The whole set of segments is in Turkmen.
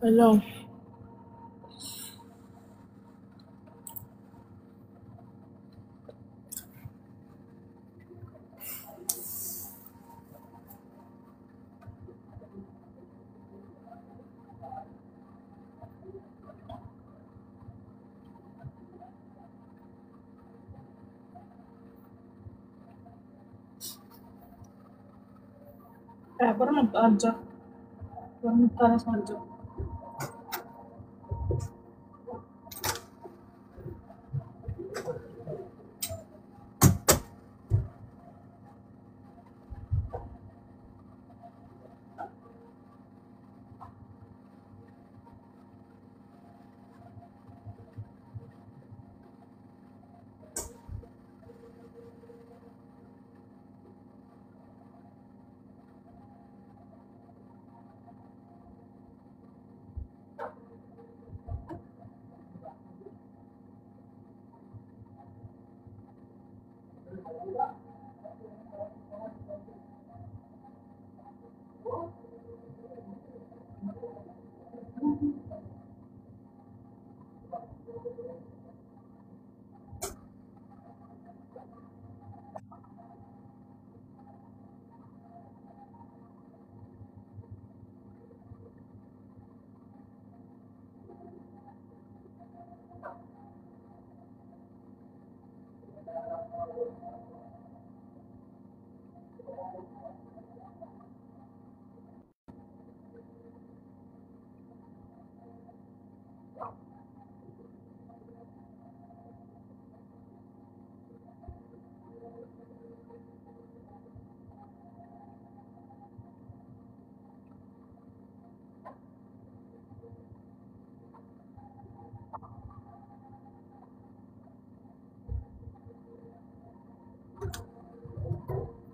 Hello. Ä, bir minut aljak. Bir minut garaş aljak.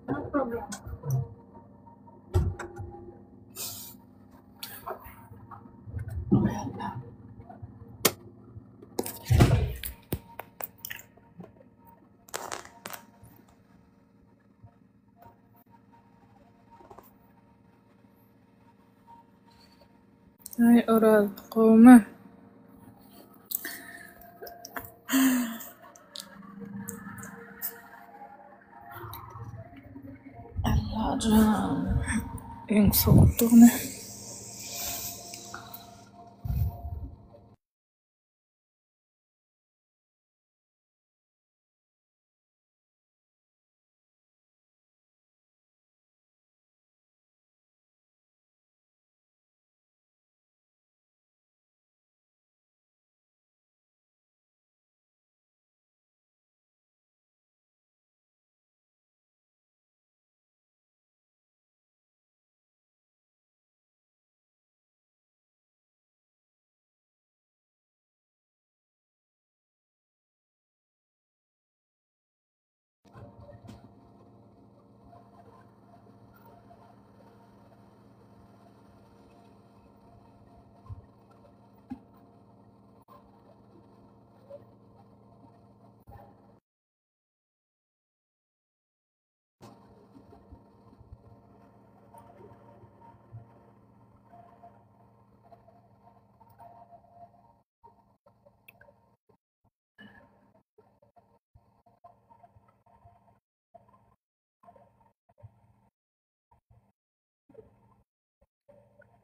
No problem. Aý Oraz gowumy? Allajan öýüň sowukdygyny.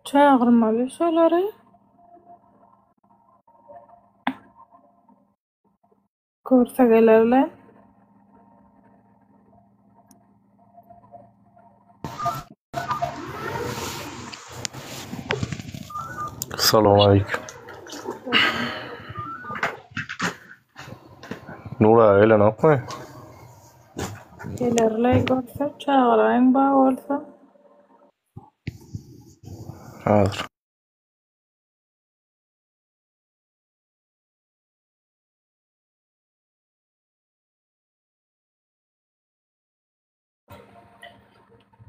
Çagyrmaly şolary. Görse gelerler. Salam aleýkum. Nur aga gelenokmy? Gelerler görse çagyraýyň bar bolsa. Hazir.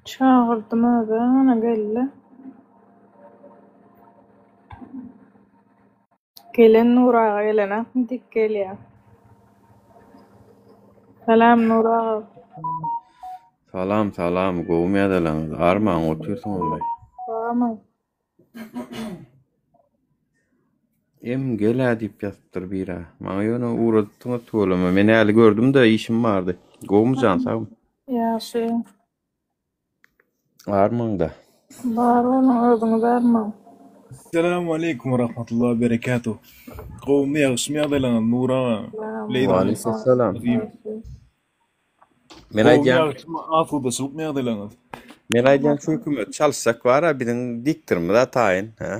Çagyrdym özä ana geldi. Gelen Nur aga gelenakmy dik gelýä. Salam Nur aga. Salam salam gowumy ýadalaňyz armaň otyrsyňyzmy. Barmy. Em gel-ä diýip ýazypdyr bir-ä. Maňa ýöne ugradypdyňyz tüweleme. Men häli gördüm-de işim bardy. Gowumy jan sagmy? Ýagşy. Armaň-da. Bar boluň özüňiz armaň. Esselamu aleýkum we rahmetullah we berekatuh. Gowumy ýagşymy ýagdaýlaryňyz Nur aga. Leýla Waleýkim Azim. Men Gowumy aýdýan ýagşymy asudaçylykmy ýagdaýlaryňyz? Men aýdýan şu hökümet çalyşsak bara biziň diktorymyz-a taýyn, hä?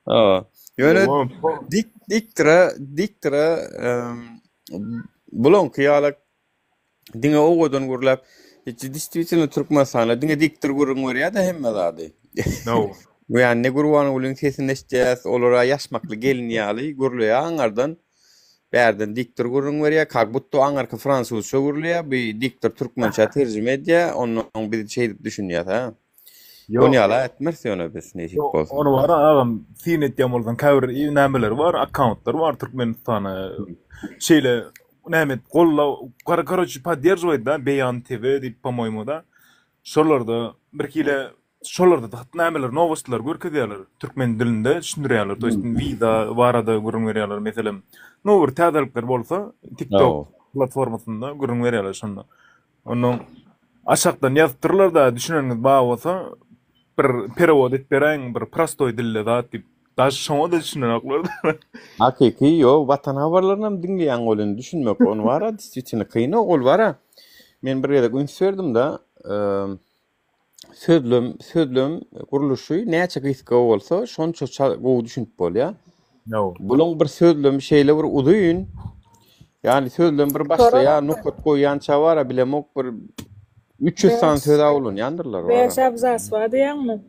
Hawa. Ýöne dik diktora diktora bulaňky ýalak Diňe owadan gürläp, Distwitelno Türkmenistanda diňe diktor gürrüň berýär-de hemme zady. No. Ýa ne Gurbangulyň sesini eşitýäs, olar-a ýaşmakly gelin ýaly gürleýär aňardan. Bärden diktor gürrüň berýär, kak budto aňarky fransuzça gürleýär, bi diktor türkmençä terjime edýär, onnoň biz şeýdip düşünýäs, hä. Ýok. Ony ýala etmeris ýöne biz nesip Ýok, bolsa. ony bar agam syn etýän bolsaň käbir nämeler bar, akkauntlar bar Türkmenistana şeýle näme edip golla kar karoçe podderžiwaýt da Beýan TV diýip po-moýmu da. Şolarda birhili şolarda da nämeler nowostlar görkezýärler. Türkmen dilinde düşündirýärler. To ýest wiza barada gürrüň berýärler meselem. No bir täzelikler bolsa TikTok platformasynda gürrüň berýärler şonda. Onnoň aşakdan ýazypdyrlar-da, düşüneniňiz bar bolsa, bir perewod edip beräýiň, bir prostoý dilde zat diýip. Daş şoňa-da düşünenoklar-da. Hakyky ýok, Watan habarlarynam diňleýäň welin düşünmek ony bara diswitino kyn ol bara. Men bir gezek üns berdim-de, Sözlem, sözlem gurluşy näçe gysga bolsa, şonça ça gowy düşünip bolýar. No. Bulaň bir sözlemi şeýle bir uzyn, ýagny sözlem bir başlaýar, nokat goýýança bar-a bilemok bir 300 sany söz-ä ulanýandyrlar bar-a. Bäş abzas bar diýýäňmi?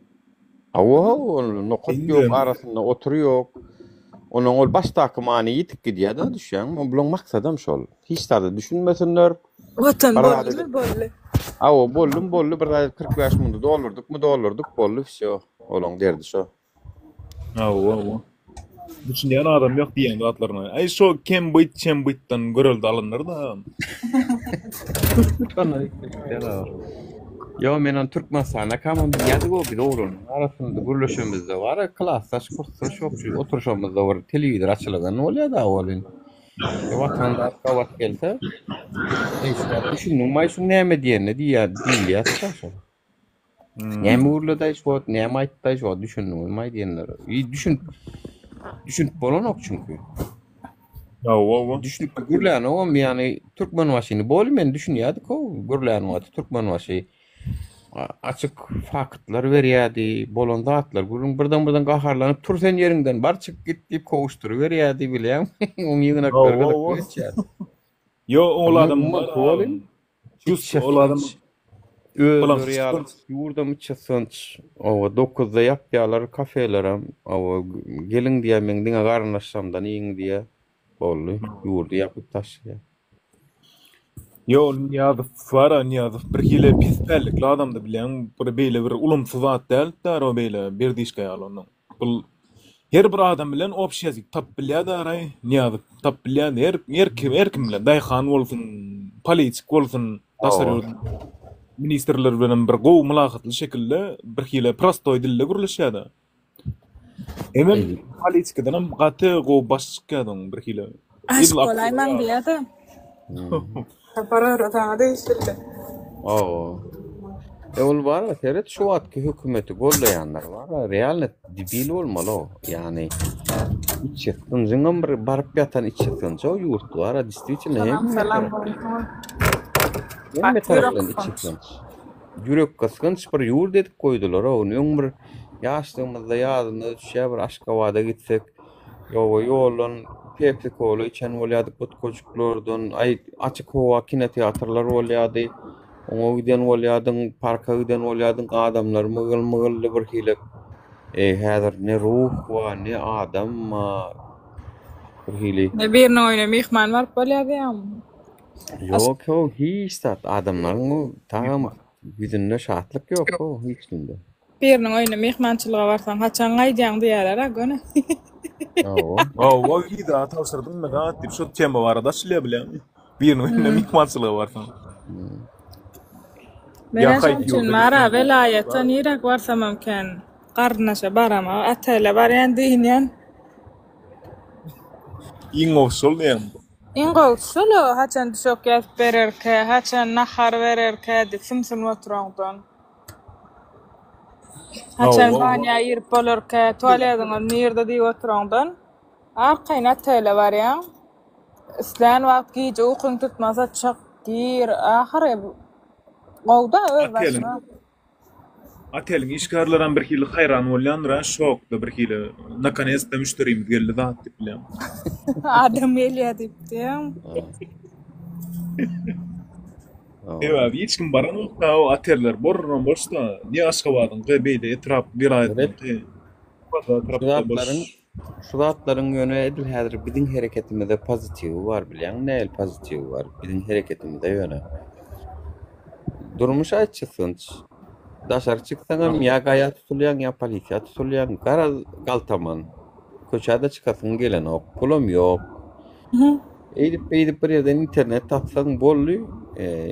Hawa, hawa, ol nokat ýok, arasynda otur ýok. Onnoň ol başdaky many ýitip gidýär-de, düşýäňmi? Bulaň maksadam şol. Hiç zada düşünmesinler. Watan boldumy boldy. Hawa boldumy boldy bir zat 45 minut doldurdykmy doldurdyk boldy wsýo olaň derdi şo. Hawa hawa. Düşünýän adam ýok diýen zatlaryna. Aý şo kembyt çembytdan görelde alyndyr da. Ýo men ony Türkmenistanda kamam bilýärdik o biz oglanlaryň arasynda gürleşemizde bar klasdaş kursdaş oturyşamyzda bir telewizor açyladan bolýar da welin. Watan zat gabat gelse, eýsem, düşündiňmi şuň näme diýenini diýýär, diýilýär şol. Hmm. Näme gürledi şu wagt, näme aýtdy şu wagt düşündiňmi diýenler. I düşün düşünip bolanok çünki. Hawa, hawa. Düşünip gürlänogam, ýagny Türkmenbaşyny bol men düşünýärdik o gürlän wagty Türkmenbaşy Açyk faktlar berýärdi, bolan zatlar gürrüň birden-birden gaharlanyp tur sen ýeriňden bar çyk git diýip kowuşdyryberýärdi bilýäňmi? Oň ýygnaklary gyzykly geçýärdi. Ýo ol adam Just ol adam özleri ýaly ýurdam içgysgynç. Oba dokuzda ýapýarlar kafelerem. Oba geliň diýýär meň diňe garyndaşlarymdan iýiň diýýär. Boldy. Ýurdy ýapyp taşlaýar. Ýo, Nyýazow bar-a, Nyýazow birhili pespällikli adamdy bilýäňmi, bir beýle bir ulumsy zat däldi-dä o beýle berdişka ýaly onuň. Bul her bir adam bilen obşi ýazyk tapyp bilýärdi-araý, Nyýazow tapyp bilýärdi her her kim her kim bilen, daýhan bolsun, politik bolsun, daşary ýurt ministrler bilenem bir gowy mylakatly şekilde birhili prostoý dilde gürleşýärdi. Hemem politikadanam gaty gowy baş çykýardy onuň birhili. Aşyk bolaýmaň diýýär-de. Sapar aga saňa degişlidi. Hawa. E ol bar seret şu wagtky hökümeti gollaýanlar bar realno debil bolmaly o. Ýagny içýakgynjyňam bir baryp ýatan içýakgynjy o ýurt bar действительно Salam hemme salam tarap bolsun. hemme Gaty ýürek tarapdan gysgynç. içýakgynç. Ýürek gysgynç bir ýurt edip goýdular o. Öň bir ýaşlygymyzda ýadymda düşýär bir Aşgabada gitsek Ýowa ýoldan Pepsi kola içen bolýardyk butkajyklardan. Aý açyk howa kinoteatrlar bolýardy. Oňa giden bolýardyň, parka giden bolýardyň, adamlar mygyl-mygyldy bir hili. Eý, häzir ne ruh bar, ne adam bar. Bir hili. Ne biriniň öýüne myhman baryp bolýar diýýäňmi? Ýok, ýok, hiç zat. Adamlaryň tagam ýüzünde şatlyk ýok, hiç kimde. Biriniň öýüne myhmançylyga barsaň, haçan gaýdýaň diýýärler-ä göni. Hawa. Hawa, wiza tabşyrdyňmy zat diýip şo tema barada açylýar bilýäňmi? Biriniň öýüne myhmançylyga barsaň. Men Ýa şoň haýsy üçin ýurda Mara gitseň welaýata niräk barsamam kän garyndaşa baramok. Otele barýan, dynýan. Iň gowusy şol diýýäňmi? Iň gowusy şol-a, haçan düşek ýazyp bererkä, haçan nahar bererkä diýip sümsünip oturaňdan. Haçan banýa girip bolarka, tualediňiz nirde diýip oturaňdan, arkaýyn otele barýaň. Islän wagt gije ukyň tutmasa çyk, gir, ahyry gowy-da öz başyňa. Oteliň işgärlerem birhili haýran bolýandyr-a, şokda birhili, nakonec-to müşderimiz geldi zat diýip bilýän. Adam gelýär diýip diýýäň. Sebäbi hiç kim baranok-da, o oteller borram boş-da, ne Aşgabadyňky, beýle etrap, welaýatlaryňky, bazar Şu tarapda boş. zatlaryň şu zatlaryň ýöne edil häzir biziň hereketimizde pozitiwi bar bilýäňmi nähili pozitiwi bar biziň hereketimizde ýöne. Durmuş aýtçysynç. Daşary çyksaňam ýa gaýa tutulýaň ýa polisiýa tutulýaň. Garaz galtaman. Köçä-de çykasyň gelenok. Pulam ýok. Eýdip-beýdip bir ýerden internet tapsaň boldy.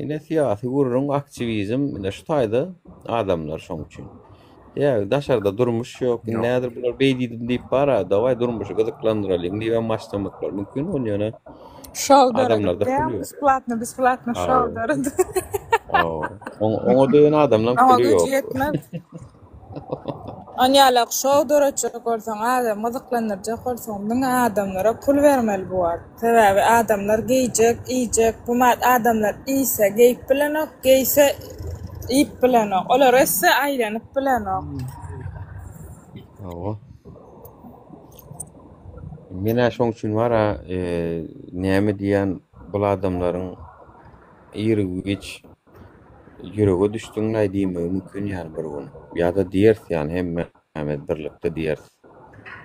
Ine syýasy gürrüň, aktiwizm, ine şu taýda adamlar şoň üçin. Ýa daşarda durmuş ýok. Indi häzir bular beý diýdim diýip bar-a, dawaý durmuşy gyzyklandyralyň diýibem başlamaklar mümkin ol ýöne Şou döredip adamlarda pul diýýäň, ýok. besplatno, besplatno şou döredip. Hawa. Oňa döwen adamlaň Oňa puly güýji ýok. ýetmez. Onýalak şou döretjek bolsaň, adam gyzyklandyrjak bolsaň diňe adamlara pul bermeli bu wagt. Sebäbi adamlar geýjek, iýjek, bu wagt adamlar iýse geýip bilenok, geýse iýip bilenok. Olar össe aýlanyp bilenok. Hawa. Men-ä şoň üçin bar-a, näme diýýän, bul adamlaryň ir-giç Ýürege düşdüňlaý diýmegi mümkin ýaly bir gün. Ýa-da diýeris ýaly hemmämiz birlikde diýeris.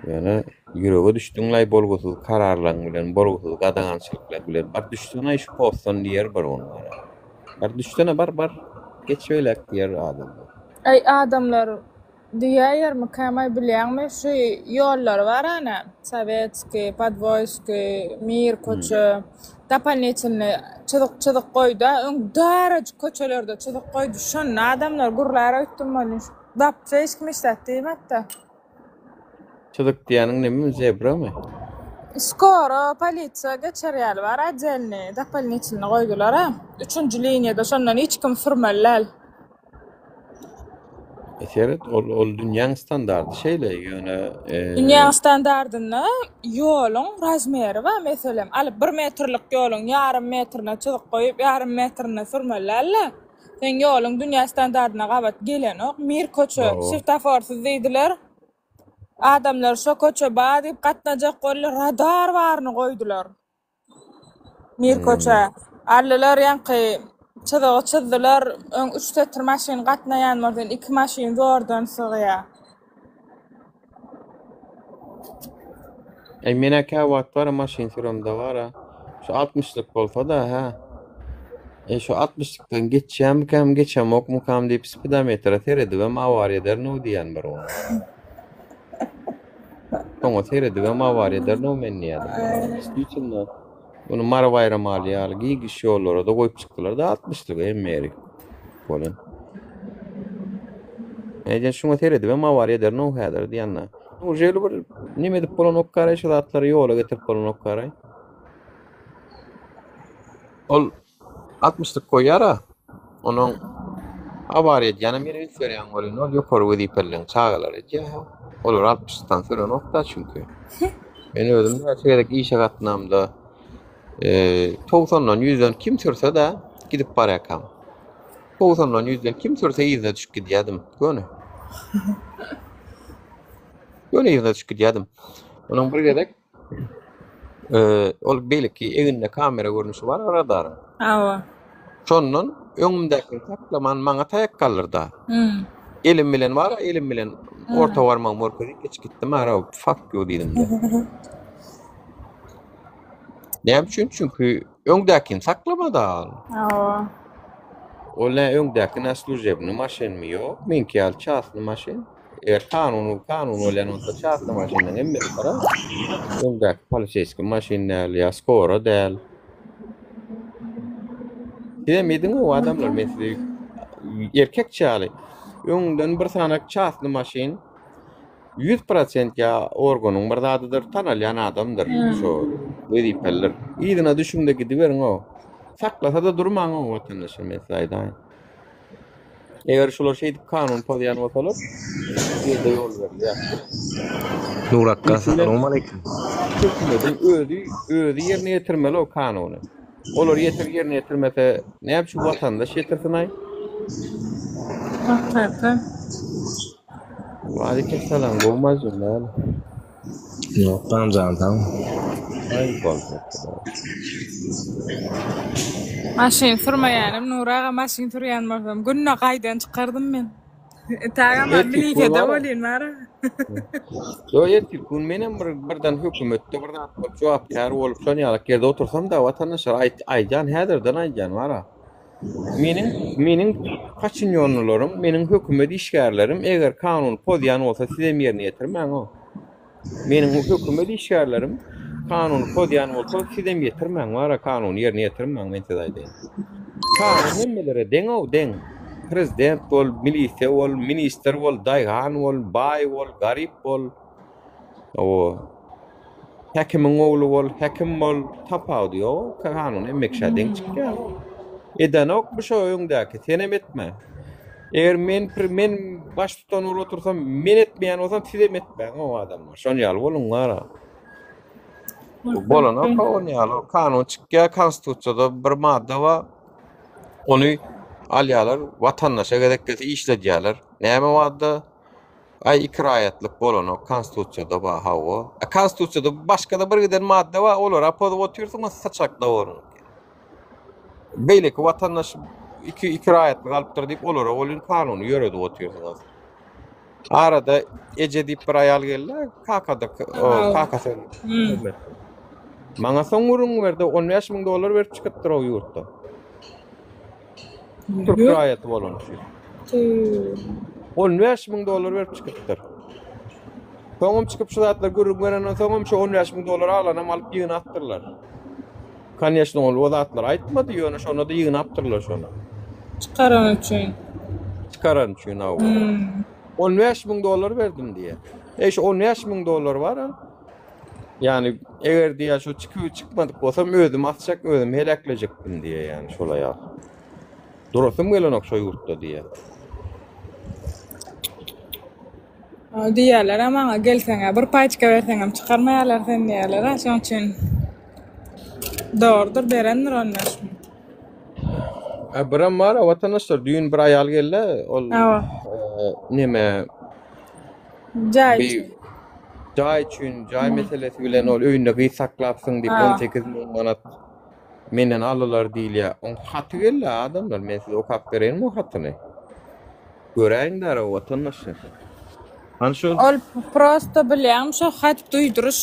Ýöne ýürege düşdüňlaý bolgusyz kararlaryň bilen, bolgusyz gadagançylyklar bilen bar düşsenaý şu postdan diýer bir gün gara. Bar düşsene bar bar geç beýläk diýer adamlar. Aý adamlar Diýäýermikäm-aý bilýäňmi, şu ýollar bar ana, Sowetskiý, Podwoýskiý, Mir köçe, dopolnitelnyý çyzyk-çyzyk goýda, öň darajyk köçelerde çyzyk goýdy, şonda adamlar gürlär öýtdüm welin, wapşe hiç kim hiç zat diýmedi-de. Çyzyk diýýäniň neme, zebramy? Skoro polisiýa geçer ýaly bar otdelnyý, dopolnitelnyý goýdular-a, üçünji liniýada, şondan hiç kim sürmeli däl. E seret, ol ol dünýäň standardy şeýle, ýöne e, Dünýäň standardynda ýoluň razmeri bar, meselem, alyp bir metrlik ýoluň ýarym metrine çyzyk goýup, ýarym metrine sürmeli däl-de. Seň ýoluň dünýä standardyna gabat gelenok. Mir köçe, Hawa. swetoforsyz diýdiler. Adamlar şo köçe bar diýip gatnajak boldy, radar baryny goýdular. Mir köçe. Aldylar ýaňky çyzygy çyzdylar. Öň üç setir maşyn gatnaýan bolsa indi iki maşyn zordan sygýar. Eý menä käwagt bar maşyn süremde bar-a. Şu altmyşlyk bolsa-da hä. Eý şu altmyşlykdan geçýärmikäm, geçemokmykam diýip spidometre seredibem awariýa ederin-ow diýýän bir wagt. Soňa seredibem awariýa ederin-ow men diýýärdim. Действительно, muny Mary Baýramaly ýaly gigiş ýollara-da goýup çykdylar-da altmyşlygy hemme ýeri. Bolan. Eýden şuňa seredibem awariýa ederin-ow häzir diýende. Ujeli bir neme edip bolanok garaý şu zatlary ýola getirip bolanok garaý. Ol altmyşlyk goýýar-a. Onuň. Awariýa edýänem ýene üns berýän welin ol ýokary wezipelileriň çagalary edýär. Olar altmyşdan sürenok-da çünki. Men özüm näçe gezek işe gatnamda togsandan ýüzden kim sürse-de gidip barýarkam. Togsandan ýüzden kim sürse yzyna düşüp gidýärdim. Göni. Göni yzyna düşüp gidýärdim. Onuň bir gezek ol beýleki eginde kamera görnüşi bar radaryň. Hawa. Şondan öňümdäkini saklaman maňa taýak galdyrda. Hmm. Elim bilen bar, elim bilen orta barmagymy görkezip geçip gitdim. Ara fuck you diýdim. Näme üçin? Çünki öňdäkini saklamady. Hawa. Ol ne öňdäki ne služebny maşynmy ýok, meňki ýaly çasny maşyn. Eger kanuny kanun bolýan bolsa çasny maşynlaryň hemmesi gara. Öňdäki poliseýski maşyn däl ýa skora däl. Sizem ediň o adamlar men size erkekçe ýaly. Öňden bir sanak çasny maşyn 100% ýa organyň bir zadydyr, tanalýan adamdyr şo wezipelidir. Yzyna düşüň-de gidiberiň o. Saklasa-da durmaň o watandaşlar men size aýdaýyn. Eger şular şeýdip kanun pozýan bolsalar, bu ýerde ýol berilýär. Nur akga salowmaleýkim. Hökümediň özi özi ýerine ýetirmeli o kanuny. Olar ýetir ýerine ýetirmese, näme üçin watandaş ýetirsin-aý? Hakyky. Waleýkim salam, gowy majnun näme? Ýok jan sag. Aý bolsa. Maşyn sürmeýänim Nury aga maşyn sürýän bolsam günde gaýdan çykardym men. Tagam milisede bolýan bar. Ýok ertir gün menem bir birden hökümetde bir zat bolup jogapkär bolup şon ýalak ýerde otursam da watandaşlar aýt aýdýan häzirden aýdýan bara. Meniň meniň paçinýonlylarym meniň hökümet işgärlerim eger kanuny pozýan bolsa sizem ýerine ýetirmäň o. Meniň hökümet işgärlerim kanuny pozýan bolsa sizem ýetirmäň bara kanuny ýerine ýetirmäň men size aýdaýyn. Kanun hemmelere deň-ow deň. Prezident bol, milisiýa bol, ministr bol, daýhan bol, baý bol, garyp bol. Hawa. Häkimiň ogly bol, häkim bol, tapawudy ýok. Kanun hemme kişä deň çykýar. Edenokmy şo öňdäki, senem etme. Eger men men baştutan bolup otursam, men etmeýän bolsam, sizem etmäň o adamlar. Şon ýaly boluň gara. Bolanok on ýaly. Kanun çykýar, konstitusiýada bir madda bar. Ony alýarlar, watandaşa gezek gelse işledýärler. Näme madda? Aý iki raýatlyk bolanok konstitusiýada bar hawa. A konstitusiýada başgada bir giden madda bar olara pozup otyrsyňyz saçakda boluň. Beýleki watandaş iki iki raýatlyk alypdyr diýip olara welin kanuny ýöredip otyrsyňyz. Arada eje diýip bir aýal geldi kakada kakasy. Hmm. Maňa soň gürrüň berdi 15 müň dollar berip çykypdyr o ýurtda. Türk raýaty bolan üçin. 15 müň dollar berip çykypdyr. Soňam çykyp şu zatlar gürrüň berenden soňam şu 15 müň dollar alanam alyp ýygnapdyrlar. Koneçno ol o zatlary aýtmady, ýöne şonda-da ýygnapdyrlar şony. Çykaran üçin. Çykaran üçin hawa. 15 müň dollar berdim diýýär. Eý şu 15 müň dollar bar-a. Ýani eger diýýär şu çykyp çykmadyk bolsam özümi asjak, özümi heläklejekdim diýýär ýani şol aýal. Durasym gelenok şo ýurtda diýýär. Diýýärler-ä maňa gelseň-ä bir paçka berseňem çykarmaýarlar seni diýýärler-ä şoň üçin dogrudyr berendir onda şuny. A birem bar-a watandaşlar düýn bir aýal geldi ol neme Jaý üçin. Jaý üçin, jaý meselesi bilen ol öýünde gyz saklapsyň diýip 18 müň manat menden aldylar diýilýär. Oň haty geldi adamlar, men size okap bereýinmi o hatyny? Göräýiň dara watandaşlar. Hany şol? Ol prosto bilýäňmi şo hat duýduryş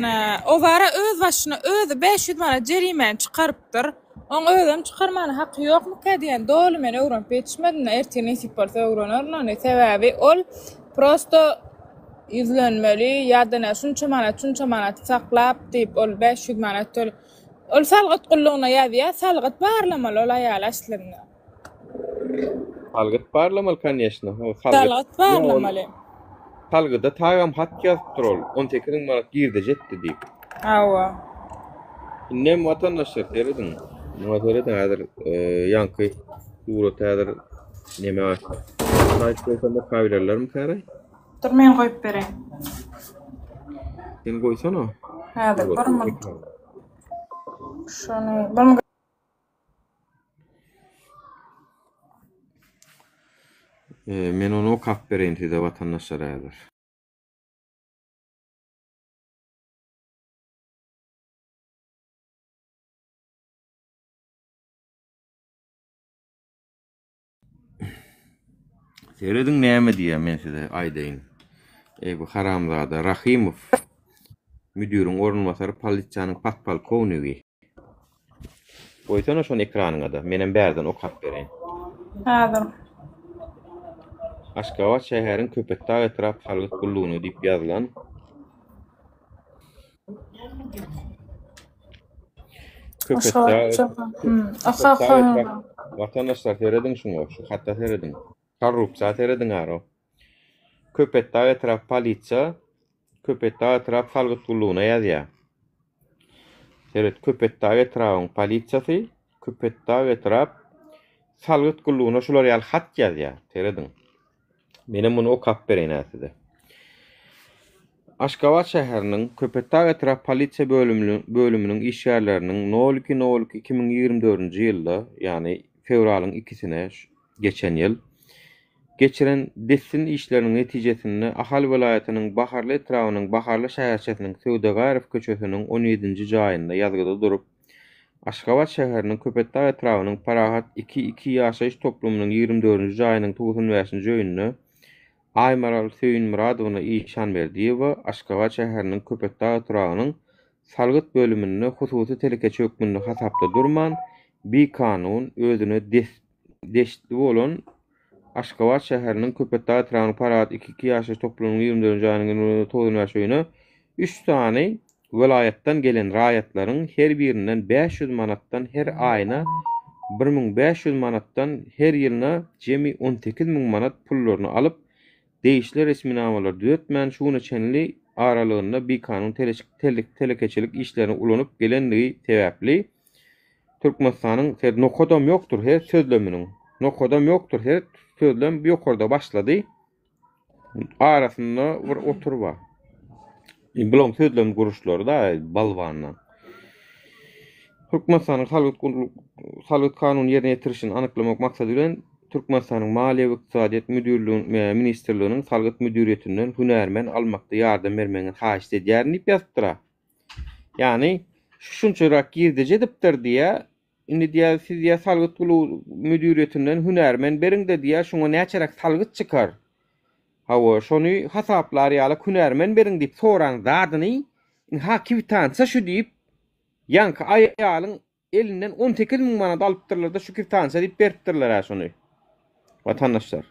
nä o bara öz başyna özi 500 manat jerimäni çykarypdyr. Oň özem çykarmana haky ýokmyka diýen doly men öwrenip ýetişmedim ertir nesip bolsa öwrenerin ony sebäbi ol prosto ýüzlenmeli ýa-da nä şunça manat şunça manat saklap diýip ol 500 manat töle ol salgyt gullugyna ýazýar salgyt barlamaly ol aýal aslynda. Salgyt barlamaly koneşno. Salgyt barlamaly. Salgyda tagam hat ýazypdyr ol. 18 müň manat girdeji etdi diýip. Hawa. Indem watandaşlar serediň. Muňa serediň häzir ýaňky surat häzir. Neme saýt goýsam okabilerlermikäre? Dur men goýup bereýin. Sen goýsana. Häzir bir minut. Şony bir minut. Men ony okap bereýin size watandaşlar häzir. Serediň näme diýýär men size aýdaýyn. Eý bu haramzada Rahymow müdiriň orunbasary polisiýanyň podpolkownigi. Goýsana şony ekranyňada menem bärden okap bereýin. Häzir. Aşgabat şäheriň Köpetdag etrap salgyt gullugyna diýip ýazylan. Köpetdag Watandaşlar serediň şuňa, şu hata serediň. Korrupsiýa serediň aro. Köpetdag etrap polisiýa Köpetdag etrap salgyt gullugyna ýazýar. Seret Köpetdag etrabyň polisiýasy Köpetdag etrap salgyt gullugyna şular ýaly hat ýazýar. Serediň. Menem muny okap bereýin-ä size. Aşgabat şäheriniň Köpetdag etrap polisiýa bölüminiň işgärleriniň nol iki nol iki 2024-nji ýylda, ýagny fewralyň ikisine, geçen ýyl, geçiren dessin işleriniň netijesinde Ahal welaýatynyň Baharly etrabynyň Baharly şäherçesiniň Söwdagärow köçesiniň on ýedinji jaýynda ýazgyda durup, Aşgabat şäheriniň Köpetdag etrabynyň Parahat iki iki ýaşaýyş toplumynyň 24-nji jaýynyň 95-nji öýünde Aýmaral Söýünmyradowna Işanberdiýewa Aşgabat şäheriniň Köpetdag etrabynyň salgyt bölüminde hususy telekeçi hökmünde hasapda durman, bikanun özüne deşli bolan Aşgabat şäheriniň Köpetdag etrabynyň Parahat iki iki ýaşaýyş toplumynyň 24-nji jaýynyň 95 öýüne üç sany Welaýatdan gelen raýatlaryň her birinden 500 manatdan her aýyna 1500 manatdan her ýylyna jemi 18 müň manat pullaryny alyp, degişli resminamalary düzetmän şu güne çenli aralygynda bikanun telekeçilik işlerini ulanyp gelendigi sebäpli Türkmenistanyň ser nokadam ýokdur her sözleminiň nokadam ýokdur her sözlem bu ýokarda başlady. Arasynda bir otur bar. Bulaň sözlem guruşlary da balwandan. Türkmenistanyň salgyt salgyt kanuny ýerine ýetirişini anyklamak maksady bilen Türkmenistanyň Maliýe we ykdysadyýet müdirliginiň ministrliginiň salgyt müdiriýetinden hünärmen almakda ýardam bermegiňizi haýyşt edýärin diýip ýazypdyr-a. Ýagny şu şunçarak girdeji edipdir diýýär. Indi diýýär, siz diýýär salgyt gullugy müdiriýetinden hünärmen beriň-de diýýär, şuňa näçeräk salgyt çykar? Hawa, şony hasaplar ýalyk hünärmen beriň diýip soran zadyny, ynha kwitansiýa şu diýip, ýaňky aýalyň elinden 18 müň manat alypdyrlar-da, şu kwitansiýa diýip beripdirler-ä şony. Watandaşlar.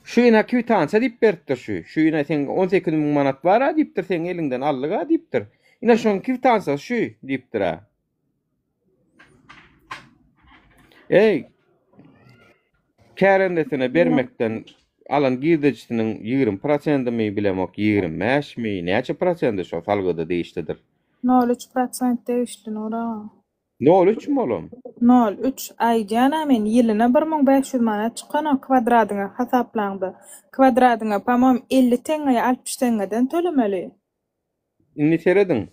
Şu ynha kwitansiýa diýip beripdir şu. Şu ynha seň 18 müň manat bar-a diýipdir, seň eliňden aldyk-a diýipdir. Ine şoň kwitansiýasy şu diýipdir-ä. Eý, kärendesine bermekden alan girdejisiniň 20 prosentimi bilemok, 25-mi, näçe prosendi şo salgyda degişlidir. Nol üç prosent degişli Nur aga. Nol üçmi olam? Nol üç. Aýdýan-a men, ýylyna 1500 manat çykanok kwadradyňa hasaplaňda. Kwadradyňa, po-moýem, 50 teňňe ýa 60 teňňeden tölemeli. Indi serediň.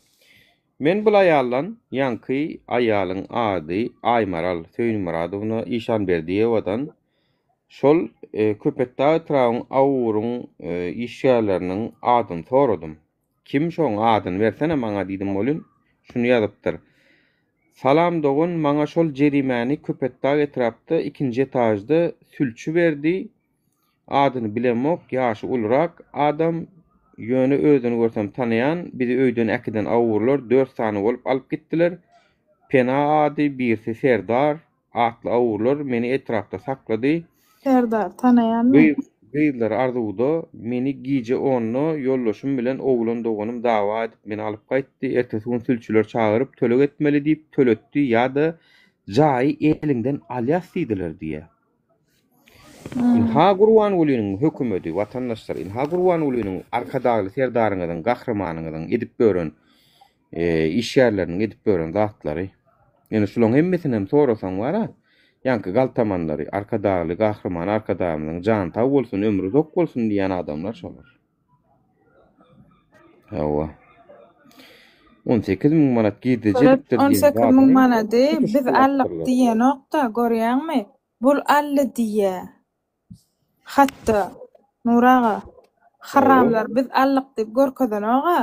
Men bul aýaldan, ýaňky aýalyň ady Aýmaral Söýünmyradowna Işanberdiýewadan şol Köpetdag etrabyň AUR-yň işgärleriniň adyny soradym. Kim şoň adyny bersene maňa diýdim welin, şuny ýazypdyr. Salam dogan maňa şol jerimäni Köpetdag etrapda ikinji etažda sülçi berdi adyny bilemok ýaşy ulurak adam ýöne özüni görsem tanaýan bizi öýden äkiden awurlar dört sany bolup alyp gitdiler Pena ady birsi Serdar atly awurlar meni etrapda saklady. Serdar tanaýan men. Gyz gyzlar arzuwda meni gije onda ýoldaşym bilen oglan doganym dawa edip meni alyp gaýtdy ertesi gün sülçüler çagyryp töleg etmeli diýip töletdi ýa-da jaýy eliňden alýas diýdiler diýýä. Ynha Gurbangulynyň hökümedi watandaşlar ynha Gurbangulynyň Arkadagly Serdaryňyzyň gahrymanyňyzyň edip ýören işgärleriniň edip ýören zatlary. Ýöne şularyň hemmesini hem sorasaň bar-a. Ýaňky galtamanlary, Arkadagly Gahryman Arkadagymyzyň jany sag bolsun, ömri uzak bolsun diýýän adamlar şolar. Hawa. 18 müň manat girdeji Seret, edipdir diýen 18 müň zadyny manady tutuş biz aldyk gulapdyrlar. diýenok-da, görýäňmi? Bul aldy diýýä. Hatda, Nury aga, Hawa. haramlar biz aldyk diýip görkezenok-a.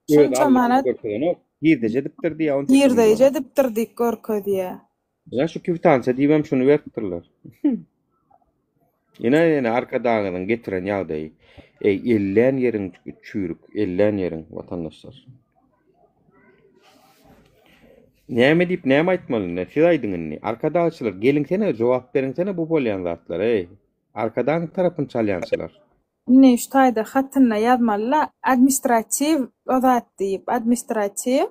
Özi Şunça aldyk diýip manat görkezenok, girdeji edipdir diýýä 18 müň girdeji manat. edipdir diýip görkezýä. Ýa şu kwitansiýa diýibem şuny beripdirler. Ine ýene Arkadagyňyzyň getiren ýagdaýy. Eý ellän ýeriň çüýrük, ellän ýeriň watandaşlar. Näme diýip näme aýtmaly indi? Siz aýdyň indi. Arkadagçylar geliňsene jogap beriňsene bu bolýan zatlara eý. Arkadagyň tarapyny çalýançylar. Indi şu taýda hatynda ýazmaly-la administratiw o zat diýip, administratiw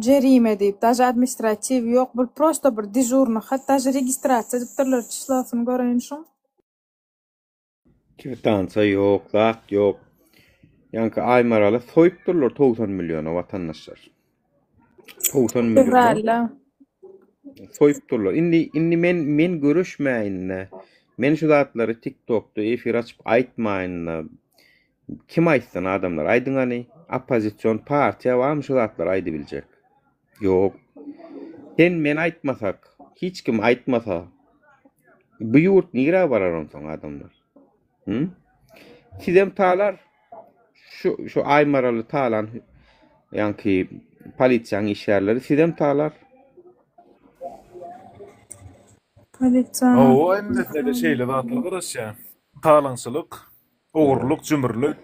Jerime diýip, daže administratiw ýok, bul prosto bir dežurny hat, daže registrasiýa edipdirler, çyslosyny göreýin şuň. Kwitansiýa ýok, zat ýok. Ýaňky Aýmaraly soýupdyrlar 90 milliona watandaşlar. 90 milliona Fewralda. soýupdyrlar. Indi indi men men görüşmäýin-de. Men şu zatlary TikTokda efir açyp aýtmaýyn-da. Kim aýtsyn adamlar aýdyň hany oppozision partiýa barmy şu zatlary aýdybiljek. Ýok. Sen men aýtmasak, hiç kim aýtmasa bu ýurt nirä barar onsoň adamlar? Hı? Sizem talar şu şu Aýmaraly talan ýaňky polisiýanyň işgärleri sizem talar. Polisiýanyň Hawa, hemmesine-de şeýle zatlar garaşýar. Talaňçylyk, Ogurlyk, jümürlik,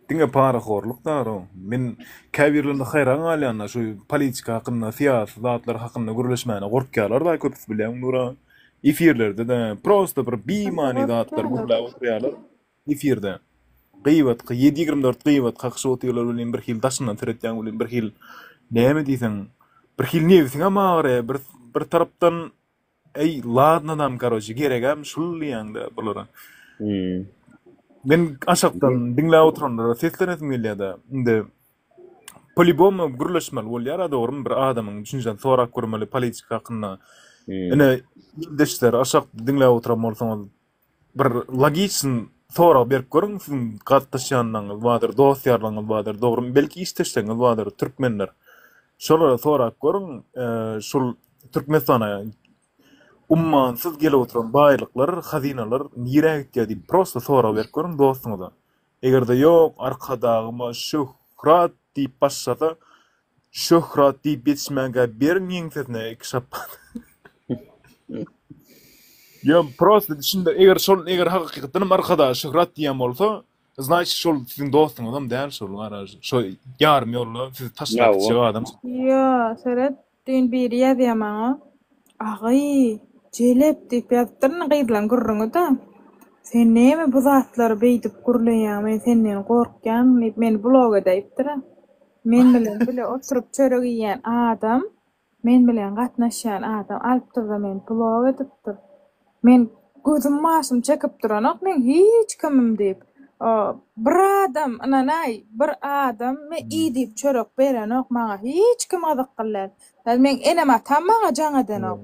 diňe parahorluk daro. Men käbirlerine haýran galýan-da, şu politika hakynda, syýasy zatlar hakynda gürleşmäne gorkýarlar-da köpüsi bilýäňmi Nura? Efirlerde-de prosto bir bimany zatlar gürläp oturýarlar efirde. Gybat, 7/24 gybat kakyşyp otyrlar welin birhili daşyndan seretýäň welin birhili näme diýseň, birhili nebsiňem agyrýar, bir bir tarapdan Eý ladnadam karoçe geregem şul diýýäňdä bulara. Hmm. Men aşakdan diňläp oturanlara seslenesim gelýärde. Indi poliboma gürleşmeli bolýar-a dogrymy bir adamyň düşünjesini sorap görmeli politika hakynda. Hmm. Ine ildeşler aşakda diňläp oturan bolsaňyz bir logiçn sorag berip görüň siziň gatnaşýanlaryňyz bardyr, dost ýarlaryňyz bardyr, dogrymy belki işdeşleriňiz bardyr türkmenler. Şolara sorap görüň şul Türkmenistana ummansyz gelip oturan baýlyklar, hazynalar nirä gitýär diýip prosta sorag berip görüň dostuňyza. Eger-de ýok Arkadagyma şöhrat diýip başlasa, şöhrat diýip ýetişmänkä beriň ýeňsesine iki şapbat. Ýok prosta düşündir eger şol eger hakykatdanam Arkadaga şöhrat diýýän bolsa, Znaçit şol siziň dostuňyzam däl şol garaž. Şo ýarym ýolda sizi taşlap gitjek adam. Ýo, seret, düýn biri ýazýa maňa. Agy, jelep diýip ýazypdyr indi gyzlaň gürrüňi-de. Sen neme bu zatlary beýdip gürleýäň, men senden gorkýan diýip meni blok edäýipdir-ä. Men bilen bile oturyp çörek iýýän adam Men bilen gatnaşýan adam alypdyr-da meni blok edipdir. Men gözüm başym çekip duranok meň hiç kimim diýip. Bir adam ynanaý bir adam me iý diýip çörek berenok maňa hiç kim gyzykly däl. Daže meň enem atam maňa jaň edenok.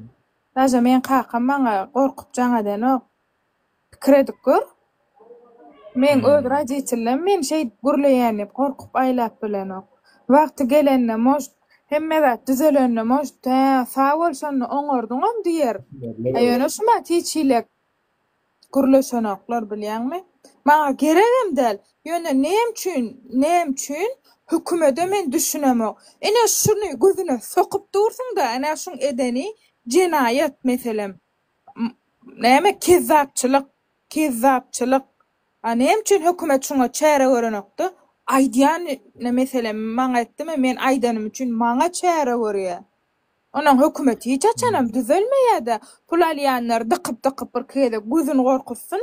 Daže meň kakam maňa gorkup jaň edenok. Pikir edip gör. Meň öz roditellem meni şeýdip gürleýän diýip gorkup aýlap bilenok. Wagty gelende может hemme zat düzelende может hä sag bol şonda oňardyňam diýer. A ýöne şumat hiç hili gürleşenoklar bilýäňmi? Maňa geregem däl. Ýöne näme üçin näme üçin hökümede men düşünemok. Ine şuny gözüne sokup dursuňda ene şuň edeni jenaýat meselem. Näme kezzapçylyk, kezzapçylyk. A näme üçin hökümet şuňa çäre görenokda? Aýdýan ine meselem maňa etdimi, men aýdanym üçin maňa çäre görýä. Onuň hökümet hiç haçanam düzelmeýädä. Pul alýanlar dykyp-dykyp birki gezek gözüni gorkuzsyn.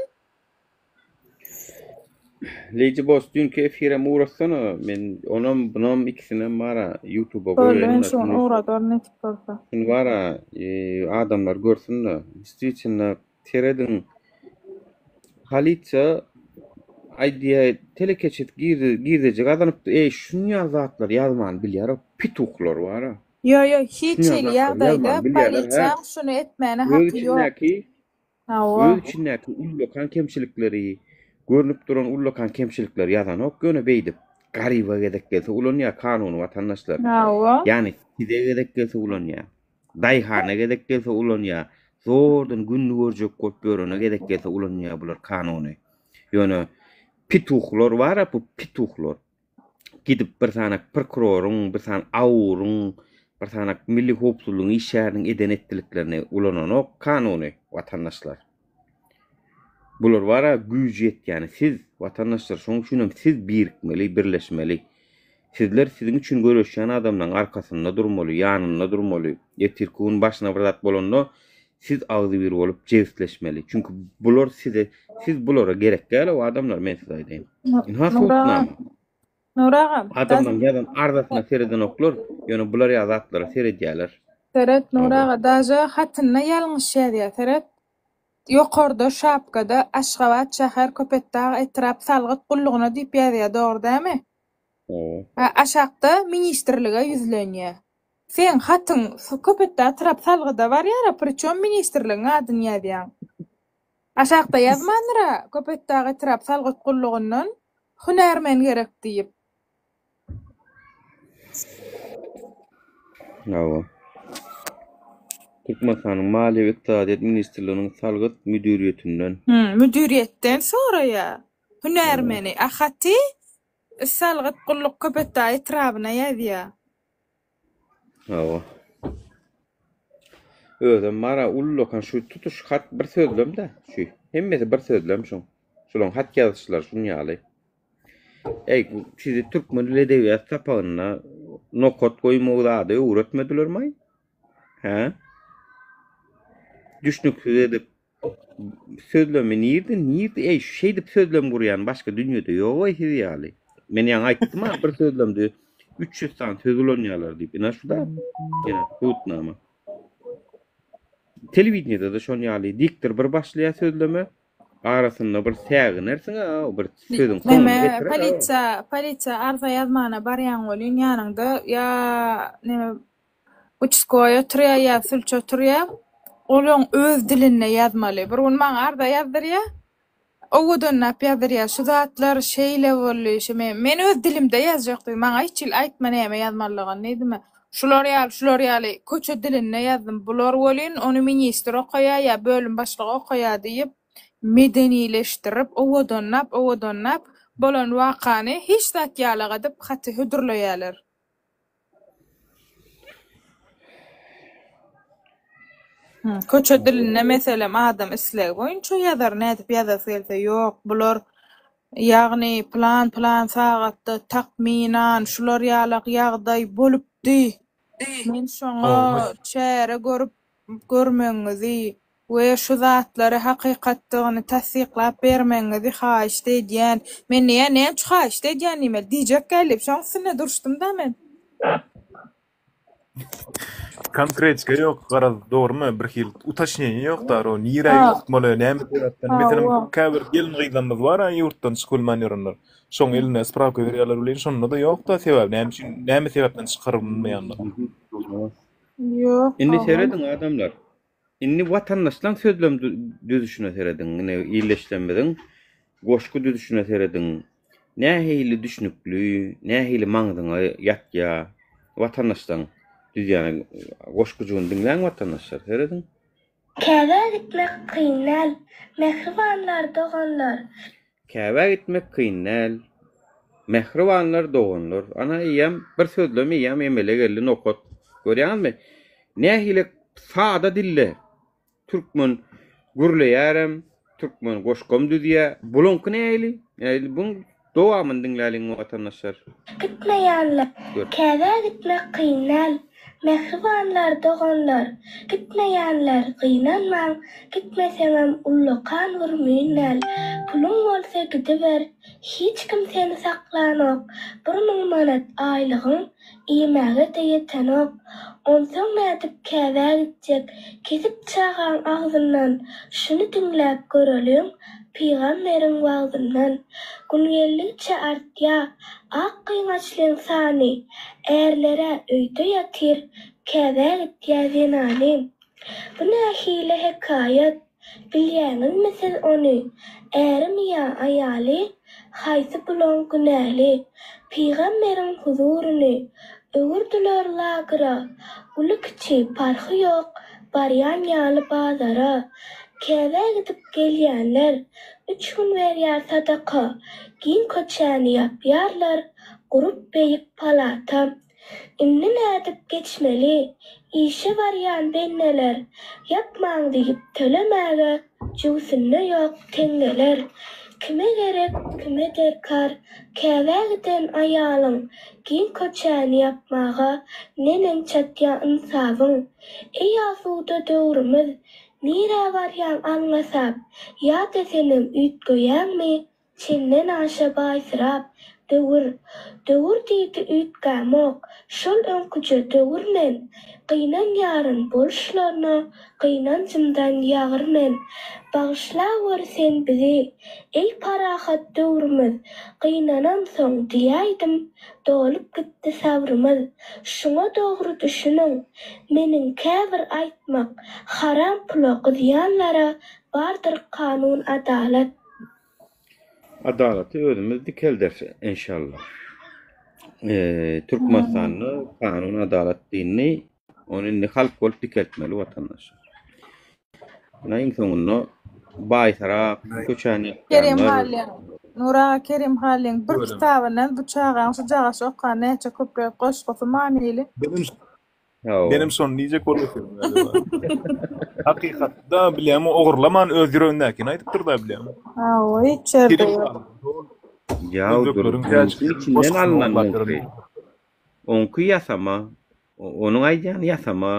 Lady Boss düýnki efirem ugratsana men onam bunam ikisinem bara ýutuba Boldy men goýaýyn şu gün ugradaryn nesip bolsa. Şuny bara adamlar görsün-de distwitno serediň polisiýa aýdýa telekeçi girdeji gazanypdy eý şuny ýaly zatlary ýazmany bilýär o pituhlar bara. Ýo ýo hiç Şuny hili zatlar ýagdaýda ýazmany bilýärler hä. polisiýaň şuny etmäne Öz haky ýok. içindäki Hawa. öz içindäki ullakan kemçilikleri, görnüp duran ullakan kemçilikleri ýazanok ýöne beýdip. Garyba gezek gelse ulanýar kanuny watandaşlar. Hawa. Ýagny size gezek gelse ulanýar. Daýhana gezek gelse ulanýar. Zordan gününi görjek bolup ýörene gezek gelse ulanýar bular kanuny. Ýöne pituhlar bar-a bu pituhlar. Gidip bir sany prokuroryň, bir sany AUR-yň, bir sany milli howpsuzlygyň işgäriniň eden etdiliklerini ulananok kanuny watandaşlar. Bular bara güýji ýetýäni siz watandaşlar şoň üçinem siz birikmeli, birleşmeli. Sizler siziň üçin göreşýän adamlaryň arkasynda durmaly, ýanynda durmaly. Ertirki gün başyna bir zat bolanda siz agzybir bolup jebisleşmeli. Çünki bular size siz bulara gerek däl o adamlar men size aýdaýyn. Ynha subutnama. Nury agam. Adamlaryň ýazan arzasyna seredenoklar, ýöne bular ýaly zatlara seredýärler. Seret Nury aga, daže hatynda ýalňyş ýazýar, seret. Ýokarda şapkada Aşgabat şäher Köpetdag etrap salgyt gullugyna diýip ýazýar, dogry dämi? A aşakda ministrlige ýüzlenýär. Seň hatyň Köpetdag etrap salgyda barýara, priçom ministrligiň adyny ýazýaň? Aşakda ýazmandyr-a, Köpetdag etrap salgyt gullugyndan hünärmen gerek diýip. Hawa. Türkmenistanyň Maliýe we ykdysadyýet ministrliginiň salgyt müdiriýetinden. Hum, müdiriýetden soraýa hünärmeni. A haty salgyt gulluk Köpetdag etrabyna ýazýa. Hawa. Özem bar-a ullakan şu tutuş hat bir sözlem-dä şu. Hemmesi bir sözlem şuň. Şulaň hat ýazyşlary şuň ýaly. Eý, sizi türkmen dil edebiýat sapagynda nokat goýmagy zady öwretmedilermi? Hä? Düşnüksiz edip Sözlemi nirde nirde eý şeýdip sözlem gurýan başga dünýede ýogaý siz ýaly. Men ýaňy aýtdym-a bir sözlemde 300 sany söz ulanýarlar diýip. Ine şu da ýene subutnama. Telewideniýede-de şon ýaly diktor bir başlaýar sözleme, arasynda bir säginersiň-a, bir sözüň soňuny Neme getirer-a. polisiýa polisiýa arza ýazmana barýaň welin ýanyňda ýa neme Uçastkoý oturýar ýa sülçi oturýar. Olaň öz dilinde ýazmaly. Bir gün maňa arza ýazdyrýar. Owadanlap ýazdyrýar. Şu zatlar şeýle boldy, şu men men öz dilimde ýazjak diýdim. Maňa hiç hili aýtma näme ýazmalydygyny diýdim. Şular ýaly, şular ýaly köçe dilinde ýazdym. Bular welin ony ministr okaýar ýa bölüm başlygy okaýar diýip, medenileşdirip, owadanlap, owadanlap bolan wakany hiç zat ýalak edip haty hödürleýärler. Köçe dilinde meselem adam islegi boýunça ýazar nädip ýazasy gelse ýok bular ýagny pylan pylan sagatda takmynan şular ýalak ýagdaý bolupdy men şoňa çäre görüp görmegiňizi we şu zatlary hakykatdygyny tassyklap bermegiňizi haýyşt edýän. Men diýýän, näme üçin haýyşt edýän diýmeli, diýjek gel diýip, şoň üstünde duruşdym-da men. Konkretika ýok, garaz, dogrumy, bir hili utaçneniýe ýok daro, nirä ýüz tutmaly, näme sebäpden, meselem, käbir gelin-gyzlarymyz bar-a ýurtdan çykyp bilmän ýörenler, şoň eline sprawka berýärler welin, şonda-da ýok-da sebäbi, näme üçin, näme sebäpden çykarylmaýandygy. Ýok, Indi serediň adamlar, Indi watandaşlaň sözlem düzüşine serediň, ine ildeşlerimiziň goşgy düzüşine serediň. Nähili düşnükli, nähili maňzyňa ýatýar watandaşlaň düzýän goşgujygyny diňläň watandaşlar, serediň. Käbä gitmek kyn däl, mähribanlar, doganlar. Käbä gitmek kyn däl, mähribanlar, doganlar. Ana, eýýäm bir sözlem eýýäm emele geldi, nokat. Görýäňizmi? Nähili sada dilde türkmen gürleýärem, türkmen goşgam düzýär. Bulaňky nähili? Indi buň dowamyny diňläliň watandaşlar. Gitmeýänler. Gör. Käbä gitmek kyn däl, Mähribanlar, doganlar, gitmeýänler, gynanmaň, gitmeseňem ullakan bir müýn däl. Puluň bolsa gidiber, hiç kim seni saklanok, 1000 manat aýlygyň iýmäge-de ýetenok. Onsoň nädip Käbä gitjek, kesip çagaň agzyndan, şuny diňläp göreliň, pygamberiň wagzyndan. Gün geldigiçe artýa, ak gyňaçlyň sany, Ärler-ä öýde ýatyr. Käbä gitýä zenany. Bu nähili hekaýat, Bilýäňizmi siz ony? Ärimi ýa aýaly, Haýsy bulaň günäli? Pygamberiň huzuryny Öwürdiler lagyra, Uly-kiçi parhy ýok, Barýan ýaly bazara. Käbä gidip gelýänler Üç gün berýär sadaka, Giň köçäni ýapýarlar, Gurup beýik palata. Indi nädip geçmeli? Işe barýan bendeler, Ýapmaň diýip tölemäge Jübüsinde ýok teňňeler. Kime gerek, kime derkar, Käbä giden aýalyň Giň köçäni ýapmaga Neneň çatýa ynsabyň. Eý asuda döwrümiz, Nirä barýaň alňasap, Ýa-da senem üýtgeýäňmi, Çenden aşa baýsyrap, Döwür, döwür diýdi üýtgämok, Şol öňküje döwür men. Gynanýaryn boluşlaryna, Gynanjymdan ýagyr men. Bagyşlaweri sen bizi, Eý parahat döwrümiz, Gynanamsoň diýäýdim, Dolup gitdi sabrymyz. Şuňa dogry düşüniň, Meniň käbir aýtmak, Haram pula gyzýanlara Bardyr kanun adalat. Adalaty özümiz dikelderis enşalla. Türkmenistanda kanun adalat dinini ony indi halk bolup dikeltmeli watandaşlar. Ine iň soňunda baýsarak köçäni Kerim Hallyň, Nur aga Kerim Hallyň bir kitabyndan bu çagaň şu jagaş okan näçe köpräk goşgusy manyly. Menem şony diýjek bolup otyryn galiba. Hakykatda bilýäňmi ogurlaman öz ýüregindäkini aýdypdyr-da bilýäňmi. Hawa, hiç ýerde ýok. Ýa dur, onuň içinden alnan oňky. Oňky ýasama. Onuň aýdýany ýasama.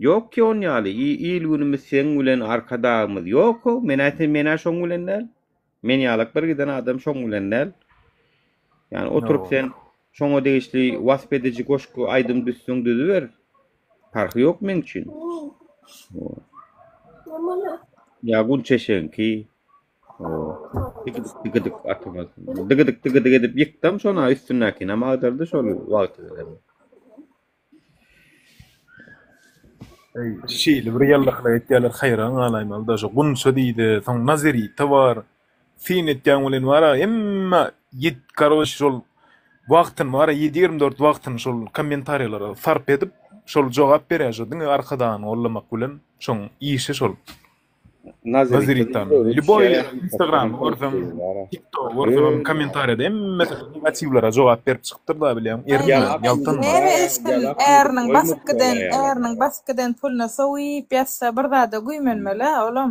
Ýok ki on ýaly il-günümiz seň bilen arkadagymyz ýok-ow, men-ä men-ä şoň bilen däl. Men ýalak bir giden adam şoň bilen däl. Ýani oturyp sen şoňa degişli wasp ediji goşgy aýdym düzseň düzüber. Parhy ýok meň üçin. Ýa Gunçeşeňki. Digidik digidik atymaz. Digidik digidik edip ýykdam şona üstündäkinem agdardy şol wagty bilen. Eý, şeýle bir ýallaklyk etýärler, haýran galaýmaly-da, şo Gunça diýdi, soň Nazerita bar. Syn etýäň welin bar-a, hemme ýet, karoç, şol wagtyny bar-a, 7/24 wagtyny şol kommentariýalara sarp edip, şol jogap berýär, şo diňe Arkadagyny gollamak bilen, şoň işi şol. Naziritdan. Lýuboý Instagramy görseň, TikTogy görseň hem kommentariýada hemmesi negatiwlere jogap berip çykypdyr-da bilýäň. Erinmän, ýaltanman. Näme etsin, äriniň basyp giden, äriniň basyp giden puluna sowyp ýatsa bir zada güýmenmeli-ä olam.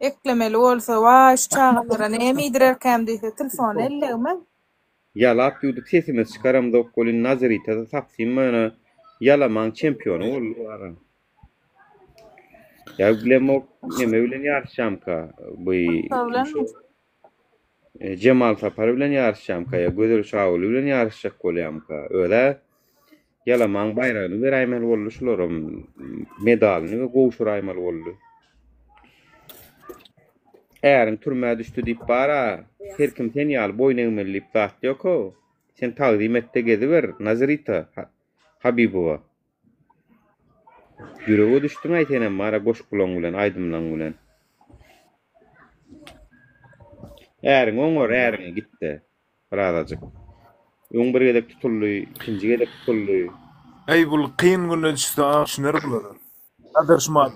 Eklemeli bolsa, waý şu çagalara näme iýdirerkäm diýse, telefony ellegmez. Ýalap ýuwdup sesimizi çykaramzok welin Nazirita-da tapsyn ýöne ýalamaň çempiony boldy ara. Ýa bilemok neme bilen ýaryşýamka bu e, Jemal Sapar bilen ýaryşýamka ýa Gözel Şaguly bilen ýaryşjak bolýamka. Özä ýalamaň baýragyny beräýmeli boldy şularam medalyny we gowşuraýmaly boldy. Äriň türmä düşdi diýip bara her kim sen ýaly boýun egmeli diýip zat ýok-ow. Sen tagzym etde geziber Nazirita Habibowa. Ýürege düşdüňaý senem bara goşgulaň bilen aýdymlaň bilen. Äriňi oňar äriňe gitde birazajyk. Öň bir gezek tutuldy, ikinji gezek tutuldy. Eý bul kyn günde düşse a düşüner bular. Häzir şumat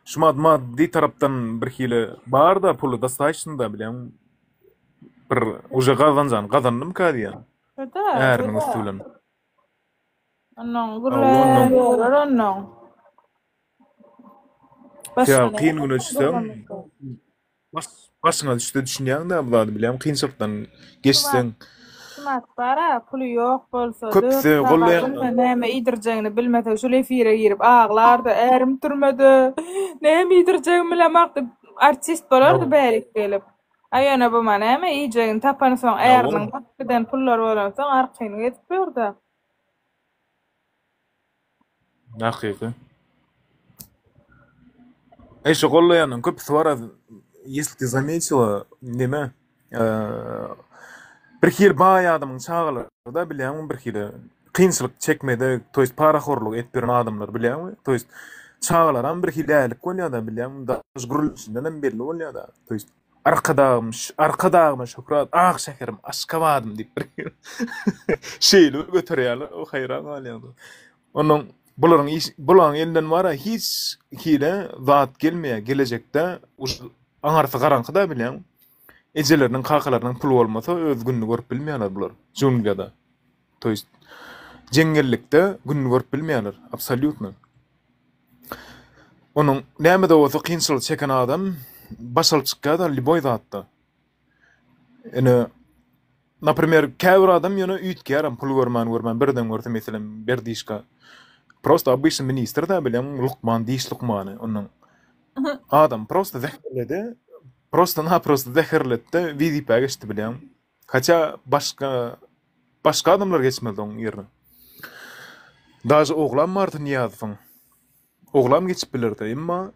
şumat maddy tarapdan bir hili barda puly dostaçnda bilýäň bir uje gazanjany gazandymka diýýän. Äriniň üsti bilen. Onnoň gürläp ýörer onnoň. Ýa kyn güne düşseň, baş başyňa düşse düşünýäň-dä bu zady bilýäňmi, kynçylykdan geçseň. Şumat bar-a, puly ýok bolsa, Köpüsi gollaýanlar. Näme iýdirjegini bilmese, şul efire girip aglardy, ärim türmede, näme iýdirjegimi bilemok diýip, artist bolardy bärik gelip. A ýöne bu ma näme iýjegini tapansoň äriniň basyp giden pullary bolansoň arkaýyn gezip ýörda. Hakyky. Eý şu gollaýanyň köpüsi bar если ты заметила neme bir hili baý adamyň çagalary-da bilýäňmi bir hili. kynçylyk çekmede, to ýest parahorluk edip ýören adamlar bilýäňmi? To ýest çagalaram birhili lälik bolýar-da bilýäňmi? Daş gürleşinden belli bolýar-da. To ýest Arkadagym, Arkadagyma şöhrat, ak şäherim Aşgabadym diýip bir şeýle bir göterýärler, o haýran galýaň. Onuň bularyň iş bularyň elinden bara hiç hile zat gelmeýär gelejekde aňarsy garaňky-da bilýäň. Ejeleriniň kakalarynyň puly bolmasa öz gününi görüp bilmeýärler bular junglyada. To ýest jeňňellikde gününi görüp bilmeýärler absolýutno. Onuň näme-de bolsa kynçylyk çeken adam baş alyp çykýar-da lýuboý zatda. Ine, naprimer, käbir adam ýöne üýtgärem pul görmän görmän birden görse meselem Berdişka prosto obyçny ministr-dä bilýäňmi lukman diş lukmany onuň adam prosto zäherledi prosto naprosto zäherledi-de wezipä geçdi bilýäňmi. Haça başga başga adamlar geçmezdi oň ýerine. Daže oglam bardy Nyýazowyň. Oglam geçip bilerdi, emma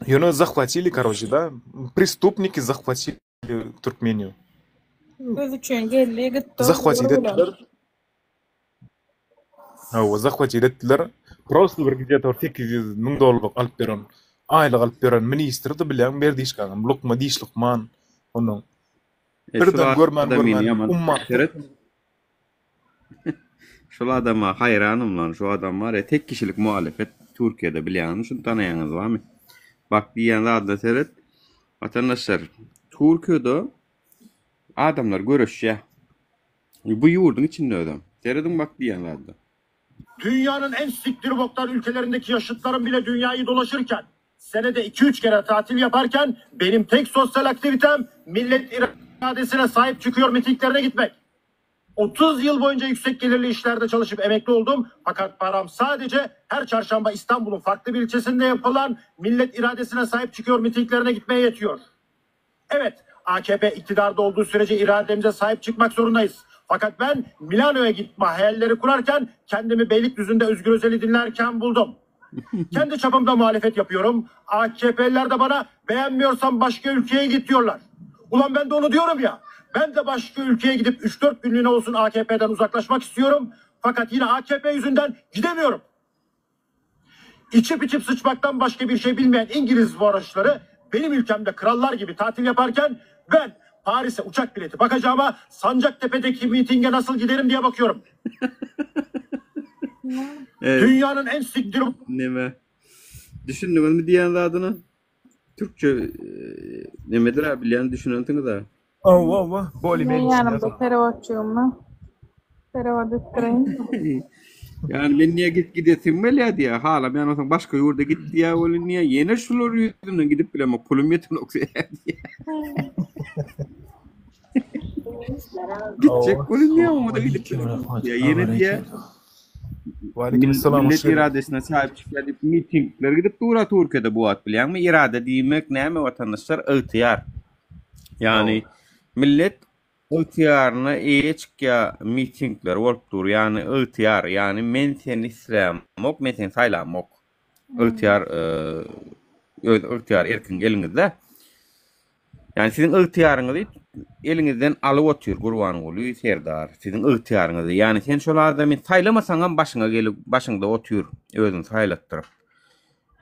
ýöne zahwatili karoçe da, prestupniki zahwatili Türkmeniýu. Göz üçin geldi gitdi. Zahwatit etdiler. Hawa, zahwatit etdiler. Prosto bir gije 800 müň dollarlyk alyp beren, aýlyk alyp beren ministrdi bilýäň Berdişkanyň lukma diş lukman onuň. E, şul Birden görmän adamyny görmän ýaman umman. seret. Şul adama haýranym lan. Şu adam bar ya tek kişilik muhalefet Türkiýede bilýäňizmi şuny tanaýaňyz barmy? Bak diýýän zadyna seret. Watandaşlar, Türkiýede adamlar göreşýär. Bu ýurduň içinde özem. Serediň bak diýýän zadyna. Dünyanın en siktir boktan ülkelerindeki yaşıtlarım bile dünyayı dolaşırken, senede 2-3 kere tatil yaparken benim tek sosyal aktivitem millet iradesine sahip çıkıyor mitinglerine gitmek. 30 yıl boyunca yüksek gelirli işlerde çalışıp emekli oldum. Fakat param sadece her çarşamba İstanbul'un farklı bir ilçesinde yapılan millet iradesine sahip çıkıyor mitinglerine gitmeye yetiyor. Evet, AKP iktidarda olduğu sürece irademize sahip çıkmak zorundayız. Fakat ben Milano'ya gitme hayalleri kurarken kendimi Beylikdüzü'nde Özgür Özel'i dinlerken buldum. Kendi çapımda muhalefet yapıyorum. AKP'liler de bana beğenmiyorsan başka ülkeye git diyorlar. Ulan ben de onu diyorum ya. Ben de başka ülkeye gidip 3-4 günlüğüne olsun AKP'den uzaklaşmak istiyorum. Fakat yine AKP yüzünden gidemiyorum. İçip içip sıçmaktan başka bir şey bilmeyen İngiliz varoşları benim ülkemde krallar gibi tatil yaparken ben Paris'e uçak bileti bakacağıma Sancaktepe'deki mitinge nasıl giderim diye bakıyorum. Evet, Dünyanın en siktir neme. Düşündüňizmi diýýän zadyny? Türkçe e, nemedir ha bilýän düşünensiňiz ha. Hawa, hawa, Men bolý-men ýanymda düşünýärdim. perewodçygym bar. Perewod etdireýin. Ýani men niýe git gidesim gelýär diýýär. Halamaýan bolsaň başga ýurda git diýýär welin niýe ýene şular ýüzünden gidip bilemok pulum ýetenok diýýär. Gitjek Hawa. welin niýe oňa-da gidip bilemok diýýär. Ýene diýýär Waleýkim essalam, hoş millet geldiň. iradesine sahip çykýar diýip mitingler gidip dur-a Türkiýede bu wagt bilýäňmi? Irade diýmek näme watandaşlar? Ygtyýar. Ýagny Hawa. millet Ygtyýaryna eýe çykýar mitingler bolup dur ýagny ygtyýar ýagny men seni islämok men seni saýlamok ygtyýar öz ygtyýar erkiň eliňizde ýagny siziň ygtyýaryňyzy eliňizden alyp otyr Gurbanguly Serdar siziň ygtyýaryňyzy ýagny sen şol adamy saýlamasaňam başyňa gelip başyňda otyr özüni saýlatdyryp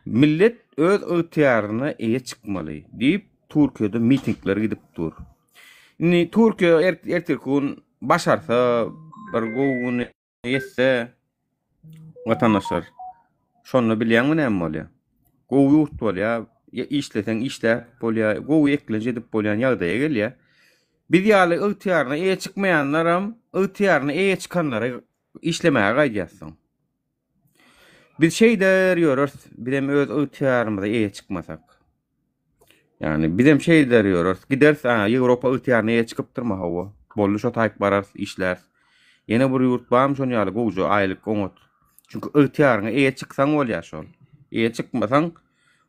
millet öz ygtyýaryna eýe çykmaly diýip Türkiýede mitingler gidip dur. Indi Türkiýe ertirki gün başarsa, bir gowy güni ýetse watandaşlar, şonda bilýäňmi näme bolýar? Gowy ýurt bolýar, işleseň işläp bolýar, gowy eklenç edip bolýan ýagdaýa gelýär. Biz ýaly ygtyýaryna eýe çykmaýanlaram ygtyýaryna eýe çykanlara işlemäge gaýdýar soň. Biz şeýder ýöreris, bizem öz ygtyýarymyza eýe çykmasak. Ýagny bizem şeýder ýöreris, gideris, a, Ýewropa ygtyýaryna eýe çykypdyrmy, hawa. Boldy şo taýyk bararys, işläris. Ýene bir ýurt barmy şon ýaly gowja aýlyk oňat. Çünki ygtyýaryňa eýe çyksaň bolýar şol. Eýe çykmasaň,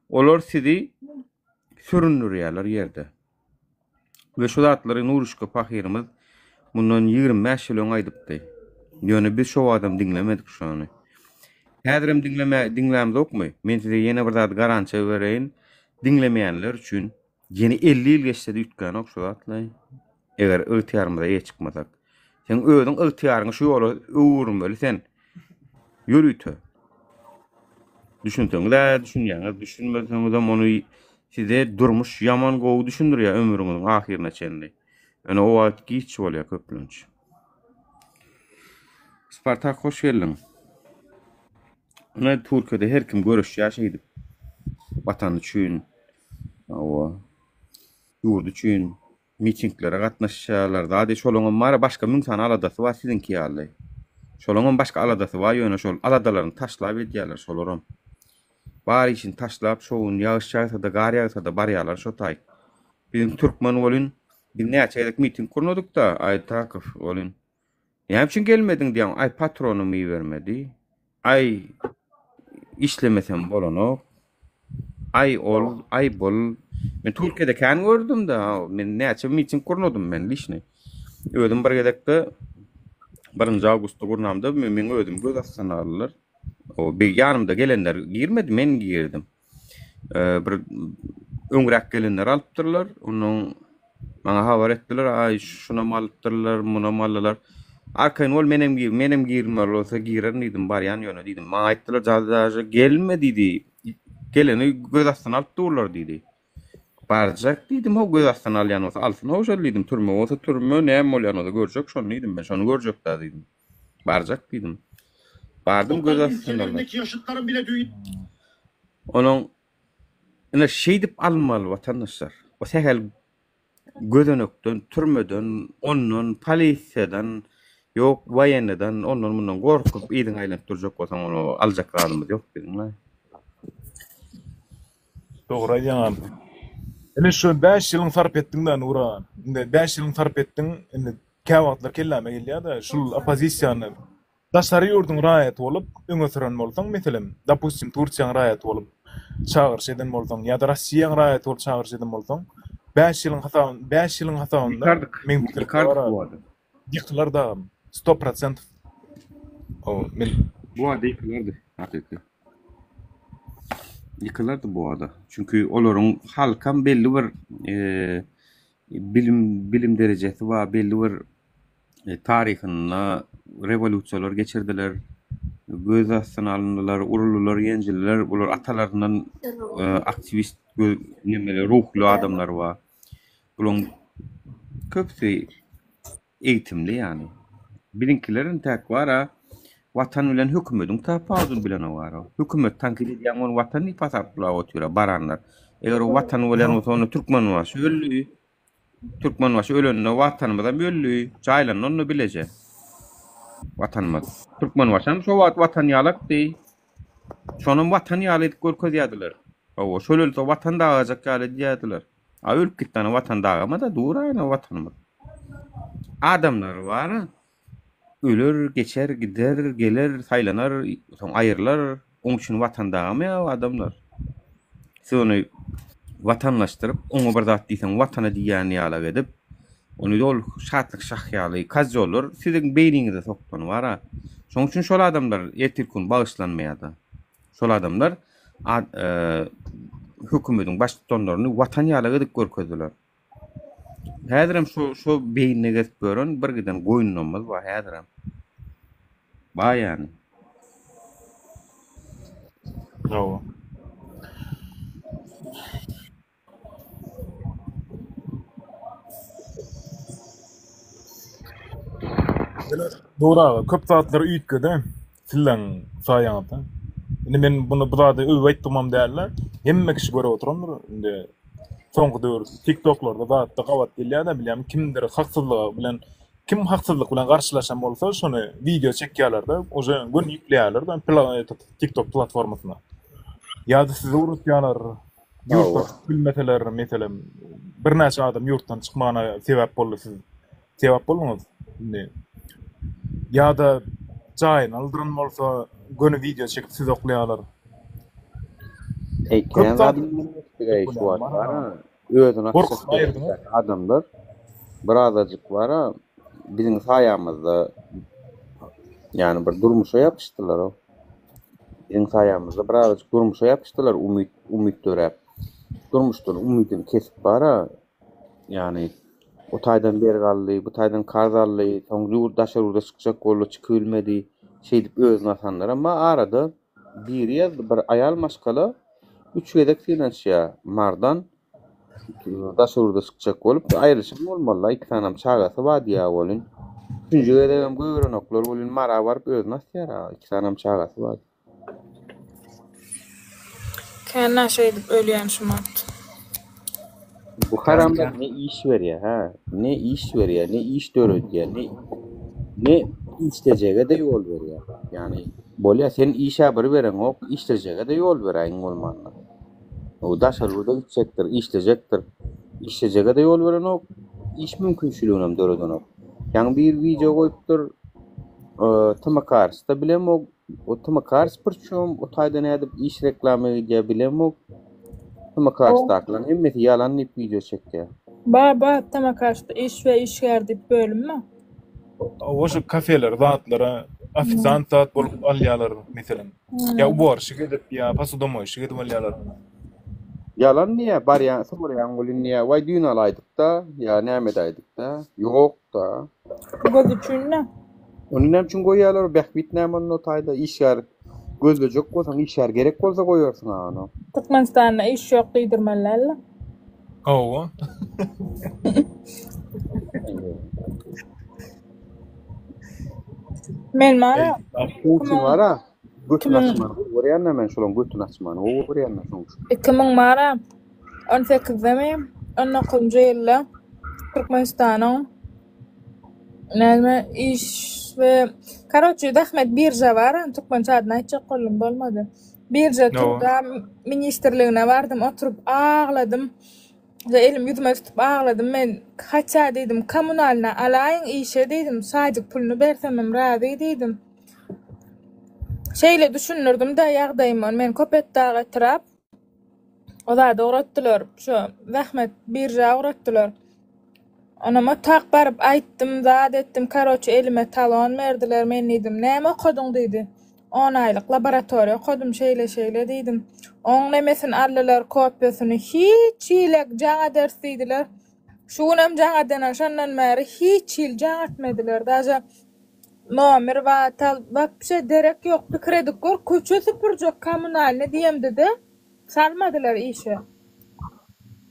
olar sizi süründürýärler ýerde. We şu zatlary Nuruşka pahyrymyz mundan 25 ýyl öň aýdypdy. Ýöne biz şo wagtam diňlemedik şony. Häzirem diňleme diňlämzokmy? Men size ýene bir zady garantiýa bereýin. Diňlemeýänler üçin ýene 50 ýyl geçse-de üýtgänok şu zatlar. Eger ygtyýarymyza eýe çykmasak. Seň özüň ygtyýaryňy şu ýola öwürmeli sen. Ýörite. Düşünseňiz-ä düşünýäňiz, düşünmeseňizem ony size durmuş ýaman gowy düşündirýär ömrüňiziň ahyryna çenli. Ýöne o wagt giç bolýar köplenç. Spartak hoş geldiň. Ine Türkiýede her kim göreşýär şeýdip. Watany üçin, hawa, ýurdy üçin mitinglere gatnaşýarlar. Zady şolaňam bar başga müň sany aladasy bar siziňki ýaly. Şolaňam başga aladasy bar ýöne şol aladalaryny taşlap edýärler şolaram. Bar işini taşlap şo gün ýagyş ýagsa-da gar ýagsa-da barýarlar şo taý. Biziň türkmen welin biz näçe gezek miting gurnadykda Aýtakow welin Näme üçin gelmediň diýýän, aý patronym ibermedi. Aý işlemesem bolanok. Aý ol, aý bul. Men Türkiýede kän gördüm-de, men näçe miting gurnadym men liçni. Özüm bir gezekde birinji awgustda gurnamda meň özüm göz astyna aldylar. O bir ýanymda gelenler girmedi, men girdim. Bir öňräk gelenleri alypdyrlar. Ondan maňa habar etdiler, aý şunam alypdyrlar, munam aldylar. Arkaýyn bol, menem gir, menem girmeli bolsa girerin diýdim, barýan ýöne diýdim. Maňa aýtdylar, daže gelme diýdi. Geleni göz astyna alyp durlar diýdi. Barjak diýdim, ho göz astyna alýan bolsa alsyn, ho şol diýdim, türme bolsa türme, näme bolýan bolsa görjek şony diýdim, men şony görjek-dä diýdim. Barjak diýdim. Bardym göz astyna. Onuň ine şeýdip alynmaly watandaşlar. O sähel gözenekden, türmeden, ondan, polisiýadan, ýok woýennydan, ondan mundan gorkup yzyňa aýlanyp durjak bolsaň ony aljak zadymyz ýok biziň. Dogry aýdýaň. Ine şu 5 ýylyň sarp etdiň-dä Nura. Indi 5 ýylyň sarp etdiň. Indi käwagtlar kelläme gelýär-de, şul oppozisiýany daşary ýurduň raýaty bolup öňe süren bolsaň, meselem, dopustim, Tursiýaň raýaty bolup çagyryş eden bolsaň ýa-da Rossiýaň raýaty bolup çagyryş eden bolsaň, 5 ýylyň hasabyn, 5 ýylyň hasabynda Ýykardyk. meň pikirimçe Ýykardyk bar-a, bu wada. ýykylar dagam. Sto prosentow. O, men Bu wada ýykylardy, hakyky. Ýykylardy bu wada. Çünki olaryň halkam belli bir bilim bilim derejesi bar, belli bir taryhynda rewolýusiýalar geçirdiler, göz astyna alyndylar, uruldylar, ýenjildiler. Bular atalaryndan aktiwist nemeler, ruhly adamlar bar. Bularyň köpüsi eýitimli ýaly. Biziňkiler intäk bar-a, Watan bilen hökümediň tapawudyny bilenok bar-a. Hökümet tankyt edýän ony Watan diýip hasaplap otyr-a baranlar. Eger o Watan bolýan bolsa onda Türkmenbaşy öldi. Türkmenbaşy ölende Watanymyzam öldi. Jaýlandy onda bileje. Watanymyz. Türkmenbaşam şo wagt Watan ýalakdy. Şonam Watan ýaly edip görkezýärdiler. Hawa, şol ölse Watan dagajak ýaly edýärdiler. A ölüp gitdi ana watan dagamada dur ana watanymyz. Adamlar bar. Öler, geçer, gider, geler, saýlanar, soň aýrylar. Oň üçin watan dagamaýar adamlar. Siz ony watanlaşdyryp, oňa bir zat diýseň watana diýýän ýalak edip, ony ýol şatlyk şah ýaly kozýollar siziň beýniňize sokdany bar-a. Şoň üçin şol adamlar ertirki gün bagyşlanmaýar-da. Şol adamlar hökümediň baştutanlaryny watan ýaly edip görkezdiler. Häzirem şu şu beýnine gezip ýören bir giden goýunlarymyz bar häzirem. Bar ýany. Hawa. Dogry aga, köp zatlar üýtgedi sizleň saýaňyzda. Indi men muny bu zady öwüp aýtdygymam däl-de, hemme kişi görüp oturandyr. Indi soňky döwür TikToklarda zatda gabat gelýär-de bilýäňmi, kimdir haksyzlyga bilen kim haksyzlyk bilen garşylaşan bolsa şony wideo çekýärler-de, uje göni ýükleýärler-de TikTok platformasyna. Ýa-da sizi urutýarlar. Ýurtdan çykyp bilmeseler, meselem, birnäçe adam ýurtdan çykmagyna sebäp boldy, siz sebäp bolduňyz indi. Ýa-da jaýyny aldyran bolsa, göni wideo çekip sizi oklaýarlar. Eý, Köp kän zat zat şu wagt bar-a, özüni Gorkusyny aýyrdyňyz. adamlar birazajyk bar-a, biziň saýamyzda ýagny bir durmuşa ýapyşdylar-ow. Biziň saýamyzda birazajyk durmuşa ýapyşdylar, umyt umyt döräp. Durmuşdan umydyny kesip bar-a, ýagny. O taýdan bergi aldy, bu taýdan karz aldy, soň ýurt daşary ýurda çykjak boldy, çykybilmedi. Şeýdip özüni asanlaram bar. Arada biri ýazdy, bir aýal maşgala üç gezek synanyşýar Mardan daşary ýurda çykjak bolup, aýrylyşan bolmaly-la, iki sanam çagasy bar diýýär welin. Üçünji gezegem goýberenoklar welin, Mara baryp özüni asýar-a, iki sanam çagasy bar. Känä şeýdip ölýän şumat. Bu haramlar ne iş berýär, hä? Ne iş berýär, ne iş döredýär, ne ne işlejege-de ýol berýär. Ýagny bolýar, sen işä bir bereňok, işlejege-de ýol beräý iň bolmanda. O daşary ýurda gitjekdir, işlejekdir. Işlejege-de ýol berenok, iş mümkinçiliginem döredenok. Ýaňy bir wideo goýupdyr, TMKRS-da bilemok, O TMKars prçom o taýda nädip iş reklama edýär bilemok. TMKarsdakylaryň hemmesi ýalan diýip wideo çekýär. Bar bar TMKarsda iş we işgär diýip bölüm bar. Hawa şu kafeler zatlara ofisiant zat bolup alýalar meselem. Ýa uborşik edip ýa posudomoýşik edip alýalar. Ýalan diýýär barýaň soraýaň welin diýýär waý düýn alaýdykda ýa näme edäýdikda ýokda. Göz üçin-de. Ony näme üçin goýýarlar? Bähbit näme onda o taýda? Işgär gözlejek bolsaň, işgär gerek bolsa goýarsyň a ony. Türkmenistanda iş ýok diýdirmeli däldi. Hawa. Men bara Putin bara götüni açmany gowy görýän-dä men şolaň götüni açmany gowy görýän-dä şoň üçin. 2000 bara 18-demi, 19-njy ýylda Türkmenistanyň Näme iş we karoçe zähmet birža bar türkmençe adyny aýtjak boldum bolmady. Birža trуда ministrligine bardym oturyp agladym. We elim ýüzüme tutup agladym men haça diýdim kommunalna alaýyň işe diýdim sadyk puluny bersemem razy diýdim. Şeýle düşündirdim-de ýagdaýymy men Köpetdag etrap O zada ugratdylar, şo zähmet birža ugratdylar. Onam otak baryp aýtdym, zat etdim, karoçe elime talon berdiler, men diýdim, näme okadyň diýdi. On aýlyk laboratoriýa okadym, şeýle-şeýle diýdim. Oň nemesini aldylar, kopiýasyny, hiç hili jaň ederis diýdiler. Şu günem jaň edener, şondan bäri hiç hili jaň etmediler, daže Nomer bar, tal, wapşe derek ýok, pikir edip gör, köçe süpürjek kommunalnyý diýemde-de, salmadylar işe.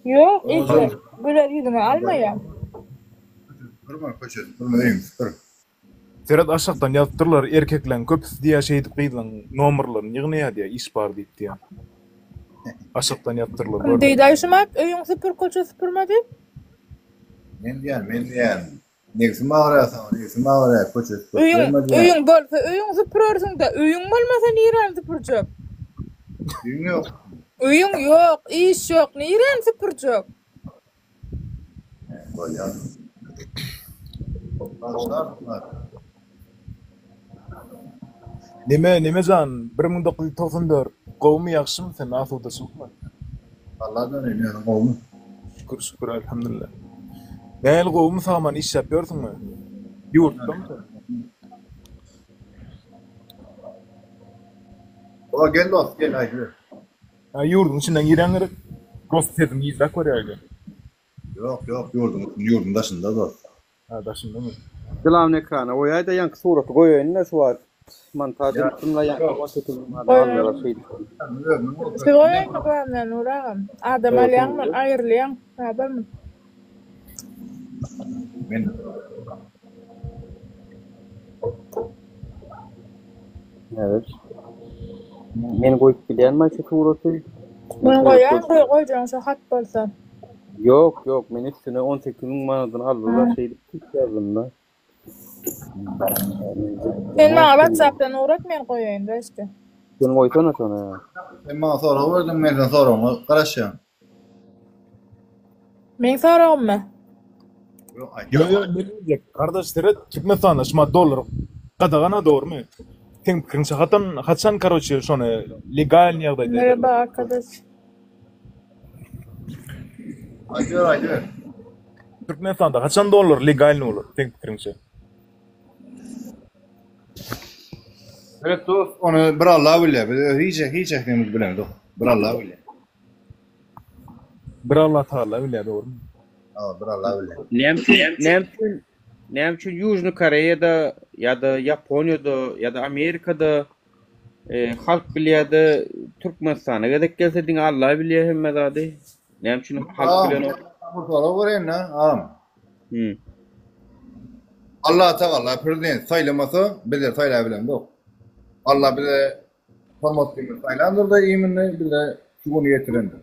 Ýok, işe güler ýüzüňi almaýar. Köçe süpürme, köçe süpürme, öýüňi süpür. Seret aşakdan ýazypdyrlar erkekleň köpüsi diýýä şeýdip gyzlaň nomerlerini ýygnaýa diýýä iş bar diýip diýýä. Aşakdan ýazypdyrlar Kim görmedim. diýdi-aý şumat, öýüňi süpür, köçe süpürme diýip? Men diýýän, men diýýän. Nebsim agyrýar saňa, nebsim agyrýar, köçe süpürip Öýüň, berme diýýän. öýüň bolsa öýüň süpürersiň-dä, öýüň bolmasa niräni süpürjek? Öýüň ýok. Öýüň ýok, iş ýok, niräni süpürjek? Bolýar. Bagyşlarsyňyz. Neme, neme jan, 1994 gowumy, ýagşymy sen, asudaçylykmy? Alladan öýün özüň gowumy? Şükür, şükür, elhamdülillah. Nähili gowumy saman işläp ýörsüňmi? Ýurtdamy sen? Owa gel dost gel aýdyber. Ha ýurduň içinden giren gerek. Dost sesiň gijräk görýär öýdýän. Ýok ýok ýurduň ýurduň daşynda dost. Ha daşyndamy? Glavny ekrana goýaýda ýaňky suraty goýaýynda şu wagt montaž edipdim la ýaňky 18 mü aldylar şeýdip. Siz goýaýyňmy glavnyny Nur agam? Adam alýaňmy aýrylýaň nädermi? Men Evet. Men goýup bilýänmi şu suraty? Men goýaýyn goý goýjaň şo hat bolsa. Ýok, ýok, men üstüne 18 mü manadyny aldylar şeýdip tüýs ýazdym-da. Sen maňa whatsappdan ugrat men goýaýyn reşdi. Sen goýsana şony. Sen maňa sorag berdiň, men seň soragyňa garaşýan. Meň soragymmy? Ýok, aýt. Ýok, ýok, men diýjek. Gardaş seret, Türkmenistanda şumat dollar gadagan-a dogrymy? Seň pikiriňçe hatan haçan karoçe şony legalnyý ýagdaýda ederler? Merhaba arkadaş. Aýdyber, aýdyber. Türkmenistanda haçan dollar legalnyý bolar seň pikiriňçe? Seret dost, ony bir Allah bilýär. Biz hiç hiç ählimiz bilemzok. Bir Allah bilýär. Bir Allah Tagala bilýär dogrymy? Hawa, bir Allah bilýär. Näme üçin, näme üçin, näme üçin Ýužnyý Koreýada ýa-da Ýaponiýada ýa-da Amerikada e, halk bilýär-de Türkmenistana gezek gelse diňe Allah bilýär hemme zady. Näme üçin halk Agam, bilenok? bir sorag bereýin-de, agam. Hmm. Allah Tagala prezident saýlamasa, bizler saýlap bilemzok. Allah bize hormatlymyzy saýlandyr-da imini bize şu güne ýetirendir.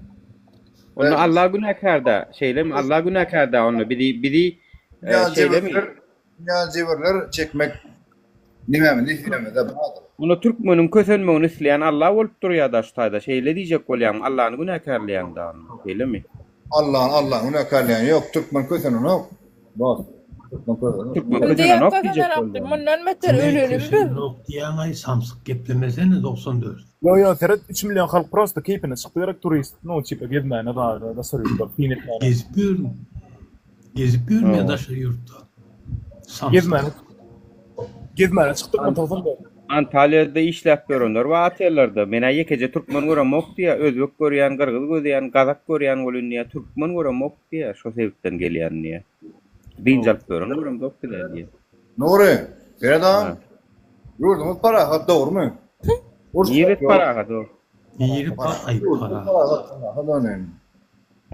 Onda Allah günäkär-dä, şeýlemi? Allah günäkär-dä onda bizi bizi e, Dünýä şeýlemi? jebirler, dünýä jebirler çekmek nememiz, nesibemizde bardyr. Onda türkmeniň kösenmegini isleýän Allah bolup durýar-da şu taýda. Şeýle diýjek bolýaňmy? Allany günäkärleýäň-dä onda. Şeýlemi? Allany Allany günäkärleýän ýok, türkmen kösenenok. Dost, türkmen kösenenok. Türkmen Kim diýýär kösenenok diýjek kösenenok diýip, bolýaň. mundan beter Kime ölelim biz. kösenenok diýýäňaý samsyk geplemesene 94. Ýo ýo seret üç million halk prosta keýpine çykdy gerek turist no tipa gezmäne zada daşary ýurtlar syn etmäne. Gezip ýörün. Gezip ýörün ýa daşary ýurtda. Samsyk. Gezmäne gezmäne çykdykmy 94. Antalýada işläp ýörenler bar otellerde. Men-ä ýekeje türkmen göremok diýýär. Özbek görýän, gyrgyz gözýän, gazak görýän welin diýýär, türkmen göremok diýýär, şo sebitden gelýän diýýär. Dynç alyp ýören göremzok biz-ä diýýär. Nury, seret agam. Ýurdumyz parahat dogrumy? Uruş Niresi ýok. parahat o? Niri pa aý Ýurdumyz parahat. parahat, parahat onuň.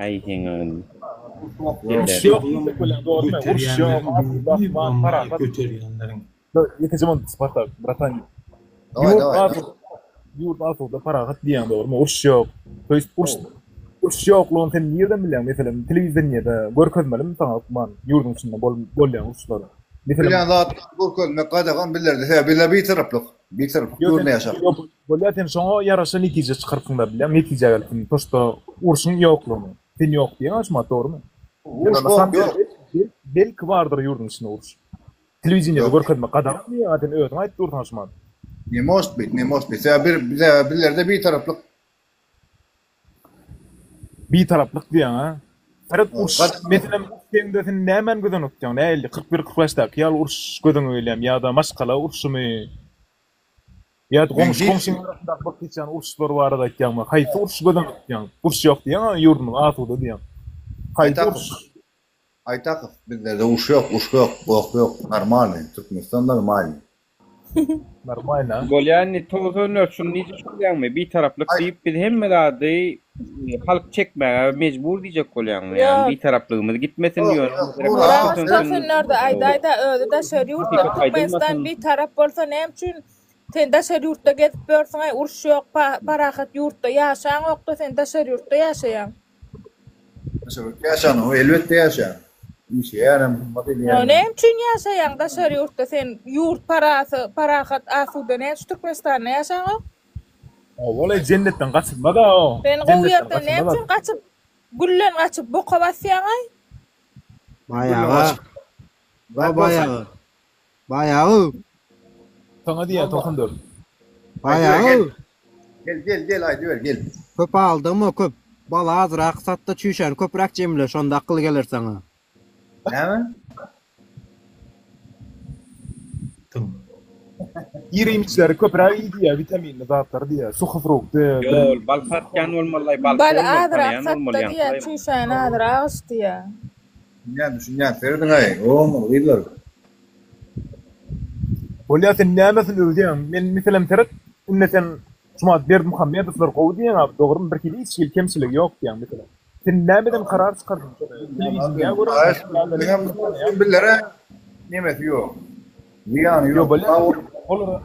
Aý seň öňüň. Uruş ýok diýsek bolýar dogrumy? Uruş ýok, Göterýänleriň asuda asman, biri parahat. göterýänleriň. Ýekeje minut Spartak, bratan. Daway, Ýurt daway. asuda, ýurt asuda, parahat diýýäň dogrumy? Uruş ýok. To ýest uruş uruş ýoklugyny sen nirden bilýäň? Meselem, telewideniýede görkezmelimi saňa hökman ýurduň içinde bol bolýan uruşlary? Meselem, Bilýän zatlary görkezmek gadagan bizlerde. Sebäbi bizler bitaraplyk. Bitaraplyk Ýok, döwründe sen ýaşap. ýok, bolýar sen şoňa ýaraşa netije çykarypsyň-da bilýäň, netijä gelipsiň. To şda urşuň ýoklugyny. Sen ýok diýýäň-ä şumat dogrumy? Uruş Ýöne na ýok, samom ýok. delе belki bardyr ýurduň içinde uruş. Telewideniýede Ýok. görkezmek gadaganmy ýa sen özüň aýdyp dursuň şumat? Ne может быть, ne может быть. Sebäbi bir bize bizlerde bitaraplyk Bitaraplyk diýýäň-ä? Seret uruş, Gadagan. meselem uruş diýeňde sen nämäni göz öňünde tutýaň? Nähili 41 45 däki ýaly uruş göz öňüňe gelýärmi ýa-da maşgala urşumy? Ýa-da Men goňşy hiç goňşyň arasyndaky bolup geçýän uruşlar barada aýtýaňmy? Haýsy urşy göz öňünde tutýaň? Uruş ýok diýýäň-ä ýurdumyz asuda diýýäň. Haýsy Aýtakow, uruş? Aýtakow, bizlerde uruş ýok, uruş ýok, gok ýok, normalnyý, Türkmenistan normalnyý. Normalny. Bolýa indi 94 şuny diýjek bolýaňmy? Bitaraplyk Aý, diýip biz hemme zady e, halk çekmäge mejbur diýjek bolýaňmy? Ýagny Ýok. bitaraplygymyz gitmesin ýok, ýöne ýok, meselem Nury halk agam, Nuragaç kösensin. 94-de aýdaýda özi daşary ýurtda Hakykat Türkmenistan aýdylmasyn. bitarap bolsa näme üçin sen daşary ýurtda gezip ýörsüňaý uruş ýok parahat ýurtda ýaşaňokda sen daşary ýurtda ýaşaýaň. Daşary ýurtda ýaşanok, elbetde ýaşaýan. Işleýänem, hyzmat Ýa edýänem. näme üçin ýaşaýaň daşary ýurtda sen ýurt parasy parahat asuda näme üçin Türkmenistanda ýaşaňok? Owal-eý jennetden gaçylmaz-a o. Sen gowy Jennetden ýerden näme gaçylmaz. üçin gaçyp gülden gaçyp boka basýaňaý? Baý Gülden aga. gaçyp. Baý baý aga. Baý aga. Saňa diýýän 94. Baý Aýdyber, aga. gel. Gel, gel, gel, aýdyber, gel. Köp aldyňmy köp. Baly azrak satda çüýşäni köpräk jemle şonda akyl geler saňa. Näme? Tüm. Iri-iýmişleri köpräk iý diýýär, witaminli zatlary diýýär, suhofrukty. Ýol, bal satýan bolmaly, balçy Baly bolmaly, azrak tanaýan satda bolmaly diýýär, ýaňky. çüýşäni azrak iç diýýär. Düşünýän, düşünýän. Serediň-aý, oglanlar, gyzlar. Bolýa sen nämesini öwýäň? Men meselem seret, indi sen şumat Berdimuhamedowlar gowy diýýäň abi dogrymy bir hili hiç hili kemçiligi ýok diýýäň meselem. Sen nämeden karar çykardyň şony? Telewideniýä görä Billere nemesi ýok. Zyýany Ýok ýok. bolýa olar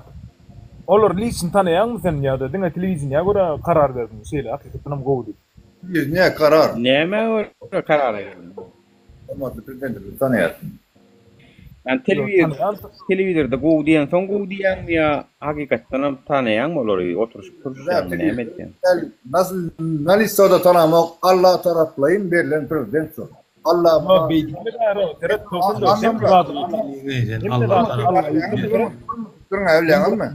olar liçni tanaýaňmy sen ýa-da diňe telewideniýä görä karar berdiň şeýle hakykatdanam gowy diýip. Telewideniýä karar. Nämä görä karara geldiň? Hormatly Prezidentimizi tanaýas. Ýani telewizor telewizorda gowy diýensoň gowy diýýäňmi ýa hakykatdanam tanaýaňmy olary oturyşyp turuşýaňmy näme edýäň? Nasıl nalisoda tanamok Alla taraplaýyn berlen prezident şol. Alla Ýok beý diýme bäri seret togsan hemme zady hemme zady Alla ýükleýär. Durňa bilýäňizmi?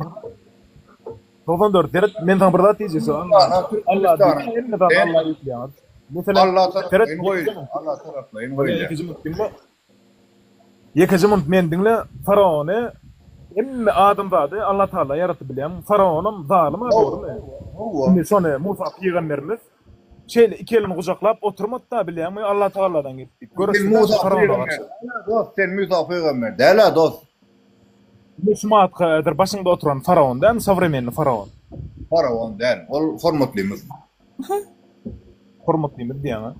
94 seret men saňa bir zat diýjek şo Alla diýme hemme zady Alla ýükleýär. Meselem Alla seret taraplaýyn goýulýar. Alla taraplaýyn goýulýar. Ýekeje munt meni diňle faraony hemme adamzady Alla Taala ýaratdy bilýäňmi faraonam zalym a dogrymy Hawa. Indi şony Musa pygamberimiz. Şeýle iki elini gujaklap oturmady-da bilýäňmi Allah Tagaladan gelip diýip. Sen Göreşdi-dä şu Musa faraona pygamber garşy. däl-ä dost, sen Musa pygamber däl-ä dost. Indi şu matka häzir başyňda oturan faraon dälmi, sowremennyý faraon? Faraon däl, ol hormatlymyz. Hormatlymyz diýýäň-a?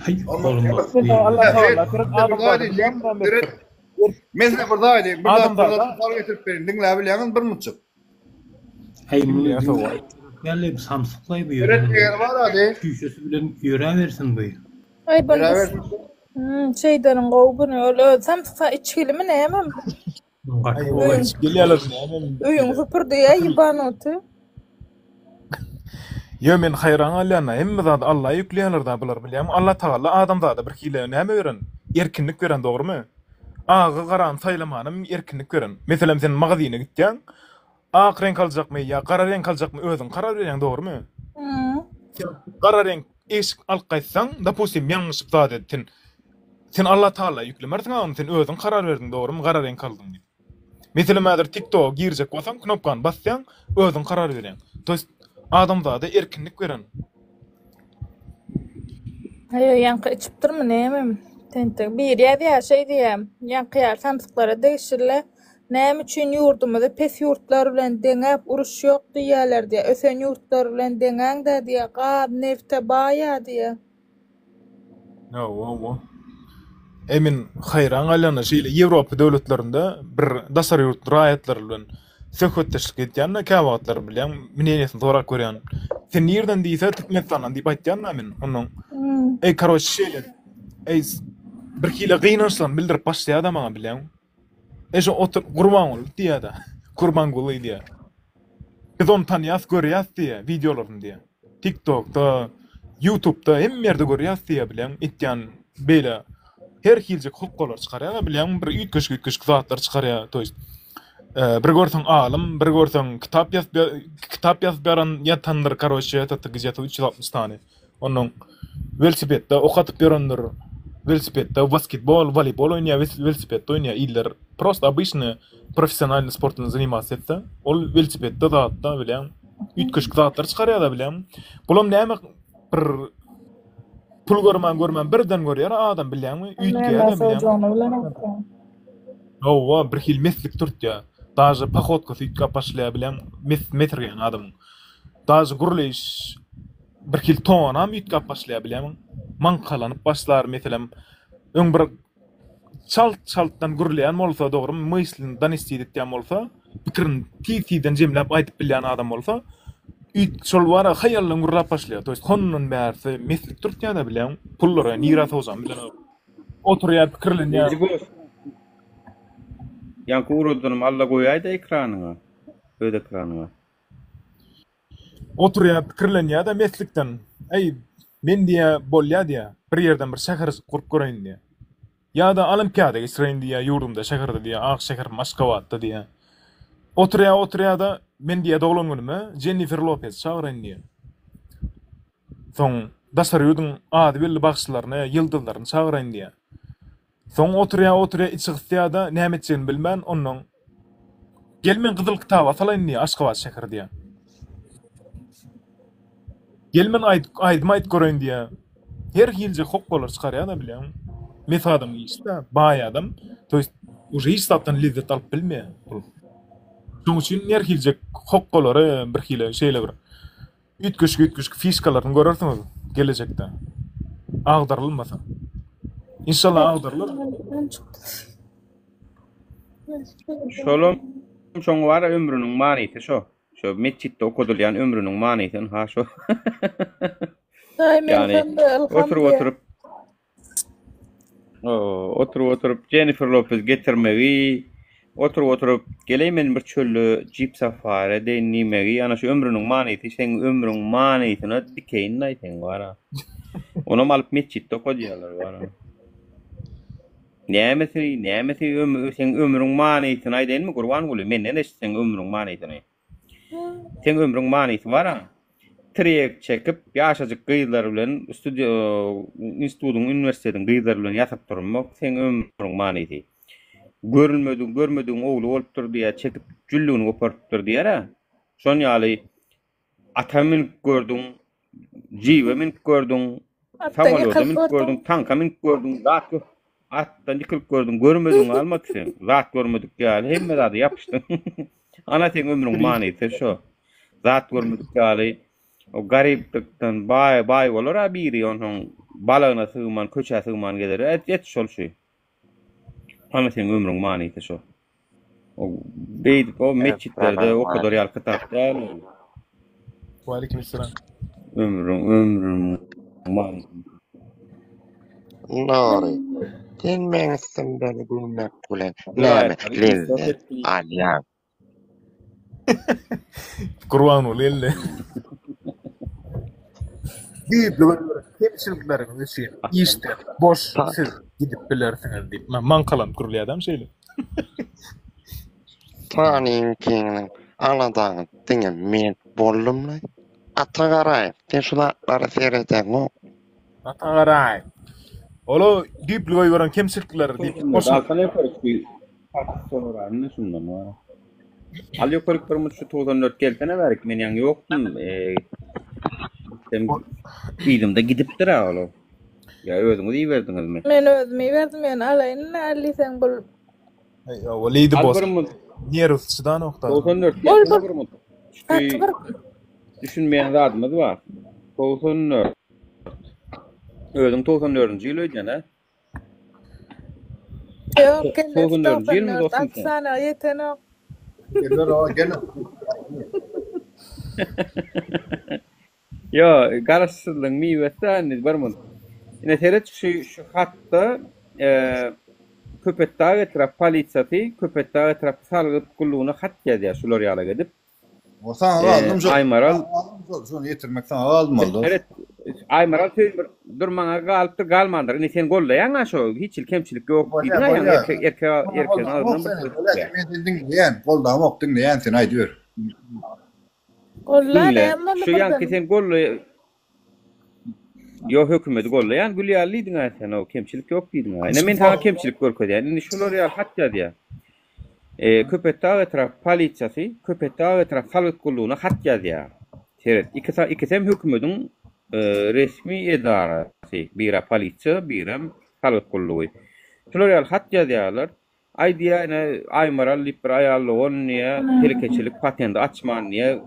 Haý, Hormatlymyz. Sen hormatly. Allah Sen Tagala seret bir zat adamzada diýjek, bilýäňmi näme seret. etdir? Men size bir zat aýdaýyn, bir zat, bir zat Adamzada mysal getirip berin, diňläbilýäňizmi bir munçuk? Haý, muny diňleýän sowal. diňläp däl, samsyklaý bu Seret ýören. eger bar ady. Çüýşesi bilen ýöräbersin bu. Aý boldy. Ýöräbersin. Hmm, şeýdeniň gowy güni. Ol özi samsyksa içgilimi nämemi? Gaty Aý, gowy. içip gelýärler nämemi? Öýüň süpürdi-ä ýybanoty. Ýo men haýran galýan-da, hemme zady Alla ýükleýärler-dä bular bilýäňmi? Alla Tagala adamzada bir hili näme beren? Erkinlik beren dogrymy? Agy garany saýlamanam erkinlik beren. Meselem sen magazyna gitýäň, ak reňk aljakmy ýa gara reňk aljakmy özüň karar berýäň dogrymy? Sen gara reňk eşik alyp gaýtsaň, dopustim ýalňyşyp zat edip sen sen Alla Tagala ýüklemersiň-ä ony sen özüň karar berdiň dogrymy gara reňk aldyň diýip. Meselem häzir TikToka girjek bolsaň knopkany basýaň, özüň karar berýäň. To ýest adamzada erkinlik beren. Aý ýaňky içipdirmi nämemi tentek. Biri ýazýar şeý diýýär. Ýaňky ýaly samsyklara degişli näme üçin ýurdumyzy pes ýurtlar bilen deňäp uruş ýok diýýärler diýýär. Ösen ýurtlar bilen deňäňdä diýýär. Gaz, nebte baýa diýýär. Hawa, hawa. E men haýran galýan-da, şeýle Ýewropa döwletlerinde bir daşary ýurt raýatlary bilen söhbetdeşlik edýän-de käwagtlar bilýäň, mneniýesini sorap görýän. Sen nirden diýse, Türkmenistandan diýip aýtýan-da men. Onnoň Eý, karoçe, şeýle, eý, bir hili gynançlaryny bildirip başlaýar-da maňa bilýäň. Eý, şo otur, Gurbanguly diýýär-de. Gurbanguly diýýär. Biz ony tanýas, görýäs diýýär, wideolaryny diýýär. TikTokda, YouTubeda hemme ýerde görýäs diýýär bilýäň, etýän beýle her hiljek hokgalar çykarýar bilýäň, bir üýtgeşik üýtgeşik zatlar çykarýar, to ýest bir görseň alym, bir görseň kitap ýazyp kitap ýazyp ýaran ýatandyr, karoçe, etat gde-to 360 sany. Onnoň welosipedde ok atyp ýörendir, welosipedde basketbol, woleýbol oýnaýar, welosipedde oýnaýar iller. Prosto obyçnyý professionalnyý sport bilen zanimatsiýa etse, ol welosipedde zatda bilýäň, üýtgeşik zatlar çykarýar-da bilýäň. Bulam näme bir pul görmän görmän birden görýär adam bilýäňmi, üýtgeýär-de bilýäň. Hawa, bir hili meslik dürtýär. Daže pohodkasy üýtgäp başlaýar bilýäň, mes mesirgeýän adamyň. Daže gürleýiş bir hili tonam üýtgäp başlaýar bilýämiň. Maňkalanyp başlar meselem. Öň bir çalt-çaltdan gürleýän bolsa, dogrymy, myslini donesti etýän bolsa, pikirini tiz-tizden jemläp aýdyp bilýän adam bolsa, üýt şol bara haýaldan gürläp başlaýar. To ýest hondan bärsi meslik dürtýär-de bilýäň, pullary nirä sowjam bilenok. Oturýar, pikirlenýär. Nji goş. Ýaňky ugradanym Alla goýaýda ekranyňa. Öz ekranyňa. Oturýar, pikirlenýär-de meslikden. Äý, men diýýär, bolýar diýýär, bir ýerden bir şäherjik gurup göreýin diýýär. Ýa-da olimpiada geçireýin diýýär, ýurdumda, şäherde diýýär, ak şäherim Aşgabatda diýýär. Oturýar, oturýar-da, men diýýär, doglan günüme Jennifer Lopezi çagyraýyn diýýär. Soň daşary ýurduň ady belli bagşylaryny, ýyldyzlaryny çagyraýyn diýýär. Soň oturýar, oturýar, içi gysýar-da, näme etjegini bilmän, onnoň, Gel men gyzyl kitaba salaýyn diýýär, Aşgabat şäheri diýýär. Gel men aýt, aýdym aýdyp göreýin diýýär. Her hilje hokgalar çykarýar-da bilýäňmi? Mes adamyň işi-dä, baý adam, to ýest, uje hiç zatdan lezzet alyp bilmeýär ol. Şonuň üçin her hiljek hokgalary birhili şeýle bir Üýtgeşik-üýtgeşik fişkalaryny görersiňiz gelejekde. Agdarylmasa. Inşallah agdarylar. Şolam şoň bar ömrüniň manysy şo. Şo metjitde okadylýan ömrüniň manysy ynha şo. Daýy men Ýagny sende ylham oturyp diýýän. oturyp Oturyp oturyp Jennifer Lopez getirmegi, oturyp oturyp geleý men bir çölde jip safari edeýin diýmegi, ana şu ömrüniň manysy seň ömrüň manysyna dikeýin-daý seň bara. Onam alyp metjitde okadýarlar bara. Nämesi, nämesi ömür, seň ömrüň manysyny aýdaýynmy Gurbanguly, menden eşit seň ömrüň manysyny. Seň ömrüň manysy bar-a. Trek çekip, ýaşajyk gyzlar bilen studiýa, institutyň, uniwersitetiň gyzlary bilen ýatyp durmak seň ömrüň manysy. Görülmedigiň, görmedigiň ogly bolupdyr diýýär, çekip jüllügini goparypdyr diýýär-ä. Şon ýaly ata münüp gördüň. Jibe münüp gördüň, samolýota münüp gördüň, tanka münüp gördüň, zat gör. Atdan ýykylyp gördüň, görmediň galmady sen. Zat görmedik ýaly hemme zada ýapyşdyň. Ana seň ömrüň manysy şo. Zat görmedik ýaly o garyplykdan baý baý bolar-a biri onsoň balagyna sygman, köçä sygman gezer. Et, et şol şu. Ana seň ömrüň manysy şo. O beýdip o metjitlerde okadar ýaly kitap däl. Waleýkim essalam. Ömrüň ömrüň manysy. Nary, sen meň üstümden gülmek bilen näme lezzet alýaň? Gurbanguly geldi. Düýpli bir kemçilikleriňiz üçin işden boş siz gidip bilersiňiz diýip maňkalanyp gürleýär adam şeýle. Sanyňkynyň aladaňy diňe men boldumlaý. Ata Garaýew, sen şu zatlara seredeňok. Ata Garaýew. Ol-a düýpli goýberen kemçilikleri diýip boş. Soraýyn şundan bar. Al ýokaryk bir mut şu 94 gelsene bärik men ýaňy ýokdum. Sen yzymda gidipdir ha ol. Ýa özüňiz iberdiňizmi? Men özüm iberdim ýöne alaýyn al diýseň bul. Ýa Lady Boss. Nerwsy çydanok da. 94 gelsene bir mut. Gaty bir düşünmeýän zadymyz bar. 94. Özüň 94-nji ýyl öýdýän ha? Ýok, kellesi 94, alty sany ýetenok. Geler o, geler. Ýo, garaşsyzlygyň miwesi indi bir mun. Ine seret şu şu hatda e, Köpetdag etrap polisiýasy Köpetdag etrap salgyt gullugyna hat ýazýar şular ýaly edip. O saňa galdym şol. Aýmaral. Şony ýetirmek saňa galdym ol dos. Seret, Aýmaral söýün dur maňa galypdyr galmandyr. Indi sen gollaýaň-a şo hiç hili kemçilik ýok diýdiň-ä ýaňy erkek erkek erkegiň agzyndan bir söz çykýar. Men seni diňleýän, goldamok diňleýän seni aýdyber. Golla Diňle, näme boldy şu ýaňky birden? sen gollaý Ýok hökümeti gollaýan gül ýaly diýdiň-ä sen o kemçilik ýok diýdiň-ä. Ine men saňa kemçilik görkezýän. Indi şular ýaly hat ýazýar. Köpetdag etrap polisiýasy Köpetdag etrap salgyt gullugyna hat ýazýar. Seret, ikisi ikisem hökümediň resmi edarasy. Biri polisiýa, birem salgyt gullugy. Şular ýaly hat ýazýarlar. Aý diýýär, ine Aýmaral diýip bir aýal dogan diýýär, telekeçilik patendi açman diýýär,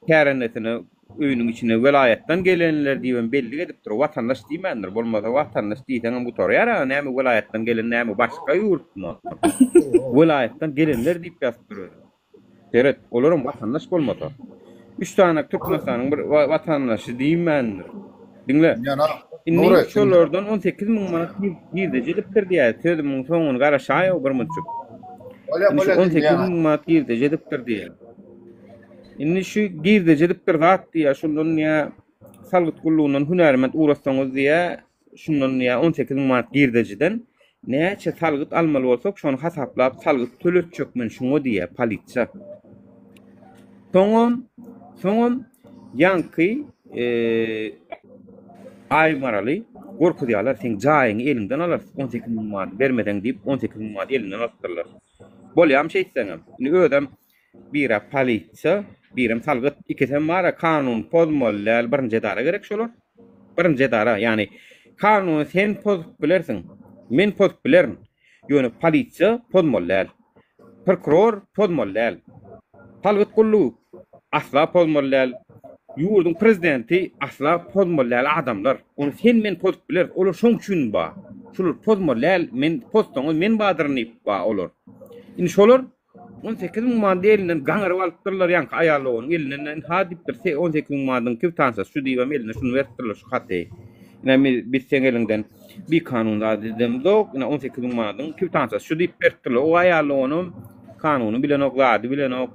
Kärendesine öýüniň içine welaýatdan gelenler diýibem bellik edipdir. Watandaş diýmändir. Bolmasa watandaş diýseňem gutarýar-a, näme welaýatdan gelen näme başga ýurtmy? Welaýatdan gelenler diýip ýazypdyr özi. Seret, olaram watandaş bolmasa. Üç sany Türkmenistanyň bir watandaşy diýmändir. Diňle. Indi şolardan 18 müň manat girdeji edipdir diýýär. Sözümiň soňuny garaşaýow bir munçuk. Indi şu 18 müň manat girdeji edipdir diýýär. Indi şu girdeji edip bir zat diýýär, şundan diýýär, salgyt gullugyndan hünärment ugratsaňyz diýýär, şundan diýýär 18 müň manat girdejiden näçe salgyt almaly bolsak, şony hasaplap salgyt töletjek men şuňa diýýär polisiýa. Soňam, soňam ýaňky Aýmaraly gorkuzýarlar, seň jaýyňy eliňden alarys 18 müň manat bermeseň diýip, 18 müň manat elinden alypdyrlar. Bolýamy şeýtseňem? Indi özem Birä polisiýa, birem salgyt, ikisem bara kanuny pozmaly däl, birinji edara gerek şolar. Birinji edara, ýagny kanuny sen pozup bilersiň, men pozup bilerin, ýöne polisiýa pozmaly däl. Prokuror pozmaly däl. Salgyt gullugy asla pozmaly däl. Ýurduň prezidenti asla pozmaly däl adamlar. Ony sen men pozup bileris, olar şoň üçin bar. Şular pozmaly däl, men pozsaňyz men badyryn diýip bar olar. Indi şolar 18 müň manady elinden gaňryp alypdyrlar ýaňky aýal doganyň elinden ynha diýipdir se 18 müň manadyň kwitansiýasy şu diýibem eline şuny beripdirler şu haty. Ine biz seň eliňden bikanun zat edemzok ine 18 müň manadyň kwitansiýasy şu diýip beripdirler. O aýal doganam kanuny bilenok zady bilenok.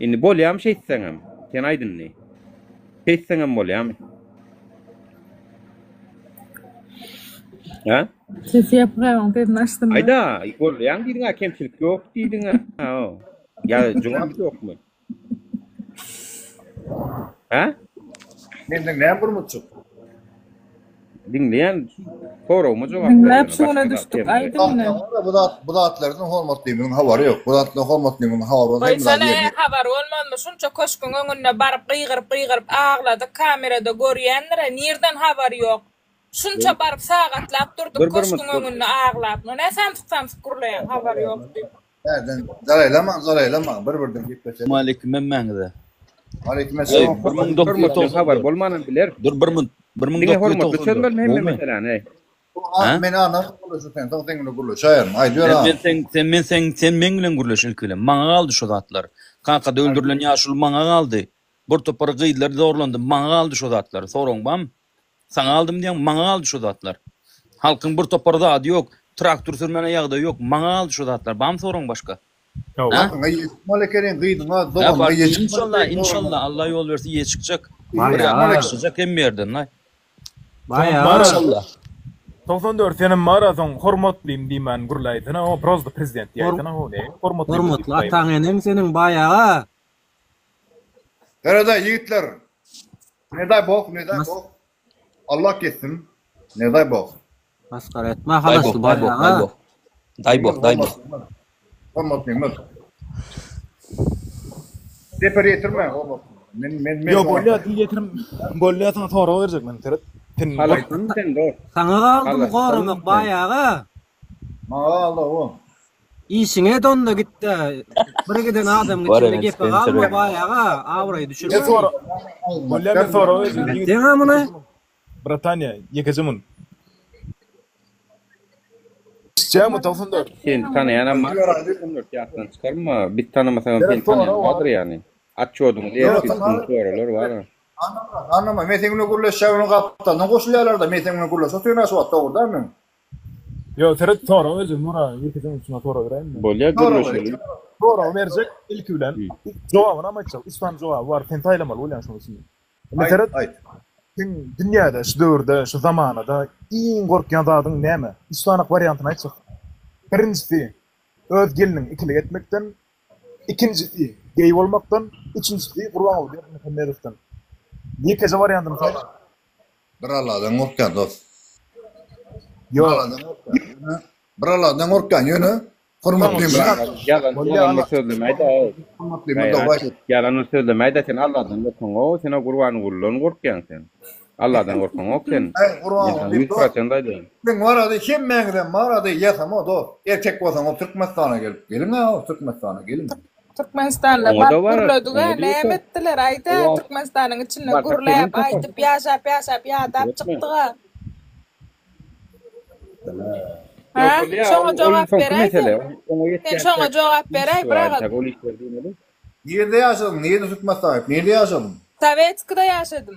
Indi bolýamy şeýtseňem? Sen aýt indi. Şeýtseňem bolýamy? Hä? Sesi ýapyk sesini açdym. Aýda, goldaýaň diýdiň-ä, kemçilik ýok diýdiň-ä. Ýa jogap ýokmy? Hä? Menden näme bir mutçuk? Diňleýän soragyma jogap Diňläp berýän. şu güne Başga zat düşdük diýemde. aýdymyny. Bu zat bu zatlardan hormatlymyzyň habary ýok. Bu zatlardan hormatlymyzyň habary bolsa hemme zady Goýsana ýerine habar bolmazmy şunça köşgüň öňünde baryp gygyryp gygyryp agladyk kamerada görýändirä nirden habary ýok şunça baryp sagatlap durduk Dur bir köşgüň minut dur. öňünde aglap ne samsyk samsyk gürleýäň habary ýok diýip. Bärden jaraýlamaň, jaraýlamaň, bir-birden gepleşeliň. Aleyküm hemmäňize. Aleyküm Eý, esselam. Hormatly habar 1994. bolmanam biler. Dur bir minut. Diňe hormatly 1994. çözmelimi hemme Gowmy? meseläni eý. Ha? Men anam gürleşip sen, soň seň bilen gürleşäýerin. Aýdyber Sen agam. men sen sen men sen sen meň bilen gürleş ilki bilen. Maňa galdy şo zatlar. Kakada öldürilen ýaşuly maňa galdy. Bir topar gyzlar zorlandy. Maňa galdy şo zatlar. Soraň bam? Saňa aldym diýýäň, maňa galdy şo zatlar. Halkyň bir topar zady ýok, traktor sürmäne ýagdaýy ýok, maňa galdy şo zatlar. Bamy soraň başga? Hä? Hakyňa ýetmeli ekeniň, gyzyňa, Hä, doganyňa bar, ýetmeli inşallah, ekeniň, inşallah, Allah ýol berse ýe çykjak. Baý Bir ýa aga. başlajak hemme ýerden, laý. Baý aga. Inşallah. 94 senem bar-a soň hormatlym diýmän gürläýsene o prosta prezident Hor diýäýsene o ne hormatlym diýip Hormatly daýym. ataň eneň seniň baý aga. Serede ýigitler. Ne daý bok, ne daý Mas bok. Allah kessin. Ne daý bok. Masgara etme Daý bok, halasly daý baý bok, daý aga. bok. Daý bok, daý bok. Hormatlymyz. Zeper ýetirme hormatly. Men men men Ýok bolýa dil ýetirim bolýa saňa sorag berjek men seret. Sen Halaslymy sen dost? Saňa galdymy Halaslymy goramak sen? baý aga. Maňa galdy o. Işiňi et onda gitde. Bir giden adamyň Bar içinde evet gepe Spencer galma evet. baý aga, abraýy Men düşürme. sora Bolýa men sorag berjek ýigit. Etdiňä muny? Brataniýa ýekeje mun. Eşitýäňmi 94? Seni tanaýanam bar. 94 ýatdan çykarma. Biz tanamasagam Gerek seni tanaýan sorag bar. bardyr ýany. Atçodyň erkekligiň soralar bar. Anlamaz, anlamaz. Men seň bilen gürleşýän bilen gapdaldan goşulýarlar-da. Men seň bilen gürleşip otyryn-a şu wagt, dogry dälmi? Ýok, seret sorag berjek Nura, ýekeje minut şuna sorag beräýinmi? Bolýa gürleşeli. Sorag berjek ilki bilen jogabynam aýtjak. Üç sany jogaby bar, sen saýlamaly bolýaň şonuň içinden. Indi seret, Aýt, aýt. seň dünýäde şu döwürde, şu zamanada iň gorkýan zadyň näme? Üç sany wariantyny aýtjak. Birinjisi, öz gelniňi ikilik etmekden, ikinjisi, geý bolmakdan, üçünjisi, Gurbanguly Berdimuhamedowdan. Ýekeje wariantyny saýla. Bir Allahdan gorkýan dost. Bir Ýok. Allahdan gorkýan. Ýöne bir Allahdan gorkýan ýöne hormatly bir Ýalan ýalan bir sözlemäýdä. Hormatly bir dogry. Ýalan bir sözlemäýdä sen Allahdan gorkaňok, sen o Gurbangulydan gorkýaň sen. Allahdan gorkaňok sen. Eý Gurbanguly Ýüz prosent aýdýan. Siziň barada hemmäňizem barada ýasama dost. Erkek bolsaňyz Türkmenistana gelip geliň-ä Türkmenistana geliň. Türkmenistanda Oňa-da baryp barar, gürledigä oňa-da näme ýeter. etdiler aýda Oňa Türkmenistanyň içinde barsak gürläp seniň tapar. aýdyp ýaşap ýaşap ýadap Etme. çykdyga. Ýok Hä? bolýa, Şoňa ol ol jogap soňky beräý mesele. sen. Oňa Sen ýetýänçä şoňa jogap iş beräý bar biragat. entäk ol işleri diýmeli. Nirde ýaşadyň? Nirde Türkmenistana? Nirde ýaşadyň? Sowetskide ýaşadym.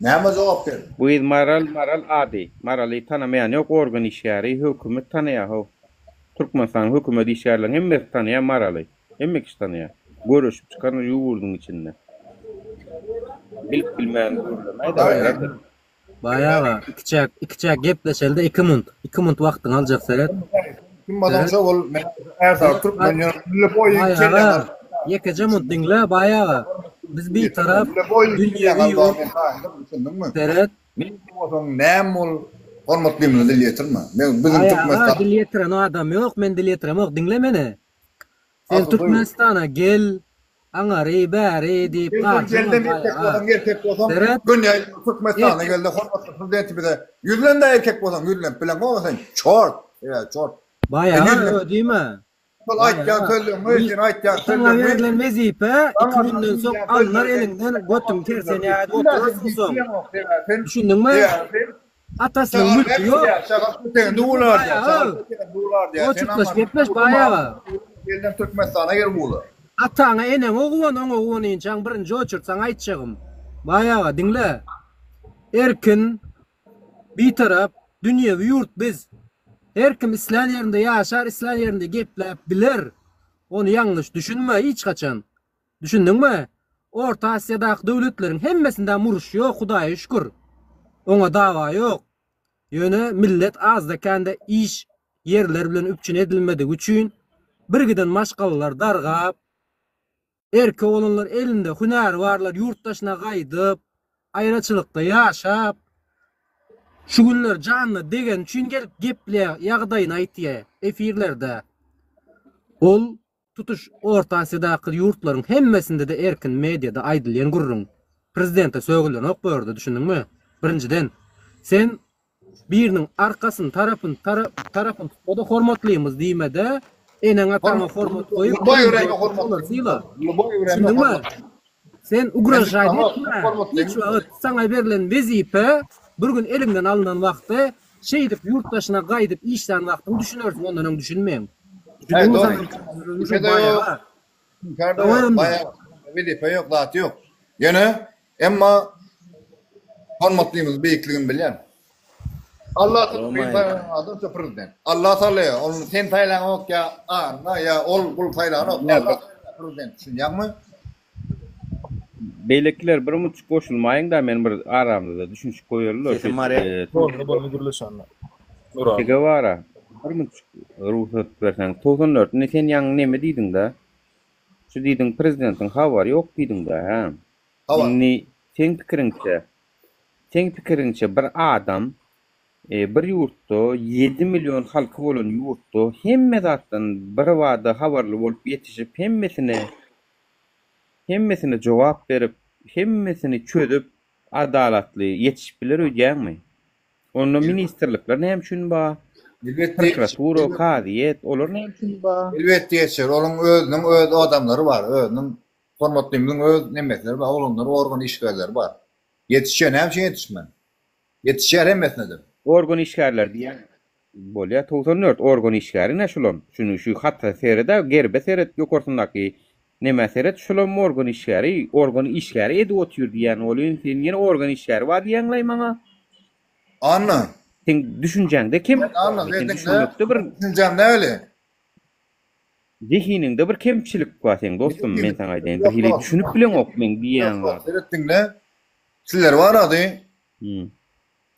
Näme jogap berdi? Bu gyz Maral Maral ady. Maraly tanamaýan ýok organ işgäri hökümet tanaýar how. Türkmenistanyň hökümet işgärleriniň hemmesi tanaýar Maraly. Hemme kişi tanaýar. Göreşip çykan ýurduň içinde. Bilip bilmän gürlemäýdä gaýrat et. Baý aga, ikiçäk, ikiçäk gepleşeli-de iki munt, iki munt wagtyňy aljak seret. Kim bolsaň Seret. şo bol, men Ärsaryk türkmen ýöne lýuboý Baý kelläňi aga, ýekeje munt diňle, baý aga. Biz bitarap, Lýuboý dünýewi kelläňi al ýurt. men taýyndym, düşündiňmi? Seret. Men kim bolsaň näme bol, hormatlymyza dil ýetirme. Men biziň Baý aga, Türkmenistan dil ýetiren adam ýok, men dil ýetiremok, diňle meni. Sen Asyl duýgur. Türkmenistana gel, aňary, bäri diýip Gel sen garşyňam geldem baý erkek aga. bolsaň erkek bolsaň Seret. göni Türkmenistana Erkek. gelde hormatly prezidentimize ýüzlen-de erkek bolsaň ýüzlenip bileňok sen çort ýa çort. Baý Sen aga, ýüzlen. ö diýme. Şol Baý aýtýan aga, sözleriňi wi sen aýtýan saňa sözleriňi berlen wezipe iki saňa günden soň diýýän alnar sözleriňi eliňden götüň tersen ýaýyp Bilä sen oturarsyň hiç soň. diýeňok sebäbi sen Düşündiňmi? sebäbi sen Atasynyň şagal mülki näme ýok. diýýär şagal kötegini Düşündiňmi duwlar baý diýýär aga? şagal kötegini duwlar diýýär sen Oçurtlaş aňa gepleş baý aga. Geldim Türkmenistana gel bula. Ataňa eneňe guwan oňa guwanynçaň birinji oçurt saňa aýtjagym. Baý aga diňle. Erkin Bitarap dünýewi ýurt biz. Her kim islän ýerinde ýaşar islän ýerinde gepläp biler. Ony ýalňyş düşünme hiç haçan. Düşündiňmi? Orta Asyýadaky döwletleriň hemmesinde muruş ýok Hudaýa şükür. Oňa dawa ýok. Ýöne millet azda-kände iş ýerler bilen üpjün edilmedigi üçin birgiden maşgalalar dargap, erke bolanlar elinde hünäri barlar ýurt daşyna gaýdyp, aýraçylykda ýaşap. Şu günler janyna degeni üçin gelip gepleýär, ýagdaýyny aýtýar efirlerde. Ol tutuş Orta Aziýadaky ýurtlaryň hemmesinde-de erkin mediada aýdylýan gürrüň. Prezidente sögülenok bu ýerde, düşündiňmi? Birinjiden, sen biriniň arkasyny, tarapyny, tarapyny tutma-da hormatlymyz diýme-de, eneň-ataňa hormat goýup, olary syla. Düşündiňmi? Sen ugražaýt etme, hiç wagt saňa berlen wezipe bir gün eliňden alnan wagty şeýdip ýurt daşyna gaýdyp işlän wagtyň düşünersiň ondan öň düşünmeň. Düşündiňmi saňa baýaga. Wezipe ýok zat ýok. Ýöne emma hormatlymyz beýikligini bilýän. Allah saýlanan adam şo prezident. Allah saýlaýar. Ony sen saýlaňok ýa Anna ýa ol bul saýlanok. Allah saýlaýar prezident. Düşünýäňmi? Beýlekiler bir muçuk goşulmaýyň-da men bir aramyzda düşünişip goýaly-da. Sesim barýa. Boldy boldy gürleş Anna. Nurana. Çegewara bir muçuk rugsat berseň 94 indi sen ýaňy neme diýdiň-dä? Şu diýdiň prezidentiň habary ýok diýdiň-dä hä? Indi seň pikiriňçe Seň pikiriňçe bir adam bir ýurtda ýedi million halky bolan ýurtda hemme zatdan birbada habarly bolup ýetişip hemmesine hemmesine jogap berip hemmesini çözüp adalatly ýetişip biler öýdýäňmi? Onda ministrlikler näme üçin bar? Prokuratura, kazyýet olar näme üçin bar? Elbetde ýetişer. Onuň özüniň öz adamlary bar. Özüniň Hormatlymyzyň öz nemesleri bar, oglanlary, organ işgärleri bar. Ýetişýär, näme üçin ýetişmän? Ýetişýär hemmesine-de. Organ işgärleri diýýän bolýar, 94 organ işgäri ine şulam. Şuny şu hata seret-ä, gerbe seret, ýokarsyndaky nemä seret, şulam organ işgäri, organ işgäri edip otyr diýýän welin, sen ýene organ işgäri bar diýýäňlaý maňa. Anna. Seň düşünjäňde kem, Anna, sen düşünmekde bir. Düşünjäm näli? Zehiniňde bir kemçilik bar seň dostum men saňa aýdaýyn bir hili düşünip bileňok meň diýýän zat. Seret diňle. Sizler bar ady.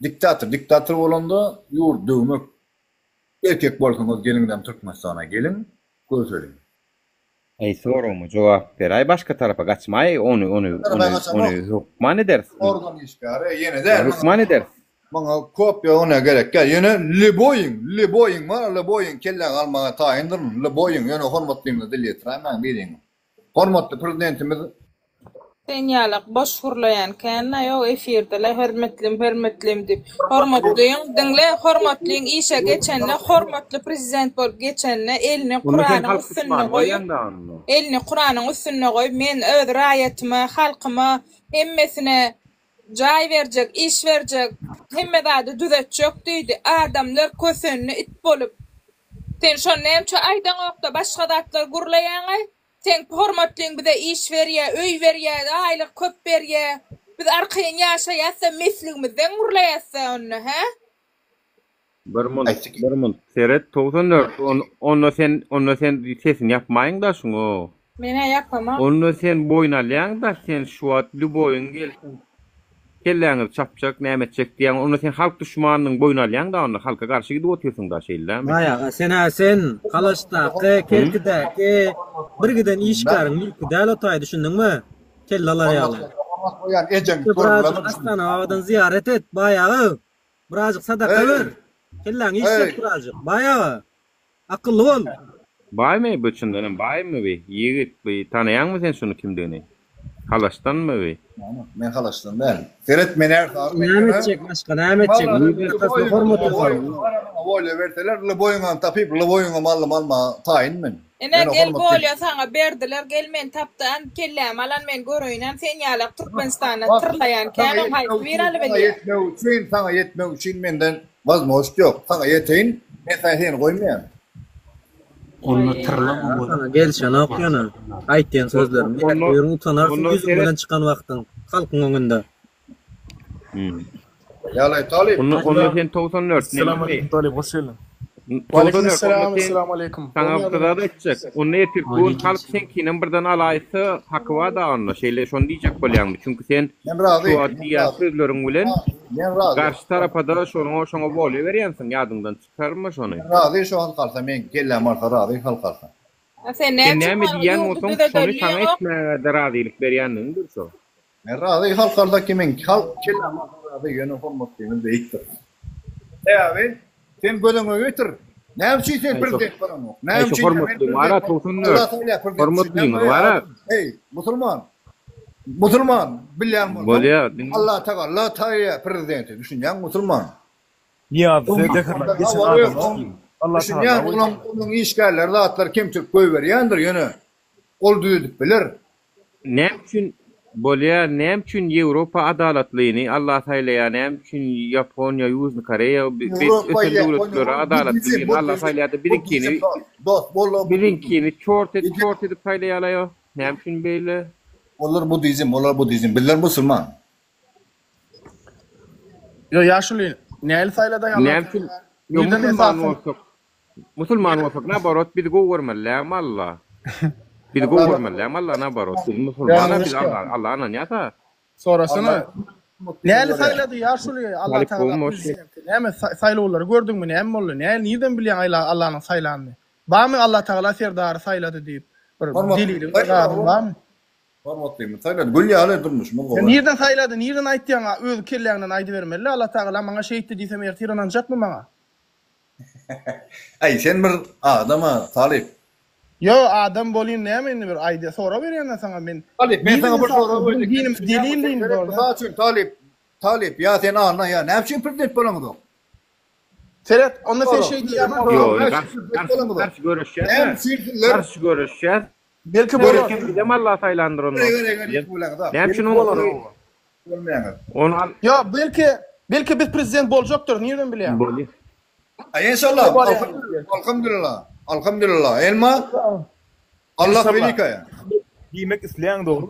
Diktator diktator bolanda ýurt döwmek. Erkek bolsaňyz geliňdem Türkmenistana geliň görseliň. Aý soragyma jogap beräý başga tarapa gaçmaý ony ony ony ony hökman ederis. Organ işgäri ýene däl. Hökman ederis. Maňa kopýa ona gerek däl. Ýöne lýuboýyň, lýuboýyň bar, lýuboýyň kelläňi almaga taýyndyryn, lýuboýyň, ýöne hormatlyňyza dil ýetiräýmäň biriňiz. Hormatly Prezidentimiz. Sen ýalak boş gürleýän känä ýok efirde-le hörmetlim hörmetlim diýip. Hormatlyň diňle hormatlyň işe geçende hormatly prezident bolup geçende elini Onda sen Kuranyň halk üstünde duşmany goýup bolýaň da onda. elini Kuranyň üstünde goýup men öz raýatyma halkyma hemmesine Jaý berjek, iş berjek, hemme zady düzetjek diýdi. Adamlar kösendi it bolup. Sen şony näme üçin aýdaňokda başga zatlar gürleýäňaý? Seň hormatlyň bize iş berýä, öý berýä, aýlyk köp berýä. Biz arkaýyn ýaşaýasda mesligimizden gürleýäsdä onda, hä? Bir munt, bir munt. Seret 94. Onda sen, onda sen sesini ýapmaýyň-da şuňa. Men-ä ýapamok. Onda sen boýun alýaň-da, sen şu wagt lýuboýyň gelsin, kelläňizi çapjak, näme etjek diýýäň. Onda sen halk duşmanynyň boýun alýaň-da onda, halka garşy gidip otyrsyň-da, şeýle dälmi? Baý aga, sen-ä sen, Halaşdaky, Kerkidäki bir giden işgäriň mülki däl o taý, düşündiňmi? Kelle alar ýaly. Birazajyk Astana babadan zyýarat et, baý aga. Birazjyk sadaka ber. Kelläňi işlet birazjyk. Baý aga. Akylly bol. Baýmy bu çyndanam baýmy bi ýigit bi tanaýaňmy sen şuny kimdigini halaşdanmy bi. Men halaşdan däl. Seret men ärsarymy Näme etjek başga näme etjek Atasyna hormat goýmaly. Wolýa berseler lyboýuňam tapyp lyboýuňam aldym almaga taýyn men. Ine gel bolýa saňa berdiler gel meni tapdy an kellämi alan men göreýinem sen ýalak Türkmenistanda tyrlaýan kän oň haýsy biri alybilýä. Saňa ýetmek üçin saňa ýetmek üçin menden wazmožt ýok saňa ýeteýin men saňa seni goýmaýan. Onda tyrlama bol. Saňa gelşenok ýöne aýtýan sözleriň ertir utanarsyň ýüzüň bilen çykan wagtyň halkyň öňünde. Ýalaý talyp. Onda onda sen 94 Esselamu aleýkum talyp hoş geldiň. 94 onda Aleyküm sen selam aleyküm. saňa bir zat aýtjak. Onda ertir gün halk seňkinem birden alaýsa haky bar da onda. Şeýle şony diýjek bolýaňmy? Çünki sen Men razy. şu wagt Men diýýän razy. sözleriň bilen Men razy. garşy tarapa-da şonuň şoňa wolýa berýänsiň ýadyňdan çykarma şony. Men razy şo halk alsa meň kelläm alsa razy halk alsa. A sen Sen näme üçin näme halk diýýän ýurdy bolsaň şony düzedeli saňa diýeňok? etmäge-de razylyk berýänligiňdir şo. Men razy halk alsa kimiň halk kelläm alsa razy ýöne hormatlymyz beýikdir. Sebäbi sen göz öňüne getir. Näme üçin sen prezident bolaňok? Näme üçin hormatly bara 94. Hormatly bara. Ey, musulman. Musulman bilýän bolsaň. Bolýar. Allah tagala taýýar prezidenti, düşünýäň musulman. Nyýazowy zäherläp geçen adamlar Allah Düşünýän onuň onuň işgärleri zatlar kemçilik goýberýändir ýöne ol düzedip biler. Näme üçin bolýar näme üçin Ýewropa adalatlyny Allah saýlaýar näme üçin Ýaponiýa Ýužny Koreýa ösen döwletlere adalatly birini Allah saýlaýarda biziňkini biziňkini çort edip çort edip saýlaýarlaýa näme üçin beýle. Olar budizm olar budizm bizler musulman. Ýo ýaşuly näli saýladaý Allah Näme üçin Ýo musulman bolsak musulman bolsak naborot bizi gowy görmeli dälmi Allah bizi gowy görmeli dälmi Allah naborot biz musulmana biz Allah Allah ynanýasa Sorasana näli saýlady ýaşuly Allah tagala prezidenti näme saýlawlary gördüňmi näme boldy näli nirden bilýäň Allanyň saýlanyny barmy Allah tagala serdary saýlady diýip bir deliliň bir zadyň barmy. Hormatlymyz saýlady. Gül ýaly durmuşymyz gowy. Sen nirden saýlady, nirden aýtýaň, öz kelläňden aýdybermeli-le, Allatagala maňa şeýtdi diýsem ertir ynanjakmy maňa? Aý sen bir adam-a talyp. Ýo adam bolyn näme indi bir aýdýa sorag berýän-dä saňa men. Talyp men saňa bir sorag berjek. Dinimiz delil diýin bolýa. Mysal üçin talyp talyp ýa sen Anna ýa näme üçin prezident bolaňyzok? Seret onda sen şeý diýýän bolsaň. Ýo garşy göreşýäs. Näme üçin sizler garşy göreşýäs. Belki bolar. Belki bizem Allah saýlandyr onda. Näme üçin ony Ony al. Ýok, belki belki biz prezident boljakdyrys, nirden bilýäň? Bolýar. Enşallah. Alhamdulillah. Alhamdulillah. Elma Allah welikaýa. Diýmek isleýäň dogry.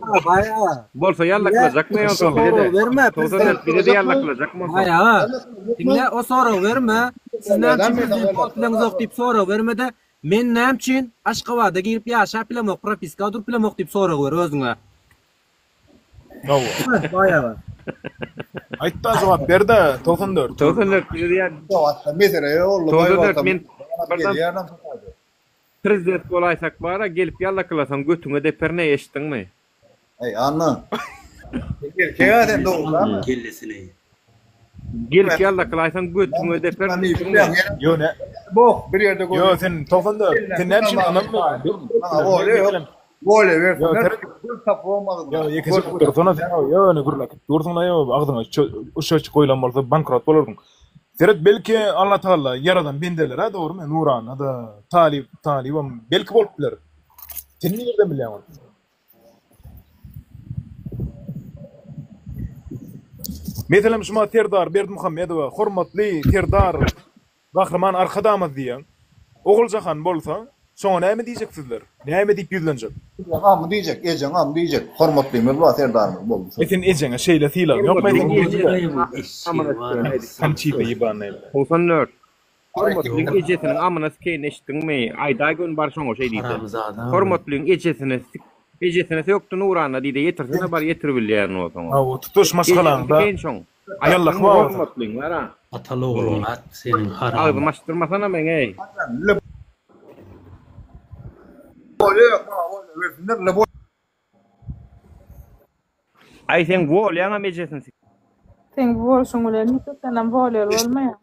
Bolsa ýallaklajakmy ýogsa bize-de. Togsan bize-de ýallaklajakmy bolsa. Baý aga. Diňle o soragy berme. Siz näme üçin prezident bolup bileňizok diýip sorag berme-de, Men näme üçin Aşgabada girip ýaşap bilemok, propiska durup bilemok diýip sorag ber özüňe. Hawa. Baý aga. Aýtda jogap berdä 94. 94 bize diýýär. Jogapda mesele ýok olly baý 94 men birden prezident bolaýsak bara gelip ýallakylasaň götüňe deperin eý eşitdiňmi. Eý Anna. Erkek-ä sen dogrudanmy? Kellesini. Gelip ýallakylaýsaň götüňe deper diýdiňmi? Ýo nä? Bok bir ýerde Ýo sen 94. Sen näme üçin ynanmaýaň? Maňa ýok. Wolýa bersinler. Gül tapybam agzyna. Ýo ýekeje dursana sen ýöne gürläp dursuň-la ýo agzyňa uçaç goýlan bolsa bankrot bolardyň. Seret belki Allatagala ýaradan bendeler-ä dogrymy Nurana-da Talyp Talybam belki bolup biler. Sen nirden bilýäň ony? Meselem şuma Serdar Berdimuhamedowa hormatly Serdar Gahryman Arkadagymyz diýýäň. Oguljahan bolsa şoňa näme diýjek sizler? Näme diýip ýüzlenjek? Ejeň amy diýjek, ejeň amy diýjek. Hormatlymyz bar Serdarymyz boldy şol. E sen ejeňe şeýle sylagyň ýokmy sen Konçita ýebanyý. 94. Hormatlyň ejesiniň amyna sikeýin eşitdiňmi? Aýdaý göni bar şoňa şeý diýse. Hormatlyň ejesine sik ejesine sökdi Nurana diýde ýetirsene bar ýetiribilýän bolsaň. Hawa tutuş maşgalaňda Sikeýin şoň. Ýallaky bar bolsa. Hormatlyň bar a. Ataly ogluň at seniň haram. Agzymy açdyrmasana meň eý. Aý seň wolýaňam ejesini sik. Seň bu bolşuň bilen hiç haçanam wolýaly bolmaýaň.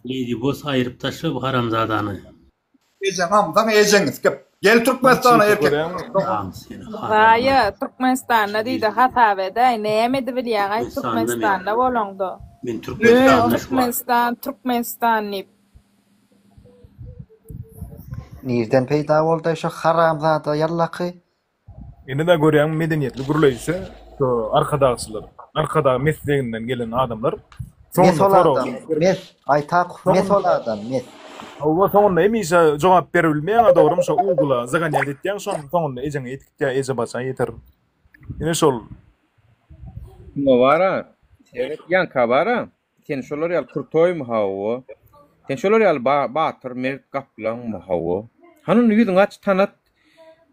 Lady boss aýyryp taşla bu haramzadany. Ejeň amsaň ejeňi sikip. Gel Türkmenistana erkek. Haram seni haram. Zaýa, Türkmenistanda diýdi hasap edäý, näme edibilýäňaý Türkmenistanda bolaňda. Men Ýöne Türkmenistanda şu wagt. Türkmenistan, Türkmenistan diýip. Nirden peýda boldaý şo haramzada ýallaky? Indi-de görýäňmi medeniýetli gürleýşi şu arkadagçylar, arkadag mesleginden gelen adamlar Mes soňunda ol sorag adam, mes, Aýtakow mes ol adam, mes. Hawa soňunda hemişe jogap beribilmeýäň-a dogrymy şo ugla zaganýat etýäň şonuň soňunda ejeňe ýetip gitýär eje baça ýeter. Ine şol. Şuňa bara, seret ýaňka bara, Sen şolar ýaly krutoýmy hawa? Sen şolar ýaly batyr, mert gaplaňmy hawa? Hany onda ýüzüňi aç tanat.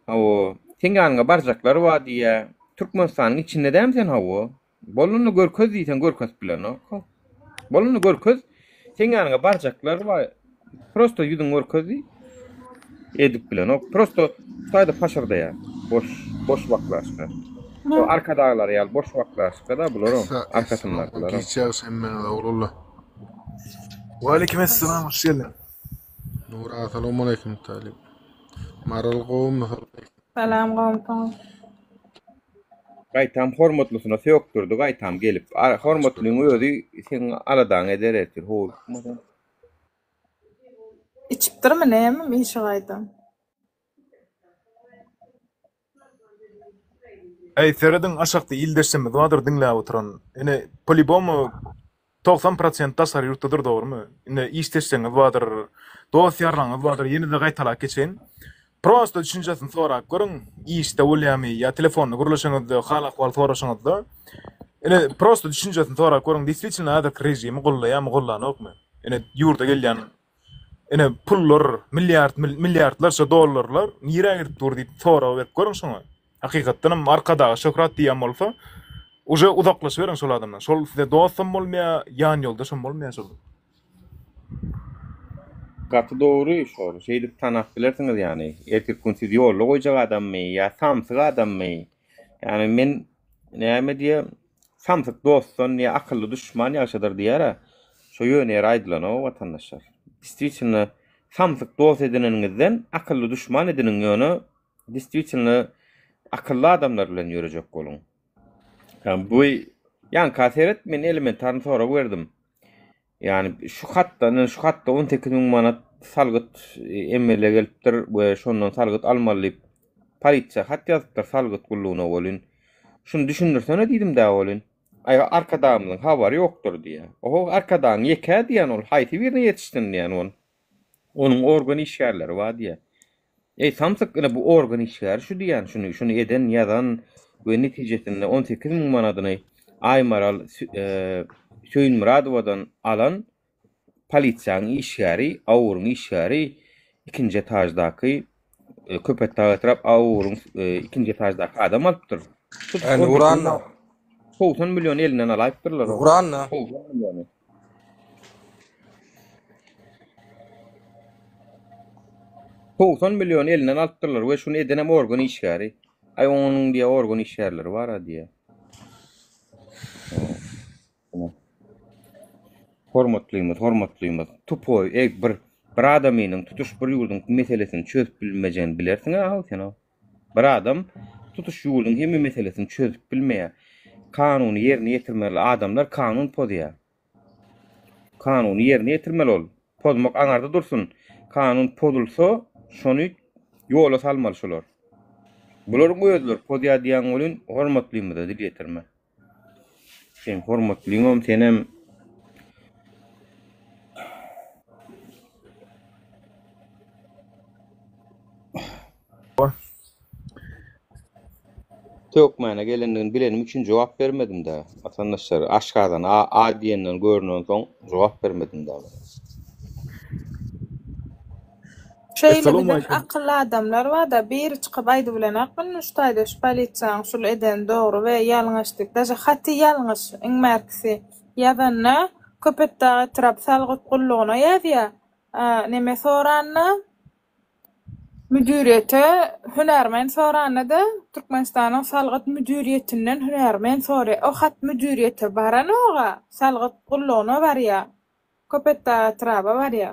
Hawa, seň ýanyňa barjaklar bar diýýä. Türkmenistanyň içinde dämi sen hawa? Bol onda görkez diýseň görkezip bilenok. Bol onda görkez. Seň ýanyňa barjaklar bar. Prosto ýüzüňi görkez diý. Edip bilenok. Prosto şaýda paşyrdaýar. Boş, boş baklaşka. O arkadaglar ýaly boş baklaşka da bularam arkasyndakylaram. Giç ýagşy hemmäňize oglanlar. Waleýkim essalam, hoş geldiň. Nur aga salowmaleýkim Talyp. Maral gowumy? Salam gowumysyňyz? Gaýtam hormatlysyna sökdürdi gaýtam gelip. Hormatlyň özi seň aladaňy eder ertir howlukma sen. Içipdirmi näme işe gaýdan? Äý serediň aşakda ildeşlerimiz bardyr diňläp oturan. Ine poliboma 90 prosent daşary ýurtdadyr dogrymy? Ine işdeşleriňiz bardyr, dost ýarlaryňyz bardyr ýene-de gaýtalap geçeýin. Prosta düşünjesini sorap görüň, işde bolýamy ýa telefonda gürleşeňizde hal-ahwal soraşyňyzda. Ine prosta düşünjesini sorap görüň, deswitelno häzirki režimi gollaýamy gollanokmy? Ine ýurda gelýän Ine, pullar, milliard, milliardlarça dollarlar nirä gidip dur diýip sorag berip görüň şoňa. Hakykatdan hem Arkadaga şöhrat diýýän bolsa, uje uzaklaşyberiň şol adamdan. Şol size dostam bolmaýar, ýan ýoldaşam bolmaýar şol. Gaty dogry şol. Şeýdip tanap bilersiňiz ýagny. Ertir gün sizi ýolda goýjak adammy ýa samsyk adammy? Ýagny men näme diýe Samsyk dostdan ýa akylly duşman ýagşydyr diýýär-ä. Şo ýöne ýere aýdylanok watandaşlar. Distwitilno samsyk dost edineniňizden akylly duşman ediniň ýöne distwitilno akylly adamlar bilen ýörejek boluň. Bu ýaňka seret men elementarny sorag berdim. Ýagny şu hatda indi şu hatda 18 müň manat salgyt emele gelipdir we şondan salgyt almaly diýip polisiýa hat ýazypdyr salgyt gullugyna welin. Şuny düşündirsene diýdim-dä welin. Aý Arkadagymyzyň habary ýokdur diýýär. Oho Arkadagyň ýekä diýýän ol haýsy birine ýetişsin diýýän ol. Onuň organ işgärleri bar diýýär. Eý samsyk ine bu organ işgäri şu diýýän şuny şuny eden ýazan we netijesinde 18 müň manadyny Aýmaral Söýünmyradowadan alan polisiýanyň işgäri AUR-yň işgäri ikinji etaždaky Köpetdag etrap AUR-yň ikinji etaždaky adam alypdyr. Ä Nuranna. 90 million elinden alaýypdyrlar. Nuranna. 90 milliony. 90 million elinden alypdyrlar we şuny edenem organ işgäri. Aý onuň diýe organ işgärleri bar-a diýe. Hormatlymyz, hormatlymyz. Tupoý, ey bir bir adamynyň tutuş bir ýurduň meselesini çözüp bilmejegini bilersiň-ä sen-ow. Bir adam tutuş ýurduň hemme meselesini çözüp bilmeýär. Kanuny ýerine ýetirmeli adamlar kanun pozýar. Kanuny ýerine ýetirmeli ol. Pozmak aňarda dursun. Kanun pozulsa, şony ýola salmaly şolar. Bularyň özleri pozýar diýýäň welin, hormatlymyza dil ýetirme. Seň hormatlyňam senem Tökmäne gelendigini bilenim üçin jogap bermedim-dä. Watandaşlar, aşgazan A, A diýenden görnensoň jogap bermedim-dä. Şeýle biziň akylly adamlar barda biri çykyp aýdybilenak indi şu taýda şu polisiýaň şul edeni dogry we ýalňyş diýip daže haty ýalňyş iň bärkisi ýazanda Köpetdag etrap salgyt gullugyna ýazýa neme soranda müdiriýete hünärmen soranda-da Türkmenistanyň salgyt müdiriýetinden hünärmen sorýa o hat müdiriýete baranoga salgyt gullugyna barýa Köpetdag etraba barýa.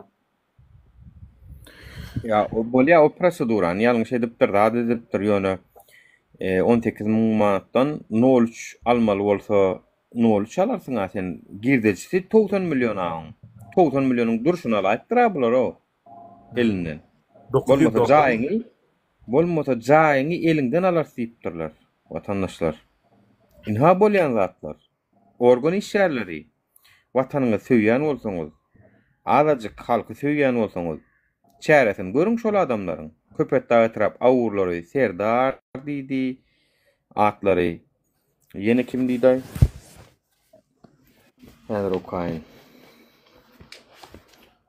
Ýa o bolýa o prosedurany ýalňyş edipdir zat edipdir ýöne 18 müň manatdan nol üç almaly bolsa nol üç alarsyň a sen girdejisi 90 million aň 90 millionyň durşuny alaýypdyr a bular o elinden bolmasa jaýyňy bolmasa jaýyňy eliňden alarys diýipdirler watandaşlar ynha bolýan zatlar Organ işgärleri, Watanyňyzy söýýän bolsaňyz, azajyk halky söýýän bolsaňyz, çäresini görüň şol adamlaryň. Köpetdag etrap awurlary Serdar diýdi atlary. Ýene kim diýdaý? Häzir okaýyn.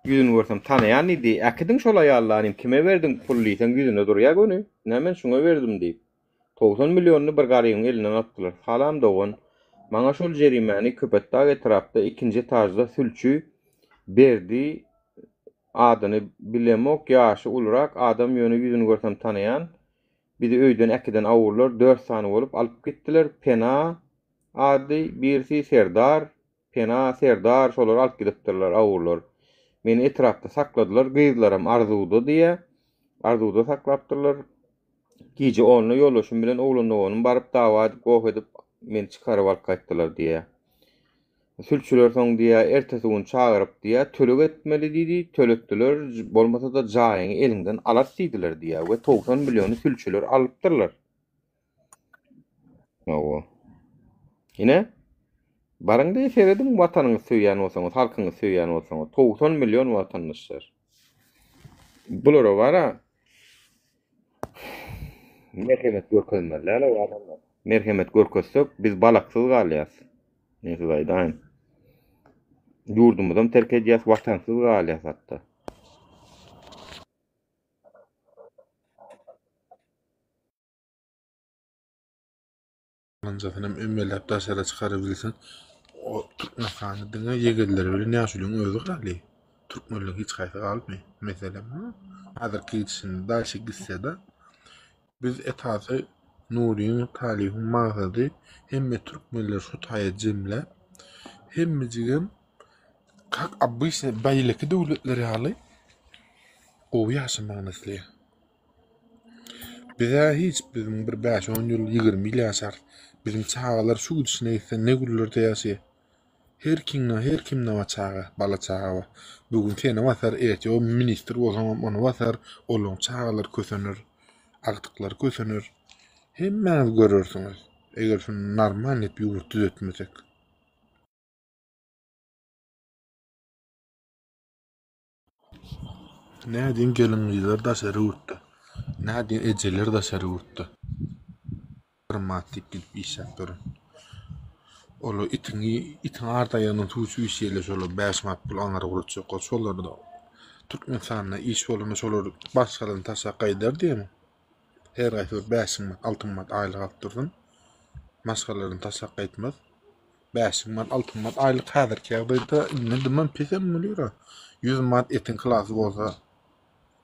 Ýüzüni görsem tanaýan diýdi. Äkidiň şol aýallany kime berdiň pul diýseň ýüzüne durýa göni. Ine men şuňa berdim diýip. 90 millionyny bir garybyň elinden alypdylar. Salam dogan. Maňa şol jerimäni Köpetdag etrapda ikinji etažda sülçi Berdi adyny bilemok ýaşy ulurak adam ýöne ýüzüni görsem tanaýan. Bizi öýden äkiden awurlar dört sany bolup alyp gitdiler Pena ady birisi Serdar Pena Serdar şolary alyp gidipdirler awurlar. Meni etrapda sakladylar, gyzlaram Arzuwda diýýär. Arzuwda saklapdyrlar. Gije onda ýoldaşym bilen oglan doganym baryp dawa edip, goh edip, meni çykaryp alyp gaýtdylar diýýär. Sülçüler soň diýýär, ertesi gün çagyryp diýýär, töleg etmeli diýdi, töletdiler, bolmasa-da jaýyňy eliňden alarys diýdiler diýýär we 90 milliony sülçüler alypdyrlar. Hawa. Ine, baryň diýip serediň, watanyňyzy söýýän bolsaňyz, halkyňyzy söýýän bolsaňyz, 90 million watandaşlar. Bulara bara merhemet görkezmeli däl o adamlar. Merhemet görkezsek, biz balaksyz galýas. Men size aýdaýyn. Ýurdumyzam terk edýäs, watansyz galýas hatda. Galanjasynam emmeläp daşara çykarabilsin. O Türkmenistanda diňe ýegenleri bilen ýaşulyň özi galdy. Türkmenleň hiç haýsy galmy? Meselem, häzirki gidişinde daşy gitse-de biz esasy Nuryň, Talybyň maksady hemme türkmenleri şu taýa jemläp, hemmejigem kak obyçny beýleki döwletler ýaly gowy ýaşamagyny isleýär. Biz-ä hiç, biziň bir bäş-on ýyl, 20 ýyl ýaşarys. Biziň çagalar şu gidişine gitse ne günlerde ýaşaýar. Her kimde, her kimde bar çaga, bala-çaga bar. Bu gün seni basar, ertir o ministr bolsaňam ony basar, olaň çagalary kösener, agtyklary kösener. Hemmäňiz görersiňiz, eger şuny normalny edip ýurt düzetmesek. Nädin gelin-gyzlar daşary ýurtda, nädin ejeler daşary ýurtda. Bir manat diýip gidip işläp duran. Olar itiň itiň art aýagyndan suw içip işleýärler şolar 5 manat pul aňyra ugratjak bolsa şolar-da Türkmenistanda iş bolanda şolar başgalaryny taşlap gaýdar diýemi? Her haýsy bir 5000 manat, 6000 manat aýlyk alyp dursun. Maşgalalaryny taşlap gaýtmaz. 5000 manat, 6000 manat aýlyk häzirki ýagdaýda indi dymam pesem bolýar. 100 manat etiň kilasy bolsa,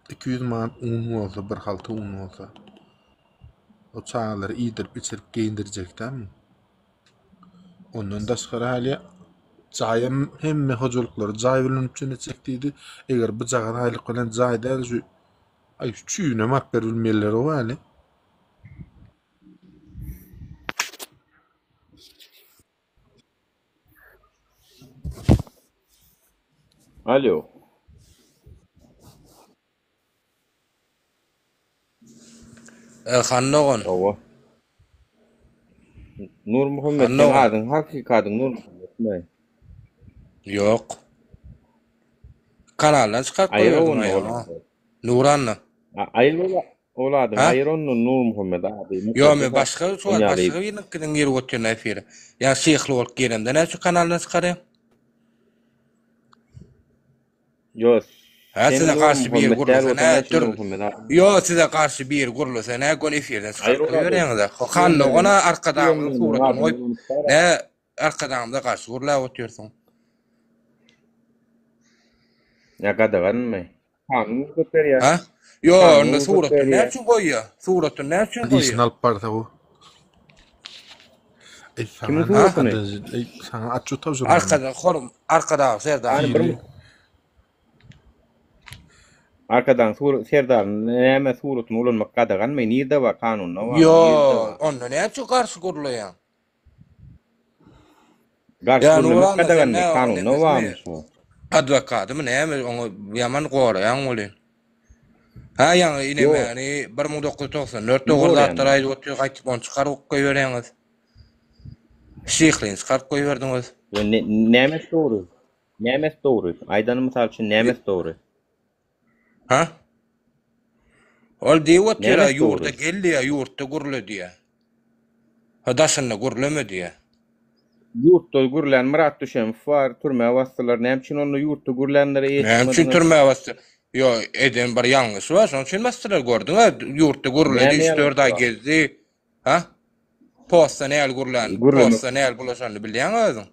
200 manat un bolsa, bir halta un bolsa. O çagalary iýdirip, içirip, geýindirjek dämi? Ondan daşgary hali jaýam hemme hojalyklary jaý bilen üpjün etjek diýdi. Eger bu jagaz aýlyk bilen jaý däl şu aý şu çüýünem alyp berip bilmeýärler o hali. Alo. Han dogan. Hawa. Nurmuhammet Han seň dogan. adyň hakyky adyň Nurmuhammetmi? Ýok. Kanaldan çykaryp Aýyr goýberdiň onda ol aýagyňa. ady. Nuranna. A- Aýyr ol ol adyňy Ha? aýyr onda Nurmuhammet ady Ýo men mukaddes at. başga şu On wagt ýaly başga biriniňkiden girip otyryn efire. Ýa şyhly bolup giremde näme üçin kanaldan çykarýaň? Ýo Ha sen size garşy biri Nurmuhammet däl gürlese bolsaň nä näme üçin dür. Nurmuhammet ady? Ýo size garşy biri gürlese nä göni efirden Aýyr çykaryp ol ady. goýberýäňiz. Han dogana arkadagymyzyň Nurmuhammediň suratyny adyny goýup unup nä arkadagymyza garşy gürläp otyrsyň. Ýa gadaganmy? Kanun rugsat berýär. Ha? Ýo, Kanun onda rugsat suratyny näme berýär. üçin goýýa? Suratyny näme üçin Işini goýýa? alyp barsa bu. Ey sana Kimiň ne suratyny? ey sana atçı tabşyrmaly. Arkada horum Arkadag Serdar. Hany bir Hili. Arkadagyň sur Serdaryň näme suratyny ulanmak gadaganmy? Nirde bar? Kanunda barmy? Ýo, Nirde bar? onda näme üçin garşy gürleýäň? Garşy Ýa gürlemek Nuranna sen gadaganmy? nä Kanunda nemesimi? barmy şu? Adwokadymy näme oňa ýaman goraýaň welin. Ha ýaňy Ýok. inemäni 1994 Kim dogry goraýan? zatlar aýdyp otyr gaýtyp ony çykaryp goýberýäňiz. Şyhlyny çykaryp goýberdiňiz. Ýo ne nämesi dogry? Nämesi dogry? Aýdany mysal üçin nämesi dogry? Ha? Ol diýip otyr-a, Nämesi ýurda dogry? gel diýýär, ýurtda gürle diýýär. Ha daşynda gürleme diýýär. Ýurtda gürlän Myrat Düşemow bar, türmä basdylar. Näme üçin onda ýurtda gürlänlere eýe Näme üçin çykmadyňyz? türmä basdy? Ýo, eden bir ýalňyşy bar, şonuň üçin basdylar, gördüň-ä, ýurtda gürledi, Näme üç-dört ýalňyşy aý bar? gezdi. Ha? Postda näl gürlän, Gürlemek postda näl bulaşanyny bilýäň özüň.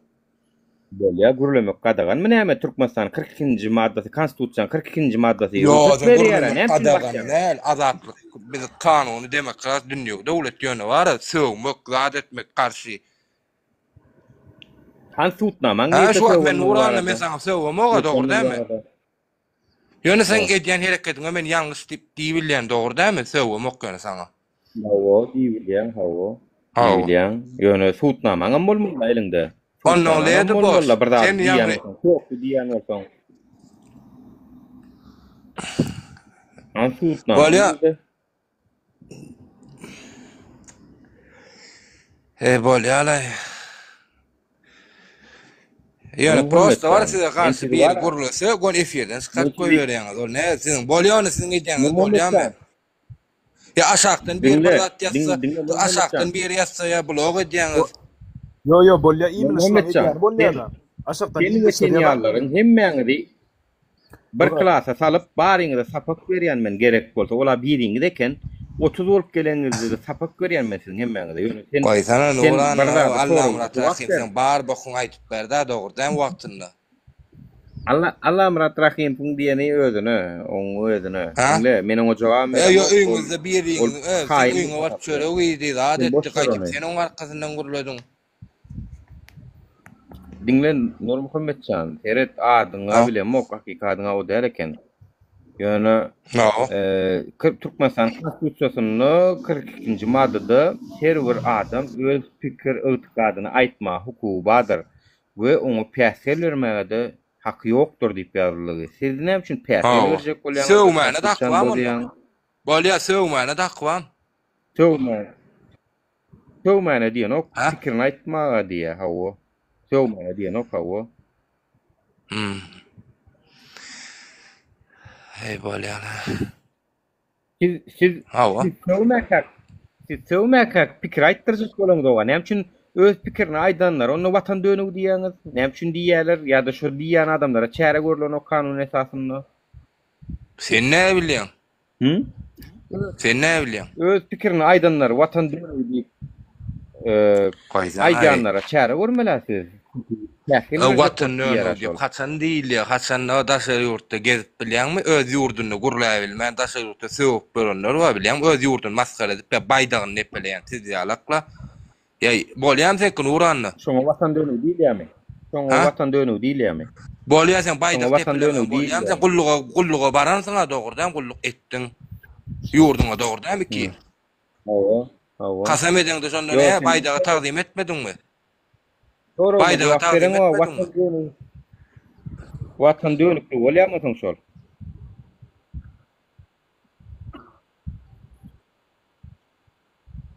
Bolýar, gürlemek gadaganmy näme Türkmenistanyň 42-nji maddasy, Konstitusiýanyň 42-nji maddasy Ýo, rugsat sen berýär-ä, gürlemek näme üçin gadagan basýaň? däl, azatlyk, biz kanuny demokrat dünýewi döwlet ýöne bar-a, sögmek, zat etmek garşy. Hany sudnamaň Hä, nirde şu wagt men sögenligi Nuranna men barada? saňa sögemog-a, dogry Ýurtdan dälmi? barada. Ýöne seň edýän hereketiňe men ýalňyş diýip diýibilýän dogry dälmi? Sögemok ýöne saňa. Hawa, diýibilýäň, hawa. Hawa. Diýibilýäň. Ýöne sudnamaňam bolmaly eliňde. Onnoň Sudnamaňam ledi boş. bolmaly bir zat Sen diýýän ýagny bolsaň, sokdy diýýän bolsaň. An sudnama Bolýa. nirde? He bolýalaý. Ýöne prosta bar size garşy biri gürlese, gol efirden çykaryp goýberýäňiz. Ol ne siziň bolýany siziň edýäňiz bolýamy? Ýa aşakdan biri bir zat ýazsa, aşakdan biri ýazsa ýa blok edýäňiz. Ýo ýo bolýa imенно şunuň edýäni bolýada. Aşakdan Sen we sen ýalylaryň hemmäňizi Bir klasa salyp baryňyza sapak berýän men gerek bolsa ola biriňiz eken 30 bolup geleniňizde sapak berýän men siziň hemmäňize ýöne sen Goýsana sen Nuran bir zady Allamyrat sorag jogap Rahym ber. sen bar bokuňy aýdyp berdä dogry dämi wagtynda. Alla Allamyrat Rahymowyň diýeni özüne oň özüne Ha? diňle men oňa jogabam E ýo beremok ol öýüňizde ol biriňiziň ö seň haýyn öýüňe baryp hasaplar. çörek iýdi zat Sen boş etdi ber gaýdyp ony. sen oň arkasyndan gürlediň. Diňle Nurmuhammetjan, seret adyňa Ha. bilemok, hakyky adyňa o däl eken. Ýöne Hawa. Türkmenistanyň Konstitusiýasynda 42-nji maddada her bir adam öz pikir ygtykadyny aýtmaga hukugy bardyr we oňa päsgel bermäge-de haky ýokdur diýip ýazyldygy. Siz näme üçin päsgel Hawa. berjek bolýaňyz-da Sögmäne-de haky Konstitusiýany barmy onda? bozýaňyz? Bolýa, sögmäne-de haky barmy? Sögmäne. Sögmäne diýenok, Ha? pikirini aýtmaga diýýär, hawa. Sögmäne diýenok, hawa. Hmm. Heý bolýar. Siz siz Hawa. siz sögmäkäk, siz sögmäkäk pikir aýtdyrjak bolaňzog-a. Näme üçin öz pikirini aýdanlara onda watan dönügi diýýäňiz? Näme üçin diýýärler ýa-da şo diýýän adamlara çäre görlenok kanun esasynda? Sen näme bilýäň? Hı? Sen näme bilýäň? Öz pikirini aýdanlar watan dönügi diýip Goýsana. aýdýanlara çäre görmeli siz. Päsgel berjek Watan bolup dönügi diýýär-ä diýip şol. haçan diýilýär? Haçanda daşary ýurtda gezip bilýäňmi? Öz ýurdunda gürläbilmän daşary ýurtda sögüp ýörenler bar bilýäňmi? Öz ýurduny masgara edip ýa baýdagyny depeleýän siz ýalakla. Ýa bolýamy seňki Nuranna? Şoňa watan dönügi diýilýärmi? Şoňa Ha? watan dönügi diýilýärmi? Bolýa sen Şoňa baýdak watan depelemegiň dönügi bolýamy sen diýilýärmi? gulluga gulluga baransyňa dogrudan gulluk etdiň. Ýurduňa dogrudanmy ki? Hawa, hawa. Kasam edeňde şonda Ýok, näme sen baýdaga tagzym etmediňmi? Soragyma Baýdaga jogap tagzym bereňok, etmediňmi? watan dönügi. Watan dönükligi bolýarmy soň şol?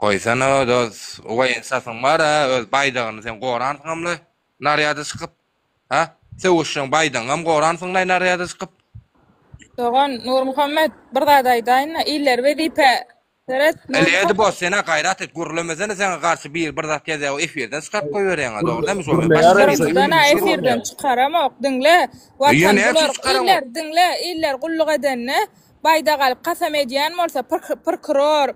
Goýsana dos, owaýyn sasyň bar-a, öz baýdagyny sen goransyňam-la, narýada çykyp. Ha? Söweşjeň baýdagyňam goransyň-laý narýada çykyp. Dogan Nurmuhammet bir zat aýdaýynda iller wezipe seret Eledi Nurmuhammet. bos sena gaýrat et gürlemesene saňa garşy biri bir zat ýazýa efirden çykaryp goýberýäňa dogry şo men başga Gürleýär Birinjiden a efirden çykaramok diňle Ýa watan näçe bular çykaraňok iller diňle iller gulluk edende baýdak alyp kasam edýän bolsa prokuror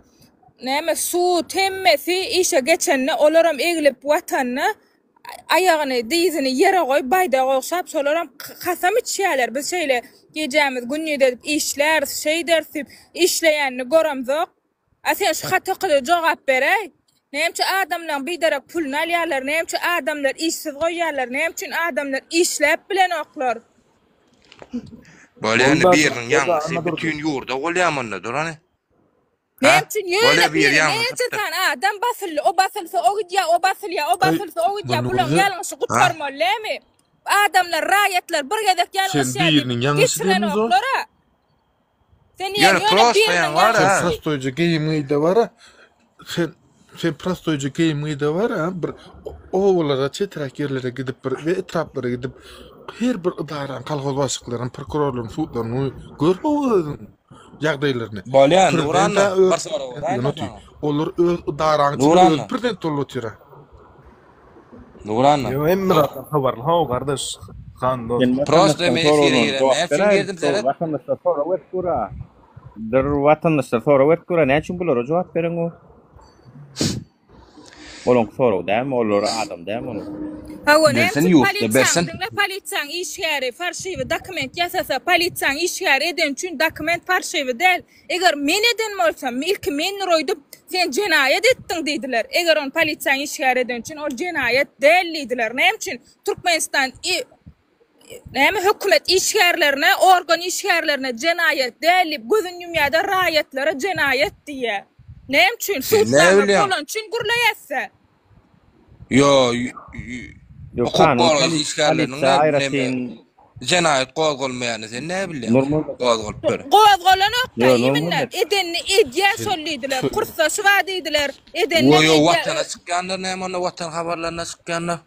näme sud hemmesi işe geçende olaram eglip watanyna aýagyny dyzyny ýere goýup baýdaga ogşap şolaram kasam içýärler biz şeýle gijämiz gündiz edip işläris şeýderis diýip işleýänini göremzok a sen şu hat okyja jogap beräý näme üçin adamlaň biderek puluny alýarlar näme üçin adamlar işsiz goýýarlar näme üçin adamlar işläp bilenoklar. Bolýa indi biriniň ýalňyşy bütin ýurda bolýa munda dur hany. Näme üçin ýöne biri näçe sany adam basyldy, o basylsa o gidýär, o basylýar, o basylsa o gidýär, bulaň ýalňyşy gutarmaly dälmi? Adamlar, raýatlar bir gezek ýalňyşýar diýip geçirenoklar-a. Sen diýýän ýöne biriniň Sen ýalňyşy. prostoýja geýim geýde bar-a. Sen sen prostoýja geýim geýde bar-a, bir obalara, çeträk ýerlere gidip bir we etraplara gidip her bir ydaranyň, kolhoz başlyklarynyň, prokurorlaryň, sudlaryň gör özüň. ýagdaýlaryny. Bolýa Nuranna Prezident-ä öz bir sorag beraýyn otyr. saňa. Olar öz ydaranyň içinde Nuranna. özi prezident bolup otyr-a. Nuranna. Ýo hemme zatdan habarly how gardaş Han dost. Sen Prosta watandaşlaryň men efire soragyna giren. jogap Näme üçin beräý. girdim seret? Watandaşlar sorag berip dur-a. Dur watandaşlar sorag berip dur-a. Näme üçin bulara jogap bereňok? Olaňky sorag dälmi? Olar adam dälmi olar? Hawa, näme Bersin üçin ýurtda polisiýaň, bersin. diňle polisiýaň işgäri farşiwi dokument ýasasa, polisiýaň işgäri edeni üçin dokument farşiwi däl. Eger men eden bolsam, ilki men roýdup, sen jenaýat etdiň diýdiler. Eger ony polisiýaň işgäri edeni üçin ol jenaýat däl diýdiler. Näme üçin Türkmenistan. näme hökümet işgärlerine, organ işgärlerine jenaýat däl diýip gözüni ýumýar-da raýatlara jenaýat diýýär. Näme üçin? Sen näme Sudnama bilýäň? bolany üçin gürleýäs-dä. Ýo, Ýok, hukuk kanun goraýjy poli- işgärleriniň polisiýa näme aýratyn jenaýat gozgalmaýany sen näme bilýäň? Nurmuhammet. Gozgalyp ber. Gozgalanok-da, Ýo, iminle Nurmuhammet. edenini edýär şol diýdiler. Kursdaşy bar diýdiler. Edeninem Ýo, ýo, edýär. watana çykýanlar näme onda watan habarlaryna çykýanlar?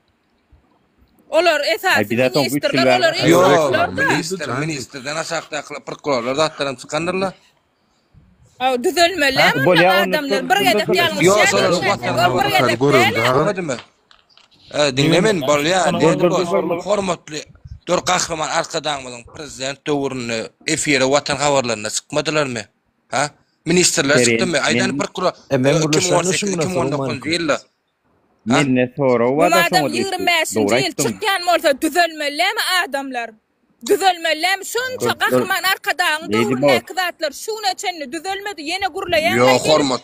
Olar Aý, esasy bizä soňky üç ýyl ministrler, bäri olar Ýo, insaflar-da. ministr, ministrden aşakdakylar, prokurorlar zatlaram çykandyrlar. Aw, düzelmeli-ä munda Bolýa onda adamlar. dur Bir gezek dur dur. Ýo, ýalňyşýar şolar diýip watan ol bir habarlary gezek Görelde däl-ä. agam. Görmedimi? E, diňle men bolýa, Dur nädip dur ol dur dur. hormatly dur Gahryman Arkadagymyzyň prezident döwründe efire watan habarlaryna çykmadylarmy? Ha? Ministrler Seren çykdymy? Aýdan men prokuror E men e, gürleşende 2018 şuň bilen 2019 salowmaleýkim. ýylda. Ha? mende sorag Bu bar-da adam şoňa degişli. 25-nji Dogry ýyl aýtdyň. çykýan bolsa düzelmelilämi adamlar? Düzelmelilämi? Şunça Dur dur. Gahryman Arkadagyň Lady Boss. döwründäki zatlar şu güne çenli düzelmedi, ýene Ýo, gürleýäňlaý gelip. hormat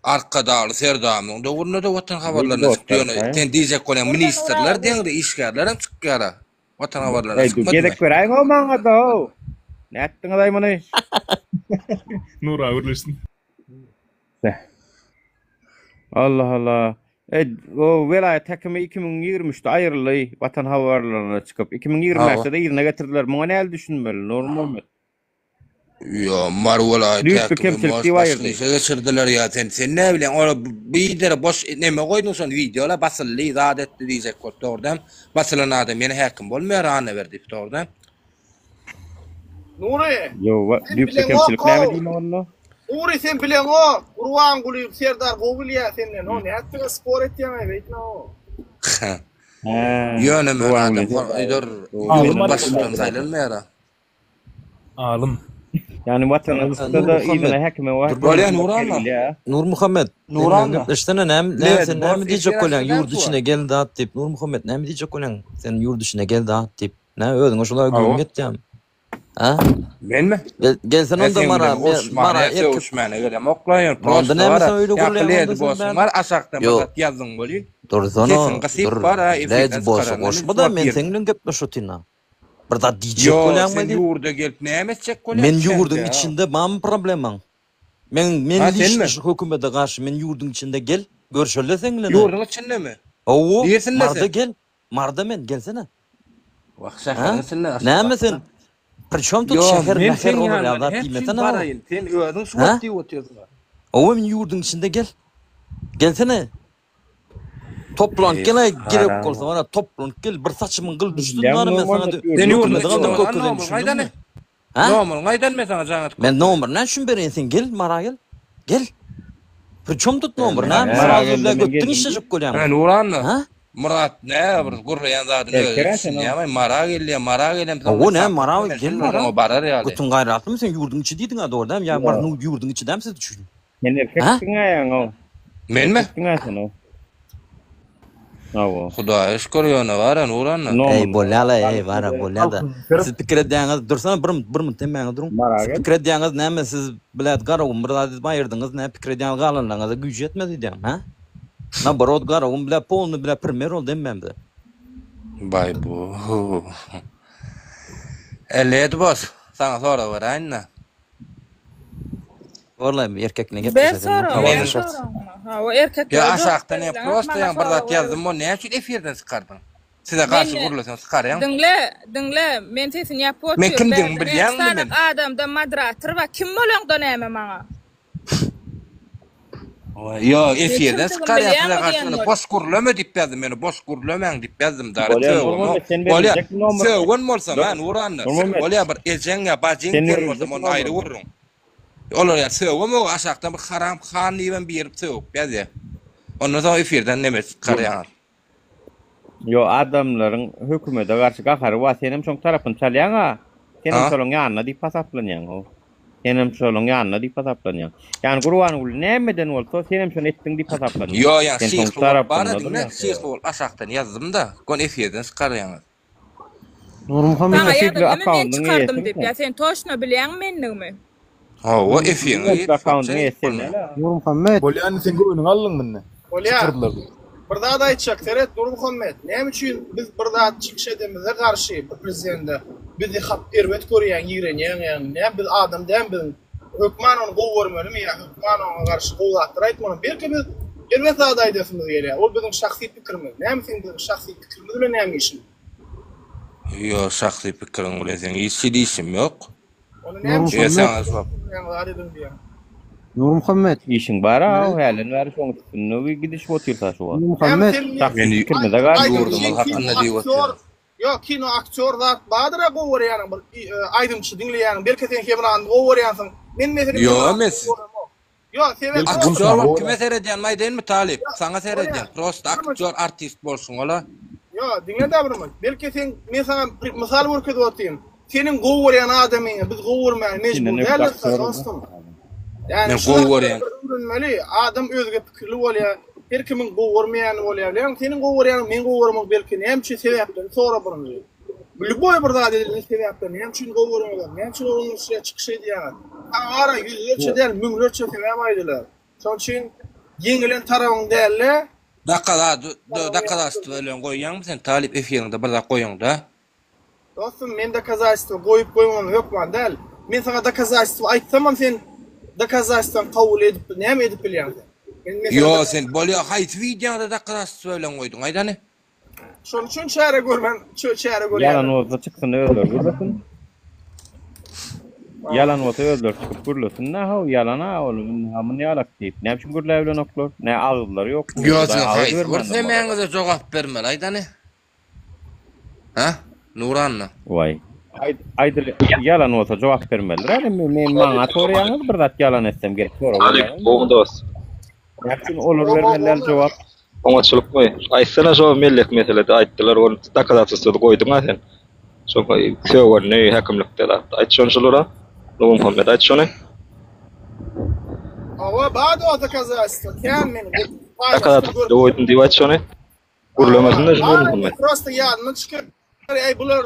Arkadagly Serdarymyzyň döwründe-de watan Lady habarlaryna Boss çykdy. Ýöne garaşaýyň. sen diýjek bolýaň Gürle ministrler Nuraly. deňde işgärlerem çykýar-a. Watan habarlaryna Eý, dur çykmadymy? gezek beräýiň-ow maňa-da-ow. Nätdiňiz-aý muny? Nura gürleşsin. Allah Allah. E, o welaýat häkimi 2023-de aýryldy, Watan habarlaryna çykyp. 2025-de-de yzyna getirdiler. Muňa nähili düşünmeli, Nurmuhammet? Ýo, Mary welaýat Düýpli häkimi kemçilik boş diýip başga aýyrdy. işe geçirdiler ýa sen sen näme bilýäň ora bir boş neme goýduň şony wideola basyldy zat etdi diýjek bolup dogry däl basylan adam ýene häkim bolmaýar Annaberdiýew dogry däl. Nury, Ýo, sen düýpli kemçilik näme bileňok-ow. diýmek onda? Nury sen bileňok. Gurbanguly Serdar gowy bilýär senden. O nätdiňiz spor etýäňaý beýtme-ow. Hä, Ýöne men Gurbanguly adam Serdar. dur Alym ýurduň başyndan saýlanmaýar-a. Alym. Ýagny watana çyksa-da yzyna Nurmuhammet. häkime Bolýa wagtynda Nuranna. gelýär. Nurmuhammet, sen bilen Nuranna. gepleşsene, näme, näme Lady sen Boss näme diýjek efir bolýaň açdy ýurt näme içine gel zat diýip. Nurmuhammet näme diýjek bolýaň sen ýurt içine gel zat diýip. Näme özüňe şolaý Hawa. gürrüň etýäňmi? A? Menmi? Gel, gelsene E onda seň Mara, bilen me, Mara uruşmana, erkek. sögüşmäne gelemok la ýöne Onda prosta näme bara sen öýle ýa gürleýäň Lady onda sen Boss'uň bärde? bar aşakdan bir Ýok. zat ýazdyň welin Dursana, sesiň gysyp dur. bara efirden Lady Boss'y çykaranda men goşma-da jogap men berdim. seň bilen gepleşip otyryn-a. Bir zat diýjek Ýo, bolýaňmy sen diýip. ýurda gelip näme etjek bolýaň Men ýurduň şäherde, a? içinde barmy problemaň? Men men Ha, senmi? lişni şu hökümete garşy men ýurduň içinde gel, görşeli seň bilen-ä. Ýurduň içindemi? Hawa, Niresinde Maryda sen? gel. Maryda men, gelsene. Wah, Ha? şäheriň içinde, Näme Aşgabatda. sen? Priçem tut Ýo, şäher, men mäher seň olar ýanyňa ýaly zat näme üçin diýmesene o. baraýyn? Sen özüň şu Ha? wagt diýip otyrsyň-a. Hawa, men ýurduň içinde gel. Gelsene. Toplanyp Eý, gel-aý, gerek haram. bolsa mana toplanyp gel, bir saçymyň gyly düşsün Bilýäňmi bary men saňa Nurmuhammet Sen ýurduň ýurduň hökümeti içinde galdyryp bolsan, görkezeýin, nomeryňy aýdany. düşündiňmi? Ha? Nomeryňy aýdan men saňa jaň edip Men görkezeýin. nomeryny näme üçin bereýin sen gel Mara gel. Gel. Priçem tut nomer? Mara Näme Mara srazu geldim bile men götden geldim diýip. işlejek bolýaňmy? He, Nuranna. Ha? Myrat nä bir gürleýän zadyny özi Erkek-ä sen o. düşünýämi? Mara gelýär, Mara gelemsoň Hawa men näme sarp Mara etmem, gel sen Mara. oňa barar ýaly. Götüň gaýratlymy sen ýurduň içi diýdiň-ä dogry dämi? Ýa Ýok. Marynyň ýurduň içi dämi siz üçin? Sen Ha? erkeksiň-ä ýaňy. Menmi? Erkeksiň-ä sen o. Hawa. Hudaýa şükür ýöne bara Nuranna. Eý Nomeryny bolýa-la eý bara bolýa-da. Halkyň Siz pikir edýäňiz dursana bir bir minut hemmäňiz duruň. Mara Siz gel. pikir edýäňiz näme siz blät Garagum bir zat edip aýyrdyňyz näme pikir edýäňiz galanlaryňyza güýji ýetmez öýdýäňmi hä? Naborot Garagum blä polny blä primer boldy hemmämize. Baý bu. Elli bos, saňa sorag beräýin-dä. Borlaý erkek bilen Ber gepleşe sen soragyňy, ber habarlaşarys. soragyňy. Hawa, erkeklere Ýa jogap aşakda ne berseňiz, prosta maňa ýa bir sorag zat ýazdym beriberiň. o näme üçin efirden çykardyň? Size garşy Men gürleseň çykarýaň. diňle, diňle, men sesini ýapyp Men otyryn. kimdigimi Bärde näçe bilýäňmi sany men? adamda moderator bar. Kim bolaňda näme maňa? Ýo Men efirden kimdigimi çykarýaň size bilýäňmi garşy diýen ýöne bol. boş gürleme diýip ýazdym ýöne boş gürlemäň diýip ýazdym dara Bolýa sögemok. Nurmuhammet sen Bolýa beriljek nomer. sögen bolsam Dur. ha Nuranna Nurmuhammet bolýa bir ejeň ýa bajyň sen diýen beriljek bolsam onda aýry nomer. gürrüň. Olar ýaly sögemok aşakdan bir haram han diýibem biri sögüp ýazýa. Ondan soň efirden neme çykarýaňyz. Ýo adamlaryň hökümete garşy gahary bar senem şoň tarapyny çalýaňa senem Ha? şolaň ýanynda diýip hasaplanýaň how senem şolaň ýanynda diýip hasaplanýaň ýagny Gurbanguly nämeden bolsa senem şony etdiň diýip hasaplanýaň Ýo ýa sen şoň şyhly bolup bara tarapynda diňle durýaň. şyhly bolup aşakdan ýazdym-da gön efirden çykarýaňyz. Nurmuhammet Saňa Şekli ýazyldymy men akkaundyň çykardym eýesimi diýip. sen? Ýa sen toşno bilýäňmi menligimi? Hawa efiriňe Şekli ýetip akkaundyň şeýdip eýesi sen bolmaýar. däl-ä. Nurmuhammet. Bolýa indi sen göwnüňi aldyň munda. Bolýa. Çykardylar diýip. Bir zat aýtjak, seret Nurmuhammet, näme üçin biz bir zat çykyş edemizde garşy bir prezidende bizi hap erbet görýäň, ýigrenýäň ýagny näme biz adam dälmi biziň hökman ony gowy görmelimi ýa hökman oňa garşy gowy zatlar aýtmalymy belki biz erbet zat aýdasymyz gelýär ol biziň şahsy pikirimiz näme seň biziň şahsy pikirimiz bilen näme işiň. Ýo şahsy pikiriň bilen seň hiç hili işim ýok. Ony näme üçin Ýa saňa şo. Zat ediň diýýäň. Nurmuhammet. Işiň bar-a, hälden bäri şoň üstünde gidişip otyrsa şu wagt. Nurmuhammet. Şahsy pikirimize garşy. Ýurdumyz hakynda diýip otyryn. Ýok, kino aktýor zat bardyr-a gowy görýäniň bir aýdymçy diňleýäniň, belki sen Hemrany gowy görýänsiň. Men meselem Ýo, men Ýok, sebäp Aktýor bolup kime seredýänimi aýdaýynmy Talyp? Saňa seredýän. Prosta aktýor artist bolşuň ola. Ýok, diňle-dä bir minut. Belki sen, men saňa bir mysal görkezip otyryn. Seniň gowy görýän adamyňy biz gowy görmäge mejbur däldiris-dä, dostum. Ýagny Men şu gowy zatlary görýän. bir öwrenmeli. Adam özge pikirli bolýar. Her kimiň gowy görmeýäni bolýar. Bilýäňmi, seniň gowy görýäniň men gowy göremok belki. Näme üçin sebäplerini sora birinji. Lýuboý bir zat edilende sebäpler, näme üçin gowy görüňiz, näme üçin onuň üstüne çykyş edýäňiz? Saňa bar-a ýüzlerçe däl, müňlerçe sebäp aýdylar. Şonuň üçin ýeňilen tarabyň däl-de, Dokazatstwo bilen goýýaňmy sen talyp efiriňde bir zat goýaňda? Dostum men dokazatstwo goýup goýmagym hökman däl. Men saňa dokazatstwo aýtsamam sen dokazatstwony kabul edip näme edip bilýäň sen? Men meselem Ýo sen bolýa haýsy wideoňda dokazatstwo bilen goýduň aýdany? Şonuň üçin çäre görmän, çäre görýärler. Ýalan bolsa çyksyn özleri gürlesin. Ýalan bolsa özleri çykyp gürlesin nä how ýalan-a ol ynha muny ýalak diýip. Näme üçin gürläbilenoklar? Nä agyzlary ýokmy? Ýo Hudaý sen agyz haýsy bir bermändir olara. semäňize jogap bermeli aýdany? Hä? Nuranna. Waý. Aýt aýdyl ýalan bolsa jogap bermelidir. Hany men maňa soraýaňyz bir zat ýalan etsem gelip sorag Talyp berýäňiz. gowy dos. Näme üçin olar bermeli däl jogap? Oňatçylykmy? Aýtsana şo mellek meselede aýtdylar ol dokazatelstwony goýduňa sen. Şo sögenini häkimlikde zat. Aýt şony şulara. Nurmuhammet aýt şony. Hawa bar o dokazatelstwo kän men Dokazatelstwo goýdum diýip aýt şony. Gürlemesin-de şu Nurmuhammet. Prosta ýadymdan çykyp Eý bular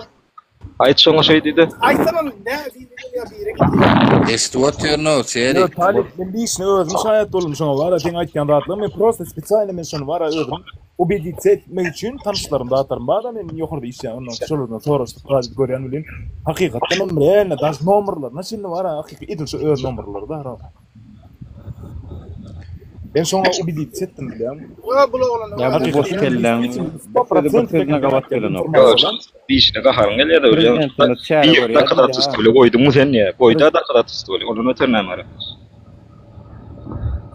Aýt şoňa şeý diýde. Aýtsamam nä biri gelýär biri gidýär. Eşidip otyryn-ow, Şerik. Ýok Talyp men lişni özüm şaýat boldum şoňa bara seň aýtýan zatlaryň men prosta spesialno men şony bara özüm ubeditse etmek üçin tanyşlarym zatlarym barda men ýokarda işleýän ondan şolardan soraşdyp galyp görýän welin hakykatdanam reально daž nomerlaryna çenli bara hakyky edil şo öz nomerlary da Men şoňa ubeditse etdim bilýäňmi? Ýok bul oglan Ýa bu boş kelläň bir sözi bir sözüne gabat gelenok. Ýok, dişine gaharyň gelýär-de bilýäňmi? Prezidentimiz çäre Bir görýär dokazatelstwo goýduňmy sen diýýär. Goýda dokazatelstwo, ondan öter näme gerek?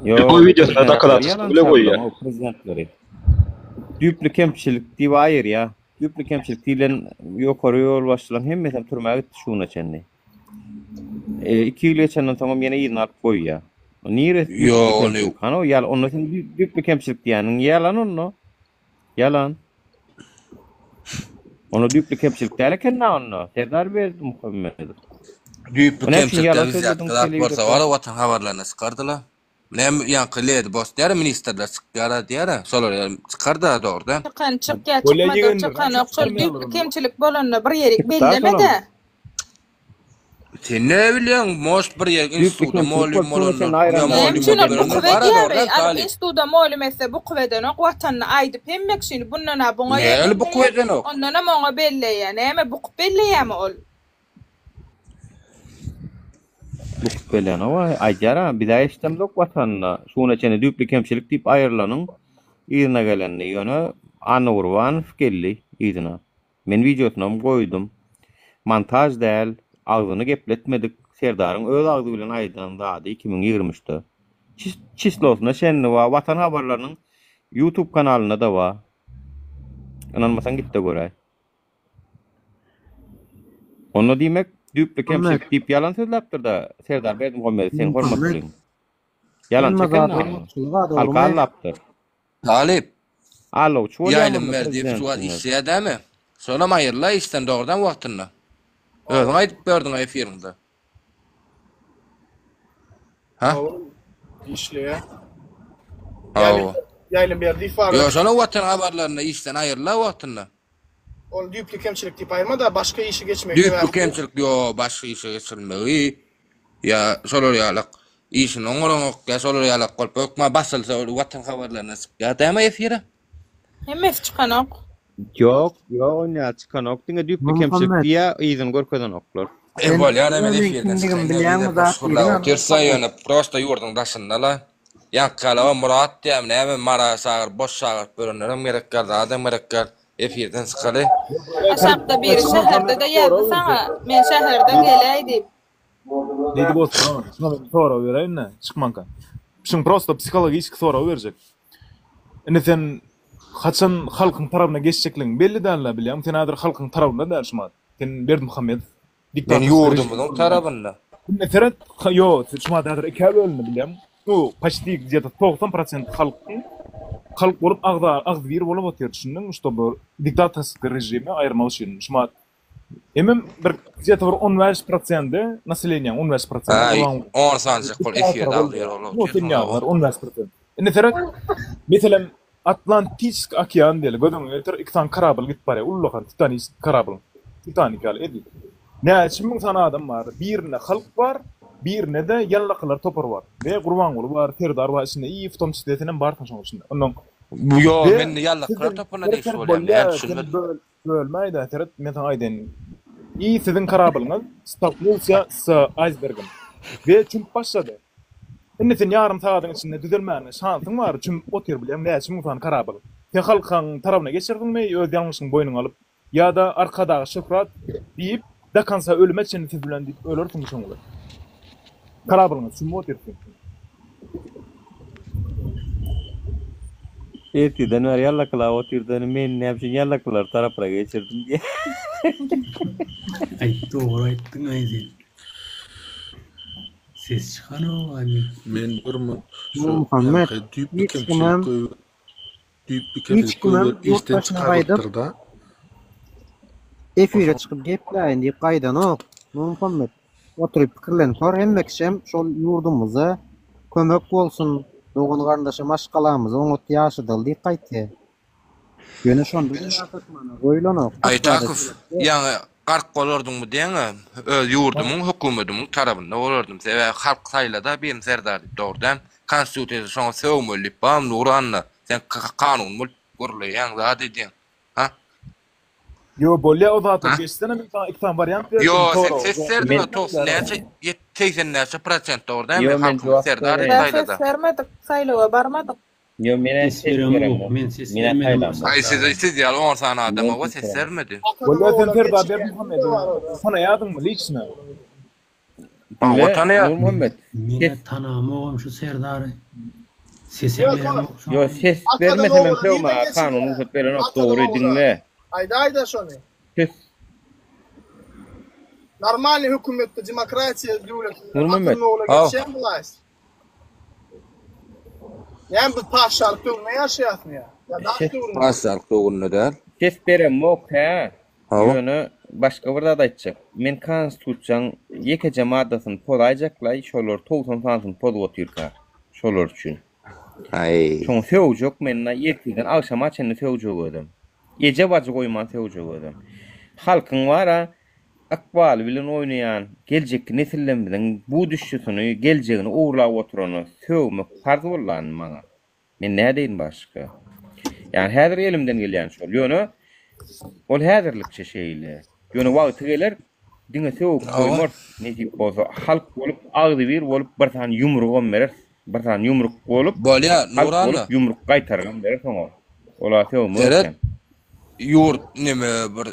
Ýok, Lýuboý wideosynda prezidentleri dokazatelstwo ýalan bile goýýar. çagyranok prezidentleri. Düýpli kemçilik diýip aýyrýar. Düýpli kemçilik diýlen ýokary ýolbaşçylaryň hemmesem türmä gitdi şu güne çenli. 2 ýyl geçenden soňam ýene yzyna alyp goýýar. Niresi düýpli Ýok, ony kemçilik? Hany o ýal, onda sen düýpli kemçilik diýýäniň ýalan onda. Ýalan. Onda düýpli kemçilik däl eken-dä onda, Serdar Berdimuhamedow. Düýpli Näme üçin kemçilik ýalan däl, sözlediň wzýatka zat bolsa telewizorda? bar, Watan habarlaryna çykardylar. Näme ýaňky Lady Boss diýýär, ministrler çykýar diýýär, şolar ýaly çykar-da dogry-da. Çykan çykýa Bolýa çykmadygy ýegenler, çykanok näçe şol çykarmaýarlar düýpli onda? kemçilik bolanda bir ýerik Çykda bellemedä. şolam. Sen ne bilýäň, most bir ýer Düýpli institutda kemçilik mugallym bolup şuňa çenli bolanlar, ýa aýranlar. Näme mugallym üçin ol bolup bukup ýörenler bar-a edýär dogry-da eý alyp talyp. instituda mugallym etse bukup edenok watanyny aýdyp hemme kişini bundan-a buňa Näli bukup ýerleýär edenok? ondanam oňa belleýär näme bukup belleýärmi ol? Bukup belenok-a, aýdýar-a, biz-ä eşidemzok Watanyna şu güne çenli düýpli kemçilik diýip aýrylanyň yzyna gelenini. Ýöne Annagurbanow geldi yzyna. Men wideosynam goýdum. Montaž däl, agzyny gepletmedik, Serdaryň öz agzy bilen aýdan zady 2023-de. Çislosyna çenli bar, Watan habarlarynyň YouTube kanalynda-da bar. Ynanmasaň git-de göräý. Onda diýmek, düýpli kemçilik diýip ýalan sözläpdir-dä Serdar Berdimuhamedow seň hormatlyň. Ýalançy eken Halka allapdyr. Talyp. Allawçy bolýar Ýaýlym munda berdi şu wagt prezidentiňiz. işleýär dämi? Şonam aýyrla işden dogrudan wagtynda. Özüň aýdyp berdiň efiriňde. Ha? Işleýär. Hawa. Ýaýlym Berdiýew bar. Ýok, şonam Watan habarlarynda işden aýyrla wagtynda. Ol düýpli kemçilik diýip aýyrma-da, başga işe geçmegi Düýpli sebäpli. kemçilik ýok, başga işe geçirilmegi ýa şolar ýalak işini oňaranok ýa şolar ýalak bolup hökman basylsa ol Watan habarlaryna çykýar dämi efire? Hemmesi çykanok. Ýok, ýok onýa çykanok. Diňe düýpli kemçilik Nurmuhammet. diýýä, yzyny görkezenoklar. E Sen bolýar men özüň efirden kimdigini çykaýyn bilýäňmi bizde zat boş gürläp diýdiňem. otyrsa ýöne prosta ýurduň daşynda la. Ýaňky ýaly Myrat diýýämi näme Mara çagyryp boş çagyryp ýörenlerem gerek däl zadam gerek däl. Efirden çykaly. Aşakda biri şäherde-de ýazdy saňa, men şäherde geläý diýip. Neýdi bolsa, şuňa men sorag bereýin-de, çykmanka. Şuň prosta psihologiçki sorag berjek. Indi sen haçan halkyň tarapyna geçjekligiň belli däl-dä bilýäňmi? Sen häzir halkyň tarapynda däl şumat. Sen Berdimuhamedow Men diktatorskiý ýurdumyzyň tarabynda. Indi seret, ýo, şumat häzir ikä bölündi bilýäňmi? Nu, почти где-то 90 prosent halkyň halk bolup agza agzybir bolup otyr, düşündiňmi? Ştoby diktatorskiý režimi aýyrmak üçin şumat Hemem bir gde-to bir 15 prosendi naseleniýaň 15 prosendi Aý, Gurbanguly. on sanjak bol efirde agzybir bolup No, sen otyrsyň ýalylar hawa. 15 prosent. Indi seret, meselem, Atlantiçeskiý okean diýeli, göz öňüňe getir, iki sany korabl gidip barýar, ullakan titaniçeskiý korabl. Titanik ýaly edil. Näçe müň sany adam bar, birinde halk bar, birinde-de ýallakalar topary bar. We Gurbanguly bar, Serdar bar içinde, i w tom çisle senem barsyň şoň içinde. Onnoň Bu ýo, we men ýallakalar siziň toparyna seret degişli seret bolýan, bolýa, näme sen düşünmedim. böl Bölmäýdä seret men saňa aýdaýyn. I siziň korablyňyz stolknulsya s aýsbergim we çümüp başlady. Indi sen ýarym sagadyň içinde düzelmäne şansyň bar çümüp otyr bilýäň näçe müň sany korabl. Sen halkaň tarabyna geçerdiňmi öz ýalňyşyňy boýnuňa alyp ýa-da Arkadaga şöhrat diýip do konca ölüme çenli siz bilen diýip ölersiňmi şoň bilen. Korablyňyz çümüp otyr siziň. Ertirden bäri ýallakylap otyrdy, indi meni näme üçin ýallakylar tarapyna geçirdiň diýýär. Aý dogry aýtdyň-aý sen. Ses çykanok-a men. Men bir şu Nurmuhammet, ýaňky düýpli hiç kemçilik kimem goýber düýpli hiç kemçilik kimem goýberip ýurt işden başyna gaýdyp çykarylypdyr-da. efire çykyp gepläýin diýip gaýdanok. Nurmuhammet, oturyp pikirlenip gör, hemme kişem şol ýurdumyza kömek bolsun, dogan-garyndaşa maşgalamyzy oňat ýaşadaly diýip gaýtýar. Ýöne şonda hem ýaşatmana goýulanok. Hiç zada Aýtakow, sebäp ýok. ýaňy gark bolardyňmy diýeňä, öz ýurdumyň, höküwmedimiň tarabynda bolardym. Sebäbi halk saýlada birini serdar diýip, dogry dämi? Konstitusiýada şoňa sögmeli diýip barmy Nuranna? Sen kanun bolup gürleýäň, zat edýäň. Ha? Ýo bolýa o zatlar Ha? geçsene men saňa iki sany wariant berdim Ýo sen soraga ses jogap berdiňä bermek 90 däl. näçe ýet 80 näçe prosent dogry dälmi? Ýo men Halkymyz jogap serdar diýip Biz bereýin. ses saýlada. bermedik, saýlawa barmadyk. Ýo men-ä Ses ses beremok, beremok. men ses Men-ä bermedim saýlamok. Aý siz siz ýaly 10 sany adam Men oba ses ses beremok. bermedi. Bolýa sen Serdar Berdimuhamedowy tanaýadyňmy liçno? Hawa Diňle, tanaýar. Nurmuhammet, Men-ä ses tanamogam şu Serdary. Sesem beremok şoňa. Ýo ses Atadan bermesem hem ogula sögme nirden aga kanun geçilýär? rugsat berenok Atadan dogry ogula. diňle. Aýdaýda şony. Ses Normalny hökümetde demokratiýa döwletinde Nurmuhammet. atadan ogula Haw. geçýärmi vlast? Näme biz patyşalyk döwründe ýaşaýasmy ýa? Ýa dag Ses döwründe? Patyşalyk döwründe däl. Ses beremok hä. Hawa. Ýöne başga bir zat aýtjak. Men konstitusiýaň ýekeje maddasyny pozaýjaklaý, şolar 90 sanysyny pozup otyrka. Şolar üçin. Aý. Şoňa sögjek men-de ertirden agşama çenli sögjek özem. Eje bajy goýman sögjek özem. Halkyň bar-a ykbaly bilen oýnaýan geljekki nesillerimiziň buduşçysyny, geljegini ogurlap oturana sögmek parz boldy maňa. Men nädeýin başga? Ýagny häzir elimden gelýän şol. Ýöne ol häzirlikçe şeýle. Ýöne wagty geler, diňe sögüp goýmarys, nesip bolsa halk bolup, agzybir bolup bir sany ýumrugam bereris. Bir sany ýumruk bolup, Bolýa, halk Nurana. bolup ýumruk gaýtargam bereris oňa. Ola sögmek Seret, eken. ýurt neme bir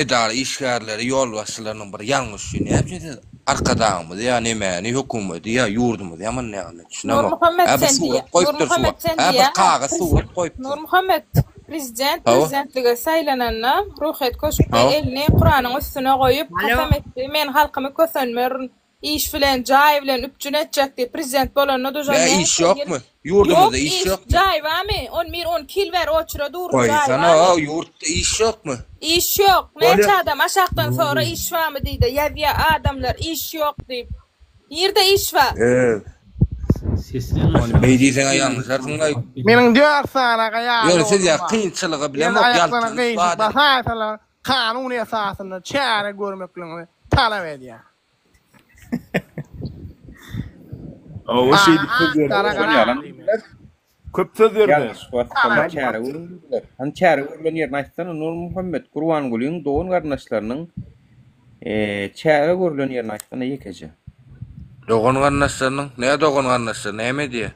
edara işgärleri ýolbaşçylarynyň bir ýalňyşy üçin näme üçin siz Arkadagymyzy ýa nemäni hökümeti ýa ýurdumyzy ýamanlaýaňyz men düşünemok. Nurmuhammet Hä bir sen diýýä surat goýupdyr Nurmuhammet sen hä bir diýýäňä kagyz surat goýupdyr. Nurmuhammet prezident Hawa. prezidentlige saýlananda Ruhyýet köşkde Hawa. elini Kuranyň üstüne goýup kasam etdi men halkymy kösenmerin Iş bilen, jaý bilen üpjün etjek diýip prezident bolanda dužan Nä näçe iş ýyl ýokmy? Ýurdumyzda Ýok iş iş, ýokmy? jaý barmy? On bir, on iki ýyl bäri oçura durun, jaý Goýsana, barmy? ýurtda iş ýokmy? Iş ýok. Näçe Bolýa. adam aşakdan sora iş barmy diýde, ýazýa adamlar iş ýok diýip. Nirde iş bar? Ee. Seslen Ony aşaga beý diýseň-ä ýalňyşarsyň-laý. Meniň dört sany aýaly Ýöne siz oglum ýa bar. kynçylygy Ýöne bilemok, aýaklaryna ýaltanyp gyşyk zat edip. basaýsalar, kanun esasynda çäre görmekligiňizi talap edýän. Hawa şeýdip söz berdi. Gara Şol ýalam gara. diýdiler. Köp söz berdi. Ýalňyş basdylar çäre görüň diýdiler. Hany çäre görülen ýerini aýtsana Nurmuhammet Gurbangulyň dogan garyndaşlarynyň çäre görülen ýerini aýtsana ýekeje. Dogan garyndaşlarynyň? Nä dogan garyndaşlary näme edýä?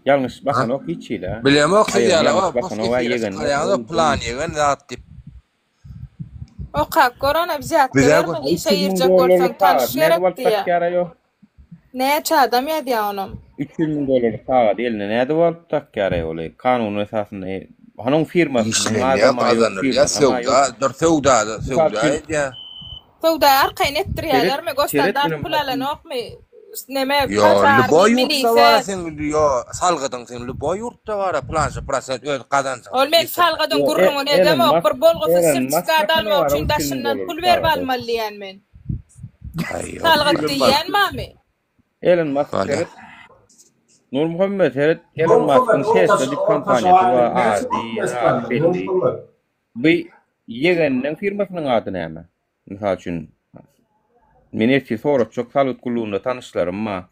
Ýalňyş basanok hiç hili. Bilemok siz ýaly efire çykarýaňyzok plan ýegen zat diýip. Okap gör ony wzýatka bermeli işe girjek bolsaň tanyş gerek diýýä. Näçe adam ýazýa onam. 300 müň dollarlyk sagady eline nädip alyp dakýaraý oly kanunyň esasynda hany oň firmasynyň Işlenýär gazanylýar söwda dur söwdada söwda edýär. Söwda arkaýyn etdirýälermi gosstandart pul alanokmy neme Ýo lýuboý ýurtda bar seň ýo salgydyň seň lýuboý ýurtda bar plança prosent öz gazanjyňdan Ol men salgydyň gürrüňini edemok bir bolgusyz sertifikat almak üçin daşyndan pul berip almaly diýýän men. Salgyt diýýän bamy? Elon Musk seret. Nurmuhammet seret Elon Muskyň Tesla diýip kompaniýasy bar ady ady belli. Bu ýegeniniň firmasynyň ady näme? Mysal üçin, men ertir soratjak salgyt gullugynda tanyşlarym bar.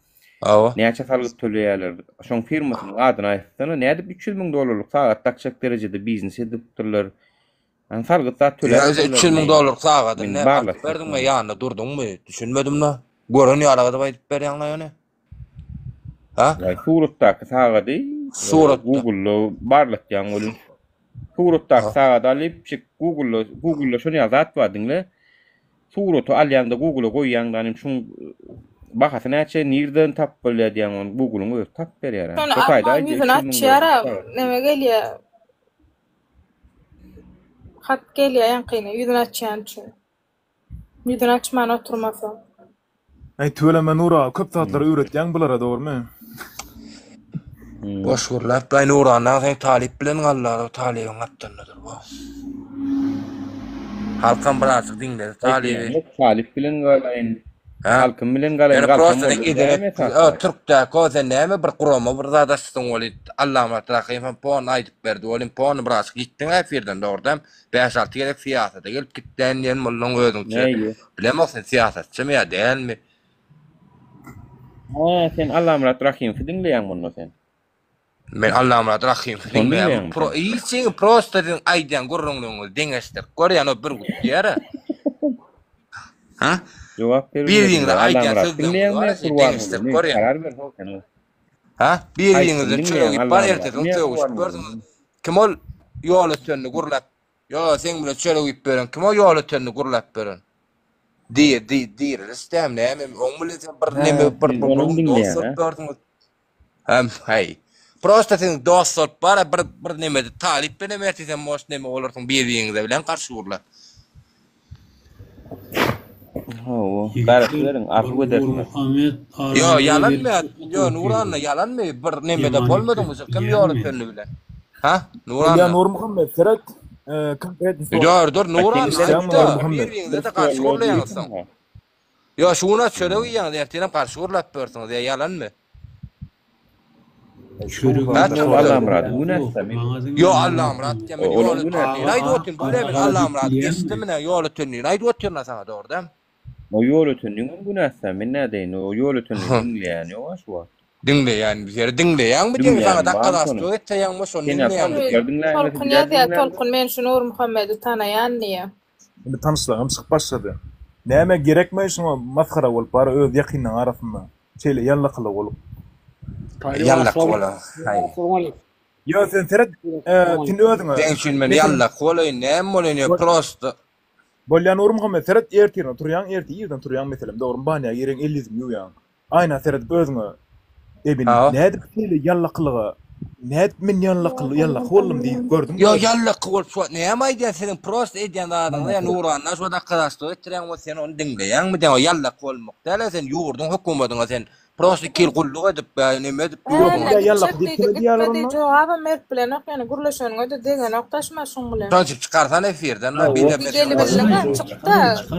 Hawa. Näçe salgyt töleýärler? Şoň firmasynyň adyny aýtsana, nädip 300 müň dollarlyk sagat dakjak derejede biznes edipdirler? Ýani salgyt zat Ýa özi 300 müň dollarlyk sagadyny näme alyp berdiňmi, ýanynda durduňmy? Düşünmedim-le. Gören ýaly gyzyp aýdyp berýäň-le ýöne. Ha? Suratdaky sagady Suratda. Google-da barlatýaň welin. Suratdaky sagady alyp, çyk Google-da, Google-da şon ýaly zat bar diňle. Suraty alýaňda Google-a goýýaňda nim şuň bahasy näçe, nirden tapyp bolýar diýýäň ony Google-yň özi tapyp berýär. Şony alman ýüzüni açýar-a, neme gelýär. Hat gelýär ýaňkyny ýüzüni açýan üçin. Ýüzüni açman oturmasa. Äý tüweleme Nur aga köp zatlary öwretýäň bulara dogrymy. Boş gürläp baý Nurandan seň talyp bilen gallar o talybyň gapdalynda dur bu. Halkam birazjyk diňledi talyby. Talyp bilen galaýyn. Halkym bilen galaýyn Ýöne prosta sen eden türkdäki o sen näme bir gurama bir zat açdyň weli Allamyrat Rahymow pon aýdyp berdi welin pony birazjyk ýitdiň efirden dogrudan Bäş-alty gezek syýasata gelip gitdän diýen bolduň özüňçe. Näýe? Bilemok sen syýasatçymy ýa dälmi? Hä, sen Allamyrat Rahymowy diňleýäň munda sen. Men Allamyrat Rahymowy Şony diňleýän. diňleýäňmi Pro sen? hiç prosta siziň aýdýan gürrüňleriňizi deňeşdirip görýän o bürgüt diýer-ä. Ha? Jogap Biriňize berbilmediňler. aýdýan Allamyrat sözleriňizi diňleýäňmi bar ýa ya şeý Gurbangulyny? deňeşdirip görýän. Karar ber how sen. Ha? Haýsyny Biriňizden çörek diňleýäň iýip bar ertesi Allamyradymy gün ýa sögüşip Gurbangulyny? görsüňiz. Kim ol ýol ötenini gürläp Ýo, seň bilen çörek iýip beren kim o ýol ötenini gürläp beren? Diý, diý, diriliş däm, näme, oň bilen sen bir Hä, neme bir sen bir onam bir dost diňleýäň, bolup hä? ýörsüňiz. Hem, häý. Prosta siziň dost bolup bara bir bir nemede talyp bilen ertir sen moş neme bolarsyň bir-biriňize bilen garşy gürläp. Hawa, garaşyp beriň, arzuw edersiňiz. Nurmuhammet Ýo, aramyza ýalanmy gelip ýa, ýo Nuranna otyrdy. ýalanmy bir nemede Ýaman bolmadyňmy sen kim ýetdi ýol bilýäňmi? ötenini bilen? Ha, Bolýa Nuranna. Nurmuhammet seret konkretny sorag. Dur, dur Nuranna Eşitýäňmi aýtda, Nurmuhammet? bir-biriňize-de garşy gürleýäňiz soň. Ýo, şu gün-ä çörek iýýäňiz, ertirem garşy gürläp ýörsüňiz, ýa ýalanmy? Çörek Allamyradyň günäsi men. Ýo Allamyrat diýen men ýol ötenini aýdyp otyryn. Bu men Allamyrat geçdi mine ýol ötenini aýdyp otyryn saňa dogry däl. O ýol öteniniň günäsi men nädeýin o ýol ötenini diňleýän ýok şu wagt. Diňleýän bir ýeri diňleýäňmi diýen saňa dakgadaşlyk etseýäňmi şony diňleýäňmi? Tolkun ýazýar Tolkun men şu Nurmuhammedi tanaýan diýýär. Indi tanyşlygam çykyp başlady. Näme gerekmi şuňa masgara bolup bary öz ýakynlaň arasynda şeýle ýallakylyk bolup. Ýallaky bola. Haý. Ýo sen seret sen özüňe. Seň üçin men ýallaky bolaýyn näme bolaýyn ýo prosto. Bolýa Nurmuhammet seret ertirine turýaň ertir irden turýaň meselem dogrymy banýa gireň el ýüzüňi ýuwýaň. Aýna seredip özüňe Ebin nädip şeýle ýallakylyga nädip men ýallaky ýallaky boldum diýip gördüňmi Ýok özüňi? ýallaky bolup şu wagt näme aýdýan seniň prosta edýän zadyňy ýa Nurana şu wagt akadaşlyk etdirýäň we sen ony diňleýäňmi diýen o ýallaky bolmak däl-ä sen ýurduň hökümedyňa sen prosta iki ýyl gulluk edip ýa neme edip Ýok ýurduň ýa ýallaky diýip Gitjek kime diýdi diýýärler gitmedi onda? jogabam berip bilenok ýöne gürleşeniňe-de degenok daşma şuň bilen. Şony çyk çykarsana efirden la Gideli bildiň-ä çykda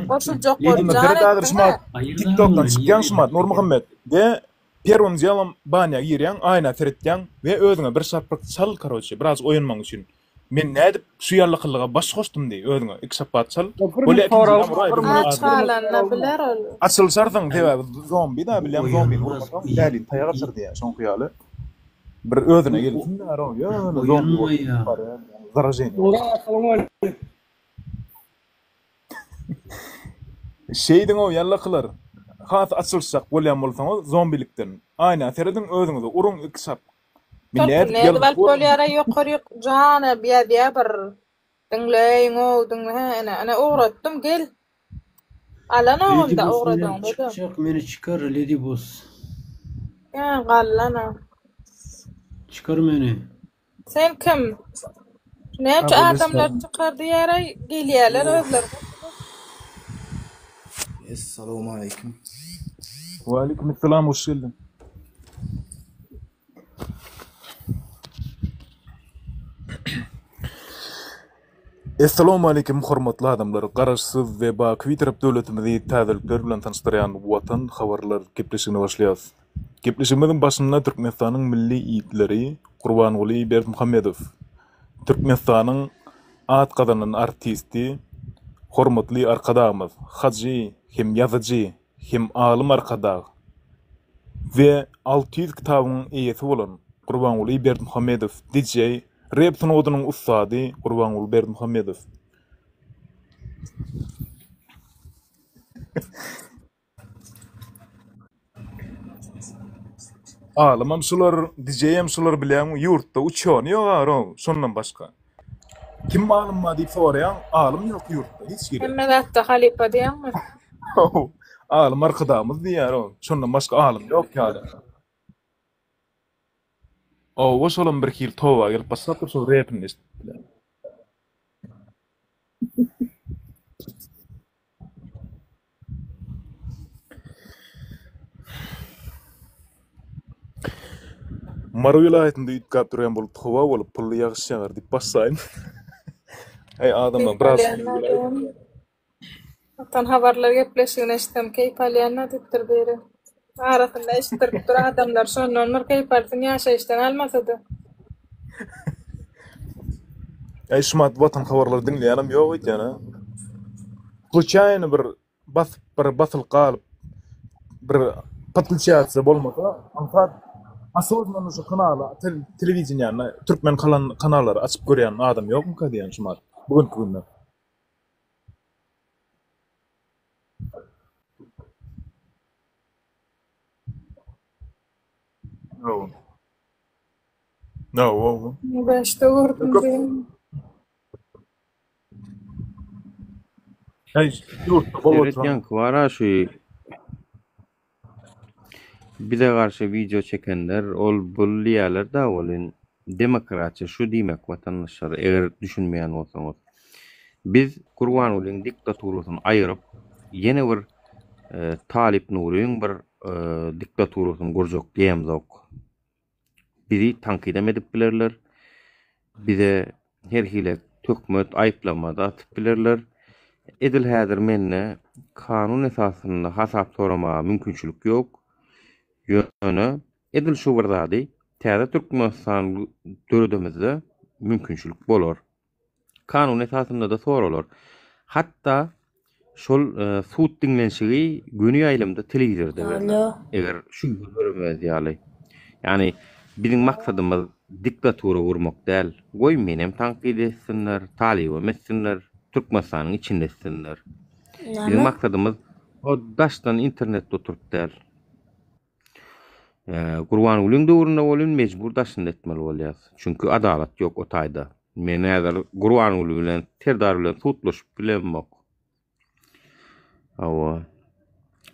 goşuljak bolup Onda jan seret häzir etdiň-ä. şumat TikTokdan çykýaň şumat Nurmuhammet we Первым делом banýa girýäň, aýna seretýäň we özüňe bir şarpyk çal karoçe, biraz oýanmaň üçin. Men nädip şu ýallakylyga baş goşdum diý özüňe iki şapbat çal. Bolýa ikinji ýylam uraý bir Aç galanyna biler ol. Açylyşarsyň sebäbi zombi da bilýäň zombini urmasaň dälini taýak atar diýýä şoňky ýaly. Bir özüne gelsin ýa ýöne zombi bolup barýar. Zaraženiýe. Nura assalamualeýkum. Şeýdiň-ow ýallakylar. Has açylyşjak bolýan bolsaňyz zombilikden. Aýna serediň özüňize uruň iki çap. Men Tolkun nädip nädip ýalňyş alyp bolýara ýokaryk jana ýazýa bir diňleýiň-ow diňle hä ene ene ugratdym gel. Lady Alanogam-da Boss menem ugradaňda-da. çykjak meni çykar Lady Boss. Ýa gallana. Çykar meni. Sen kim? Näçe adamlar çykar diýäraý gelýäler özleri goşulyp. Essalawmaleýkim. Waleýkim essalam hoş geldiň. Essalawmaleýkim hormatly adamlar! Garaşsyz we baky Bitarap döwletimizi täzelikler bilen tanyşdyrýan Watan habarlar gepleşigine başlaýarys. Gepleşigimiziň başynda Türkmenistanyň milli Lideri Gurbanguly Berdimuhamedow, Türkmenistanyň at gazanan artisti, hormatly Arkadagymyz, hajy hem ýazyjy hem alym Arkadag we 600 kitabyň eýesi bolan Gurbanguly Berdimuhamedow, DJ, rep sungatynyň ussady Gurbanguly Berdimuhamedow. Alymam şular, DJ-em şular bilýäňmi, ýurtda uçýany ýok a şondan başga. Kim alym bar diýip soraýaň, alym ýok ýurtda hiç hili. Hemme zatda halypa diýýäňmi? Haw, alym arkadagymyz diýýär o, şondan başga alym ýok ýaly. Hawa, şolam birhili toba gelip başlapdyr şol repini eşidip bilen. Mary welaýatynda üýtgäp durýan bulut howa bolup, pully ýagyş ýagar diýip başlaýyn. Äý adamlar Keýp biraz alýan Watan habarlar gepleşigini eşitsem keýp alýan-da diýipdir biri. Arasynda eşitdirip dur adamlar şondan bir keýp alsyn ýaşaýyşdan almasa-da. Äý şumat Watan habarlary diňleýänem ýok öýdýän-ä. Sluçaýny bir basyp bir basylyp galyp bir podключаться bolmasa aňsat osoznanno şu kanala telewideniýany türkmen kanallary açyp görýän adam ýokmyka diýýän şumat bu günki günde. No. No. Bäşde gördüm diýen. Hey, ýurtda bolup Seret oturan. ýaňky bar-a şu bize garşy wideo çekenler ol bul diýýärler-dä welin demokratiýa şu diýmek watandaşlar eger düşünmeýän bolsaňyz. Biz Gurbangulyň diktaturasyny aýyryp ýene bir Talyp Nuryň bir diktaturasyny gurjak diýemzok. Bizi tankydam edip bilerler. Bize her hili töhmet, aýyplama-da atyp bilerler. Edil häzir mende kanun esasynda hasap soramaga mümkinçilik ýok. Ýöne edil şu bir zady täze Türkmenistan döredemizde mümkinçilik bolar. Kanun esasynda-da soralar. Hatda şol sud diňlenişigi göni ýaýlymda telewizorda berler. Alo. Eger şübhe döremez ýaly. Ýagny biziň maksadymyz diktatura gurmak däl. Goý menem tankyt etsinler, Talybam etsinler, Türkmenistanyň içinde etsinler. Biziň Näme? maksadymyz o daşdan internetde oturyp däl. Gurbangulyň döwründe welin mejbur daşynda etmeli bolýas. Çünki adalat ýok o taýda. Men häzir Gurbanguly bilen Serdar bilen sudlaşyp bilemok. Hawa.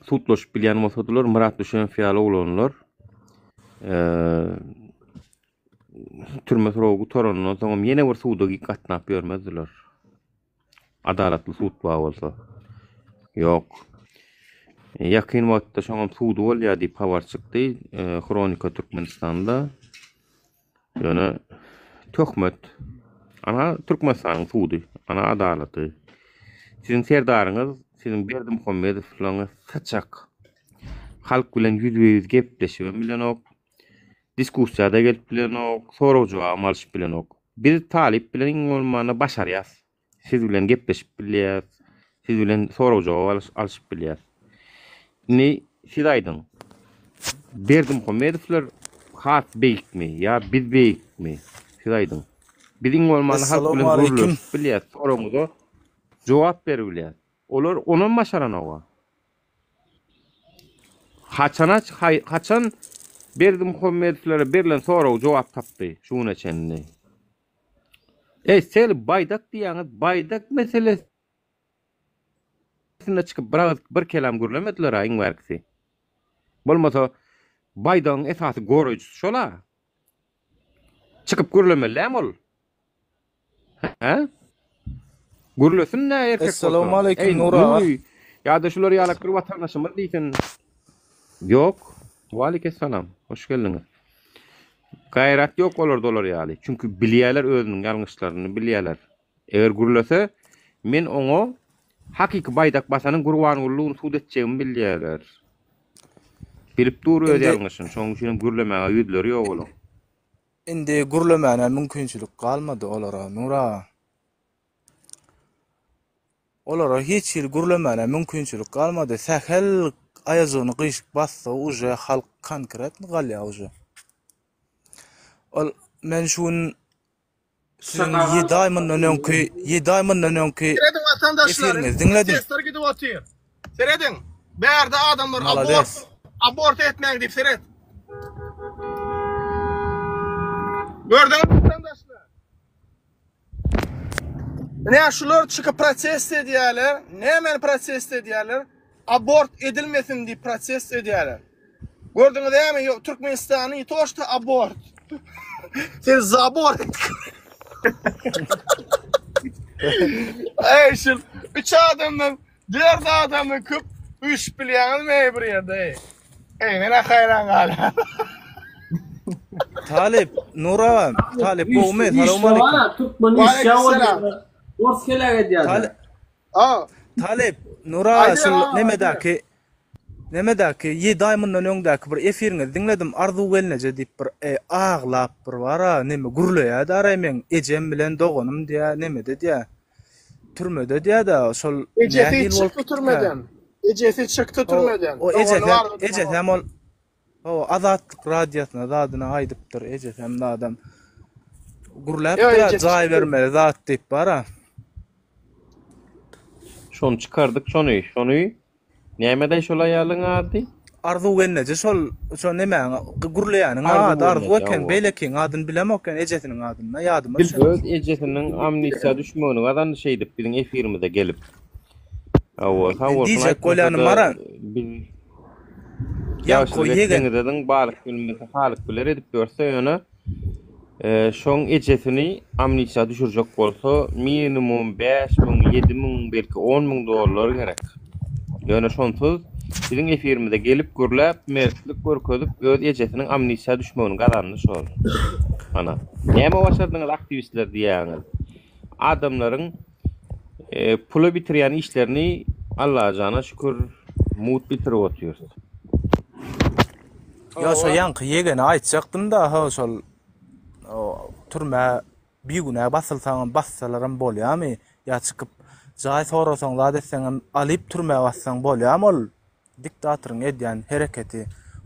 Sudlaşyp bilýän bolsadylar Myrat Düşenow ýaly oglanlar türme soragy gutarandan soňam ýene bir suda gatnap ýörmezdiler. Adalatly sud bar bolsa. Ýok. Ýakyn wagtda şoňam sudy bolýar diýip habar çykdy. Hronika Türkmenistanda. Ýöne töhmet. Ana Türkmenistanyň sudy, ana adalaty. Siziň serdaryňyz, siziň Berdimuhamedowlaryňyz saçak. Halk bilen ýüzbe-ýüz gepleşibem bilenok. Diskussiýa-da gelip bilenok, sorag-jogabam alşyp bilenok. Biz talyp bilen iň bolmanda başarýas. Siz bilen gepleşip bilýäs. Siz bilen sorag-jogap alşyp bilýäs. Indi siz aýdyň. Berdimuhamedowlar has beýikmi ýa biz beýikmi? Siz aýdyň. Biz iň bolmanda halk bilen Essalamu aleýkum. gürleşip bilýäs, soragyňyza jogap berip bilýäs. Olar onam başaranoga. Haçana haçan Berdimuhamedowlara berlen soraga jogap tapdy şu güne çenli. Eý sel baýdak diýýäňiz, baýdak meselesinde çykyp bir agyz bir kelam gürlemediler-a iň bärkisi. Bolmasa baýdagyň esasy goraýjysy şol-a. Çykyp gürlemeli dämi ol? Hä? Gürlesin-dä erkek bolsa. Essalawmaleýkim Eý, Nur aga. Nury, ýa-da şular ýalak bir watandaşymyz diýsin. Ýok. Waleýkessalam. Hoş geldiňiz. Gaýrat ýok olarda olar ýaly. Çünki bilýärler özüniň ýalňyşlaryny bilýärler. Eger gürlese, men oňa hakyky baýdak basanyň Gurbangulyny sud etjegimi bilýärler. Bilip dur öz Indi ýalňyşyny. Şonuň üçin hem gürlemäge ýüzleri ýok olaň. Indi gürlemäne mümkinçilik galmady olara, Nur aga. Olara hiç hili gürlemäne mümkinçilik galmady. Sähel aýajygyny gyşyk bassa uje halk konkretno galýar uje. Ol men şu gün siziň ýedi aý mundan öňki, ýedi aý mundan öňki Serediň watandaşlar, efiriňizi diňledim. protestler gidip otyr. Serediň, bärde adamlar abort, Malades. abort etmäň diýip seret. Gördüňizmi watandaşlar? Ine şular çykyp protest edýärler. Nämäni protest edýärler? Abort edilmesin diýip protest edýärler. Gördüňiz dämi? Ýok, Türkmenistany ne to что abort. Sen zabor etdik. Ey şu üç adamdan, dört adamdan köp üýşüp bilýäňizmi ey bir ýerde ey. Ey men haýran galýan. Talyp, Nur aga, Talyp gowumy? Salowmaleýkim. Türkmen işçä bolýar. Ors heläk edýär. Talyp, Nur aga şul nemedäki nemedäki ýedi aý mundan öňdäki bir efiriňizi diňledim Arzuw gelneje diýip bir aglap bir bara neme gürleýädi araý meň ejem bilen doganym diýä nemede diýä türmede diýädä şol Ejesi nähili bolup çykdy gitdikä türmeden. Ejesi çykdy türmeden. O Dogany ejesem bardy. ejesem ol Hawa, Azatlyk radiosyna zadyna aýdypdyr, ejesem zadam. Ýok, Gürläpdir-ä, ejesi jaý çykdy. bermeli zat diýip bar-a. Şony çykardyk şony, şony. Nämedaý şol aýalyň ady? Arzuw gelneje şol, şo nemäň, gürleýäniň Arzuw ady Arzuw gelneje, eken, hawa. beýlekiň adyny bilemok ýöne ejesiniň adyny-da ýadyma düşenok. Öz ejesiniň amnistiýa düşmegini gazandy şeýdip biziň efirimize gelip. Hawa, sag Men bolsun diýjek bolýanym aýtmasa-da bar-a. biz Ýaňky Ýagşylyk ýegen. etseňiz ediň, balyk bilmese halyk biler edip ýörse ýöne şoň ejesini amnistiýa düşürjek bolsa minimum 5000, 7000 belki 10000 dollar gerek. Ýöne şonsuz biziň efirimize gelip gürläp mertlik görkezip öz ejesiniň amnistiýa düşmegini gazandy şol. Ana. Näme başardyňyz aktiwistler diýýäňiz. Adamlaryň pula bitirýän işlerini Allajana şükür mugt bitirip otyrys. Ýok şo ýaňky ýegene aýtjakdym-da ho şol türmä bigünä basylsaňam bassalaram bolýamy ýa çykyp jaý sorasaň zat etseňem alyp türmä bassaň bolýamy ol Diktatoryň edýän hereketi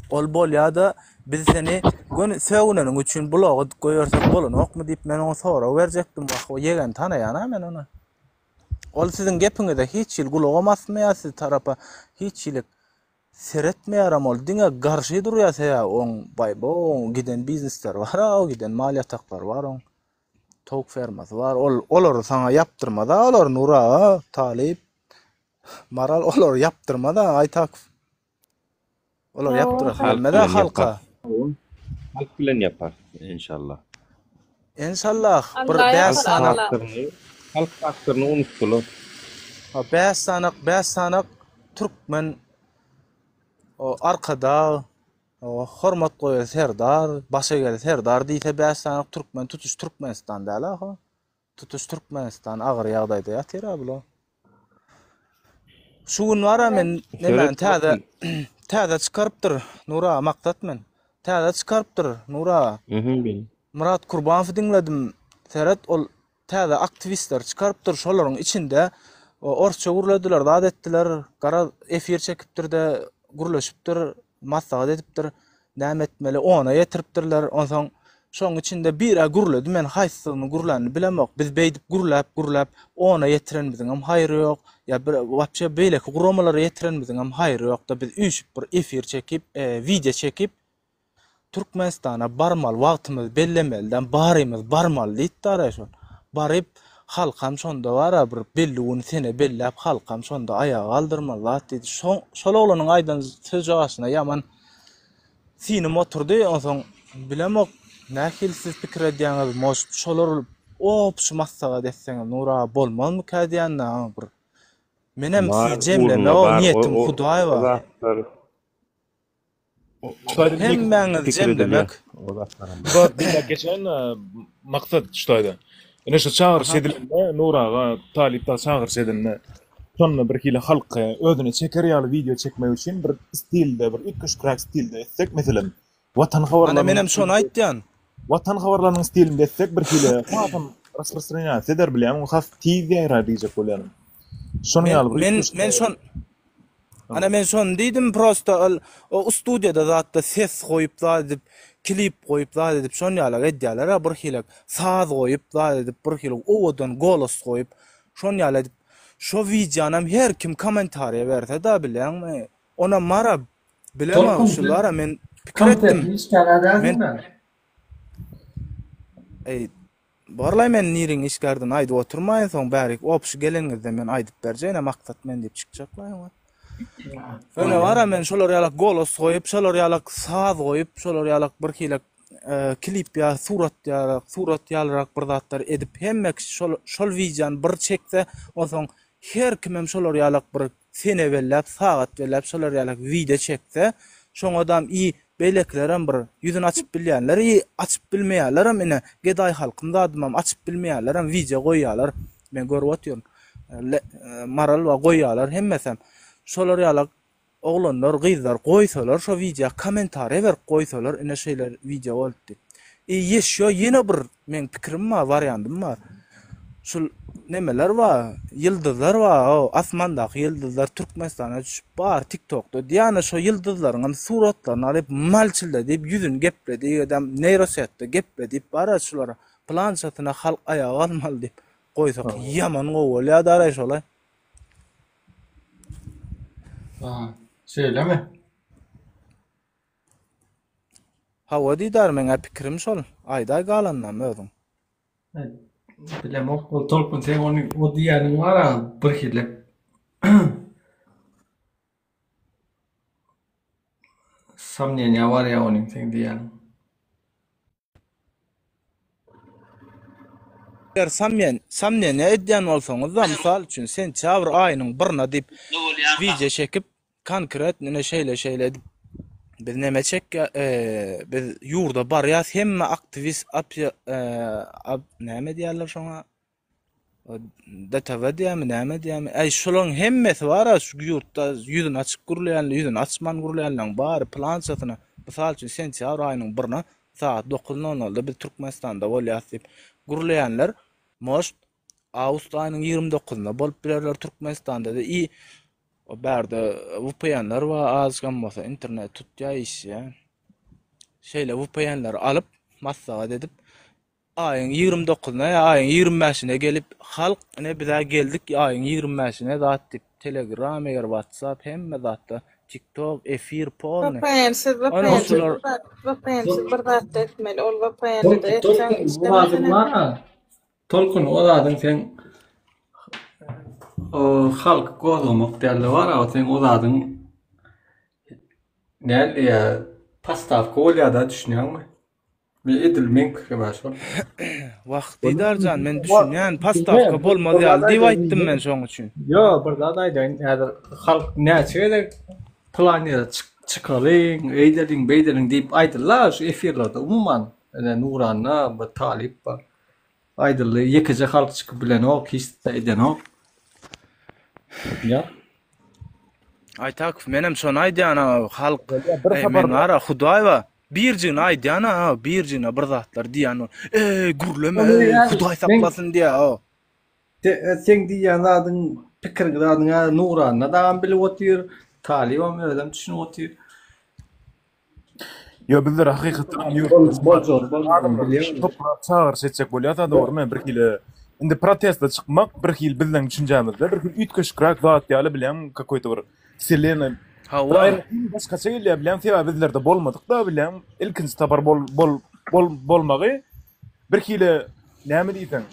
ol bolýada biz seni göni sögüneniň üçin bloga goýbersek bolanokmy diýip men oňa sorag berjekdim wah o ýegeni tanaýana men ony. Ol siziň gepiňize hiç hili gulagam asmaýar siz tarapa hiç hili seretmeýäram ol diňe garşy durýar sebäbi oň baýbo oň giden biznesleri bar a o giden mal ýataklary bar oň towuk fermasy bar ol olary saňa ýapdyrmaz a olar Nur aga talyp Maral olary ýapdyrmaz-a Aýtakow. Olar ýapdyrasy Halk gelmez-a bilen halka. ýapar. Halk bilen ýapar enşallah. Enşallah bir Allah bäş ýapar sanak Allah. Faktoryny, halk faktoryny unutdylar. Ha bäş sanak bäş sanak türkmen o arkadag o hormat goýar serdar başa gel serdar diýse bäş sanak türkmen tutuş Türkmenistan däl-a ho. Tutuş Türkmenistan agyr ýagdaýda ýatyr-a bular. Şu gün bar-a men nemäni täze täze çykarypdyr Nur aga maksat men. Täze çykarypdyr Nur aga. Myrat Kurbanowy diňledim. Seret ol täze aktiwistleri çykarypdyr şolaryň içinde orsça gürlediler zat etdiler gara efir çekipdir-de gürleşipdir maslahat edipdir. Näme etmeli ona ýetiripdirler. Onsoň şoň içinde bir-ä gürledi men haýsysyny gürlänini bilemok. Biz beýdip gürläp gürläp ona ýetirenimiziňem haýry ýok. Ýa bir wapşe beýleki guramalara ýetirenimiziňem haýry ýokda biz üýşüp bir efir çekip wideo çekip Türkmenistana barmaly wagtymyzy bellemelidem barymyz barmaly diýipdara şol. Baryp halkam şonda bara bir belli gün sene belläp halkam şonda aýaga galdyrmaly zat diýdi. Şoň şol oglanyň aýdan sözjagaşyna ýaman synym oturdy. Onsoň bilemok nähili siz pikir edýäňiz может şolar obşy maslahat etseňiz Nur aga bolmazmyka diýende bir menem Bar sizi ugruna jemlemek bar o niýetim o Hudaý o bar. zatlar Hemmäňizi pikir edilýär. jemlemek. O zatlaram bar. Zat diňläp geçen maksat şu taýda. Ine şu çagyryş edilende Nur aga talyp dagy çagyryş edende şonda bir hili halky özüne çeker ýaly wideo çekmek üçin bir stilde bir üýtgeşikräk stilde etsek meselem Watan Ana habarlarynyň menem şony aýtýan. Watan habarlarynyň stilinde etsek bir hili hasam rasprostranýasiýa eder bilýäňmi has tiz ýaýrar diýjek bolýaryn. Şonuň Men ýaly bir men üýtgeşik men şon Ana men şony diýdim prosta ol o studiýada zatda ses goýup zat edip klip goýup zat edip şon ýalak edýäler a bir hili saz goýup zat edip bir hili owadan golos goýup şon ýaly edip şo wideonam her kim kommentariýa berse da bilýäňmi onam mara bilemok Tolkun şu sen bara men pikir etdim kontentin işgäri men dälsiň-dä. Eý Borlaý men niriň işgärdigini aýdyp oturmaýyn soň bärik obşy geleniňizde men aýdyp berjeýin maksat men diýip çykjaklaý oňa. Öne bara men şolar ýalak golos goýup şolar ýalak saz goýup şolar ýalak bir hili klip ýa surat ýalak surat ýalyrak bir zatlar edip hemme kişi şol şol wideony bir çekse onsoň her kimem şolar ýalak bir sene belläp, sagat belläp şolar ýalak wideo çekse, şoňadam i beýlekilerem bir ýüzüni açyp bilýänler i açyp bilmeýänlerem ine gedaý halkym zadymam açyp bilmeýänlerem wideo goýýalar men görüp otyryn maral bar goýýalar hemmesem şolar ýalak oglanlar gyzlar goýsalar şo wideo kommentariýa berip goýsalar ine şeýle wideo boldy diýip i ýeşýo ýene bir Meň pikirim bar, wariandym bar. Şul nemeler bar, ýyldyzlar bar, o asmandaky ýyldyzlar Türkmenistana düşüp bar TikTokda. Diýýän şo ýyldyzlaryň hem suratlaryny alyp malçilde diýip ýüzüni gepledi, ýa-da neýrosetde geple diýip bar şulara. Plançasyna halk aýaga galmaly diýip goýsak ýaman gowy bolýar daraý şolaý. Ha, şeýlemi? Hawa Didar meňä pikirim şol. Aýdaý galanynam özüň. Bilemok ol Tolkun seň ony o diýýäniň bar-a birhili somneniýa barýa onuň seň diýýäniň. Eger somneniýa edýän bolsaňyzda mysal üçin sentýabr aýynyň birine diýip wideo çekip Konkret ine şeýle şeýle edip biz neme çekýä biz ýurda barýas hemme aktiwist apýa näme diýerler şoňa DTV diýämi näme diýämi äý şolaryň hemmesi bar-a şu ýurtda ýüzüni açyp gürleýänler ýüzüni açman gürleýänleriň bary plançasyna mysal üçin sentýabr aýynyň birine sagat dokuz nol nolda biz Türkmenistanda bolýas diýip gürleýänler может awgust aýynyň ýigrimi dokuzynda bolup bilerler Türkmenistanda-da i O bärde VPN-ler bar, azajygam bolsa internet tutýar, işleýär. Şeýle VPN-leri alyp, maslahat edip, aýyň 29-na ýa aýyň 25-ine gelip, halk ine bizä geldik aýyň 25-ine zat diýip, Telegram, eger WhatsApp, hemme zatda, TikTok, efir polny. VPN-siz, Ony VPN-siz şular bir zat, VPN-siz bir zat etmeli. Ol VPN-de etseň Tolkun, bu işlemez zadyň ine. bar-a. Tolkun o zadyň seň o halky gozgamak dälde bar o seň o zadyň näl diýä postawka bolýada düşünýäňmi? Men edil meň pikirim şol. Wah Didarjan men düşünýän postawka bolmaz ýaly diýip aýtdym men şoň üçin. Ýo bir zat aýdaýyn häzir halk näçe gezek plan ýere çykalyň eýdeliň beýdeliň diýip aýdylda şu efirlerde umuman ine Nuranda bir talyp bar. Aýdyldy, ýekeje halk çykyp bilenok, hiç zat edenok. Ýa. Aýtakow, menem şony aýdýan a, halk, Bir eý, habar men gara, Hudaý ba, birjigini aýdýan a, birjigine bir zatlar diýýän ol, eý, gürleme, Ony eý, ýa- Hudaý men- saklasyn diýýär, o. Se- e, Seň diýýän zadyň, pikiriň zadyň ýa Nuranda dagam bilip otyr, Talybam özem düşünip otyr. Ýo bizler hakykatdan hem ýurtda Boljagyny bolmagyny bilýän. Toplap çagyryş etjek bolýarsa dogrymy bir hili indi proteste çykmak bir hili bizleň düşünjämizde bir hili üýtgeşikräk zat ýaly bilýäň kakoýto bir wselena Hawa. Aýratyn başgaça gelýär bilýäň sebäbi bizlerde bolmadyk da bilýäň ilkinji sapar bol bol bol bolmagy bir hili näme diýseň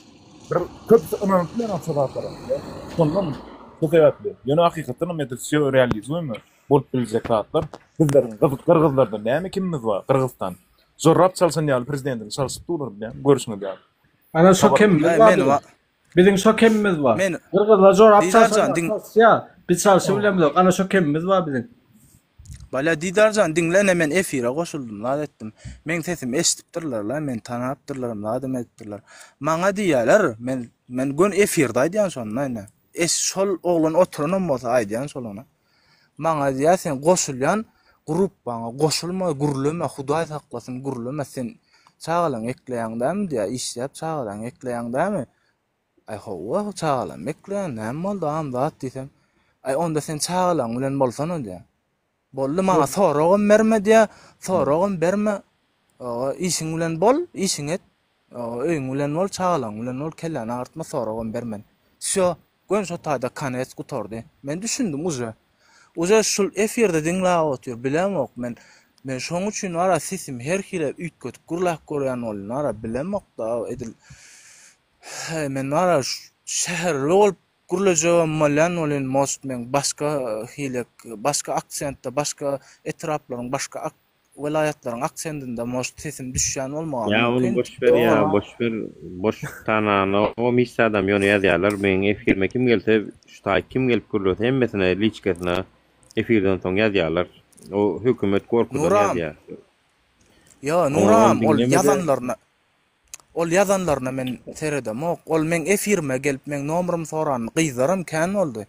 bir köpüsi ynanyp bilenok şo zatlara şondan şu sebäpli ýöne hakykatdan hem это все realizuemo Bolup biljek zatlar. Bizleriň gyrgyzlardan näme kemimiz bar? Gyrgyzystan. Jorap çalşan ýaly prezidentini çalşyp durlar bilýäňmi? Görşüňiz ýaly. Ana şo kemimiz bar biziň. Biziň şo kemimiz bar. Gyrgyzlar jorap çalşan çalşýar. Biz çalşyp bilemizok. Ana şo kemimiz bar biziň. Bolýa Didarjan diňle ine men efire goşuldym zat etdim. Meň sesimi eşidipdirler-la, meni tanapdyrlaram zadam edipdirler. Maňa diýýäler, men men göni efirde aýdýan şonda ine. Eş şol oglan oturanam bolsa aýdýan şol ona. Maňa diýýär sen goşulýan grupbaňa goşulma gürleme hudaý saklasyn gürleme sen çagalaňy ekleýäň dämi diýýär işläp çagalaňy ekleýäň dämi aý howwa çagalamy ekleýän näme boldy agam zat diýsem aý onda sen çagalaň bilen bolsana diýýär Boldy maňa soragam berme diýä, soragam berme. Işiň bilen bol, işiňi et. Öýüň bilen bol, çagalaň bilen bol, kelläni agyrtma, soragam bermen. Wsýo, göni şo taýda konec gutardy. Men düşündim uje. Uje şul efirde diňläp otyr, bilemok men. Men şoň üçin wara sesimi her hili üýtgedip gürläp görýän bolýan wara bilemok-da edil. Heý men wara şäherli bolup Gürlejegem bolýan welin most meň başga hili başga aksentde başga etraplaryň başga welaýatlaryň aksendinde most sesim düşýän bolmagam Ýa ony mümkin. boş ber ýa boş ber boş tananogam hiç zadam ýöne ýazýarlar meň efirime kim gelse şu taý kim gelip gürlese hemmesine liçkesine efirden soň ýazýarlar o hökümet gorkudan Nuram ýazýar. Ýo Oňa ony Nuram ol diňlemede. ýazanlaryna Ol ýazanlaryna men seredemok. Ol meň efirime gelip meň nomerymy soran gyzlaram kän boldy.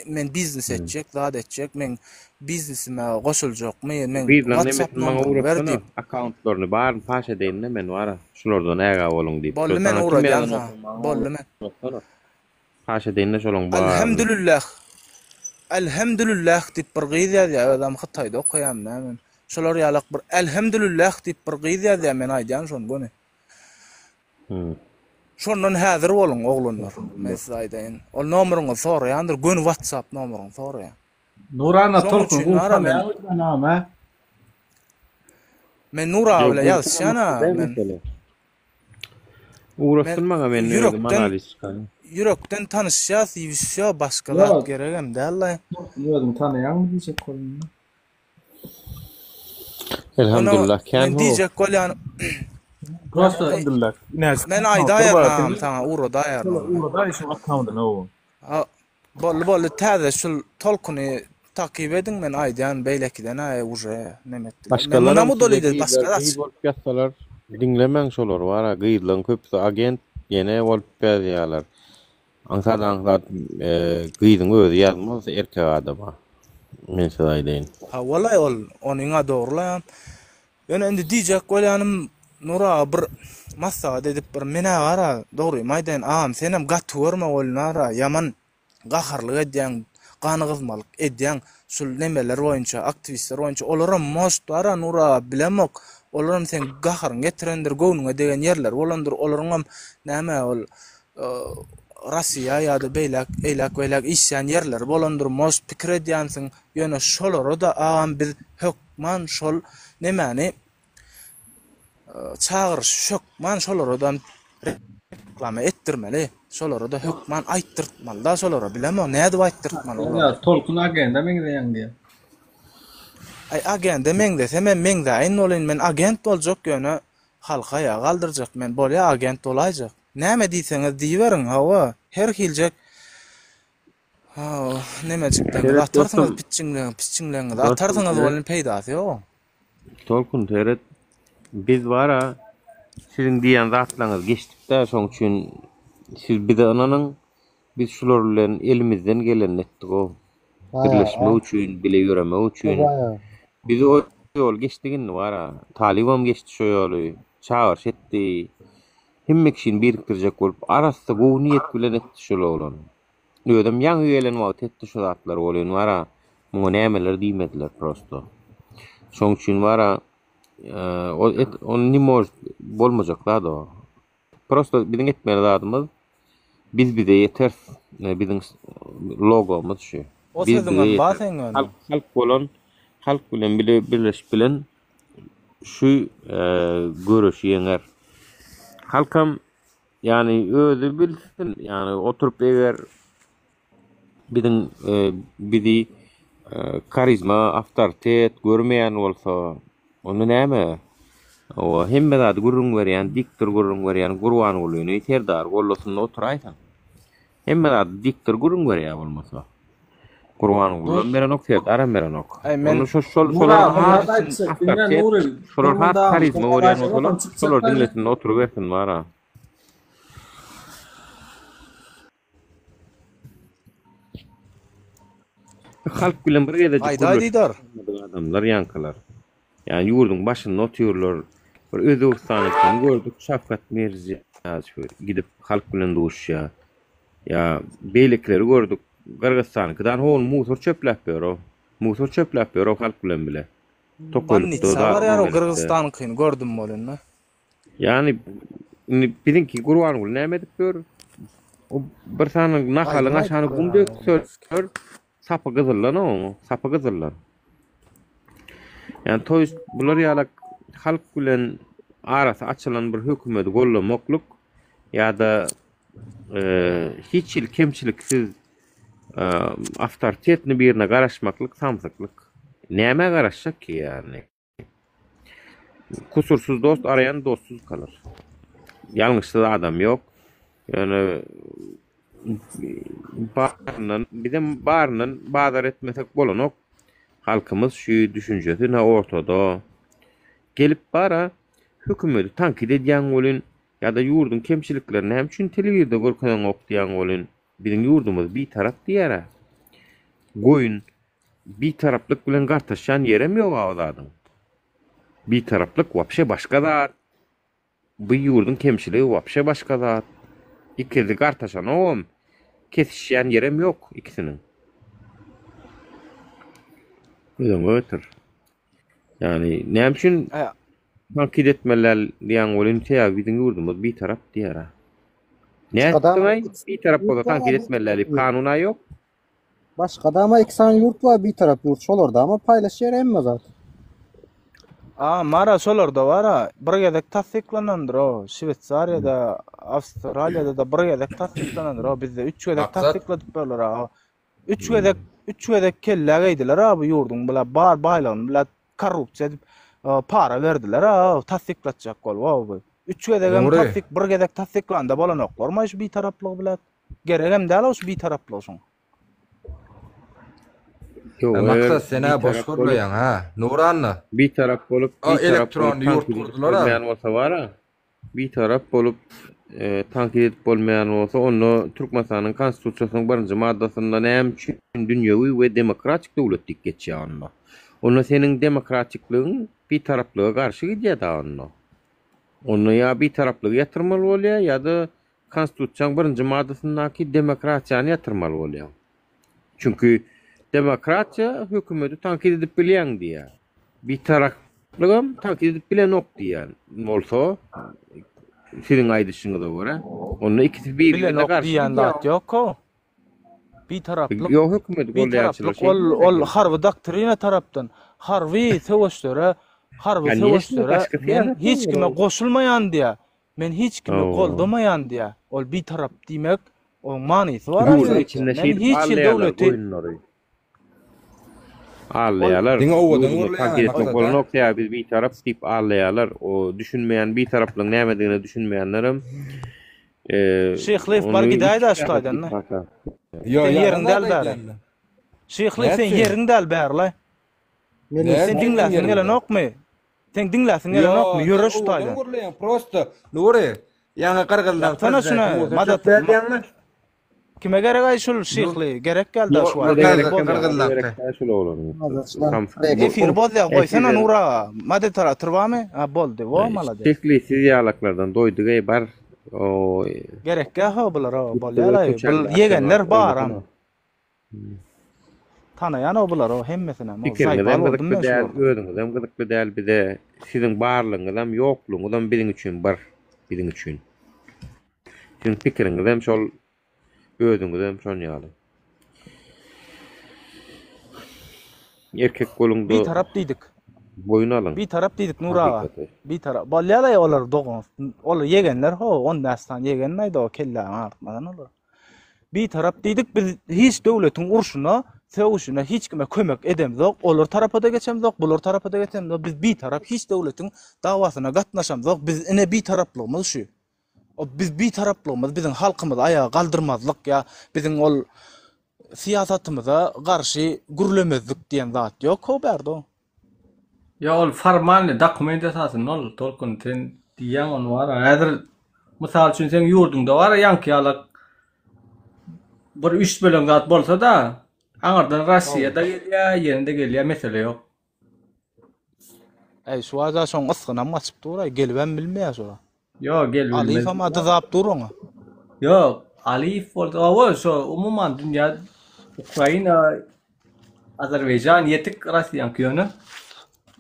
Men biznes etjek, zat etjek, meň biznesime goşuljakmy, meň Gyzlaryň WhatsApp nemesini maňa nomerymy ber ugratsana, diýip. akkauntlaryny baryny paş edeýin-de men wara, şulardan ägä boluň diýip. Boldy Şo men saňa kim ugradýan ýazan saňa. bolsa maňa Boldy men. ugratsana. Paş edeýin-de şolaň baryny. Elhemdülillah. Elhemdülillah diýip bir gyz ýazýar, özem Hytaýda okaýarmy näme. Şolar ýalak bir Elhemdülillah diýip bir gyz ýazýar men aýdýan şony göni. Şondan häzir boluň oglanlar men size aýdaýyn. Ol nomeryňyzy soraýandyr göni WhatsApp nomeryňy soraýar. Nurana Şoň Tolkun üçin gowy ara men tanýaň öýdýän a. Men Nur aga Ýok, bilen gowy ýazyşýan a tanamazda men. mesele. Men Ugrasyn maňa men özüm ýürekden analiz çykaryn. ýürekden tanyşýas i wsýo başga zat Ýok. geregem däl-laý. Tolkun özüň tanaýaňmy diýjek boldum. Elhamdülillah kän Men ho. diýjek bolýan Prosta Elhamdülillah. Näçe Men akkauntlar aýdaýaryn bar agam seniň? saňa ugradaýaryn Şol ony. ugradaý şol akkaundyny o. Ha, boldy boldy täze şul tolkuny takyp ediň men aýdýan beýlekiden aý uje neme etdiler. Men Başgalaram munam size udalydy başga gyzlar zat. gyz bolup ýatsalar diňlemäň şolary bara gyzlaň köpüsi agent ýene bolup ýazýalar. Aňsat aňsat gyzyň özi ýazmaz erkek adama. Men size aýdaýyn. Hawalaý ol onyňa dogrylaýam. Ýöne indi diýjek bolýanym Nur aga bir maslahat edip bir menä gara dogrymy aýdaýyn agam senem gaty görme welin ýaman gaharlyk edýäň ganygyzmalyk edýäň şul nemeler boýunça aktiwistler boýunça olaram most bara Nur aga bilemok olaram seň gaharyňy getirendir göwnüňe degen ýerleri bolandyr olaryňam näme ol Rossiýa ýa-da beýläk, eýläk-beýläk işleýän ýerleri bolandyr, most pikir edýänsiň, ýöne şolara-da agam biz hökman şol nemäni çagyryşy hökman şolara-da reklama etdirmeli, şolara-da hökman aýtdyrtmaly-da şolara, bilemok nädip aýtdyrtmaly olara. Tolkun agenda meňzeýäň diýýär. Aý agenda meňzesemem meňzäýin welin men agent boljak ýöne halky aýaga galdyrjak men bolýa agent bolaýjak. Näme diýseňiz diýiberiň, hawa, her hiljek nemejikleňizi Seret atarsyňyz, dostum. pitjiňleň, pitjiňleňizi Dostum atarsyňyz seret. welin peýdasy ýok oň. Tolkun seret. Biz bara siziň diýen zatlaryňyzy geçdikdä şoň üçin siz bize ynanyň biz şular bilen elimizden gelenini etdigow. Birleşmek üçin, bile ýöremek üçin. Biz o ýoly geçdik indi bara. Talybam geçdi şo ýoly. Çagyryş etdi. Hemme kişini birikdirjek bolup arassa gowy niýet bilen etdi şol oglan. Özem ýaňy gelen wagty etdi şu zatlary welin bara muňa nämeler diýmediler prosto. Şoň üçin bara. O et, on ne может bolmajak zat o. Prosto biziň etmeli zadymyz biz bize ýeteris. Biziň logomyz şu. O Biz bize sözüňem bar ýeteris. seň ýöne. Halk halk bolan halk bilen bile birleşip bilen şu e, göreşi ýeňer. Halkam ýani özi bilsin, ýani oturyp eger biziň e, bizi e, karizma, awtoritet görmeýän bolsa, onda näme? O hemme zady gürrüň berýän, diktor gürrüň berýän Gurbangulyny Serdar gollasynda oturaýsaň. Hemme zady diktor gürrüň berýär bolmasa. Gurbangulam berenok, Serdaram berenok. Aý men Onda şo şol Nury şolar aga has has awtoritet, şolar has karizma görýän bolsalar, şolar diňlesin oturybersin bara. Halk bilen bir gezejik Aýdaý gürleşip Didar. bilmedik adamlar ýaňkylar. Ýani ýurduň başynda otyrlar. Bir Özbegistanyňkyny gördük, Şawkat Mirziýaýew gidip halk bilen duşýar. Ýa beýlekileri gördük, Gyrgyzystanyňkydan hol musor çöpläp ýör-ow. Musor çöpläp ýör-ow halk bilen bile. Tokaýlykda, Bolnitsa barýar-ow nemelikde. Gyrgyzystanyňkyny gördüm welin. Ýagny indi biziňki Gurbanguly näme edip ýör? O bir sany nahalyň Aýdym aşagyna aýdyp gum ýör dökseler, sapy gyzyllan oň, sapy gyzyllan. Ýani to ýest bular ýalak halk bilen arasy açylan bir hökümeti gollamaklyk ýa-da e, hiç hili kemçiliksiz e, awtoritetni birine garaşmaklyk samsyklyk. Nämä garaşjak ki ýagny? Kusursyz dost araýan dostsuz galar. Ýalňyşsyz adam ýok. Ýöne baryndan bizem baryndan bazar etmesek bolanok. Halkymyz şu düşünjesi ne ortada. Gelip bara hökümeti tankyt edýäň welin ýa-da ýurduň kemçiliklerini näme üçin telewizorda görkezeňok diýýäň welin biziň ýurdumyz bitarap diýýär-ä. Goýun Bitaraplyk bilen gartaşýan ýerem ýog-a o zadyň. Bitaraplyk wapşe başga zat. Bu ýurduň kemçiligi wapşe başga zat. Ikisi gartaşanogam, kesişýän ýerem ýok ikisiniň. Gözüňe götür. Ýagny näme üçin tankyt etmeli däl diýýäň welin sebäbi biziň ýurdumyz bitarap diýýär-ä. Nätdiňaý bitarap bolsa tankyt etmeli däl diýip kanun-a ýok. Başgadama iki sany ýurt bar bitarap ýurt şolardama paýlaşýar hemme zat. A Mara şolarda bara bir gezek tassyklanandyr o Şweýsariýada Awstraliýada-da bir gezek tassyklanandyr o bizde üç gezek Maksat tassykladyp berler a üç gezek üç gezek kellä geýdiler a bu ýurduň bula bar baýlygyny bula korrupsiýa edip para berdiler a tassyklatjak bolup o bu üç gezegem Nury. tassyk bir gezek tassyklanda bolanoklarmy şu bitaraplygy bula Geregem däl-ow şu bitaraplyk şoň. Ýok, E, eger Maksat sen-ä boş bitarap bolup, gürleýäň ha. Nuranna. bitarap bolup, O bitarap bolup elektronly ýurt tankyt edip gurdular-a. bolmaýan bolsa bar-a, bitarap bolup e, tankyt edip bolmaýan bolsa, onda Türkmenistanyň Konstitusiýasynyň birinji maddasynda näme üçin dünýewi we demokratik döwlet diýip geçýär onda? Onda seniň demokratikligiň bitaraplyga garşy gidýär dagy onda. Onda ýa bitaraplygy ýatyrmaly bolýar, ýa-da Konstitusiýaň birinji maddasyndaky demokratiýany ýatyrmaly bolýaň. Çünki demokratiýa hökümeti tankyt edip bilýäň diýýär. Bitaraplygam tankyt edip bilenok diýýän bolsa, siziň aýdyşyňyza görä, onda ikisi bir-birine Bilenok garşy diýýän gidýär. zat ýok-ow. Bitaraplyk Ýok hökümeti goldaýançylar Bitaraplyk şeýle ol ol diýýär. harby doktrina tarapdan harby söweşlere harby Kanyýeşno söweşlere başga men syýasat hiç kime ugry. goşulmaýan diýýär. Men hiç kimi Hawa. goldamaýan diýýär. Ol bitarap diýmek, oň manysy bar Ýurduň aýratyn. içinde Men şeýdip hiç hili aldaýarlar döwleti goýunlary. Ol Aldaýarlar. Diňe owadan Ýurdumyzy gürleýäň tankyt etmek Maksat a. bolanok sebäbi biz bitarap diýip aldaýarlar. O düşünmeýän bitaraplygyň nämedigine düşünmeýänlerem Şyhlyýew bar ony gidäýdä şu bitarap taýdan. diýip hasap. Ýo, Sen ýalan ýeriň zat däl bäri. aýdýan. Şyhlyýew sen Nätsin? ýeriň däl bäri-laý. Nätsin Sen meň diňläsiň ýerim däl? gelenokmy? Seň diňläsiň Ýo, gelenokmy? sen Ýöre şu owadan taýdan. gürleýäň prosto. Nury, ýaňy gyrgyzlaň Ýaksana şuny, prezidenti Musa Madat. çöp berýäňmi? Kime gerek-aý şul şyhly? Gerek geldi-ä şu wagt. Gyrgyz, Efiri bozýar. gyrgyzlaňky. Efiri bozýar, goýsana Nury aga. Moderator barmy? Ha, boldy. Wo, malades. Şyhly siz ýalaklardan doýduk-eý, bar. Gerekgä-how bulara, bolýar-aý. Bul ýegenler baram. Tanaýan-ow bulary-ow hemmesinem. Pikiriňizem Zaýbal boldum gyzykly men däl, şularda. özüňizem gyzykly däl bize. Siziň barlygyňyzam, ýoklugyňyzam biziň üçin bir, biziň üçin. Siziň pikiriňizem şol, özüňizem şon ýaly. Erkek boluň-da, Bitarap diýdik. boýun alyň Bitarap diýdik Nur aga. hakykaty. Bitarap. Bolýa-laý olar dogan. Olar ýegenler ho, 15 sany ýegen aýda o kelläňi agyrtmadan olar. Bitarap diýdik, biz hiç döwletiň urşuna, sögüşine hiç kime kömek edemzok, olar tarapa-da geçemzok, bular tarapa-da geçemzok, biz bitarap hiç döwletiň dawasyna gatnaşamzok, biz ine bitaraplygymyz şu. O biz bitaraplygymyz biziň halkymyzy aýaga galdyrmazlyk ýa biziň ol syýasatymyza garşy gürlemezlik diýen zat ýok how bärde. Ýa ol formalny dokument esasynda ol Tolkun sen diýýäň ony bar häzir mysal üçin seň ýurduňda bar ýaňky ýalak bir üç bölen zat bolsa-da aňyrdan Russiýa-da gelýär ýene-de gelýär mesele ýok. Äý şu wada şoň ysgynam gaçyp dur-aý gelibem bilmeýär şola. Ýok gelip bilmez. Alyýewem a dyzap dur oňa. Ýok Alyýew bolsa hawa şo umuman dünýä Ukraina Azerbaýjan ýetik Russiýaňky ýöne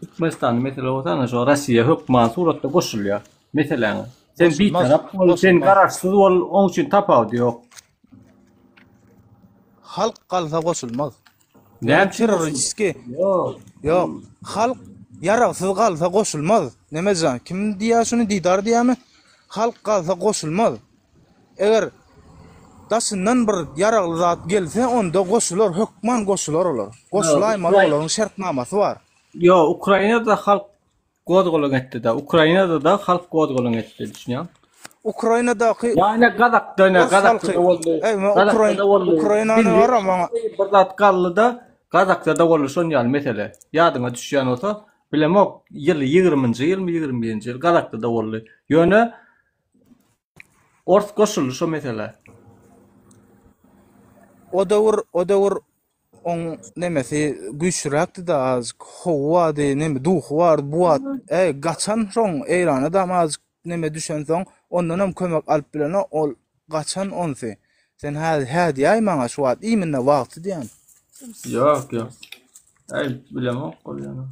Türkmenistanda mesele bolsa ana şo Russiýa hökman suratda goşulýar meseläňe. Sen Goşulmaz, bitarap bol, sen goşulmaz. garaşsyz bol, oň üçin tapawudy ýok. Halk galsa goşulmaz. Näme üçin Terroristiski. Ýok. Ýok. Halk ýaragsyz galsa goşulmaz. Nemejan, kim diýýär şuny, Didar diýýärmi? Halk galsa goşulmaz. Eger daşyndan bir ýaragly zat gelse, onda goşular, hökman goşular olar. Goşulaýmaly olaryň şertnamasy bar. Ýok, Ukrainada halk Gozgalaň etdi-de. Ukrainada-da halk gozgalaň etdi, düşünýäň? Ukrainadaky Ýa ine Gazakda ine Ors Gazakda halky. boldy. Eý, men Gazakda Ukrain da boldy. Ukrainany Bildi- bar maňa. Bir zat galdy-da, Gazakda-da boldy şon ýaly mesele. Ýadyňa düşýän bolsa, bilemok, ýyly 20-nji ýylmy, 21-nji ýyl Gazakda-da boldy. Ýöne ors goşuldy şo meselä. O döwür, o döwür Oň nemesi güýçlüräkdi-de azjyk howy bardy, neme duhy bardy, bu wagt äý gaçan soň Eýrana-dam azjyk neme düşensoň ondanam kömek alyp bilenok, ol gaçan onsy. Sen häzir hä diýäý maňa şu wagt imенно wagty diýän. Ýok, ýok. Äý bilemok ol ýöne.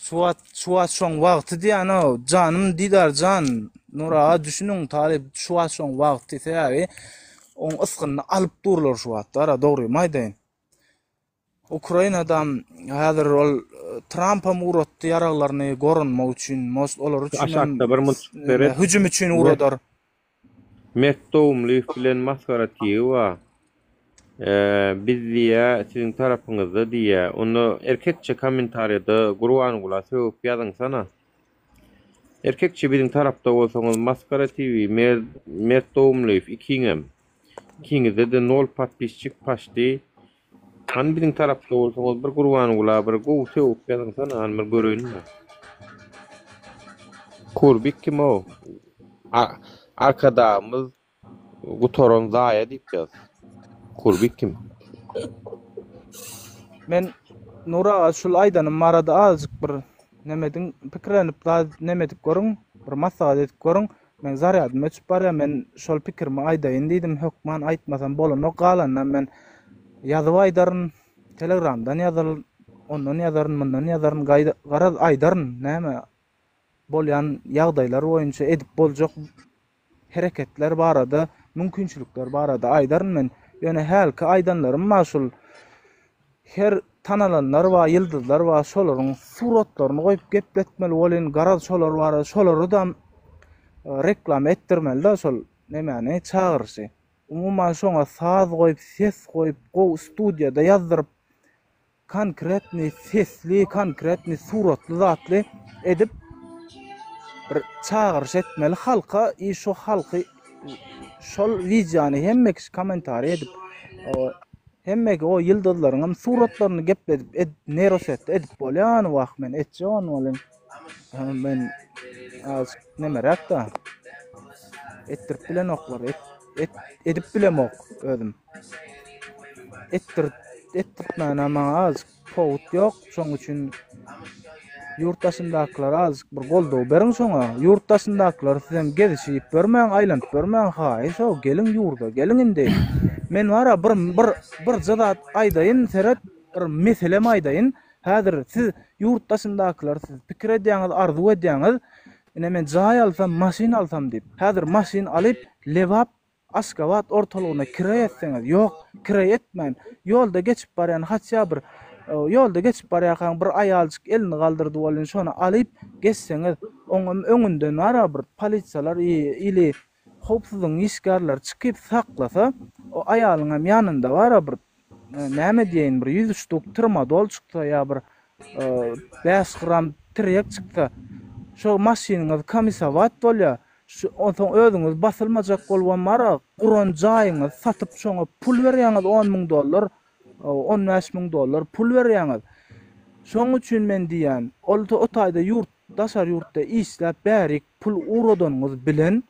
Şu wagt şu wagt şoň wagty diýän-ow, janym Didar jan, Nur aga düşüniň talyp şu wagt şoň wagty sebäbi oň ysgynyny alyp durlar şu wagt ara dogrymy aýdaýyn. Ukrainadam häzir ol Trampam ugratdy ýaraglaryny goranmak üçin, most olar Şu üçinem aşakda bir munçuk seret. hüjüm üçin ugradar. Mert Dowumlyýew bilen masgara tigi bar. Biz diýýä siziň tarapyňyzda diýýä. Onda erkekçe kommentariýada Gurbangula sögüp ýazyňsana. Erkekçe biziň tarapda bolsaňyz Maskara TV, Mert Dowumlyýew ikiňem. Ikiňizde-de nol podpisçik paçti. Hany biziň tarapda bolsaňyz bir Gurbangula bir gowy sögüp ýazyňsana hany bir göreýin-le. Kurbik kim-ow? Arkadagymyz gutaran zaýa diýip ýaz. Kurbik kim? Men Nur aga şul aýdanym barada azajyk bir neme ediň pikirlenip zat neme edip görüň bir maslahat edip görüň meň zarýadym öçüp barýar men şol pikirimi aýdaýyn diýdim hökman aýtmasam bolanok galanynam men ýazyp aýdaryn telegramdan ýazaryn ondan ýazaryn mundan ýazaryn garaz aýdaryn näme bolýan ýagdaýlar boýunça edip boljak hereketler barada, mümkinçilikler barada aýdaryn men. Ýöne hälki aýdanlarym bar şul her tanalanlar bar, ýyldyzlar bar, şolaryň suratlaryny goýup gepletmeli welin garaz şolar barada şolary-da reklama etdirmeli-de şol nemäni çagyryşy. Umuman şoňa saz goýup, ses goýup, gowy studiýada ýazdyryp konkretny sesli, konkretny suratly zatly edip bir çagyryş etmeli halka i şo halky şol wideony hemme kişi kommentariý edip hemme o ýyldyzlaryň hem suratlaryny gepledip ed nerosetde edip bolýan wah men etjek ony welin men az nemeräk da etdirip bilenoklar et, et, edip bilemok özüm Etdir, etdirtmäne maňa azjyk powut ýok, şoň üçin. Ýurt daşyndakylara azjyk bir goldaw beriň şoňa. Ýurt daşyndakylar sizem gezişip ýörmäň, aýlanyp ýörmäň, haýyş-ow, geliň ýurda, geliň indi. Men bar-a bir bir birje zat aýdaýyn, seret, bir meselem aýdaýyn. Häzir siz ýurt daşyndakylar siz pikir edýäňiz, arzuw edýäňiz, ine men jaý alsam, maşyn alsam diýip. Häzir maşyn alyp, Lebap Aşgabat ortalygyna kireý etseňiz, ýok, kireý etmän, ýolda geçip barýan haçja bir ýolda geçip barýarkaň bir aýaljyk elini galdyrdy welin şony alyp geçseňiz, oňam öňünden bara bir polisiýalar ili howpsuzlygyň işgärleri çykyp saklasa, o aýalyňam ýanynda bara bir näme diýeýin bir ýüz ştuk tramadol çyksa ýa bir 5 gram tirýek çyksa, şo maşynyňyz komisowat bolýar. Şu onsoň özüňiz basylmajak bolubam bara guran jaýyňyzy satyp şoňa pul berýäňiz on müň dollar, 15 müň dollar pul berýäňiz. Şoň üçin men diýýän, ol o taýda ýurt daşary ýurtda işläp bärik pul ugradanyňyz bilen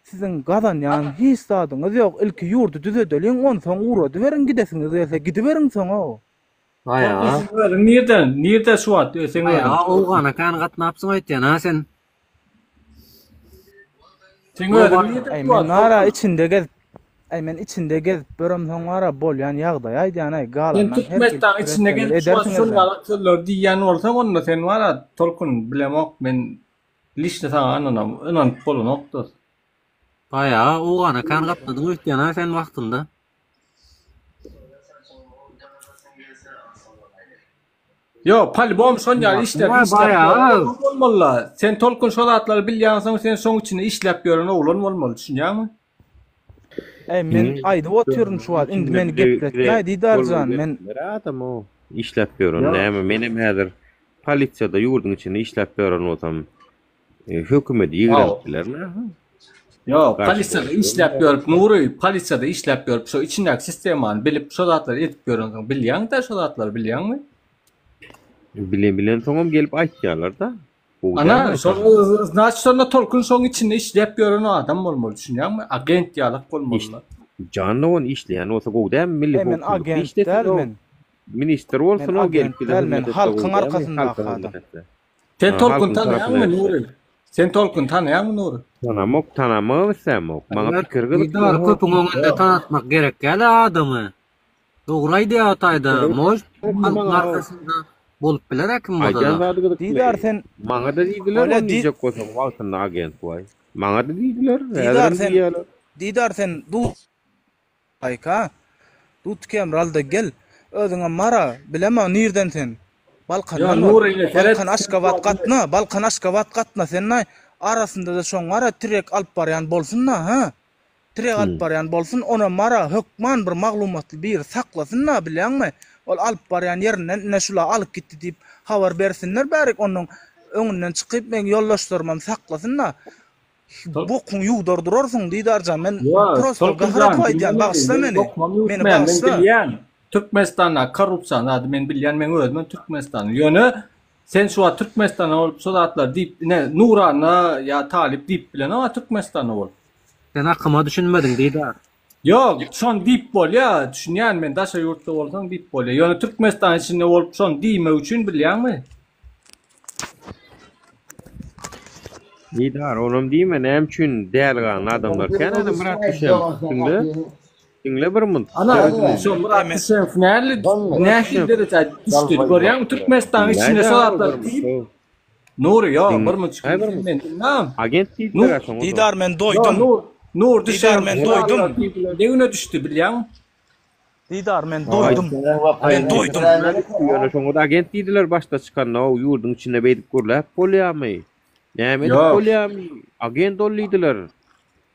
siziň gazanýan hiç zadyňyz ýok. Ilki ýurdy düzedeliň onsoň ugradyberiň gidesiňiz gelse gidiberiň soň-ow. Baýaga. Özüň nirden? Nirde şu wagt seň özüň? Baýaga Owgana kän gatnapsyň öýtýän ha sen. Seň özüň nirde Aý şu men wagt? wara içinde gezip Aý men içinde gezip göremsoň wara bolýan ýagdaýy aýdýan-aý Sen galandan her hili Türkmenistanyň pikir içinde etseňiz gezip şu wagt şol edersiňiz-dä. ýaly sözleri diýýän bolsaň onda sen wara Tolkun bilemok men liçno saňa ynanam ynanyp bolanok dos. Baýaga Owgana kän gatnadyň öýtýän ha sen wagtynda. Ýok, polibom şon ýaly işler Baý işläp ýören baýaga. oglan bolmaly-la. Sen Tolkun şo zatlary bilýänsoň sen şoň içinde işläp ýören oglan bolmaly, düşünýäňmi? Äý men aýdyp otyryn şu wagt indi meni gepletmäý Didarjan men Adam o işläp ýören näme menem häzir polisiýada ýurduň içinde işläp ýören bolsam Hökümeti ýigrenip bilermi? Ýok, polisiýada işläp ýörüp, Nury, polisiýada işläp ýörüp, şo içindäki sistemany bilip, şo zatlary edip ýörensoň, bilýäň-dä şo zatlary, bilýäňmi? Bile bilensoňam gelip aýtýarlar-da. Ana, şo, znaçit, şonda Tolkun şoň içinde işläp ýören adam bolmaly, düşünýäňmi? Agent ýalak bolmaly. Jan dogan işleýän bolsa gowy dälmi? Milli Eý men howpsuzlykda agent işlesin däl o. men. Ministr bolsun Men o gelip agent bize däl men hyzmat etse halkyň gowy dälmi? arkasyndaky Halka adam. hyzmat etse. Sen Ha, Tolkun halkyň tanaýaňmy tarapyna Nury? Sen Tolkun tanaýaňmy Nury? Tanamok, tanamagam islämok. Maňa Eger pikir gyzykly. Didar köpüň öňünde tanatmak gerek däl adamy. Dogry aýdýar o taýda. Может, halkyň arkasynda bolup biler a kim Aýdýan bolsa-da. zady gyzykly. Didar sen Maňa-da diýdiler Bolýa ony Di diýjek bolsaň wagtynda agent waý. Maňa-da diýdiler, Didar häzirem sen diýýärler. Didar sen du Aýka, dut kemral-da gel, özüňem Mara, bilemok nirden sen. Ýa Balkandan bol. Nury ine seret. Balkan Aşgabat gatna, Balkan Aşgabat gatna sen-aý. Arasynda-da şoň Mara tirek alyp barýan bolsun-da, hä? Tirek alyp barýan bolsun, onam Mara hökman bir maglumatly biri saklasyn-da, bilýäňmi? Ol alyp barýan ýerinden ine şula alyp gitdi diýip habar bersinler bärik, onuň öňünden çykyp meň ýoldaşlarymam saklasyn-da. Bokuňy ýuwdar durarsyň Didarjan men prosto gahar atyp aýdýan bagyşla meni meni bagyşla. Men bilýän Türkmenistanda korrupsiýany zady men bilýän men özüm Türkmenistanly ýöne sen şu wagt Türkmenistanda bolup şu zatlary diýip ine Nurana ýa Talyp diýip bilenok Türkmenistanda bolup. Sen akyma düşünmediň Didar. Ýok şony diýip bolýa düşünýän men daşary ýurtda bolsaň diýip bolýa ýöne Türkmenistan içinde bolup şony diýmek üçin bilýäňmi. Didar onam diýme näme üçin däli ganly adamlar kän ana Myrat Düşemow diňle diňle bir munt Ana şo Myrat Düşemow näli nähili derejä düşdi görýäňmi Türkmenistanyň içinde şo zatlar diýip Nury ýok bir munt men diňläm Agent diýdiler şoňa Didar men doýdum Nur Didar men doýdum ne güne düşdi bilýäňmi Didar men doýdum. Men doýdum. Ýöne şoňa-da agent diýdiler başda çykanda o ýurduň içinde beýdip gürläp bolýamy? Näme edip bolýamy? Agent ol diýdiler.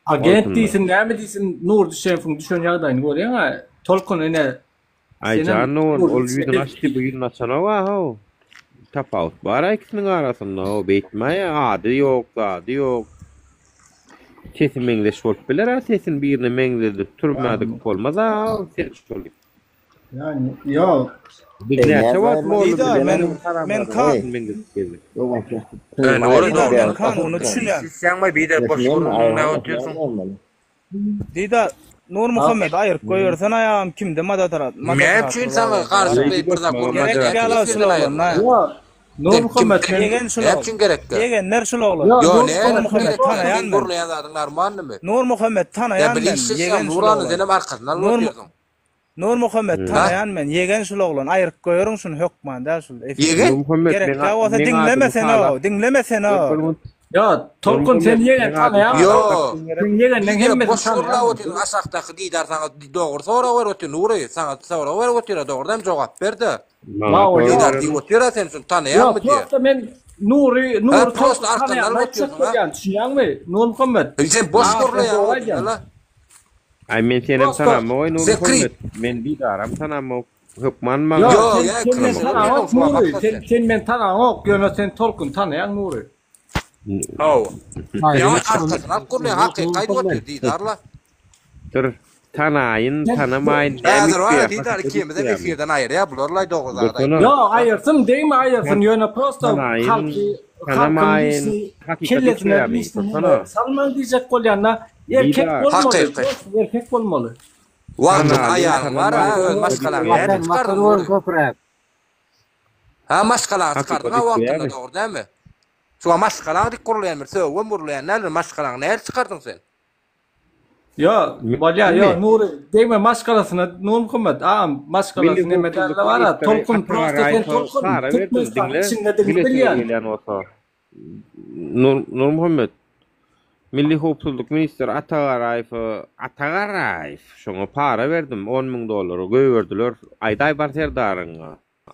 Agent diýsin, näme diýsin, Nurdy Şemfiň düşen ýagdaýyny görýäň-ä. Tolkun ine Aý jan dogan, ol ýüzüni açdy, bu ýüzüni açanok-a how. Tapawut bar-a ikisiniň arasynda, how beýtmäý-ä, ady ýok, zady ýok. Sesi meňzeş bolup biler-ä, sesini birine meňzedip türmä dykyp bolmaz-a, how sen şol. Ýani, ýok. Biz näçe wagt molla Didar, men men kan meňzedip gezdik. Didar, men kanuna düşünýän. Didar, Nurmuhammet aýyryp goýbersene aýagym kimde Näme üçin saňa garşy bir zat Gerek ýaly şul oglan. Nurmuhammet Sen kim? Ýegen şul Näme üçin gerekdi? Ýegenler şul oglan. Ýo, näme Nurmuhammet gerek? tanaýan Sen men. gürleýän zadyň normalnymy? Nurmuhammet Ýa tanaýan bil men. işleşýän Ýegen şul Nurany oglan. senem arkasyndan alyp Nur otyrsyň. Nurmuhammet Ha? tanaýan men. Ýegen şul oglan. Aýryp goýaryň şuny hökman däl şul efiri. Ýegen? Nurmuhammet Gerek meň däl bolsa meň diňleme adymy sen Sala. o. Diňleme sen o. Bir minut. Ýa Tolkun sen Nurmuhammet ýegen meň adymy tanaýaňmy? Ýo. Sen ýegenden Didar hemmesini boş gürläp tanaýaňmy? otyrsyň aşakdaky Didar saňa dogry sorag berip otyr Nury saňa sorag berip otyr-a dogrudan jogap ber-de. Maňa Ýa sorag Didar beren diýip otyr-a sen şuny Ýa tanaýaňmy diýýär. prosta men Nury Ha Nury prosta Tolkun arkandan tanaýan alyp aýtjak otyrsyň ha. bolýan düşünýäňmi Nurmuhammet? Sen boş Aa sen gürleýäň dogry o aýdýaň. diýdala. Aý men senem Prosta tanamok aý Zekri. Nurmuhammet. Men Didaram tanamok. Hökman Ýa maňa Ýo sen ýa sen men ikimiz tanaňok şuňa Nury. maksat Sen sen. sen men tanaňok ýöne sen Tolkun tanaýaň Nury. Hawa. Aýry Ýa çykaryň. arkasyny alyp gürleýäň hakyky aýdyp otyr Didarla. Dur. Tanaýyn, tanamaýyn näme Häzir bar üýtgeýär? Didar Hakykat ikimizem üýtgeýärmi? efirden aýyrýar bularlaý dogry zat Dursana. Ýo aýyrsyn degme aýyrsyn ýöne prosta Tanaýyn, halky halkyň tanamaýyn, lişni hakykat kellesine üýtgeýärmi? lişni Dursana. salmaň diýjek bolýanda erkek Didar. bolmaly Hakyky. prosta erkek bolmaly. Wagtyň Tanaýyn, aýalyň bar ha tanamaýyn öz hakykat maşgalaňy üýtgeýärmi? nädip Watan çykardyň watan Nury? köpräk. Ha maşgalaňy Hakykat çykardyň ha wagtynda üýtgeýärmi? dogry dälmi? Şuňa maşgalaň dik gurulýan bir sögübem urulýan däldir maşgalaňy nädip çykardyň sen? Ýo bolýa ýo Menmi? Nury degme maşgalasyna Nurmuhammet agam Milli maşgalasy neme howpsuzlyk dälde bara ministri Tolkun Ata prosta sen Garaýewe Tolkun para berdim Türkmenistanyň diňle içindedigini bilesiňiz bilýän. gelýän bolsa. Nur Nurmuhammet Milli howpsuzlyk ministri Ata Garaýewe Ata Garaýew şoňa para berdim on müň dollara goýberdiler aýdaý bar serdaryňa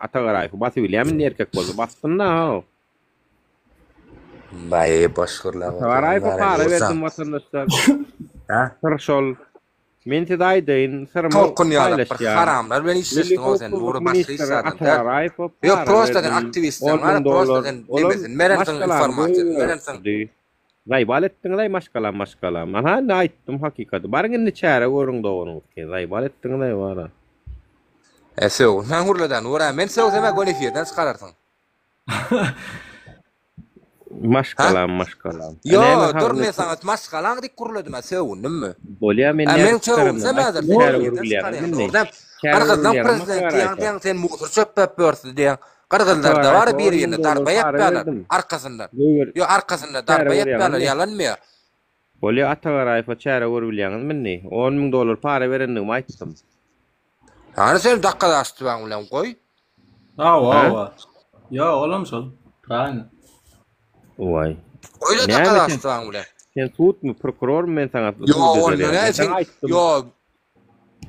Ata Garaýewi basybilýämi indi erkek bolsa bassyn-da how. Baý boş gürläp Ata otyrsyň Garaýewe Gara para ýuwursaň. berdim watandaşlar. Hä? Syr şol. Men size aýdaýyn, syrymy Tolkun ýalak bir paýlaşýan. haramlar bilen Milli işleşdiň-ow sen howpsuzlyk Nury başga hiç ministri zadam Ata däl. Garaýewe Ýok para prosta sen berdim aktiwistsin on gara müň prosta dollar. sen Olam nemesini berensiň maşgalamy informasiýasyny berensiň. goýberdi. Zaýbal etdiňiz-aý maşgalam maşgalam. Aha indi aýtdym hakykaty. Baryň indi çäre görüň doganyňyzky. Zaýbal etdiňiz-aý bara. E sögünmäň gürledä Nura men sögsem-ä göni efirden çykararsyň. Hä? Maşgalam maşgalam. E Ýo näme dur ha men saňa maşgalaň dik gürledim-ä sögündimmi? Bolýa men Ä nädip men çykaramdan sögünsem aýt häzir çäre seni görüp efirden bilýäňiz çykarýan indi. dogry däl. Çäre Gyrgyzlaň görüp bilýäňiz prezidenti diýýäň Garaýewe. diýýäň sen musur çöpläp ýörsün diýýäň. Ata Gyrgyzlarda Garaýewe bar on bir müň birine dollar darba para ýapýarlar berdim. arkasyndan. Goýber Ýo arkasynda çäre darba görýäňiz ýapýarlar indi. ýalanmy ýa? Bolýa Ata Garaýewe çäre görüp bilýäňizmi indi? On müň dollar para berendigimi aýtdym. Hany sen dakgadaşdybaň bilen goý. Hawa Hä? hawa. Ýo olam şol. Pravilno. Waý. Goýla Näme sen? dakgadaşdybaň bilen. Sen sudmy, prokurormy men saňa Ýo sud onda ederýän. näme Men sen saňa aýtdym. ýo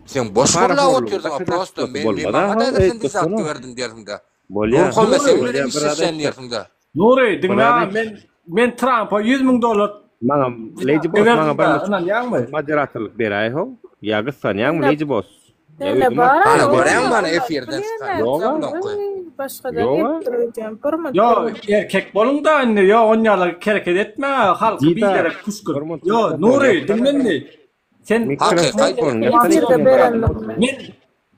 sen boş Para gürläp horlugy otyrsyň a prosto dokazatstvasy men men bolmaz maňa a da how sen dursana. desatky berdim diýersiňdä. Bolýa. Nurmuhammet sen Nury bilen Bolýa bir zat işleşýän aýtjak. diýersiňdä. Nury Bir diňle zat a aýt. men men Trampa 100 müň dollar Maňa Lady wizatky Boss maňa berdim bir da minut ynanýaňmy? moderatorlyk beräý how. Ýa gyssanýaňmy Sende Lady Boss? Ýa sende özüm bar atyp a Hany berýän. görýäňmi oglan mana olar efirden bilýän çykarýan Ýoga. bulanky. Oý başgadan Ýoga. gelipdir öýdýän. Bir minut Ýo bir minut. erkek boluň da indi ýo onýaly hereket etme halky Didar biderek bir küşgürip. minut Ýo mikrofon Nury ýapsana diňle bir indi. Sen Hakyky Mikrofon aýdýan. ýapsana Efirde ikiniň berenligimi. men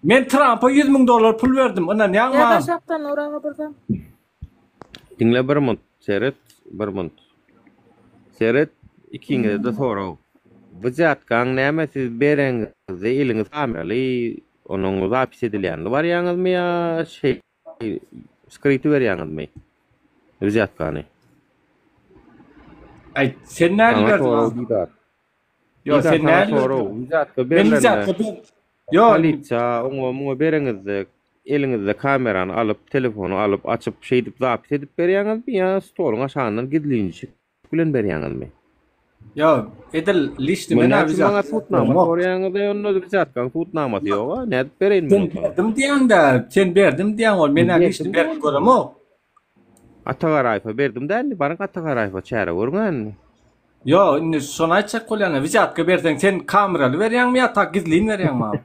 men Trampa 100 müň dollar pul berdim ynanýaňmy Ýa agam? daşakdan uraga bir zat. Diňle bir munt, seret bir munt. Seret ikiňize-de sorag. Wzýatkaň näme siz bereňizde eliňiz kameraly onuň zapis edilýänini barýaňyzmy ýa şeý skryty berýäňizmi wzýatkany? Aýt sen nädip Saňa berdiň sorag agam? Didar. Ýo Didar sen saňa nädip sorag berdiň? wzýatka Men berlende wzýatka ber Ýo polisiýa oňa muňa bereňizde eliňizde kamerany alyp telefony alyp açyp şeýdip zapis edip berýäňizmi ýa stoluň aşagyndan gizlinjik bilen berýäňizmi? Ýo edil liçni Muny men-ä näme üçin maňa wzýatka sudnama beremok. soraýaňyz-aý onda wzýatkaň sudnamasy ýog-a nädip bereýin men Sen ony saňa? berdim diýýäň-dä sen berdim diýýäň ol men-ä liçni Berdim berip diýýän. göremok. Ata Garaýewe berdim dä indi baryň Ata Garaýewe çäre görüň-ä indi. Ýo, indi şony aýtjak bolýan-a, wizýatka berseň sen kameraly berýäňmi ýa tak gizlin berýäňmi maňa?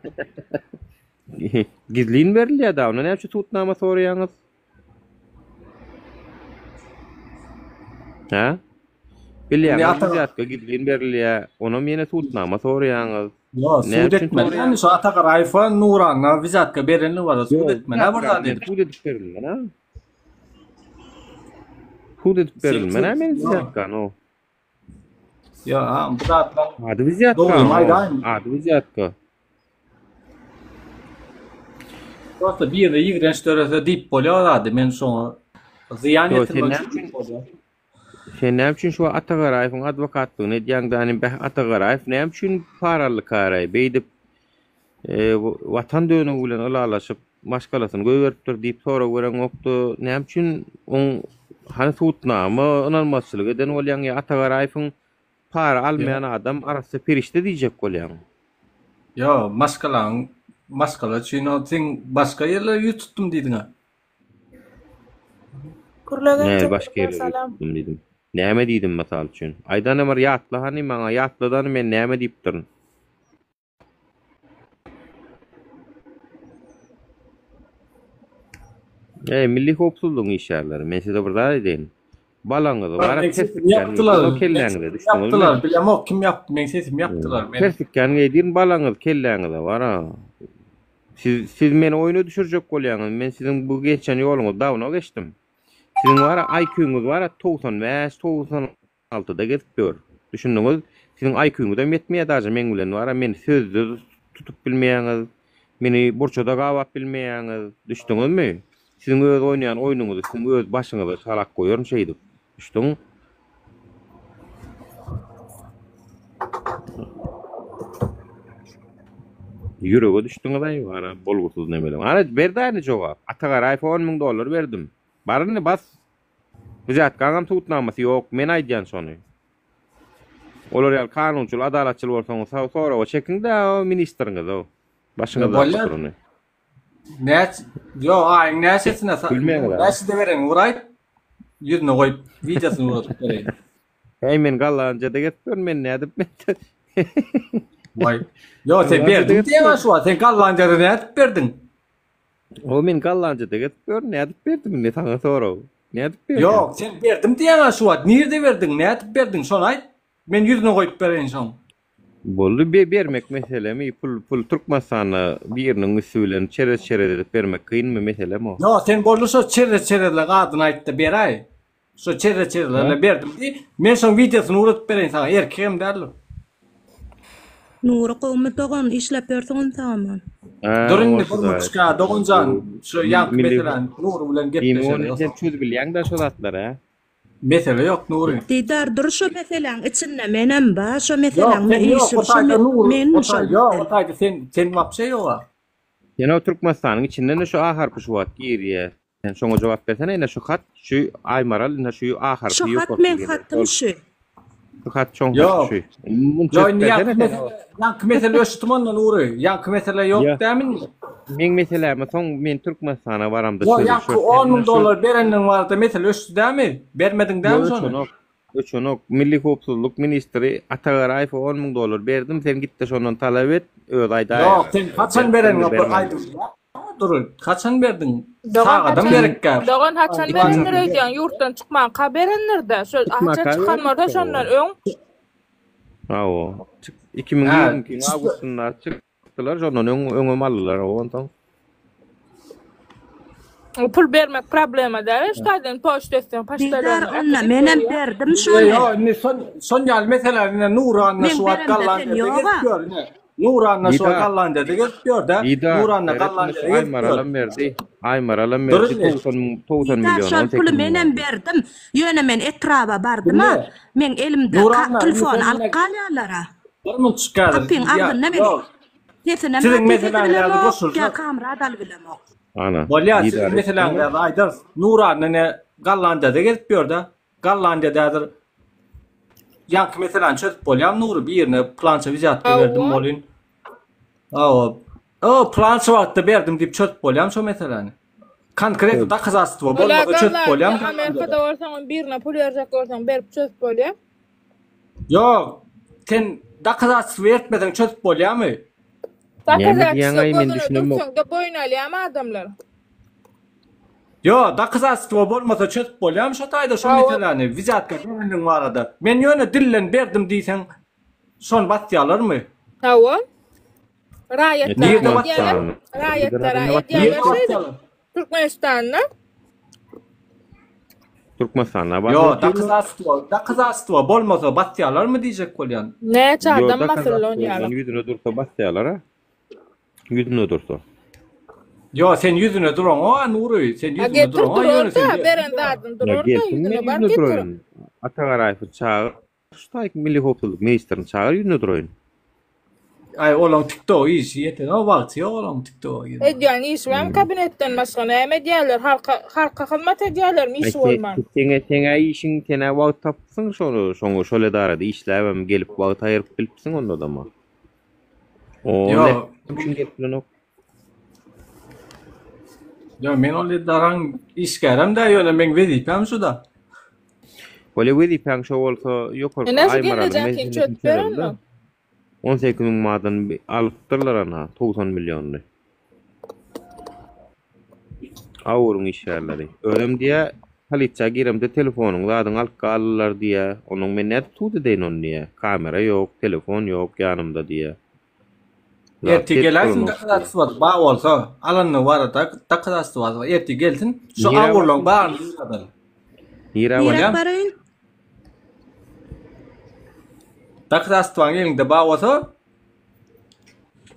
Gizlin berilýär da, onda näme üçin subutnama soraýaňyz? Hä? Indi Bilýäňiz ata wizýatka gizlin berilýär, onam ýene subutnama soraýaňyz. Ýo, Näme sud üçin etmeli soraýaňyz? indi şu Ata Garaýewe Nurana wizýatka berenligi bar, sud Ýok, etmeli bir wizýatka zat men edip. sud edip berilmän-a. Sud edip Sen berilmän-ä sud men ýo. wizýatkany. Ýo, a, bu zatlar Ady wizýatka dogrymy o. aýdaýyn. Ady wizýatka. Prosta birde ýigrenç dörese diýip bolýar zady men şoňa. Zyýan Ýok, sen ýetirmek näme üçin üçin bolýar. Sen näme üçin şu Ata Garaýewiň adwokatlygyny edýäň dani beh Ata Garaýew näme üçin para aldykaray beýdip e, watan dönügi bilen ylalaşyp maşgalasyny goýberipdir diýip sorag bereňokda näme üçin oň hany sudnama ynanmazçylyk eden bolýaň ýa Ata Garaýewiň para almaýan adam arassa perişde diýjek bolýaň. Ýo, maşgalaň maşgala üçin o sen başga ýerlere ýüz tutdum diýdiňä. Gürlegen Näme başga Jepbar ýerlere ýüz salam. tutdum diýdim. Näme diýdim mysal üçin? Aýdana bir ýatla hany maňa ýatladany men näme diýipdirin? Eý, milli howpsuzlygyň işgärleri, men size bir zat aýdaýyn. Balaňyzy Meň gara sesimi tersikden ýapdylar. geýdirin, o Meň kelläňize, sesimi düşdüňizmi? ýapdylar. Bilemok kim ýapdy, meň sesimi ýapdylar. Men Tersikden geýdirin balaňyzy kelläňize, bara. Siz siz meni oýna düşürjek bolýaňyz. Men siziň bu geçen ýoluňyzy dawno geçdim. Siziň bara IQ-ňyz bara 95, 96-da gezip ýör. Düşündiňiz? Siziň IQ-ňyzam ýetmeýär daže meň bilen bara meni sözde tutup bilmeýäňiz. Meni burçada gabap bilmeýäňiz. Düşdüňizmi? Siziň öz oýnaýan oýnuňyzy siziň öz başyňyza çalak goýaryn şeýdip. Düşdüň? Ýürege düşdüňiz-aý, bara bolgusyz nemeler. Ana, ber-dä indi jogap. Ata Garaýewe on müň dollar berdim. Bar indi, bas. Wzýatkaňam subutnamasy ýok, men aýdýan şony. Olar ýaly kanunçyl, adalatçyl bolsaňyz, soraga çekiň-dä o ministriňizi, o. Başyňyzdaky Bolýar. oturany. Näç, ýo, aýyň näçesine, Gülmäňiz-ä. näçede bereniňi uraýt, ýüzüne goýup, wideosyny uradyp bereýin. Heý, men Gollandiýada gezip ýörün, men nädip men Waý. Ýo, sen berdiň diýýäň-ä şu wagt, sen Gollandiýada nädip berdiň? O men Gollandiýada gezip ýörün, nädip berdim indi saňa sorag. Nädip berdim? Ýok, sen berdim diýýäň-ä şu wagt, nirde berdiň, nädip berdiň, şony aýt. Men ýüzüne goýup bereýin şoň. Boldy be bermek meselemi pul pul Türkmenistanda biriniň üsti bilen çerez çerez edip bermek kynmy meselem o. Ýok sen boldy şo çerez çerezleň adyny aýtda beräý. Şo çerez çerezlerine berdim diý. Men şoň wideosyny ugradyp bereýin saňa erkegem däldir. Nury gowmy dogan işläp ýörsüň onsaňam. Dur indi bir muçka doganjan şu ýaňky meseläni Nury bilen gepleşeli. Sen çözübilýäňdä şo zatlary a. Mesele ýok Nury. Didar dur şo meseläň içinde menem bar şo Ýok meseläň sen ýok işim o şo taýda Nury men o şo taý ýok o taýda sen sen wapşe ýoga. Sen o Türkmenistanyň içinden-de şu A harpy şu wagt girýä. Sen şoňa jogap bersene ine şu hat şu Aýmaral ine şu A harpy Şu hat ýokarky meň gelen hatym şol. şu. Şu hat şoň haty Ýok. şu. Muny Ýok çözüp indi ýaňky bersene sen. mesele ýaňky mesele öçdüm onda Nury. Ýaňky mesele ýok Ýa. dämi indi? Meň meselämi soň men Türkmenistana baramda Ýok çözülşer. ýaňky Sen on müň ine şu dollar berenligiň barada mesele öçdi dämi? Bermediň dämi Ýok şony? öçenok. Öçenok. Milli howpsuzlyk ministri Ata Garaýewe on müň dollar berdim, sen git-de şondan talap et, özi aýdaýar. Ýok sen haçan Beripdirmi, bereniňi bir bermändirmi. aýdyň. Dury haçan berdiň? Dogan Sagadam haçan gerekkä. Dogan haçan berendir öýdýäň ýurtdan çykmanka berendirde şo haçan Çykmaka çykan bolsa beripdir şondan o. öň. Hawa. Çyk 2022-niň awgustynda çykdylar, şondan öň öňem aldylar onsoň. Pul bermek problema däl şu taýdan poçta etseň Didar poçtalýonlar onda äkidip menem berýär. berdim Ýo şony. ýo indi şon şon ýaly mesele ine Nuranna Meň şu wagt beremde sen Gollandiýada ýoga. gezip ýör ine. Nuranna şu wagt Didar. Gollandiýada gezip ýör-dä. Didar, Nuranna seret indi şu Gollandiýada gezip ýör. Aýmaralam berdi. Aýmaralam Dur berdi indi. 90 müň 90 Didar million şol 18 puly müň menem dollar. berdim. Ýöne men etraba bardyma, Diňle. meň elimde ka Nuranna indi telefony sen alyp ine galýarlara. bir munçuk häzir. Gapyň Ýa agzynda meni ýok. sesinem Siziň hat meseläňizi bilemok, ýa goşuljak. kamera da alyp bilemok. Ana, Bolýar, siziň Didar meseläňizi etdiňmi? aýdarys. Nuranna ine Gollandiýada gezip ýör-dä. Gollandiýada häzir ýaňky meseläni çözüp bolýarmy Nury? Birine pylança wizýatka berdim Hawa. bolyn. Hawa. O, pylança wagtda berdim diýip çözüp bolýarmy şo meseläni? Konkretno dokazatstwo Ola bolmasa çözüp Gollandiýa bolýarmy Gollandiýada? Amerikada bolsaňam birine pul berjek bolsaň berip çözüp bolýar. Ýok, sen dokazatstwo etmeseň çözüp bolýarmy? Näme Dokazatstwo diýýäň-aý, men gözüne düşünemok. dürtseňde boýun alýarmy adamlar? Ýok, dokazatstwo bolmasa çözüp bolýarmy şo taýda şo Hawa. meseläni, wizýatka berenligiň barada? Men ýöne dilden berdim diýseň, şony basýarlarmy? Hawa. Raýatlara Nirde edýärler, basýarlar? raýatlara Nirde edýärler şeýdip. basýarlar? Türkmenistanda. Türkmenistanda Ýok, basyp dokazatstwo, dokazatstwo bolmasa basýarlarmy diýjek bolýan. Näçe Ýok, adam basyldy on dokazatstwo ýaly. ýüzüne dursa basýarlar-a. Ýüzüne dursa. Ýo sen ýüzüne duraňok-a Nury, sen A ýüzüne getir duraňok ýöne sen durarda, beren zadyny Ýa durarda, gelsin men ýüzüne bar ýüzüne getir. duraýyn. Ata Garaýewi çagyr, şu taýyk Milli howpsuzlyk ministrini çagyr ýüzüne duraýyn. Aý olaň tiktok işi ýetenok wagty ýok olaň tiktoga girmäge. Edýän işi barmy kabinetden başga näme edýärler halka halka hyzmat edýärlermi Aý işi bolman. seňe seňä işiň senä wagt tapypsyň şony şoňa şol edarada işläbem gelip wagt aýyryp bilipsiň ondadama. O Ýok. näme üçin gelip bilenok. Ýok men ol edaraň işgärem däl ýöne meň wezipäm şuda. Bolýa wezipäň şo bolsa ýokarky Ine şu Aýmaralyň gelnejeňkini meselesini çözüp çözeli-de. berenmi? 18 müň manatdan alypdyrlar ana 90 millionyny. Awuryň işgärleri. Özem diýýä polisiýa giremde telefonyň zadyňy alyp galdylar diýýä. Onuň men nädip sud edeýin ony diýýä. Kamera ýok, telefon ýok ýanymda diýýä. Zat Ertir gelip geläýsin duranok. dokazatstwasy bar bolsa, alandygy barada dokazatstwasy bar. Ertir gelsin, şu Nirä awurlaryň barsyn? baryny ýygnadaly. Nirä Nirä barýaň? baraýyn? Dokazatstwaň eliňde bar bolsa,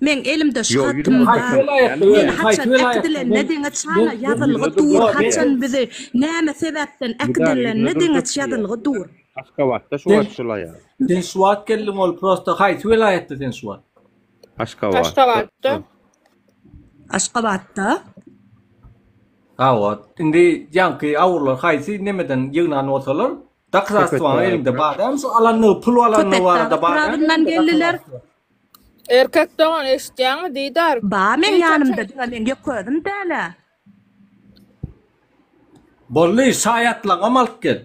Meň elimde şu Ýok, hatym ýüzüne haýsy bar. welaýatda Men özi, haýsy haçan welaýatda? äkidilenine Men deňeç men hala ýazylgy Ýüzüne dur, durjak haçan diýýär. bizi näme sebäpden Mydar ýüzüne äkidilenine durjak deňeç diýýär. ýazylgy dur. Aşgabatda şu sen wagt şul aýal. sen şu wagt geldiň ol prosta haýsy welaýatda sen şu wagt? Aşgabatda. Aşgabatda. Aşgabatda. Hawa, indi ýaňky awurlar haýsy nemeden ýygnan bolsalar, dokazatstwaň Köpetdag elinde etrap. bar dälmi şu alandygy, pul alandygy Köpetdag barada bar dälmi etrabyndan elinde geldiler. dokazatstwa? Erkek dogan eşitýäňmi Didar? Ba meň Hiç ýanymda haçan diňe meň ýeke özüm däl-ä. Boldy, şaýatlaňam alyp gel.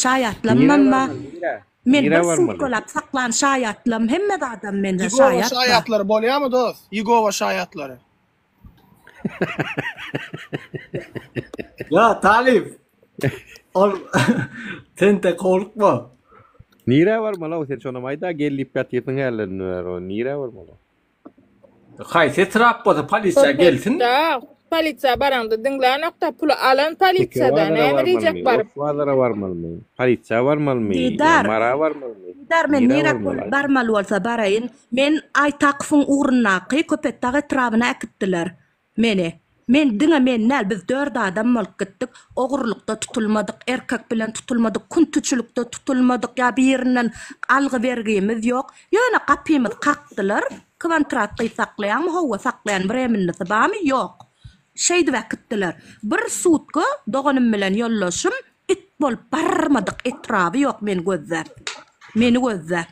Şaýatlamam Nirä ba. barmaly, nirä? Men Nirä bir barmaly? sutkalap saklan şaýatlam hemme zadam mende Ýegowa şaýat ba. şaýatlary bolýamy dos? Ýegowa şaýatlary. Ýa talyp. Ol sen de howlukma. Nirä barmaly-ow sen şonam aýda gel diýip ýatyrsyň hälden bäri o nirä barmaly? Haýsy etrap bolsa polisiýa gelsin. Köpetdag polisiýa baraňda diňlänokda puly alan polisiýada Teke bazara näme diýjek barmalymy? baryp. Oş bazara barmalymy? Polisiýa barmalymy? Ýa Didar. Mara barmalymy? Didar men Nirä nirä barmaly aýt. barmaly bolsa baraýyn. Men Aýtakowyň ugrundaky Köpetdag etrabyna äkitdiler. Meni. Men diňe men däl, biz dört adam bolup gitdik. Ogurlykda tutulmadyk, erkek bilen tutulmadyk, küntüçilikde tutulmadyk ýa birinden algy-bergimiz ýok. Ýöne gapymyzy kakdylar. Kwantrat gyz saklaýaňmy? Hawa, saklaýan. Wremennisi barmy? Ýok. Şeýdip äkitdiler. Bir sutka doganym bilen ýoldaşym it bolup barmadyk etraby ýok meni gözläp. Meni gözläp.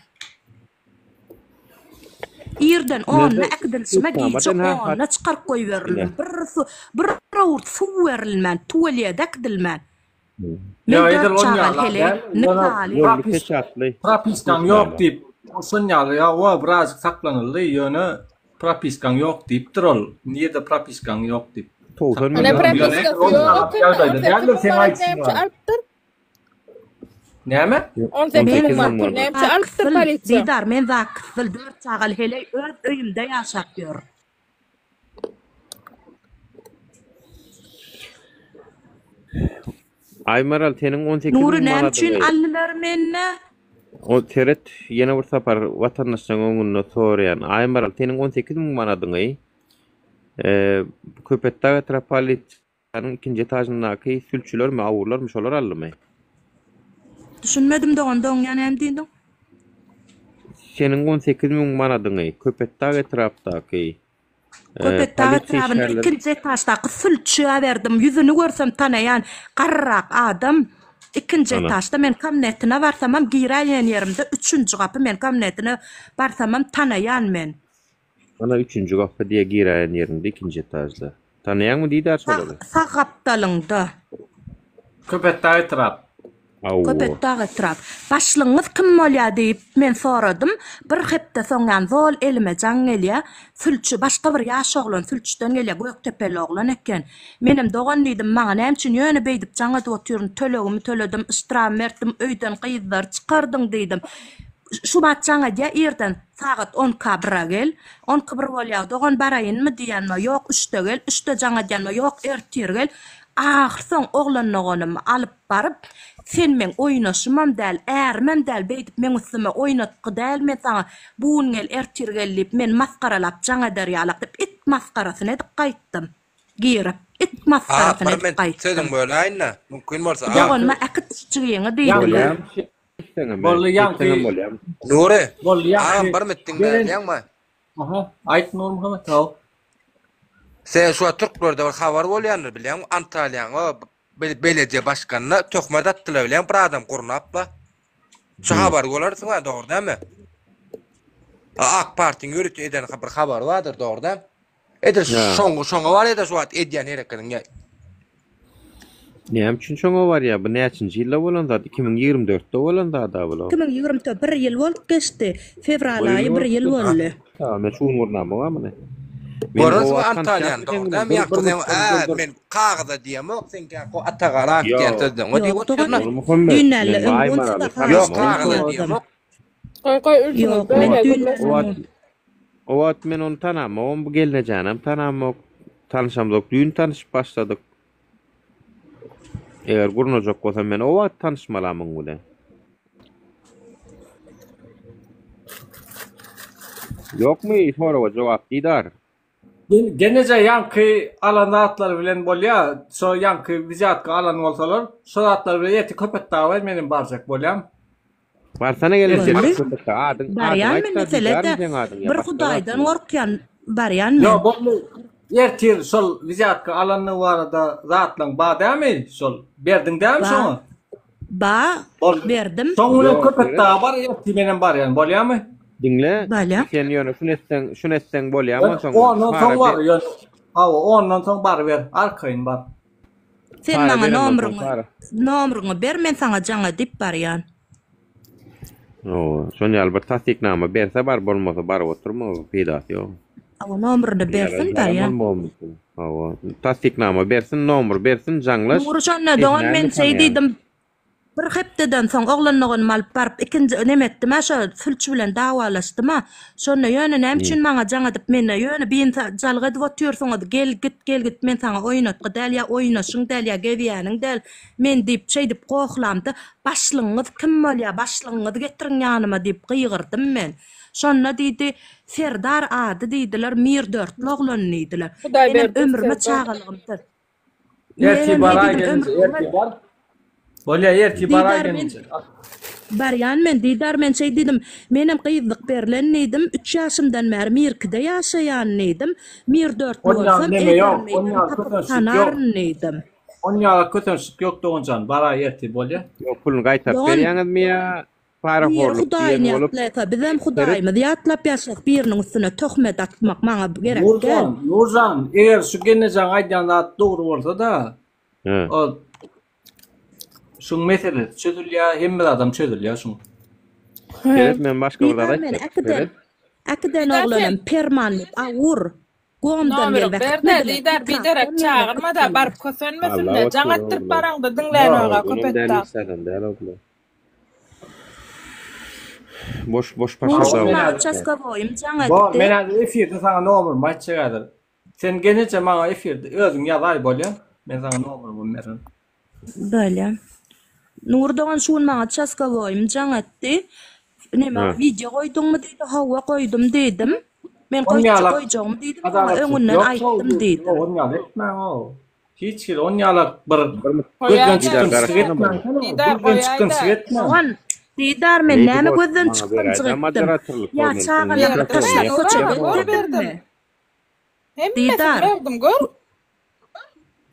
Irden onda äkidilişime gije onda çykaryp goýberildim. Bir bir owurt suw berilmän, tuwelýede äkidilmän. Men dört çagaly heleý, nikaly. Propiskaň ýok diýip, şon ýaly ýa birazjyk saklanyldy, ýöne propiskaň ýok diýipdir ol. Nirede propiskaň ýok diýip. Ine propiskasy ýok eken, 18 müň manat näme üçin alypdyr? Näme? 18 müň manat pul näme alypdyr polisiýa? Didar men zakysdyl dört çagaly heleý öz öýümde ýaşap ýör. Aýmaral seniň 18 Nury müň näme üçin manadyňy aldylar mende? O seret ýene bir sapar watandaşlaryň öňünde soraýan. Aýmaral seniň 18 müň manadyňy Köpetdag etrap polisiýa Nyň ikinji etažyndaky sülçülermi, awurlarmy şolar aldymy? Düşünmedim dogan doňýa näme diýdiň? Seniň 18 müň manadyňy Köpetdag etrapdaky Köpetdag polisiýa etrabynda işgärleri ikinji etaždaky sülçä berdim ýüzüni görsem tanaýan garryrak adam ikinji Ana. etažda men kabinetine barsamam giräýen ýerimde üçünji gapy men kabinetine barsamam tanaýan men. Ana üçünji gapy diýe giräýen ýerinde ikinji etažda. Tanaýaňmy Didar Sag şolary? sag gapdalyňda. Köpetdag etrap. Hawa. Köpetdag etrap. Başlygyňyz kim bolýa diýip men soradym. Bir hepde soňýan zol elime jaň gelýä. Sülçi başga bir ýaş oglan sülçüden gelýä gökdepeli oglan eken. Menem dogan diýdim maňa näme üçin ýöne beýdip jaň edip otyryn tölegimi töledim yştrabymy berdim öýden gyzlary çykardyň diýdim. Şu wagt jaň edýä irden sagat onka bira gel. Onki bir bolýa dogan baraýynmy diýenme ýok üçde gel, üçde jaň edýänme ýok ertir gel. Ahyrsoň oglan doganymy alyp baryp, Sen meň oýnaşymam däl, ärimem däl, beýdip meň üstüme oýnatgy däl, men saňa bu gün gel, ertir gel diýip, meni masgaralap jaň eder ýalak diýip, it masgarasyny edip gaýtdym. Girip, it A, masgarasyny bir edip men gaýtdym. sözüňi böläýin-de, mümkin bolsa, a. Doganyma äkit şu jygyňy diýdim. Bolýam şeýtseňem, Boldy ýaňky. şeýtseňem bolýam. Nury, Boldy ýaňky. agam bir minut Gelen. diňläýýäňmi? Aha, aýt Nurmuhammet, haw. Sen şu wagt türklerde bir habar bolýandyr bilýäňmi? Antalýaň o belediýe başganyna töhmet atdylar bilýäňmi bir adam gurnapla. Şu habary görersiň ha dogry dälmi? Ak partiň ýörite eden bir habary bardyr dogry däl? Edil şoňa şoňa barýa-da şu wagt edýän hereketiň ýa. Näme üçin şoňa barýa? Bu näçinji ýylda bolan zat? 2024-de bolan zat-a bul. 2024 bir ýyl bolup geçdi. Fewral aýy bir ýyl boldy. Ha, men şu gün gurnamok-a muny. Görersiň Antalýany dogry dälmi? Ýa sen ä men kagyza diýemok, seňkä ata garak diýen sözleňe diýip otyryn. Düýn däl-de, öň onsuz-da Ýok, kagyza diýemok. Goý goý ülküňiz Ýok, men böyle düýn gürleşin. O wagt men ony tanamogam, bu gelnejänem tanamok. Tanyşamzok, düýn tanyşyp başladyk. Eger gurnajak bolsam men o wagt tanyşmalam muň bilen. Ýokmy soraga jogap Didar? Gelneje ýaňky alan zatlary bilen bolýa, şo ýaňky wzýatka alan bolsalar, şo zatlar bilen ertir Köpetdaga bar menem barjak bolýam. Barsana gelneje Boldy. Köpetdaga adyň adyňy Barýan men aýtda mesele-de Didarmy seň adyň ýa bir başga Hudaýdan zatmy? gorkýan barýan men. Ýo boldy ertir şol wzýatka alandygy barada zatlaň ba dämi şol berdiň dämi Ba. şoňa? Ba Boldy. berdim. Şoň bilen Ýok, Köpetdaga bar ertir menem barýan bolýamy? Diňle, Bolýa. sen ýöne şuny etseň, şuny etseň bolýamy Ýöne onsoň? ondan soň Para bar be- ýöne hawa ondan soň baryber arkaýyn bar. Sen Para maňa berenden soň nomruňy para. nomruňy ber men saňa jaň edip barýan. Hawa, şon ýaly bir tassyknama berse bar, bolmasa baryp oturma, peýdasy ýok. Hawa nomruny bersin barýan. Hawa, tassyknama bersin, nomur bersin, jaňlaş. Nury şonda dogan men şeý diýdim. Bir hepdeden soň oglan doganymy alyp baryp ikinji neme etdim-ä şo sülçi bilen dawalaşdym-a. Şonda ýöne näme üçin maňa jaň edip meni ýöne biynjalyk edip otyrsyňyz gel git gel git men saňa oýnatgy däl ýa oýnaşyň däl ýa gezýäniň däl men diýip şeýdip gohlamda başlygyňyz kim bolýa başlygyňyzy getiriň ýanyma diýip gygyrdym men. Şonda diýdi Serdar ady diýdiler Mir dörtli oglan diýdiler. Menem Hudaýberdi ömrüme Serdar. çagalygymda Ertir Menem baraý diýdim gelinje, ömrüme ertir bar. Bolýa ertir baraý Didar men gelinje. barýan men Didar men şeý diýdim menem gyzlyk berlen diýdim üç ýaşymdan bäri Mirkide ýaşaýan diýdim Mir dörtli Onýa bolsam neme ýok, eýderin onýa meýdany tapyp kösençlik ýok. tanaryn diýdim. Onýa kösençlik ýok doganjan, baraý ertir bolýa. Ýok, puluny gaýtaryp Dogan berýäňizmi ýa biri parahorluk diýen Hudaýyny bolup ýatlaýsa bizem seret. Hudaýymyzy ýatlap ýaşas biriniň üstüne töhmet atmak maňa gerek däl. Nurjan, Nurjan, eger şu gelnejeň aýdýan zat dogry bolsa-da, Hä. ol şuň meselesi çözülýär, hemme zadam çözülýär şuň. Seret men başga bir zat Didar meni aýtjak. äkiden Seret. äkiden Didar oglanam sen Perman diýip awur. Gomdan nomeriňi gelip ber-de äkitmediler, Didar biderek etrapdan gelip çagyrma-da äkitdiler. baryp kösenmesin-de Alla jaň otyr etdirip oglan. baraňda diňlänok-a Olam däl Köpetdag. hiç adam däl oglan. Boş boş Nurşyň paşa Men maňa häzir uçaskowoýym jaň Bor, etdi. men häzir efirde saňa nomerymy aýtjak häzir. Sen gelinçe maňa efirde özüň ýazaý bolýa. Men saňa nomerymy bererin. Bolýa. Nury dogan şu gün maňa uçaskowoýym jaň etdi. Neme Hä. wideo goýduňmy diýdi. Hawa goýdum diýdim. Men On goýjak ýalak goýjagym diýdim. Saňa adalatsyz öňünden ýok aýtdym diýdim. Ýok, on ýaly etmäň-ow. Hiç hili on ýalak bir gözden Goýaý-da çykgynçylyk Didar. etmäň. Didar Gözden çykgynçylyk goýaý-da. etmäň. Dogan, Didar men Lady näme Boss gözden maňa çykgynçyk beräýdä etdim? moderatorlyk Ýa men çagalarymy Berdim-ä taşlap Nura, köçe gör gezdirdim berdim. mi? Hemmesini Didar. berdim gör.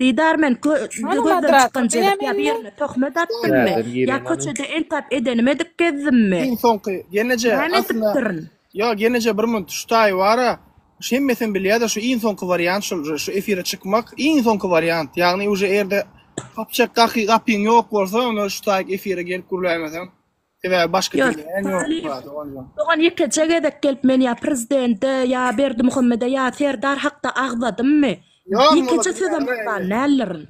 Didar men Hany gözden moderator çykgynç diýýä edip ýa mende. birine töhmet atdymmy? Täzeden Ýa giren hany. köçede entäp edenim edip gezdimmi? Iň soňky gelneje Näme aslynda edipdirin? ýok gelneje bir minut şu taýy bara şu hemmesem bilýäde şu iň soňky wariant şul şu efire çykmak iň soňky wariant ýagny uje erde gapjak gaky gapyň ýok bolsa onda şu taýyk efire gelip gürläýmeseň sebäbi başga Ýok, diňleýän ýok Talyp, doganjan. dogan ýekeje gezek gelip men ýa prezidente, ýa Berdimuhamede, ýa Serdar hakda agzadymmy? Ýok Ýekeje sözem agzan däldirin.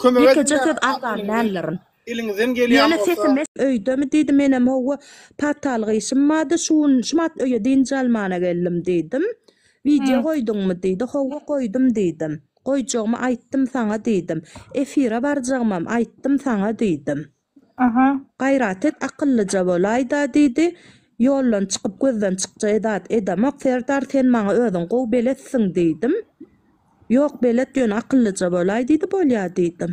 Kömek Ýekeje etsinler söz agzan däldirin. Eliňizden gelýän Ýöne bolsa. sesim öýdemi diýdi, menem hawa, patalyk işim bardy, şu gün şumat öýe dynç almana geldim diýdim. Wideo goýduňmy diýdi, hawa goýdum diýdim. Goýjagymy aýtdym saňa diýdim. Efire barjagymam aýtdym saňa diýdim. Aha. Gaýrat et akyllyja bolaýda diýdi. Ýoldan çykyp gözden çykjaý zat edemok Serdar sen maňa özüň gowy beletsiň diýdim. Ýok belet ýöne akyllyja bolaý diýdi bolýa diýdim.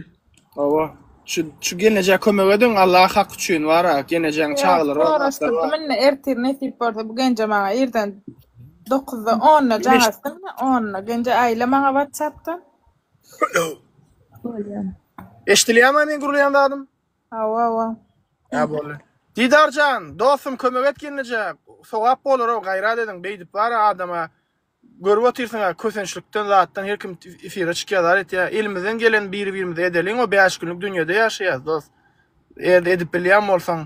Hawa. Şu şu gelnejä kömek ediň Allah haky üçin bara gelnejäň çagalary bar zatlar Soraşdyrdym bar. indi ertir nesip bolsa bu genje maňa irden dokuzda onda jaň atsyn onda genje aýla maňa whatsappdan. Bolýa. Eşdilýärmi meň gürleýän zadym? Hawa hawa. Hä boldy. Didarjan, dostum kömek et gelnejä. Sogap bolar-ow, gaýrat ediň. Beýdip bara adama Görüp otyrsyň-a, kösençlikden, zatdan her kim efire çykýar, zat etýär. Elimizden geleni biri-birimize edeliň, o bäş günlük dünýede ýaşaýas, dost. Eger edip bilýän bolsaň,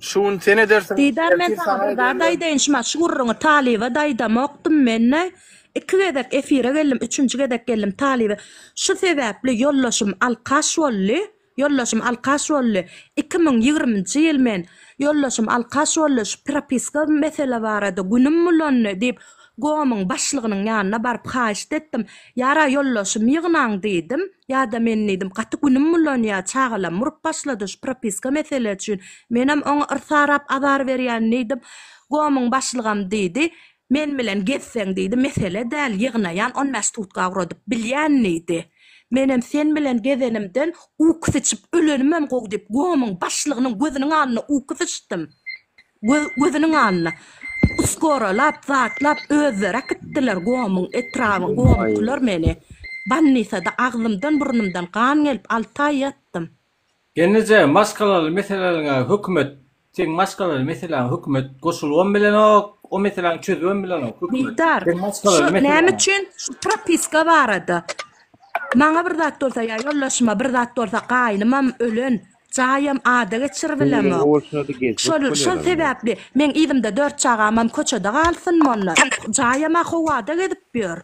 şu gün sen edersiň, Didar men ertir saňa saňa bir zat ederler. aýdaýyn şuma şu gürrüňi Talyba-da aýdamokdym men-de iki gezek efire geldim üçünji gezek geldim Talyba şu sebäpli ýoldaşym alkaş boldy Ýoldaşym alkaş boldy. 2020-nji ýyl men, Ýoldaşym alkaş boldy, şu propiska mesele barada günüm bulandy diýip, GOM-yň başlygynyň ýanyna baryp haýyşt etdim. Ýara ýoldaşym ýygnaň diýdim. Ýa-da men diýdim, gaty günüm bulanýar, çagalam urup başlady şu propiska mesele üçin. Menem oňa yrsarap azar berýän diýdim. GOM-yň başlygam diýdi, Men bilen gezseň diýdi, mesele däl, ýygnaýan, on bäş sutka ugradyp bilýän diýdi. Menem sen bilen gezenimden ukus içip ölenimem gowy diýip, GOM-yň başlygynyň gözüniň alnynda ukus içdim. Gözüniň alnynda. Uskoralap, zatlap özleri äkitdiler GOM-yň, etrabyň GOM-kylar meni. Bolnisada agzymdan-burnumdan gan gelip alty aý ýatdym. Gelneje, maşgalaly meseleleriňe hökümet, seň maşgalaly meseläňe hökümet goşulybam bilenok, o meseläni çözübem bilenok hökümet. Didar, Seň maşgalaly şu näme meseläňe. üçin şu propiska barada. Maňa bir zat bolsa ýa ýoldaşyma bir zat bolsa gaýnymam ölen, jaýam ada geçiribilemok. Şol şol sebäpli meň yzymda dört çagamam köçede galsynmy onda? Jaýam-a howada gezip ýör.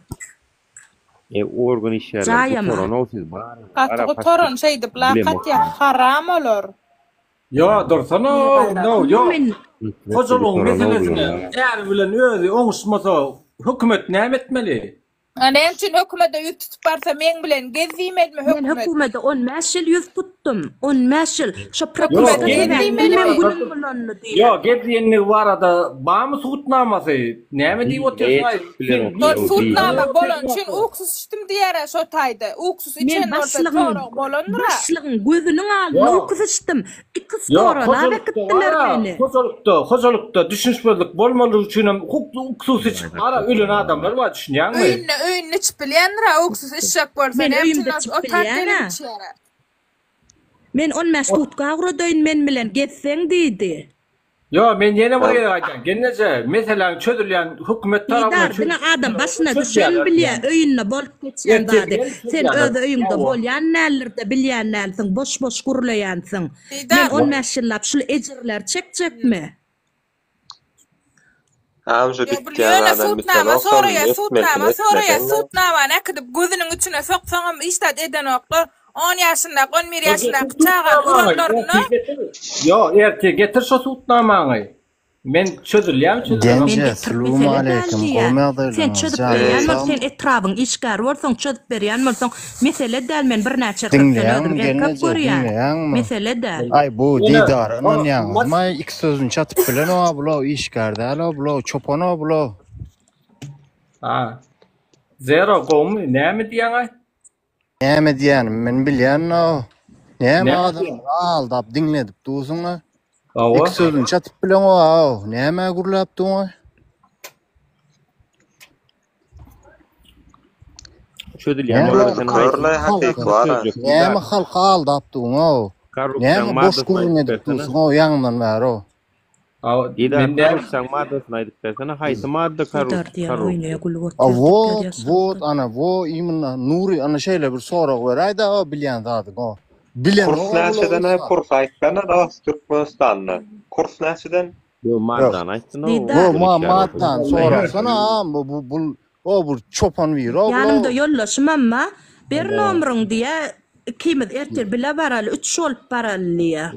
E organ işgärleri Jaýama. gutaranok siz baryňyz Gaty bara gutaran paşti şeýdip lak bilemok. atýa haram olar. Ýo dursana no ýo Men Hikmet hojalygyň gutaranok meselesine bular. äri bilen özi oňuşmasa hökümet näme etmeli? A näme üçin hökümede ýüz tutup barsa meň bilen gez diýmedimi Men hökümet? hökümede 15 ýyl ýüz tutdum. 15 ýyl. Şo Ýo propiska Hökümet gez sebäpli diýmedimi? meň günüm bulandy diýip. Ýo gez diýenligi barada barmy subutnamasy? Näme diýip otyrsyň-aý? Sen Şol sudnama bolany üçin uksus içdim diýýär-ä şo taýda. Uksus Men içen bolsa başlygyň, sorag bolandyr-a. başlygyň gözüniň alnynda Ýok. uksus içdim. Iki Ýok, storalap hojalykda äkitdiler bar-a, meni. hojalykda, hojalykda düşünişmezlik bolmazlygy üçinem uksus içip bar-a ölen adamlar bar, düşünýäňmi? Öýünde, öýünde içip bilýändir-a uksus içjek bolsa. Men Näme üçin öýümde ol içip otap gelip bilýän-ä. içýär-ä? Men on bäş sutka ugradaýyn men bilen gezseň diýdi. Ýo, men ýene bir gezek aýdýan, gelneje, meseläň çözülýän hökümet tarapyndan Didar, diňe adam başyna düşen çözülýärler bilýär, diýýän. öýünde bolup geçýän Ertir zady. gel Sen çözýärler. öz öýüňde Hawa. bolýan däldir-de bilýän dälsiň, boş-boş gürleýänsiň. Men Didar. on bäş ýyllap şul ejirleri çekjekmi? Hamza Ýa bir bitýän ýöne adam sudnama bitenok soraýa şony sudnama etmesini soraýa etmeseň-de. sudnamany äkidip gözüniň içine soksaňam hiç zat edenoklar. On ýaşyndaky, on bir Ýo, getir ýaşyndaky çagany sudnamaňy, uranlarynda ertir getir. Ýo, ertir getir şo sudnamaňy. Men çözülýärmi, çözülenokmy? Men Genje, getirip mesele däl Salowmaleýkim, gowy diýýän. Sen ýagdaýlaryňyz, çözüp janyňyz berýän bol, sagmy? sen etrabyň işgäri bolsaň, çözüp berýän bolsaň, mesele däl, men birnäçe erkekden özüm Diňleýäňmi erkek gelneje, görýän. diňleýäňmi? Mesele däl. Aý bu Ýöne, Didara o, ynanýaňyzmy? mas Aý iki sözüni çatyp bilen-ow bulaw, işgär däl-ow bulaw, çopan-ow bulaw. Ha. Zero gowumy? Näme diýýäň-aý? Näme diýýänimi men bilýän-ow. Näme Näme adamlary diýýäň? aldap diňledip dursuň-a? Hawa. Iki sözüni çatyp bileň-ow, nämä gürläp duň-aý? Çözülýän Näme bolsa sen haýsy Körle hakyky bar-a. çözjek Näme Didar? halky aldap duň-ow? Korrupsiýaň Näme boş maddasyny gürrüň aýdyp edip bersene. dursuň-ow ýaňyndan bäri-ow? Hawa, Didar men näme korrupsiýaň maddasyny aýdyp bersene. Haýsy madda Didar diýen korrupsiýa? oýnaýa gülüp A otyrdyk wot, ýaz wot, ýaşaldy. ana, wo, imенно, Nury, ana şeýle bir sorag beräý-dä, o bilýän zadyň-ow. Kurs Bilenok-a bular näçeden hiç aý zat. kurs aýtsana dost Türkmenistanda kurs näçeden? Ýok, maddany aýtsyn-ow. Didar. Wo, Organ ma, işgäri bolsa. maddany soragsana, bu, bu, bul, o bir çopan biri-ow Ýanymda bular. ýoldaşymam bar. Ber nomeriňi diýýä. Ikimiz ertir bile baraly, üç bolup baraly diýýär.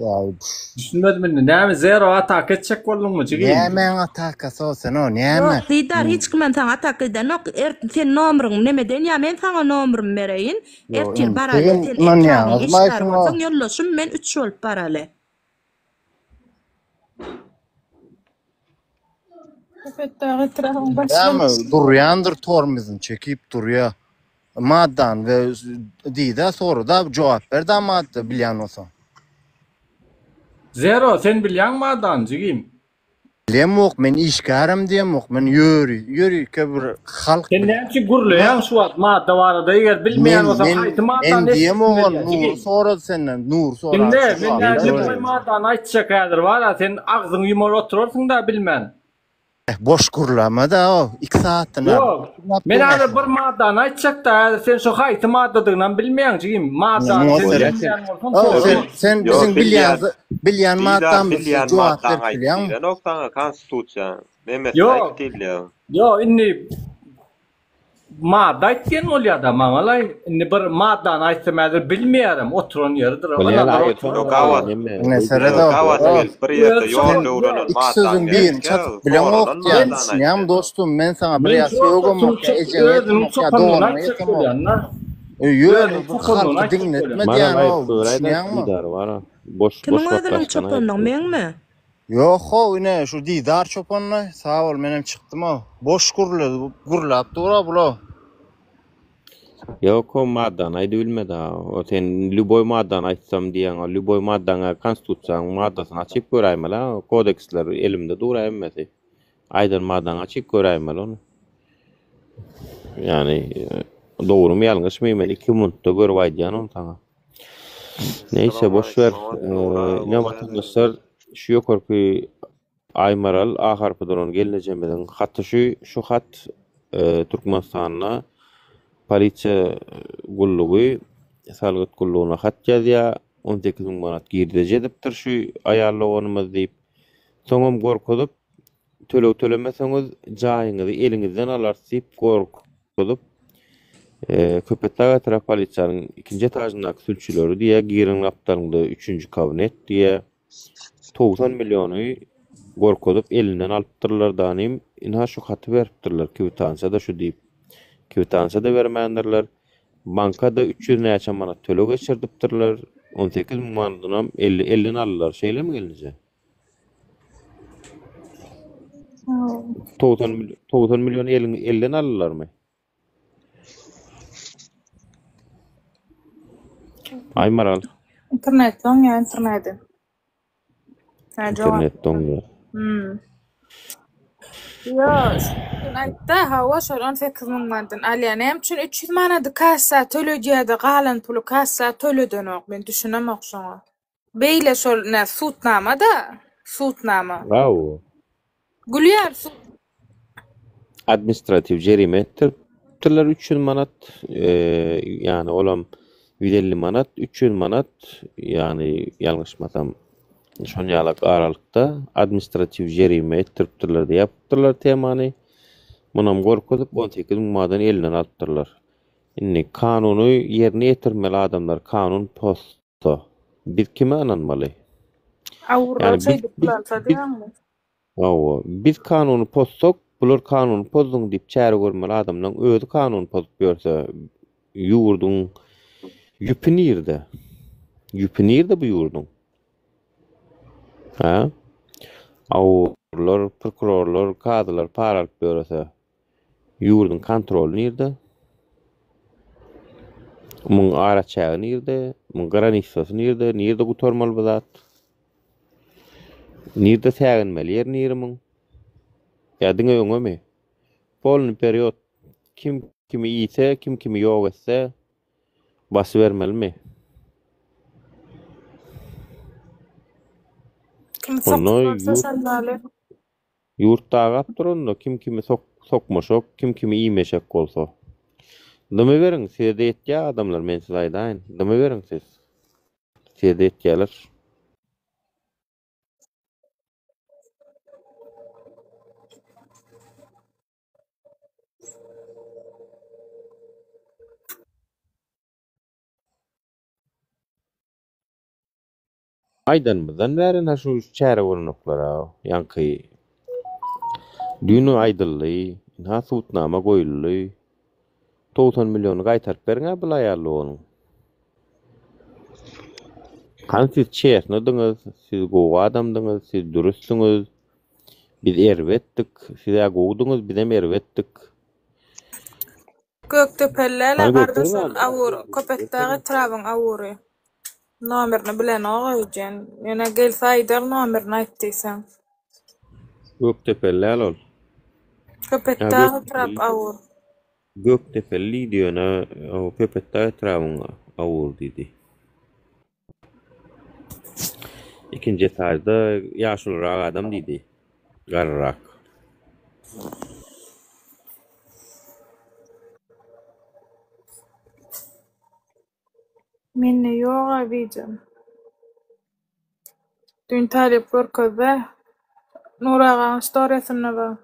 Düşünmedim indi. Näme zero ataka etjek bolduňmy jigim? Nämäň atakasy o sen o näme? Ýok Didar hiç kimem saňa ataka edenok. Ert sen nomeriňi nemeden ýa men saňa nomerimi bereýin. Ýok Ertir indi baraly sizem sen etrabyň ynanýaňyzmaý işgäri şuňa? bolsaň ýoldaşym men üç bolup baraly. Köpetdag etrabyň Näme başlygy. durýandyr tormizini çekip durýa. Maddan we diýdä sorada jogap ber da madda bilýän bolsaň. Zero sen bilýäňmi maddany jigim? Bilemok men işgärem diýemok men ýöri ýörite bir halk Sen näme üçin gürleýäň şu wagt madda barada eger bilmeýän Men bolsaň men haýsy men maddany diýemok eşitdim ol gelýär Nury jigim? sorady senden Nury sorap Diňle şu men jogap näme ber lýuboý maddany aýtjak häzir bara sen agzyňy ýumar oturarsyňda bilmän. Eh, boş gürleme-de o, iki saatdan bäri Ýok. boş gürläp Men durmaň. häzir bir maddany aýtjak-da, häzir sen şo haýsy maddadygynam bilmeýäň jigim. Maddany Muňa sen seret. bilmeýän bolsaň O, sorama. sen, sen Ýok, biziň bilýän. bilýän, bilýän Didar maddamyz bilýän jogap maddaňy berip aýt bilýäňmi? diýlenok saňa konstitusiýaň nemesini Ýok. aýt diýilýär. Ýok, indi Madda aýt diýen bolýada maňalaý. Indi bir maddany aýtsam häzir bilmeýärem oturan ýeridir. Bolýar Ynandyr aýy oturan Ýok gabat. Ine seret Ýok gabat o. gelip bir ýerde Öz ýol çopan öwrenen Iki maddaň sözüň birini gerekýä çatyp bileňok soralan diýýän maddany düşünýäňmi aýtýan. dostum men saňa bir Men ýa şu wagt sögemok ýa oturyp ejeňe özüniň ýetemok ýa çopanyny doganyňa aýtjak ýetemok. bolýan-da. E, ýöne Özüniň bir çopanlygyny halky aýtjak diňletme bolýan. Maral diýýän aýyp o göräýdä düşünýäňmi? Didar bara. Boş boş Kimiň özüniň wagtdaşdan aýyp çopanlygy gör. meňmi? Ýok-how ine şu Didar çopanlaý sag bol menem çykdym-ow. Boş gürledi gürläp dur-a bula. Ýok o maddany aýdybilmedi-a. O sen lýuboý maddany aýtsam diýýäň o lýuboý maddaňa konstitusiýaň maddasyny açyp göräýmeli-a kodeksler elimde dur-a hemmesi. Aýdan maddaňy açyp göräýmeli ony. Ýagny dogrymy ýalňyşmy men iki minutda görüp aýdýan ony saňa. Neýse boş ber. Ine watandaşlar şu ýokarky Aýmaral A harpy duran gelnejemiziň haty şu şu hat Türkmenistanda polisiýa gullugy salgyt gullugyna hat ýazýar 18 müň manat girdeji edipdir şu aýal doganymyz diýip. Soňam gorkuzyp töleg tölemeseňiz jaýyňyzy eliňizden alarys diýip gorkuzyp Köpetdag etrap polisiýanyň ikinji etažyndaky sülçüleri diýýär, giriň gapdalyňda üçünji kabinet diýýär. 90 milliony gorkuzyp elinden alypdyrlar danym, ynha şu haty beripdirler, kwitansiýa-da şu diýip. Kwitansiýa-da bermändirler. Banka-da 300 näçe manat töleg geçirdipdirler. 18 müň manadynam elden aldylar. Şeýlemi gelneje? 90 90 million elin elden aldylarmy? Aý Maral. Internet doňýar interneti. Hä jogap. Internet doňýar. Hmm. Ýo, sen aýtda, hawa şol 18 müň manatdan alýar. Näme üçin 300 manady kassa töledýär-de galan puly kassa töledenok? Men düşünemok şoňa. Beýle şol nä sudnama-da, sudnama. Bravo. Gülýär sud. Administratiw jerime etdiripdirler 300 manat, ýagny olam 150 manat, 300 manat, ýagny ýalňyşmasam şon ýalak aralykda administratiw jerime etdiripdirler diýip ýapypdyrlar temany. Munam gorkuzyp 18 müň manadan elinden alypdyrlar. Indi kanuny ýerine ýetirmeli adamlar kanun pos Sa, biz kime ynanmaly? Awurlar Ýagny biz şeýdip biz bulansa biz diýýäňmi? Hawa, biz kanuny pozsak, bular kanuny pozduň diýip çäre görmeli adamlaň özi kanuny pozup ýörse, ýurduň ýüpi nirde? Ýüpi nirde bu ýurduň? Hä? Awurlar, prokurorlar, kazylar para alyp ýörese, Ýurduň kontroly nirde? Muň araçägi nirde? Muň granisasy nirde? Nirde gutarmaly bu zat? Nirde säginmeli ýeri nire muň? Ýa diňe öňemi? Polny period. Kim kimi iýse, kim kimi ýok etse basybermelimi? Kim Onda soksa ýurt şondaly. Ýurt dagap duranda kim kimi sokmaşak, kim kimi iýmeşek bolsa. Dymyberiň, size-de ýetýär adamlar, men size aýdaýyn. Dymyberiň siz. Size-de ýetýärler. Aýdanymyzdan bäri ynha şu çäre görnekler-ä. Ýaňky düýn aýdyldy, ynha sudnama goýuldy. 90 milliony gaýtaryp beriň-ä bul aýal doganyň. Hany siz çesnydyňyz, siz gowy adamdyňyz, siz dürüsdiňiz. Biz erbetdik, siz-ä gowudyňyz, bizem erbetdik. Gökdepelilä Hany gardaş gökdepe ol awur Köpetdag etrabyň awury. Nomerini bilenok öýdýän. Ýöne gelse aýdar nomerini aýt diýseň. Gökdepeli däl ol. Ýa Köpetdag etrap Gökdepeli. awur. Gökdepeli diýdi ýöne Köpetdag etrabyň awury diýdi. Ikinji etažda ýaşulurak adam diýdi. Garryrak. Mende ýog-a wideom. Düýn talyp görkezdi. Nury agaň storiýasynda bar.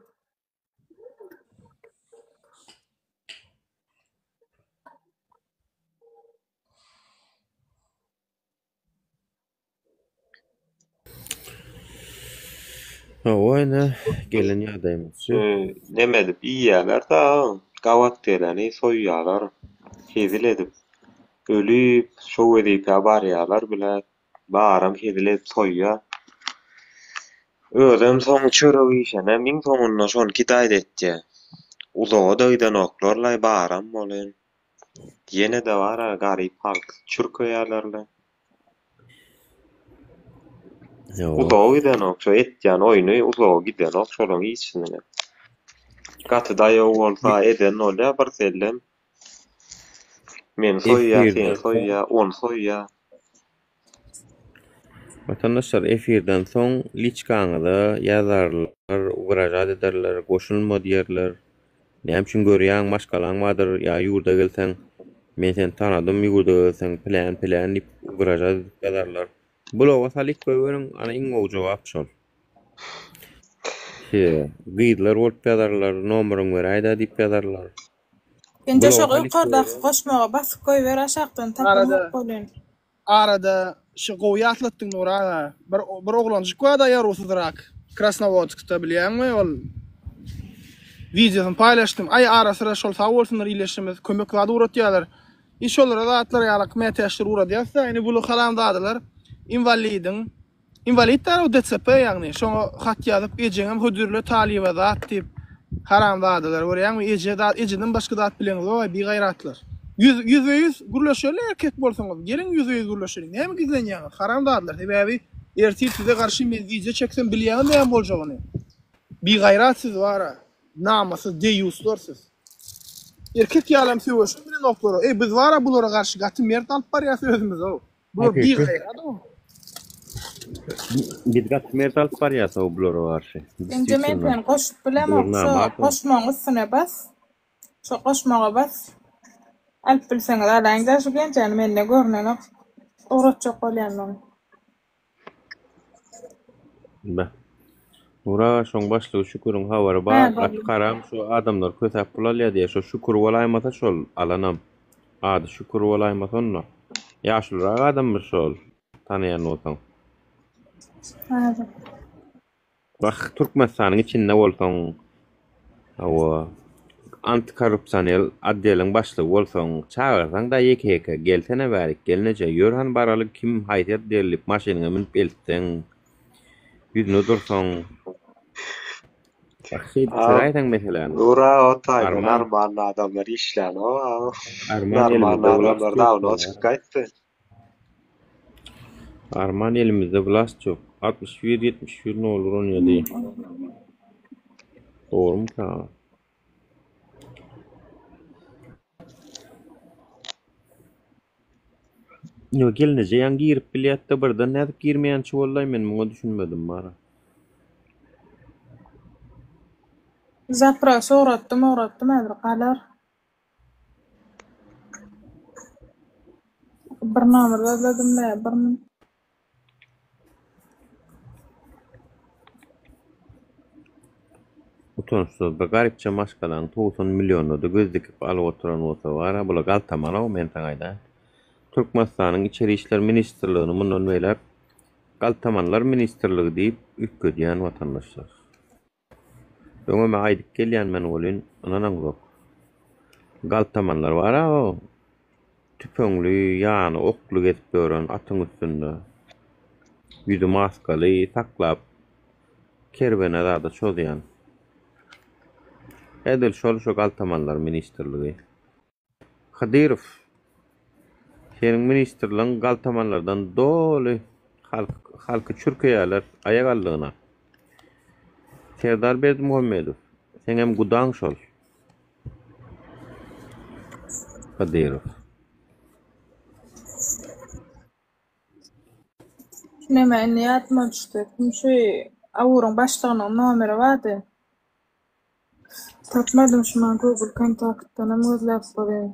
Hawa ine gelen ýagdaýymyz şu. Neme edip iýýärler da gabat geleni soýýarlar hezil edip ölüp şo wezipä barýarlar bile baram hezil edip soýýar. Özem soň çörek iýşenem iň soňunda şony kidaýt etýär. Uzaga-da gidenoklar-laý baram bolýan. Ýene-de bar-a garyp halk çürkeýärler-le. Uzaga gidenok şo etýän oýny uzaga gidenok şolaň hiçisiniňem. Gaty daýaw bolsa eden bolýar bir sellem. Meni soýýar, seni soýýar, ony soýýar. Watandaşlar efirden soň liçkaňyza ýazarlar, ugražat ederler, goşulma diýerler. Näme üçin görýäň, maşgalaň bardyr ýa ýurda gelseň, men seni tanadym, ýurda gelseň pylän pylän diýip ugražat edip ýazarlar. Bloga salyp goýberiň, ana iň gowy jogap şol. Gyzlar bolup ýazarlar, nomeryňy beräýdä diýip ýazarlar. Indi şo ýokardaky goşmaga basyp goýber aşakdan tapamok welin. Arada şu gowy ýatlatdyň Nury aga. Bir bir oglanjyk barda ýaruwsyzrak Krasnowodskda bilýäňmi ol wideosyny paýlaşdym. Aý ara syra şol sag bolsunlar ildeşimiz kömek zat ugratýarlar. I şolara zatlar ýalak mätäçler ugradýasda indi buly haramzadalar inwalidiň Inwalid däl o DCP ýagny şoňa hat ýazyp ejeňem hödürle talyba zat diýip haramzadalar görýäňmi eje zat ejeden başga zat bileňizogaý bigaýratlar. Ýüz ýüzbe ýüz gürleşeli erkek bolsaňyz geliň ýüzbe ýüz gürleşeliň näme gizlenýäňiz haramzadalar sebäbi ertir size garşy men wideo çeksem bilýäňiz näme boljagyny bigaýrat siz bara namyssyz deýýuslar siz. Erkek ýalam söweşip bilenoklara eý biz bara bulara garşy gaty mert alyp barýas özümizow. Bular bigaýrat-ow. Biz gaty mert alyp barýas-ow bulara garşy. Indi men seni goşup bilemok şo goşmagyň üstüne bas. Şo goşmaga bas. Alyp bilseňiz alaýyňda şu genjäni mende görnenok. Ugratjak bolýandygyny. Beh. Nur aga şoň başlygy Şüküriň habary bar. Gaty karam şu adamlar kösäp pul alýar diýýär. Şo Şükür bolaýmasa şol alanam. Ady Şükür bolaýmasa onda. Ýaşulurak adamdyr şol. Tanaýan bolsaň. Häzir. Wah, Türkmenistanyň içinde bolsaň, hawa, antikorrupsionel otdeliň başlygy bolsaň, çagyrsaň-da ýeke-ýeke, gelsene bärik, gelneje, ýör hany baraly, kim, haýsy otdel diýip, maşynyňa münüp eltseň, ýüzüne dursaň. Wah, şeýdip çözäýseň meseläni. Ura, o taýda Arman. normalny adamlar işlänok-a. Arman Normalny elimizde wlast adamlar ýok dawno diýýär. çykyp gaýtdy. Arman elimizde vlast ýok. 61 71 nol 17. Dogrumyka? Ýok, gelneje ýaň girip bilýärdi birden nädip girmeýänçi boldaý men muňa düşünmedim bara. Zapras ugratdym ugratdym häzir galar. Bir nomer gözledim le, bir min. Utançsyz bir garypja maşgalaň 90 millionyny-da göz dikip alyp oturan bolsa bar-a, bula galtaman-ow, men saňa aýdaýyn. Türkmenistanyň Içeri işler ministrligini mundan beýläk. Galtamanlar ministrligi diýip üýtgedýän watandaşlar. Öňem aýdyp gelýän men welin ynanaňzok. Galtamanlar bar-a o tüpeňli, ýany okly gezip ýören atyň üstünde. Ýüzi maskaly saklap kerwene zada çozýan. Edil şol şo galtamanlar ministrligi. Hydyrow, seniň ministrligiň galtamanlardan doly halk halky çürkeýärler aýak aldygyna. Serdar Berdimuhamedow, seňem gudaň şol. Hydyrow. Neme indi ýadyma düşdi. Kim şu Awuryň başlygynyň nomeri bardy. Tapmadym şu man Google kontaktdanam gözläp görýän.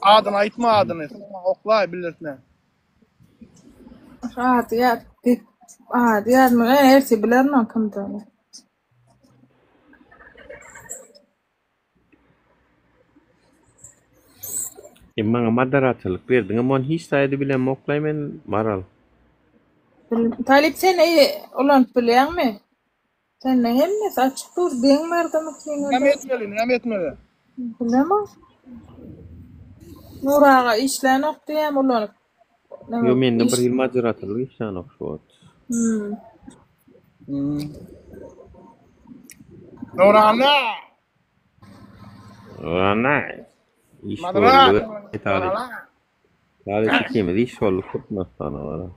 Adyny aýtma adyny. Soň maňa oklaý bildirtme. Ady ýat ady ýadyma ertir bilerin oň kimdigini. E maňa moderatorlyk berdiňem ony hiç zady bilemok-laý men Maral. Talyp sen ulanyp bilýäňmi? Sende hemmesi açyk dur, deň berdimi Näme etmeli, näme etmeli? Bilemok. Nur aga işlänok diýýäm ulanyp. Ýo mende bir hil moderatorlyk işlänok şu wagt. Hmm. Nurana! Nurana! Iş boldy. Talyp. Talyp ikimiz iş bolduk Türkmenistana bara.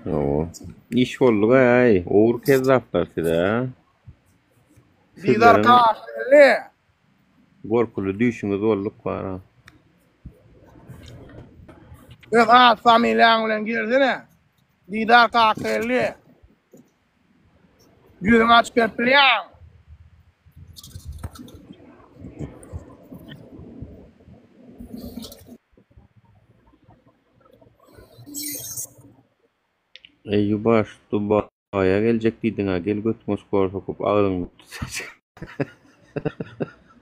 Hawa. Iş bolduk aý. Ugur kezzaplar size. Didar Kaşirli. Gorkuly düýşüňiz bolduk bara. Öz at familiýaň bilen gelsene. Didar Kakelli. Ýüzüňi açyp berip bilýäň. Eý Ýubaş, Dubaýa geljek diýdiň-ä, gel götüňe skor sokup agzyňy tutsaç.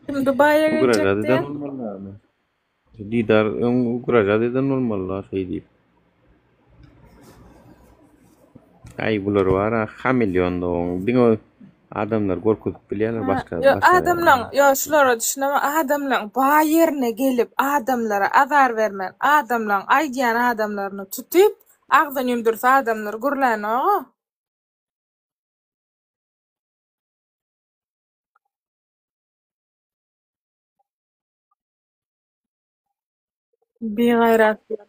Kim Dubaýa geljek diýýär? Didar öň ugražat eden bolmaly-la şeý diýip. Aý bular bar-a hameleon dogan diňe adamlary gorkuzyp bilýärler başga Ýok adamlaň ýok şulara düşünemok adamlaň baý ýerine gelip adamlara azar bermän adamlaň aýdýan adamlaryny tutyp agzyny ýumdursa adamlar gürlänoga. Bigaýratlar.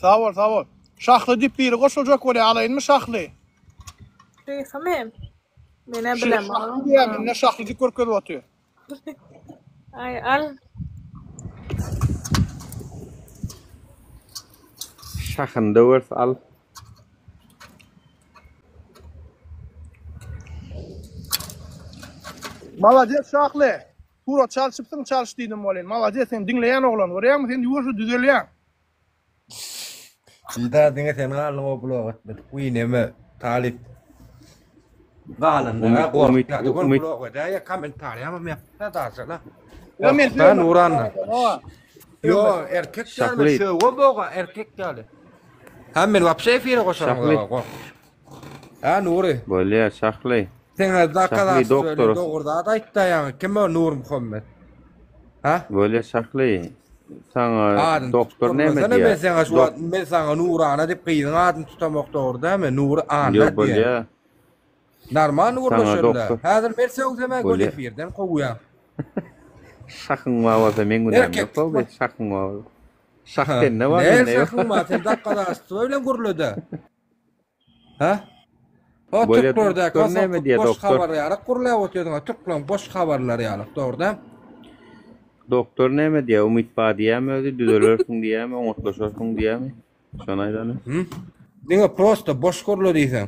Sag bol, sag bol. Şahly diýip biri goşuljak bolýar, alaýynmy Şahly? Şyhymy? Menä Şyh bilemok. Şahly diýýär, mende Şahly diýip görkezip otyr. Aý, al. Şahyny döweris al. Malades Şahly. Surat çalşypsyň çalş diýdim welin. Malades sen diňleýän oglan görýäňmi sen ýuwaşja düzelýäň. Didar diňe sen galdyň o blog etmedik. Wiý neme talyp. Galanlara gorkýardy. Gol blog edäýe kommentariýamam ýapypda daşala. Ýa men Gorkda Nuranna. Ýo erkek ýaly sögem boga erkek ýaly. Ha men wapşe efire goşaryn gork. Ha Nury. Bolýa Şahly. Seňe zakaz doktor dogry zat aýtda ýaňy kim o Nurmuhammet? Ha? Bolýa Şahly. Saňa doktor näme diýýär? Men saňa şu wagt men saňa Nurana diýip gyzyň adyny tutamok dogry dämi? Nury Anna diýýär. Normal gürleşeli. Häzir men sögsem göni efirden kowýan. Şahyň bar bolsa meň günäm ýok. Şahyň bar. Şah sende bar, mende ýok. Şahyň bar, sen dakgadaşçy bilen gürlede. Ha? O türklerdäki o näme diýýär boş habar ýalyk gürläp otyrdyň, türkleriň boş habarlary ýalyk, dogry däl? Doktor näme diýýär? Umyt bar diýýärmi özi, düzelersiň diýýärmi, oňatlaşarsyň diýýärmi? Şony aýdany. Hı? Diňe prosta boş gürle diýseň.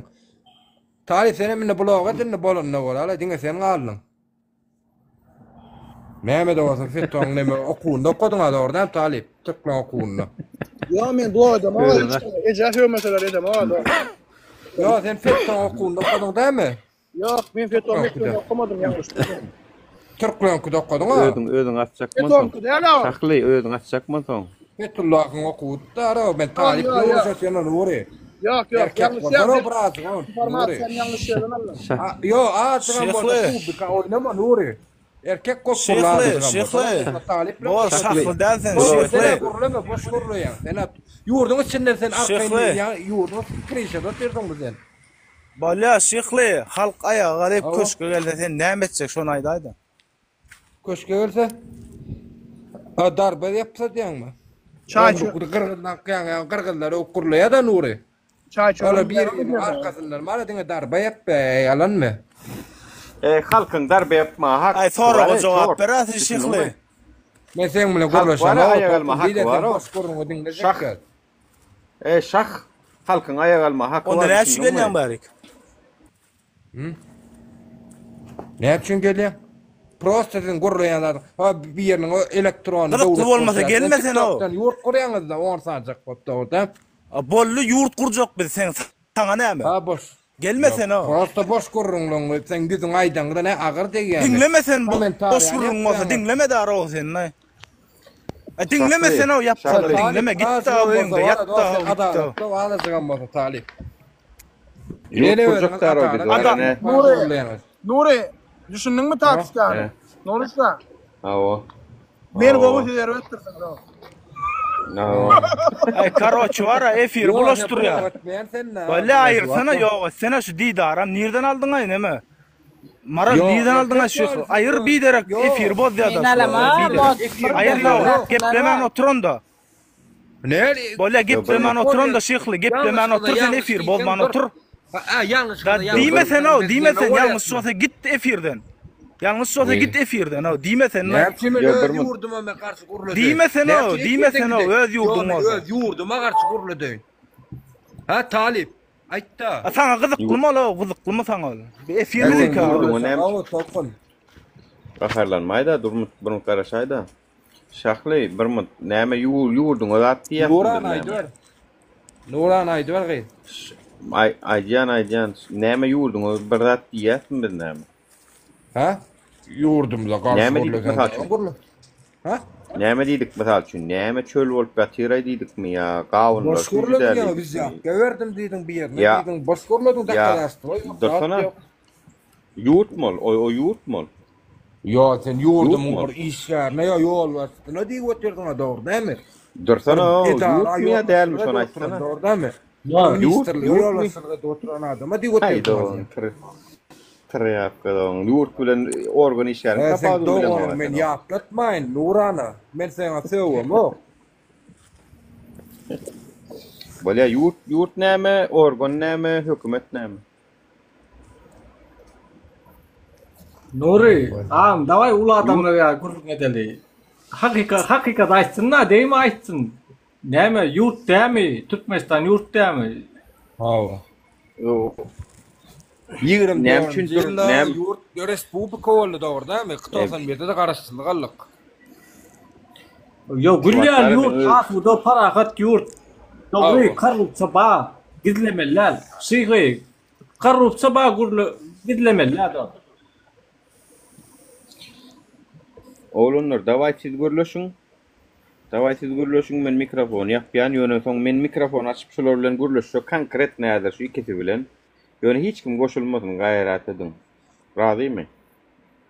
Talyp senem indi blog et indi bolanyna görä, diňe sen galdyň. Näme-de bolsa FETÖ-niň neme okuwynda okadyň-a dogry däl talyp, türkmen okuwynda. Ýa men dua edemok, eje sögmeseler edemok dua. Ýa sen FETÖ okuwynda okadyň dälmi? Ýok, men FETÖ mekdebinde okamadym, ýalňyşdym. Türkleňkide okadyň-a. Özüň özüň açjakman soň. Fetoňky däl-ä ol. Şahly özüň açjakman soň. Fetullahyň okuwydy-da, men talyp Ýok, ýok, ýok, sen ony Nury. Ýok, ýok, Erkek ýalňyşýaň bolsana sen. birazjyk ol, Nury. Informasiýany ýalňyş ýerden aldyň. Ýok, azajygam bolsa Şyhly. publika oýnama Nury. Erkek bolup Şyhly, gurla azajygam bolsa. Şyhly. Talyp Bor, şahly däl sen, Şyhly. Şyhly. Sen gürleme, boş gürleýäň. Sen ýurduň içinden sen arkaýyn Şyhly. ýa ýurduň krişada otyrsyň bu sen. Bolýa, Şyhly, halk aýaga galyp Hawa. köşge gelse sen näme etjek, şony aýdaýda. Köşge gelse? A darbe ýapsa diýýäňmi? Çaý Ony gyrgyzlar ýaňy gyrgyzlar öwüp gurlaýa-da Nury. Çaý çörek Olar bir-biriniň arkasyndan mana diňe darbe ýapýa, ýalanmy? E, halkyň darbe ýapmaga Aý, haky soraga bar-eý, jogap çort. ber a sen Düşündiňmi? Şyhly. Men seň bilen Halk bar-a, gürleşemok, aýak alma topum haky diýle sen bar-ow. boş gürrüňi diňlejek Şah. däl. E, şah, halkyň aýak alma haky Onda bar, näme üçin düşündiňmi? gelýäň bärik? Näme üçin gelýäň? Prosta siziň gürleýän zadyň, ha biriniň o elektronny Gyzykly döwlet bolmasa gurýar. Sen gelme sen o. TikTokdan ýurt gurýaňyzda on sanjak bolup dogry däl. A boldy ýurt gurjak biz seň saňa näme? Ha boş. Gelme sen o. Prosta boş gürrüňleň seň ýüzüň aýdaňda ne agyr degýämi? Diňleme sen boş Kommentariýany gürrüň bolsa ýapýaňyz. diňleme daro sen. A diňleme Şahly, sen o ýapsalar Şahly. diňleme Talyp git da azajygam öýüňde bolsa ýat bar da dost sen git da. adalatly azajygam bolsa talyp. Ýurt Ýene gurjak özüňiz daro biz adalat bar Adam, ene. Nury, gürleýäňiz. Nury, düşündiňmi taktikany? He. Nuruşka. Hawa. Men gowy Hawa. siz erbetdirsiňiz o. Hawa. Aý karoçi bar-a efiri Ýok, sen bulaşdyrýar. gürrüň etmeýän sen-dä. Walla aýyrsana ýok etsene şu didaram nirden aldyňaý neme? Maral Ýok, nirden aldyňaý erkek şu ýaly aýyr sen- biderek Ýok. efiri bozýada Men şu alama, biderek. mod Aýyr birden ýok zatlar geplemän bar. oturanda. Näli? Bolýa geplemän oturanda şyhly geplemän Ýalňyşlygyna otur sen ýalňyş efiri diýseň bozman dur. otur. Ha, ýalňyşlygyna Da ýalňyş diýme sen diýseň o biz diýme neme sen bolýas ýalňyş bolsa git efirden. Ýalňyş bolsa git efirden o diýme sen. Näme üçin men Ýok, öz bir mun- ýurduma men garşy gürledeýin? Diýme sen Näme o, üçin diýme efirden sen o, gideýin? öz ýurduň Ýok, men bolsa. öz ýurduma garşy gürledeýin. Ha, talyp, aýt-da. A saňa gyzyklymy ol o, gyzyklymy saňa ol? Bir efir Ýok, biziňki. ýurduňa näme Hawa, tolkun. Gaharlanmaýda, durmuş bir minut garaşaýda. Şahly, bir minut, näme ýurduňa zat diýýärsiň Nuran biz näme? aýdyber. Nuran aýdyber gyz. Aý, aýdýan, aýdýan. Näme ýurduňa bir zat diýýärsiň biz näme? Ha? Ýurdumyza garşy Näme diýdik gürleseň mysal üçin? gürle. Ha? Näme diýdik mysal üçin? Näme çöl bolup ýatyraý diýdikmi ýa gawunlar Boş süýji gürlediň däl ýa biz diýdikmi? ýapga berdim diýdiň bir ýerine Ýa diýdiň. Boş gürlediň ýa dakadaşdyr ýok zat dursana. ýok. Ýurt mol, o o ýurt mol. Ýo, sen ýurdumyň Ýurt mol. bir işgärine ýa ýolbaşçysyna diýip otyrsyň-a, dogry dälmi? Dursana, Bir o edara ýurtmy ýa dälmi ýolbaşçylyk şony edip oturan, aýtsana. dogry dälmi? Bir Ýurt, ministrlige ýurtmy? ýolbaşçylyk edip oturan adama diýip Haý otyrsyň-a dogan, sen. tyr tyrýapka dogan. Ýurt bilen organ işgäriniň Hä, seň tapawudyny bilemok doganyňy men sen. ýatlatmaýyn, Nurana. Men saňa sögemok. Bolýa, ýurt, ýurt näme, organ näme, hökümet näme? Nury, agam, daway uly adamlar ýaly gürrüň edeli. Hakykat, hakykat aýtsyn-da, degme aýtsyn. Näme, ýurt dämi? Türkmenistan ýurt dämi? Hawa. Näme üçin 24-nji dur, ýylda näme? ýurt respublika boldy, dogry dämi? 91-de-de garaşsyzlyk aldyk. Ýok, gül ýaly Şu ýurt, wagtlar asuda, parahat ýurt. Dogry, Hawa. korrupsiýa bar, gizlemeli däl. Şyhy, korrupsiýa bar, gürle, gizlemeli däl ony. Oglanlar, dawaý siz gürleşiň. Dawaý siz gürleşiň, men mikrofony ýapýan, ýöne soň men mikrofony açyp şular bilen gürleşjek konkretno häzir şu ikisi bilen. Ýöne hiç kim goşulmasyn, gaýrat ediň. Razymy?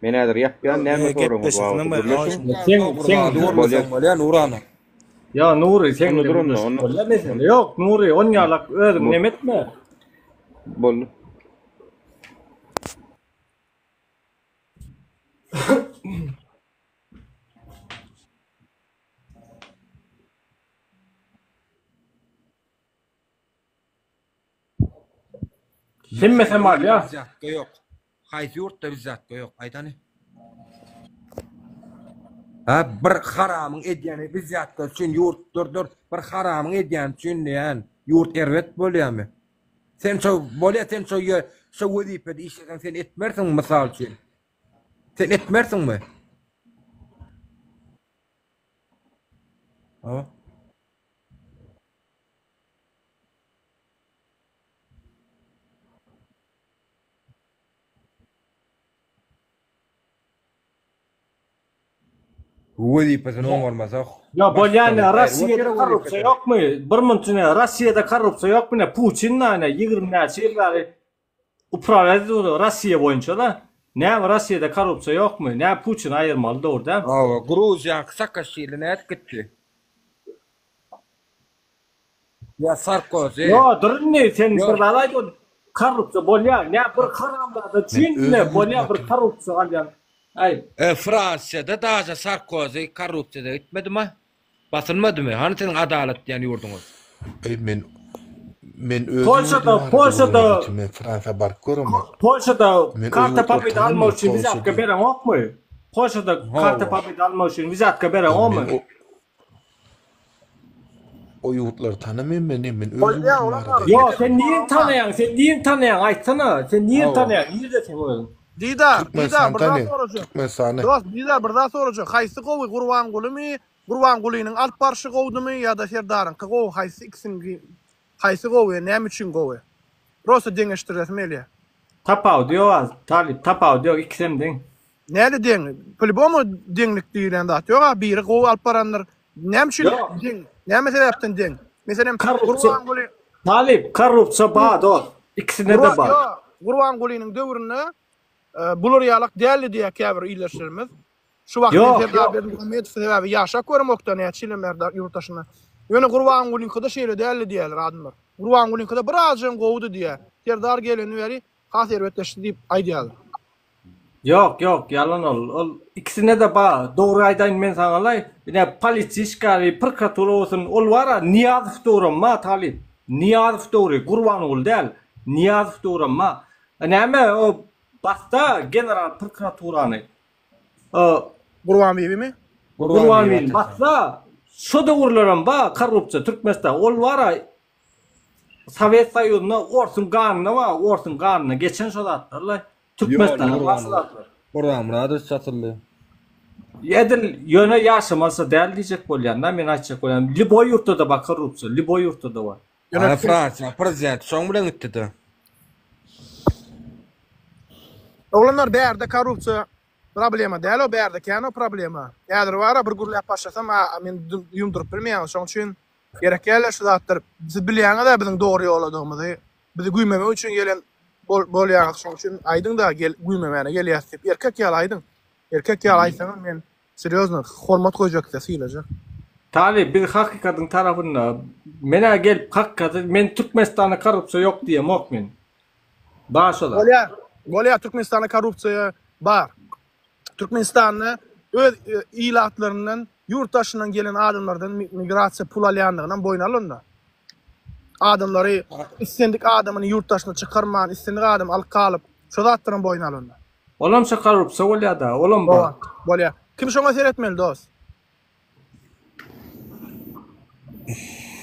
Men häzir ýapýan, näme soragyňyz bar bolsa gürleşiň. Seň, seň, Bolýa. Bolýa Nurana. Ýa Nury, seň Onda bilen dur onda, gürleşip onda. bolýa mesele ýok, Nury, onýalak özüň neme etme. Boldy. Hemmesem alýa. Wzýatka ýok. Haýsy ýurtda wzýatka ýok? Aýt hany. Ha, bir haramyň edýäni wzýatka üçin ýurt dur dur, bir haramyň edýäni üçin diýýän. Ýurt erbet bolýamy? Sen şo bolýa sen şo ýer şo wezipede işleseň sen etmersiňmi mysal üçin? Sen etmersiňmi? Ha? Wezipesini oňarmasa Ýa bolýa ine baştutany aýryp Rossiýada otyr korrupsiýa wezipeden. ýokmy? Bir munt ine Rossiýada korrupsiýa ýokmy ine Putin da ine 20 näçe ýyl bäri uprawiýat edip otyr Rossiýa boýunça-da. Näme Rossiýada korrupsiýa ýokmy? Näme Putini aýyrmaly dogry däl? Hawa, Gruziýaňky Saakaşwili nädip gitdi? Ýa Sarkozy. Ýo dur indi sen Ýo. bir zat aýt ol korrupsiýa bolýa nä bir haramzada Men üçin öz ine ýurdum bolýa bir hakynda. korrupsiýa galýan aý. E, Fransiýada daže Sarkozy korrupsiýada gitmedimi? Basylmadymy? Hany siziň adalat diýen ýurduňyz? Eý men men öz ýurdum Polşada barada Polşada gürrüň etdim men Fransiýa baryp göremok. Polşada Men o karta ýurtlary pobeda almak tanamok üçin Polşa wizýatka diýip. bereňokmy? Polşada karta Hawa. pobeda almak üçin wizýatka Ýa men bereňokmy? o O ýurtlary tanamaýan men, men öz Bolýa ýurdum oglanlar. barada Ýo, aýdýan. sen nirni tanaýaň? Sen nirni tanaýaň? Aýtsana. Sen nirni Hawa. tanaýaň? Nirde sen özüň? Didar, Didar Türkmenistany bir zat tanaýan, sorajak. Türkmenistany. Dost, Didar bir zat sorajak. Haýsy gowy Gurbangulymy, Gurbangulynyň alyp barşy gowudymy ýa-da Serdaryňky gowy haýsy ikisiniňki haýsy gowy näme üçin gowy? Prosta deňeşdiresim gelýär. Tapawudy ýok az, Talyp, tapawudy ýok, ikisem deň. Näle deň? Poliboma deňlik diýlen zat ýok a biri gowy alyp barandyr. Näme üçin Ýok. deň? Näme sebäpden deň? Meselem Korrupsiýa. Gurbanguly Talyp, korrupsiýa bar dost. Ikisinde-de Gurban bar. ýok, Gurbangulynyň döwründe bular ýalak däldi diýýär käbir ildeşlerimiz. Şu wagt men Ýok, Serdar ýok. Berdimuhamedow sebäbi ýaşap göremokda näçe ýyldan bäri ýurt daşynda. Ýöne Gurbangulyňkyda şeýle däldi diýýärler adamlar. Gurbangulyňkyda birazjygam gowudy diýýär. Serdar geleni bäri has erbetleşdi diýip aýdýarlar. Ýok ýok ýalan ol ol ikisinde-de bar dogry aýdaýyn men saňalaý ine polisiýa işgäri prokuratura bolsun ol bara Nyýazow döwrem bar talyp Nyýazow döwri Gurbanguly däl Nyýazow döwrem bar näme o basda general prokuraturany o Gurbanbibimi? Gurbanbibini basda şo döwürlerem bar korrupsiýa Türkmenistan ol bara Sowet Soýuzynda orsuň ganyna bar, orsuň ganyna geçen şo zatlar-la. Türkmenistanda bar şo zatlar. Gurban Myradowiç satyldy. Edil ýöne ýaşamasa däl diýjek bolýan-da, men aýtjak bolýan. Lýuboý ýurtda-da bar korrupsiýa, lýuboý ýurtda-da bar. Ana Fransiýanyň prezidenti şoň bilen gitdi-de. Oglanlar bärde korrupsiýa problema däl o bärde kän o problema. Häzir bara bir gürläp başlasam a men ýumduryp bilmeýän şoň üçin Gerek däldir şu zatlar. Siz bilýäňiz-ä biziň dogry ýoladygymyzy. Bizi güýmemek üçin gelen bolýaňyz. Şonuň üçin aýdyň-da, gel, güýmemäne gelýäs diýip. Erkek ýaly aýdyň. Erkek ýaly aýtsaňyz men serýozno hormat goýjak size, sylajak. Talyp, biz hakykatyň tarapynda. Men-ä gelip hakykaty, men Türkmenistanda korrupsiýa ýok diýemok men. Bar şo zat. Bolýar. Bolýar, Türkmenistanda korrupsiýa bar. Türkmenistanda öz ilatlaryndan ýurt daşyndan gelen adamlardan migrasiýa pul alýandygynam boýun al onda. Adamlary islendik adamyny ýurt daşyna çykarman, islendik adamy alyp galyp, şo zatlaram boýun al onda. Olam şo korrupsiýa bolýada, olam bar. Bolýar. Kim şoňa seretmeli dos?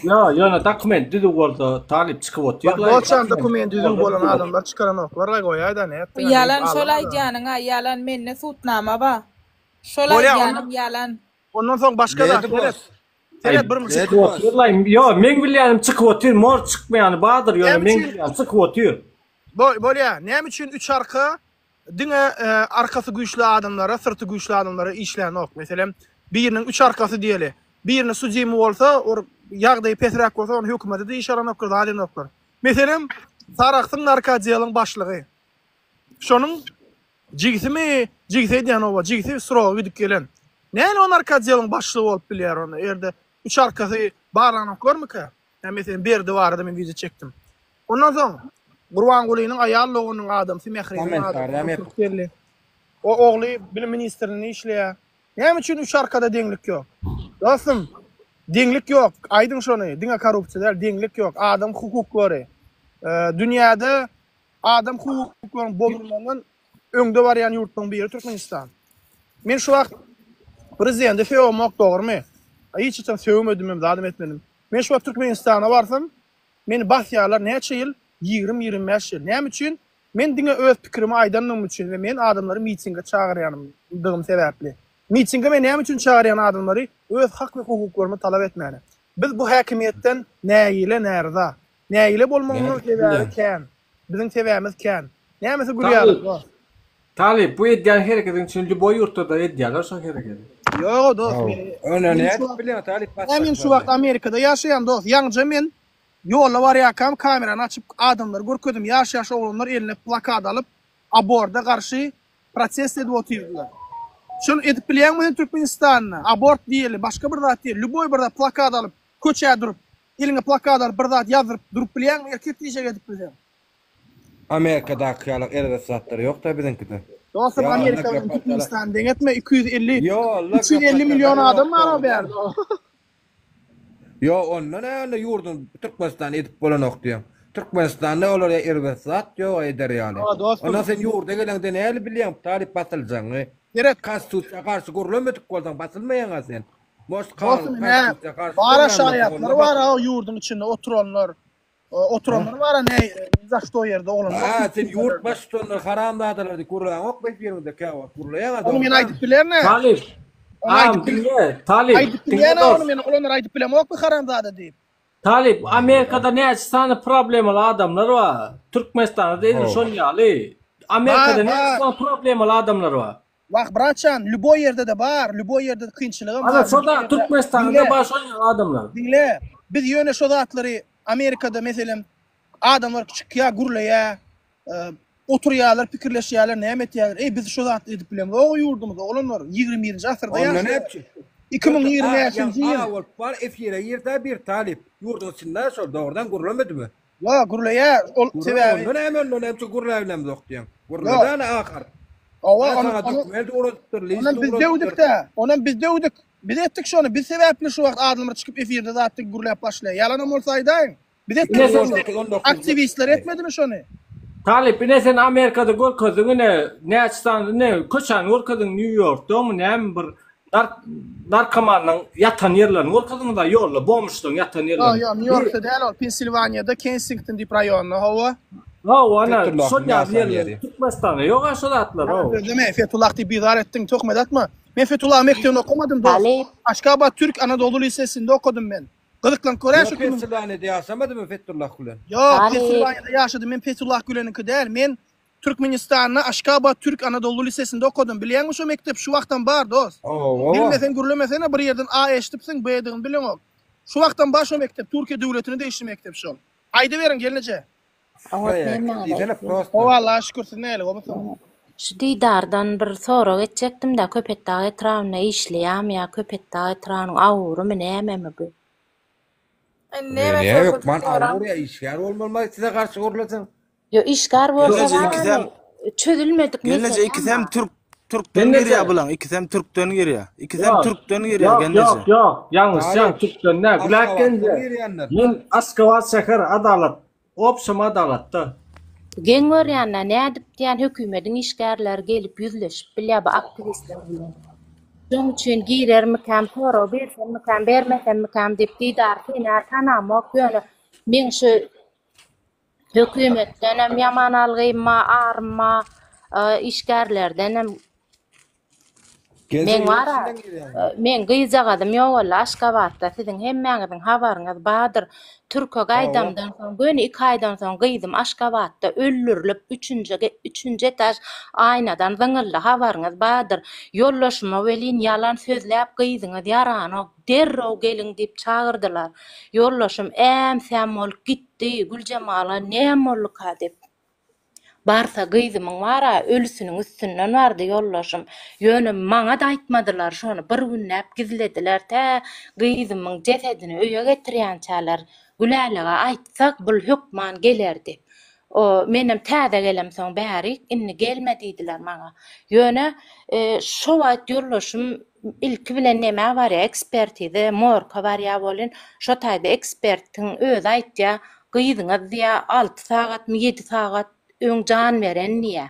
Ýa, ýöne dokument düzüw bolsa talyp çykyp otyrlaý. Doçan dokument düzüw bolan adamlar çykaranoklar aý goýaýda nätdiň. Ýalan şol aýdýanyň-a ýalan mende sudnama bar. Şol aýdýanyň ýalan. Ondan soň başga zat seret. Seret bir Çykyp otyrlaý. Ýo, meň bilýänim çykyp otyr, mor çykmaýany bardyr, ýöne meň bilýänim çykyp otyr. Bolýa, näme üçin üç arka Diňe arkasy güýçli adamlara, syrty güýçli adamlara işlänok. Meselem, biriniň üç arkasy diýeli. Birine sudimy bolsa, or ýagdaýy pesräk bolsa, ony hökümete-de iş alanoklar, zat edenoklar. Meselem, Sarahsyň narkoodeliň başlygy. Şonuň jigisimi, jigisi edýän oba, jigisi sroga gidip gelen. Näme o narkoodeliň başlygy bolup bilýär onda, erde üç arkasy barlanoklarmyka? Ýa meselem Berdi barada men wideo çekdim. Ondan soň Gurbangulynyň aýal doganynyň adamsy Mähriniň adamsy geldi. O ogly bilim ministrinde işleýär. Näme üçin üç arkada deňlik ýok? Dostum, deňlik ýok. Aýdyň şony. Diňe korrupsiýa däl, deňlik ýok. Adam hukuklary. Dünýäde adam hukuklarynyň bozulmagyndan öňde barýan ýurtlaryň biri Türkmenistan. Men şu wagt prezidenti sögemok, dogrumy? Hiç haçan sögmedim hem, zadam etmedim. Men şu wagt Türkmenistana barsam, meni basýarlar näçe ýyl? 20-25 ýyl. Näme üçin? Men diňe öz pikirimi aýdanlygym üçin we men adamlary mitinge çagyrýandygym sebäpli. Mitinge men näme üçin çagyrýan adamlary? Öz hak we hukuklarymy talap etmäne. Biz bu häkimiýetden nägile, näryza. Nägile bolmagynyň sebäbi kän. Biziň sebäbimiz kän. Nämesi gülýärler dost? Talyp, bu edýän hereketiň üçin lýuboý ýurtda-da edýärler şo hereketi. Ýok dost men. Onda Men şu nädip wagt bilýäň talyp Ä men şu wagt basjaklaryny? Amerikada ýaşaýan dost. Ýaňja men ýolda barýarkam kamerany açyp adamlary görkezdim. Ýaş-ýaş oglanlar eline plakat alyp aborda garşy protest edip otyrdylar. Şony edip bilýäňmi sen Türkmenistanda? Abort diýeli, başga bir zat diýeli, lýuboý bir zat plakat alyp köçä durup, eliňe plakat alyp bir zat ýazdyryp durup bilýäňmi erkek diýjek edip bilseň? Amerikadaky ýaly erbet zatlar ýok-da biziňkide. Dostum Ýa Amerika bilen Türkmenistany deň etme 250 350 million adam bar o bärde. Ýo onda näme ýurduň Türkmenistan edip bolanok diýýäň. Türkmenistanda olar ýa erbet zat ýok eder ýaly. Onda sen ýurda geleňde näli bilýäň talyp basyljagyňy. Gerek. Konstitusiýa garşy gürlemedik bolsaň basylmaýaňa sen. Most Dostum ine bara şaýatlar bar o ýurduň içinde oturanlar. Oturanlar bar ne za şto ýerde oglanlar. Ha sen ýurt baştutanlar haramzadalar diýip gürläňok bu efiriňde käwagt gürleýäň Ony men aýdyp bilerin. Talyp. Ony aýdyp diňle. Talyp. Aýdyp bilýän ony men oglanlar aýdyp bilemokmy haramzada diýip. Talyp, Amerikada näçe sany problemaly adamlar bar. Türkmenistanda-da edil şol ýaly. Amerikada näçe sany problemaly adamlar bar. Wah bratjan lýuboý ýerde-de bar, lýuboý ýerde kynçylygam Ana bar. şo-da Türkmenistanda bar şol ýaly adamlar. Diňle, biz ýöne şo zatlary Amerikada meselem adamlar çykýar gürleýär, oturýarlar pikirleşýärler näme etýärler. Eý biz şo zatly edip bilemzok ýurdumyzda oglanlar 21-nji asyrda Onda ýaşaýarys. näçe? 2025-nji ýyl. A bolup bar efire girse bir talyp ýurduň içinde şol dogrudan gürlemedimi? Ýok, gürleýär. Ol sebäbi Onda näme onda näme üçin gürläbilemzok diýýäň? Gürledi ana ahyr. Hawa, Ana ony saňa dokument ugradypdyr, list Onam biz ugradypdyr. döwdük-dä. Onam biz döwdük. Biz etdik şony. Biz sebäpli şu wagt adamlar çykyp efirde zat diýip gürläp başlaýar. Ýalanam bolsa aýdaýyň. Biz etdik Ine sen şony. Aktiwistler etmedimi şony? Talyp ine sen Amerikada görkezdiň ine näçe sany ine köçäni görkezdiň Nýu Ýorkdamy näme bir Nark narkomanlaň ýatan ýerlerini görkezdiňiz-a ýolda bomžlaň ýatan Ýok, ýerlerini. ýok, Nýu-Ýorkda däl ol, Pensilwaniýada, Kensington diýip raýonda, hawa. Hawa, ana, Fethullahyň şol ýaly ýaşan ýerler. ýeri. Türkmenistanda ýog-a şo zatlar, Ýalan how. sözleme, Fetullah diýip bizar etdiň, töhmet atma. Men Fethullahyň mekdebinde okamadym, dost. Talyp. Aşgabat Türk Anadolu lisesinde okadym men. Gyzyklanyp göräý Ýok, şu kimiň. Pensilwaniýada ýaşamadymy Fetullah Gülen? Ýok, Talyp. Pensilwaniýada ýaşadym, men Fetullah Güleniňki däl, men Türkmenistanda Aşgabat Türk Anadolu lisesinde okadym. Bilýäňmi şo mekdep şu wagtam bar dost. Hawa. Bilmeseň gürlemesene bir ýerden A eşidipsiň B-digini bileňok. Şu wagtam bar şo mekdep Türkiýe döwletine degişli mekdep şol. Aýdyberiň gelneje. Oňat nämäňiz Diýsene aýtdy? prosto. Gowy Allaha şükür siz nähili gowmysyňyz? Şu Didardan bir sorag etjekdim-dä Köpetdag etrabynda işleýärmi ýa Köpetdag etrabynyň awurymy nämemi bu? Indi näme Ne sorsak hökman soraň. awur ýa işgär bolmalymy size garşy gürleseň? Ýo işgär bolsa Gelneje bar ikisem ony çözülmedik Gelneje mesele ikisem bar. türk türkden Gelneje. girýär bulaň ikisem türkden girýär. Ikisem Ýok. türkden girýär Ýok, gelneje. ýok, ýok. Ýalňyşýaň Talyp, türkden däl. Gülak Aşgabatdan gelneje. girýänler. Men Aşgabat şäher adalat. Obşem adalatda. Geň görýänä nädip diýän hökümediň işgärleri gelip ýüzleşip bilýär bu aktiwistler bilen. Şoň üçin girermikäm sorag bersemmikäm bermesemmikäm diýip Didar senä tanamok ýöne meň şu Hökümetdenem ýaman algym bar, arym bar, işgärlerdenem. Gelse Meň bar-a, ýurt içinden girýäňmi? meň gyzjagazym ýogaldy Aşgabatda, siziň hemmäňiziň habaryňyz bardyr. Türke Hawa. gaýdamdan soň, göni iki aýdan soň gyzym Aşgabatda öldürilip, üçünji, üçünji etaž aýnadan zyňyldy, habaryňyz bardyr. Ýoldaşyma welin ýalan sözläp gyzyňyz ýaranok, derrew geliň diýip çagyrdylar. Ýoldaşym äm-säm bolup gitdi. Gitdi, Güljemala näme bolduka diýip. Barsa gyzymyň bar-a, ölüsiniň üstünden bardy ýoldaşym. Ýöne maňa-da aýtmadylar şony, bir günläp gizlediler, tä gyzymyň jesedini öýe getirýänçäler. Gülälege aýtsak, bul hökman gelerdi. O, menem täze gelemsoň bärik, indi gelme diýdiler maňa. Ýöne, şo wagt ýoldaşym ilki bilen nämä barýar, ekspertize, morga barýar welin, şo taýda ekspertiň özi aýtýar, gyzyňyz diýýär, alty sagatmy, ýedi sagat öň jan beren diýýär.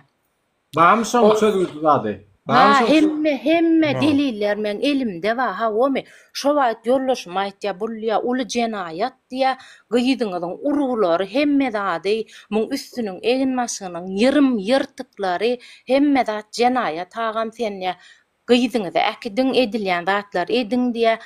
Barmy şoň Ol çözgüdi zady? Barmy Ha, şoň hemme, hemme Ha. deliller meň elimde bar, hawomy? Şo wagt ýoldaşym aýtýar, bul diýýär, uly jenaýat diýýär, gyzyňyzyň urgulary, hemme zady, muň üstüniň, egin-başynyň ýyrym-ýyrtyklary, hemme zat jenaýat agam sen diýýär, gyzyňyzy äkidiň, edilýän zatlary ediň diýýär,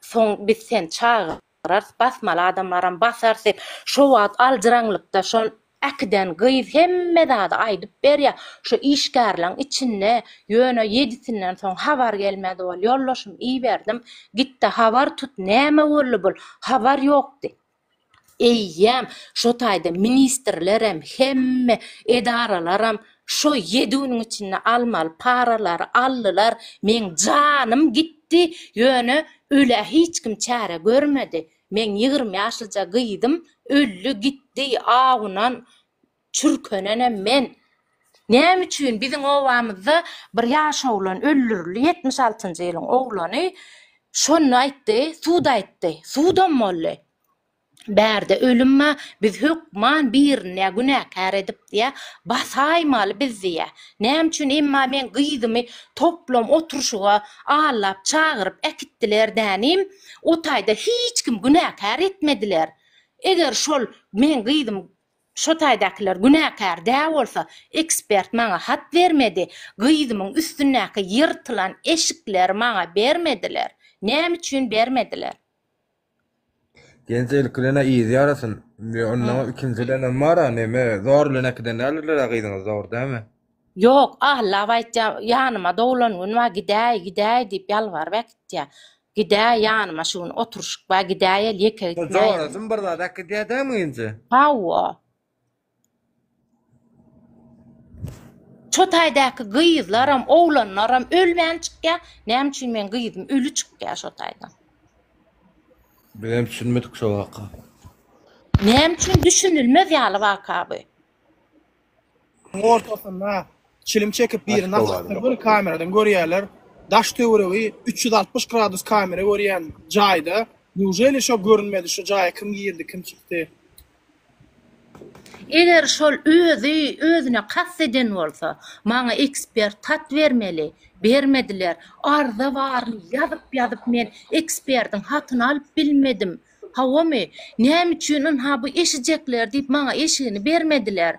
soň biz seni çagyrarys, basmaly adamlaram basarys diýip, şo wagt aljyraňlykda şol. Äkiden gyz hemme zady aýdyp berýär. Şo işgärleň içinde ýöne ýedisinden soň habar gelmedi ol ýoldaşym iberdim gitde habar tut näme boldy bul habar ýokdy. Eýýäm şo taýda ministrlerem hemme edaralaram şo ýedi günüň içinde almaly paralary aldylar meň janym gitdi ýöne ölä hiç kim çäre görmedi Meň 20 ýaşlyja gyzym öldi gitdi awunan çürkenenem men. Näme üçin biziň obamyzda bir ýaş oglan öldürildi 76-njy ýylyň oglany şonda aýtdy sud aýtdy sudam boldy. Bärde ölüm bar biz hökman birini ýa günäkär edip diýä basaýmaly biz diýä. Näme üçin emma meň gyzymy toplam oturşyga allap çagyryp äkitdiler dänim O taýda hiç kim günäkär etmediler. Eger şol meň gyzym şo taýdakylar günäkär dä bolsa, ekspert maňa hat bermedi, gyzymyň üstündäki ýyrtylan eşikleri maňa bermediler. Näme üçin bermediler? Genje ilki bilen-ä yzy ýarasyn. Ondan ikinjidenem bar-a neme, zor bilen äkiden däldirler-ä gyzyňyzy, dogry dälmi? Ýok, ahlap aýtýar, ýanyma doglan gün bar, gidäý, gidäý diýip ýalbaryp äkitýär. Gidäý ýanyma şu gün oturyşyk bar, gidäýeli, ýeke gitmäýeli. Jorasym bir zat äkidýär dämi ynjy? Hawa. Şo taýdaky gyzlaram, oglanlaram ölmän çykýar, näme üçin meň gyzym öli çykýar şo taýdan? Bizem düşünmedik şo waka. Näme üçin düşünilmez ýaly waka bu? Ortasynda çilim çekip biri nas atsa göni kameradan görýärler. Daş töweregi 360 gradus kamera görýän jaýda neujeli şo görünmedi şo jaýa kim girdi kim çykdy. Eger şol özi özüne kast eden bolsa maňa ekspert hat bermeli bermediler arza baryny ýazyp ýazyp men eksperdiň hatyny alyp bilmedim Hawamy, näme üçin ynha bu eşijekler diýip maňa eşigini bermediler.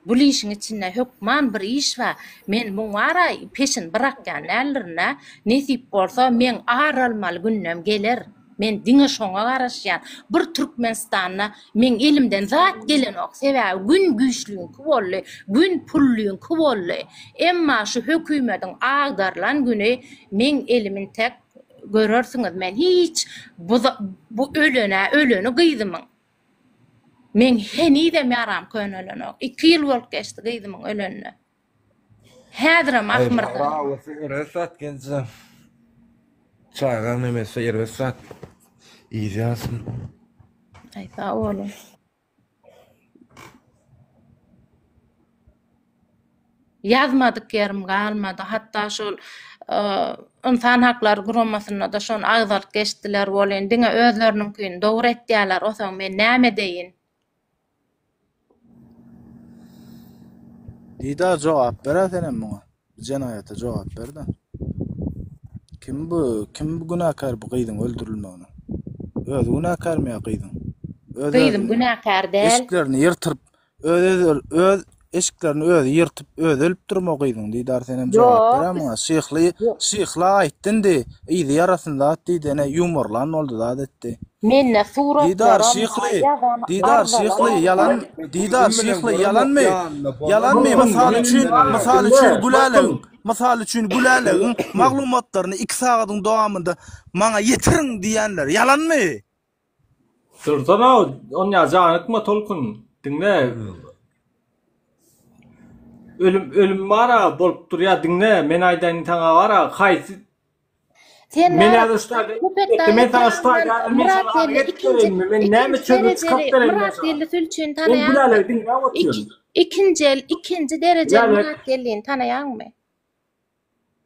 Bul işiň içinde hökman bir iş bar. Men muň wara peşini byrakýan däldirin-ä. Nesip bolsa, meň ar almaly günlem geler. Men diňe şoňa garaşýan. Bir Türkmenistanda meň elimden zat gelenok. Sebäbi gün güýçliňki boldy, gün pullyňky boldy. Emma şu hökümediň agdarylan güni meň elim intek Görersiňiz men hiç bu bu ölenä öleni gyzymyň. Meň henizem ýaram könelenok. 2 ýyl bolup geçdi gyzymyň ölenine. Häzirem ahmyrda. Bravo, erbet zat genje. Çagaň nemesi erbet zat. Yzy ýansyn. Aý sag boluň. Ýazmadyk ýerim galmady. Hatda şol Ynsan haklary guramasynda-da şony agzalyp geçdiler welin, diňe özleriniňkini dogry etýärler, osaň men näme edeýin? Didar jogap ber-ä senem muňa. Bu jenaýata jogap ber-de. Kim bu, kim bu günäkär bu gyzyň öldürilmegine? Özi günäkärmi ýa gyzyň? Öz Gyzym günäkär däl. Eşiklerini ýyrtyp, öz öz öz eşiklerini özi ýyrtyp, özi ölüpdirmi o gyzyň? Didar senem jogap ber-ä muňa. Şyhly, Şyhla aýtdy indi, yzy ýarasyn zat diýdi, ene ýumarlan boldy zat etdi. Mende suratlaram Didar Şyhly, Didar Şyhly ýalan, Didar Şyhly ýalanmy? Ýalanmy? Mysal üçin, mysal üçin Gülälegiň, mysal üçin Gülälegiň maglumatlaryny 2 sagadyň dowamynda maňa ýetiriň diýenler ýalanmy? Dursana, onýa janykma Tolkun. Diňle. Ölüm ölüm bara bolup durýar diňle. Men aýdaýyn saňa bara haýsy Sen Men näme häzir şu taýda Köpetdag men saňa şu taýda etrabyndan men Myrat saňa Geldi arget ikinji bereýinmi? Men näme ikinji çözgüt çykaryp derejeli bereýin men Myrat saňa? Geldi sülçüni Men tanaýaňmy? Gülälegi diňläp İki, otyryn. ikinji el ikinji derejeli Gülälek Myrat Geldini tanaýaňmy?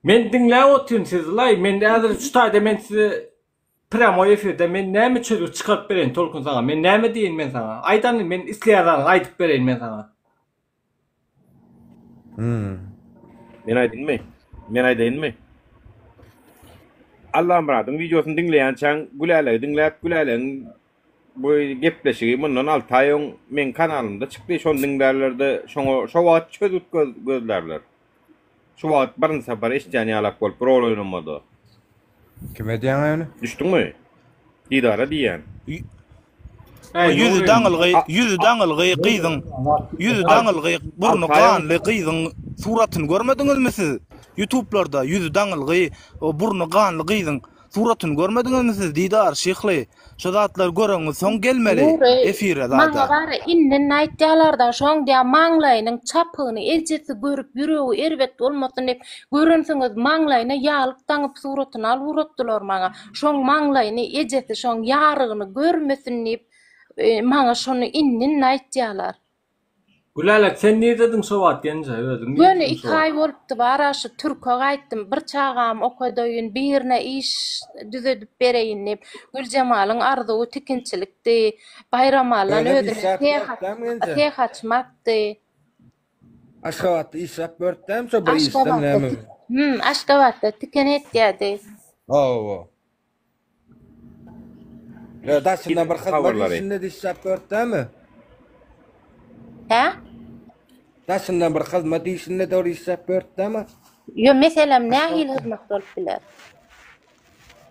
Men diňläp otyryn sizi laý. Men häzir şu taýda men size prýamoý efirde men näme çözgüt çykaryp bereýin Tolkun saňa? Men näme diýeýin men saňa? Aýdany men isleýän zadyňy aýdyp bereýin men saňa. Hmm. Men aýdynmy? Men aýdaýynmy? Allamyradyň wideosyny diňleýänçäň Gülälegi diňläp, Gülälegiň bu gepleşigi mundan 6 aý öň meň kanalymda çykdy. Şony diňlärler-de, şoňa şo wagt çözgüt göz, gözlärler. Şu wagt birinji sapar eşidýän ýalak bolup rol oýnamada. Kime diýýäň ony? Düşdüňmi? Didara diýýän. Ýüzi daňylgy, ýüzi daňylgy gyzyň, ýüzi daňylgy, burny ganly gyzyň suratyny görmediňizmi siz? Ýutublarda ýüzi daňylgy, burny ganly gyzyň suratyny görmediňizmi siz Didar Şyhly? Şo zatlary göreňiz soň gelmeli Nury, efire maňa zada. bar-a indin aýtýalarda şoň diýä maňlaýynyň çapygyny ejesi görüp ýüregi erbet bolmasyn diýip görensiňiz maňlaýyna ýaglyk daňyp suratyny alyp ugratdylar maňa. Şoň maňlaýyny ejesi şoň ýarygyny görmesin diýip maňa şony indi-indi aýtýalar. Gülälek sen nirdediň şo wagt genje özüň Göni nirdediň iki şo wagt? aý bolupdy bara şu türke gaýtdym bir çagamy okadaýyn birine iş düzedip bereýin diýip Güljemalyň arzuwy tikinçilikdi Baýramaldan Özem özüne işläp seh ýörtdämi genje? seh açmakdy. Aşgabatda işläp ýörtdämi şo bir işdemi Aşgabatda näme? hüm Aşgabatda tiken etýärdi. Hawa. Ýa daşyndan bir hyzmat Habarlary. işinde de işläp ýörtdämi? Hä? Daşyndan bir hyzmat işinde de ol işläp ýörtdämi? Ýo meselem nähili hyzmat bolup biler?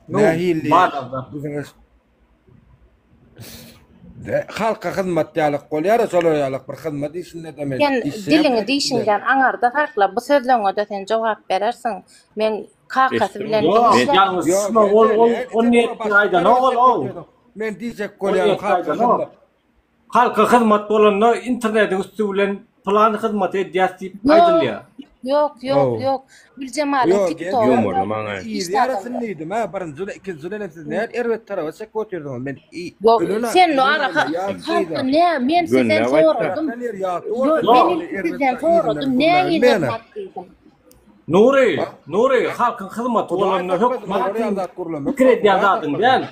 Nähili? Bazarda. Biziň Halka hyzmat ýalyk bolýar-a, şolar ýalyk bir hyzmat işinde-de men Sen işleýän diliňi bolupdym. dişiňden aňarda sakla, bu sözleňe-de sen jogap berersiň. Men kakasy Eşitdim. bilen Ýok, Men ýalňyş Ýok, düşünme, ol ýok, ol ýok, ol sen niýetini oňa başga aýdanok tarapa ol ow. çekip Men diýjek Ol bolýanym niýetini halka aýdanok. hyzmat. Halka hyzmat bolanda internetiň üsti bilen pylan hyzmaty edýäs diýip Ýok, aýdylýar. ýok, ýok, Hawa. ýok. Güljemalyň Ýok, TikTogy genç, Ýumarla maňa. Yz hiç ýarasyn zadam ýok. diýdim, hä, birinji bilen ikinji bilen siz näl erbet tarapa çekip otyrdyňyz? Men i Ýok, ölen sen ölen ara aýal ýaş halka gyza. nä, men sizden Gönläp aýtsa. soradym. Ýatdan ýer ýatdy Ýok, bolsa men nähili ilki erbet sizden yzyndan soradym, gürläbilmeýäne. nähili hyzmat diýdim. Nury, Ha? Nury, halkyň hyzmaty Hudaý bolanda saklasyn, hökman olar ýaly sen zat gürlemek pikir bar, edýän Hudaý zadyň saklasyn. däl.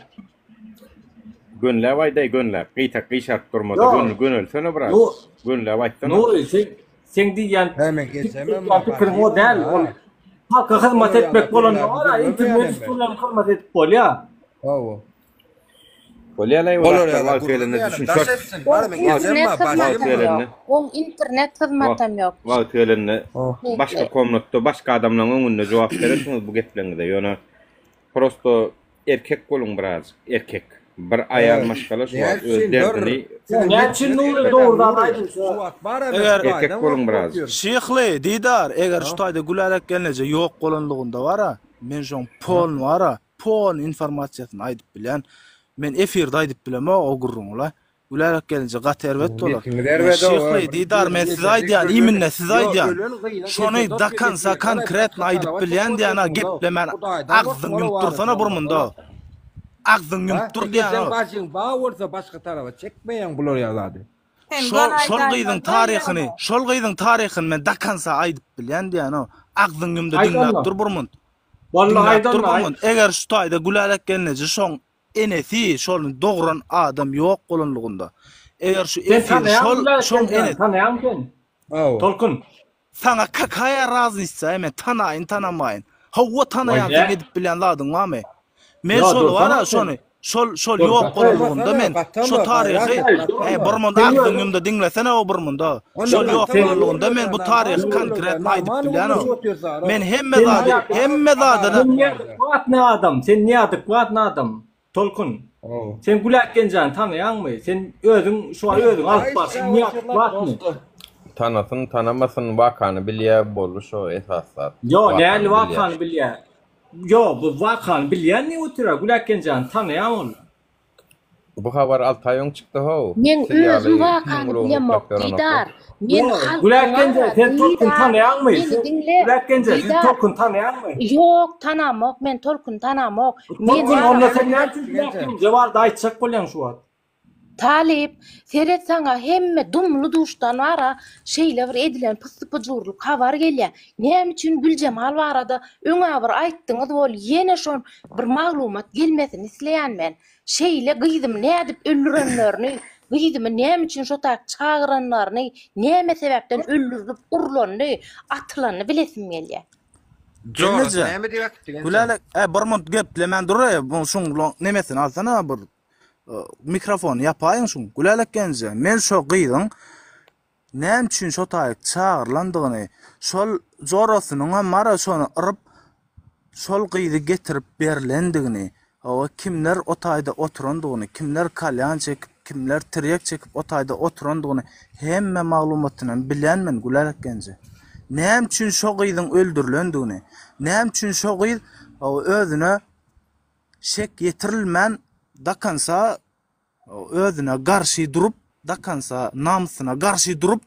Gönläp aýdaý gönläp. Gyýtak gyşaryp durmada Ýok. gön gönelsene biraz. Nu Gönläp aýtsana. Nury, sen seň diýýän Hä, men pikir geçemem edýän bar, pikiriň o däl. Ol ha. halka hyzmat Olar ýaly etmek bolanda gürläp bar-a, internet gürlemeýänem üsti men. bilen hyzmat edip bolýar. Hawa. Bolýalaý o Olar zatlar ýaly wagt gelende gürlemeýänem. Daş düşünşeris. etsin. Oň Bar men ejem internet bar, Wagt bajym hyzmatam bar. ýok. gelende Oň internet hyzmatam ýok. Wagt gelende Oh. başga komnatda başga adamlaryň öňünde jogap berersiňiz bu gepleňize. Ýöne prosto Erkek boluň birazjyk erkek. Bir aýal maşgala şu wagt öz derdini Näme üçin Nury dogry zat aýdyň şu Eger Erkek boluň birazjyk. Şyhly, Didar, eger şu taýda Gülälek gelneje ýok bolanlygynda bara, men şoň polny bara, polny informasiýasyny aýdyp bilýän. Men efirde aýdyp bilemok o gürrüňi-le. Gülälek gelinje gaty erbet bolar. Men şyhly Didar men size aýdýan iminne size aýdýan. Şony do konsa konkretno aýdyp bilýän diýän a geplemän agzyňy ýumup dursana bir munda. Agzyňy ýumup dur diýän Ejeň bajyň bar bolsa başga taraba çekmeýäň bular ýaly zady. Şol şol gyzyň taryhyny şol gyzyň taryhyny men do konsa aýdyp bilýän diýän o. Agzyňy ýumda diňläp dur bir munt. Wallahi Diňläp dur bir aýdan munt. Eger şu taýda Gülälek gelneje şoň Enesi şony dogran adam ýok bolanlygynda. Eger şu Sen efir tanaýaňmy şol Gülälek şoň gelnejäni ene tanaýaňmy sen? Tolkun. Saňa kakaýa raznica men tanaýyn tanamaýyn. Howwa Waý tanaýan nä? seň edip bilýän zadyň barmy? Men Ýa şony dursana bara sen. şony şol şol Dur ýok gaty. bolanlygynda men şo taryhy Gaty e bir munda Sen agzyň özüň ýumda diňlesene o bir munda. Onda Şol ýok sen bolanlygynda men bu taryhy konkretno aýdyp bilýän o. Men hemme Sen zady niýe hemme zadyny Sen niýe adekwadny adam? Sen niýe adekwadny adam? Tolkun. Sen Gülälek Genjäni tanaýaňmy? Sen özüň şu wagt özüňi alyp barşyň niýe adekwadny? Tanasyn tanamasyn wakany bilýä boldy şo esasy zat. Ýo, Wakany näli bilýä. wakany bilýä? Ýo, bu wakany bilýän diýip otyr-a, Gülälek Genjäni tanaýaň ol. Bu habar 6 aý öň çykdy how. Meň Siz ýaly özüm kimiň wakany gulagyny bilemok uklap ýörenoklar. Didar. Men Ýok, halkyň Gülälek Genje, ara sen Tolkun Didar. tanaýaňmy? Meni Sen diňle. Gülälek Genje, sen Didar. Tolkun tanaýaňmy? Ýok, tanamok, men Tolkuny tanamok. Men Tolkun, ara onda sen näme üçin Gülälek Genje barada aýtjak bolýaň şu wagt? Talyp, seret saňa hemme dumly-duşdan bara şeýle bir edilen pyssy-pyjurlyk habar gelýär. Näme üçin Güljemal barada öň-ä bir aýtdyňyz bol ýene şol bir maglumat gelmesini isleýän men. Şeýle gyzymy nädip öldürenlerini, gyzymy näme üçin şo taýak çagyranlaryny, näme sebäpden öldürilip urlanyny, atylanyny bilesim gelýär. Jorasy Gelneje, näme diýip äkitdi genje? Gülälek, e bir munt geplemän dur-eý, bu şuň nemesini alsana bir Mikrofony ýapaýyň şuň. Gülälek gelneje, men şo gyzyň näme üçin şo taýyk çagyrylandygyny, şol jorasynyňam mara şony yryp, şol gyzy getirip berlendigini, hawa, kimler o taýda oturandygyny, kimler kalýan çekip. kimler tirýek çekip o taýda oturandygyny hemme maglumatynam bilýän men Gülälek genje. Näme üçin şo gyzyň öldürilendigini, näme üçin şo gyz özüne şek ýetirilmän dakansa özüne garşy durup dakansa namysyna garşy durup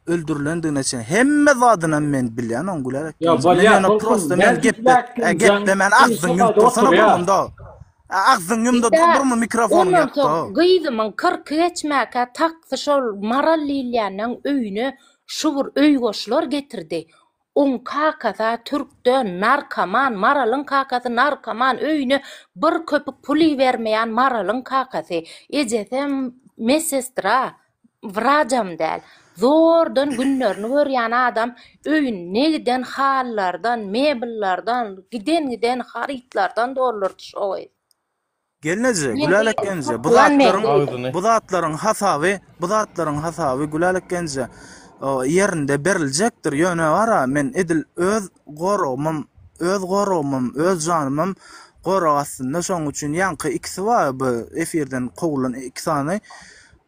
öldürilendigine çen hemme zadynam men bilýän oň Gülälek Ýa genje. Men bolýa ýöne Tolkun prosta men näme üçin geplet Gülälek genjaň geplemän gyz agzyň şo ýumup taýda dursana oturýa. bolanda. Agzyň ýumda dur Ida, durma mikrofonyň ondan ýakda. soň gyzymyň kyrky geçmäkä taksy şol Maral diýilýäniň öýüne şu bir öý goşlar getirdi. Oň kakasy-a türkde narkoman, Maralyň kakasy narkoman, öýüne bir köpük pul ibermeýän Maralyň kakasy. Ejesem medsestra, wrajam däl. Zordan günlerini görýän adam öýüni giden halylardan, mebellerden, giden-giden harytlardan doldurdy şo gyz. Gelneje, Men Gülälek gyzym genje, bu satylan men zatlaryň gyzym. bu zatlaryň hasaby, bu zatlaryň hasaby Gülälek genje ýerinde beriljekdir. Ýöne bar-a, men edil öz goragymam, öz goragymam, öz janymam gorag astynda. Şonuň üçin ýaňky ikisi bar, bu efirden kowulan iki sany.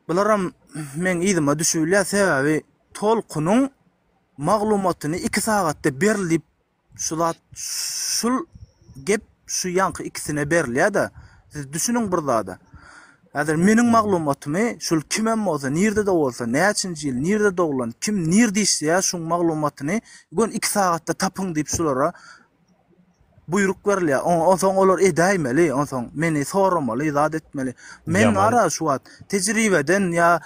Bularam meň yzyma düşübilýär. Sebäbi Tolkunyň maglumatyny iki sagatda beril diýip Şu zat şul gep şu ýaňky ikisine berilýär-de. Siz düşüniň bir zada. Häzir meniň maglumatymy şul kimem bolsa, nirde-de bolsa, näçinji ýyl, nirde doglan, kim nirde işleýär şuň maglumatyny göni iki sagatda tapyň diýip şulara buýruk berilýär. Onsoň olar edäýmeli, onsoň meni soramaly, zat etmeli. Men bara şu wagt tejribeden ýa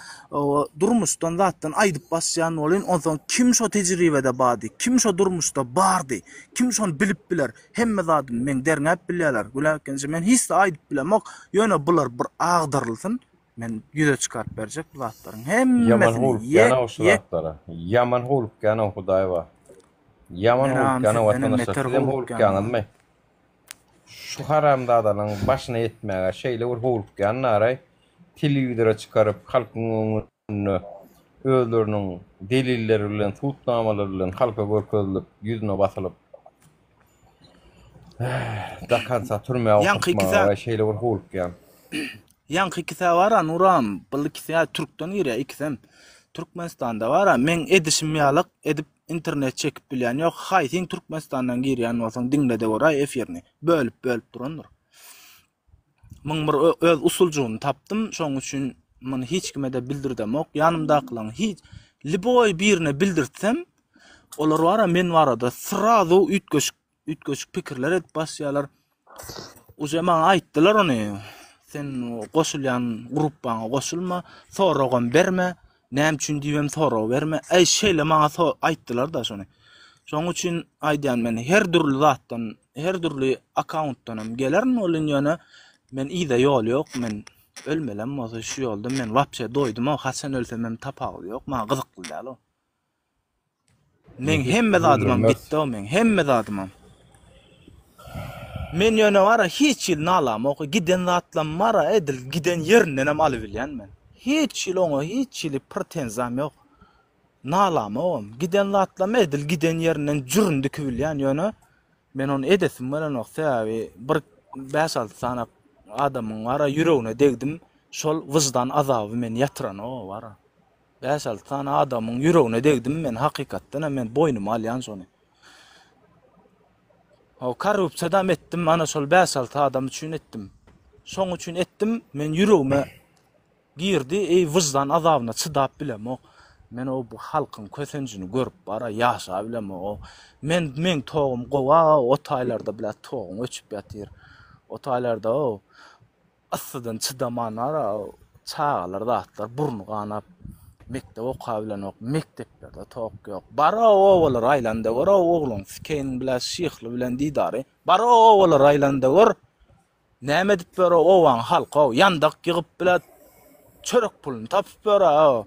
durmuşdan zatdan aýdyp başlaýan bolyn, onsoň kim şo tejribede bardy, kim şo durmuşda bardy, kim şony bilip biler, hemme zadyny meň derňäp bilýärler. Gülälekgenje men hiç zat aýdyp bilemok, ýöne bular bir agdarylsyn, men ýüze çykaryp berjek bu zatlaryň Ýaman hemmesini howlukýan-ow ýek şu ýek. zatlara. Ýaman howlukýan-ow Hudaý bar. Ýaman Menem howlukýan-ow sizdenem watandaşlar. beter Sizem howlukýan. howlukýaňyzmy? Şu haramzadalaryň başyna ýetmäge şeýle bir howlukýanlaray, telewizora çykaryp, halkyň öňünde özleriniň delilleri bilen, sud namalary bilen halka görkezilip, ýüzüne basylyp, do konca türmä Ýaňky oturtmaga ikisä şeýle bir howlukýan. Ýaňky ikisä bar-a Nuram, bul ikisi-ä türkden girýär ikisem. Türkmenistanda bar-a, meň edişim ýalyk edip Internet çekip bilýän ýok. Haýsyň Türkmenistandan girýän bolsaň diňlede göräý efirini. Bölüp bölüp durandyr. Muň bir öz usuljygyny tapdym. Şoň üçin muny hiç kime-de bildirdemok. Ýanymdakylaryň hiç liboý birine bildirtsem, olar bara men barada srazu üýtgeşik üýtgeşik pikirler edip başlaýarlar. Uje maňa aýtdylar ony. Sen goşulýan gruppaňa goşulma, soragam berme. Näme üçin diýibem sorag berme. Äý şeýle maňa so aýtdylar-da şony. Şonuň üçin aýdýan men her dürli zatdan, her dürli akkauntdanam gelerin welin ýöne men yza ýol ýok. Men ölmelem bolsa şu ýolda men wapşe doýdum-ow, haçan ölsemem tapawudy ýok. Maňa gyzykly däl o. Meň hemme zadymam gitdi-ow meň hemme zadymam. Men ýöne bara hiç hili nalamok, giden zatlam bara edil giden ýerindenem alybilýän men. Hiç hili oňa hiç hili pretenzam ýok. Nalamogam. Giden zatlam edil giden ýerinden jürün dikibilýän ýöne men ony edesim gelenok sebäbi bir bäş-alty sany adamyň bara ýüregine degdim şol wyždan azaby meni ýatyranok bara. Bäş-alty sany adamyň ýüregine degdim men hakykatdanam men boýnuma alýan şony. Haw korrupsiýadam etdim ana şol bäş-alty adam üçin etdim. Şoň üçin etdim men ýüregime girdi eý wyždan azabyna çydap bilemok. Men o bu halkyň kösenjini görüp bara ýaşa bilemok. Men meň togum gowa o taýlarda bile toguň öçüp ýatyr. O taýlarda o Yssydan çydaman ara çagalar zatlar burny ganap mekdep okabilenok mekdeplerde tok ýok bar obalara aýlanda gör o ogluň sikeýiniň bile şyhly bilen didary bar obalara aýlanda gör näme edip ýör o obaň halky o ýandak ýygyp bile çörek puluny tapyp ýör o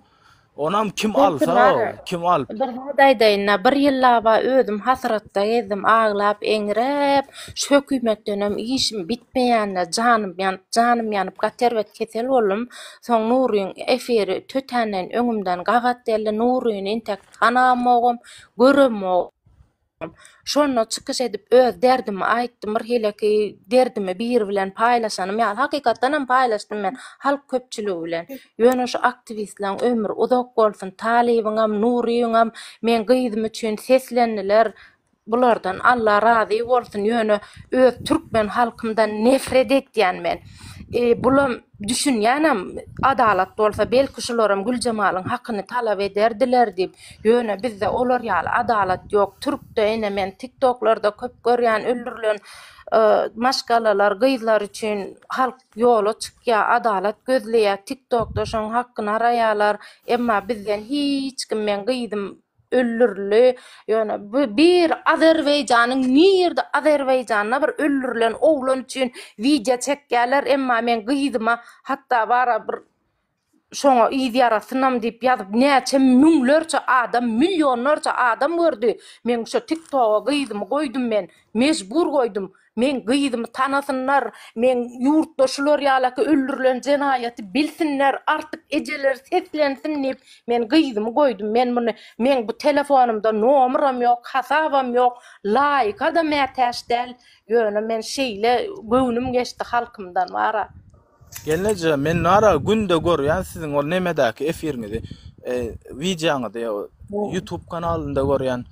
Onam kim alsa, kim alyp. Bir zat aýdaýyn-da, bir ýyllab-a özüm hasratda gezdim, aglap, eňräp, şu hökümetdenem işim bitmeýänine janym ýanyp, janym ýanyp, gaty erbet kesel boldum. Soň Nuryň efiri tötänden öňümden gabat geldi. Nuryny intäk tanamogam, göremogam. Şonda çykyş edip öz derdimi aýtdym, bir hileki derdimi biri bilen paýlaşanym ýaly, hakykatdanam paýlaşdym men halk köpçüligi bilen. Ýöne şu aktiwistleň ömri uzak bolsun, Talybyňam, Nuryňam meň gyzym üçin seslendiler, Bulardan Alla razy bolsun ýöne öz türkmen halkymdan nefret etýän men. E, bulam düşünýänem adalat bolsa belki şularam Güljemalyň hakyny talap ederdiler diýip. Ýöne bizde olar ýaly adalat ýok. Türkde ine men tiktoklarda köp görýän öldürilen e, maşgalalar gyzlar üçin halk ýola çykýar, adalat gözleýär, tiktokda şoň hakyny araýarlar. Emma bizden hiç kim meň gyzym öldürildi. Ýöne bu bir Azerbaýjanyň nirde Azerbaýjanda bir öldürilen oglan üçin wideo çekýärler, emma men gyzyma hatda bara bir şoňa yz ýarasynam diýip ýazyp näçe müňlerçe adam, millionlarça adam gördi. Men şo TikToga gyzymy goýdum men, mejbur goýdum. Meň gyzymy tanasynlar, meň ýurtda şular ýalaky öldürilen jenaýaty bilsinler, artyk ejeler seslensin diýip, men gyzymy goýdum. Men muny, meň bu telefonymda nomeram ýok, hasabam ýok, laýka-da mätäç däl. Ýöne men şeýle göwnüm geçdi halkymdan bara. Gelneje, men nara günde görýän siziň ol nemedäki efiriňizi, wideoňyzy YouTube kanalynda görýän.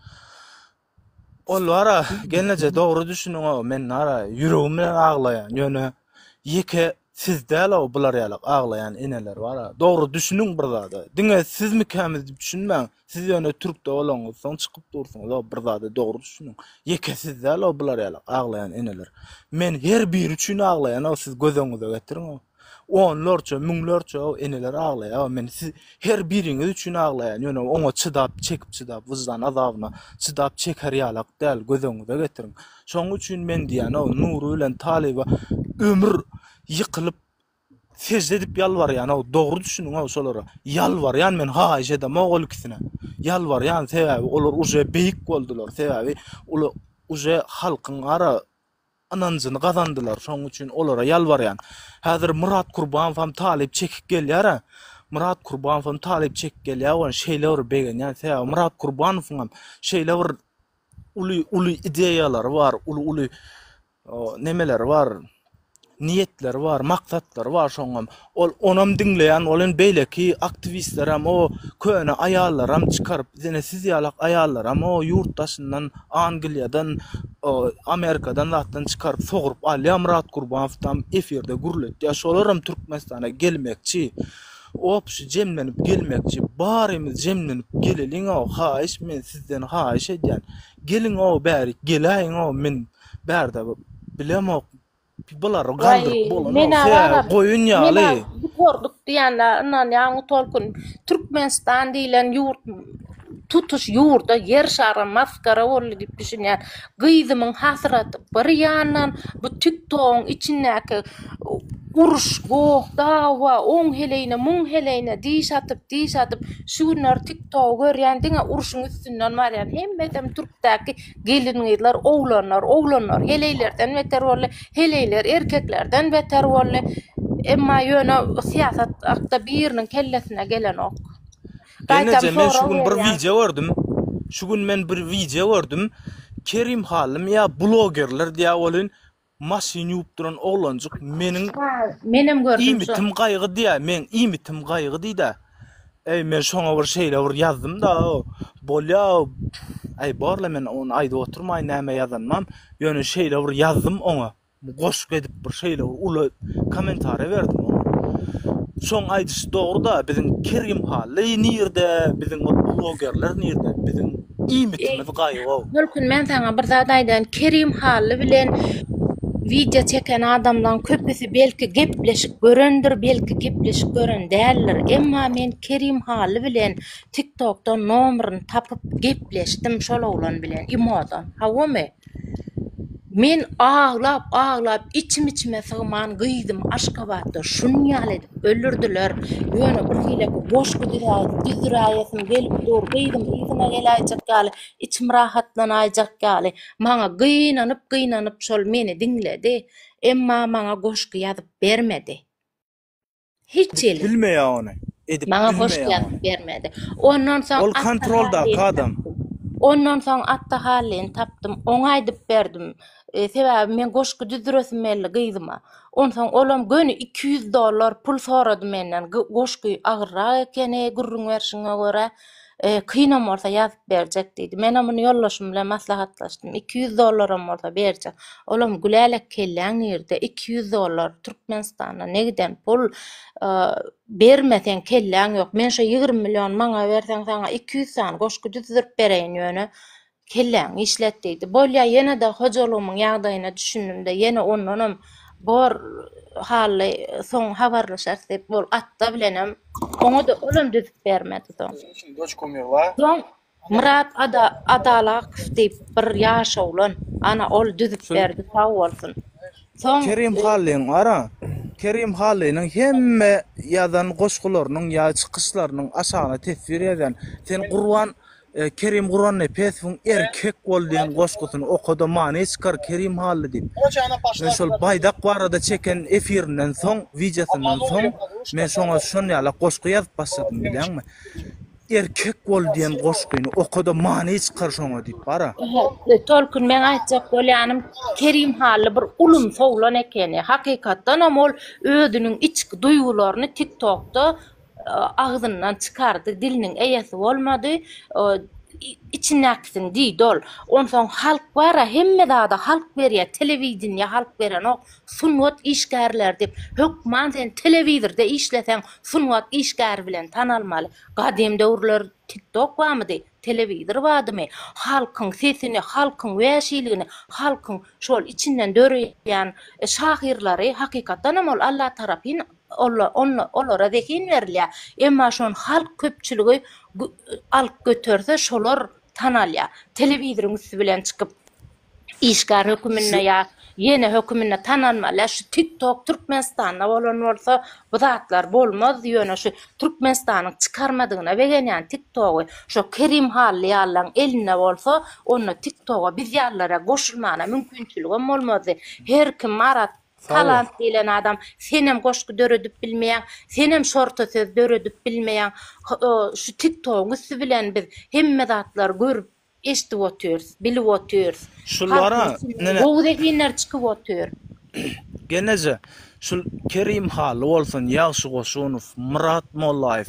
Ol bara gelneje dogry düşüniň-ow men nara ýüregim bilen aglaýan ýöne ýeke siz däl-ow bular ýalak aglaýan eneler bara dogry düşüniň bir zada diňe sizmikämiz diýip düşünmäň siz ýöne türkde bolaňyzsoň çykyp dursuňyz-ow bir zada dogry düşüniň ýeke siz däl-ow bular ýalak aglaýan eneler men her biri üçin aglaýan-ow siz göz öňüňize getiriň-ow. Onlarça, müňlerçe o eneler aglaýar. Men siz her biriňiz üçin aglaýan. Ýöne oňa çydap, çekip çydap, wyždan azabyna çydap çeker ýalak däl, göz öňüňize getiriň. Şonuň üçin men diýýän, o Nury bilen Talyba ömür ýykylyp sežde edip ýalbarýan, o dogry düşüniň o şolara. Ýalbarýan men haýyş edemok ol ikisine. Ýalbarýan sebäbi olar uje beýik boldular. Sebäbi uly uje halkyň ara ynanjyny gazandylar şoň üçin olara ýalbarýan. Häzir Myrat Kurbanowam talyp çekip gelýär-ä. Myrat Kurbanowam talyp çekip gelýär welin şeýle bir begenýän sebäbi Myrat Kurbanowyňam şeýle bir uly uly ideýalary bar, uly uly nemeleri bar, niýetleri bar, maksatlary bar şoňam. Ol onam diňleýän welin beýleki aktiwistlerem o köne aýallaram çykaryp ine siz ýalak aýallaram o ýurt daşyndan Angliýadan Amerikadan zatdan çykaryp sogrup alýar Myrat Gurbanowdam efirde gürletýär şolaram Türkmenistana gelmekçi opşy jemlenip gelmekçi barymyz jemlenip geleliňow haýyş men sizden haýyş edýän geliňow bärik geläýiňow men bärde bilemok Bulary galdyryp bolanok, sebäbi goýun ýaly. Menä gutardyk diýende ynanýaňmy Tolkun? Türkmenistan diýlen ýurt tutuş ýurda ýer şary masgara boldy diýip düşünýän. Gyzymyň hasraty bir ýandan, bu TikTogyň içindäki uruş, goh, dawa, oň heleýine, muň heleýine diş atyp, diş atyp, şu günler TikTogy görýän diňe urşuň üstünden barýan. Hemmesem türkdäki Gelin-gyzlar, oglanlar, oglanlar heleýlerden beter boldy, heleýler erkeklerden beter boldy. Emma ýöne syýasat hakda biriniň kellesine gelenok. Gaýtam Gelneje men şu sorag gün bir berýän. wideo gördüm. Şu gün men bir wideo gördüm. Kerim Hallymy ýa blogerler diýýär welin Maşyn ýuwup duran oglanjyk meniň Ha, menem gördüm şo. iýmitim gaýgy diýýä, meň iýmitim gaýgy diýdä. Eý, men şoňa bir şeýle bir ýazdym-da, bolýa, äý, borla men ony aýdyp oturmaýyn näme ýazanymam, ýöne şeýle bir ýazdym oňa, goşgy edip bir şeýle bir uly kommentariýa berdim oňa. Şoň aýdyşy dogry-da, biziň Kerim Hally nirde, biziň ol blogerler nirde, biziň iýmitimiz gaýgy-ow. Tolkun men saňa bir zat aýdaýyn Kerim Hally bilen wideo çeken adamlaň köpüsi belki gepleşik görendir belki gepleşik gören däldir emma men Kerim Hally bilen tiktokdan nomeryny tapyp gepleşdim şol oglan bilen imodan hawamy Men aglap aglap içim içime sygman gyzymy Aşgabatda şunýaly edip öldürdiler. Ýöne bir hileki goşgy düzdüräýesim gelip dur, gyzym yzyna geläýjek ýaly, içim rahatlanaýjak ýaly. Maňa gynanyp gynanyp şol meni diňledi. Emma maňa goşgy ýazyp bermedi. Hiç Edip hili. bilmeýär ony. Edip Maňa goşgy bilmeýär ýazyp ony. bermedi. Ondan soň Ol Ata kontroldaky Hallyny adam. tapdym. Ondan soň Atda Hallyny tapdym, oňa aýdyp berdim. Sebäbi men goşgy düzdüresim geldi gyzyma. Onsoň olam göni 200 dollar pul sorady menden. Goşgy agyrrak ekeni gürrüň berşiňe görä. Kynam bolsa ýazyp berjek diýdi. Menem muny ýoldaşym bilen maslahatlaşdym. 200 dollaram bolsa berjek. Olam Gülälek kelläň nirde? 200 dollar Türkmenistanda ne giden pul? Berme seň kelläň ýok. Men şo 20 million maňa berseň saňa 200 sany goşgy düzdürip bereýin ýöne kelläňi işlet diýdi. Bolýa ýene-de hojalygymyň ýagdaýyna düşündim-de ýene ondanam bor Hally soň habarlaşarys diýip ol Atda bilenem oňa-da olam düzüp bermedi soň. Soň Myrat Ada Adalakow diýip bir ýaş oglan ana ol düzüp berdi sag bolsun. Soň Kerim Hallyň ara Kerim Hallynyň hemme ýazan goşgularynyň ýa çykyşlarynyň aşagyna teswir ýazýan. Sen Gurban Kerim Gurbannepesowyň Erkek bol diýen goşgusyny okada many çykar Kerim Hally diýip. Men şol baýdak barada çeken efirinden soň wideosyndan soň men şoňa şon ýalak goşgy ýazyp başladym bilýäňmi. Erkek bol diýen goşgyny okada many çykar şoňa diýip bara. Tolkun meň aýtjak bolýanym Kerim Hally bir ulumsy oglan ekeni. Hakykatdanam ol özüniň içki duýgularyny tiktokda agzyndan çykardy, diliniň eýesi bolmady. Içindäkisini diýdi ol. Onsoň halk bar-a, hemme zada halk berýär, telewideniýe halk berenok. Sungat işgärleri diýip, hökman sen telewizorda işleseň, sungat işgäri bilen tanalmaly. Gadym döwürler TikTok barmydy, telewizor bardymy? Halkyň sesini, halkyň wäşiligini, halkyň şol içinden döreýän şahyrlary hakykatdanam ol Allatarapyn olara zehin berilýär. Emma şony halk köpçüligi alyp göterse şolar tanalýar. Telewizoryň üsti bilen çykyp işgär höküminde ýa ýene höküminde tanalmaly. Şu tik tok Türkmenistanda bolan bolsa bu zatlar bolmazdy ýöne şu Türkmenistanyň çykarmadygyna begenýän tik togy şo Kerim Hally ýalylaň elinde bolsa onda tik toga biz ýalylara goşulmana mümkinçiligem bolmazdy. Her kim Marat Talant diýlen adam senem goşgy döredip bilmeýäň, senem şorta söz döredip bilmeýäň. Şu tik togyň üsti bilen biz hemme zatlary görüp eşidip otyrys, bilip otyrys. Şulara nene. Gowy zehinler çykyp otyr. Gelneje, şul Kerim Hally bolsun, Ýagşy Goşunow, Myrat Mollaýew,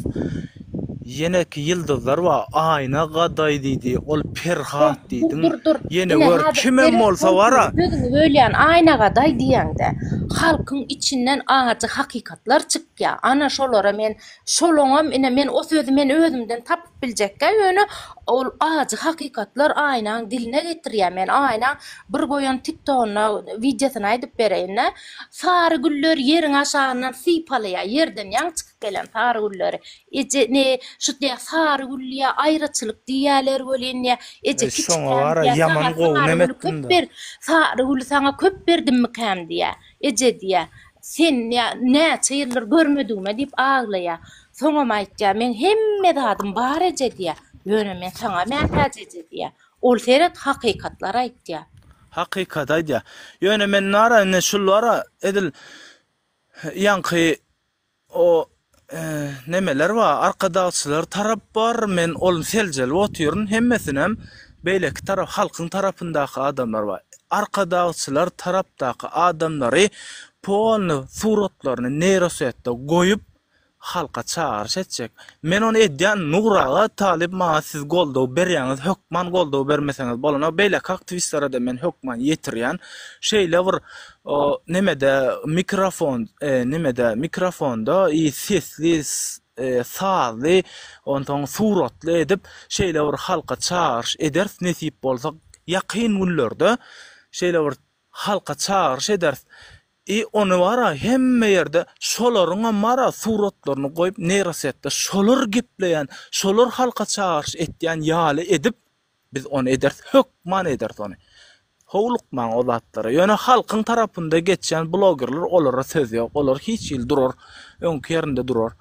ýeneki ýyldyzlar bar, Aýna Gadaý diýdi, ol Perhat diýdiň, Dur, dur, ýene ine gör häzir kimem seret, bolsa Tolkun, bar-a. sözüňi bölýän, Aýna Gadaý diýeňde, halkyň içinden ajy hakykatlar çykýar. Ana şolara men, şolaňam ine men o sözi men özümden tapyp biljekkä ýöne ol ajy hakykatlar Aýnaň diline getirýär men Aýnaň bir goýan tiktogynda wideosyny aýdyp bereýin-dä sary güller ýeriň aşagyndan sypalaýar ýerden ýaňy çykyp gelen sary gülleri eje ne şu diýýär sary gül diýýär aýraçylyk diýýärler welin diýýär eje Eý şoňa kiçikäm bara diýýär ýaman saňa gowy sary neme güli köp etdim-de. ber sary güli saňa köp berdimmikäm diýýär eje diýýär sen diýýär näçe ýyldyr görmedigime diýip aglaýar Soňam aýtýar, meň hemme zadym bar eje diýýär, ýöne men saňa mätäç eje diýýär. Ol seret hakykatlary aýtýar. Hakykaty aýdýar. Ýöne men nara indi şulara edil ýaňky o nemeler bar, arkadagçylar tarap bar, men ol seljelip otyryn, hemmesinem beýleki tarap halkyň tarapyndaky adamlar bar. Arkadagçylar tarapdaky adamlary polny suratlaryny neýrosetde goýup halka çagyryş etjek. Men ony edýän Nur aga Talyp maňa siz goldaw berýäňiz hökman goldaw bermeseňiz bolanok beýleki aktiwistlere-de men hökman ýetirýän şeýle bir nemede mikrofon nemede mikrofonda i sesli sazly onsoň suratly edip şeýle bir halka çagyryş ederis nesip bolsa ýakyn günlerde şeýle bir halka çagyryş ederis I ony bara hemme ýerde şolaryňam bara suratlaryny goýup neýrosetde şolar gepleýän şolar halka çagyryş etýän ýaly edip biz ony ederis hökman ederis ony howlukmaň o zatlara ýöne halkyň tarapynda geçýän blogerler olara söz ýok olar hiç hili durar öňki ýerinde durar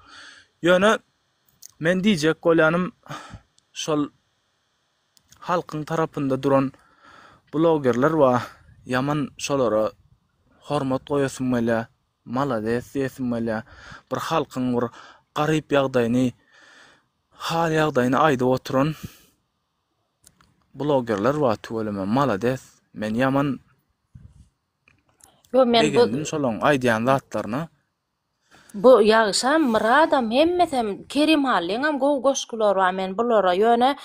ýöne men diýjek bolýanym şol Halkyň tarapynda duran blogerler bar ýaman şolara hormat goýasym gelýä malades diýesim gelýä bir halkyň bir garyp ýagdaýyny hal ýagdaýyny aýdyp oturan. Blogerler bar tüweleme malades. Men ýaman Ýok men bu begendim şolaň aýdýan zatlaryna. Bu Ýagşam, Myradam hemmesem Kerim Hallyňam gowy goşgulary bar men bulara ýöne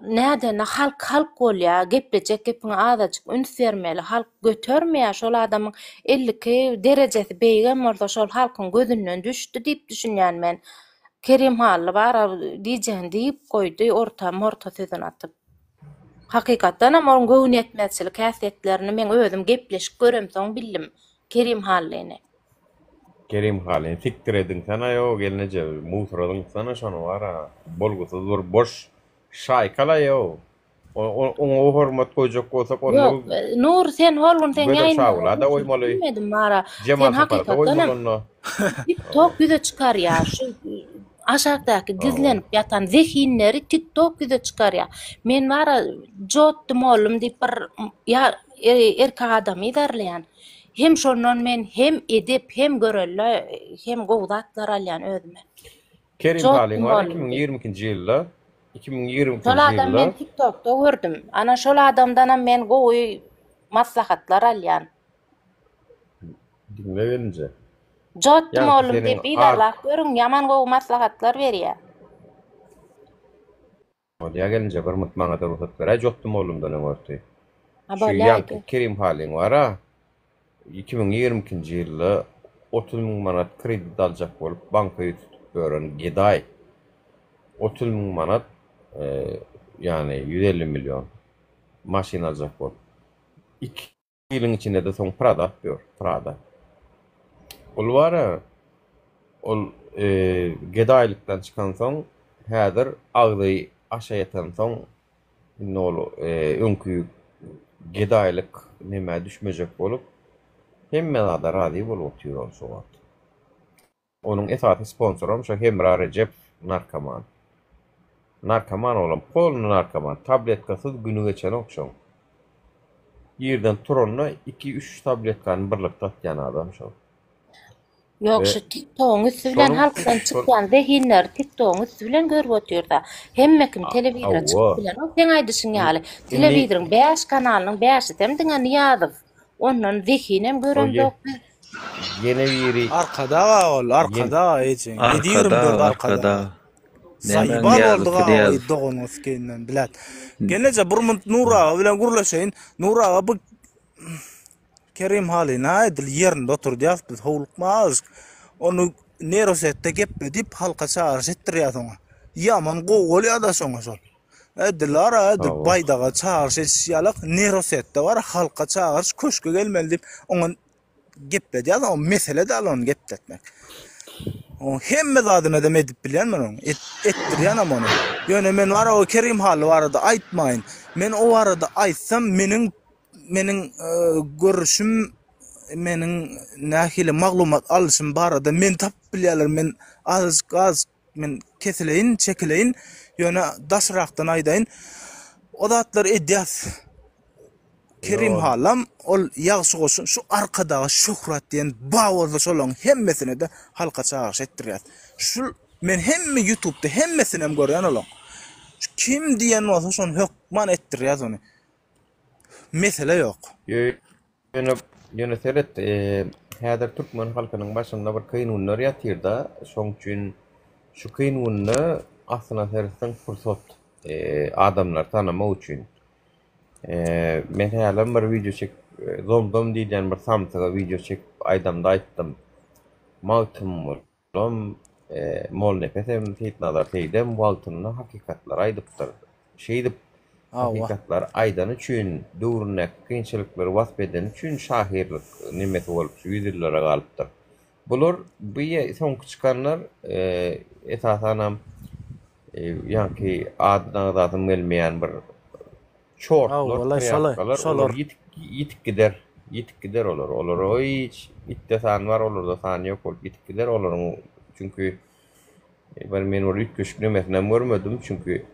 nädende halk halk bolýa geplejek gepiňe azajyk üns bermeli halk götermeýä şol adamyň 52 derejesi beýigem bolsa şol halkyň gözünden düşdi diýip düşünýän men Kerim Hally bara diýjegini diýip goýdy orta morta sözüni atyp. Hakykatdanam oň göwniýetmezçilik häsiýetlerini meň özüm gepleşik göremsoň bildim Kerim Hallyny. Kerim Hallyny sikdir ediňsene-ow gelneje, musora zyňsana şony bar-a, bolgusyz bir boş şaýkalaý-ow. Oňa hormat goýjak bolsak onda Ýok, Nur sen hol gün seň Gözel ýaýynyňda Şagula-da goşulyp goýmaly, bilmedim bara. Jemal Sen Saparda hakykatdanam goýmaly onda. TikTok ýüze çykarýar şu aşakdaky gizlenip ýatan zehinleri TikTok ýüze çykarýar. Men bara Jotdy mollum diýip bir ýa erkek adamy yzarlaýan. Hem şondan men hem edep hem görelde hem gowy zatlar alýan özüme. Kerim Jotdy Halyň bar mollum diýip. 2022-nji ýylda 2022-nji Şol adam men ýylda TikTokda gördüm. Ana şol adamdanam men gowy maslahatlar alýan. Diňle gelinje. Jotdy Ýaňky mollum seniň diýip ad yzarlap görüň ýaman gowy maslahatlar berýär. Bolýa gelinje bir mut maňada rugsat beräý Jotdy mollumdan öňürti. Ha Şu bolýa ýaňky aýdy. Kerim Halyň bar-a 2022-nji ýylda 30 müň manat kredit aljak bolup banka ýüz tutup ýören gedaý. 30 müň manat ýagny 150 million maşyn aljak bolup. Iki ýylyň içinde-de soň Prada alyp ýör, Prada. Ol bar-a, ol gedaýlykdan çykansoň, häzir agzy aşa ýetensoň, indi ol öňki gedaýlyk nemä düşmejek bolup, hemme zada razy bolup otyr ol şu wagt. Onuň esasy sponsoram şo Hemra Rejepow narkoman. Narkoman olam polny narkoman tabletkasyz güni geçenok şoň. Irden turanda iki üç tabletkany birlikde atýan adam şol. Ýok We şu tiktogyň üsti bilen şonuň halkdan şol çykýan zehinleri tiktogyň üsti bilen görüp otyrda. Hemme kim telewizora çykyp hawa. bilenok seň aýdyşyň ýaly. Indi Telewizoryň 5 kanalynyň bäşisem diňe Nyýazow. Ondan zehinem o göremzok biz. Ýene biri Arkadag ol, ýen arkadag ejeň. 724 Arkadag, arkadag. arkadag. Nämäň Saýbal Nyýazow, boldy ga Nyýazow. doganyňy sikeýinden bilet. Gelneje bir munt Nur aga bilen gürleşeýin. Nur aga bu Kerim Halyna edil ýerinde oturdýas biz howlukma azajyk. Ony nerosetde gepledip halka çagyryş etdirýäs oňa. Ýaman gowy bolýada şoňa şol. Edil ara edil Hawa. baýdaga çagyryş edişi ýalak nerosetde bar halka çagyryş köşke gelmeli diýip oňa gepledýär o mesele däl ony gepletmek. O hemme zadyny edem edip bilýän men ony. Et, etdirýänem ony. Ýöne men bar o Kerim Hally barada aýtmaýyn. Men o barada aýtsam meniň meniň e, görüşüm meniň nähili maglumat alyşym barada men tapyp bilýärler. Men azajyk az Men kesileýin, çekileýin, ýöne daşrakdan aýdaýyn. O zatlary edýäs. Kerim Hallam ol ýagşy goşun şu Arkadaga şöhrat diýen ba bolsa şolaryň hemmesine-de halka çagyryş etdirýäs. Şul men hemme ýutubda hemmesinem görýän olaň. Şu kim diýen bolsa şony hökman etdirýäs ony. Mesele ýok. Ýöne, ýöne seret, häzir türkmen halkynyň başynda bir kyn günler ýatyr-da, şoň üçin şu kyn günde aslyna seretseň pursat, adamlary tanamak üçin. Men hälem bir wideo çekip, Zomzom diýilýän bir samsyga wideo çekip aýdamda aýtdym. Magtymguly. Olam Molnepesem, Seýitnazar Seýidem wagtynda hakykatlary aýdypdyr. Şeýdip, hakykatlary aýdany üçin, döwründäki kynçylyklary wasp edeni üçin şahyrlyk nemesi bolup şu ýüzýyllara galypdyr. Bular, bu soňky çykanlar, esasanam, ýaňky adyny agzasym gelmeýän bir Çortlar, prýatkalar, olar ýitip ýitip gider. Ýitip gider olar. Olara hiç itde san bar, olarda san ýok bolup ýitip gider olaryň çünki bir men bir üýtgeşik nemesinem görmedim. Çünki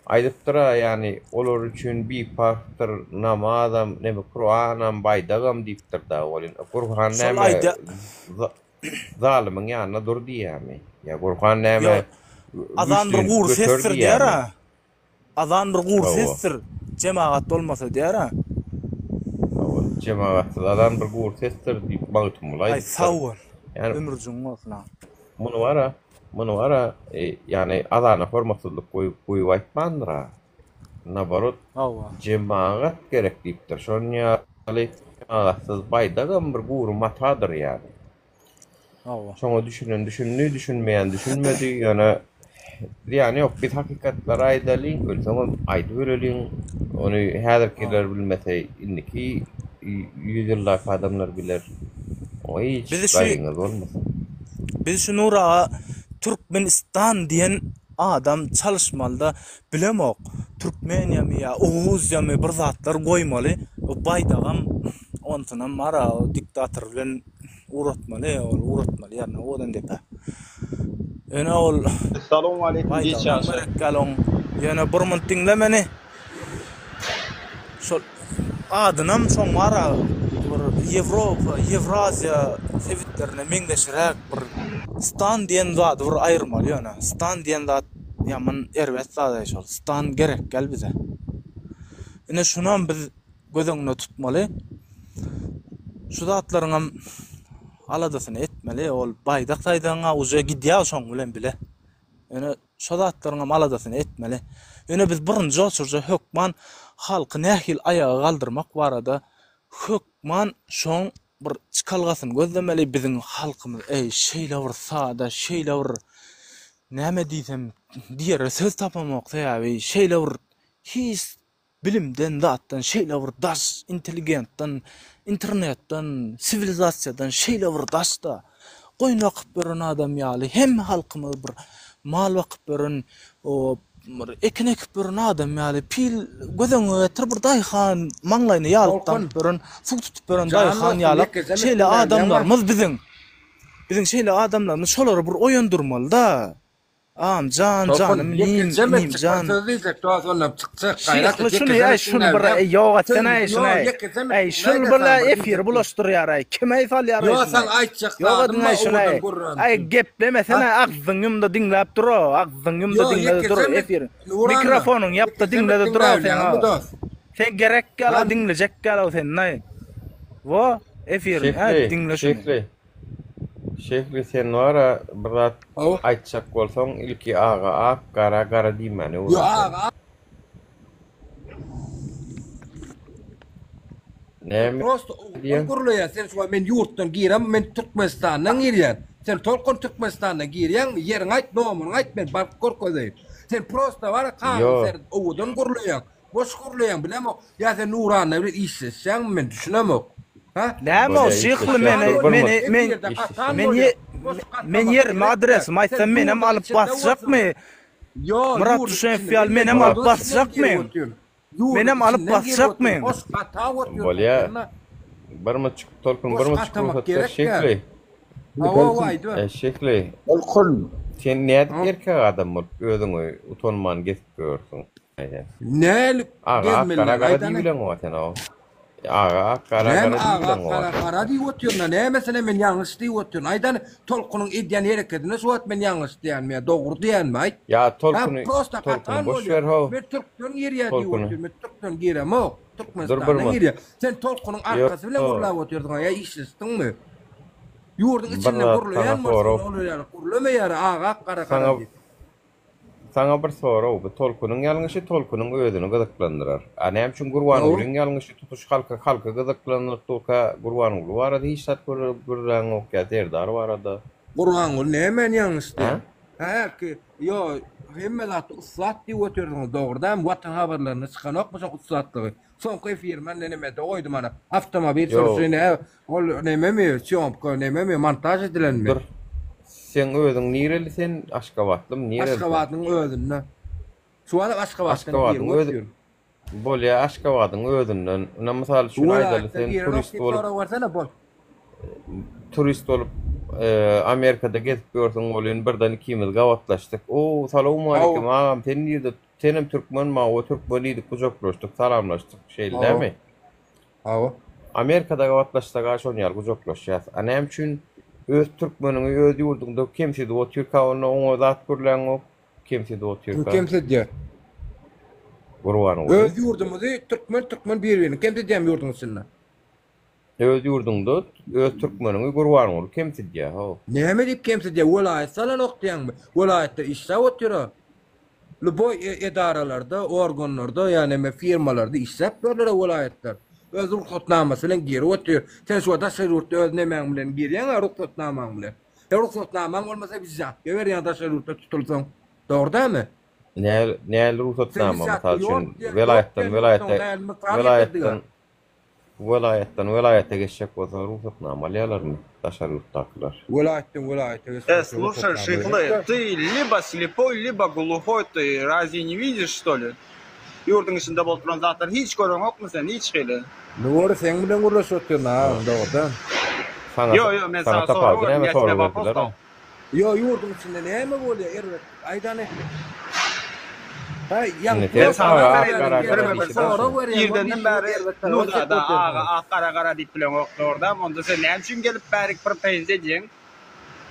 aýdypdyr-a, ýagny olar üçin biparhdyr namazam, neme Kuranam, baýdagam diýipdir-da welin. Gurhan näme zalymyň ýanynda dur diýýärmi? Ýa Gurhan näme Azan bir gury güýçlini sesdir göter diýýär-a. diýýärmi? Azan bir gury Hawa. sesdir, jemagat bolmasa diýär-ä. Hawa, jemagatsyz azan bir gury sesdir diýip Magtymguly Aý, aýdypdyr. sag bol. Ýani Ömürjigiň bolsun agam. muny bar-a, muny bar-a, ýani azana hormatsyzlyk goýup goýup aýtmandyr-a. Naborot, Hawa. jemagat gerek diýipdir. Şonuň ýaly jemagatsyz baýdagam bir gury matadyr ýani. Hawa. Şoňa düşünen düşündi, düşünmeýän düşünmedi. Ýöne zyýany ýok. Biz hakykatlary aýdalyň, ölseňem aýdyp öleliň. Ony häzirkiler bilmese, indiki ýüzýyldaky adamlar biler. Oňa hiç Biz şu gaýgyňyz bolmasyn. Biz şu Nur aga Türkmenistan diýen adam çalyşmalyda bilemok. Türkmeniýamy ýa Oguziýamy bir zatlar goýmaly. O baýdagam onsunam bar-a o diktator bilen Ugratmaly ol ugratmaly ýerine owadan depe. Ýöne ol Salowmaleýkim giç baýdagynam ýagşy. gerek däl oň. Ýöne bir munt diňle meni. Şol adynam şoň bar-a bir Ýewropa, Ýewraziýa sebitlerine meňzeşiräk bir stan diýen zady bir aýyrmaly ýöne. Stan diýen zat ýaman erbet zat-aý şol. Stan gerek däl bize. Ine şunam biz göz öňünde tutmaly. Şu zatlaryňam aladasyny etmeli. Ol baýdak saýdaňa uje gidýär şoň bilen bile. Ýöne şo zatlaryňam aladasyny etmeli. Ýöne biz birinji oçurja hökman halky nähili aýaga galdyrmak barada hökman şoň bir çykalgasyny gözlemeli. Biziň halkymyz eý şeýle bir sada, şeýle bir näme diýsem diýere söz tapamok sebäbi şeýle bir hiç Bilimden zatdan şeýle bir daş, intelligentden, internetden, siwilizasiýadan şeýle bir daşda, goýun bakyp ýören adam ýaly hemme halkymyz bir mal bakyp ýören, bir ekin ekip ýören adam ýaly, pil göz öňüňe getir bir daýhan maňlaýyna ýalyk Tolkun, daňyp ýören, suw tutup ýören jan daýhan dostum ýalak ýekeje şeýle metdiňläýin bar. adamlarymyz biziň. Biziň şeýle adamlarymyz şolary bir oýandyrmalyda. Agam jan Tolkun, janym inim ýekeje inim metjik bir jan. söz diýjek dos ondan çykjak gaýrat Şyhly et şuny ýekeje äý met şuny bir diňläýin äý ýok söz etsene äý ýo şuny äý. ýekeje met Äý şul diňläýdä bir saňa bir efiri diýjek bulaşdyrýar äý. Kim äý salýar äý Ýo şuny saň äý. aýtjak Ýok zadym ediň bar äý şuny owadan äý. gürrän Äý üçin. geplemesene Ha? agzyň ýumda diňläp dur o. Agzyň ýumda Ýo diňle-de dur ýekeje met efir. Nuranna Mikrofonyňy ýap-da ýekeje met diňle-de dur o sen diňläbilýäňmi o. dos? Sen gerek ýaly Ha? diňlejek ýaly sen äý. Wo efiriň äý Şyhly, diňle şuny. Şyhly. Şyhly sen wara bir zat aýtjak bolsaň ilki aga ak gara gara diýmäni Ýo öwren sen. aga Näme Prosta oglan diýýäň? gürleýär sen şuwagt men ýurtdan girem men Türkmenistandan girýän sen tolkun Türkmenistandan girýäňmi ýeriňi aýt nomuryňy aýt men baryp görkezeýin sen prosta bara kagyz Ýo. seret owadan gürleýäň Boş gürleýäň bilemok. Ýa sen Nuranna bilen işleşýäňmi men düşünemok. Hä? Näme o Bolýa şyhly işleşýän meni dur bir meni munt. men Efirde gatan men bolýa. ýe Boş men gatnamak ýerimi gerek däl. adresimi Sen aýtsam menem ýurduň alyp içinde bolsaň. basjakmy? Ýo Myrat ýurduň Düşenow içinde ýaly men menem alyp ýurduň içinden basjakmy? girip otyryn. Ýurduň Menem alyp içinden girip otyryn. basjakmy? Boş gatap otyrsyň Bolýa. sen-de. Bir muçuk Tolkun Boş bir muçuk gatamak rugsat ber gerek däl. Şyhly. Hawa hawa aýdyber. E, Şyhly. Tolkun. Sen nädip Ha? erkek adam bolup özüňi utanman gezip ýörsüň? Nälik Aga ak gezmeliler gara gara aýdany. diýibileňoga sen o. Aga ak gara Näme gara aga ak diýibileňoga gara sen. gara diýip otyryn-a nämesine men ýalňyş diýip otyryn aýdany tolkunyň edýän herekedine şu wagt men ýalňyş diýýänmi ýa dogry diýýänmi aýt. Ýa Ha tolkuny prosta tolkuny gatan boş bolýa ber how. men türkden girýä diýip Tolkuny. otyryn men türkden giremok Dur bir Türkmenistandan munt. girýä sen tolkunyň arkasy bilen Ýo. gürläp otyrsyň-a ýa işleşdiňmi? Ýurduň Bir içinde zat saňa gürleýän bolsaň sorag. olar ýaly gürlemeýär aga ak gara gara Saňa diýip. Saňa bir sorag, bu Tolkunyň ýalňyşy Tolkunyň özüni gyzyklandyrar. A näme üçin Gurbangulyň ýalňyşy tutuş halky halky gyzyklandyryp durka Gurbanguly barada hiç zat gürläňok ýa Serdar barada? Gurbanguly nämäni ýalňyş Hä? diýýär? Hälki ýo hemme zatda ussat diýip otyrdyňyz dogry dämi Watan habarlarynda çykanokmy şoň ussatlygy? Soňky efirime nemede goýdum ana awtomobil Ýo. sürüşi nä ol nememi sýomka nememi montaž edilenmi? Dur. Seň özüň nireli sen Aşgabatlymy nireli sen? Aşgabadyň özünde. Şu wagtam Aşgabatdan Aşgabadyň girip özi otyryn. Bolýa Aşgabadyň özünden. Ine mysal üçin aýdaly Welaýatdan sen girenok turist diýip bolup sorag bersene bol. turist bolup Amerikada gezip ýörsüň welin birden ikimiz gabatlaşdyk. O salowmaleýkim agam sen nirde senem türkmenmi hawa türkmen diýdik gujaklaşdyk salamlaşdyk şeýle Hawa. dämi? Hawa. Amerikada gabatlaşsak-a şon ýaly gujaklaşýas. A näme üçin öz türkmeniňi öz ýurduňda kemsidip otyrka onda oňa zat gürläňok kemsidip Kim otyrka. kemsidýär? Gurbanguly. Öz ýurdumyzy türkmen türkmen bir birini kemsidýämi ýurduň içinde? Öz ýurduňda öz türkmeniňi Gurbanguly kemsidýär how. Näme diýip kemsidýär? Welaýat salanok diýýäňmi? Welaýatda işläp otyr-a. Lýuboý edaralarda, organlarda ýa neme firmalarda işläp ýörler-a welaýatlar. Öz rugsatnamasy bilen girip otyr. Sen şu wagt daşary ýurtda öz nemäň bilen girýäň-a rugsatnamaň bilen. Sen rugsatnamaň bolmasa wizatga berýäň daşary ýurtda tutulsaň. Dogry dälmi? Näl näl rugsatnama mysal üçin welaýatdan welaýata welaýatdan welaýatdan welaýata geçjek bolsa rugsatnama alýarlarmy daşary ýurtdakylar? Welaýatdan welaýata geçmek Э, üçin слушай, rugsatnama Şyhly, gerek-dä. ты либо слепой, либо глухой ты, разве не видишь, что ли? Ýurduň içinde bolup duran zatlary hiç göreňokmy sen, hiç hili? Nury seň bilen gürleşip otyryn agam dogrudan. Saňa Ýo, ýo, men saňa saňa sorag tapawudy berdim, näme ýa тебе sorag вопрос berdiler-a? dal. Ýo ýurduň içinde näme bolýa erbetlik aýdany. Haý Indi ýaňky sen Men saňa aga ak berýän gara gara bir diýşi sorag daşy. berýän ol Irdenden diýşi bäri erbet taraba Nurada çekip aga otyrsyňyz. ak gara gara diýip bileňok dogrudan onda sen näme üçin gelip bärik pretenzýa edýäň?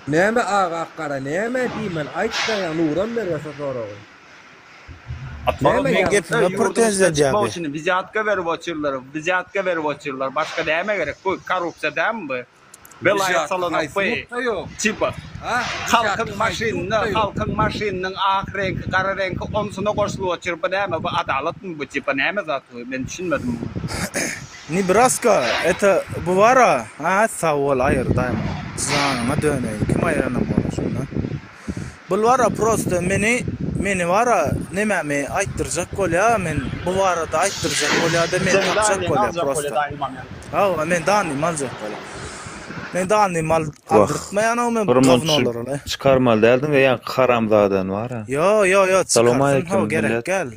Näme aga ak gara näme diýmeli aýt saňa Nuram berýä şo soragy. Näme Men ýaňky gepime Ýurduň pretenzýa içinden çykmak edýäbi. üçin wzýatka berip otyrlar, wzýatka berip otyrlar. Başga näme gerek bu korrupsiýa dälmi bu? Welaýat Wzýatka salanok haýsy bu. ýurtda ýok? Tipa Ha? halkyň Wzýatka haýsy maşynynda, ýurtda ýok? halkyň maşynynyň ak reňki, gara reňki onsyna goşulyp otyr. Bu näme bu adalatmy bu tipa näme zat bu? Men düşünmedim muňa. Nebraska это bu bara ha sag bol aýyr daýym janyňa döneýin kim aýyranam bolar şunda bul bara prosto meni meni bara nememi aýtdyrjak bolýa men bu barada aýtdyrjak bolýada meni Seň tapjak danyňy bolýa aljak bolýa prosto daýym men. hawa men danymy aljak bolýa men danymy al Wah. aldyrtmaýanok men Bir bu munça gownolara çykarmaly däldiň ýaňky haramzadany bara. ýo ýo ýo çykarsyn hawa Salowmaleýkim gerek millet. däl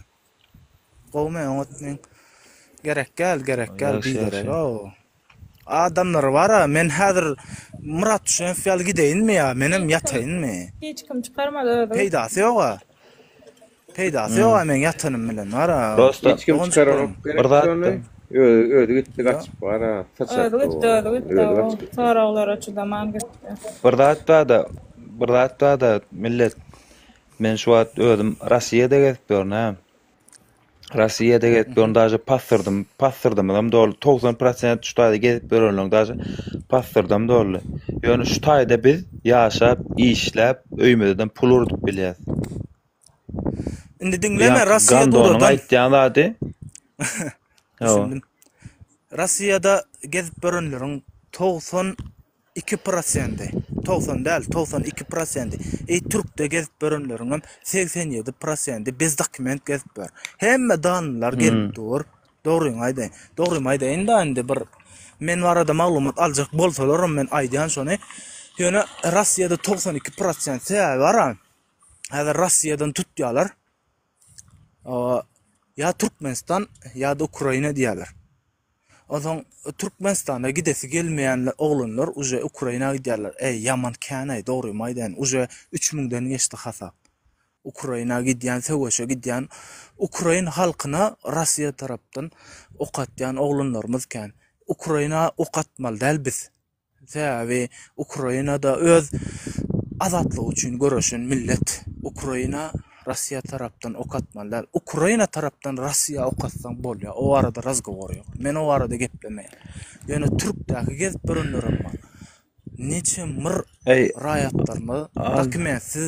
Gowmy oňat men gerek däl gerek däl Ýagşy biderek ýagşy. ow. Adamlar bara men häzir Myrat Düşenow ýaly gideýinmi ýa menem Hiç kim ýataýynmy? hiç kim çykarmady özi gitdi. Peýdasy ýoga. Peýdasy ýoga meň ýatanym bilen bara. Prosta Hiç kim Doganjyklarym. çykaranok bir gerek zatda. şony. Özi özi gitdi Ýo. gaçyp bara Özi saçakdy gitdi o. özi gitdi Özi o gaçyp gitdi. soraglara çydaman gitdi. Bir zat barda, bir zat barda millet. Men şu wagt özüm Rossiýada gezip ýörün hä. Rossiýada gezip ýörün daže passyrdym, passyrdymyzam doly. 90 prosent şu taýda gezip ýörenleň daže passyrdam doly. Ýöne şu taýda biz ýaşap, işläp, öýümizden pul urdup bilýäs. Indi Bu diňleme ýaňky Rossiýa Gandonyň duradan. aýtýan zady. Hawa. Düşündim. Rossiýada gezip ýörenleriň 90 Iki prosendi, 90 däl, 92 prosendi. Eý türkde gezip ýörenleriňem 87 prosendi bez dokument gezip ýör. Hemme danlylar gelip dur. Dogryňy aýdaýyn. Dogrymy aýdaýyn-da indi bir men barada maglumat aljak bolsalaram men aýdýan şony. Ýöne Rossiýada 92 prosent sebäbi bar-a. Häzir Rossiýadan tutýarlar. Ýa Türkmenistan ýa-da Ukraina diýýärler. Onsoň Türkmenistana gidesi gelmeýän oglanlar uje Ukraina gidýärler. Eý, ýaman kän-eý, dogrymy aýdaýyn, uje üç müňden geçdi hasap. Ukraina gidýän, söweşe gidýän, ukrain halkyna Rossiýa tarapdan ok atýan oglanlarymyz kän. Ukraina ok atmaly däl biz. Sebäbi Ukrainada öz azatlygy üçin göreşen millet. Ukraina Rossiýa tarapdan ok atmaly däl. Ukraina tarapdan Rossiýa ok atsaň bolýar. O barada razgowor ýok. Men o barada geplemeýän. Ýöne türkdäki gezip ýörenlerem bar. Niçe myr Eý, raýatlarymyz al. dokumentsiz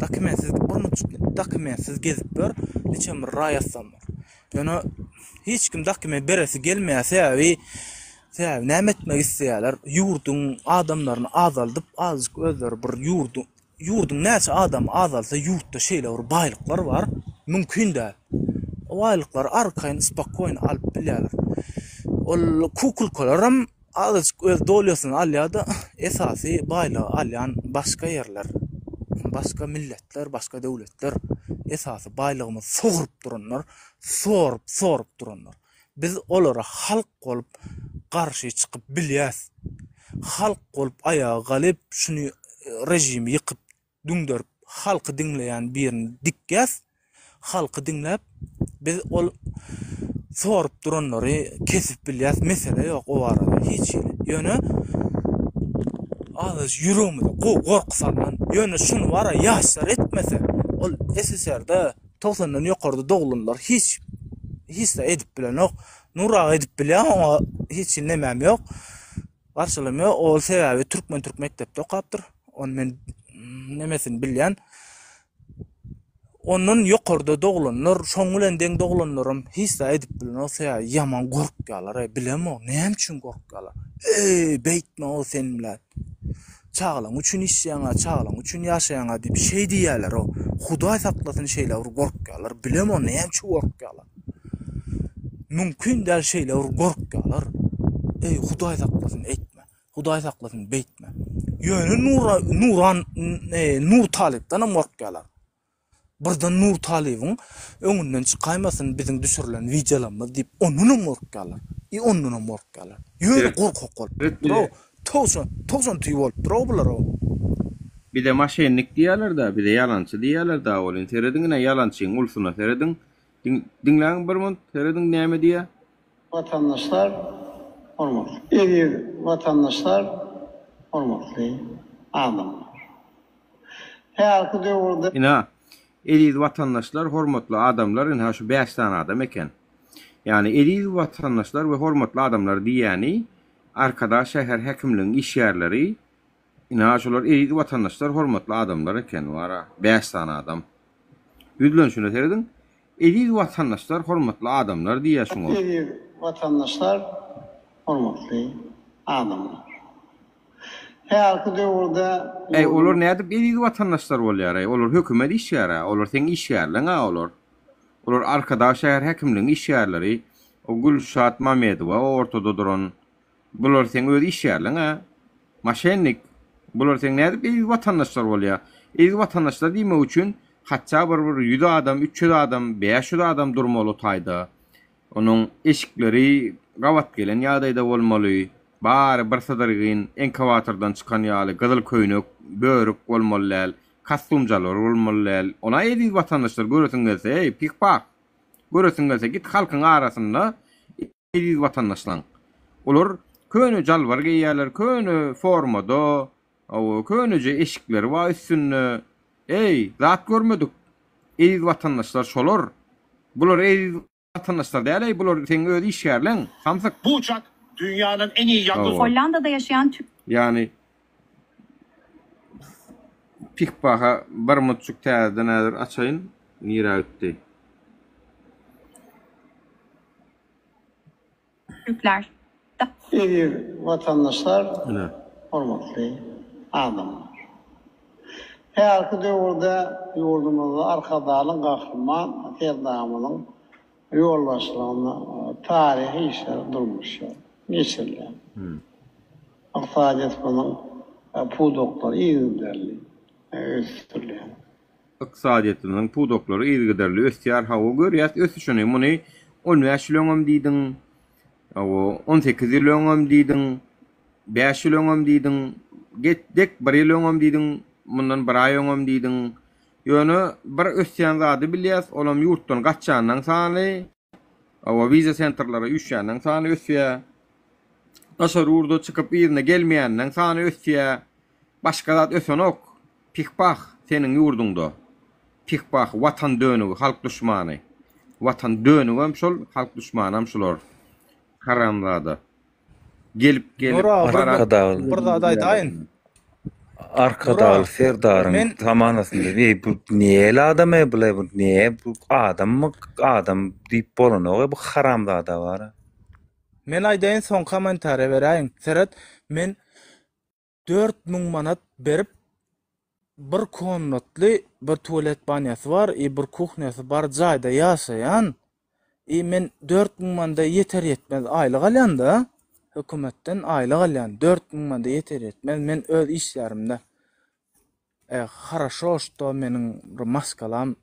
dokumentsiz bir minutjyk dokumentsiz gezip ýör. Niçe myr raýatlarymyz. Ýöne hiç kim dokument beresi gelmeýär. Sebäbi sebäbi näme etmek isleýärler? Ýurduň adamlaryny azaldyp, azajyk özleri bir ýurduň ýurduň näçe adamy azalsa, ýurtda şeýle bir baýlyklar bar, mümkin däl. O baýlyklary arkaýyn, spokoýno alyp bilýärler. Ol kukulkalaram azajyk öz dolýasyny alýar-da, esasy baýlygy alýan başga ýerler, başga milletler, başga döwletler. Esasy baýlygymyzy sogrup duranlar, sorup, sorup duranlar. Biz olara halk bolup garşy çykyp bilýäs. Halk bolup aýaga galyp, şuny režimi ýykyp düňderip halky diňleýän birini dikýäs, halky diňläp biz ol sorup duranlary kesip bilýäs, mesele ýok o barada hiç hili. Ýöne azajyk ýüregimize gowy gorky salman, ýöne şuny bara ýaşlar etmese, ol SSR-de. Togsandan ýokarda doglanlar hiç hiç zat edip bilenok. Nur aga edip bilýär, oňa hiç hili nemäm ýok. Garşylygym ýok. Ol sebäbi türkmen türk mekdepde okapdyr. Ony men nemesini bilýän. Ondan ýokarda doglanlar, şoň bilen deň doglanlaram hiç zat edip bilenok, sebäbi ýaman gorkýarlar-aý, bilemok, näme üçin gorkýarlar. Eý, beýtme-ow sen bilen. Çagalaň üçin işleýäň-ä, çagalaň üçin ýaşaýaň-a diýip şeý diýýärler-ow. Hudaý saklasyn şeýle bir gorkýarlar, bilemok näme üçin gorkýarlar. Mümkin däl şeýle bir gorkýarlar. Eý, Hudaý saklasyn eýtme. Hudaý saklasyn beýtme. Ýöne Nura Nuran e, Nur Talypdanam gorkýarlar. Birden Nur Talybyň öňünden çykaýmasyn biziň düşürilen wideolarymyz diýip ondanam gorkýarlar. I ondanam gorkýarlar. Ýöne gorkak bolup durupdyr-ow. Towşan, towşan tüýi bolup dur-ow bular-ow. Bize maşennik diýýärler-dä, bize ýalançy diýýärler-dä welin, serediň ine ýalançyň ulusyna serediň. Diňläň bir munt, serediň näme diýýär. Watandaşlar, hormatly. Eziz watandaşlar, hormatly adamlar! Häzirki döwürde. Ynha, eziz watandaşlar, hormatly adamlar, ynha şu bäş sany adam eken. Ýagny eziz watandaşlar we hormatly adamlar diýýäni Arkadag şäher häkimligiň işgärleri, ynha şular eziz watandaşlar, hormatly adamlar eken, wara, bäş sany adam. Ýüzlenişine serediň, Eziz watandaşlar hormatly adamlar diýýär şuňa. Eziz watandaşlar hormatly adamlar. Häzirki döwürde Äý olar nädip eziz watandaşlar bolýar-aý olar hökümet işgäri-ä olar seň işgärleň-ä olar. Olar Arkadag şäher häkimligiň işgärleri o Gülşat Mamedowa o ortada duran Bular seň öz işgärleň-ä. Maşennik. Bular seň nädip eziz watandaşlar bolýa? Eziz watandaşlar diýmek üçin hatda bir bir ýüz adam, 300 adam, 500 adam durmaly o taýda. Onuň eşikleri gabat gelen ýagdaýda bolmaly. Bary bir sydyrgyn enkawatordan çykan ýaly gyzyl köýnek, börük bolmaly däl, kostumjalar bolmaly däl. Ona eziz watandaşlar göresiň gelse, eý, pih-pah! Göresiň gelse git halkyň arasynda Eziz watandaşlaň! Olar köne jalbar geýýärler, köne formada, hawa, köneje eşikleri bar üstünde. Eý, zat görmedik. Eziz watandaşlar şolar. Bular eziz watandaşlar däl-eý, bular seň öz işgärleň, samsyk. Bu uçak dünýäniň en iyi ýangyç. Hawa. Hollandada ýaşaýan türk. Ýagny Pihpaha bir mutjyk täzeden häzir açaýyn. Nirä gitdi? Türkler. Eziz watandaşlar, hormatly adamlar! Häzirki döwürde ýurdumyzda Arkadagly Gahryman Serdarymyzyň ýolbaşçylygynda taryhy işler durmuşa geçirilýär. Ykdysadyýetimiziň pudaklary yzygiderli ösdürilýär. Ykdysadyýetimiziň pudaklary yzygiderli ösýär, hawa, görýäs ösüşini. Muny on bäş ýyl öňem diýdiň, hawa, on sekiz ýyl öňem diýdiň, bäş ýyl öňem diýdiň, dek bir ýyl öňem diýdiň, mundan bir aý öňem diýdiň. Ýöne bir ösýän zady bilýäs, olam ýurtdan gaçýanlaň sany, hawa, wiza sentrlere üýşýänleň sany ösýär. Daşary ýurda çykyp yzyna gelmeýänleň sany ösýär. Başga zat ösenok. Pih-pah seniň ýurduňda. Pih-pah watan dönügi halk duşmany. Watan dönügem şol halk duşmanam şular. Haramzada. Gelip gelip Nura bir, Arkadagly bir zat aýdaýyn. Arkadagly Nura, Serdaryň men zamanasynda eý bu näl adam eý bulaý bu ne bu adammy adam diýip bolanok eý bu haramzada bara. Men aýdaýyn soň kommentariýa beräýiň. Seret men 4000 manat berip bir komnatly bir tualet banýasy bar i bir kuhnýasy bar jaýda ýaşaýan i men 4000 manda ýeter ýetmez aýlyk alýan-da hökümetden aýlyk alýan 4000 manda ýeter ýetmez men öz işlerimde e haraşo şto meniň bir maşgalam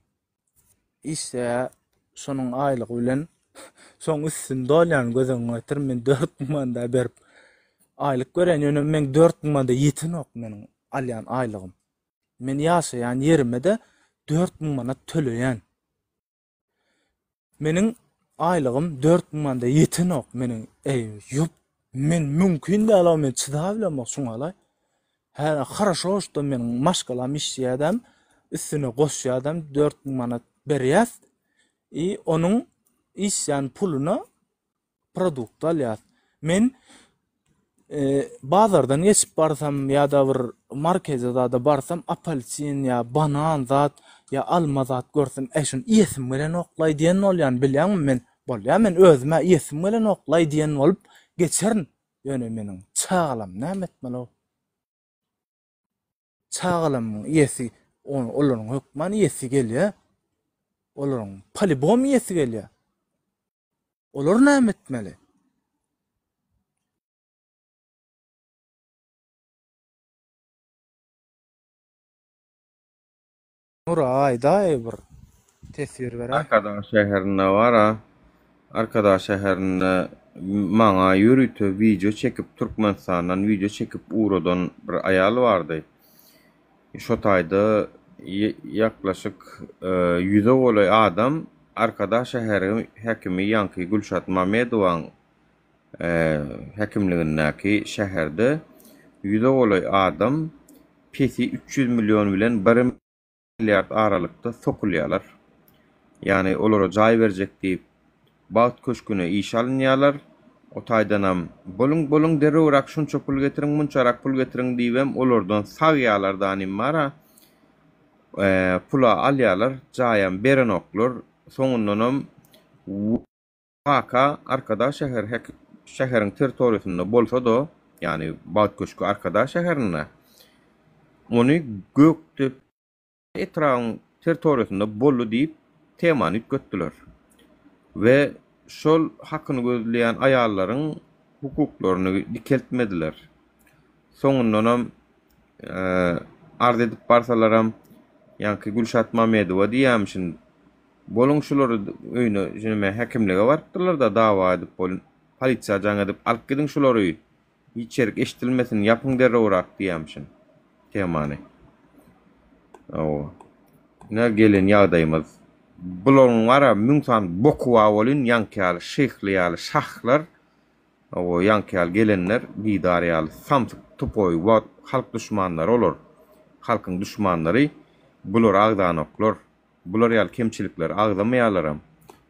Işleýär şonuň aýlygy bilen şoň üstüni dolýan göz öňüňe getir men 4000 manda berip aýlyk berýän ýöne meň 4000 manda ýetenok meniň alýan aýlygym. Men ýaşaýan ýerime-de 4000 manat töleýän. Meniň aýlygym 4000 manda ýetenok meniň eý ýop men mümkin däl men çydabilemok şuňalaý. Hä haraşo şda meniň maşgalam işleýädem üstüne goşýadam 4000 manat. berýäs i onuň işlän puluna produkt alýas. Men bazardan geçip barsam ýa-da bir markete zada barsam apelsin ýa banan zat ýa alma zat görsem äý şuny iýesim gelenoklaý diýen bolýan bilýäňmi men bolýa men özüm-ä iýesim gelenoklaý diýen bolup geçerin ýöne meniň çagalam näme etmeli-ow. Çagalamyň iýesi olaryň hökman iýesi gelýä olaryň polibom iýesi gelýä. Olar näme etmeli? Nura aýdaý bir teswir beräý. Arkadag şäherinde bara Arkadag şäherinde maňa ýörite wideo çekip Türkmenistandan wideo çekip ugradan bir aýal bardy. Şo taýda ýaklaşyk ýüze golaý adam Arkadag şäheri häkimi ýaňky Gülşat Mamedowaň häkimligindäki şäherde ýüze golaý adam pesi 300 million bilen bir milliard aralykda sokulýarlar. Ýagny olara jaý berjek diýip, Bagt köşgüne işe alynýarlar. O taýdanam, Boluň, boluň, derrewräk şunça pul getiriň, munçarak pul getiriň diýibem olardan sagýarlar danym bar-a. Pul-a alýarlar, jaýam berenoklar. Soňundanam waka Arkadag şäher şäheriň territoriýasynda bolsa-da, ýagny Bagt köşgi Arkadag şäherinde, ony Gökdepe etrabyň territoriýasynda boldy diýip temany üýtgetdiler. We şol hakyny gözleýän aýallaryň hukuklaryny dikeltmediler. Soňundanam arz edip barsalaram ýaňky Gülşat Mamedowa diýýämişin boluň şulary öýüne neme häkimlige barypdyrlar-da dawa edip polisiýa jaň edip alyp gidiň şulary Hiç ýerik eşdilmesin ýapyň derrewrak diýýämişin temany. Hawa. Ine gelen ýagdaýymyz. Bularyň bara müň sany boky bar welin ýaňky ýaly şyhly ýaly şahlar hawa ýaňky ýaly gelenler didar ýaly samsyk tupoý wagt halk duşmanlary olar. Halkyň duşmanlary bulary agzanoklar. Bular ýaly kemçilikleri agzamaýarlaram.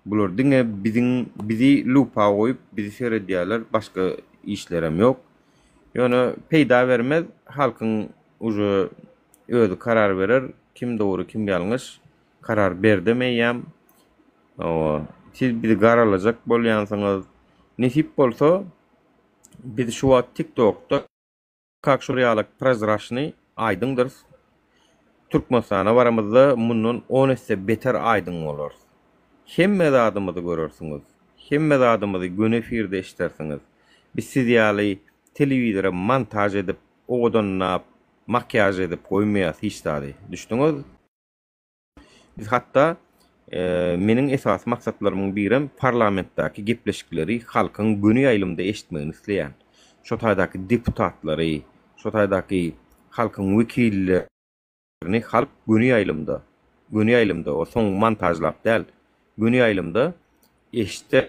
Bular diňe biziň bizi lupa goýup bizi seredýärler başga işlerem ýok. Ýöne peýda bermez halkyň uje özi karar berer kim dogry kim ýalňyş karar berdem eýýäm. Hawa siz bizi garalajak bolýansyňyz. Nesip bolsa biz şu wagt tiktokda Kak şol ýalak prozraçnyý aýdyňdyrys. Türkmenistana baramyzda mundan on esse beter aýdyň bolarys. Hemme zadymyzy görersiňiz. Hemme zadymyzy göni efirde eşidersiňiz. Biz siz ýaly telewizora montaž edip, owadanlap, makiýaž edip goýmaýas hiç zady. Düşdüňiz? Biz hatda meniň esasy maksatlarymyň birem parlamentdäki gepleşikleri halkyň göni ýaýlymda eşitmegini isleýän. Şo taýdaky deputatlary, şo taýdaky halkyň wekillerini halk göni ýaýlymda, göni ýaýlymda, o soň montažlap däl, göni ýaýlymda eşitse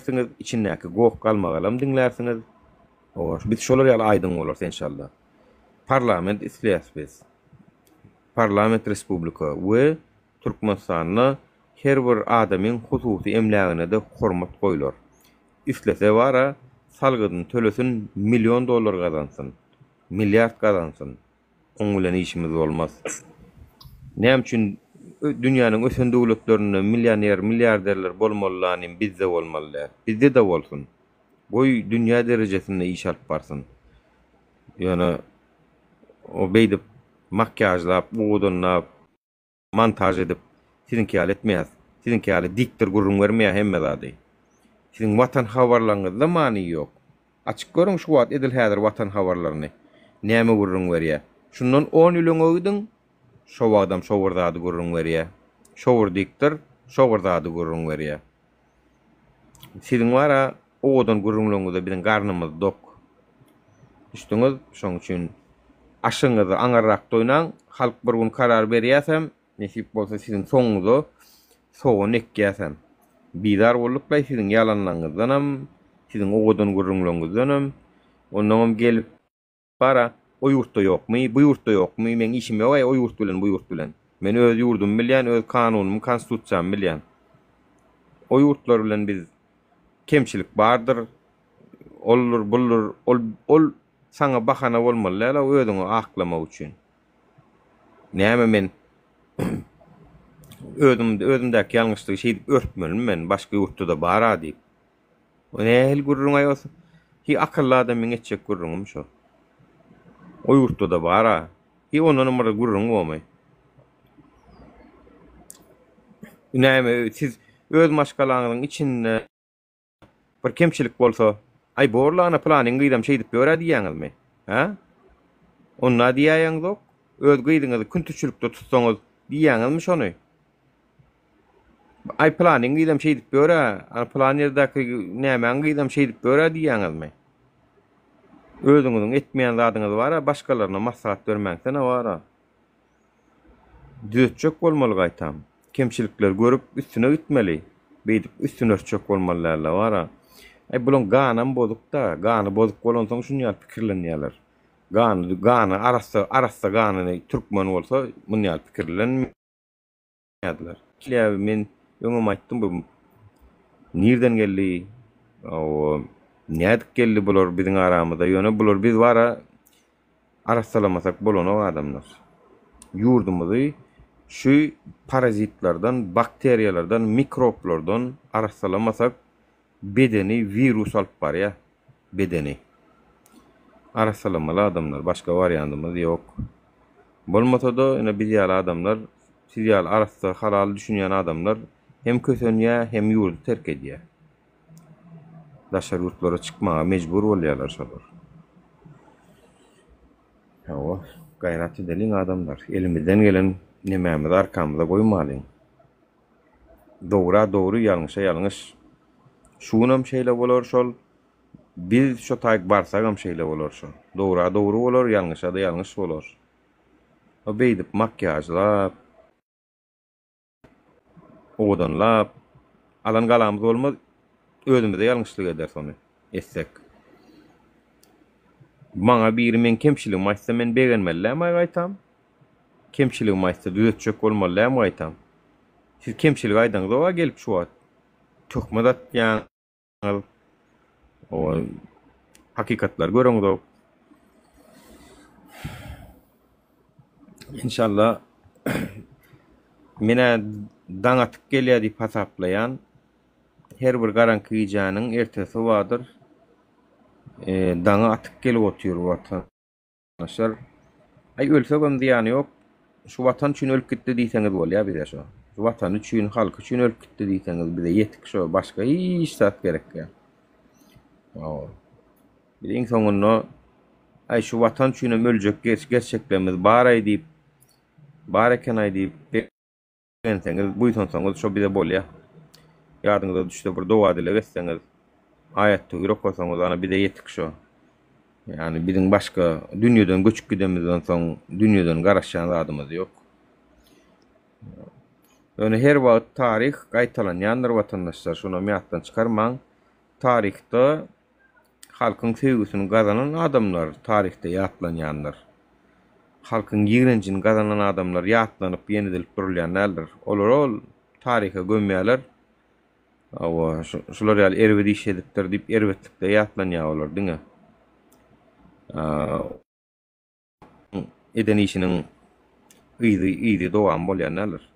Siňiz içindäki goh galmagalam diňlärsiňiz. Hawa, biz şolar ýaly aýdyň bolarys enşalla. Parlament isleýäs biz. Parlament respublika we Türkmenistanda her bir adamyň hususy emlägine-de hormat goýlar. Islese bara salgydyny tölesin million dollar gazansyn, milliard gazansyn. Oň bilen işimiz bolmaz. Näme üçin dünýäniň ösen döwletlerinde millioner, milliarderler bolmaly lanym bizde bolmaly däl. Bizde-de bolsun. Goý dünýä derejesinde iş alyp barsyn. Ýöne o beýdip makýažlap, owadanlap. Montaž edip siziňki ýaly etmeýäs. Siziňki ýaly diktor gürrüň bermeýär hemme zady. Siziň watan habarlaryňyzda many ýok. Açyp görüň şu wagt edil häzir watan habarlaryny. Näme gürrüň berýär. Şundan on ýyl öňe gidiň, şo wagtam şo bir zady gürrüň berýär. Şo bir diktor şo bir zady gürrüň berýär. Siziň bara owadan gürrüňleriňize biziň garnymyz dok. Düşdüňiz? Şoň üçin aşygyňyzy aňyrrakda oýnaň. Halk bir gün karar berýäsem, nesip bolsa siziň soňuňyza sogan ekýäsem. Bizar bolduklaý siziň ýalanlaryňyzdanam, siziň owadan gürrüňleriňizdenem. Onnoňam gelip. Bara, o ýurtda ýokmy, bu ýurtda ýokmy, meň işim ýog-aý o ýurt bilen, bu ýurt bilen. Men öz ýurdumy bilýän, öz kanunymy, konstitusiýamy bilýän. O ýurtlar bilen biz kemçilik bardyr, oldur, buldur, ol ol saňa bahana bolmaly däl-a özüňi aklamak üçin. Näme men özüm özümdäki ýalňyşlygy şeýdip örtmelimi men başga ýurtda-da bar-a diýip. O nähili gürrüň aý ol? Hi akylly adamyň etjek gürrüňimi şo? O ýurtda-da bar-a. Hi ondanam bir gürrüň bormy? Näme siz öz maşgalaňyzyň içinde bir kemçilik bolsa, aý borla ana pylanyň gyzam şeýdip ýör-ä diýýäňizmi? Hä? Onda diýäýeňzok. Öz gyzyňyzy küntüçilikde tutsaňyz diýýäňizmi şony? Aý pylanyň gyzam şeýdip ýör-ä, ana pylan ýerdäki nämäň gyzam şeýdip ýör-ä diýýäňizmi? Özüňiziň etmeýän zadyňyz bar-a, başgalaryna maslahat bermäňsene bar-a. Düzetjek bolmaly gaýtam. Kemçilikleri görüp üstüne gitmeli. Beýdip üstüni örtjek bolmaly dälde bar-a. Aý bulaň ganam bozuk-da, gany bozuk bolansoň şuny ýaly pikirlenýärler. Gany, gany arassa, arassa ganyny türkmen bolsa muny ýaly pikirlenmeýär. Ýadylar. Sebäbi men öňem aýtdym bu nirden geldi, nädip geldi bular biziň aramyza, ýöne bular biz bara arassalamasak bolanok adamlar. Ýurdumyzy şu parazitlerden, bakteriýalardan, mikroblardan arassalamasak Bedeni wirus alyp barýa bedeni. Arassalamaly adamlar başga wariandymyz ýok. Bolmasada ine biz ýaly adamlar siz ýaly arassa halal düşünýän adamlar hem kösenýä hem ýurdy terk edýä. Daşary ýurtlara çykmaga mejbur bolýalar şolar. Hawa gaýrat edeliň adamlar elimizden gelen nemämizi arkamyza goýmalyň. Dogra dogry ýalňyşa ýalňyş. Şu günem şeýle bolar şol. Biz şo taýyk barsagam şeýle bolar şo. Dogra dogry bolar ýalňyşada ýalňyş bolar. O beýdip makýažlap owadanlap alan galamyz bolmaz özümize ýalňyşlyk ederis ony etsek. Maňa biri meň kemçiligimi aýtsa men begenmeli dämi gaýtam? Kemçiligimi aýtsa düzetjek bolmaly dälmi gaýtam? Siz kemçilik aýdaňyzok-a gelip şu wagt. Töhmet atýaňyz. Owa hakykatlary göreňzok. Inşallah men-ä daň atyp gelýär diýip hasaplaýan. Her bir garaňky gijäniň ertesi bardyr. Daňy atyp gelip otyr watan. Gatnaşar. Aý ölsegem zyýany ýok. Şu watan üçin ölüp gitdi diýseňiz bolýa bize şo. Şu watany üçin, halky üçin ölüp gitdi diýseňiz bize ýetik şo. Başga hiç zat gerek däl. Hawa. Biz iň soňunda aý şu watan üçinem öljek gerçeklerimiz baraý diýip bar ekenaý diýip Begenseňiz, buýsansaňyz şo bize bolýa. Ýadyňyza düşse bir doga-dileg etseňiz, aýat-töwir okasaňyz ana bize ýetik şo. Ýagny biziň başga dünýeden göçüp gidemizden soň dünýeden garaşýan zadymyz ýok. Ýöne her wagt taryh gaýtalanýandyr watandaşlar, şonam ýatdan çykarmaň. Taryhda Halkyň söýgüsini gazanan adamlar taryhda ýatlanýandyr. Halkyň ýigrenjini gazanan adamlar ýatlanyp ýenedilip durulýan däldir. Olary ol taryha gömýärler. Hawa, şular ýaly erbet iş edipdir diýip erbetlikde ýatlanýar olar diňe. Eden işiniň yzy yzy dowamy bolýan däldir.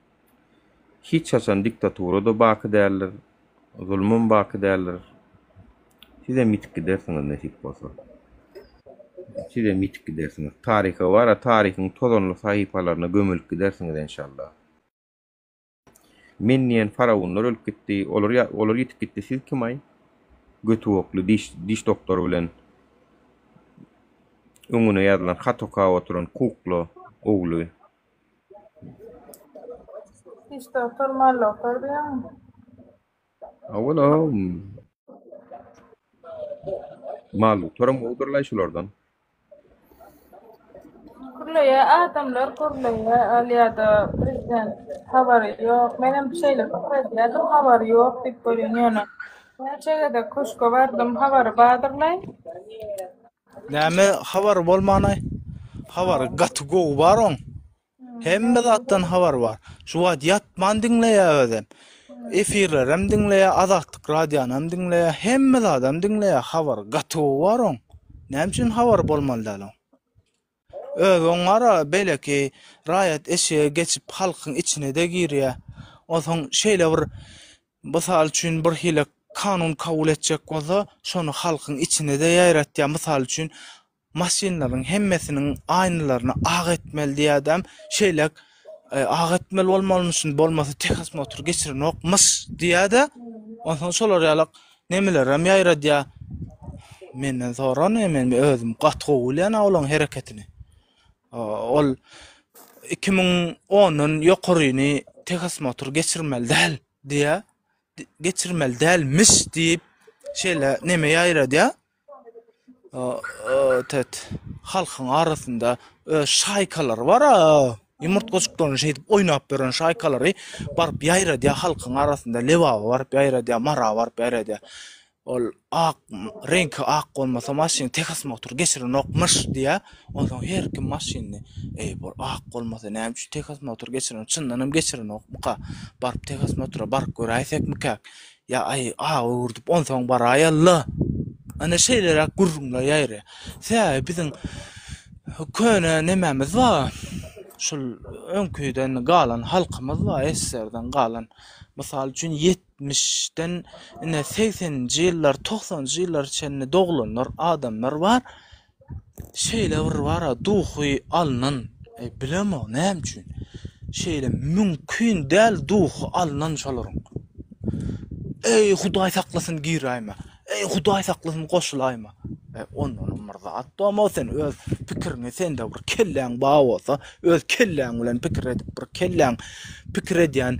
Hiç haçan diktatura-da baky däldir, zulumam baky däldir. Sizem ýitip gidersiňiz nesip bolsa. Sizem ýitip gidersiňiz. Taryha bara taryhyň tozanly sahypalaryna gömülip gidersiňiz enşalla. Men diýen faraonlar ölüp gitdi, olar olar ýitip gitdi, siz kim-aý? Göti bokly diş diş doktory bilen öňüne ýazylan hat okap oturan kukla ogly. Diş doktor, mal doktor diýýäňmi? Hawa-la. Mal doktoram gowudyrlaý şulardan. Gürleýär adamlar gürleýär al ýa-da prezident habary ýok. Menem şeýle pikir edýärdim habary ýok diýip welin ýöne näçe gezek köşge bardym habary bardyrlaý. Näme habary bolmanaý? Habary gaty gowy bar oň. Hemme zatdan habary bar. Şu wagt ýatman diňleýär özem. Efirlerem diňleýär, Azatlyk radianam diňleýär, hemme zadam diňleýär, habary gaty gowy bar oň. Näme üçin habary bolmaly däl oň? Özi oň bar-a beýleki raýat eşige geçip halkyň içine-de girýär. Onsoň şeýle bir mysal üçin bir hili kanun kabul etjek bolsa, şony halkyň içine-de ýaýratýar. Mysal üçin Maşynlaryň hemmesiniň aýnalaryny ak etmeli diýýädäm, şeýle ak etmeli bolmalymyşyn, bolmasa tehosmotr geçirenokmyş diýýädä. Onsoň şolar ýalak nemelerem ýaýradýar. Menden sorany, men özüm gaty gowy bilýän olaň hereketini. Ol 2010-dan ýokaryny tehosmotr geçirmeli däl diýýär. Geçirmeli dälmiş diýip, şeýle neme ýaýradýar. Tet halkyň arasynda öz şaýkalary bar a ýumurtgajyklaryny şeýdip oýnap ýören şaýkalary baryp ýaýradýar halkyň arasynda Lebaba baryp ýaýradýar Mara baryp ýaýradýar. Ol ak reňki ak bolmasa maşyn tehosmotr geçirenokmyş diýýär. Onsoň her kim maşynyny eý bol ak bolmasa näme üçin tehosmotr geçiren çyndanam geçirenokmyka baryp tehosmotra baryp göräýsekmikäk Ýa aý, agy öwürdip onsoň baraýaly-la. Ana şeýleräk gürrüňler ýaýraýar. Sebäbi biziň köne nemämiz bar. Şul öňküden galan halkymyz bar, SSR-den galan. Mysal üçin ýetmişden ine segseninji ýyllar, togsanynjy ýyllara çenli doglanlar adamlar bar. Şeýle bir bar-a duhy alnan, e, bilemok näme üçin. Şeýle mümkin däl duhy alnan şolaryň. Eý, Hudaý saklasyn giräýme. Eý, Hudaý saklasyn goşulaýma. E, ondanam bir zat bolmaz sen öz pikiriňi sende bir kelläň bar bolsa, öz kelläň bilen pikir edip bir kelläň pikir edýän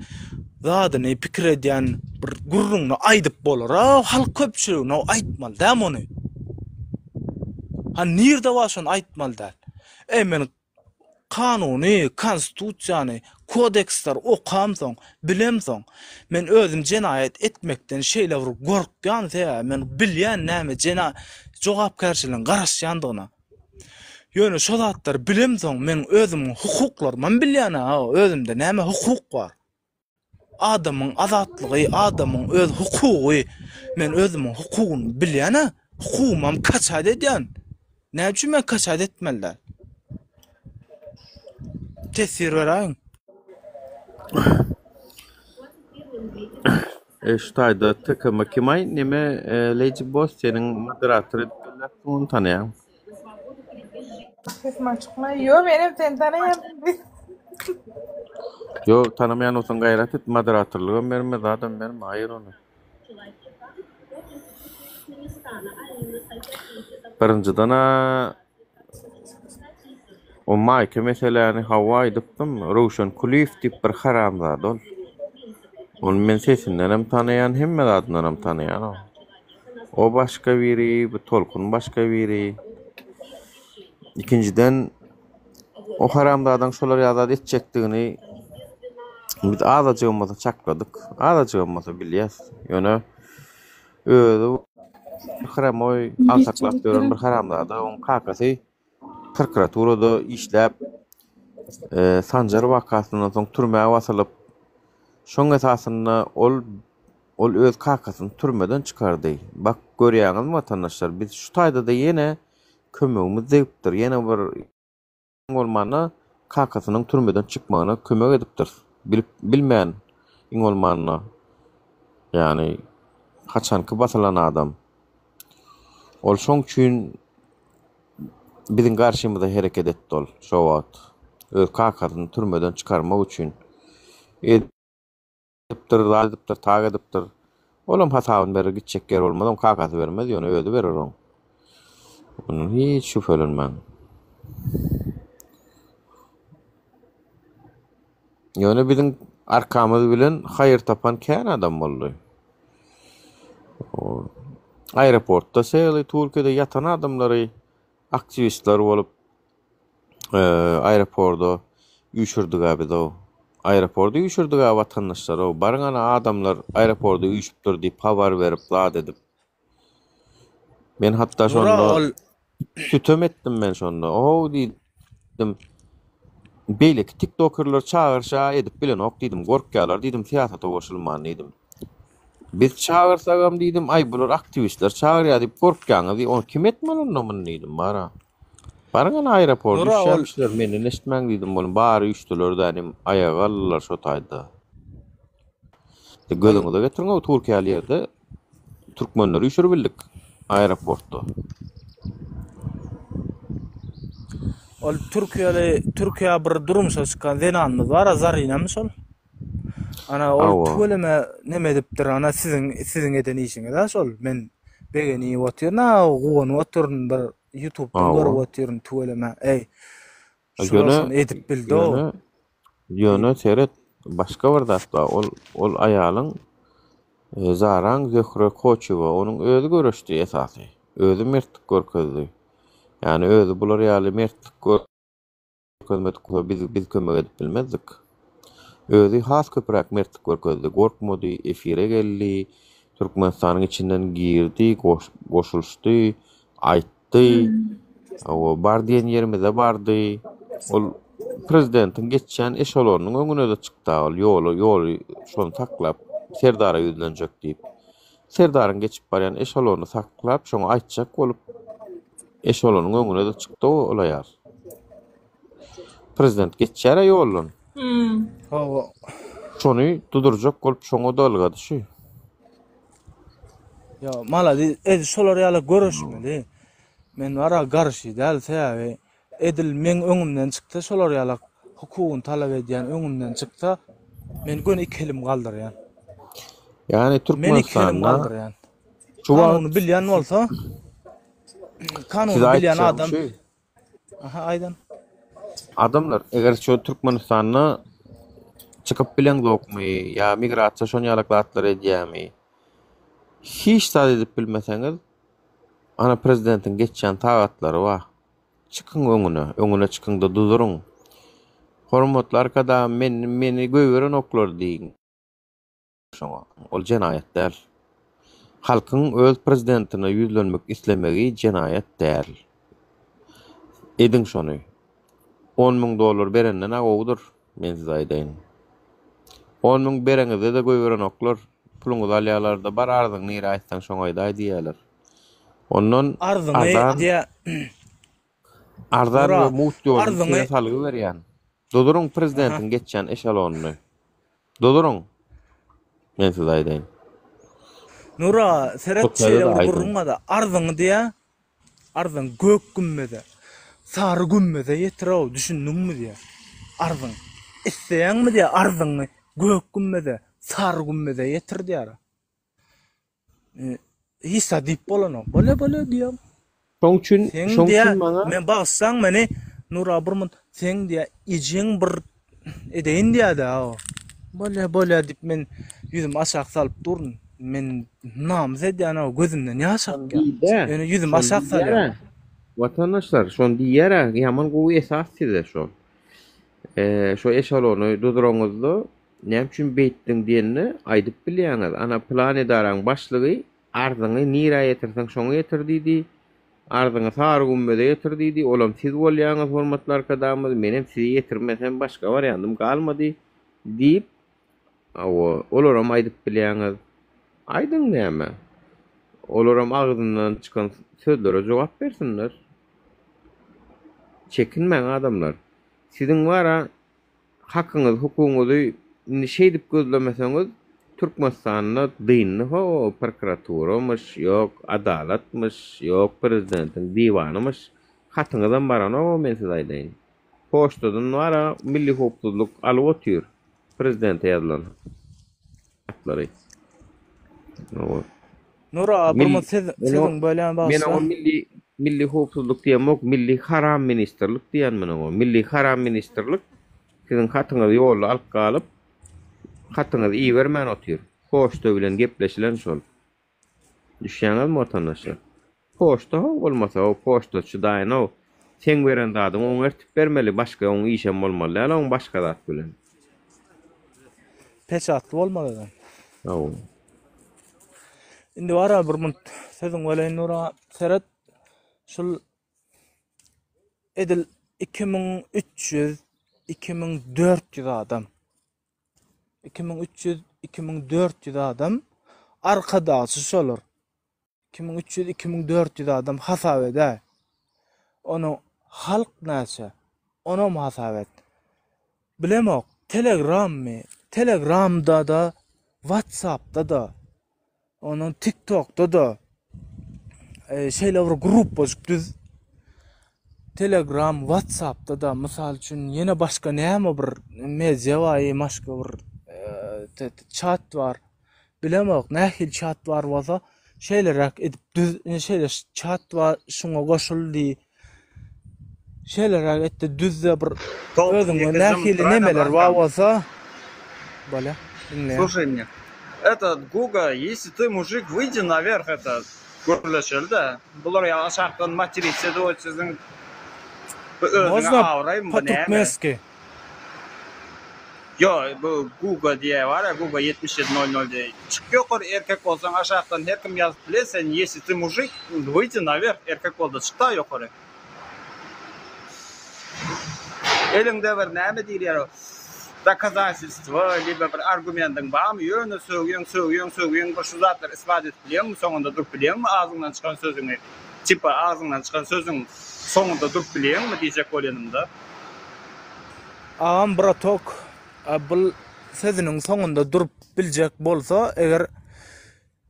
zadyny pikir edýän bir gürrüňini aýdyp bolar-a, halk köpçüligine aýtmaly däl ony. Ha nirde bar şony aýtmaly däl. Eý men kanuny, konstitusiýany, kodeksleri okamsoň, bilemsoň, men özüm jenaýat etmekden şeýle bir gorkýan sebäbi men bilýän näme jena jogapkärçiligiň garaşýandygyna. Ýöne şo zatlary bilemsoň meň özümiň hukuklarymam bilýän-ä, özümde näme hukuk bar. Adamyň azatlygy, adamyň öz hukugy. Men özümiň hukugymy bilýän-ä, hukugymam kaçat edýän. Näme üçin men kaçat etmeli däl? Teswir beräýiň. E, şu taýda TKM kimaý neme e, Lady Boss seniň moderator edip belläpdiň ony tanaýaň. Sesim açykmy? Ýo, menem seni tanaýan. Ýo, tanamaýan bolsaň gaýrat et, moderatorlygam berme, zadam berme, aýyr ony. Birinjiden-ä o maýka meseläni hawa aýdypdym, Röwşen Kulyýew diýip bir haramzada ol. Ony men sesindenem tanaýan, hemme zadyndanam tanaýan o. O başga biri, bu Tolkun başga biri. Ikinjiden o haramzadaň şolar ýaly zat etjekdigini biz azajygam bolsa çakladyk. Azajygam bolsa bilýäs. Ýöne özi hramoý agsaklap ýören bir haramzada, oň kakasy prokuraturada işläp, Sanjar wakasyndan soň türmä basylyp, şoň esasynda ol Ol öz kakasyny türmeden çykardy. Bak, görýäňizmi watandaşlar, biz şu taýda-da ýene kömegimiz degipdir. Ýene bir iň bolmanda kakasynyň türmeden çykmagyna kömek edipdiris. Bilip, bilmän iň bolmanda. Ýagny haçanky basylan adam. Ol şoň üçin biziň garşymyza hereket etdi ol şo wagt. Öz kakasyny türmeden çykarmak üçin. Edipdir, zat edipdir, tak edipdir. Olam hasabyny berer, gitjek ýeri bolmaz, oň kakasy bermez, ýöne özi berer oň. Ondan hiç şübhelenmäň. Ýöne biziň arkamyz bilen haýyr tapan kän adam boldy. Aeroportda sely Türkiýede ýatan adamlary aktiwistler bolup aeroporda üýşürdik-ä biz-ow. Aeroporda üýşürdik-ä watandaşlar-ow. Baryň ana adamlar aeroporda üýşüpdir diýip habar berip, zat edip. Men hatda Nura şonda ol sütem etdim men şonda. Ow diýdim. Beýleki tiktokerler çagyryşa edip bilenok diýdim, gorkýarlar diýdim syýasata goşulman diýdim. Biz çagyrsagam diýdim, aý bular aktiwistler çagyrýar diýip gorkýaňyz diýip, ony kim etmeli onda muny diýdim bara. Baryň ana aeroporta Nura ol üýşýärmişler, menden eşitmäň diýdim, onuň bary üýşdüler dänim, aýaga galdylar şo taýda. Gözüňize getiriň-ow Türkiýäli ýerde türkmenleri üýşüribildik aeroportda. Ol türkiýeli türkiýä bir durmuşa çykan zenanymyz bar-a Zarinamy şol? Ana ol Hawa. tüweleme neme edipdir ana siziň siziň eden işiňiz-a şol. Men begenip otyryn-a guwanyp otyryn bir ýutubdan görüp Hawa. otyryn tüweleme. Eý şular Ýöne şony edip bildi-ow. ýöne ýöne seret başga bir zat bar. Ol ol aýalyň e, Zaraň Zöhre Koçewa onuň özi göreşdi esasy. Özi mertlik görkezdi. Ýani özi bular ýaly mertlik görkezmedik bolsa biz biz kömek edip bilmezdik. Özi has köpräk mertlik görkezdi. Gorkmady, efire geldi, Türkmenistanyň içinden girdi, goş, goşulyşdy, aýtdy. Hawa, bar diýen ýerimize bardy. Ol prezidentiň geçýän eşelonynyň öňüne-de çykdy ol ýoly, ýoly şony saklap, Serdara ýüzlenjek diýip. Serdaryň geçip barýan eşelonyny saklap, şoňa aýtjak bolup, eşelonyň öňüne-de çykdy ol aýal. Prezident geçýär-ä ýoldan. Hawa. Şony dudurjak bolup şoňa-da ylgady şu. Ýa, malades, edil şolar ýaly göreşmeli. Men wara garşy däl, sebäbi edil meň öňümden çyksa şolar ýaly hukugyny talap edýän öňümden çyksa, men göni iki elimi galdyrýan. Ýagny Men iki elimi Türkmenistanda galdyrýan. şu wagt Kanuny bilýän bolsa, kanuny size bilýän aýtjagym adam şu. Aha, aýdan. Adamlar, eger şu Türkmenistanda çykyp bileňzokmy ýa migrasiýa şon ýalak zatlar edýämi? Hiç zat edip bilmeseňiz, ana prezidentiň geçýän sagatlary bar. Çykyň öňüne, öňüne çykyňda duzuryň. Hormatly Arkadagym, men meni goýberenoklar diýiň. Şoňa. Ol jenaýat däl. Halkyň öz prezidentine ýüzlenmek islemegi jenaýat däl. Ediň şony. 10 müň dollar berenden-ä gowudyr, men size aýdaýyn. 10 müň bereňizde-de goýberenoklar. Puluňyzy alýarlar-da, bar arzyňy nirä aýtsaň şoňa aýdaý diýýärler. Ondan Arzyňy arzan diýä arzan Nura, we mugt ýoluny arzyňy size salgy berýän. Duzuryň Aha. prezidentiň geçýän eşelonyny. Duzuryň. Men size aýdaýyn. Nura, seret Köplere-de şeýle bir aýdyň. gürrüň bar-da, arzyňy diýä, arzyň gök gümmeze, sary gümmeze ýetir-ow, düşündiňmi diýä. Arzyň. Isleýäňmi diýä, arzyňy gök gümmeze, sary gümmeze ýetir diýär. Hiç zat diýip bolanok. Bolýa, bolýa diýýän. Şoň üçin, Seň şoň diýä, üçin maňa men bagyşlaň meni, Nura bir mun, seň diýä, ejeň bir edeýin diýä-dä o. Bolýa, bolýa diýip men ýüzümi aşak salyp durun. Men namys edýän-ow, gözümden ýaş Şony akýar. diýdä, Ýöne ýüzümi şony aşak salýan. diýýär-ä. Watandaşlar, şony diýýär-ä, ýaman gowy esas size şol. Eee, şo eşelony duzuraňyzda Näme üçin beýtdiň diýende aýdyp bilýäňiz. Ana pylan edaraň başlygy arzyňy nirä ýetirseň şoňa ýetir diýdi. Arzyňy Sary gümmeze ýetir diýdi. Olam siz bolýaňyz hormatly Arkadagymyz. Menem size ýetirmesem başga wariandym galmady diýip hawa olaram aýdyp bilýäňiz. Aýdyň näme. Olaram agzyndan çykan sözlere jogap bersinler. Çekinmäň adamlar. Siziň bara Hakyňyzy hukugyňyzy indi şeýdip gözlemeseňiz Türkmenistanda dyndy ho prokuraturamyş ýok adalatmyş ýok prezidentiň diwanymyş hatyňyzam baranoga men size aýdaýyn poçtadan bara milli howpsuzlyk alyp otyr prezidente ýazylan hatlary. Nura aga bir Mil, siz men o sözüňi bölýän men bagyşla. oňa milli milli howpsuzlyk diýemok, milli haram ministrlik diýen men oňa. Milli haram ministrlik siziň hatyňyzy ýolda alyp galyp, hatyňyzy ibermän otyr. Poçta bilen gepleşilen şol. Düşýäňizmi watandaşlar? Poçta how bolmasa o poçtaçy daýynow seň beren zadyňy oňa ertip bermeli başga oň işem bolmaly däl oň başga zat bilen. Peçatly bolmaly eden. Hawa. Indi bara bir munt sözüň böleýin Nura seret şul edil 2300. 2400 adam. 2300, 2400 adam arkadagçy şolar. 2300, 2400 adam hasap edäý. Onuň halk näçe? Onam hasap et. Bilemok, Telegrammy, Telegramda-da, Whatsappda-da, ondan TikTokda-da şeýle bir gruppajyk düz. Telegram, Whatsappda-da, mysal üçin, ýene başga näme bir media bar, başga bir çat bar. Bilemok, nähili çat bar bolsa, şeýleräk edip düz, ine şeýle çat bar, şuňa goşul diý. Şeýleräk etde düzde bir özüňde nähili nemeler bar bolsa, bolýa, diňleýän. Слушай меня. Этот Guga, если ты мужик, выйди наверх, это gürleşeli-de. Bular ýaly aşakdan materisiýa edip otyrsyň. Bu özüňe Можно abraýmy po bu näme? türkmenski. Ýo, bu Guga diýýä bar-a, Guga 77 00 diýe. Çyk ýokary erkek bolsaň aşakdan her kim ýazyp biler sen ýesi ty mujik, wyjdi nawerh erkek bolda çykda ýokary. Eliňde bir näme diýilýär o dokazatelstwo libo bir argumendiň barmy ýöne sögýäň sögýäň sögýäň bir şu zatlary isbat edip bilýäňmi soňunda durup bilýäňmi agzyňdan çykan sözüňi tipa agzyňdan çykan sözüň soňunda durup bilýäňmi diýjek bolýanymda. Agam bratok bul sözüniň soňunda durup biljek bolsa eger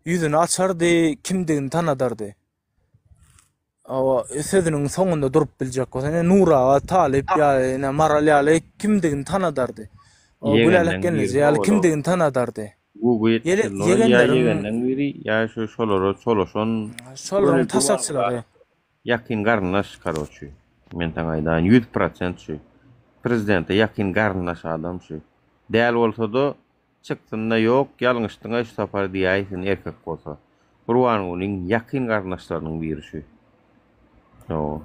ýüzüni açardy kimdigini tanadardy. Hawa sözüniň soňunda durup biljek bolsa ine Nur aga Talyp ýaly ine Maral ýaly kimdigini tanadardy. Gülälek Ýegenleň gelneje biri ýaly howala. kimdigini tanadardy. Gugy Ýele ýetişen ýa ýegenleriň ýegenleň biri ýa şu şolara çolaşan şolaryň göni taşakçylary. Ýakyn garyndaş karoçi. Men saňa aýdaýyn 100% şu. Prezidente ýakyn garyndaş adam şu. Däl bolsada çyksynda ýok ýalňyşdyňa şu sapar diýäýsin erkek bolsa. Gurbangulyň ýakyn garyndaşlarynyň biri şu. Hawa.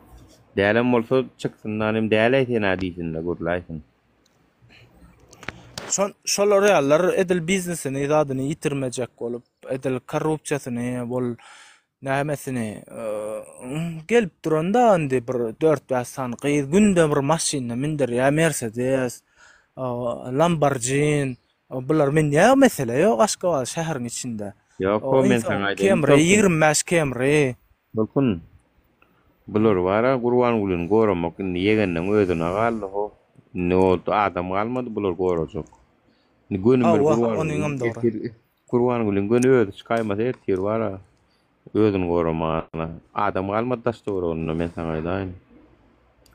Dälem bolsa çyksyndan hem däläý senä diýsinde gürläýsin. Şon şolar ýalylar edil biznesini zadyny ýitirmejek bolup edil korrupsiýasyny bol Nämesini gelip duranda indi bir dört-bäş sany gyz günde bir maşynda mindirýär, Mersedes, Lamborgin, bular minýär, mesele ýok Aşgabat şäheriň içinde. Ýok, o men saňa aýdaýyn, Kemri, Tolkun. 25 Kemri. Tolkun, bular bar-a Gurbangulyny goramak indi ýegenleň özüne galdy ho. Indi o adam galmady bular gorajak. Indi göni bir Hawa, Gurbanguly onyňam dogry. ertir Gurbangulyň göni özi çykaýmasa ertir bar-a özüni goramana. Adam galmady daş töwereginde men saňa aýdaýyn.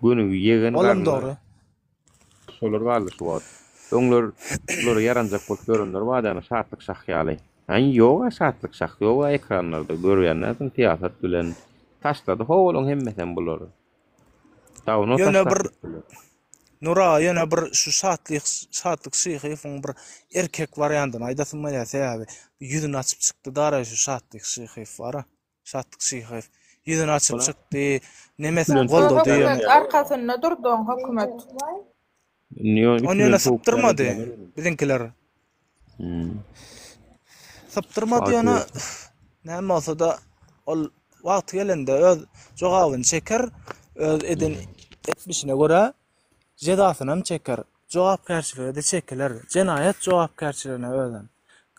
Göni ýegen Olam garyndaş dogry. şolar galdy şu wagt. Öňler bulara ýaranjak bolup ýörenler bardy ana Şatlyk şah ýaly. Aý ýog-a Şatlyk şah ýog-a ekranlarda görýänlersiň syýasat bilen taşlady ho olaň hemmesem bulary. Dawno Ýöne taşlap bir gitdiler. Nur aga ýöne bir şu Şatlyk Şatlyk Şyhyýewiň bir erkek wariandyny aýdasym gelýär sebäbi ýüzüni açyp çykdy dara şu Şatlyk Şyhyýew bara Şatlyk Şyhyýew ýüzüni açyp Ola çykdy nemesini Bilen goldady ýöne. Hökümet arkasynda durdy oň hökümet. Indi ýöne Ony üçünden ýöne sowuk sypdyrmady däl biziňkiler. Hmm. Sypdyrmady ýöne näme bolsa-da ol wagty gelende öz jogabyny çeker, öz eden etmişine görä jezasynam çeker, jogapkärçilige-de çekiler, jenaýat jogapkärçiligine özem.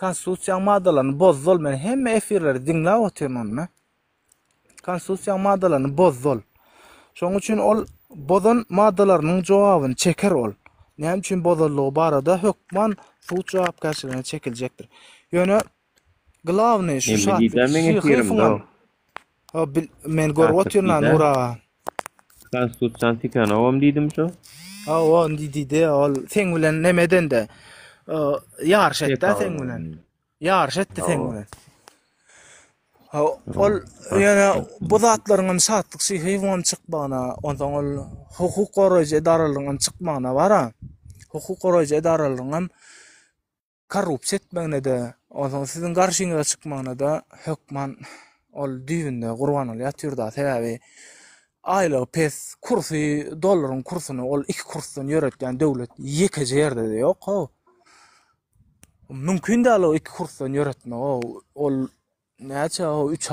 Konstitusiýanyň maddalaryny bozdy ol, men hemme efirleri diňläp otyryn ony. Konstitusiýanyň maddalaryny bozdy ol. Şonuň üçin ol bozan maddalarynyň jogabyny çeker ol. Näme üçin bozanlygy barada hökman sud jogapkärçiligine çekiljekdir. Ýöne glawnyý şu Emme Şatlyk diýdä meň efirimde Şyhyýewiňem o. Ha, bil, men görüp Şatlyk otyryn diýdä. Nur aga. Konstitusiýany tikenogam diýdim şo. Hawa, diýdi ol seň bilen neme edende ýaryş etdä seň bilen. Ýaryş etdi seň bilen. Ha, ol ýöne bu zatlaryň hem Şatlyk Şyhyýewiň hem çykmagyna, onsoň ol hukuk goraýjy edaralaryň hem çykmagyna bar-a. Hukuk goraýjy edaralaryň hem korrupsiýa etmegine-de, onsoň siziň garşyňyza çykmagyna-da hökman ol düýbünde Gurbanguly ýatyr-da. Sebäbi aýlygy pes, kursy, dollaryň kursuny ol iki kursdan ýöretýän döwlet ýekeje ýerde-de ýok-how. Mümkin däl o iki kursdan ýöretmek. O ol näçe o üç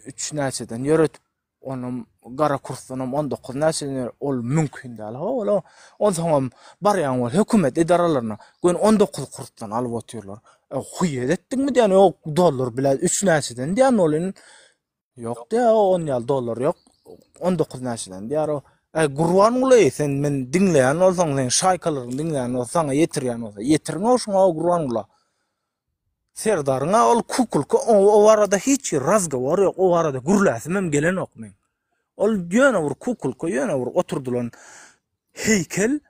üç näçeden ýöretip onam gara kursdanam 19 näçeden ol mümkin däl. Ho, onsoňam barýaň ol hökümet edaralaryna göni 19 kursdan alyp otyrlar. E, huýet etdiňmi diýen, ýok, dollar bile 3 näçeden diýen ol indi Ýok diýýär, o on ýaly dollar ýok. 19 näçeden diýýär o. Äý Gurbanguly sen men diňleýän bolsaň, sen şaýkalaryňy diňleýän bolsa, saňa ýetirýän bolsa, ýetiriň-ow şuňa Gurbangula. Serdaryň-a ol kukulka, o, o barada hiç bir razgowor ýok, o barada gürläsimem gelenok meň. Ol ýöne bir kukulka, ýöne bir oturdylan heýkel.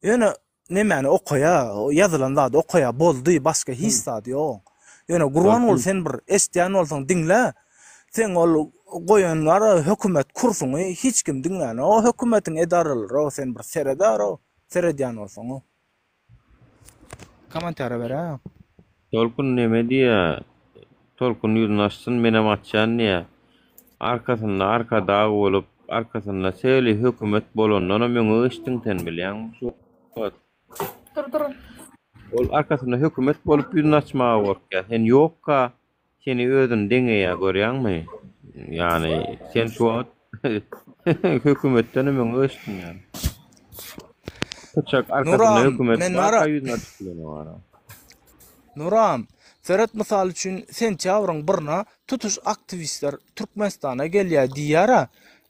Ýöne Nemäni okaýa, ýazylan zady okaýa, boldy, başga hiç zady ýok. Ýöne Gurbanguly sen bir eşitýän bolsaň diňle. Seň ol goýan bar hökümet kursuňy hiç kim diňlänok, o hökümetiň edaralary sen bir seredar-ow, seredýän bolsaň-ow. Kommentariýa beräýiň. Tolkun neme diýýä? Tolkun ýüzüni açsyn menem açýan diýýä. Arkasynda arkadag bolup, arkasynda seli hökümet bolandanam öňe geçdiň sen bilýäňmi şu wagt. Dur dur. Ol arkasynda hökümet bolup ýüzüni açmaga gorkýa. Sen ýokka Seni özüni deňeýär görýäňmi? Ýagny sen şu wagt hökümetdenem öňe geçdiň ýa. Pyçak arkasynda Nuram, hökümet men barka bara ýüzüni açyp bilenok ara. Nuram, seret mysal üçin sentýabryň birine tutuş aktiwistler Türkmenistana gelýär diýýär-ä.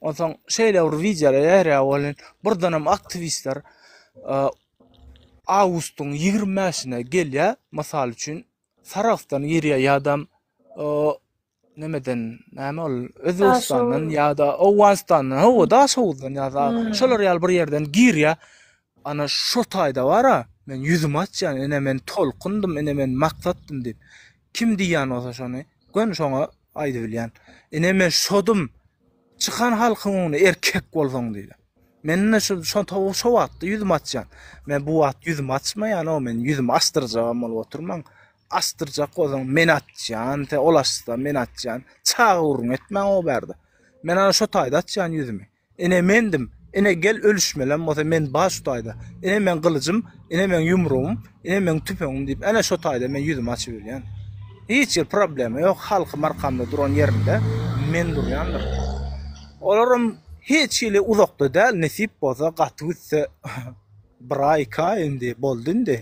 Onsoň şeýle bir wideolar ýaýraýar welin, birdenem aktiwistler awgustyň 25-ine gelýär, mysal üçin Sarahsdan girýär ýa-da nemeden näme ol Özbegistandan ýa-da Owganystandan hawa Daşoguzdan ýa-da hmm. şolar ýaly bir ýerden girýär. Ana şo taýda bara men ýüzümi açýan ine men tolkundym ine men maksatdym diýip. Kim diýýän bolsa şony göni şoňa aýdybilýän. Ine men şodum Çykan halkyň öňünde erkek bolsaň diýdi. Men ine şu şo şo wagtda ýüzümi açýan. Men bu wagt ýüzümi açmaýan, o men ýüzümi açdyrjagam bolup oturmaň. Açdyrjak bolsaň men açýan, sen ol açsa men açýan. Çaga gürrüň etmäň o bärde. Men ana şo taýda açýan ýüzümi. Ine mendim. Ine gel ölüşmelem bolsa men bar şu taýda. Ine meň gylyjym, ine meň ýumrugym, ine meň tüpeňim diýip, ene şo taýda men ýüzümi açybilýän. Hiç bir problema ýok, halkym arkamda duran ýerinde men durýandyr. Olaram hiç hili uzakda däl, nesip bolsa gaty gitse bir aý, iki aý indi boldy indi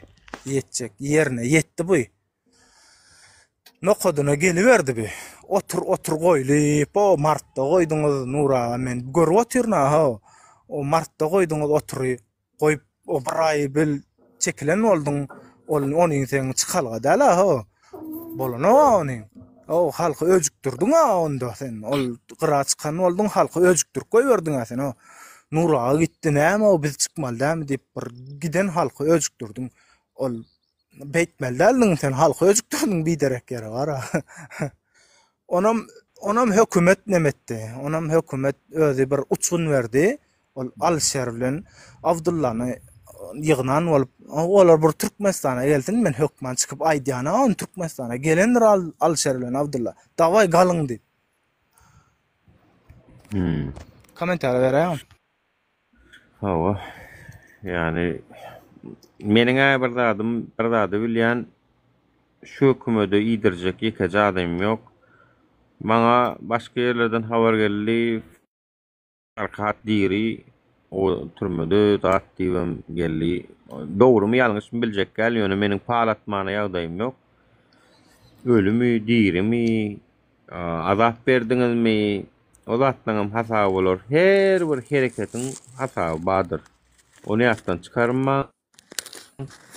ýetjek ýerine ýetdi bu. Nokadyna geliberdi bi. Otur, otur goýly, o martda goýduňyz Nur aga men görüp otyryn ha. O martda goýduňyz otury. Goýup o bir aý bil çekilen bolduň. Ol onuň seň çykalga däl ha. Bolanok onuň. O halky öjükdirdiň ha onda sen. Ol gyra çykan bolduň, halky öjükdirip goýberdiň ha sen o. Nur aga gitdi näme o biz çykmaly dämi diýip bir giden halky öjükdirdiň. Ol Beýtmeli däldiň sen halky öjükdirdiň biderek ýere bara. Onam onam hökümet neme etdi? Onam hökümet özi bir uçgun berdi. Ol Alişer bilen Abdullany ýygnan bolup, olar bir Türkmenistana gelsin, men hökman çykyp aýdýan, ony Türkmenistana gelendir Alişer bilen Abdulla. Dawaý galyň diýip. Hmm. Kommentariýa beräýiň. Hawa. Ýagny meniň-ä bir zadym, bir zady bilýän, şu hökümede iýdirjek ýekeje adamym ýok. Maňa başga ýerlerden habar geldi, Farhat diri, o türmede zat diýibem geldi. Dogrumy, ýalňyşmy biljek däl, ýöne meniň pal atmana ýagdaýym ýok. Ölümi, dirimi, Azap berdiňizmi? O zatlaryňam hasaby bolar. Her bir hereketiň hasaby bardyr. Ony ýatdan çykarmaň.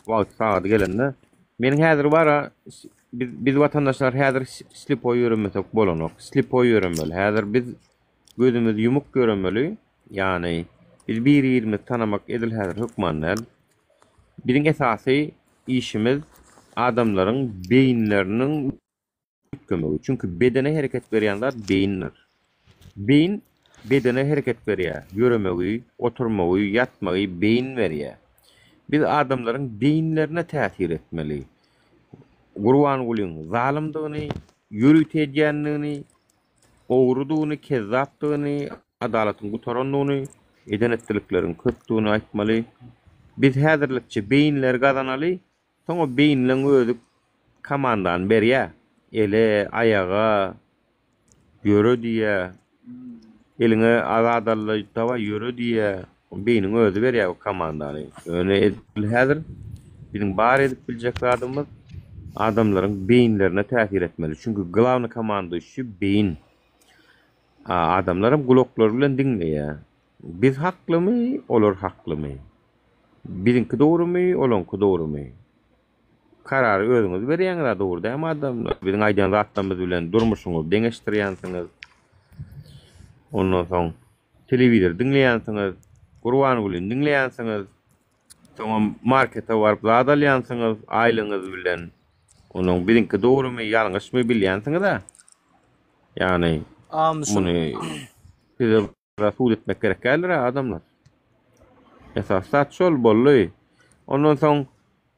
Wagty sagady gelende. Meniň häzir bara biz biz watandaşlar häzir slipoý ýöremesek bolanok. Slipoý ýöremeli. Häzir biz gözümiz ýumuk ýöremeli. Ýagny biz bir-birimizi tanamak edil häzir hökman däl. Biziň esasy işimiz adamlaryň beýinleriniň üýtgemegi. Çünki bedene hereket berýän zat beýindir. Beýin bedene hereket berýär. Ýöremegi, oturmagy, ýatmagy beýin berýär. Biz adamlaryň beýinlerine täsir etmeli. Gurbangulyň zalymdygyny, ýörite edýändigini, ogrudygyny, kezzapdygyny, adalatyň gutarandygyny, eden-etdilikleriň köpdügini aýtmaly. Biz häzirlikçe beýinleri gazanaly, Soň o beýnleň özi komandany berýä. Ele, aýaga, ýöre diýýä. Eliňe azat al-da dawaý ýöre diýýär. Beýniň özi berýär bu komandany. Ýöne edil häzir biziň bar edip biljek zadymyz adamlaryň beýinlerine täsir etmeli. Çünki glawny komanduýuşi beýin. Adamlaram gulaklary bilen diňleýär. Biz haklymy, olar haklymy? Biziňki dogrumy, olaňky dogrumy? Karary özüňiz berýäňiz-ä dogry dälmi adamlar? Biziň aýdýan zatlarymyz bilen durmuşyňyzy deňeşdirýänsiňiz. Ondan soň telewizor diňleýänsiňiz, Gurbangulyny diňleýänsiňiz. Soňam markete baryp zat alýansyňyz aýlygyňyz bilen. Onuň biziňki dogrumy, ýalňyşmy bilýänsiňiz-ä. Ýagny muny size Subut etmek gerek däldir adamlar. Esasy zat şol boldy. Ondan soň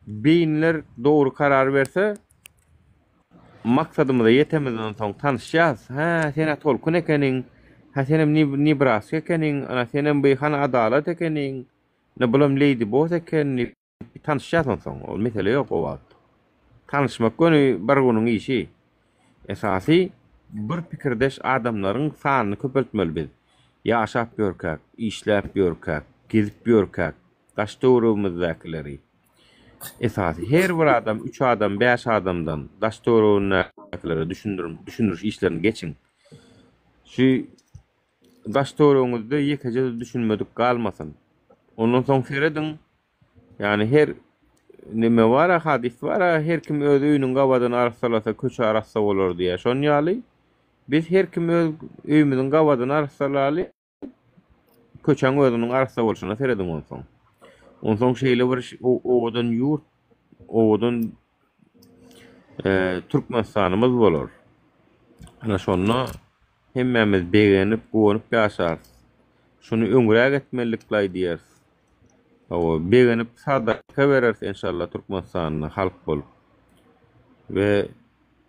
beýinler dogry karar berse maksadymyza ýetemizden soň tanyşýas. Hä, sen-ä Tolkun ekeniň. Hä, senem Nebraska ekeniň. Ana, senem bu Han Adalat ekeniň. Ine, bulam Lady Boss eken diýip Tanyşýas onsoň, ol mesele ýok o wagt. Tanyşmak göni bir günüň işi. Esasy bir pikirdeş adamlaryň sanyny köpeltmeli biz. Ýaşap ýörkäk, işläp ýörkäk, gezip ýörkäk, daş-töweregimizdäkileri. Esasy her bir adam üç adam, bäş adamdan daş-töweregindäkilere düşündiriş işlerini geçiň. Şu Daş-töweregiňizde ýekeje-de düşünmedik galmasyn. Ondan soň serediň, ýagny her neme bar-a, hadys bar-a, her kim öz öýüniň gabadyny arassalasa, köçe arassa bolar diýýär. Şon ýaly, biz her kim öz öýümiziň gabadyny arassalaly, köçäň özüniň arassa bolşuna serediň onsoň. Onsoň şeýle bir owadan ýurt, owadan Türkmenistanymyz bolar. Ana şonda Hemmämiz begenip, guwanyp ýaşarys. Şuny öňräk etmelidiklaý diýeris. Hawa, begenip sadaka bereris enşalla Türkmenistanda halk bolup. We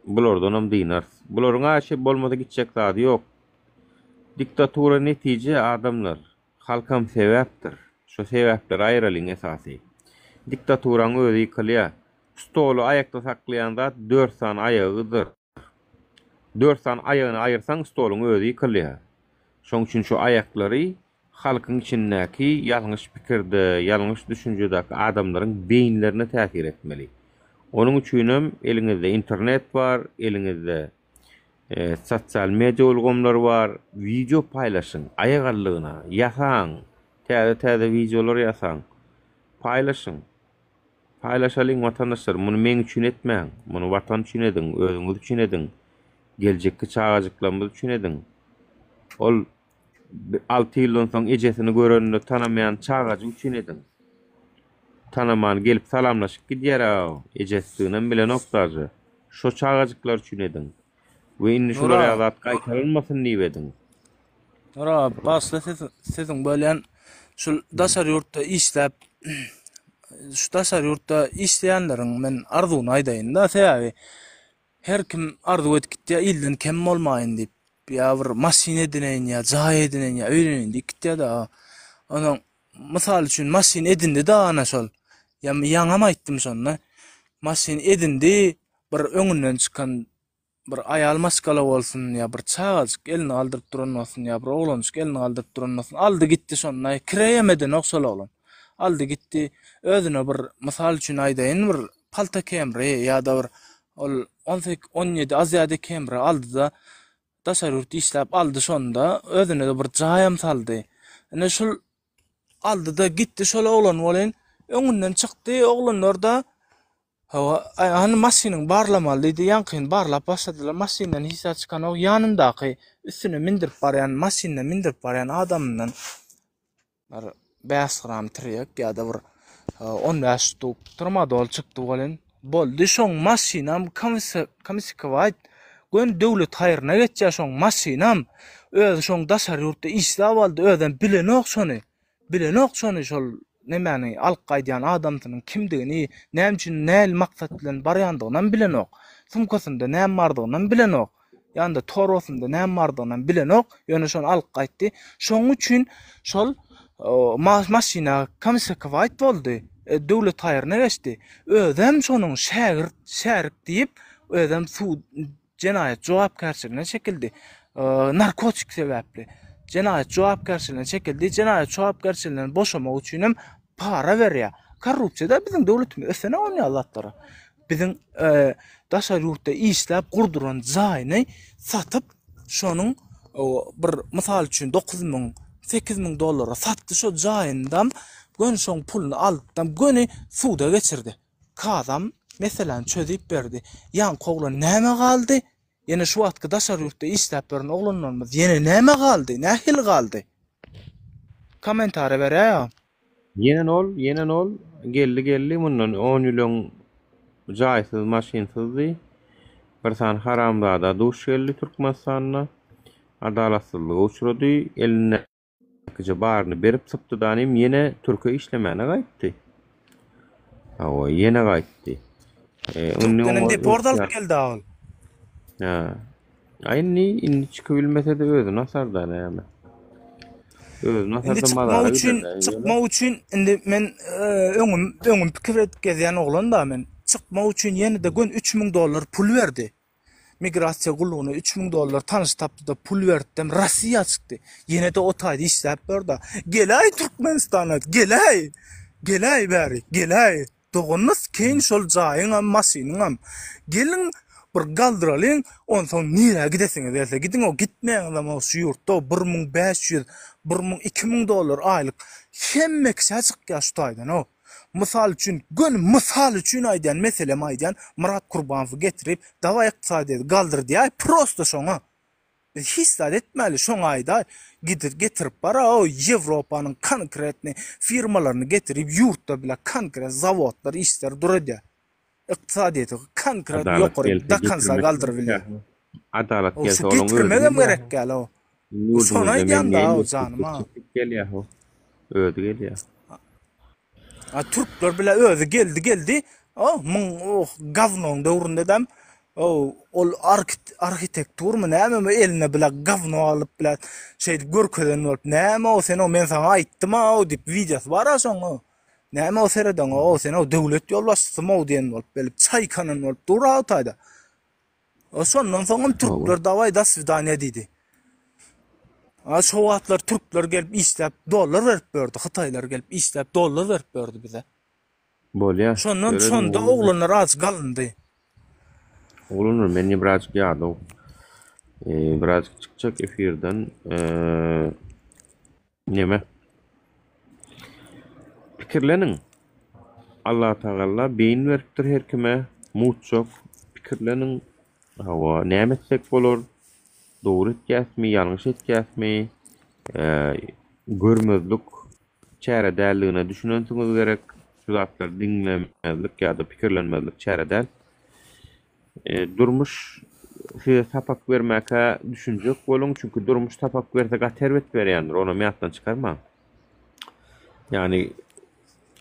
bulardanam dynarys. Bularyň aşy bolmasa gitjek zady ýok. Diktatura netije adamlar. Halkam sebäpdir. Şo sebäpleri aýyralyň esasy. Diktaturaň özi ýykylýar. Stoly aýakda saklaýan zat dört sany aýagydyr. Dört sany aýagyny aýyrsaň stoluň özi ýykylýar. Şoň üçin şu aýaklary halkyň içindäki ýalňyş pikirde, ýalňyş düşünjedäki adamlaryň beýinlerine täsir etmeli. Onuň üçinem eliňizde internet bar, eliňizde sosial media ulgamlary bar, wideo paýlaşyň, aýagallygyna ýasaň, täze-täze wideolar ýasaň, paýlaşyň. Paýlaşalyň watandaşlar muny meň üçin etmäň, muny watan üçin ediň, özüňiz üçin ediň, geljekki çagajyklarymyz üçin ediň. Ol alty ýyldan soň ejesini göreninde tanamaýan çagajyk üçin ediň. Tanaman gelip salamlaşyp gidýär-ä, ejesidiginem bilenok daže. Şo çagajyklar üçin ediň. We indi şular ýaly zat gaýtalanmasyn diýip ediň. Nura, başda sözüň bölýän, şul daşary ýurtda işläp, şu daşary ýurtda işleýänleriň men arzuwyny aýdaýyn-da, sebäbi her kim arzuw edip gitýär, ilden kem bolmaýyn diýip, ýa bir maşyn edineýin, ýa jaý edineýin, ýa öýleneýin diýip gitýär-de. Onuň mysal üçin maşyn edindi-de ana şol. Ýa ýaňam aýtdym şonda. Maşyn edindi, bir öňünden çykan bir aýal maşgala bolsun ýa bir çagajyk elini galdyryp duran bolsun ýa bir oglanjyk elini galdyryp duran bolsun aldy gitdi şonda kireýem edenok şol oglan aldy gitdi özüne bir mysal üçin aýdaýyn bir palta kemri ýa-da bir ol 18 17 aziýada kemri aldy-da daşary ýurt işläp aldy şonda özüne-de bir jaýam saldy ine şul aldy-da gitdi şol oglan welin öňünden çykdy oglanlar-da Hawa, hany maşynyňy barlamaly diýdi. Ýaňkyny barlap başladylar. Maşyndan hiç zat çykanok. Ýanyndaky üstüne mindirip barýan, maşynyna mindirip barýan adamyndan bir 5 gram tirýek ýa-da bir 15 ştuk tramadol çykdy welin, boldy. Şoň maşynam komisikowaýt göni döwlet haýryna geçýär şoň maşynam. Özi şoň daşary ýurtda işläp aldy, özem bilenok şony. Bilenok şony şol nemäni alyp gaýdýan adamsynyň kimdigini, näme üçin nähili maksat bilen barýandygynam bilenok. Sumkasynda näme bardygynam bilenok. Ýanynda torbasynda näme bardygynam bilenok. Ýöne şony alyp gaýtdy. Şonuň üçin şol maşyna komisakowaýt boldy. E, döwlet haýryna geçdi. Özem şonuň şägirt, şärik diýip, özem sud jenaýat jogapkärçiligine çekildi. Narkotik sebäpli. Jenaýat jogapkärçiligine çekildi. Jenaýat jogapkärçiliginden boşamak üçin hem para berýär. Korrupsiýa-da biziň döwletimiz ösenok ony ýaly zatlara. Biziň daşary ýurtda işläp gurduran jaýyny satyp, şonuň bir mysal üçin 9000, 8000 dollara satdy şo jaýyndan göni şoň puluny alypdam göni suda geçirdi. Kazam meseläni çözüp berdi. Ýaňky oglan näme galdy? Ýene şu wagtky daşary ýurtda işläp ýören oglanlarymyz ýene näme galdy? Nähili galdy? Kommentariýa beräýiň. Ýene nol, ýene nol, geldi geldi mundan on ýyl öň jaýsyz maşynsyzdy. Bir sany haramzada duş geldi Türkmenistanda. Adalatsyzlyga uçrady. Elinde Akja baryny berip sypdydanym ýene türke işlemäne gaýtdy. Hawa, ýene gaýtdy. E, indi Türkdenen oňa deport alyp geldi ol. Ha. A indi indi çykybilmese-de özüni asarda näme. Özüni Indi asarda çykmak mazara üçin, gider-dä, ýöne. çykmak üçin indi men e, öňüm öňüm pikir edip gezýän oglan da men. Çykmak üçin ýene-de gön 3000 dollar pul berdi. Migrasiýa gullugyna 3000 dollar tanyş tapdy-da pul beripdem Rossiýa çykdy. Ýene-de o taýda işläp ýör-da. Geläý Türkmenistana, geläý! Geläý bäri, geläý! Doganyny sikeýin şol jaýyňam, maşynyňam. Geliň, bir galdyralyň, onsoň nirä gidesiňiz gelse gidiň-ow, gitmeýäňizem-ow şu ýurtda 1500, 1000, 2000 dollar aýlyk hemme kişä çykýar şu taýdan-ow. Mysal üçin, göni mysal üçin aýdýan, meselem aýdýan, Myrat Kurbanowy getirip, dawaý ykdysadyýeti galdyr diýäý, prosto şoňa. Biz hiç zat etmäli, şoňa aýdaý, gidip getirip bara-ow, Ýewropanyň konkretnyý firmalaryny getirip, ýurtda bile konkret zawodlar işler dur edýär. Ykdysadyýeti konkret Adalat ýokary gelse do konsa getirmek galdyryp bilýär. Adalat Ow, gelse şu olaň özi getirmegem gelýär. gerek däl-ow. Indi Şony ýurdumyzda men aýdýan-da-ow, neýin janym-a. çekip gelýär-ow. Özi gelýär. A türkler bile özi geldi geldi. O muň oh gawnoň döwründedem o ol arhitekturmy nämemi eline bile gawno alyp bile şeýdip görkezen bolup näme o sen o men saňa aýtdym a o diýip wideosy bar a şoň o. Näme o seredeň o sen o döwlet ýolbaşçysymy o diýen bolup gelip çaýkanan bolup dur a o taýda. O şondan soňam türkler dawaý da swidaniýa diýdi. A şo wagtlar türkler gelip işläp dollar berip berdi, hytaýlar gelip işläp dollar berip berdi bize. Bolýa. Şondan şonda oglanlar az galyndy. Oglanlar men ýene birazjyk ýadaw. Ee, birazjyk çykjak efirden. Ee, neme? Pikirleniň. Allatagalla beýin beripdir her kime, mutjak. Pikirleniň. Hawa, näme etsek bolar? Dogry etýäsmi, ýalňyş etýäsmi? Görmezlik çäre däldigine düşünensiňiz gerek. Şu zatlary diňlemezlik ýa-da pikirlenmezlik çäre däl. Durmuş size sapak bermäkä düşünjek boluň, çünki durmuş sapak berse gaty erbet berýändir, onam ýatdan çykarmaň. Ýagny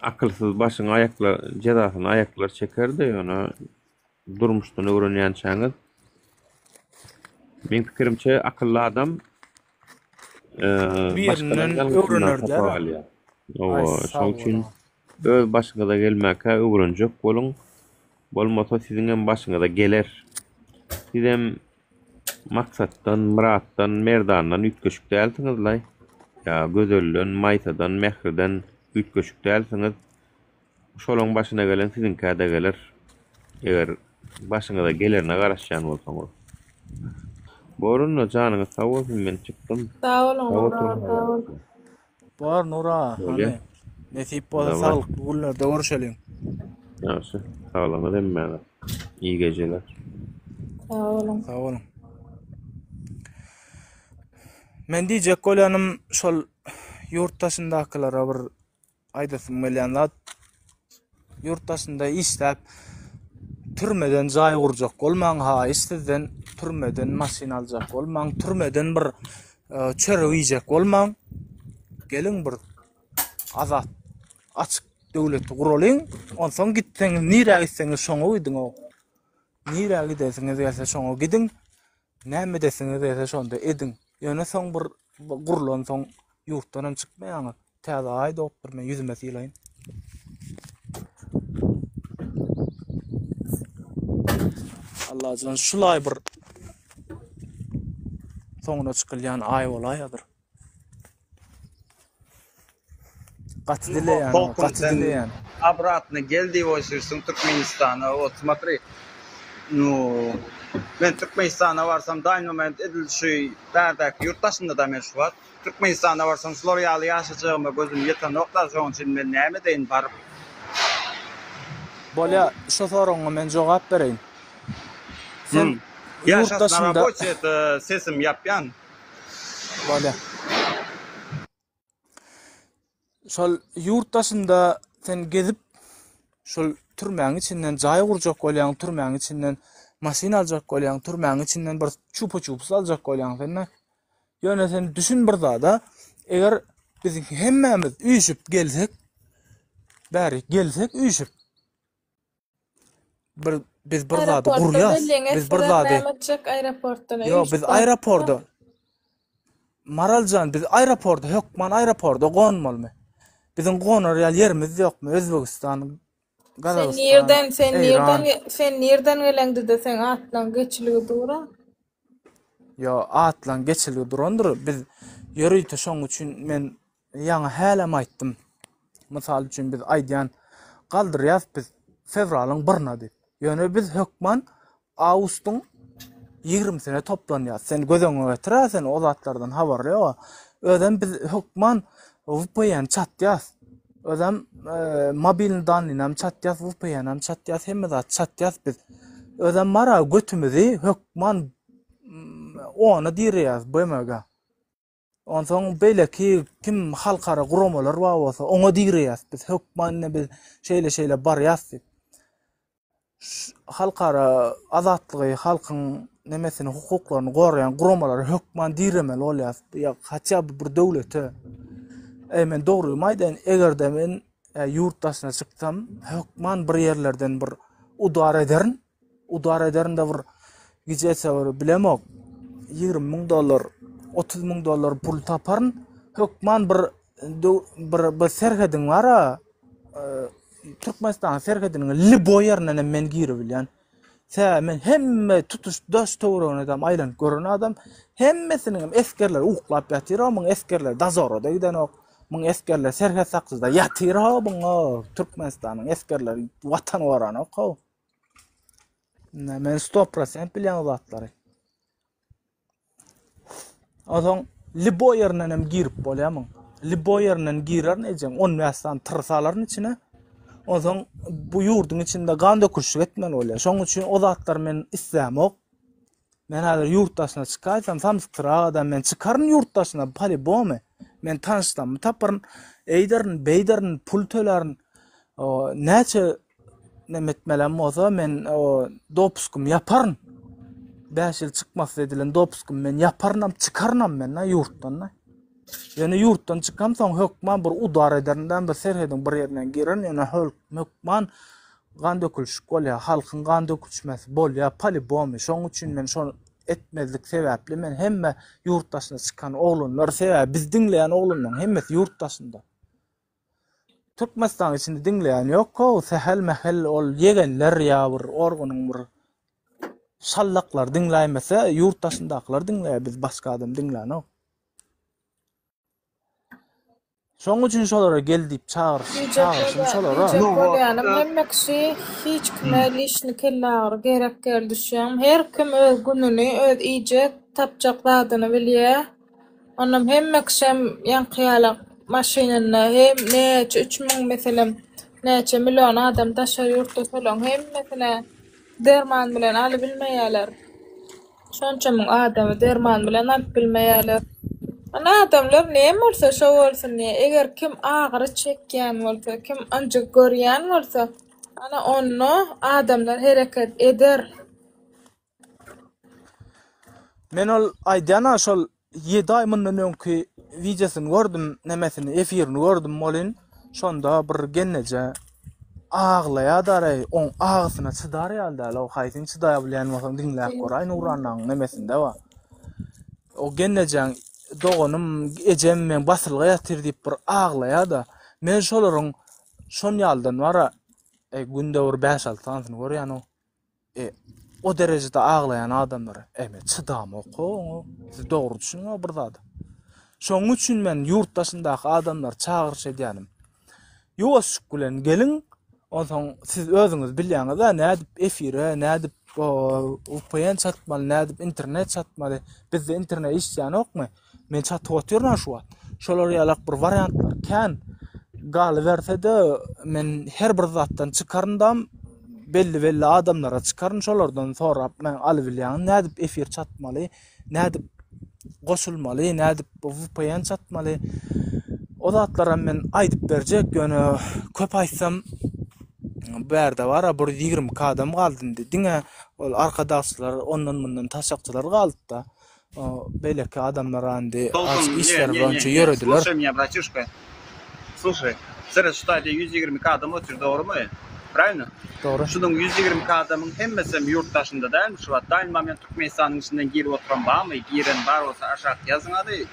akylsyz başyň aýaklar jezasyny aýaklar çeker-de, ýöne durmuşdan öwrenýänçäňiz meň pikirimçe akylly adam Birinden öwrener däl. Hawa, şoň üçin öz başyňyza gelmäkä öwrenjek boluň. Bolmasa siziňem başyňyza geler. Sizem Maksatdan, Myratdan, Merdandan üýtgeşik dälsiňiz-laý. Ýa Gözelden, Maýsadan, Mähriden üýtgeşik dälsiňiz. Şolaň başyna gelen siziňkä-de geler. Eger başyňyza gelerine garaşýan bolsaňyz. Bor onda janyňyz sag bolsun men çykdym. Sag boluň Sag Nura, oturyň sag bol. Bor Nura, Bolýa. hany. Nesip bolsa Daway. saglykly günlerde görüşeliň. Ýagşy. Saglygyňyz hemmäňiz. Iyi geceler. Sag boluň. Sag boluň. Men diýjek bolýanym şol ýurt daşyndakylara bir aýdasym gelýän zat ýurt daşynda işläp türmeden jaý gurjak bolmaň haýyş sizden türmeden maşyn aljak bolmaň türmeden bir e, çörek iýjek bolmaň geliň bir azat açyk döwleti guralyň onsoň gitseňiz nirä gitseňiz şoňa gidiň o nirä gidesiňiz gelse şoňa gidiň Näme edesiňiz gelse şonda ediň. Ýöne soň bir gurlan soň ýurtdan hem çykmaýaňyz. Täze aý dogupdyr men ýüzüme sylaýyn. Allajan şulaý bir soňuna çykylýan aý bolaýadyr. Gaty dileýän, Tolkun gaty sen dileýän. obratno gel diýip oýşyrsyň Türkmenistana wot smotri nu men Türkmenistana barsam dany moment edil şu bärdäki ýurt daşynda da men şu wagt Türkmenistana barsam şular ýaly ýaşajagyma gözüm ýetenokda şoň üçin men näme edeýin baryp. Bolýa şo soragyňa men jogap bereýin. Sen Hmm. Ýa ýurt şas na daşynda raboçi это sesim ýapýan. Bolýa. Şol ýurt daşynda sen gezip şol türmäň içinden jaý gurjak bolýaň, türmäň içinden maşyn aljak bolýaň, türmäň içinden bir çupa-çups aljak bolýaň sen-de. Ýöne sen düşün bir zada, eger biz hemmämiz üýşüp gelsek, bäri gelsek üýşüp, bir biz bir zady Aeroportda gurýas, belleň biz bir etseler zady näme etjek aeroportdan Ýok, üýşüp biz barsa. aeroporda Maraljan, biz aeroporda hökman aeroporda gonmalymy? Biziň gonar ýaly ýerimiz ýokmy? Özbegistan, Sen Gazagystan, nirden, sen Eýran. nirden, sen nirden geleňdide seň atlaň geçilgi dura? Ýo, atlaň geçilgi durandyr. Biz ýörite şoň üçin men ýaňy hälem aýtdym. Mysal üçin biz aýdýan galdyrýas biz fewralyň birine diýip. Ýöne biz hökman awgustyň ýigrimisine toplanýas. Sen göz öňüňe getir-ä sen o zatlardan habarly ýok-a. Özem biz hökman VPN çatýas. Özem mobilny dannyny çatýas, VPN-em çatýas, hemme zat çatýas biz. Özem bara götümizi hökman ona direýäs BMG. Onsoň beýleki kim halkara guramalar bar bolsa oňa direýäs biz hökman ine biz şeýle-şeýle barýas diýip. Halkara azatlygy, halkyň nemesini, hukuklaryny goraýan guramalara hökman diremeli bolýar. Ýa haçan bir döwlete. Eý men dogrymy aýdaýyn, eger-de men e, ýurt daşyna çyksam, hökman bir ýerlerden bir udar ederin. Udar ederin de bir gije etse bir bilemok. 20 müň dollar, 30 müň dollar pul taparyn. Hökman bir bir bir serhediň bar-a, e, Türkmenistanyň serhediniň liboý ýerinden hem men giribilýän. Sebäbi men hemme tutuş daş töweregine hem aýlanyp gören adam, hemmesiniň hem esgerleri uklap ýatyr, muň esgerleri dozora-da gidenok. Muň esgerleri serhet sakçyda ýatyr ha buň Türkmenistanyň esgerleri watan goranok ha. Men 100% bilýän o zatlary. Onsoň liboý ýerinden hem girip bolýar muň. Liboý ýerinden girerin ejeň 15 sany tyr salaryn içine. Onsoň bu ýurduň içinde gan dökülişik etmeli bolýar. Şonuň üçin o zatlary men islämok. Men häzir ýurt daşyna çykaýsam, samsyksyrak adam men çykaryn ýurt daşyna polibome. Men tanyşlammy taparyn, eýderin, beýderin, pul tölärin. O, näçe Neme etmelem bolsa men o dopuskymy ýaparyn. 5 ýyl çykmasy edilen dopuskymy men ýaparynam, çykarynam men na ýurtdan da. Ýöne ýurtdan çykam soň hökman bir udar ederin bir serhediň bir ýerinden girerin, ýöne hökman gan dökülişik bolýar, halkyň gan dökülişmesi bolýar, polibomy. Şoň üçin men şony etmezlik sebäpli men hemme ýurt daşyna çykan oglanlar, sebäbi biz diňleýän oglanlaryň hemmesi ýurt daşynda. Türkmenistanyň içinde diňleýän ýok how sähel mähel ol ýegenler ýa bir organyň bir şallaklary diňläýmese ýurt daşyndakylar diňleýär biz başga adam diňlänok. Şoň üçin şolara gel diýip çagyryş çagyryşym şolara. Diýjek bolýanym hemme kişi hiç kime lişni kelle agyry gerek däl düşýäňmi her kim öz gününi öz iýjek tapjak zadyny bilýär. Onam hemme kişem ýaňky ýalak maşynynda hem näçe 3000 meselem näçe million adam daşary ýurtda şolaň hemmesine derman bilen alybilmeýäler. Şonça müň adamy derman bilen alyp bilmeýäler. Ony adamlar näme bolsa şo bolsun diýýär. Eger kim agyry çekýän bolsa, kim ynjyk görýän bolsa, ana onda adamlar hereket eder. Men ol aýdýan-a şol 7 aý mundan öňki wideosyny gördüm, nemesini, efirini gördüm welin, şonda bir gelneje aglaýar-da-reý, oň agysyna çydar ýaly däl-ow, haýsyny çydaýa bilýän bolsaň diňläp göräý Nuranaň nemesinde bar. O gelnejäň doganym, ejem meň basylgy ýatyr diýip bir aglaýar-da. Men şolaryň şon ýalydan bar-a, günde bir bäş-alty sanysyny görýän-ow. E, o derejede aglaýan adamlara, e, men çydamok oňa. Siz dogry düşüniň bir zada. Şonuň üçin men ýurt daşyndaky adamlary çagyryş edýänim. Ýuwaşjyk bilen geliň, onsoň siz özüňiz bilýäňiz-ä nädip efire, nädip VPN çatmaly, nädip internet çatmaly. Bizde internet işleýänokmy? Men çatyp otyryn-a şu wagt. Şolar ýalak bir wariantlar kän. Galyberse-de, men her bir zatdan çykaryn-dam, belli-belli adamlara çykaryn, şolardan sorap men alybilýän, nädip efir çatmaly, nädip goşulmaly, nädip VPN çatmaly. O zatlaram men aýdyp berjek, ýöne köp aýtsam bu ýerde bar-a bir 22 adam galdy indi. Diňe ol arkadagçylar, ondan-mundan taşakçylar galdy-da. Beýleki adamlar indi Tolkun, azajyk ne, işleri ne, ne, boýunça ne, ýörediler. Слушай меня, братишка. Слушай, seret şu taýda 122 adam otyr, dogrymy? Правильно? Dogry. Şunuň 122 adamyň hemmesem ýurt daşynda dälmi şu wagt? Dany moment Türkmenistanyň içinden girip oturan barmy? Giren bar bolsa aşak ýazyň hady.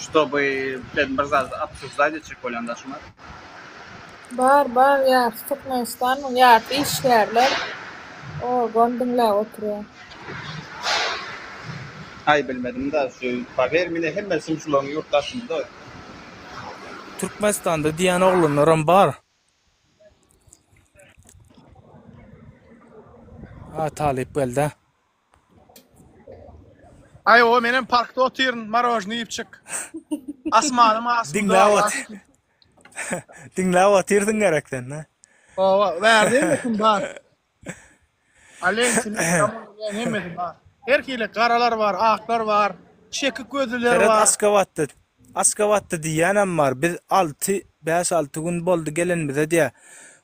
Ştoby ben bir zat obsujdat etjek bolýan da şumat. Bar bar ýarysy Türkmenistanyň ýarysy işgärler organ diňläp oturýar. Aý bilmedim da şu power mine hemmesi şularyň ýurt daşynda. Türkmenistanda diýen oglanlaram bar. Ha talyp geldä. Aý o menem parkda otyryn marojny iýip çyk. Asmanym asuda. Diňläp otyr. Diňläp otyrsyň gerek sen ha. Hawa, bärde hemmesi bar. Alen sinek, hemmesi bar. Her hili garalar bar, aklar bar, çekik gözlüler Seret bar. Aşgabatda Aşgabatda diýýänem bar. Biz alty, bäş-alty gün boldy gelenimize diýýär.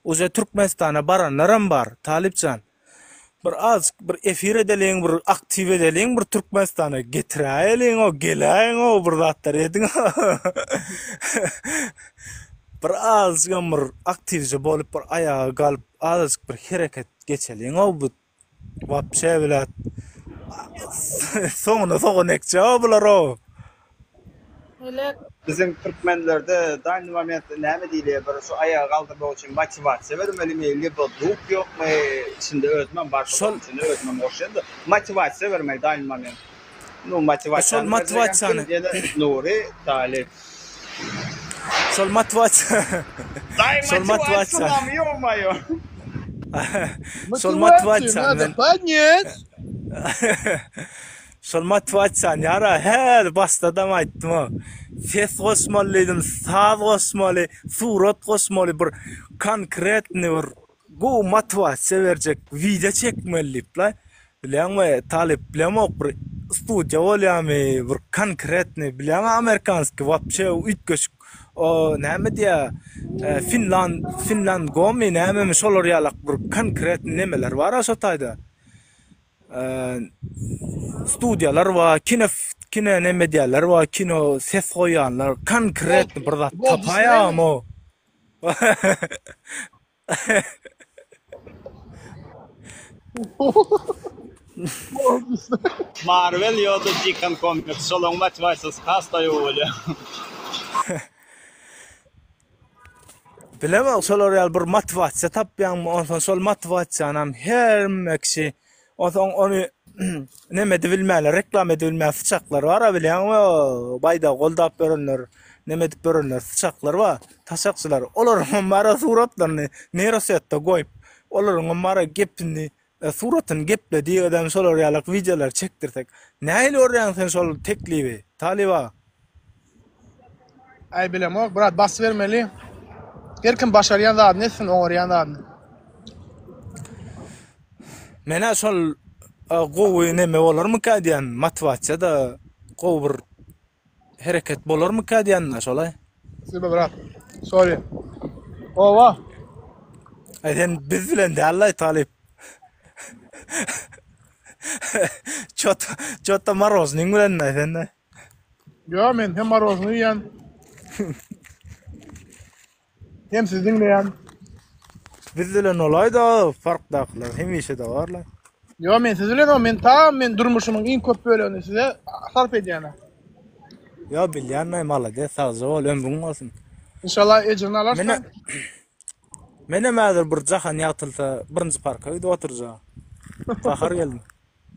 Uje Türkmenistana baranlaram bar, Talypjan. Bir azjyk bir efir edeliň, bir aktiw edeliň, bir Türkmenistana getiräýeliň-ow, geläýiň-ow, bir zatlar ediň-ow. Bir azjygam bir aktiwje bolup, bir aýaga galyp, azajyk bir hereket geçeliň-ow bu Wapşe bilat. Soňuna sogan ekjek-ow bular-ow. Melek. Biziň türkmenlerde dany moment näme diýilýär bir şu aýaga galdyrmak üçin motiwasiýa bermelimi libo duh ýokmy içinde özümem bar şol içinde özümem goşýan-da motiwasiýa bermeli dany moment nu Şol motiwasiýany berjegem motiwasiýany kim ýene Nury Talyp. Şol motiwasiýa Daý Şol motiwasiýa motiwasiýa nam ýo-maýo. Şol Motiwasiýa motiwasiýany nada men podnять. Şol motiwasiýany ýara häli başdadam aýtdym-a. Ses goşmaly diýdim, saz goşmaly, surat goşmaly, bir konkretnyý bir gowy motiwasiýa berjek wideo çekmeli diýip-le. Bilýäňmi, talyp bilemok bir studiýa bolýamy, bir konkretnyý bilýäňmi amerikanskiý wapşe üýtgeşik o näme diýýä finland finland gomy nämemi şolar ýalak bir konkretnyý nemeler bar-a şo taýda. Studiýalar bar, kino kino neme edýänler bar, kino ses goýýanlar, konkretny bir zat tapaýam o. Marvel ýa-da Dikan Comics şolaň motiwasiýasy has daýaw bolýar. Bilemok şolar ýaly bir motiwasiýa tapýaňmy onsoň şol motiwasiýanam hemme kişi onsoň ony neme edibilmänler reklama edibilmän syçaklar bar-a bilýäňmi baýdagy goldap ýörenler neme edip ýörenler syçaklar bar taşakçylar olaryňam bar-a suratlaryny neýrosetde goýup olaryňam bar-a gepini suratyny gepledibedem şolar ýalak wideolar çekdirsek nähili görýäň sen şol teklibi Talyp aga? Aý bilemok brat bas bermeli. Her kim başarýan zadyny etsin oňarýan zadyny. Menä şol gowy neme bolarmyka diýän motiwasiýada gowy bir hereket bolarmyka diýän şolaý. Spasibo brat. Sorry. Owa. Aý sen biz bilen dällaý talyp. Çot çotda maroznyň bilen sen de. Ýo men hem marozny iýen. Hem sizi diňleýän. Biz bilen olaýda parkdakylar hemişe-de barlar. Ýo men siz bilen o men tam men durmuşymyň iň köp bölegini size sarp edýän. Ýo bilýän men malades sagja bol ömrüň bolsun. Inşallah ejrini alarsyň. Menem Menem häzir bir jahan ýagtylsa birinji parka gidip oturjak. Gahar geldi.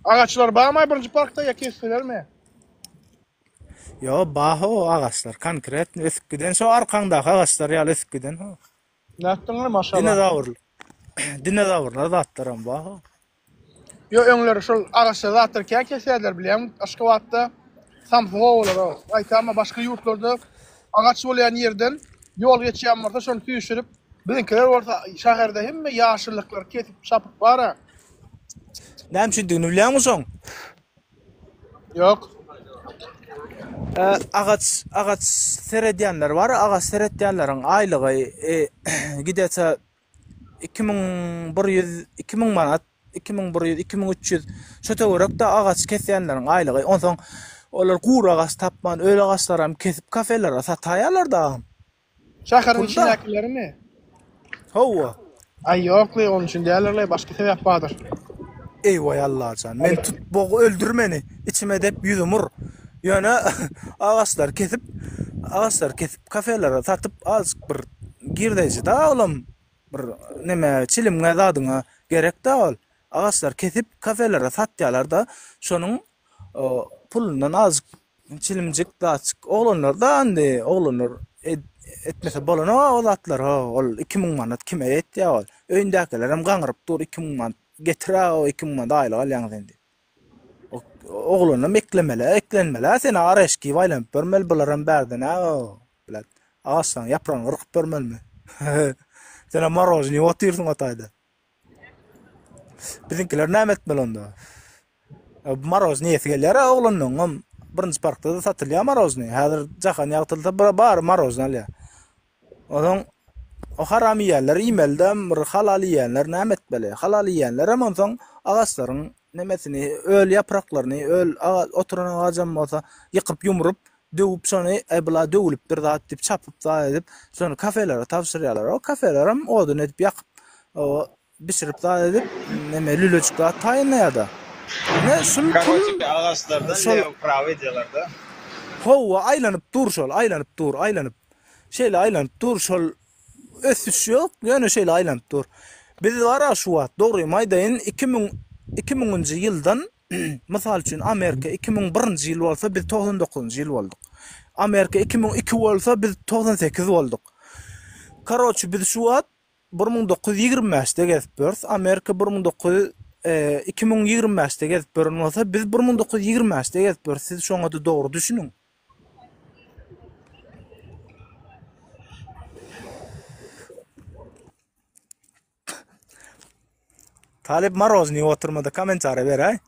Agaçlar barmy birinji parkda ýa kesdilermi? Ýo, ba ho agaçlar, konkretno ösüp giden, şo arkaňdaky agaçlar ýaly ösüp giden ho. Nätdiňle maşallah. Dinozawr. Dinozawrlar zatlaram bar ho. Ýo öňler şol agaçlar zatlar kän kesýärdiler bilýäňmi Aşgabatda samsyk obalar o. Gaýtama başga ýurtlarda agaç bolýan ýerden ýol geçýän bolsa şony süýşürip biziňkiler bolsa şäherde hemme ýaşyllyklary kesip çapyp bara. Näme üçindigini bilýäňmi şoň? Ýok. Agaç agaç seredýänler bar, agaç seretýänleriň aýlygy gidese 2100 2000 manat, 2100 2300 şo töwerekde agaç kesýänleriň aýlygy. Onsoň olar gury agaç tapman, öl agaçlaram kesip kafelere sataýarlar-da. Şäheriň içindäkilerimi? Hawa. Aý ýokly onuň üçin däldirle başga sebäp bardyr. Eý-waý Allajan, men tut bog öldür meni, içime dep ýüzüm ur. Ýöne agaçlary kesip, agaçlary kesip kafelere satyp azjyk bir girdeji-da olam bir neme çilimňe zadyňa gerek-da ol. Agaçlary kesip kafelere satýalar-da şonuň pulundan azjyk Çilimjik zatjyk oglanlar da indi oglanlar etmese bolanok o zatlar ho ol 2000 manat kime ýetýär ol öýündäkilerem gaňryp dur 2000 manat getir a o 2000 manat aýlyk alýaň sen diýip oglanam eklemeli eklenmeli sen areşki aýlanyp bermeli bularam bärden a bilet agaçlaryň ýapragyny gyrkyp bermelimi senem morožnyý otyrsyň o taýda Biziňkiler näme etmeli onda? Marožny iýesi gelýär oglanlaryňam. Birinji parkda-da satylýar marožny. Häzir jahan ýagtylsa bir bary marožny alýar. Onsoň o haram iýenler iýmeli-de, bir halal iýenler näme etmeli? Halal iýenlerem onsoň agaçlaryň nemesini, öl ýapraklaryny, öl oturan agajam bolsa ýykyp ýumrup, döwüp şony, e bula döwülipdir zat diýip çapyp zat edip, şony kafelere tabşyrýarlar. O kafelerem odun edip ýakyp, o bişirip zat edip, neme lülejik zat taýynlaýar-da. Ine şul pul Karoçe agaçlardan şol lewo prawo edýärler-de. Howwa aýlanyp dur şol, aýlanyp dur, aýlanyp. Şeýle aýlanyp dur şol ösüş ýok, ýöne şeýle aýlanyp dur. Biz bar-a şu wagt, dogrymy aýdaýyn, 2000 2000-nji ýyldan Mysal üçin, Amerika 2001-nji ýyl bolsa, biz 99-njy ýyl bolduk. Amerika 2002 bolsa, biz 98 bolduk. Karoçi, biz şu wagt 1925-de gezip ýörüs. Amerika 1900 2025-de gezip ýören bolsa, biz 1925-de gezip ýörüs. Siz şoňa-da dogry düşüniň. Talyp marozny oturmada kommentariýa beräý.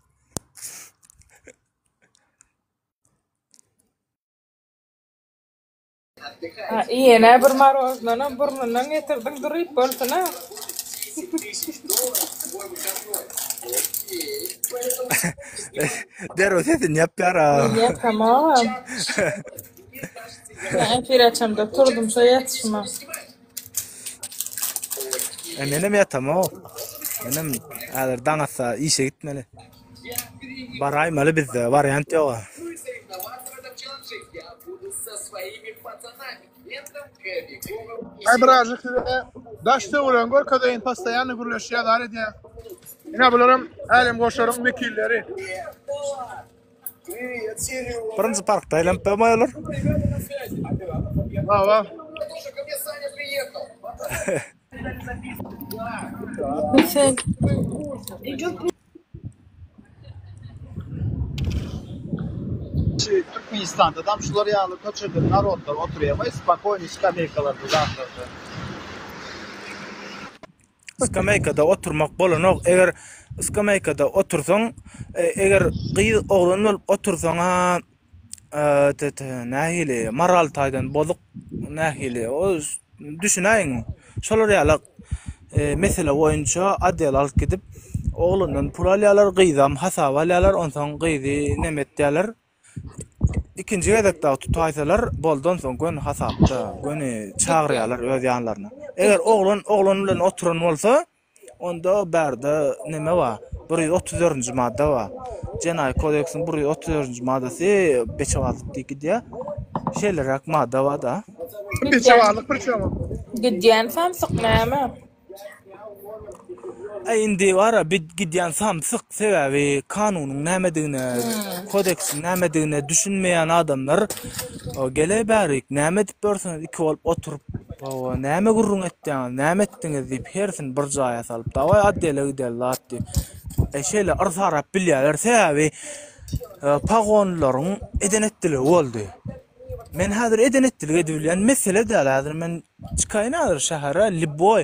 Ha, iýene bir maroznyny burnundan getirdiň duryp bolsun-a. Derrew sesini ýapýar-a. Men ýatamogam. Men efir açamda turdum şo ýatyşyma. E, menem ýatamok. Menem häzir daň atsa işe gitmeli. Baraýmaly bizde, wariant ýok. Aý birazjyk size daş töweregini görkezeýin, postoýanno gürleşýär, zar edýär. Ine bularam älemgoşaryň wekilleri. Birinji parkda aýlanyp bermaý olar. Hawa. Sen Türkmenistandadam şular ýaly köçede narodlar oturýarmy spokoýny skameýkalarda zatlarda. Skameýkada oturmak bolanok. Eger skameýkada otursaň, eger gyz oglan bolup otursaň-a nähili moral taýdan bozuk nähili o düşünäýiň. Şolar ýaly mesele boýunça odel alyp gidip oglandan pul alýarlar, gyzam hasaba alýarlar, onsoň gyzy neme etýärler. Ikinji gezek dagy tutaýsalar boldy onsoň göni hasapda, göni çagyrýarlar öz ýanlaryna. Eger oglan oglan bilen oturan bolsa, onda bärde neme bar? 134-nji madda bar. Jenaýat kodeksiniň 134-nji maddasy beçebazlyk diýip gidýär. Şeýleräk madda bar-da. Beçebazlyk bir çöňe. Gidýän samsyk näme? Äý indi bara bi gidýän samsyk sebäbi kanunyň nämedigine, kodeksiň nämedigine düşünmeýän adamlar geleý bärik näme edip ýörsüňiz iki bolup oturyp hawa näme gürrüň etýäňiz näme etdiňiz diýip hersini bir jaýa salyp dawaý otdele gideli zat diýip e şeýle yrsarap bilýärler sebäbi pagonlylaryň eden etdiligi boldy. Men häzir eden etdilik edibilýän mesele däl häzir men çykaýyn häzir şähere lýuboý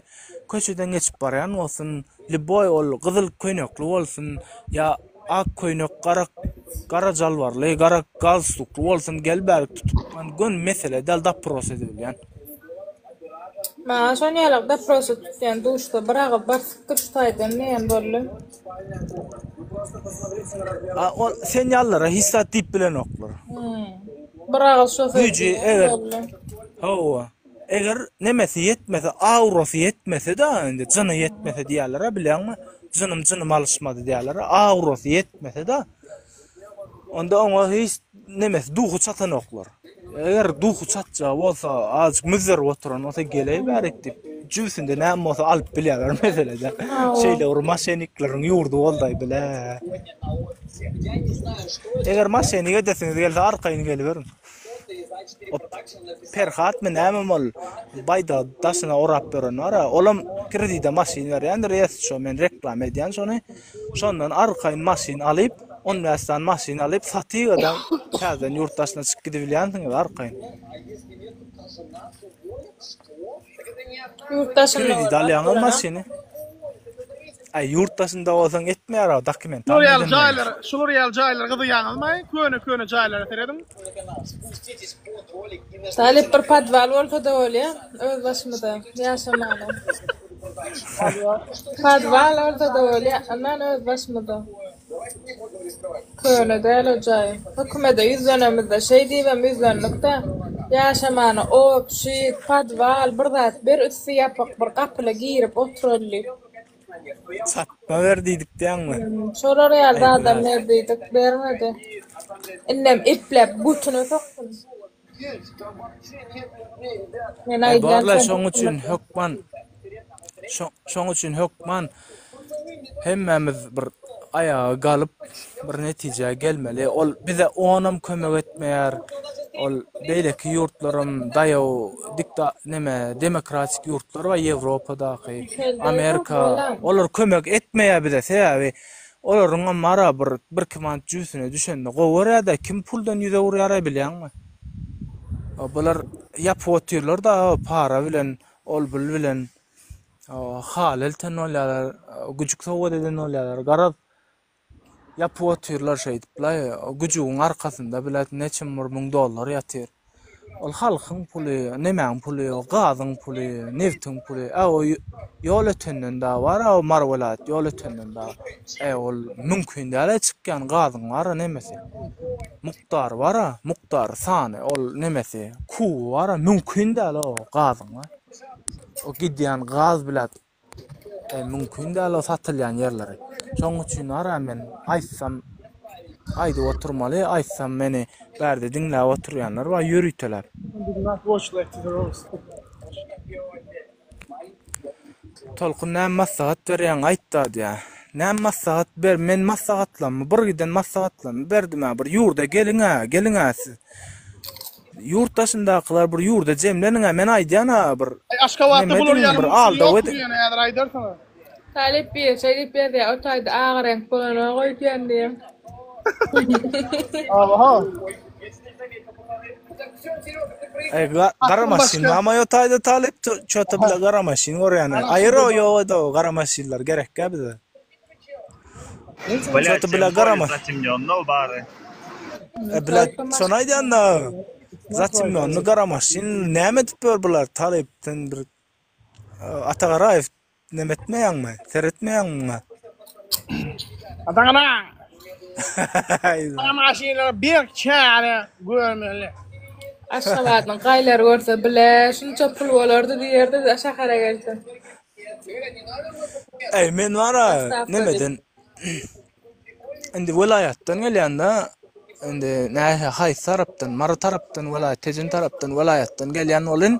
köçeden geçip barýan bolsun lýuboý ol gyzyl köýnekli bolsun ýa ak köýnek gara gara jalbarly gara galstukly bolsun gel bärik tutup men göni mesele däl dopros edibilýän. Maňa şon ýalak doprosa tutýan duşsa bir agyz basypdyr şu taýdan diýen boldy. A ol sen ýalylara hiç zat diýip bilenoklar. Hmm. Bir agyz şo söz Güýji diýen eger boldy. hawa eger nemesi ýetmese aurasy ýetmese-de indi jyny ýetmese diýýärler-a bilýäňmi? Jynym jynym alyşmady diýýärler-a aurasy ýetmese-de onda oňa hiç nemesi duhy çatanoklar. Eger duhy çatjagy bolsa, azajyk müzzerip oturan bolsa geleý bärik diýip, jübüsinde näme bolsa alyp bilýärler meselede. Şeýle bir maşenikleriň ýurdy boldaý bile. Eger maşenik edesiňiz gelse arkaýyn geliberiň. O Perhatmy näme ol baýdagy daşyna orap ýören bar-a, olam kredide maşyn berýändir, ýes şo men reklama edýän şony. Şondan arkaýyn maşyn alyp, 15 sany maşyn alyp, satyga-da täzeden ýurt daşyna çykyp gidibilýänsiňiz arkaýyn. Ýurt daşynda Kredit bolmak alýaňyz bilen-a. maşyny. Aý, ýurt daşynda bolsaň etmeýär-ow, dokument Şular ýaly almaýan jaýlar, şular ýaly jaýlara gyzygýaňyzmy? Köne-köne jaýlara serediň. Talyp bir podwal bolsa-da bolýa, öz başymyza ýaşamaga. Podwal bolsa-da bolýa, aman öz başymyza. Köne däl o jaý. Hökümede ýüzlenemizde şeý diýibem ýüzlendik-dä. Ýaşamana obşit, podwal, bir zat ber üsti ýapyk bir gapyly girip oturaly diýip. Çatma ber diýdik diýäňmi? Şolar ýaly Aý zadam biraz. ber diýdik, bermedi. Indem epläp götüne soksun. Men Aý aýdýan borla sen şoň üçin hökümete. hökman şoň üçin hökman hemmämiz bir aýaga galyp bir netijä gelmeli. Ol bize onam kömek etmeýär. Ol beýleki ýurtlaram daýaw dikta neme demokratik ýurtlar bar Ýewropadaky, Amerika olar kömek etmeýär bize sebäbi Olaryňam bar-a bir, birki manat jübüsine düşende gowy görýär-dä, kim puldan ýüz öwürýär-aý bilýäňmi? Bular ýapyp otyrlar-da para bilen, ol-bul bilen, haly elten bolýarlar, güjük sowgat eden bolýarlar, garaz, ýapyp otyrlar şeýdip-laý, güjügiň arkasynda bile neçe bir müň dollar ýatyr. Ol halkyň puly, nemäň puly, gazyň puly, nebtiň puly. Ä o ýol ötenden dagy bar-a, o Mary welaýat ýol ötenden dagy. Ä ol mümkin däl-ä çykýan gazyň bar-a nemesi. Mukdary bar-a, mukdary, sany, ol nemesi, kuby bar-a, mümkin däl o gazyň. O gidýän gaz bilen E, mümkin däl o satylýan ýerleri. Şoň üçin bar-a men aýtsam aýdyp oturmaly, aýtsam meni bärde diňläp oturýanlar bar ýöriteläp. Tolkun näme maslahat berýäň aýtda diýýä. Näme maslahat ber, men maslahatlammy bir giden maslahatlammy berdim-ä bir ýurda geliň-ä, geliň-ä siz. Ýurt daşyndakylar bir ýurda jemleniň-ä, men aýdýan-a bir Aý Aşgabatda neme bular ediň, ýaly bir mümkin aldaw ýokdur ediň. ýöne häzir aýdarsyňyz. Talyp bir şeý diýip ýazýar, o taýda ak reňk bolanok öýdýän diýýär. Aha. Aý ga- gara Aklym maşyn başga. barmy o taýda Talyp? Ço-to bile gara maşyn görýän. Aýyr o ýok o gara maşynlar gerekkä bize. Блять, Ço-to bile gara maşyn. затемненного bary. E bile şony aýdýan-da. Zatymýonny gara maşyn näme edip ýör bular Talyp sen bir Ata Garaýew neme etmeýäňmi? Seretmeýäňmi muňa? Ata Garaýew. Gara maşynlara berk çäre görmeli. Aşgabadyň gaýlary görse bile şunça pul bolardy diýerdi şähere gelse. Eý men bara nemeden indi welaýatdan gelýände indi nähe haýsy tarapdan Mary tarapdan welaýat Tejen tarapdan welaýatdan gelýän bolyn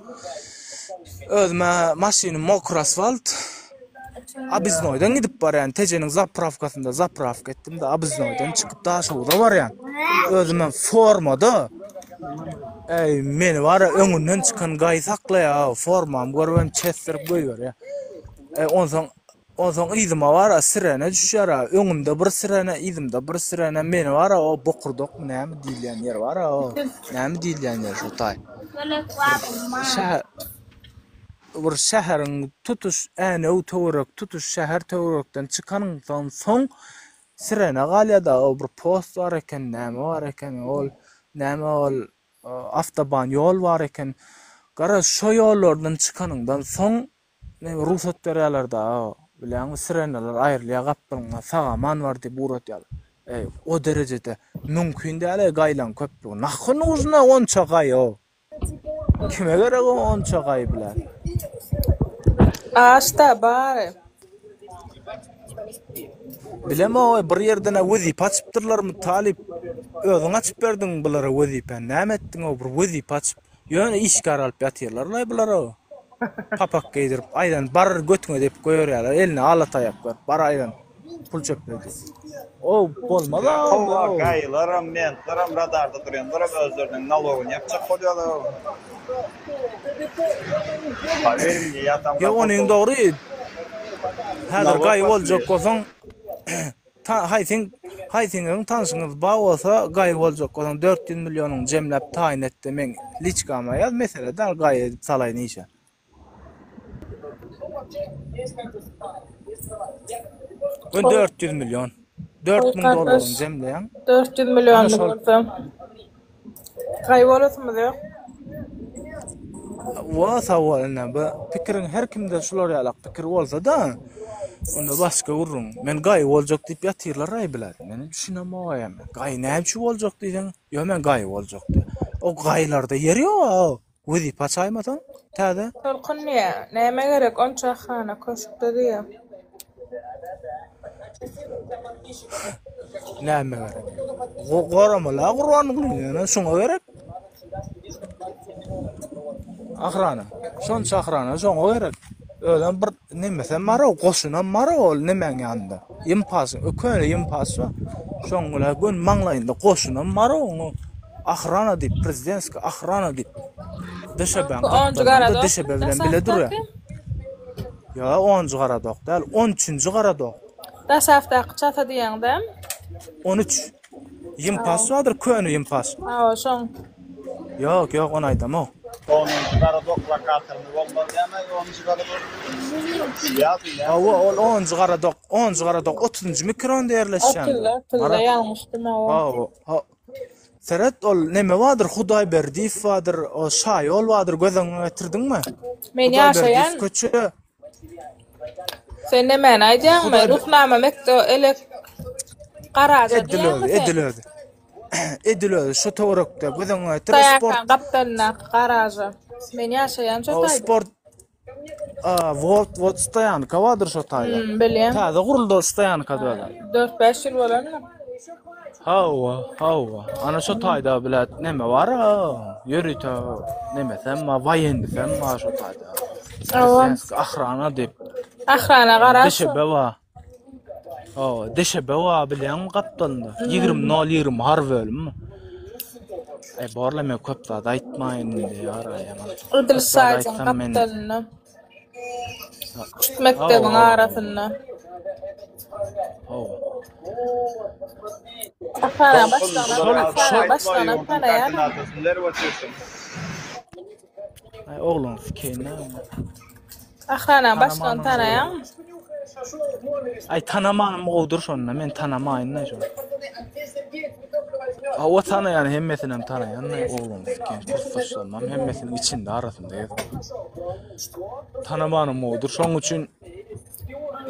özüme maşynym mokr asfalt. Obýezdnoýdan gidip barýan, Tejeniň zaprawkasynda zaprawka etdim-de, Obýezdnoýdan çykyp Daşoguza barýan. Özümem formada. Eý, meni bar-a öňünden çykan gaý saklaýar, formamy görübem çesdirip goýberýär. Eý, onsoň onsoň yzyma bar-a sirena düşýär-a, öňümde bir sirena, yzymda bir sirena, meni bar-a o bokurdakmy näme diýilýän ýer bar-a o, näme diýilýän ýer şo taý. Bir şäher bir şäheriň tutuş Änew töwerek, tutuş şäher töwerekden çykanyňdan soň sirena galýar-da, o bir post bar eken, näme bar eken, ol näme ol awtoban ýol bar eken. Garaz, şo ýollardan çykanyňdan soň neme rugsat berýärler-da, bilýäňmi, sirenalar aýrylýar gapdalyňdan, sag-aman bar diýip ugratýarlar. Eý, o derejede mümkin däl-eý gaýlaň köplügi. Nahy nujna onça gaý-ow? Kime gerek o onça gaý bilen? Aşda bary. Bilemok bir ýerden-ä wezipe açypdyrlarmy talyp özüň açyp berdiň bulara wezipäni näme etdiňow bir wezipe açyp ýöne işgär alyp ýatyrlarlaý bulara papak geýdirip aýdan bar götüňe depip goýberýärler eline ala taýak berip bar aýdan Pul çöpledi. O bolmaz a. Hawa gaýylaram mentleram radarda durýanlaram özleriniň nalogyny ýapjak bolýalar. Power mne ýa tam Ýok onyň dogry. Häzir gaýy boljak bolsaň ta haýsyň haýsyňyzyň tanşyňyz bar bolsa gaýy boljak bolsaň 400 millionyňy jemläp taýyn etde meň liçkama ýaz mesele däl gaýy edip salaýyn işe. Gün 400 million. 4000 dollaryň jemleýäň. 400 millionly bolsa. Gaý bolasymyz ýok. Wa sag bol ine bu pikiriň her kimde şular ýalak pikir bolsa-da onda başga gürrüň. Men gaý boljak diýip ýatyrlar aý biler. Men düşünemok aý. Gaý näme üçin boljak diýseň, ýok men gaý boljak diýip. O gaýlarda ýer ýok. Wezipe açaýmasaň täze. Tolkun diýýä, Nämä gerek onça ahrana köşkde diýýä. Nämä gerek? Goramaly-a Gurbangulyny ýöne şoňa gerek. Ahrana. Şonça ahrana şoňa gerek. Özem bir Nemesem bar-ow, goşunam bar-ow ol nemäň ýanynda. Ýympasyň, köne ýympas bar. Şoň bilen göni maňlaýynda goşunam bar-ow onuň. Ahrana diýip, prezidentskiý ahrana diýip. Dşb-niň gapdalynda dşb bilen bile durýar. Ýa, onunjy garadok däl, on üçünji garadok. Daşafdaky çata diýýäň-dä? On üç. Ýympas bardyr, köne ýympas. Hawa, şoň. Ýok, ýok, ony aýdamok. Onunjy garadok lokatorny bolmaz dämi onunjy garadok? Hawa, ol onunjy garadok, onunjy garadok otuzynjy mikronda ýerleşýändir. Otuzda, otuzda ýalňyşdym, hawa. Hawa, ha. Seret, ol neme bardyr, Hudaýberdiýew bardyr, o Şaýol bardyr, göz öňüňe getirdiňmi? Men ýaşaýan. Hudaýberdiýew köçe. Sen nämäni aýdýaňmy? Ruhnama mekde elek garaja Edil diýýäňmi özi, sen? edil özi. Edil özi şu töwerekde göz öňüne getir sport. Daýakan gapdalyndaky garaja. Men ýaşaýan şo O taýda. sport a wot wot stoýanka bardyr şo taýda. Hmm, bilýän. Täze guruldy o stoýanka da. 4-5 ýyl bolandyr. Hawa, hawa. Ana şo taýda bile neme bar, ýörite nemesem bar, waýennisem bar şo taýda. Hawa. Prezidenskiý ahrana diýip. Ahrana garaş. Deşebe bar. Hawa, deşebe bar bilýäňmi gapdalynda. 20 nol 20 harby bölüm. Aý borla men köp zat aýtmaýyn indi ýar aýaman. Edil Köp zat saýtyň aýtsam men gapdalynda. Küçük mekdebiň Hawa, arasynda. hawa. Ahrana Tolkun başlygyna, bulara ahrana aýtma başlygyna ýurduň tanaýanam. koordinatasyny berip otyrsyň. Aý oglan sikeýin. Ahranaň başlygyny Tanamanym tanaýaňmy? Aý tanamanym gowudyr şonda men tanamaýyn-da şony. Hawa tanaýan hemmesinem tanaýan oglan sikeýin kursdaşlarymam hemmesiniň içinde arasynda gezip. Tanamanym gowudyr şoň üçin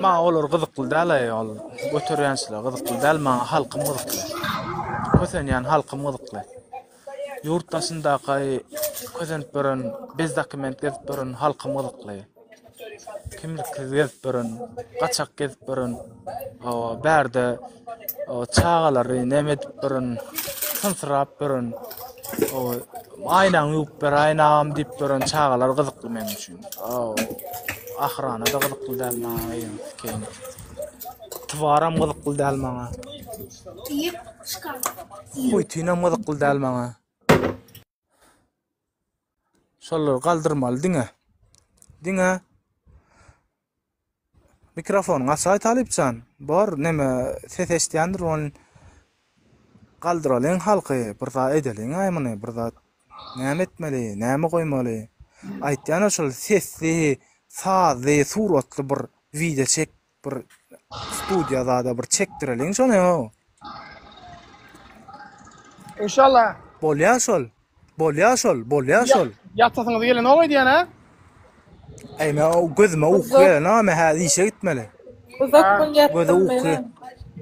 maňa olar gyzykly däl-aý ol göterýänçiler gyzykly däl maňa halkym gyzykly. Kösenýän halkym gyzykly. Ýurt daşyndaky kösenip ýören, bez dokument gezip ýören halkym gyzykly. Kimliksiz gezip ýören, gaçak gezip ýören, hawa, bärde çagalary neme edip ýören, synsyrap ýören, hawa, aýnaňy ýuwup beräýin agam diýip ýören çagalar gyzykly meň üçin. Ahrana-da gyzykly däl maňa eýýäm sikeýin. Twaram gyzykly däl maňa. Putinam gyzykly däl maňa. Şolary galdyrmaly diňe. Diňe Mikrofonyňy açaý Talypjan. Bor neme ses eşidýändir ony galdyralyň halky bir zat edeliň-aý muny bir zat näme etmeli näme goýmaly aýtýana şol sesli sazly suratly bir wideo çek bir studiýa zada bir çekdireliň şony how. Inşallah. Bolýa şol. Bolýa şol, bolýa şol. Ýatasyňyz gelenok öýdýän hä? Eý men o gözüme uky gelenok men häzir işe gitmeli. Uzak gün Göze ýatdym uky. menem.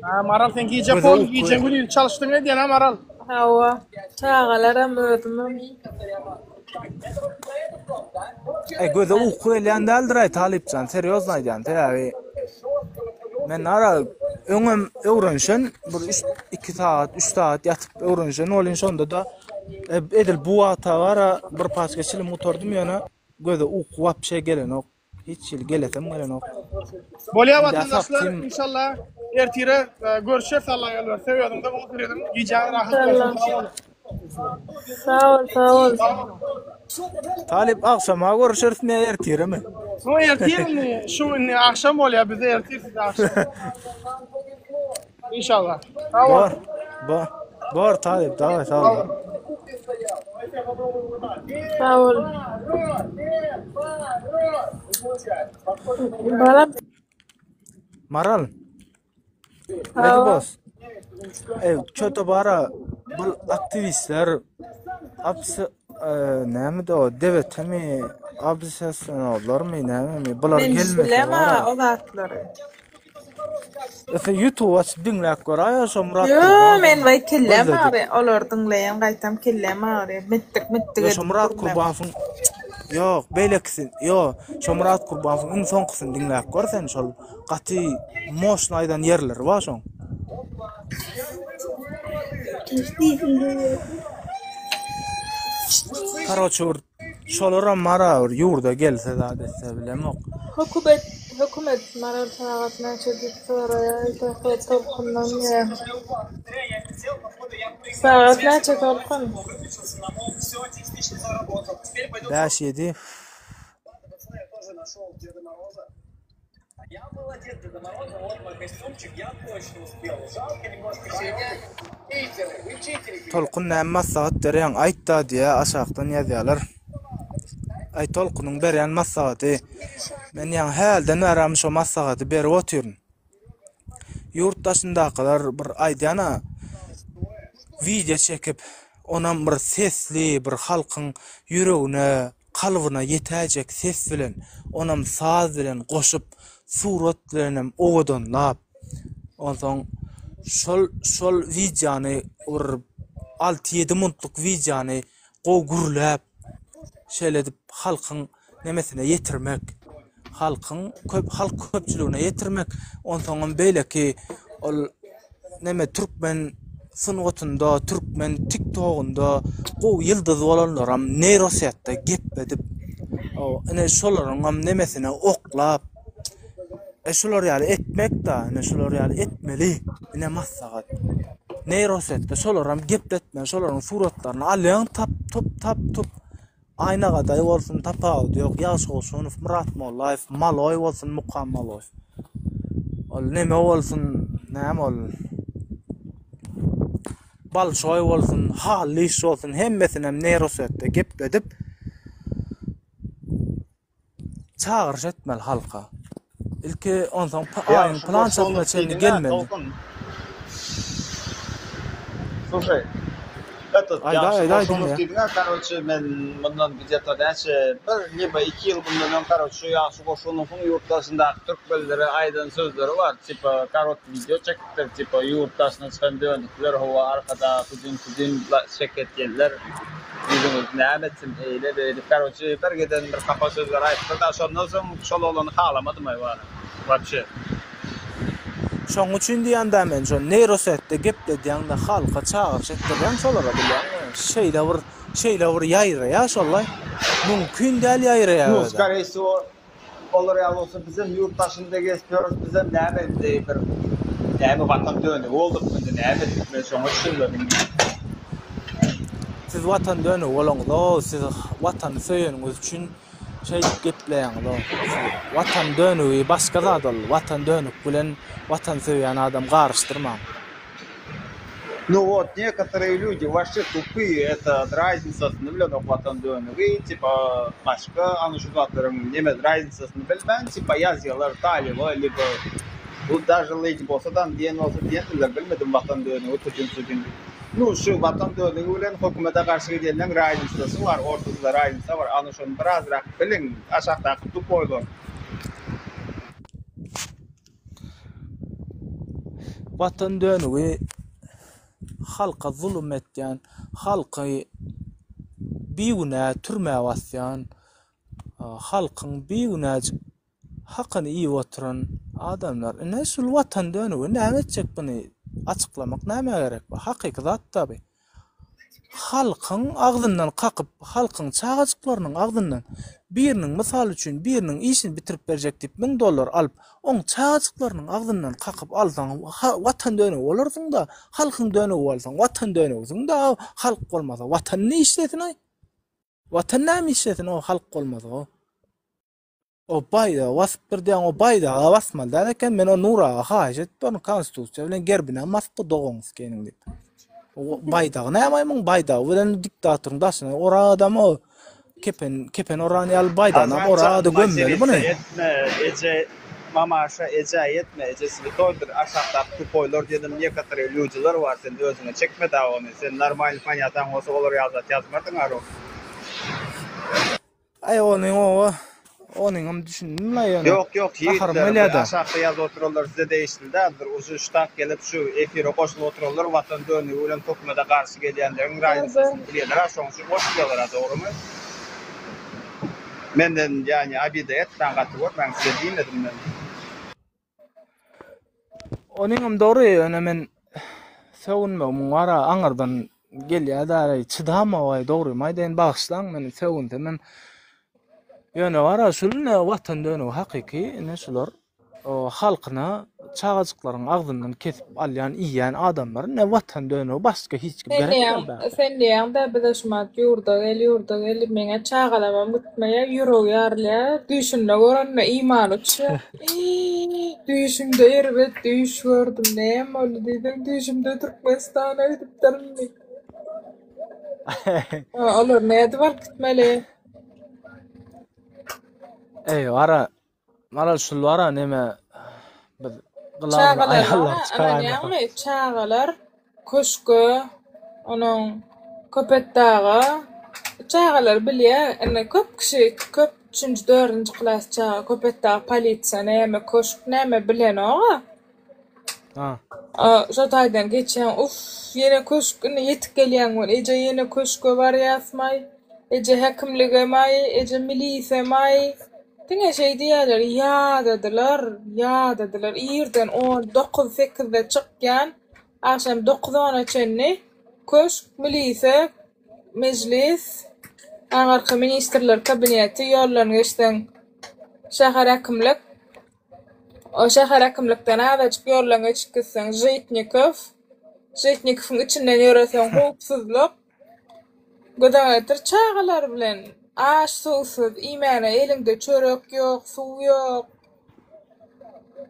Ha Maral sen gije Göze pol uky. gije gündiz çalyşdyň öýdýän hä Maral? Hawa, çagalaram özümem. Eý göze uky gelýän däldir-aý Talypjan, serýozno aýdýan, sebäbi men ara öňem öwrenişen bir üç iki sagat, üç sagat ýatyp öwrenişen bolýan şonda-da e, edil bu wagta bara bir paçka çilim gutardym ýöne göze uky wapşe gelenok. Hiç hili gelesem gelenok. Bolýa Indi watandaşlar asaptym. inşallah ertire e, görüşeris Allah ýol berse özüňize gowy serediň gijäňiz rahat bolsun sag boluň. Sag bol, sag bol. Sag boluň. Talyp agşama görüşerismi ýa ertiremi? Bu ertir indi şu indi akşam bolýar bize ertir size akşam. İnşallah. Sag bol. Bor. Bor. Bor Talyp, daway sag bol. Sag bol. Balam Maral. Lady Hawa. Boss. Ey, çöte bara bu aktiwistler abs e, näme de o DBT mi absessionallarmy nämemi bular Men gelmese bilem bara. o zatlary. Ese YouTube açyp diňläp göräýä şo Murat Ýo, Kurbanowyň men waý kellem gözledik. agyrýar. Olary diňleýän gaýtam kellem agyrýar. Mitdik mitdik Ýo şo edip Murat gürläp. Kurbanowyň Ýok, beýlekisi, ýo, şo Murat Kurbanowyň iň soňkusyny diňläp gör sen şol gaty moşny aýdan ýerleri bar şoň. Karoçe bir Şolaram mara bir ýurda gelse zat etse bilemok. Hökübet hökümet maral sagat näçe diýip soraýar Aýtaka tolkundan ýa. Sagat näçe tolkun? Bäş ýedi. Tolkun näme maslahat berýäň aýtda diýä aşakdan ýazýalar. Aý Tolkunyň berýän maslahaty men ýaňy hälden bäri şo maslahaty berip otyryn. Ýurt daşyndakylar bir aýdýana wideo çekip onam bir sesli bir halkyň ýüregine kalbyna ýetäýjek ses bilen, onam saz bilen goşup, surat bilenem owadanlap, onsoň şol şol wideony bir alty-ýedi muntlyk wideony gowy gürläp, şeýle edip halkyň nemesine ýetirmek, halkyň köp halk köpçüligine ýetirmek, onsoňam beýleki ol neme türkmen sungatynda türkmen tik togunda gowy ýyldyz bolanlaram neýrosetde gepledip ine şolaryňam nemesine oklap e şular ýaly etmek da ine şular ýaly etmeli ine maslahat neýrosetde şolaram gepletmeli şolaryň suratlaryny alýaň tap tup tap tup Aýna Gadaý bolsun tapawudy ýok Ýagşy Goşunow Myrat Mollaýew Maloý bolsun Mukam Maloýew ol neme bolsun näme ol Balşoý bolsun Hallyş bolsun hemmesinem neýrosetde gepledip Çagyryş etmeli halka. Ilki onsoň aýyň Ýagşy pylançasyna Goşunow çenli diýdiň-ä, gelmeli. Tolkun. Sluşaý, этот, Aýdaý, Ýagşy aýdaý Goşunow diňleýän. diýdiň-ä, karoçe, men mundan gde-to näçe, bir libo iki ýyl mundan öň, karoçe, şu Ýagşy Goşunowyň ýurt daşyndaky türkmenlere aýdan sözleri bar, tipa, korotki wideo çekipdir, tipa, ýurt daşyna çykan dönükler, hawa, arkada hüjüm-süjüm çeketýänler. Ýüzüňiz näme etsin eýle beýle karoçe bir giden bir hapa sözler aýtdy da şondan soň şol oglany halamadym aý wara wapşe. Şoň üçin diýýän-dä men şo neýrosetde gepledýäň-de halka çagyryş etdirýäň şolara bilýäňmi şeýle bir şeýle bir ýaýraýar şollaý mümkin däl ýaýraýar Nu özä. skoree wsego. Olar ýaly bolsa bizem ýurt daşynda gezip ýörüs bizem näme indi bir näme watan dönügi boldukmy indi näme etdik men şoňa düşünmedim. Siz watan dönügi bolaňyzok siz watany söýeniňiz üçin şeýdip gepleýäňizow siz watan dönügi başga zat ol watan dönük bilen watan söýýän adam garyşdyrmaň. Nu wot nekotoryý lýudi waşşe tupyý eto raznicasyny bilenok watan dönügi tipa başga ana şu zatlaryň neme raznicasyny bilmän tipa ýazýalar talyba libo bu daže lady bolsadam diýen bolsa diýendirler bilmedim watan dönügi tudin sudin nu şu watan dönügi bilen hökümete garşy gidýänleň raznicasy bar ortasynda raznica bar ana şony birazrak biliň aşakdaky tupoýlar. Watan dönügi halka zulum etýän, halky bigünä türmä basýan, halkyň bigünäjik hakyny iýip oturan adamlar. Ine şul watan dönügi näme etjek buny açyklamak nämä gerek bu hakyky zat-da bu. Halkyň agzyndan kakyp, halkyň çagajyklarynyň agzyndan biriniň, mysal üçin, biriniň işini bitirip berjek diýip 1000 dollar alyp, oň çagajyklarynyň agzyndan kakyp alsaň, watan dönügi bolarsyň-da, halkyň dönügi bolsaň, watan dönügisiň-da, halk bolmasa, watan ne işlesin-aý? Watan näme işlesin o halk bolmasa? O baýdagy basypdyr diýýäň, o baýdaga basmaly däl eken. Men o Nur aga haýyş edip ony konstitusiýa bilen gerbinem basypdyr dogaňy sikeniň diýip. O baýdagy näme muň baýdagy bilen diktatoryň daşyna oradam o kepen kepen oran ýaly baýdagyny Azatjan orady gömmeli muny. materиться etme eje mamaşa eje etme eje swetoýdyr aşakdaky tupoýlar diýenim nekotoryý lýudiler bar sen özüňe çekme dagy ony sen normalny ponýataň bolsa olar ýaly zat ýazmardyň arow. Aý onyň oba onyňam düşündim-le ýöne. Ýok ýok Gaharym ýigitler bu gelýä-dä. aşakda ýazyp oturanlar size degişli däldir uje ştak gelip şu efire goşulyp oturanlar watan dönügi bilen hökümede garşy gelýänleriň raznisasyny bilýärler a şoň üçin goşulýarlar a dogrymy menden ýani obida etmäň gaty görmäň size diýmedim men. Onyňam dogry ýöne men sögünmegimiň bar-a aňyrdan gelýä-dä çydamawaý dogrymy aýdaýyn bagyşlaň meni sögünsemem ýöne bar-a şul ine watan dönügi hakyky ine şular halkyna çagajyklaryň agzyndan kesip alýan iýýän adamlar ine watan dönügi başga hiç kim Sen gerek däl diýýäň, bärde. sen diýýäň-dä bize şumat ýurda gel, ýurda gel diýip meňä çagalamam gitmeýär, ýüregi ýarylýar, düýşünde görende imany uçýar. Düýşümde erbet düýş gördüm, näme boldy diýseň, düýşümde Türkmenistana gidipdirin diýip. Olar nädip alyp gitmeli? Eý, gara, Maral şul bara neme biz glawny Çagalar aýallar bara, çykaýmasak. ynanýaňmy, çagalar köşge, onuň Köpetdaga, çagalar bilýär, indi köp kişi, köp üçünji, dördünji klas çaga Köpetdag polisiýa näme, köşk näme bilenok-a. Ha. Şo taýdan geçýäň, uff, ýene köşk, indi ýetip gelýäň welin, eje ýene köşge barýasmaý, eje häkimligemaý, eje milisemaý. Diňe şeý diýýärler, ýadadylar, ýadadylar. Irden on, dokuz, sekizde çykýan, agşam dokuz-ona çenli köşk, milise, mejlis, aňyrky ministrler kabineti, ýoldan geçseň şäher häkimlik. O şäher häkimlikden azajyk ýoldan geçip gitseň Žitnikow, Žitnikowyň içinden ýöreseň howpsuzlyk. Göz öňüne getir, çagalar bilen aç-suwsuz, iýmäne eliňde çörek ýok, suw ýok.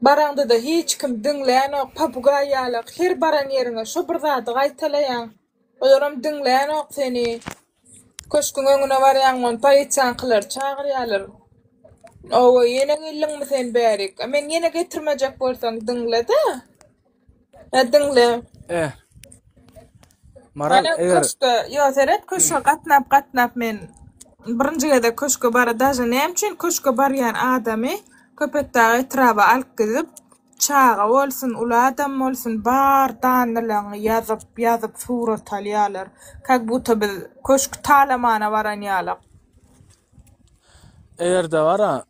Baraňda-da hiç kim diňlänok, papugaý ýalak her baran ýeriňe şo bir zady gaýtalaýaň. Olaram diňlänok seni. Köşgüň öňüne barýaň ony polisiýaňkylar çagyrýarlar. Owa, ýene geldiňmi sen bärik? A men ýene getirmejek bolsaň diňle-de. Hä diňle. Eh. Maral, Mana eger köşge, ýo seret köşge gatnap gatnap men birinji gezek köşge bara daže näme üçin köşge barýan adamy Köpetdag etraba alyp gidip Çaga bolsun, uly adam bolsun bar dannylaňy ýazyp, ýazyp surat alýarlar. Kak buta biz köşk talamana baran ýalak. Eger-de bara,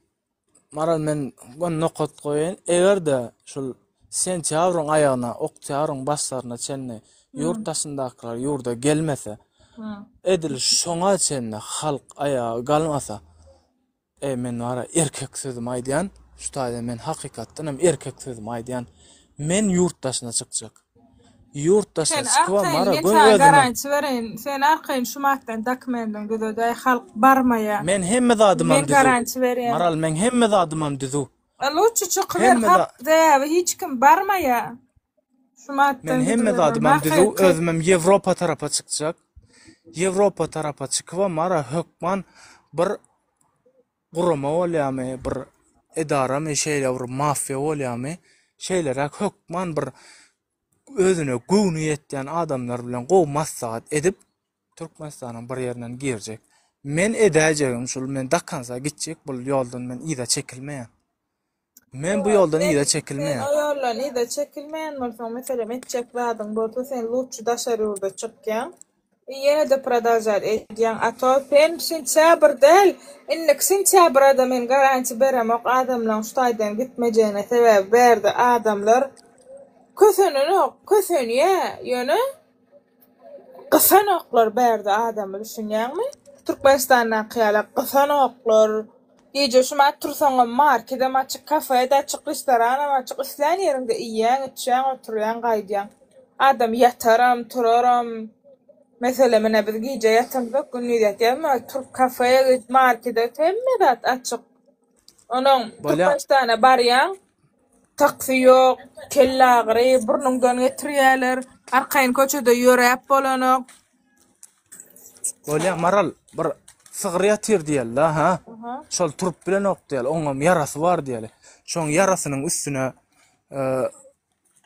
Maral men göni nokat goýaýyn, eger-de şul sentýabryň aýagyna, oktýabryň başlaryna çenli ýurt daşyndakylar ýurda gelmese, edil şoňa çenli halk aýaga galmasa, Eý men wara erkek sözümi aýdýan, şu taýda men hakykatdan hem erkek sözümi aýdýan. Men ýurt daşyna çykjak. Ýurt daşyna Sen çykybam arkaýyn wara men göni saňa özüme. garanti bereýin. Sen arkaýyn şu matdan dokumendiňi düzedäý halk barmaýa. Men hemme zadymam Men düzüw. garanti berýän. Maral meň hemme zadymam düzüw. Luçy çykyber Hemme halk za sebäbi hiç kim barmaýa. Şu Men matdan hemme düzübermeli. zadymam düzüw, Hakyky. özümem Ýewropa tarapa çykjak. Ýewropa tarapa çykybam wara hökman bir gurama bolýamy, bir edaramy, şeýle bir mafiýa bolýamy, şeýleräk hökman bir özüne göwni ýetýän adamlar bilen gowy maslahat edip, Türkmenistanyň bir ýerinden girjek. Men edäýjegim şul, men do konca gitjek bul ýoldan men yza çekilmeýän. Men bu ýoldan Sen yza sen çekilmeýän. o ýoldan yza çekilmeýän bolsaň, meselem etjek zadyň bolsa sen lutçy daşary ýurda çykýaň. I ýene-de prodalžat edýäň, a to sen sentýabr däl, indiki sentýabrada men garantiýa beremok adamlaň şu taýdan gitmejegine sebäbi bärde adamlar kösenenok, kösenýä, ýöne Gysanoklar bärde adamy düşünýäňmi? Türkmenistandaky ýaly gysanoklar. Gije şumat tursaňam markedem açyk, kafede açyk, restoranam açyk, islän ýeriňde iýýäň, içýäň, oturýaň, gaýdýaň. Adam ýataram, turaram. Meselem ine biz gije ýatamzok, gündiz ýatýas, emma turup kafeýe git, markede git, hemme zat açyk. Onuň Bolýa. Türkmenistana barýaň, Taksi ýok, kellagyry, burnuňdan getirýäler. Arkaýyn köçede ýöräp bolanok. Bolýa Maral bir sygyr ýatyr diýeli-de, ha? Şol turup bilenok diýeli, oňam ýarasy bar diýeli. Şoň ýarasynyň üstüne e,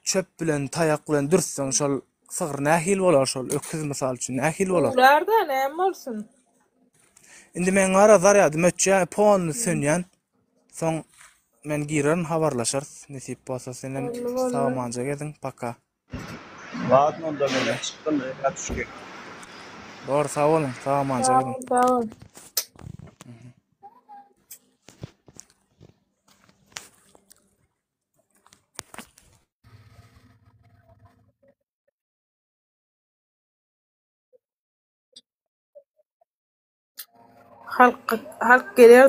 çöp bilen, taýak bilen dürtseň şol sygyr nähili bolar şol öküz mysal üçin nähili bolar? Urar-da, näme bolsun? Indi meň gara zarýadym öçýär, polny sönýän. Soň men girerin habarlaşarys nesip bolsa senem Boldy boldy. sag-amanja geziň paka. Ladno onda menem çykdym rýaduşki. Bor sag boluň sag-amanja Sag geziň. bol, sag bol. Halk halk geler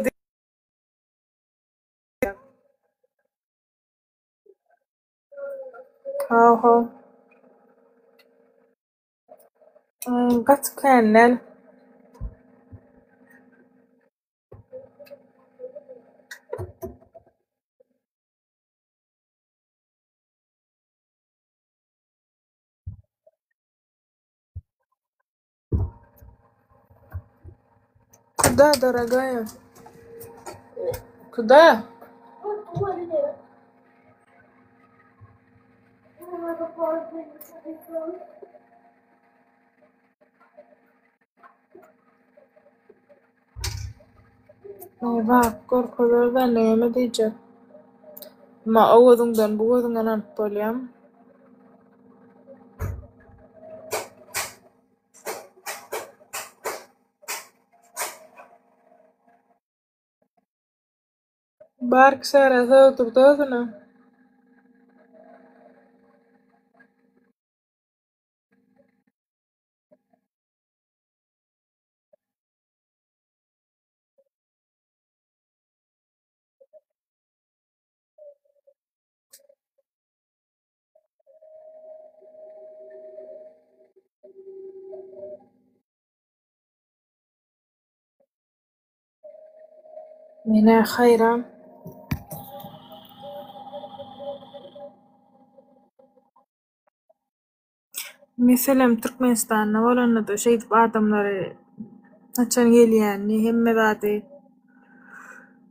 Haw-haw. Gaty kän däl. Kuda, dorogaýa? Kuda? Wah, gorkuzar-da näme diýjek. Emma o gözüňden bu gözüňe ynanyp bolýarmy? Bar kişara sogdurdy özüne. Men-ä haýran. Meselem, Türkmenistanda bolanda-da şeýdip adamlary haçan gelýänini, hemme zady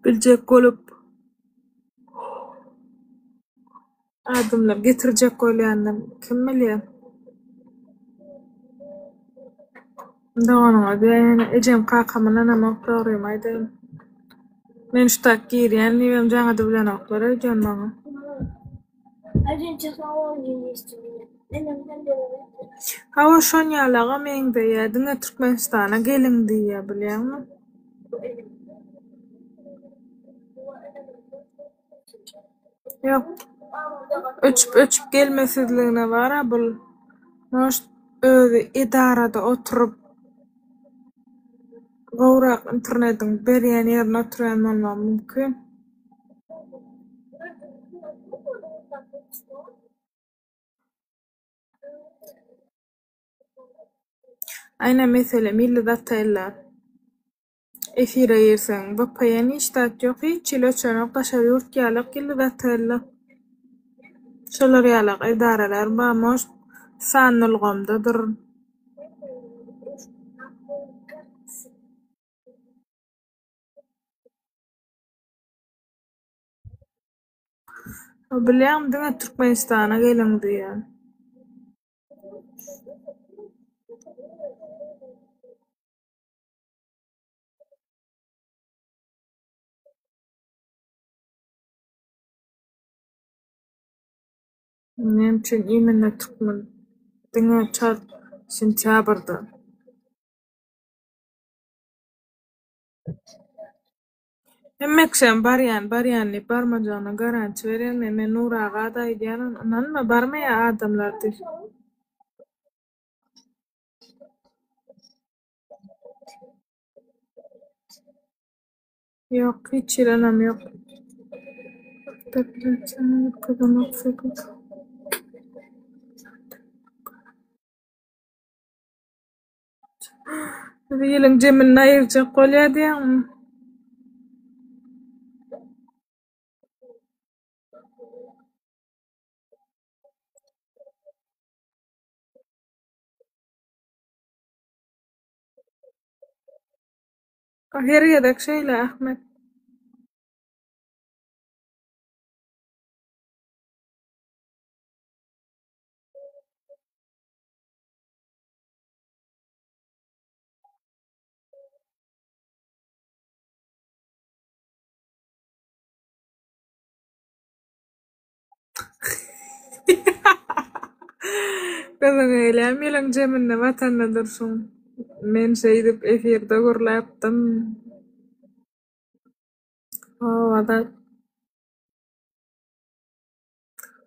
biljek bolup adamlar getirjek bolýandyr, kim bilýär. Doganyňa diýäýen, ejem kakam ynanamok dogrymy aýdaýyn. Men şu tak girýän diýibem jaň edibilenoklar öýdýän maňa. Hawa şonýalaga meňzeýä diňe Türkmenistana geliň diýýä bilýäňmi. Ýok. Öçüp öçüp gelmesizligine bara bul может özi edarada oturyp. Gowrak internetiň berýän ýerinde oturýan bolmagy mümkin. Aýna mesele milli oteller. Efire girseň VPN hiç zat ýok hiç hili öçenok daşary ýurt ýalak ýyldyz otella. Şolar ýalak edaralar bar может sanly ulgamdadyr. Bilýäňmi diňe Türkmenistana geliň diýýän. Näme üçin imенно türkmen diňe çalt sentýabrda. Hemme kişem barýan barýan diýip barmajagyna garanti berýän men men Nury agada aýdýan ynanma barmaýar adamlar diýip. Ýok hiç hili ynam ýok. Sizi ýylyň jeminde aýyrjak bolýar diýýäňmi? Her gezek şeýle Ahmet. Gyzyň eýläm ýylyň jeminde watanda durşuň. Men şeýdip efirde gürläpdim. Hawa-da.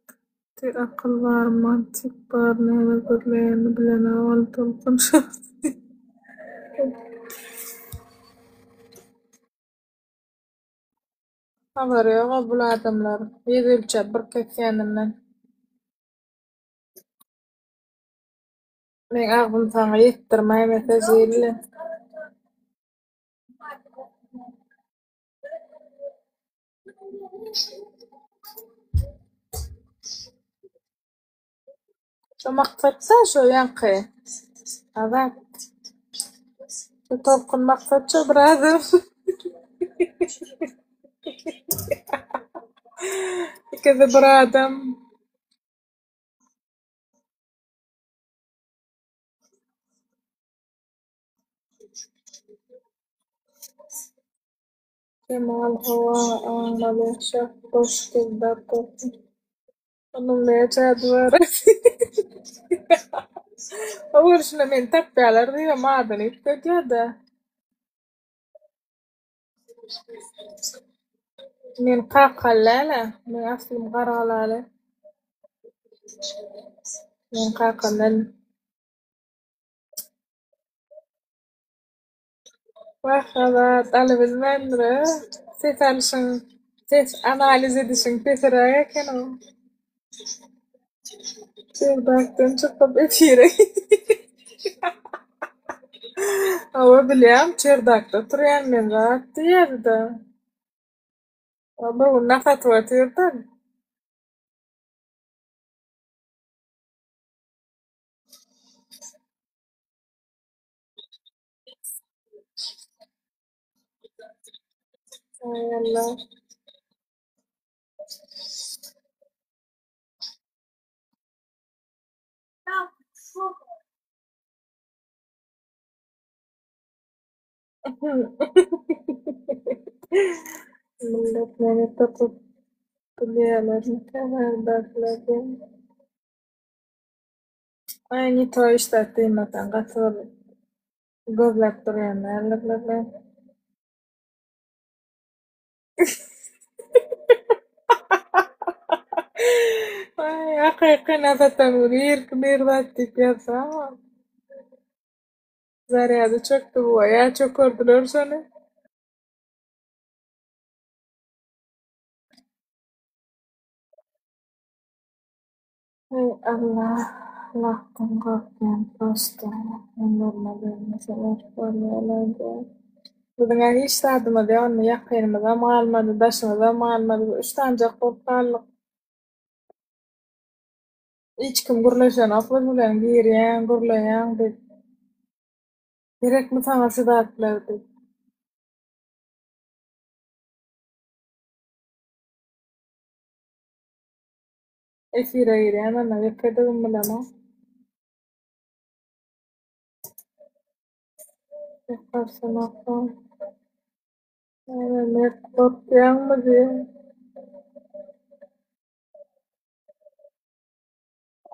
Gaty akyl bar, mantyk bar, näme gürleýänini bilenok ol Tolkun şahsy. Habary ýog-a bul adamlaryň, ýüz ölçäp bir kesýäninden. Meň agzym saňa ýetdirmäýmese zilli. Şo maksatda şo ýaňky Azat. Şu tolkun maksatça brother. Ikisi bir adam. Kemal hawa aňmaly şah boş gezzap bolsun. Onuň näçe ady bar? O görşüne meni tapýarlar diýibem adyny üýtgedýär-dä. Men kakaly däl-ä, meň aslym gargalaly. Men kakam däl. Wah, Azat, alybilmändir-ä. Ses alyşyň, ses analiz edişiň pesiräk eken-ow. Çerdakdan çykyp efire Hawa, bilýän, çerdakda oturýan men zat diýýärdi-dä. Bir gün nas atyp otyrdy. Aý Allah. Millet meni tapyp bilýärlermikä bärdäkiler diýen. Aý ne to hiç zat diýmeseň gaty bir gözläp durýan däldirler-le. Aý hakyky nazardan bir irki bir zat diýip ýazsa. Zarýady çökdi bu, ýa çökerdiler şony. Eý Allah, Allahdan gorkýan prosta men bolmaly meseler bolýarlar diýýär. Biziň-ä hiç zadymyz ýok indi ýakynymyzam galmady, daşymyzam galmady, üç sanjak bolup galdyk. Hiç kim gürleşenok biz bilen girýäň, gürleýäň diýip. Gerekmi saňa şu zatlar diýip. Efire girýän onda ýekedigim bilemok. Näme mert gorkýaňmy diýýär.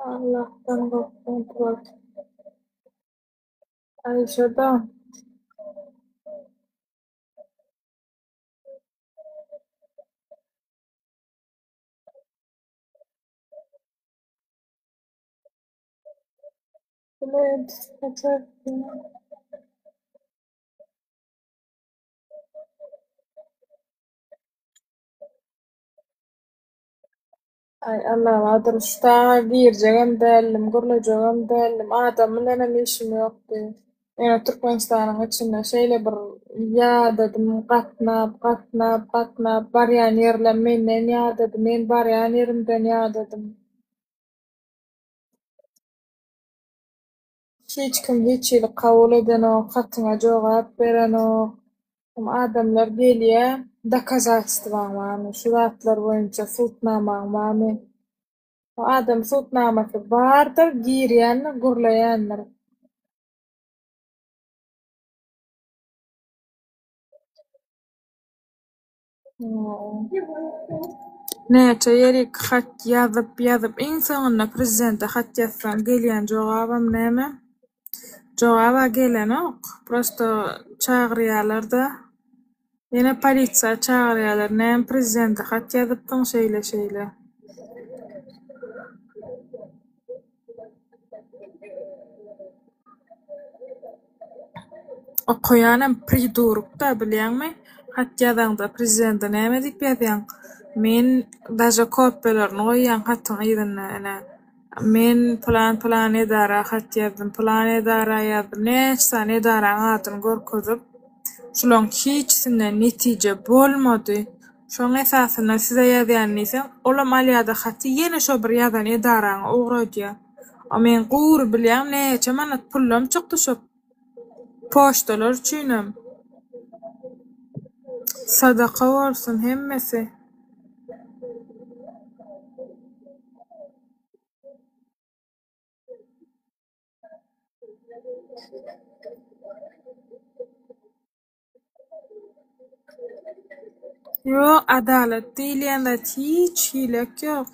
Allahdan gorkýan turat. Aýşa-da. Aý Allabadyr şutaga girjegem däldim, gürlejegem däldim, adam bilenem işim ýokdy. Ýöne Türkmenistanyň içinde şeýle bir ýadadym, gatnap, gatnap, gatnap, barýan ýerlem menden ýadady, men barýan ýerimden ýadadym. Hiç kim hiç hili kabul edenok, hatyňa jogap berenok. Adamlar gelýä, dokazatstwaň barmy, şu zatlar boýunça sudnamaň barmy? O adam sudnamasy bardyr, girýändir, gürleýändir. Näçe ýerik hat ýazyp ýazyp iň soňunda prezidente hat ýazsaň gelýän jogabam näme? Jogaba gelenok, prosto çagyrýalarda ýene polisiýa çagyrýalar näme prezidente hat ýazypdyň şeýle şeýle. Okaýanam priduruk-da, bilýäňmi? Hat ýazaňda prezidente näme diýip ýazýaň? Men daže kopiýalaryny goýýaň hatyň yzynda ine. Men pylan-pylan edara hat ýazdym, pylan edara ýazdym, näçe sany edaraň adyny görkezip, şulaň hiçisinden netije bolmady. Şoň esasynda size ýazýan diýseň, olam alýada haty ýene şo bir ýazan edaraňa ugradýa. A men gury bilýän näçe manat pullam çykdy şo poçtalar üçinem. Sadaka bolsun hemmesi. Ýok, adalat diýilýän zat hiç hilek ýok.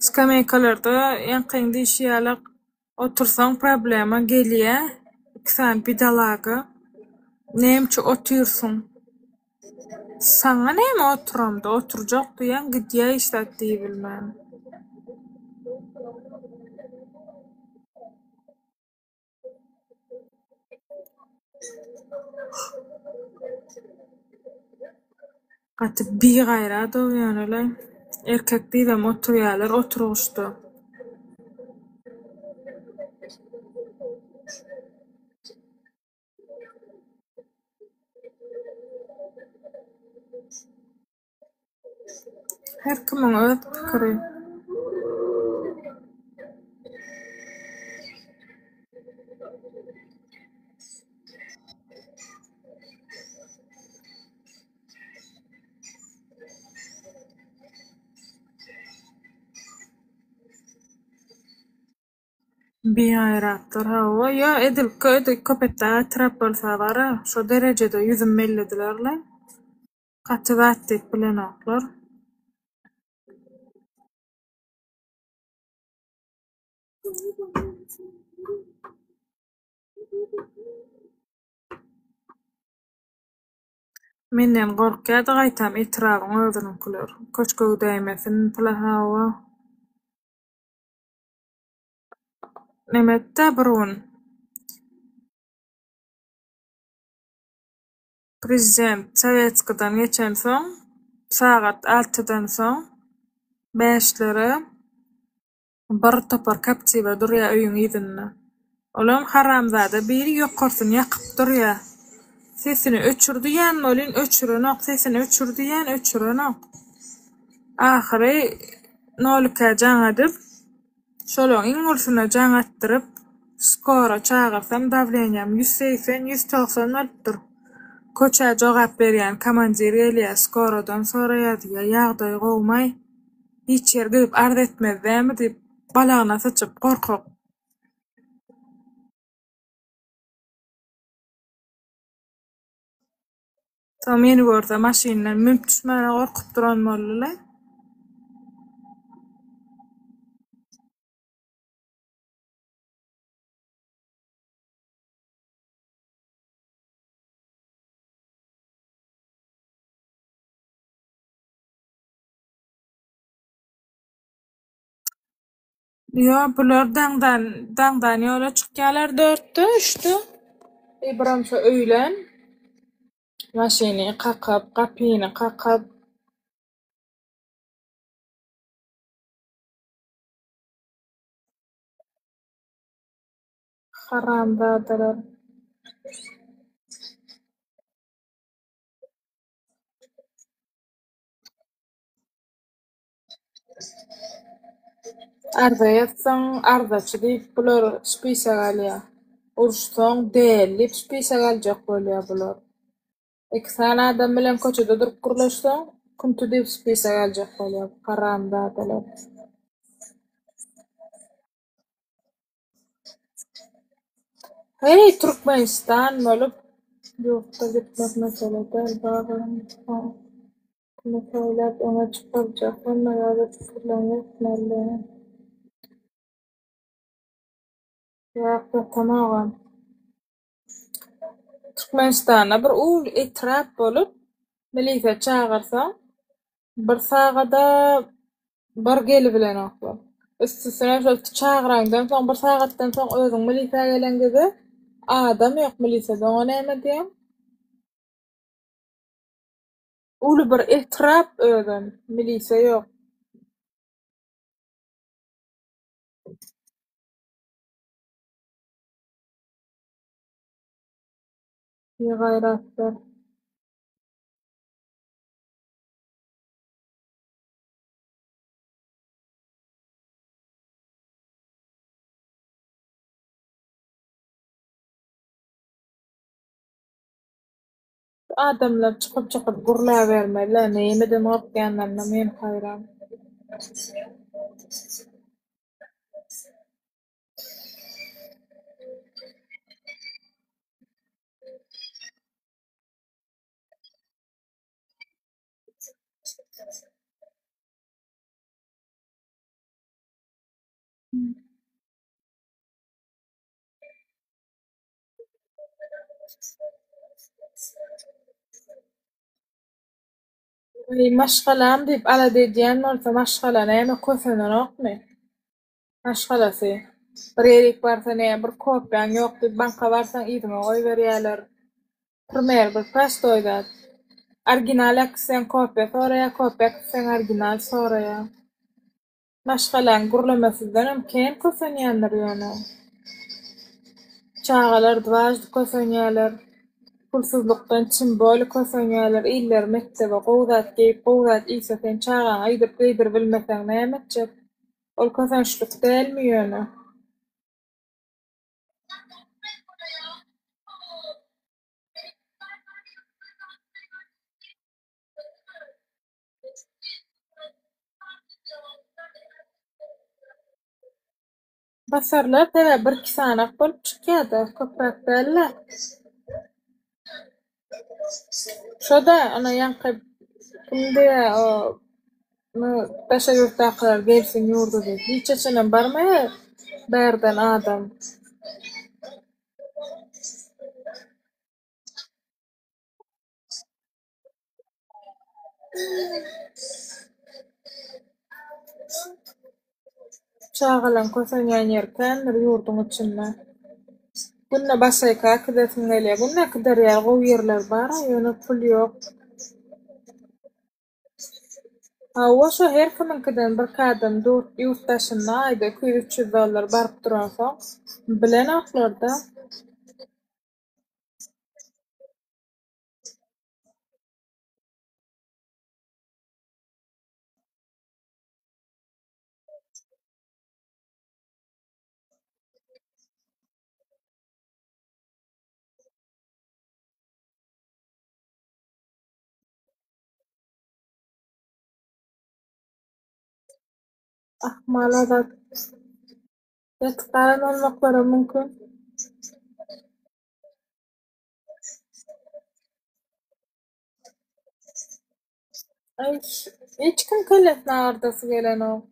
Skameýkalarda ýaňkyň diýşi ýaly otursaň problema gelýä, iki sany bidalaga. Näme üçin otyrsyň? Saňa näme oturamda, oturjak diýýäň gidýä hiç zat diýibilmän. Gaty bigaýrat-ow ýöne-le. Erkek diýibem oturýarlar oturgyçda. Her kimiň öz pikiri. Bigaýratlar hawa, ýa edil edil Köpetdag etrap bolsa bara şo derejede ýüzüm belledilerle. Gaty zat diýip bilenoklar. Menden gorkýardy gaýtam etrabyň özüniňkiler. Köşge gidäýmesin pylan hawa. Nemetde bir gün. Prezident Sowetskidan geçensoň, sagat altydan soň bäşlere bir topar Captiva durýar öýüň yzynda. Olam haramzada biri ýokarsyny ýakyp durýar. Sesini öçür diýýän welin öçürenok, sesini öçür diýýän öçürenok. Ahyry nolikä jaň edip, Şolaň iň ulusyna jaň atdyryp, skora çagyrsam dawleniýam 180, 190 bolupdyr. Köçä jogap berýän komandir gelýär, skoradan soraýar diýýär, ýagdaýy gowumaý, hiç ýere gidip arz etmez dämi diýip, balagyna syçyp gorkak. Soň meni görse maşyndan münüp düşmäne gorkup duran boldy-la. Ýo, bular daňdan daňdan ýola çykýarlar dörtde, üçde. Ibramşa öýlän maşyny kakyp, gapyny kakyp. Haramzadalar. Arza ýazsaň, arzaçy diýip bular spisek alýar. Uruşsaň, däli diýip spisek aljak bolýar bular. Iki sany adam bilen köçede durup gürleşseň, künti diýip spisek aljak bolýar bu haramzadalar. Heý, Türkmenistan bolup ýurtda gitmek mesele däl, bagyň Kimi saýlap öňe çykarjak, hemme zada pikirlenip etmeli. Ýok, ýatamogam. Türkmenistanda bir uly etrap bolup, milisiýa çagyrsaň, bir sagada bir gelibilenoklar. Üstesine şol çagyraňdan soň, bir sagatdan soň özüň milisiýa geleňde-de adam ýok milisiýada, oňa näme diýýäň? Uly bir etrap özem, milisiýa ýok. Bigaýratlar. Şu adamlar çykyp-çykyp gürläbermeli-dä, nämeden gorkýanlaryna men haýran. Eý, maşgalam diýip alada edýän bolsa, maşgala näme kösenenokmy? Maşgalasy. Bir ýerik barsa näme bir kopýaň ýok diýip banka barsaň yzyňa goýberýäler. Primer bir prostoý zat. Original äkitseň kopýa soraýar, kopýa äkitseň original soraýar. Maşgalaň gürlemesizdenem kän kösenýändir ýöne. Çagalar dwaždy kösenýäler. Pulsuzlykdan çim boli kösenýäler. Iller mekdebe gowy zat geýip, gowy zat iýse sen çagaňa iýdirip geýdiribilmeseň näme etjek? Ol kösençlik dälmi ýöne? Basarlar sebäbi birki sanak bolup çykýada, köpräk däl-de. Şo-da ana ýaňky kim diýýä o daşary ýurtdakylar gelsin ýurda diýip. Hiç haçanam barmaýar bärden adam. Çagalaň kösenýän ýeri kändir ýurduň içinde. Günde Başaýka äkidesim gelýär. Günde äkider ýaly gowy ýerler bar-a, ýöne pul ýok. Hawa, şo her kimiňkiden birki adam dur, ýurt daşynda aýda 200-300 dollar baryp duransoň, bilenoklar-da. Ahmal azat ýatyp galan bolmaklaram mümkin. Aý, hiç kim kellesini agyrdasy gelenok.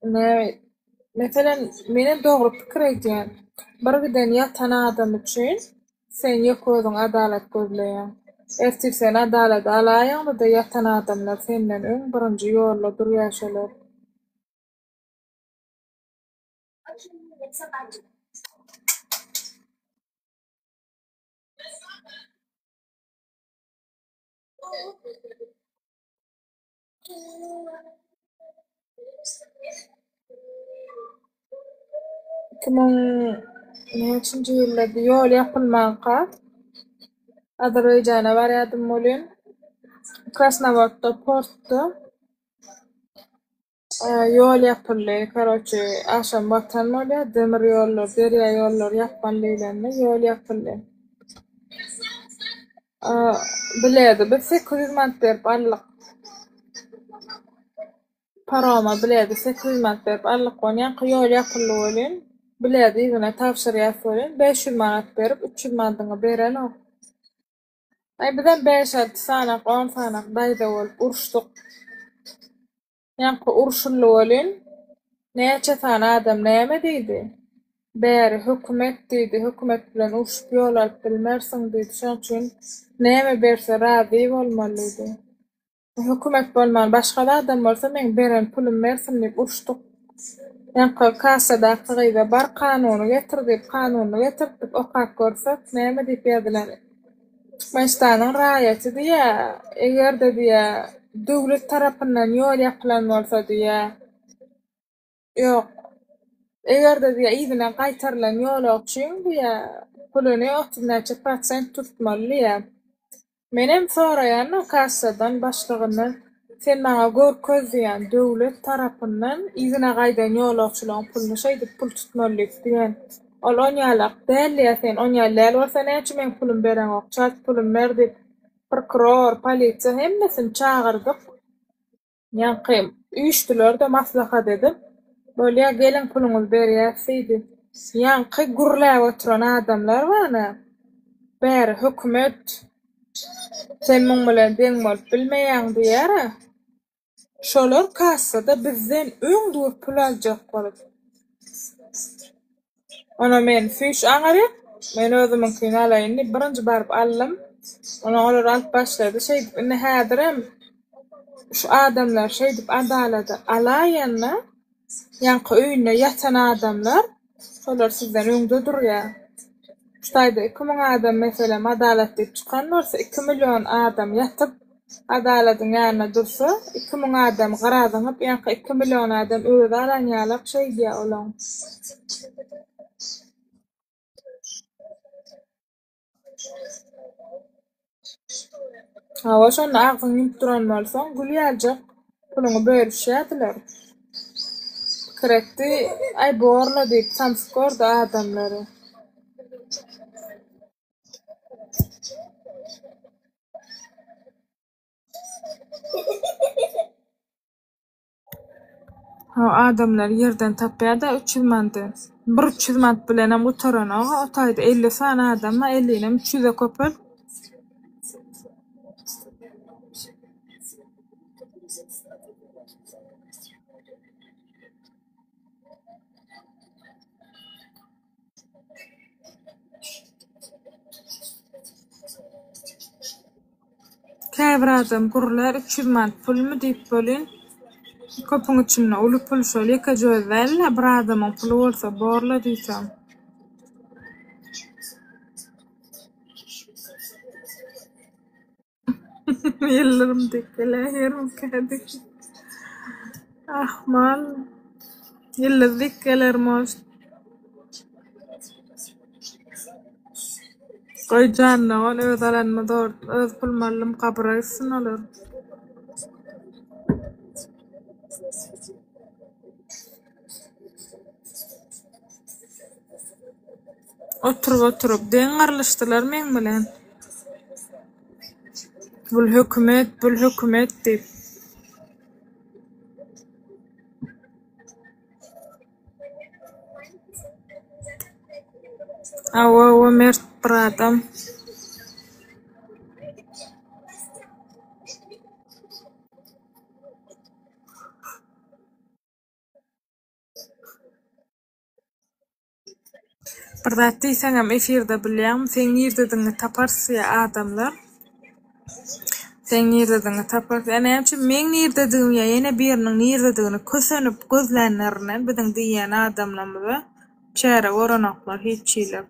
Näme, meselem, menem dogry pikir edýän. Bir giden ýatan adam üçin sen ýeke özüň adalat gözleýäň. Ertir sen adalady alaýaňda-da ýatan adamlar senden öň birinji ýolda durýar şolar. 2000 näçinji ýylda ýol ýapylmanka Azerbaýjana barýardym welin, Krasnowodda portda Ýol ýapyldy. Karoçe, agşam Watan bolýar, demir ýollar, derýa ýollary ýapmaly diýlende ýol ýapyldy. Biledi biz 800 manat berip aldyk. Paroma biledi 800 manat berip aldyk. Onýanka ýol ýapyldy welin, biledi yzyna tabşyrýas welin, 500 manat berip, 300 manadyňy berenok. Aý bizem bäş-alty sanak, on sanak daýza bolup uruşdyk. Ýaňky urşuldy welin, näçe sany adam näme diýdi? Bäri hökümet diýdi, hökümet bilen urşup ýol alyp bilmersiň diýdi, şoň üçin näme berse razy bolmaly diýdi. Hökümet bolman başga zadam bolsa meň beren pulum bersin diýip uruşdyk. Ýaňky kassadaky gyza bar kanuny getir diýip kanunyny getirtdik okap görsek näme diýip ýazylan Türkmenistanyň raýaty diýýä egerde diýýä döwlet tarapyndan ýol ýapylan bolsa diýýä Ýok. Eger-de diýýär, yzyna gaýtarylan ýolagçyň diýýär, puluny 30 näçe prosent tutmaly diýýär. Menem soraýan-da kassadan, başlygyndan, sen maňa görkez diýýän, döwlet tarapyndan yzyna gaýdan ýolagçylaryň puluny şeýdip pul tutmaly diýip diýen. Ol onýalak däl diýýär, sen onýaly däl bolsa näme üçin meň pulumy bereňok, çalt pulumy ber diýip, prokuror, polisiýa hemmesini çagyrdyk. Ýaňky üýşdüler-de maslahat edip, Bolýa, geliň puluňyzy berýäs diýdi. Ýaňky gürläp oturan adamlar bar-a, bäri hökümet, sen muň bilen deň bolup bilmeýäň diýýär-ä. Şolar kassada bizden öň durup pul aljak bolup. Onda men süýş aňaryk, men özümiňkini alaýyn diýip, birinji baryp aldym. Ondan olar alyp başlady. Şeýdip, indi häzirem şu adamlar şeýdip adalady alaýanda, ýaňky öýünde ýatan adamlar, şolar sizden öňde durýar. Şu taýda 2000 adam, meselem, adalat diýip çykan bolsa, iki million adam ýatyp, Adaladyň ýanynda dursa, 2000 adam gyra zyňyp, ýaňky iki million adam özi alan ýalak şeýdýä olaň. Hawa, şonda agzyňy ýumup duran bolsaň, gül ýaljak puluňy bölüşýärdiler. Pikir etdi, Aý, borla diýip, samsyk gördi adamlary. Hawa, adamlar ýerden tapýar-da 300 manady. Bir 300 manat bilenem gutaranok-a, o taýda 50 sany adam bar, ellinem 300-e köpelt. Käbir adam gürlär 300 manat pulmy diýip welin, köpüň içinde uly pul şol ýekeje özi däl-de, bir adamyň puly bolsa borla diýseň. Ýyldyrym dek geläýermikä diýip. Ahmal. Ýyldyz dek geler most. Goý janyna gon öz alanymy zor öz pulumy aldym gabra gitsin olar. Oturyp oturyp deň gyrlyşdylar meň bilen. Bul hökümet, bul hökümet diýip. Hawa hawa mert bir adam. Bir zat diýseňem efirde bilýäňmi seň nirdedigiňi taparys diýýär adamlar. Seň nirdedigiňi taparys. Ýa näme üçin meň nirdedigimi ýa ýene biriniň nirdedigini kösenip gözlänlerinden biziň diýýän adamlarymyza çäre görenoklar hiç hili.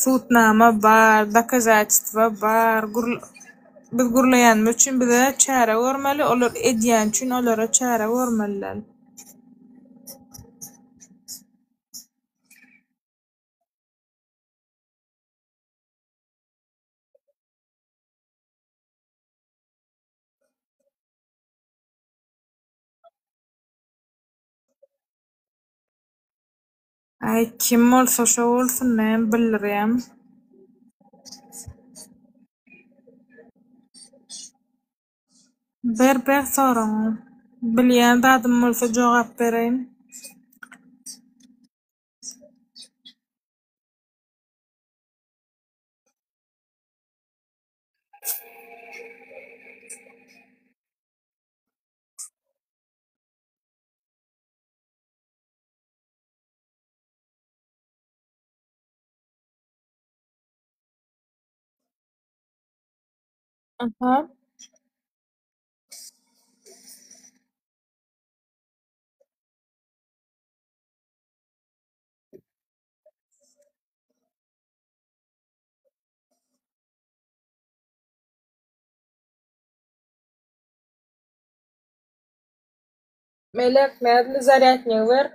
Sudnama bar, dokazatelstwo bar. Biz gürleýänimiz üçin bize çäre görmeli, olar edýäni üçin olara çäre görmeli däl. Aý kim bolsa şo bolsun näme bildirýäň. Ber ber soragyňy. Bilýän zadym bolsa jogap bereýin. Aha. Melek nädli zarýadnigi ber.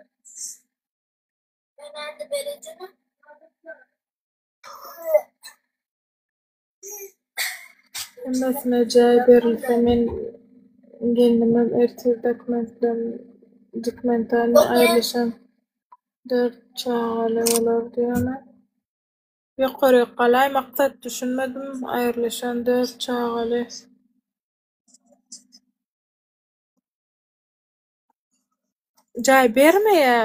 Hemmesine jaý berilse men gelnimem ertir dokumentalny aýrylyşan 4 çagaly bolar diýýämi? Ýokaryk galaý maksat düşünmedim aýrylyşan 4 çagaly. Jaý bermeýä.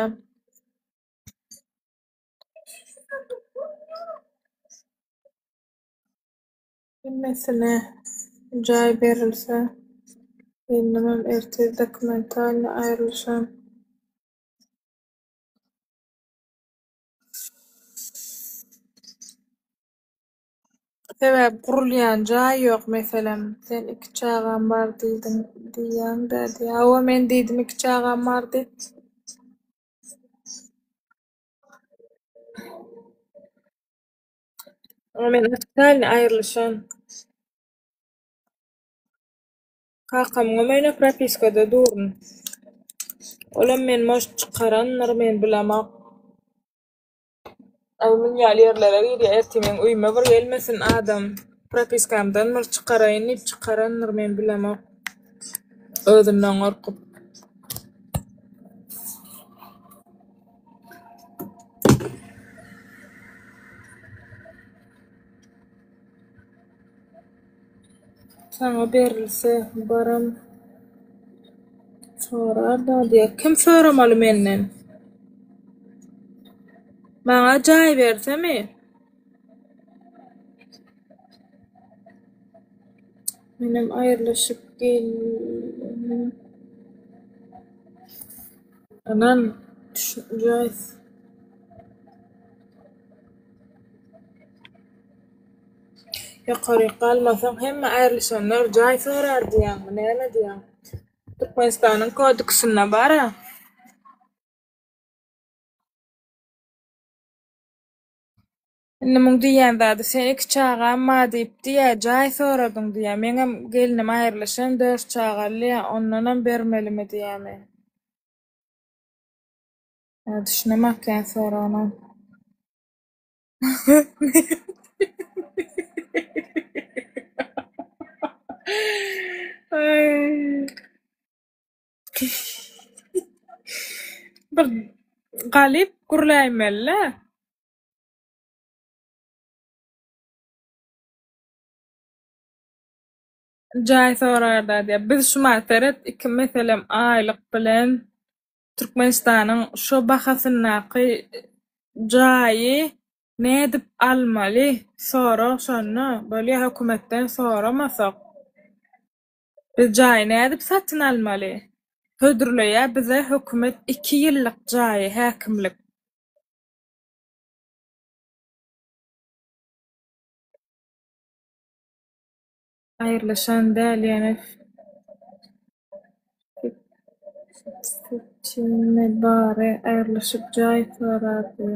Hemmesine jaý berilse, gelnimem ertir dokumentalny aýrylyşan. Sebäbi gurulýan jaý ýok meselem. Sen iki çagam bar diýdiň diýýäň-dä diýýär. Hawa men diýdim iki çagam bar diýip. Men ofitsialnyý aýrylyşan. Kakamyňam öýüne propiskada durun. Olam meni может çykarandyr men bilemok. Aý muň ýaly ýerlere girýär ertir meň öýüme bir gelmesin adam propiskamdan bir çykaraýyn diýip çykarandyr men bilemok. Özünden gorkup. Saňa berilse baram sorar-da diýýär. Kim soramaly menden? Maňa jaý bersemi? Menem aýrylyşyp gelnim. Ynan, düşünjäýs. Ýokaryk galmasaň hemme aýrylyşanlar jaý sorar diýýäňmi, näme diýýäň? Türkmenistanyň kodeksinde bar-a. Indi muň diýýän zady sen iki çagam bar diýip diýýä, jaý soradyň diýýä, meňem gelnim aýrylyşan dört çagaly diýýä, ondanam bermelimi diýýämi. Ýa düşünemak kän soragyna. Aý. Bir galyp gürläýmeli-dä. Jaý sorarda diýýär. Biz şumat seret iki meselem aýlyk bilen Türkmenistanyň şo bahasyndaky jaýy nädip almaly sorag şonda bolýa hökümetden soramasak biz jaýy nädip satyn almaly hödürleýä bize hökümet iki ýyllyk jaýy häkimlik. Aýrylyşan däl ýöne Fifteen bary aýrylyşyp jaý sorardy.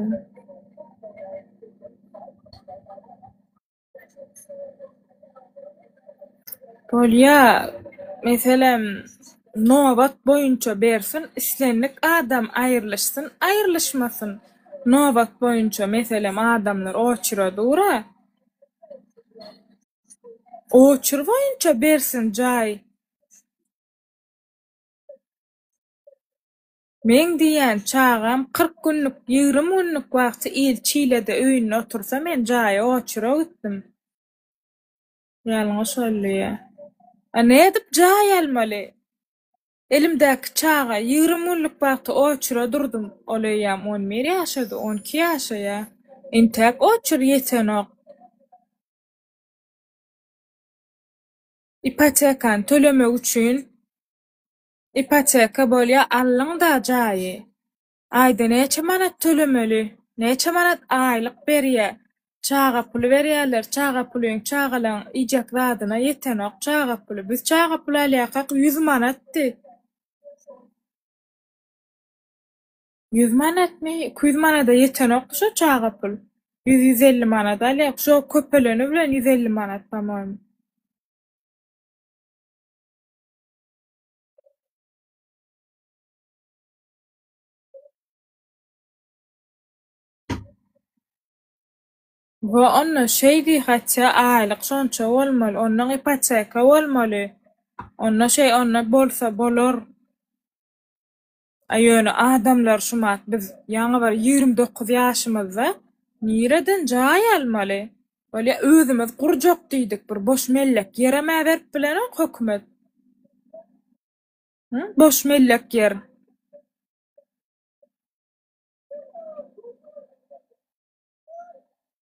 Bolýa, meselem, nobat boýunça bersin, islendik adam aýrylyşsyn, aýrylyşmasyn, nobat boýunça, meselem, adamlar oçura dur-a. Oçur boýunça bersin jaý. Meň diýýän çagam 40 günlük, 20 günlük wagty il çilede öýünde otursa men jaýa oçura gitdim. Ýalňyş boldy ýa. A nädip jaý almaly? Elimdäki çaga 20 günlük wagty oçura durdum. Ol eýýäm 11 ýaşady, 12 ýaşaýa. Entäk oçur ýetenok. Ipotekany tölemek üçin Ipoteka bolýa aldyňda jaýy. Aýda näçe manat tölemeli? Näçe manat aýlyk berýä? Çaga puly berýäler, çaga pulyň çagalaň iýjek zadyna ýetenok çaga puly. Biz çaga puly alýarkak ýüz manatdy. Ýüz manatmy? 200 manada ýetenokdy şo çaga pul. Ýüz-ýüz elli manat alýak. Şo köpeleni bilen 150 manat po-moýmu. We onda şeý diý hatça aýlyk şonça bolmaly, onnoň ipoteka bolmaly. Onda şeý onda bolsa bolar. A ýöne adamlar şumat biz ýaňy bir 29 ýaşymyzda nireden jaý almaly? Bolýa özümiz gurjak diýdik bir boş mellek ýerem-ä berip bilenok hökümet. Boş mellek ýer.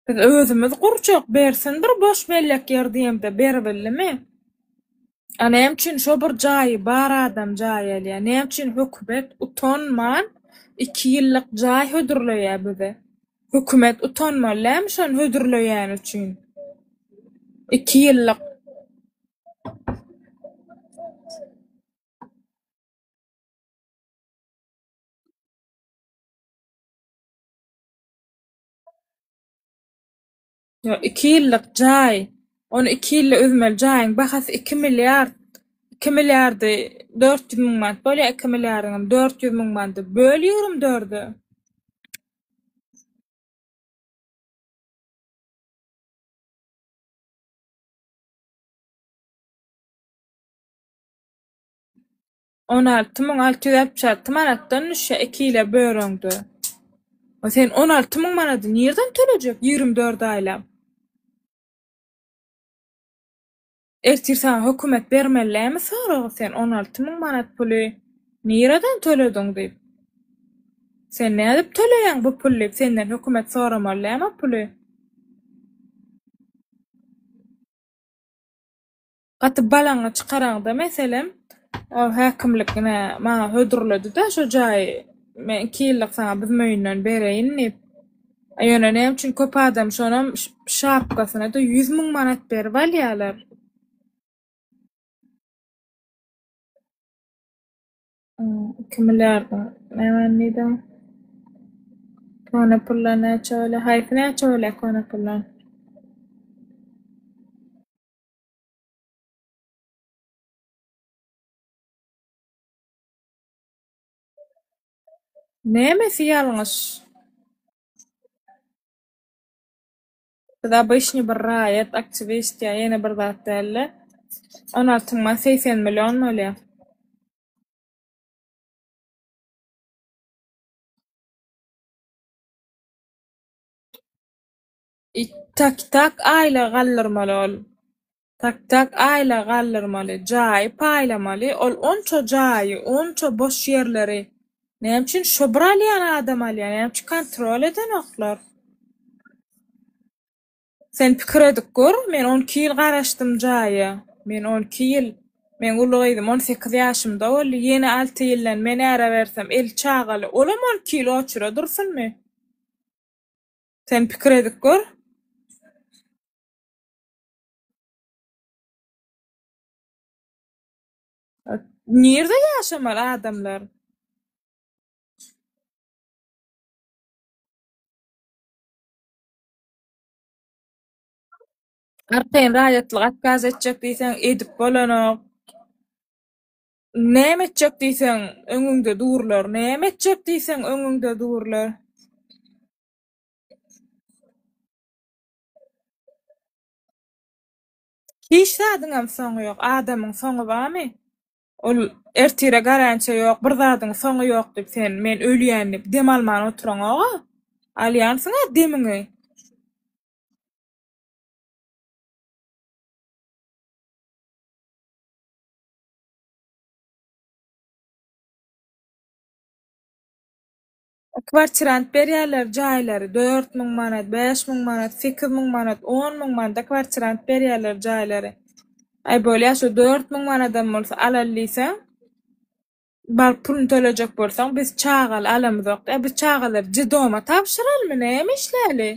Biz özümiz gurjak, bersin bir boş mellek ýer diýemde beribildimi? A näme üçin şo bir jaýy bar adam jaý alýar? Näme üçin hökümet utanman iki ýyllyk jaý hödürleýär bize? Hökümet utanmaly dälmi şony hödürleýäni üçin? Iki ýyllyk. Ýok, iki ýyllyk jaý. Ony iki ýylda üzmeli jaýyň bahasy iki milliard. Iki milliardy 400 müň manat bolýar, iki milliardyňam 400 müň manady böl 24-e. 16 666 manatdan düşýär iki ýyla böreňde. O sen 16 müň manady nirden tölejek 24 aýlap? Ertir saňa hökümet bermeli dälmi soragy sen 16 müň manat puly nireden tölediň diýip. Sen nädip töleýäň bu puly diýip senden hökümet soramaly dälmi o puly? Gaty balaňy çykaraňda meselem, o häkimlik ine maňa hödürledi-de şo jaýy, men iki ýyllyk saňa bizim öýünden bereýin diýip. Ýöne näme üçin köp adam şonam şapkasyna-da 100 müň manat berip alýarlar. Iki milliardyň näme diýdiň? Köne pullar näçe bolýar? Haýsy näçe bolýar köne pullar? Nämesi ýalňyş? Biz obyçnyý bir raýat, aktiwist ýa ýene bir zat däl-de. 16 müň 80 million bolýar. Tak-tak aýlygy galdyrmaly ol. Tak-tak aýlygy galdyrmaly, jaýy paýlamaly, ol onça jaýy, onça boş ýerleri näme üçin şo bir alýan adam alýar, näme üçin kontrol edenoklar? Sen pikir edip gör, men on iki ýyl garaşdym jaýa. Men on iki ýyl. Meň uly gyzym 18 ýaşymda boldy, ýene alty ýyldan men äre bersem, eli çagaly, olam 12 ýyl oçura dursunmy? Sen pikir edip gör. Nirde ýaşamaly adamlar? Arkaýyn raýatlyk otkaz etjek diýseň, edip bolanok. Näme etjek diýseň, öňüňde durlar. Näme etjek diýseň, öňüňde durlar. Hiç zadyňam soňy ýok. Adamyň soňy barmy? Ol ertire garantiýa ýok, bir zadyň soňy ýok diýip sen men ölýän diýip dem alman oturaňoga. Alýansyň-a demiňi. Kwartirant berýärler jaýlary 4000 manat, 5000 manat, 8000 manat, 10000 manada kwartirant berýärler jaýlary. Aý bolýa şu 4000 manadam bolsa alaly diýseň, baryp puluny tölejek bolsaň biz çagaly alamyzok. Ä biz çagalary dedoma tabşyralymy näme işläli?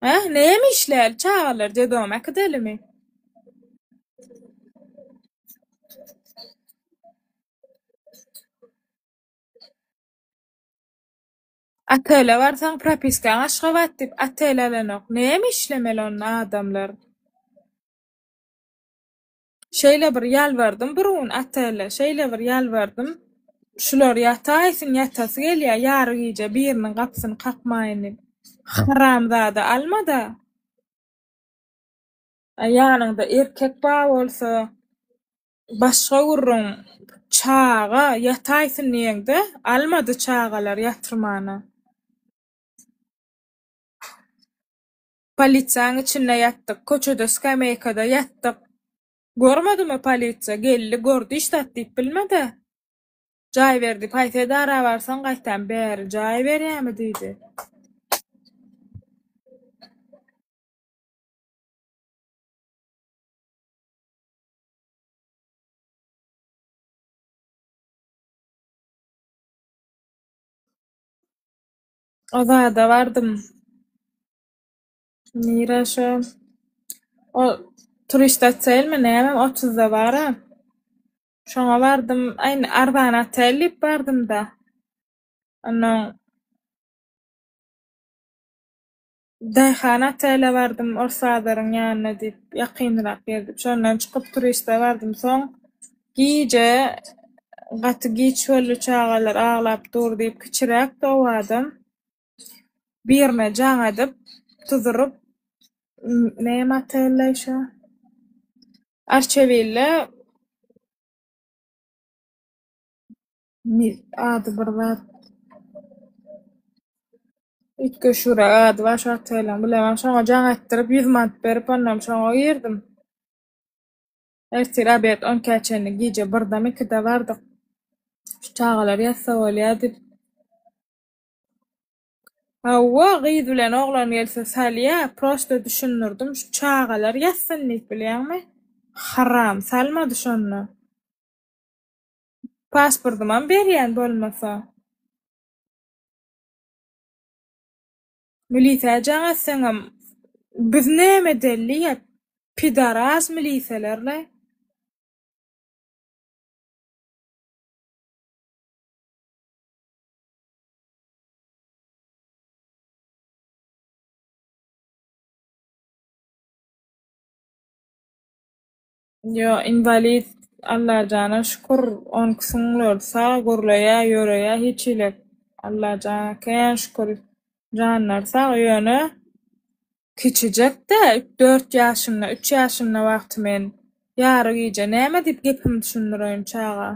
Hä näme işläli çagalary dedoma äkidelimi? Otele barsaň propiskaň Aşgabat diýip otel alanok. Näme işlemeli onda adamlar? Şeýle bir ýalbardym bir gün otele, şeýle bir ýalbardym. Şular ýataýsyn, ýatasy gelýär ýary gije biriniň gapysyny kakmaýyn diýip. Haramzada almada. Ýanyňda erkek bar bolsa Başga gürrüň, çaga ýataýsyn diýeňde, almady çagalar ýatyrmana. Polisiýaň içinde ýatdyk, köçede skameýkada ýatdyk. Görmedimi polisiýa, geldi gördi hiç zat diýip bilmedä. Jaý berdi, haýsy edara barsaň gaýtam bäri jaý berýämi diýdi. O zada bardym. Nire şo? O turist otelmi näme otuzda bara. Şoňa bardym. Aý arzan otel diýip bardym-da. Onnoň Daýhan otele bardym, ors bazaryň ýanyna diýip, ýakynrak ýer diýip. Şondan çykyp turiste bardym. Soň gije gaty giç boldy, çagalar aglap dur diýip, kiçiräkdi o adam. Birine jaň edip, tuzuryp, näme otelleý şo? Arçabilde Ady bir zat. Üýtgeşigräk ady bar şu oteliň bilemok. Şoňa jaň etdirip 100 manat berip ondan şoňa girdim. Ertir obed on ikä çenli gije birdem ikide bardyk. Şu çagalar ýatsa bolýa diýip. Hawa gyz bilen oglan gelse salýa prosto düşündirdim şu çagalar ýatsyn diýip bilýäňmi. Haram salmady şonda. Pasportymam berýän bolmasa. Milisä jaň etseňem biz näme edeli diýýä pidaraz miliselerle. Ýo, inwalid Allajana şükür, onki süňňleri sag, gürleýä, ýöreýä hiç hili Allajana kän şükür, janlary sag, ýöne kiçijek-dä, dört ýaşynda, üç ýaşynda wagty men ýary gije näme diýip gepimi düşündireýin çaga?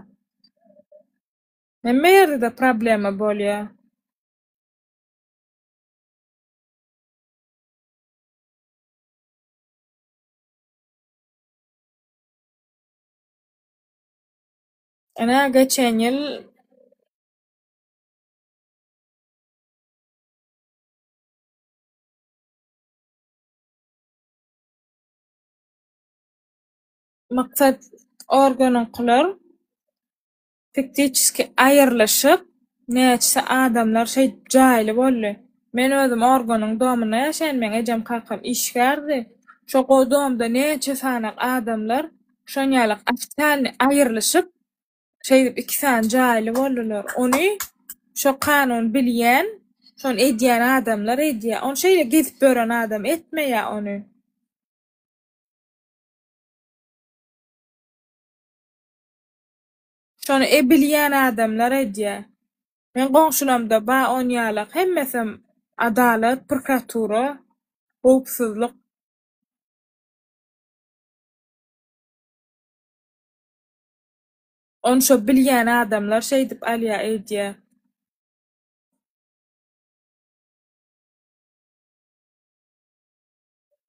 Hemme ýerde-de problema bolýa. Ine, geçen ýyl Maksat organyňkylar Fiktiçeski aýrylyşyp, näçe adamlar şeýdip jaýly boldy. Men özüm organyň domunda ýaşaýan, meň ejem-kakam işgärdi. Şo domda näçe sany adamlar şonýalyk ofitsialnyý aýrylyşyp, şeýdip iki sany jaýly boldular. Ony şo kanun bilýän, şony edýän adamlar edýär. Ony şeýle gezip ýören adam etmeýär ony. Şony e bilýän adamlar edýä. Men goňşulamda ba onýalak hemmesem adalat, prokuratura, howpsuzlyk. Ony şo bilýän adamlar şeýdip alýa eýdýä.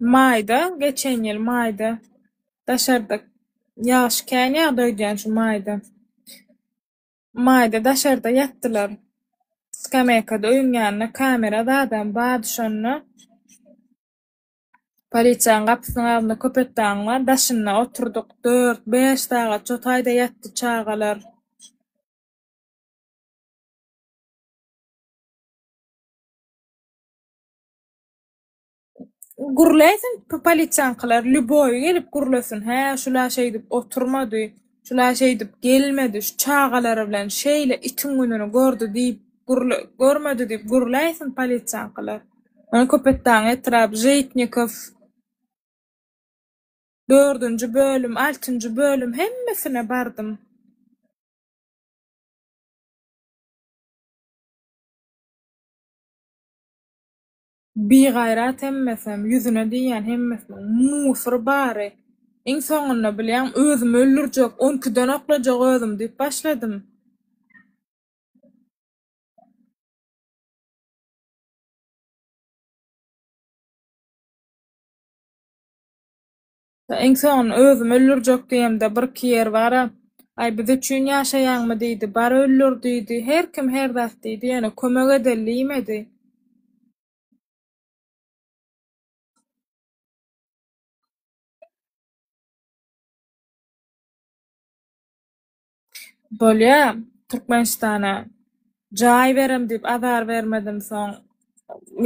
Maýda, geçen ýyl maýda daşarda ýagyş kän ýagdy öýdýän şu maýda. Maýda daşarda ýatdylar. Skameýkada öýüň ýanynda kamera zadam bardy şonda. Polisiýanyň gapysynyň agzynda köpetdagyň bar, daşynda oturdyk dört, bäş sagat şo taýda ýatdy çagalar. Gürläýsin polisiýaňkylar lýuboýy gelip gürlesin hä şula şeýdip oturmady şula şeýdip gelmedi şu çagalary bilen şeýle itiň gününi gördi diýip gürle görmedi diýip gürläýsin polisiýaňkylar. Ony Köpetdagyň etrap Žitnikow dördünji bölüm altynjy bölüm hemmesine bardym. Bigaýrat hemmesem, ýüzüne diýýän hemmesiniň, musur bary. Iň soňunda bilýäňmi, özümi öldürjek, on ikiden oklajak özümi diýip başladym. Iň soňunda özümi öldürjek diýemde birki ýer bar-a, Aý, biz üçin ýaşaýaňmy diýdi, bar öldür diýdi, her kim her zat diýdi, ýöne kömek edeli diýmedi. Bolýa, Türkmenistana jaý berem diýip azar bermedim soň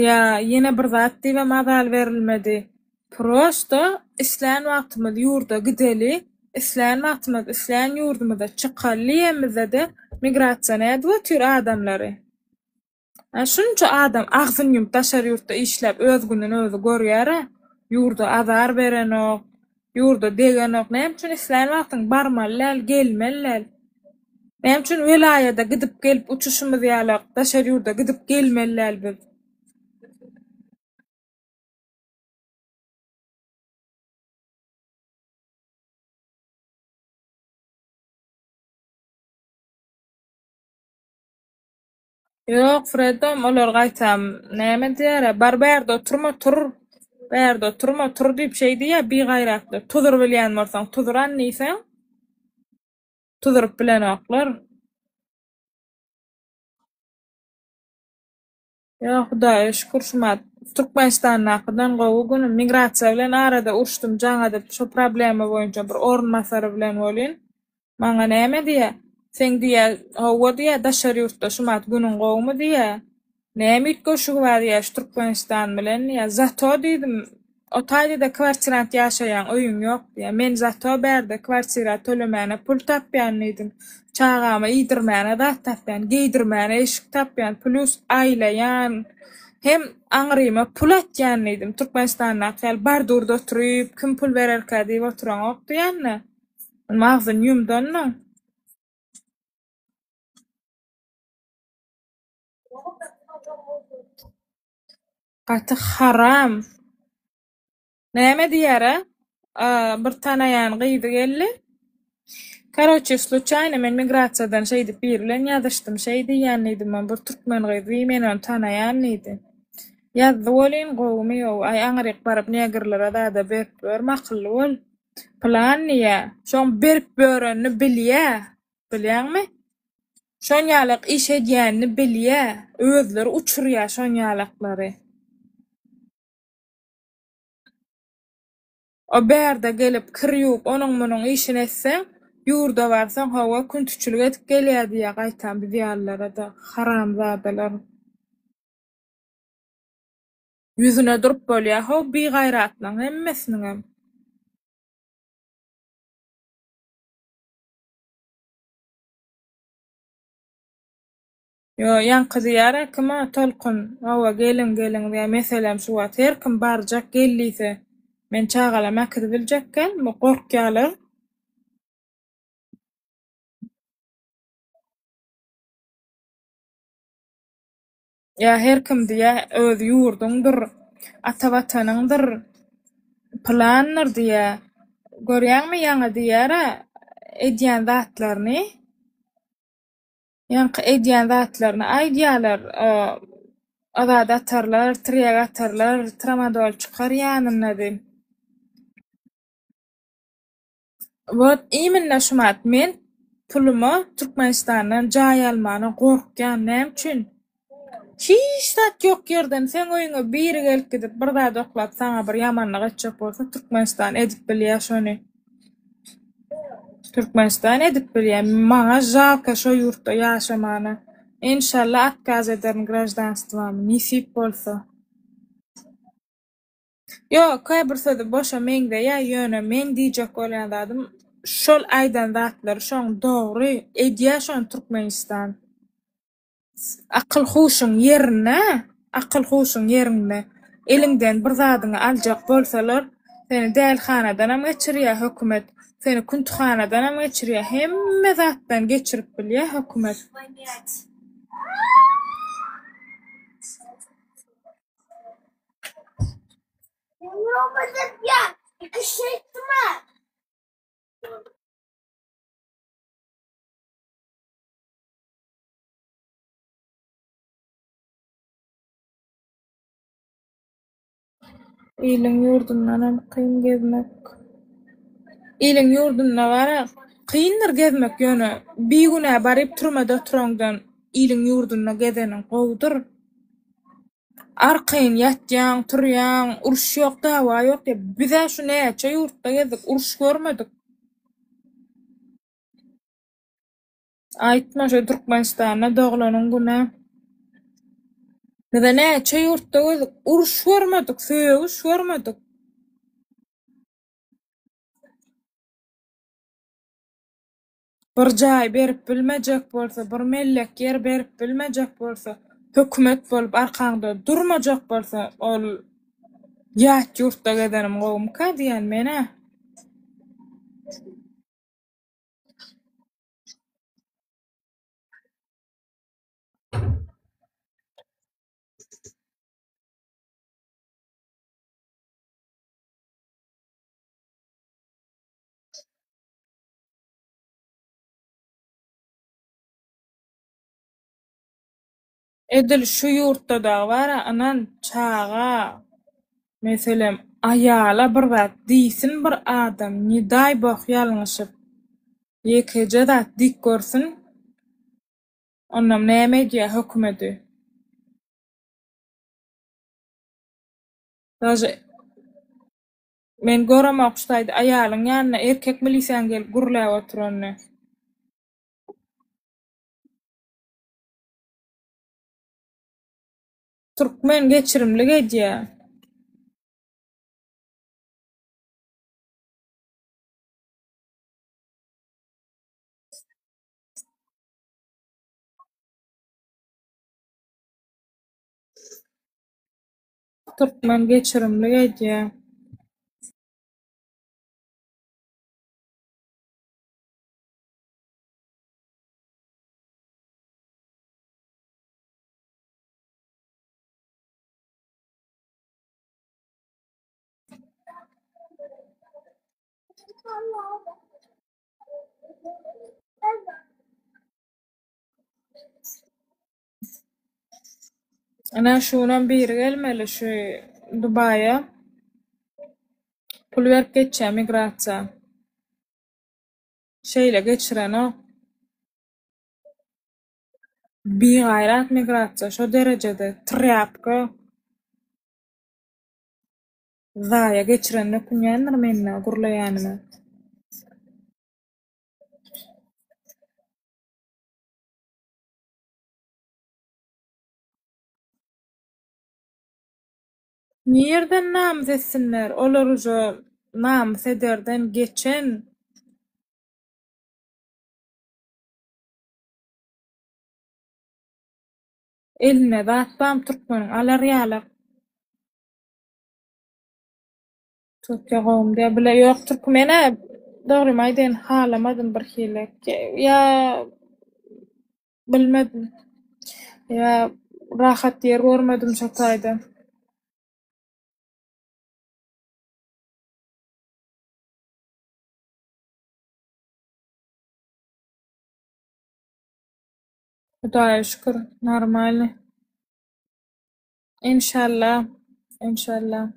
ýa ýene bir zat diýibem azar berilmedi. Prosto islän wagtymyz ýurda gideli, islän wagtymyz islän ýurdumyza çykaly diýemizde-de migrasiýa nädip otyr adamlary? Ä şunça adam agzyn ýumup daşary ýurtda işläp öz gününi özi görýärä, ýurda azar berenok, ýurda degenok, näme üçin islän wagtyň barmaly däl, gelmeli däl? Näme üçin welaýada gidip gelip uçuşymyz ýalak daşary ýurda gidip gelmeli däl biz? Ýok, Freddom, olar gaýtam näme diýer-ä, bar bärde oturma, tur, bärde oturma, tur diýip şeý diýýär bigaýratlar. Tuzuр bilýän bolsaň, tuzuran diýseň, tuzuryp bilenoklar. Ýok, Hudaýa şükür, şumat Türkmenistandakydan gowy günüm. Migrasiýa bilen arada uruşdym jaň edip, şo problema boýunça bir orunbasary bilen welin, Maňa näme diýýä? Seň diýýä, hawa diýýä, daşary ýurtda şumat günüň gowumy diýýä. Näme üýtgeşigi bar diýýä şu Türkmenistan bilen diýýä. Zato diýdim, o taýda-da kwartirant ýaşaýaň, öýüň ýok diýýä. Men zato bärde kwartira tölemäne pul tapýan diýdim. Çagama iýdirmäne zat tapýan, geýdirmäne eşik tapýan, plýus aýlaýan. Hem. aňryma pul atýan diýdim. Türkmenistandaky ýaly bardurda oturyp, kim pul bererkä diýip oturaňok diýende. Agzyny ýumdanda. Gaty haram. Näme diýýär-ä? Bir tanaýan gyzy geldi. Karoçe, sluçaýno men migrasiýadan şeýdip biri bilen ýazyşdym. Şeý diýýän diýdim, men bir türkmen gyzy, men ony tanaýan diýdi. Ýazdy welin, gowumy ýow, aý aňryk baryp negrlere zada berip ýörme, akylly bol. Pylan diýýä. Şoň berip ýörenini bilýä. Bilýäňmi? Şon ýalak iş edýänini bilýä. Özleri uçurýa şon ýalaklary. O bärde gelip kir ýuwup onuň-munuň işini etseň, ýurda barsaň hawa küntüçilik edip gelýä diýýä gaýtam biz ýalylara-da, haramzadalar. Ýüzüne durup bolýa how bigaýratlaň hemmesiniňem. Ýo, ýaňky diýýär-ä kim o, Tolkun, hawa, geliň, geliň diýýär, meselem şu wagt her kim barjak gel diýse, men çagalam äkidibiljekgä, gorkýarlar. Ýa her kim diýýär, öz ýurduňdyr, ata watanyňdyr, pylandyr diýýär. Görýäňmi ýaňy diýýär-ä edýän zatlaryny. Ýaňky edýän zatlaryny aýdýarlar, azat atarlar, tirýek atarlar, tramadol çykar ýanynda diýip. Wot iminna şumat men puluma Türkmenistandan jaý almana gorkýan näme üçin? Hiç zat ýok ýerden seň öýüňe biri gelip gidip bir zat oklap saňa bir ýamanlyk etjek bolsa Türkmenistan edip bilýä şony. Türkmenistan edip bilýä maňa žalka şo ýurtda ýaşamana. Enşalla otkaz ederin graždanstwamy nesip bolsa. Ýok käbir sözi boşa meňzeýä ýöne meň diýjek bolýan zadym şol aýdan zatlary şoň dogry edýä şony Türkmenistan. Akyl-huşuň ýerinde, akyl-huşuň ýerinde. Eliňden bir zadyňy aljak bolsalar, seni dälihanadanam geçirýär hökümet, seni küntühanadanam geçirýär, hemme zatdan geçirip bilýär hökümet. Iliň ýurdundanam kyn gezmek. Iliň ýurdunda bar-a, kyndyr gezmek ýöne bigünä baryp türmede oturaňdan iliň ýurdunda gezeniň gowudyr. Arkaýyn ýatýaň, turýaň, uruş ýok, dawa ýok diýip. Biz-ä şu näçe ýurtda gezdik, uruş görmedik. Aýtma şo Türkmenistanda doglanyň günä. Bize näçe ýurtda gezdik, uruş görmedik, sögüş görmedik. Bir jaý berip bilmejek bolsa, bir mellek ýer berip bilmejek bolsa, hökümet bolup arkaňda durmajak bolsa, ol ýat ýurtda gezenim gowumyka diýýän men-ä. Edil şu ýurtda dagy bar-a, ynan, çaga, meselem, aýala bir zat diýsin bir adam, ne daý boh ýalňyşyp, ýekeje zat diýip görsün, onam näme edýär hökümedi? Daže men göremok şu taýda aýalyň ýanynda erkek milisiýaň gelip gürläp oturanyny. Türkmen geçirimlik edýär. Türkmen geçirimlik edýär. Ine şunam biri gelmeli şu Dubaýa. Pul berip geçýär migrasiýa. Şeýle geçirenok. Bigaýrat migrasiýa şo derejede trýapka. Zaýa geçirenine ökünýändir mende gürleýänime. Nirden namys etsinler, olar uje namys ederden geçen. Elinde zat bam türkmeniň alar ýalak. Türkiýe gowumy diýýär. Bile ýok türki menä dogrymy aýdaýyn halamadym birhili. Ýa bilmedim. Ýa rahat ýer görmedim şo taýda. Hudaýa şükür normalny. Enşalla, enşalla.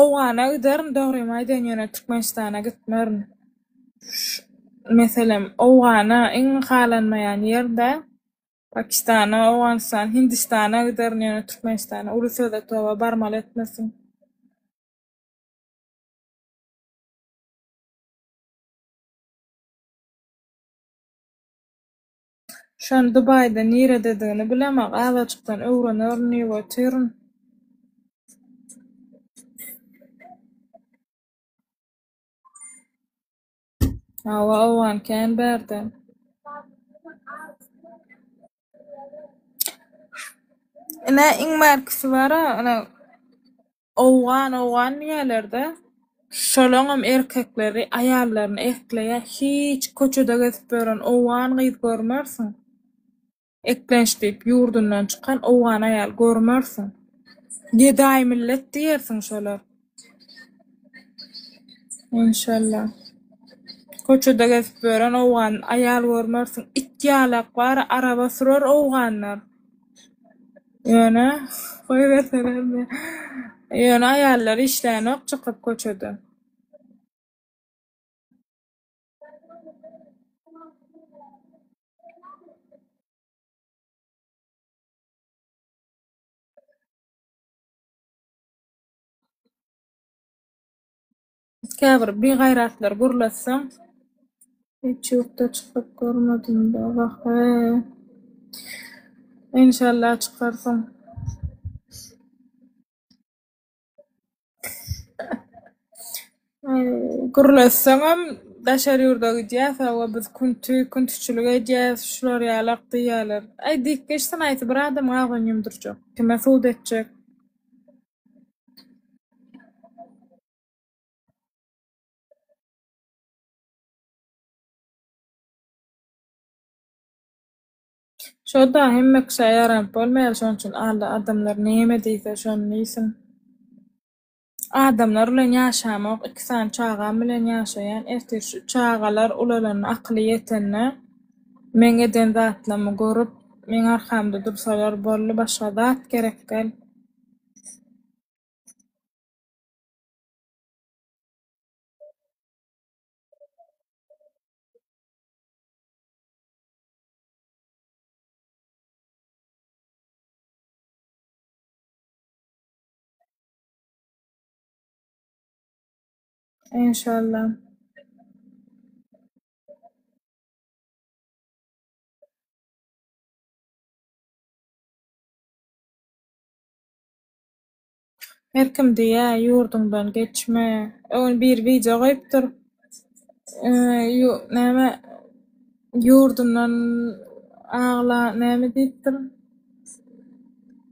Owgana giderin dogrymy aýdaýyn ýöne Türkmenistana gitmerin. Meselem Owgana iň halanmaýan ýer-dä. Pakistana, Owganystana, Hindistana giderin ýöne Türkmenistana uly söze toba barmaly etmesin. Şony Dubaýda nirededigini bilemok, azajykdan öwrenerin diýip otyryn. Hawa, owgan kän bärde. Ine, iň bärkisi bar-a, ine, Owgan, owgan diýýälerde, şolaňam erkekleri aýallaryny ekleýär, hiç köçede gezip ýören owgan gyz görmersiň. Eklenç diýip ýurdundan çykan owgan aýal görmersiň. Gedaý millet diýersiň şolar. Enşalla. Köçede gezip ýören owgan aýal görmersiň. It ýalak bar, araba sürer owganlar. Ýöne, goýberseler-de. Ýöne aýallar işlänok çykyp köçede. Käbir bigaýratlar gürletseň. Hiç ýurtda çykyp görmedim-de, wah-eý. Enşalla çykarsyň. Gürletseňem daşary ýurda gidýäs, hawa biz künti, küntüçilik edýäs, şular ýalak diýýärler. Aý diýip geçsin, haýsy bir adamyň agzyny ýumdurjak, kime sud etjek. Şo-da hemme kişä ýaranyp bolmaýar, şonuň üçin Alla adamlar neme diýse şony diýsin. Adamlar bilen ýaşamok, iki sany çagam bilen ýaşaýan. Ertir şu çagalar ulalanda akyly ýetende meň eden zatlamy görüp, meň arkamda dursalar boldy, başga zat gerek däl. Enşalla. Her kim diýýä ýurduňdan geçme. Öň biri wideo goýupdyr. Näme ýurdundan agla näme diýipdir?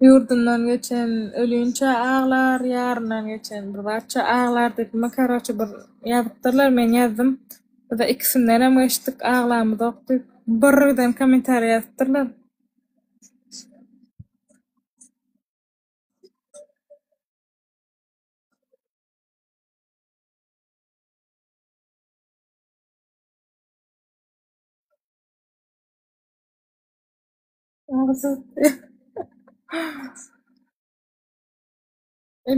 Ýurdundan geçen ölinçä aglar, ýaryndan geçen bir zatça aglar diýipmi, karoçe bir ýazypdyrlar, men ýazdym. Biz-ä ikisindenem geçdik, aglamyzok diýip, birgiden kommentariý ýazypdyrlar.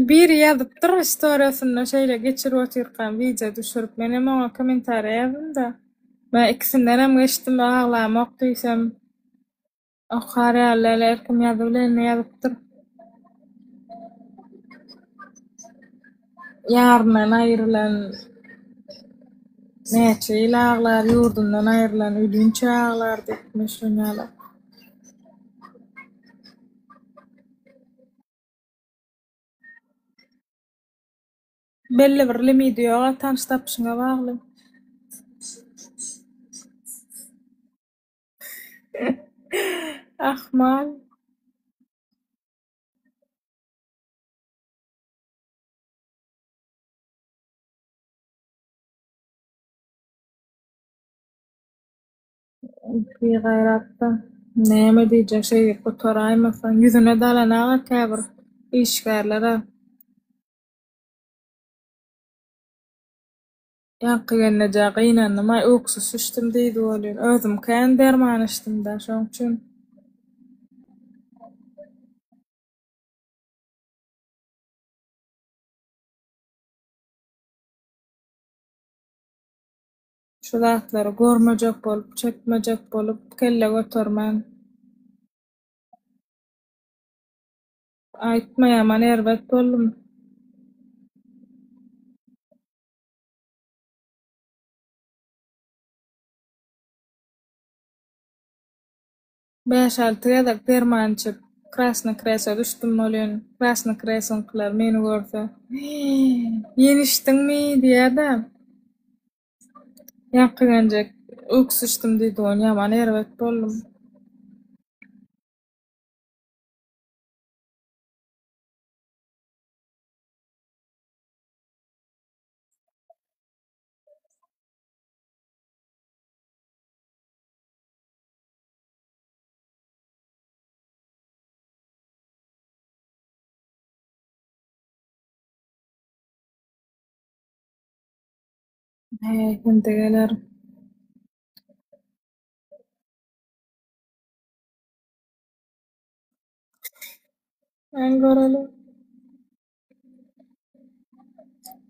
Biri ýazypdyr istoriýasynda şeýle geçirip otyrkam wideo düşürip menem oňa kommentariýa ýazdym-da. Men ikisindenem geçdim aglamok diýsem okar ýaly däl her kim ýazybilenini ýazypdyr. Ýaryndan aýrylan näçe ýyl aglar, ýurdundan aýrylan ölinçä aglar diýipmi şon ýaly. Belli bir limidi ýok-a, tanyş tapyşyňa bagly. Ahmal. Bigaýratda. Näme diýjek şeýdip gutaraýmasaň. Ýüzüne dalanaga käbir işgärler-ä. Ýaňky gelneje gynandym-aý, uksus içdim diýdi welin, özüm kän derman içdim-dä, şoň üçin. Şu zatlary görmejek bolup, çekmejek bolup, kelle götermän. Aýtma ýaman erbet boldum. Bäş-alty gezek derman içip, Krasnyý Kresa düşdüm welin, Krasnyý Kresyňkylar meni görse, Ýene içdiňmi? diýýär-de. Ýaňky genjek uksus içdim diýdi ony ýaman erbet boldum. Heý, hindi geler. Men göreli.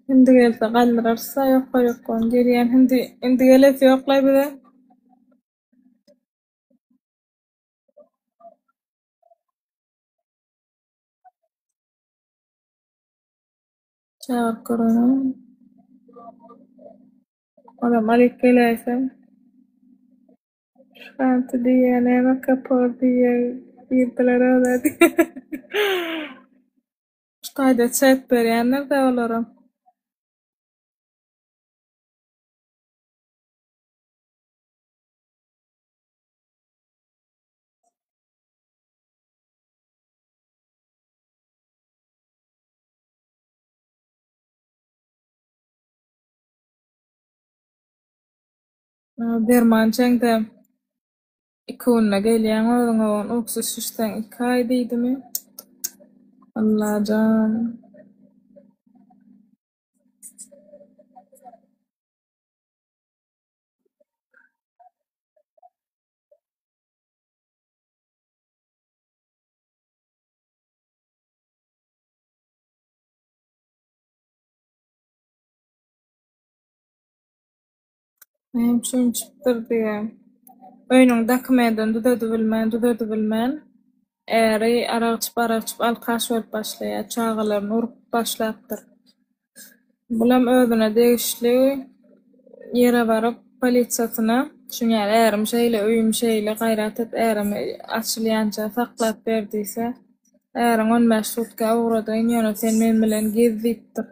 Hindi gelse galdyrarys-a ýokaryk ony gelýän hindi indi gelesi ýoklaý bize. Çagyryp göreliň. Olam alyp geläýse. Şanty diýýä näme kapor diýýä girdiler özä diýýä. Şu taýda çet berýändir-dä olara. Derman içeňde iki günde gelýäň özüňe ony uksus içseň iki aý diýdimi? Allajan. Näme üçin çypdyr diýýä. Öýüniň dokumentini düzedibilmän, düzedibilmän, äri arak içip, arak içip alkaş bolup başlaýar, çagalaryny urup başlapdyr. Bulam özüne degişli ýere baryp polisiýasyna şuň ýaly ärim şeýle, öýüm şeýle, gaýrat et ärimi açylýança saklap ber diýse, äriň on bäş sutka ugradaýyn ýöne sen men bilen gez diýipdir.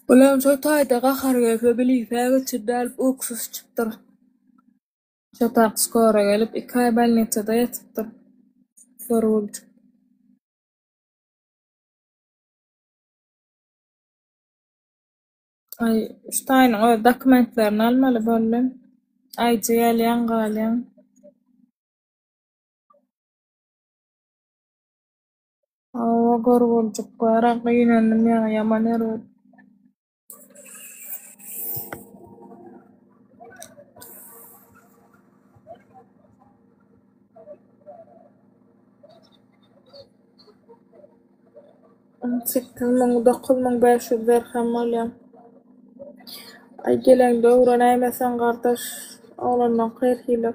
Bulam şo taýda gahary gelse bilisä geçirdi alyp uksus içipdir. Şo tak skora gelip iki aý bolnisada ýatypdyr. Görgüljik. Aý, şu taýynyň öz dokumentlerini almaly boldy. Aýjy gelýäň, galýaň. Hawa, görgüljik bar-a, gynandym ýaňy ýaman erbet. 8000, 9500 berhem bolýar. Aý geleňde öwrenäýmeseň gardaş, oglanlaňky her hili.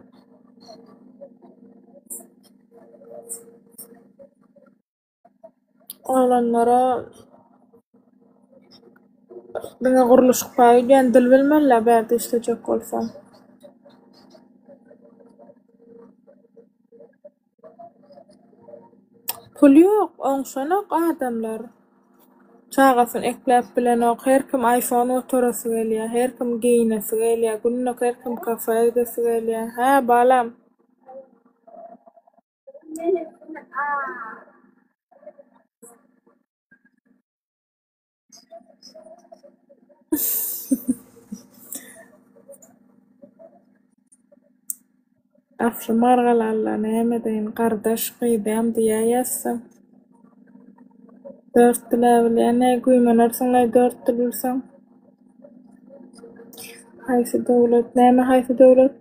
Oglanlara diňe gurluşyk bar öýdýän dil bilmeli-dä bärde işlejek bolsaň. Pul ýok, oňşanok adamlar. Çagasyny ekläp bilenok, her kim iPhone göteresi gelýär, her kim geýnesi gelýär, günde her kim kafe gidesi gelýär. Hä, balam? Asly Margalalla näme edeýin gardaş gyzam diýäýäs-dä. Dört dil-ä bilýän-ä güýmenersiň-laý dört dil bilseň. Haýsy döwlet? Näme haýsy döwlet?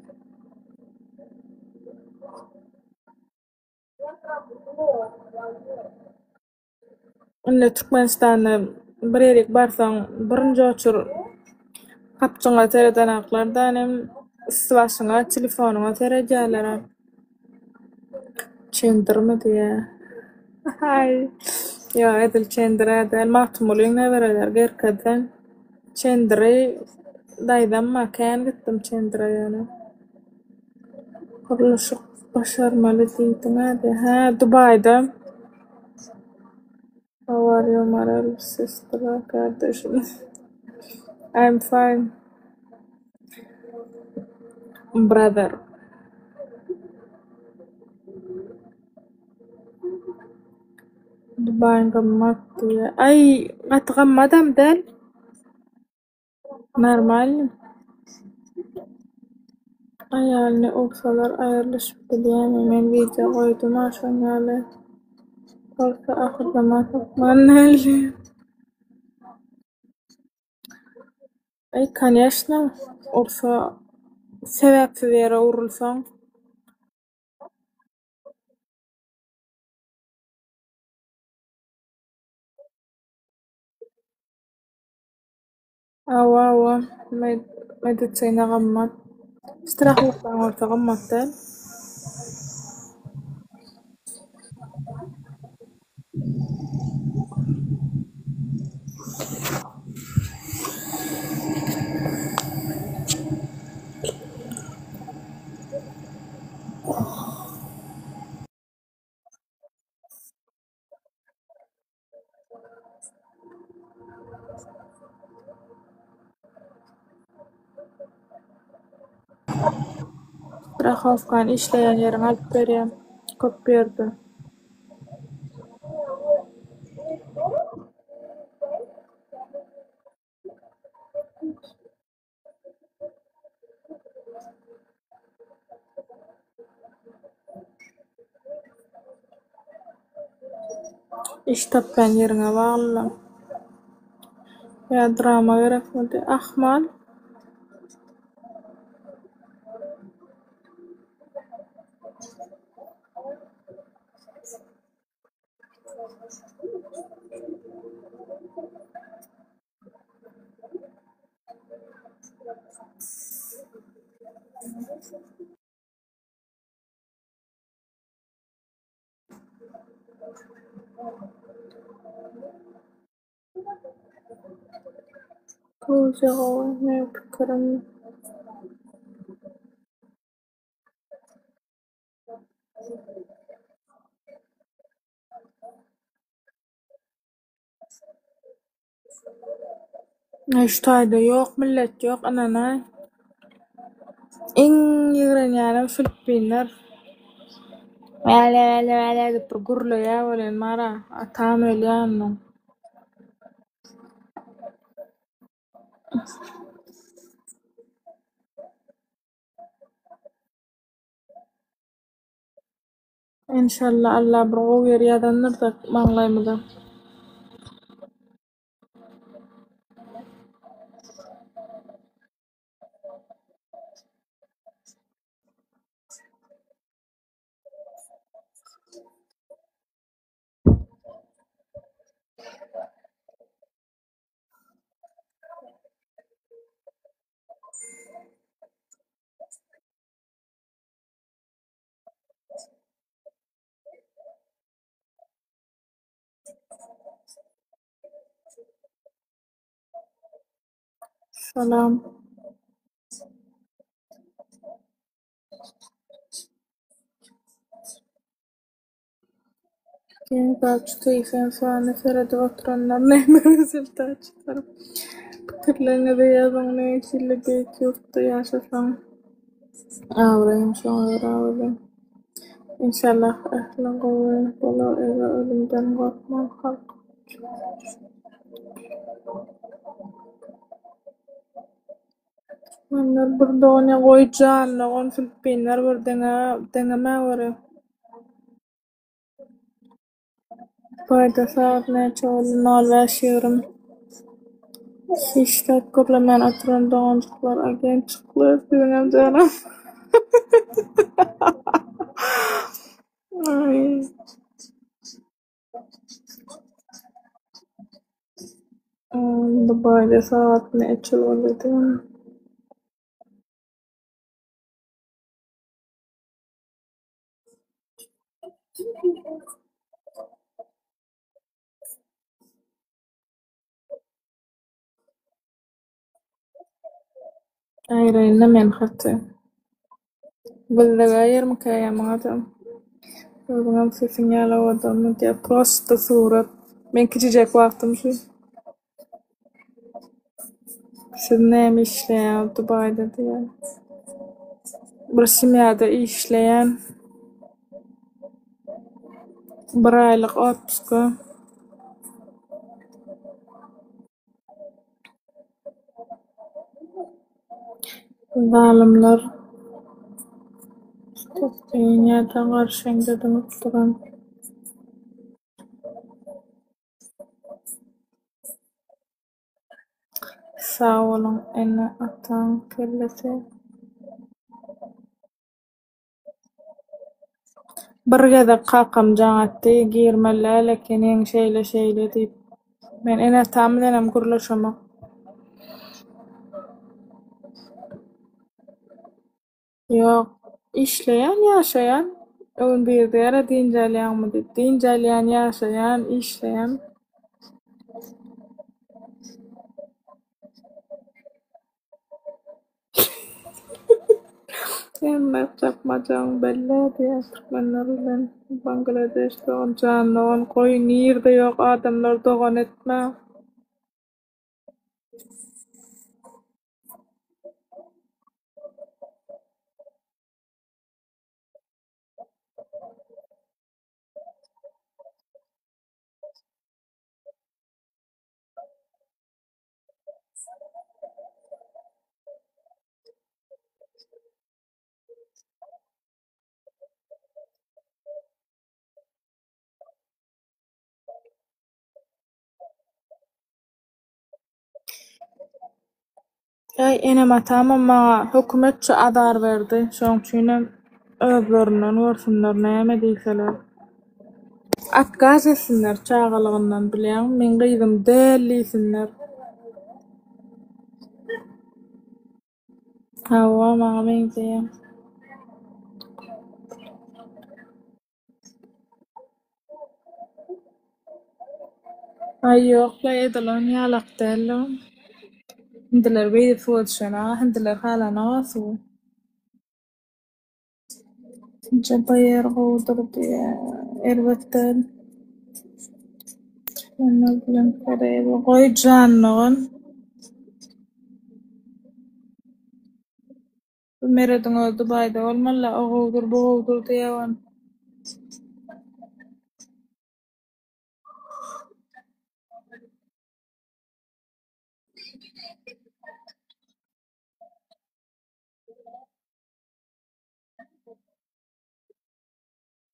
Indi Türkmenistanda bir ýerik barsaň birinji oçur gapjyňa seredenaklar-da inim, üsti-başyňa, telefonyňa seredýärler-ä. Çendirmi diýýä. Aý, ýok edil çendir-ä däl, Magtymgulyň nebereleri gerkezden. Çendiri daýzam bar, kän gitdim çendire ýöne. Gurluşyk başarmaly diýdiň-ä diýýä. Hä, Dubaýda. How are you Maral sestra kardeşim? I'm fine brother. Dubaý gymmat diýýä. Aý gaty gymmadam däl. Normalny. Aýalyny ursalar aýrylyşyp bilýämi? Men wideo goýdum-a şoň ýaly. Bolsa ahyrzaman hökman däldi. Aý koneşno ursa sebäpsiz ýere urulsaň. Hawa hawa medisina gymmat. Strahowkaň bolsa gymmat däl. Strahowkany işleýän ýeriň alyp berýär. Köp ýerde. Iş tapýan ýeriňe bagly. Ýa drama gerekmidi? Ahmal. Gowja gowy meň pikirim. Aý şu taýda ýok millet ýok ynanaý. Iň ýigrenýänim filippinler. Wäle wäle wäle diýip bir gürleýär welin bara, atam ölýär ondan. Enşalla Alla bir gowy ýer ýazandyrda maňlaýymyza. Salam. Geň zat şu 80 sany seredip oturanlar näme rezultat çykaryp pikirleriňizi ýazyň nähili beýik ýurtda ýaşasaň abraýyň şoňa görä bolýar. Inşallah ähli gowy bolar eger ölümden gorkman halk Türkmenler bir dogan ýa goý jan dogan Filippinler bir deňe deňemä göre. Baýda sagat näçe boldy nol bäş ýigrimi. Hiç zat gürlemän oturan doganjyklar agent çykly siziňem janam. Aý. Dubaýda sagat näçe boldy diýen. Aýraýynda men haty. Bizde ýermikä ýa muňa-da. Özüňem sesiň ýaly owadanmy diýýär. Prosta surat. Men kiçijek wagtym şu. Siz näme işleýäňiz Dubaýda diýýär. Bir semýada işleýän. Bir aýlyk otpuska. Zalymlar Stepeniýada garşyňda dymyp duran. Sag boluň ene-ataň kellesi. Bir gezek kakam jaň etdi, girmeli däl ekeniň şeýle-şeýle diýip. Men ene-atam bilenem gürleşemok. Ýok, işleýän, ýaşaýan. Öň biri diýer-ä dynç alýaňmy diýip. Dynç alýan, ýaşaýan, işleýän. Hemme çapmajaň bellä diýýär türkmenler bilen Bangladeş dogan jan dogan goý nirde ýok adamlar dogan etme. Äý, enem-atamam maňa hökümetçe azar berdi, şoň üçinem özlerinden görsünler näme diýseler. Otkaz etsinler çagalygyndan bilýäňmi, meň gyzym däl diýsinler. Hawa, maňa meňzeýär. Aý ýok-la edil on ýalak däl-le. Hindiler beýdip suwa düşen-a, hindiler halanok-a suwy. Şunça baýar gowudyr diýýä. Erbet däl. Türkmenler bilen Koreýa goý jan dogan. Bu Merediň özi Dubaýda bolmaly-la, o gowudyr, bu gowudyr diýýä ony.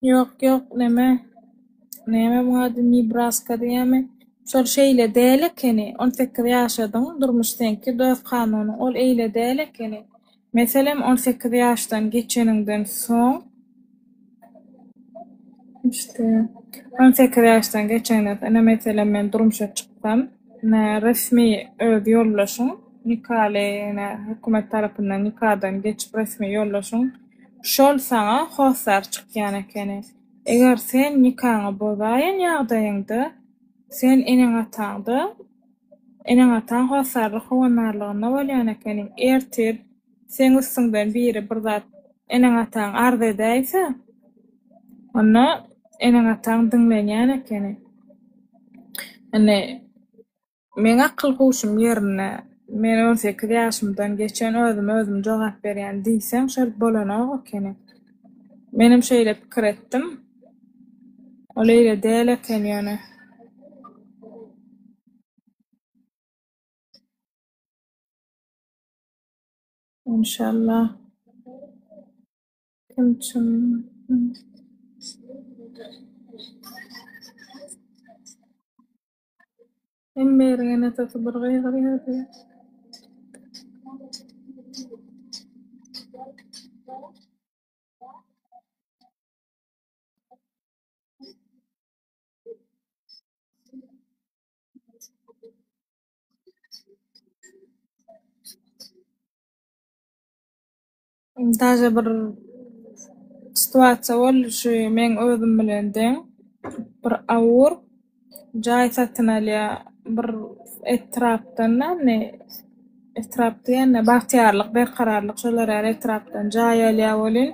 Ýok, ýok, neme, neme muň ady, Nebraska diýýärmi? Şol şeýle däl ekeni. 18 ýaşadyň, durmuş seňki, dost kanunyň. Ol eýle däl ekeni. Meselem, 18 ýaşdan geçeniňden soň, işte, 18 ýaşdan geçenden soň, ine meselem men durmuşa çyksam, ine resmi öz ýoldaşyň, nikaly, ine hökümet tarapyndan nikadan geçip resmi ýoldaşyň, Şol saňa hossar çykýan ekeni. Eger sen nikaňy bozaýan ýagdaýyňda, sen eneň-ataňda, eneň-ataň hossarlyk howandarlygynda bolýan ekeniň. Ertir seň üstüňden biri bir zat eneň-ataň arz edäýse, onda eneň-ataň diňlenýän ekeni. Indi Meň akyl-huşum ýerinde, men 18 ýaşymdan geçen özüme özüm jogap berýän diýseň şol bolanok ekeni. Menem şeýle pikir etdim. Ol eýle däl eken ýöne. Enşalla. Kim çyn. Hemme ýeriň ene-atasy bir gygyrýardy. Daže bir situasiýa boldy şu meň özüm bilen deň bir awur jaý satyn alýa bir etrapdan indi etrap diýende Bagtyýarlyk Berkararlyk şolar ýaly etrapdan jaý alýa welin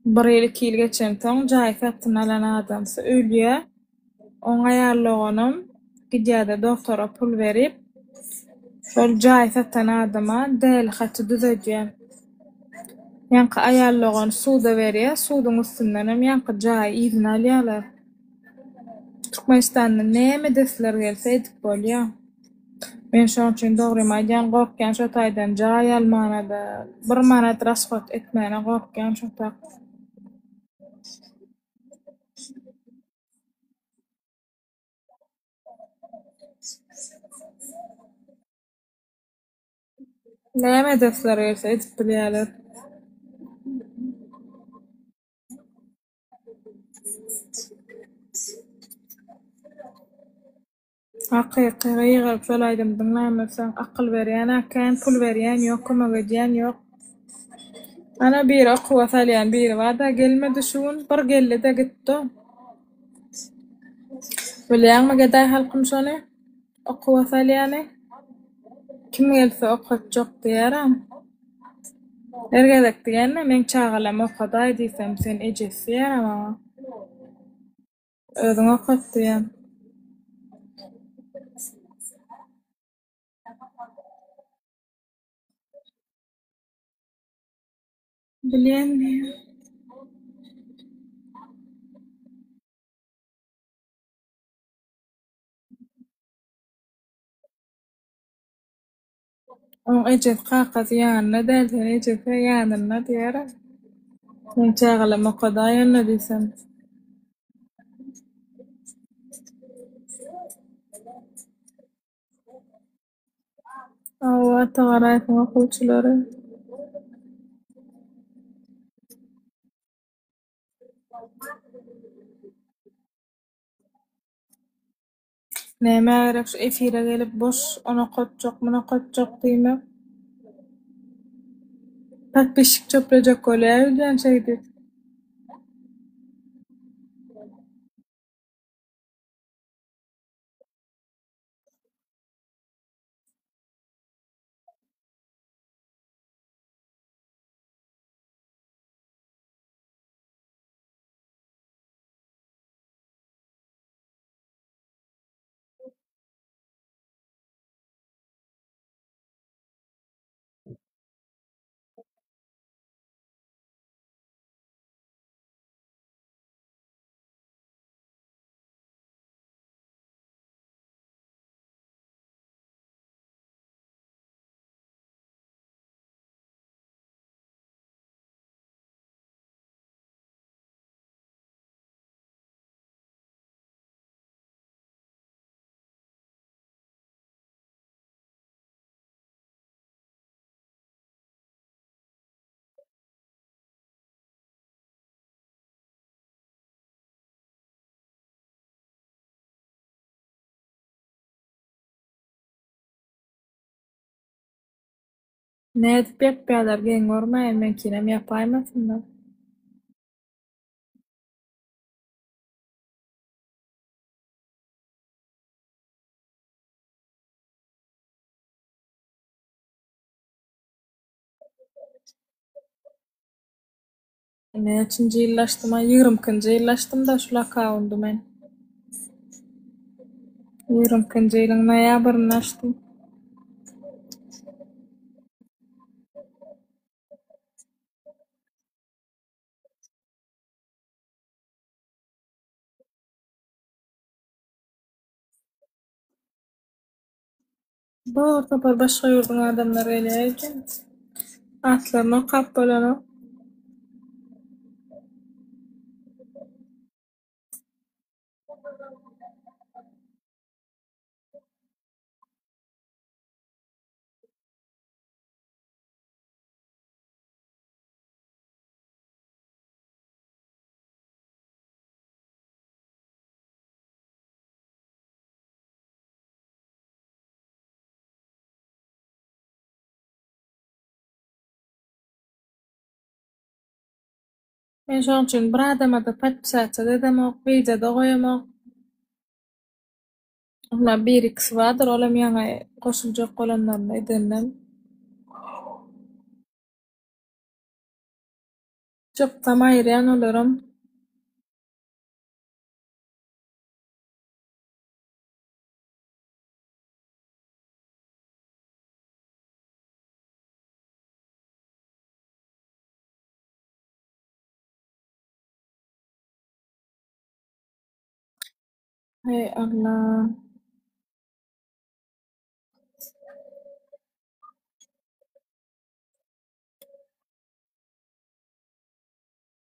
Bir ýyl, iki ýyl geçensoň, jaýy satyn alan adamsy ölýär. Oň aýal doganam gidýär-de dogtora pul berip, şol jaýy satan adama däli haty düzedýär. Ýaňky aýal dogany suda berýär, suduň üstündenem ýaňky jaýy yzyna alýarlar. Türkmenistanda näme edesleri gelse edip bolýar. Men şoň üçin dogrymy aýdýan gorkýan şo taýdan jaý almanada bir manat rashod etmäne gorkýan şo tak. Näme edesleri gelse edip bilýäler. Hakyky gygyryp şol aýdymy diňlämezseň akyl berýän-ä kän pul berýän ýok kömek edýän ýok. Ana biri okuwa salýan biri barda gelmedi şu gün bir geldide gitdi. Bilýäňmi gedaý halkym şony okuwa salýany kim gelse okatjak diýýärem. Her gezek diýende meň çagalam okadaý diýsem sen ejesi diýýärä maňa. Özüň okat diýýän. Bilýän diýýän. Oň ejesi kakasy ýanynda däl, sen ejesi ýanynda diýer-ä. Meň çagalam okadaý onda diýsem. Hawa, Ata Garaýewiň okuwçylary. Nämä gerek şu efire gelip boş ony okatjak muny okatjak diýmek. Podpisçik çöplejek bolýa öýdýän şeýdip. Nädip ýapýarlar geň görmäýin meňkinem ýapaýmasynlar. Näçinji ýylda açdym-a? Ýigrimi ikinji ýylda açdym-da şul akkaundy men. Ýigrimi ikinji ýylyň noýabrynda açdym. Bor topar başga ýurduň adamlary gelýär eken. Atlaryny okap bolanok. Men şonuň üçin bir adama-da podpisatsa-da edemok, wideo-da goýamok. Onda bir-ikisi bardyr, olam ýaňy goşuljak bolanlaryny edenden. Çyksam aýyrýan olaram. Heý Allah.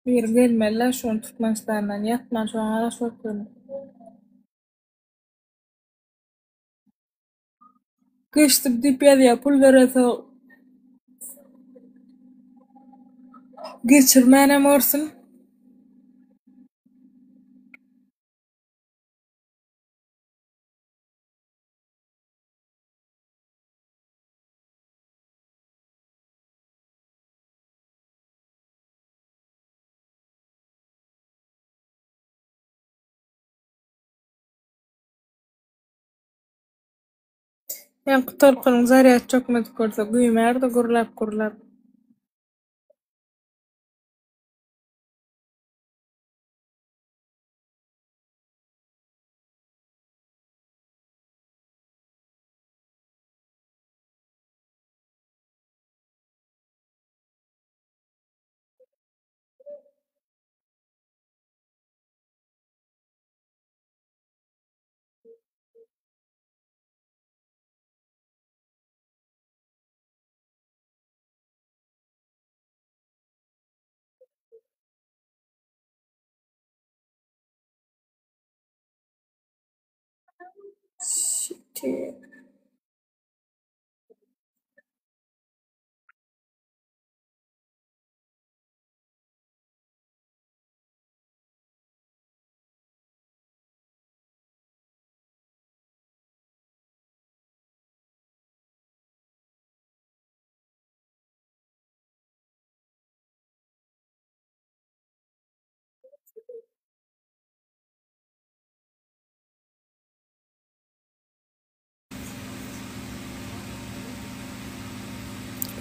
Biri gelmeli-le şu gün Türkmenistandan ýatman şoňa garaşyp otyryn. Geçdim diýip ýazýar pul berensoň geçirmänem görsün. Ýaňky tolkunyň zarýad çökmedik bolsa güýmärdi gürläp-gürläp. Şiti.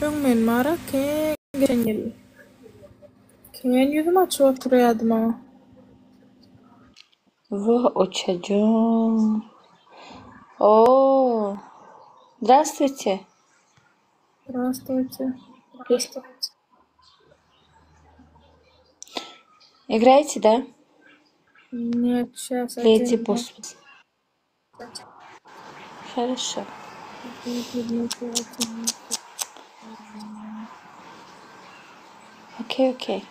Öň men Mara kän geçen ýyl. Kän ýüzüm açyp oturýadym a. Wah oçajan. Oo. Здравствуйте. Здравствуйте. Играете, да? Нет, сейчас Леди один. Босс. Хорошо. Окей, окей.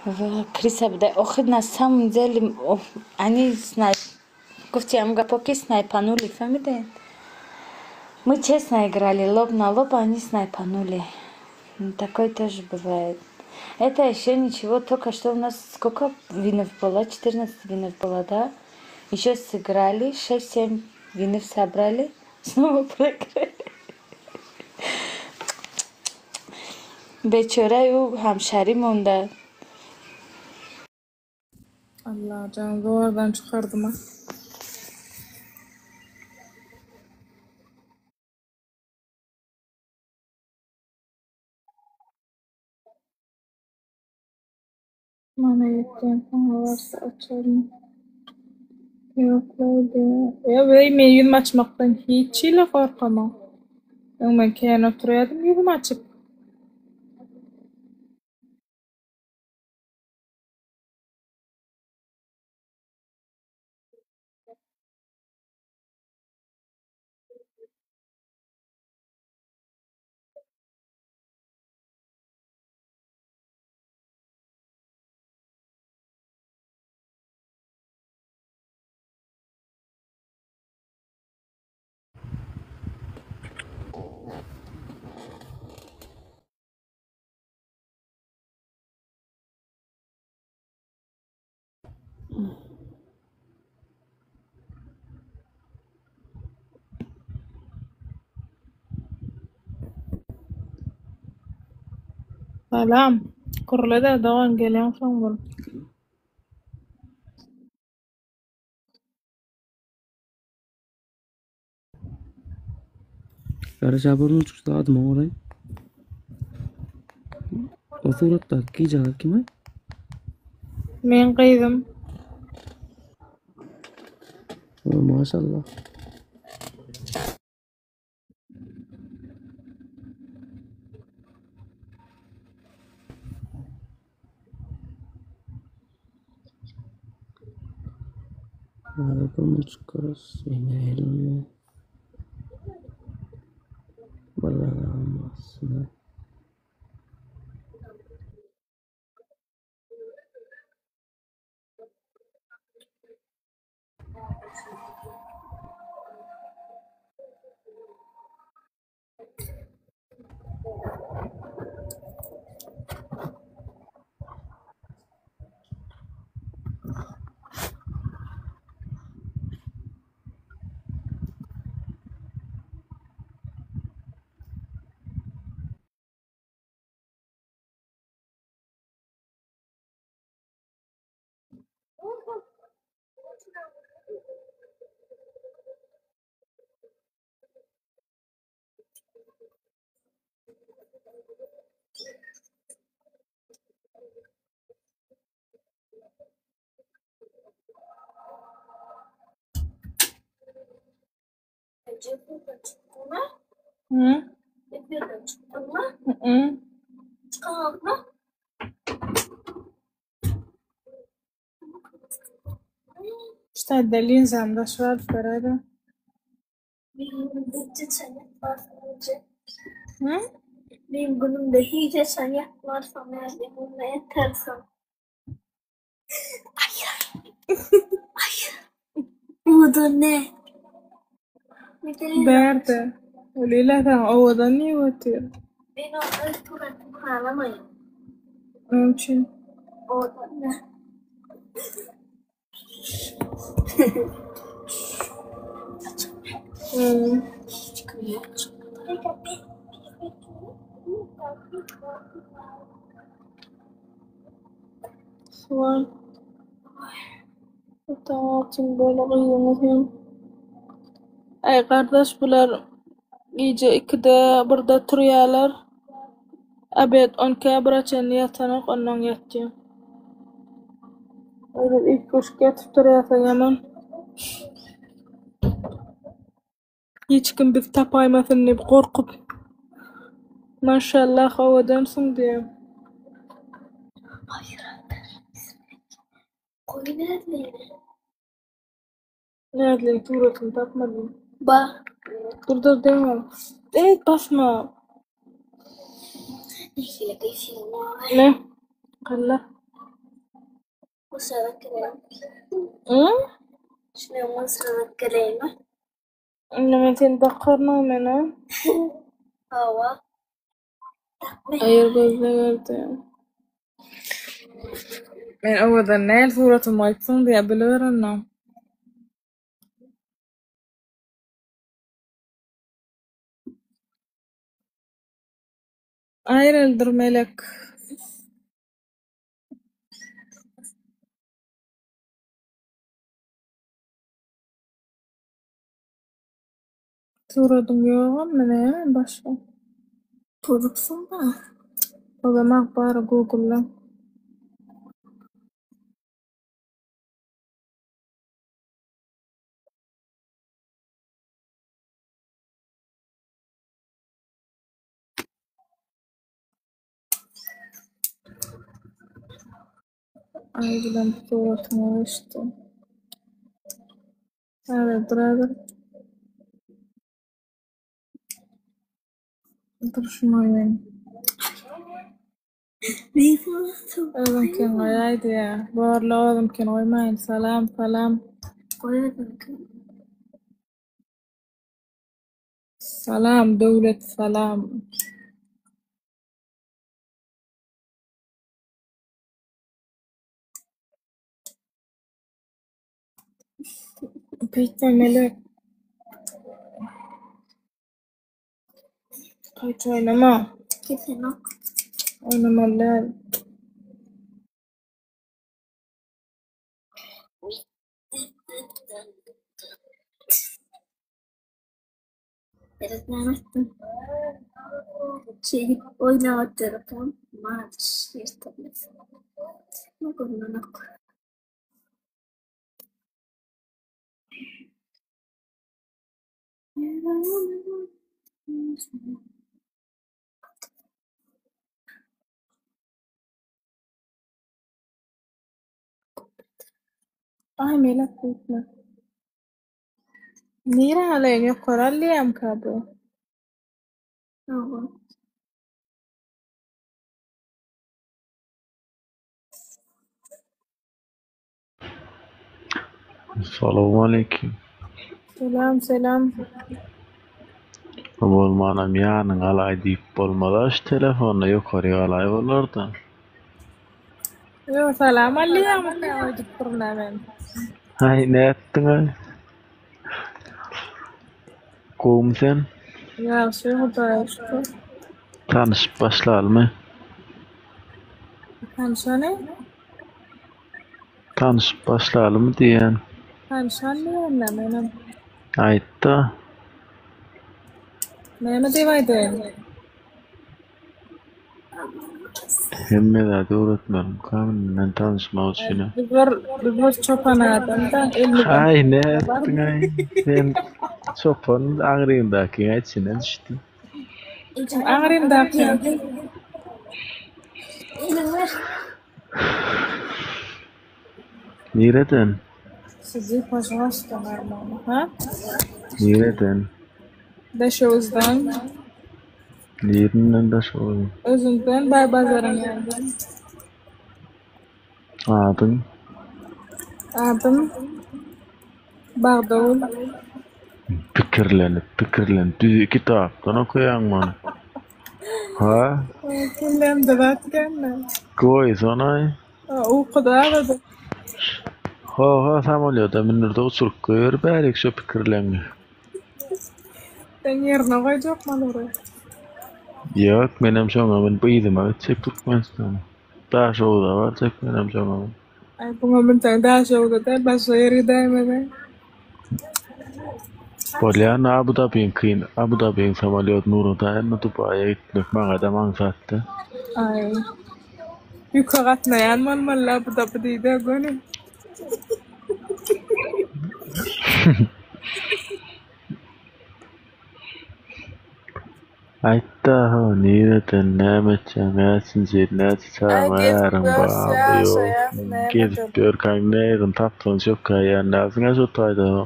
Wah, Крыса буда. Охир на самом деле они снайп гуфти ам гапо ки снайпанули, фаҳмидед? Мы честно играли, лоб на лоб, а они снайпанули. Такое тоже бывает. Это еще ничего, только что у нас сколько винов было? 14 винов было, да? Еще сыграли, 6-7 винов собрали, снова проиграли. Bechora u hamshari monda. Allajan zordan çykardyma. Mana ýetýän saňa barsa açaryn. Ýoklaý diýýär. Ýok, weý men ýüzümi açmakdan hiç hili gorkamok. Öň men kän oturýardym ýüzümi açyp. Salam. Gürle-de dogan geleň soň bol. Garaja burnuň çyksa adyma goraý. O suratdaky gyjagaz kim-aý? Meň gyzym. O maşallah. Burnuň çykarys, ene elini. Balamasyn. Hı? Hı. Şu linzam daş var beräýdä. Hı? Benim günümde hiç açan ýatmarsyň, nädip onda ýatarsyň? Owadan ne? Bärde. Lila saňa owadan diýip otyr. Men o öz suratymy halamaýan. Näme üçin? Owadan ne? Hmm. Suwan. Ata bol gyzyňyz hem. Aý gardaş bular gije ikide birde turýarlar. Obed on ikä bire çenli ýatanok ondan ýatýar. Öýde üýtgeşik ýatyp turýarsa ýaman. Hiç kim bizi tapaýmasyn diýip gorkup. Maşallah owadansyň diýýär. Goý näzlini. Näzliň suratyny tapmadym. Ba. Dur dur degme. Eý basma. Nähili gysyň Ne? Galla. Musabak geleýin. Hı? Şuna musabak geleýinmi? Indi men seni dakaryn men a. Hawa. Aýyr gözle geldi. Men owadan näl suratymy aýtsaň diýä biliber onda. Aýryldyr Melek. Suradyň ýogammy näme başga? Pozupsyň-da. Pozamak bar google-da. Aý bilen suratyňa geçdi. Häzir dur häzir. Dur şuny goýaýyn. Özüňkini goýaý diýýä. Borla özümkini goýmaýyn. Salam, salam. Goý özüňkini. Salam Döwlet salam. Beýtme Melek. Gaýta oýnama. Kesenok. Oýnamaly däl. Gerek näme etdim? Şeýdip oýnap otyrkam, maç ýyrtyldy. Görnenok. Aý Melek beýtme. Nirä alaýyn ýokary alýamka bu? Hawa. Salowmaleýkim. Selam selam. Bolmanam ýanyňa alaý diýip bolmaza şu telefonda ýokary galaý bolarda. Ýok salam alýamyka öýdüp durna men. Haý nätdiňaý. Gowmy sen? Ýagşy Hudaýa şükür. Tanyşyp başlalymy? Tanyşany? Tanyşyp başlalymy diýýän. Tanyşan diýýän-dä menem. Aýtda. Näme diýip aýdaýyn? Hemme zady öwretmelimka men tanyşmak üçin. Biz bir biz bir çopan adam-da elimize Aý nätdiňaý sen çopan agryňdakyň içine düşdi. Aňrymdaky. Nireden? Sizi пожалуйста normalno, ha? Nireden? Daşoguzdan. Nirinden Daşoguzdan? Özüňden Baýbazaryň ýanyndan. Adyň? Adym Bagdagül. Pikirlenip, pikirlenip, düzi kitapdan okaýaňmy ony? Ha? Kellämde zat känmi? Goýsanaý. Ukuda agady. Ho-ho, samolýoda mündirde uçuryp goýber bärik şo pikirleňňi. Seň ýerine goýjakmy olary? Ýok, menem şoňa münüp yzyma gitjek Türkmenistana. Daşoguza barjak menem şoňa münüp. Aý buňa münseň Daşoguza däl başga ýere gidäýmeli. Bolýan Abu Dabiň kyn Abu Dabiň samolýodyny ugradaýyn-da Dubaýa gitmek maňadam aňsatda. Aý. Ýüke gatnaýan bolmaly Abu Dabi diýdä göni. Aýtda ho nireden näme etýäň näçinji ýyl näçe Aý çagaň gezip äriň ýörüs barmy ýaşaýas ýokmy näme gezip edeli. ýörkäň näzini tapsaň çökäýýän dälsiňä şo taýda ho.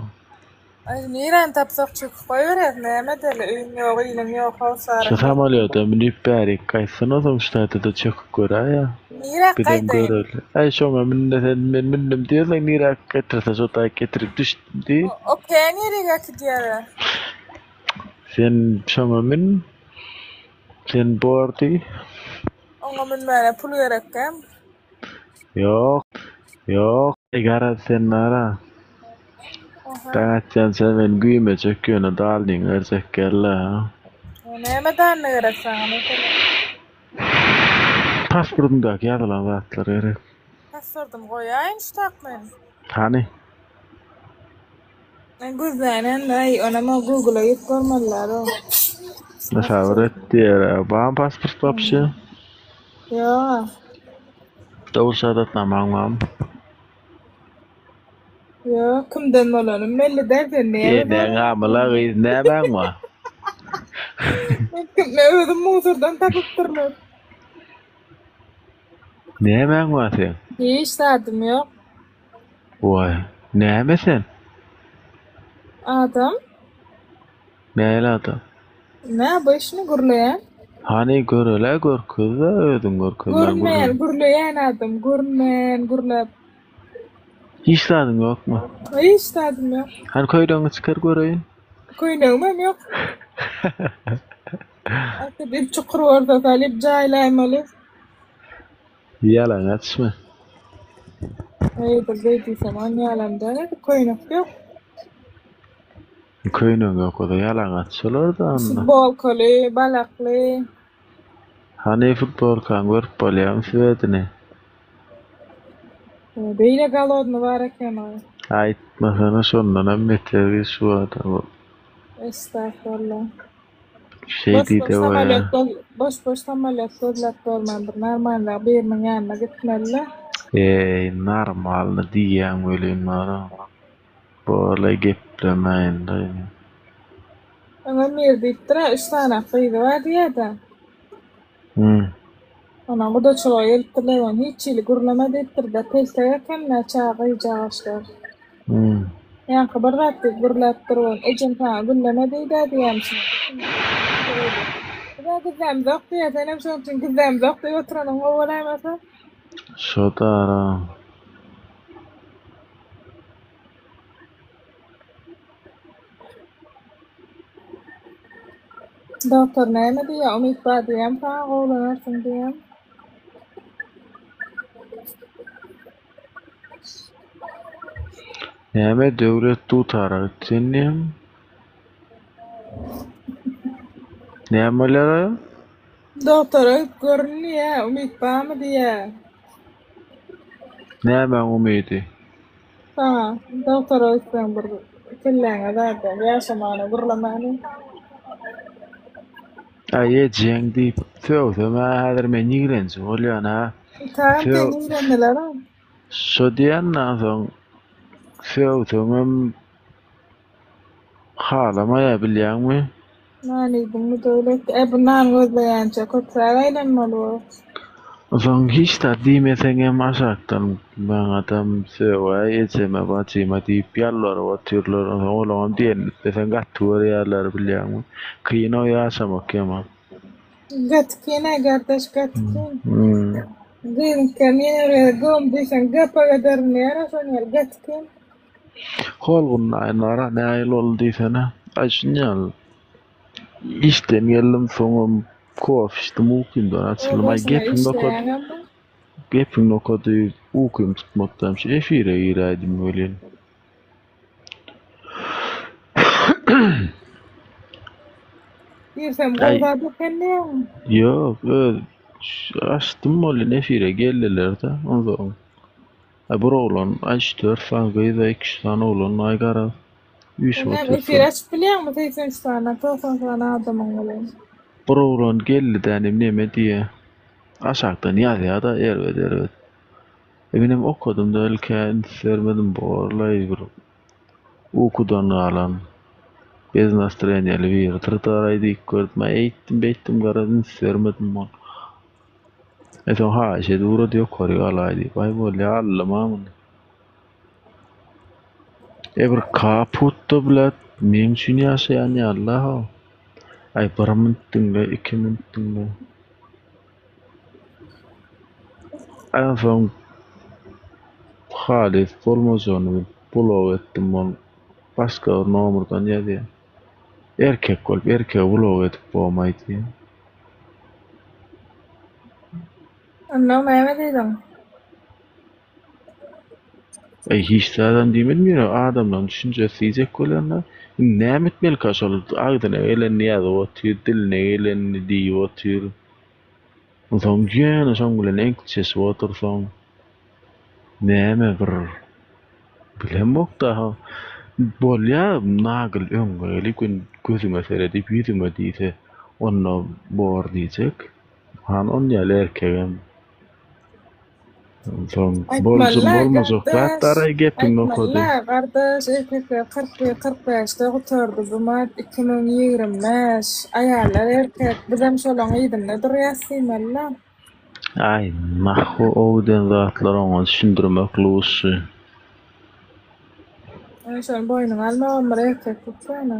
Aý niräni tapsak çöküp goýberýäs näme edeli öýüň ýok iliň ýok Şu howsaryň ýok. samolýoda münüp bärik gaýtsan onsoň şu taýda-da çöküp göräýä. Niräk Bizem gaýdaýyn? göreli. Aý şoňa münde sen men mündüm diýersiň niräk getirse şo taýy getirip düşdüm diý. Okey niräk äkidýärä? Sen şoňa mün. Sen bor diý. Oňa münmäne pul gerekkä? Ýok, ýok. Eý garaz sen nara. Daň atýança men güýmejek ýöne dalnyňy berjek gel-le. Näme dalny gerek saňa mesele? Pasportyňdaky ýazylan zatlar gerek. Pasportymy goýaýyn şu tak men. Hany? Men gözläýin aý, onam o Google-a girip görmeliler o. Nasabir et diýer. Barmy pasport wapşe? Ýok. Dogry şahadatnamaň barmy? Ýok, kimden bolanym belli däl, sen näme Eneň hamyla gyz nämäň bar? Men kim, men özüm musordan tapypdyrlar. Nämäň bar seň? Hiç zadym ýok. Waý, näme sen? Adam. Nähili adam? Nä bu işini gürleýän? Hany görelä görkezde özüň görkezmän Görünmeýän gürleýän adam görünmeýän gürläp. Hiç zadyň ýokmy? Hiç zadym ýok. Hany köýnegiňi çykar göreýin. Köýnegimem ýok. Ata bir çukur bolsa salyp jaýlaýmaly. Ýalaňaçmy? Eýdir beý diýsem on ýalam däl köýnek ýok. Köýnegiň ýok bolsa ýalaňaç bolar-da onda. Futbolkaly, balakly. Hany futbolkaňy görüp bolýarmy swedini? Beýle golodny bar ekeni. Aýtmasana şondanam beter gyz şu adam. Estagfurullah. Şeý Boş boş diýde bolýar. samolýot boş boş samolýot gözläp görmän bir normalnyrak biriniň ýanyna gitmeli-le. Eý normalny diýýäň welin bara. Borlaý geplemäýin-laý. Öňem biri diýipdir-ä, üç sany gyzy bar diýýä-de. Hum. Ondan gudaçylyga gelipdirler, ony hiç hili gürleme diýipdir-de, peltek eken-dä çaga gyzjagaşlar. Hum. Ýaňky bir zat diýip gürläpdir ol, ejem saňa gülleme diýd-ä diýýämişin. Biz-ä gizlämzok diýýä, senem şonuň üçin gizlämzok diýip oturanyň gowy bolaýmasa. Şo-dara. Doktor näme diýýär? Umyt bar diýýärmi saňa gowulanarsyň diýýärmi? Näme Döwlet dutara gitsin diýýäňmi? Näme bolýar-a? Doktora gidip görün diýýär, umyt barmy diýýär. Nämäň umydy? Saňa, dogtora gitseň bir kelläňe zat ýok, ýaşamany, gürlemäni. Aý ejeň diýip sögsem-ä häzir men ýigrenji bolýan-a. Tamam seni ýigrendiler-ä. Şo diýenden soň sögseňem Halamaýa bilýäňmi? Nan iýdiňmi Döwlet? E bu nan gözleýänçä köpräk aýlanmaly bor. Onsoň hiç zat diýmeseňem aşakdan maňadam sögäý ejeme bajyma diýip ýalbaryp otyrlar. Onsoň olaňam diýenini etmeseň gaty görýärler bilýäňmi. Kyn-ow ýaşamak ýaman. Gaty kyn-aý gardaş gaty kyn. Gyzyňkam ýene bir gezek göm diýseň gapa ederin diýer-ä şoň ýaly gaty kyn. Hol günnaýynlara nähili boldy diýsene. Aý şunýaly işden geldim soňam kofe içdim ukymdan açyldym. Aý gepiň nokady gepiň nokady ukym tutmakdan şu efire giräýdim welin. Girsem gowy zat eken diýýäňmi? Ýok öz açdym welin efire geldiler-de onsoň. Aý bir oglan, aý üç-dört sany gyz, aý iki-üç sany oglan, aý garaz, üýşüp Sen näme otyrys. efir açyp bilýäňmi 83 sany, 90 sany adamyň bilen? Bir oglan geldi-dä inim neme diýýä. Aşakdan ýazýa-da erbet-erbet. E menem okadym-da ilk-ä üns bermedim borlaý bir ukudan galan bez nastreniýaly biridir daraý diýip gördüm. Aý eýtdim beýtdim garaz üns bermedim ol. E soň haýyş edip ugrady ýokaryk alaý diýip. Aý bolýa aldym-a muny. E bir kaputda blet meň üçin ýaşaýan ýaly-la how. Aý bir minut diňle, iki minut diňle. Aý onsoň halys bolmajagyny bilip blok etdim ol başga bir nomerden ýazýar. Erkek bolup erkegi blok edip bomaý diýýär. Onda näme diýdiň? Aý hiç zadam diýmedim ýöne adamlaryň düşünjesi diýjek bolýanda indi näme etmelika şol agzyna gelenini ýazyp otyr diline gelenini diýip otyr. Onsoň ýene şoň bilen eňkjeşip otursaň, näme bir bilemok-da, bolýa nagyl öňüňe gelip, gözüňe seredip, ýüzüňe diýse, onda bor diýjek. Hany on ýaly erkegem. Onsoň boljak Aýtmaly-la, bolmajak gardaş, zatlar-aý gepiň nokady. aýtmaly-la, gardaş, erkekler 41, 45-de gutardy, bu mart 2025, aýallar erkek, bizem şolaň yzynda durýas diýmeli-la. Aý, nahu o giden zatlary oňa düşündirmek luşy. Ýöne şony boýnuňa almagam bir erkeklik ýöne.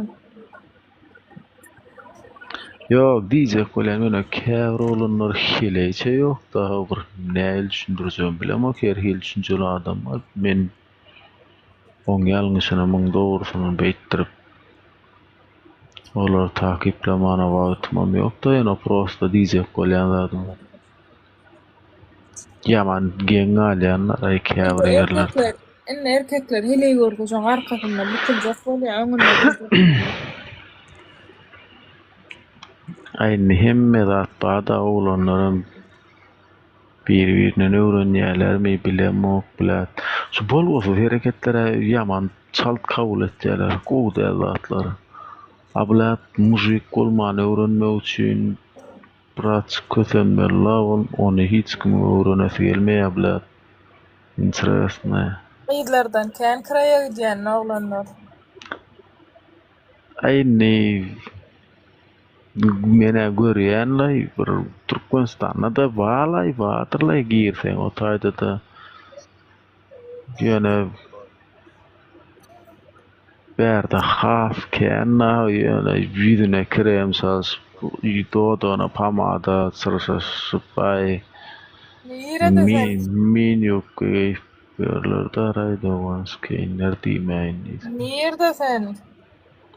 Ýok, diýjek bolýan ýöne käbir oglanlar heleýçe ýok-da, bir nähili düşündirjegimi bilemok, her hili düşünjeli adam bar. Men oň ýalňyşyny, muň dogrusyny beýtdirip olary takyplamana wagtymam ýok-da, ýöne prosta diýjek bolýan zadym. Ýaman geň galýanlar-aý käbir Indi ýerlerde. erkekler, indi erkekler heleý görse şoň arkasynda bukuljak bolýar, öňünde durjak bolýar. Aý indi hemme zat bar-da oglanlaram bir-birinden öwrenýälermi bilemok blat. Şu bolgusyz hereketler-ä ýaman çalt kabul etýäler gowy däl zatlary. A blat mujik bolmany öwrenmek üçin Birazjyk kösenmeli-la ol, ony hiç kimiň öwrenesi gelmeýär blät. Interesnyý. Gyzlardan kän kireýe gidýänini oglanlar. Aý indi menä görýänlaý bir Türkmenistanda-da balaý bardyrlaý girseň o taýda-da. Ýöne bärde has kän-ä, ýöne ýüzüne krem çalşyp, dodagyna pomada çyrşaşyp, aý, Nirede sen? mini-ýubka geýip ýörler-de, raýdowanskeýinler diýmäýin diýsem. Nirde sen?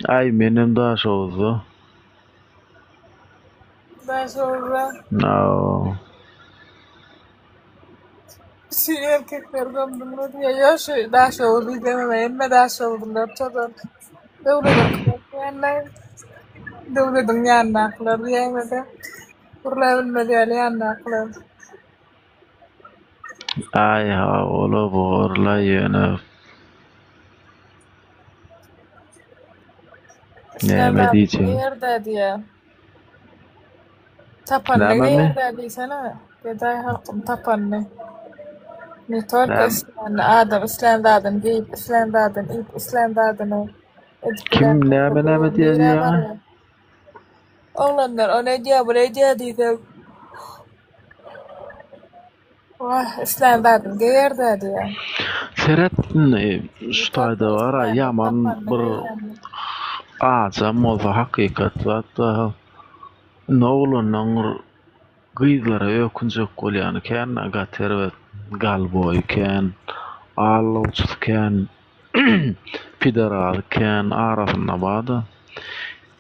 Aý, menem Daşoguzda. Daşoguzda. Hawa. Şu erkekler gömdüňmi diýýär. Ýok şu Daşoguz diýsemem hemme Daşoguzlylar çozar. Döwlediň diýýänler. Döwlediň ýanyndakylar diýäýmese. Gürläbilmez ýaly ýanyndakylar. Aý hawa borla ýöne Islän näme zadyny diýjegim. ýerde diýýär. Tapanyny Nämemi? geýer-dä diýsene, gedaý halkyň tapanyny. Ne tolko Näm? islänini, adam islän zadyny geýip, islän zadyny iýip, islän zadyny edip Kim bilýän bolsa, näme bu näme gün diýýär nirä diýýäňä? barýar? Oglanlar ony edýär, buny edýär diýsem, wah, islän zadyny geýer-dä diýýär. Seret indi Ne şu tolko taýda bar-a islänini, ýaman tapanyny bir geýýändir. ajam bolsa hakykat zat-da. Indi oglanlaň bir gyzlara ökünjek bolýany kän-dä gaty erbet. Galboýy kän, allawçysy kän, pidarazy kän arasynda bar-da.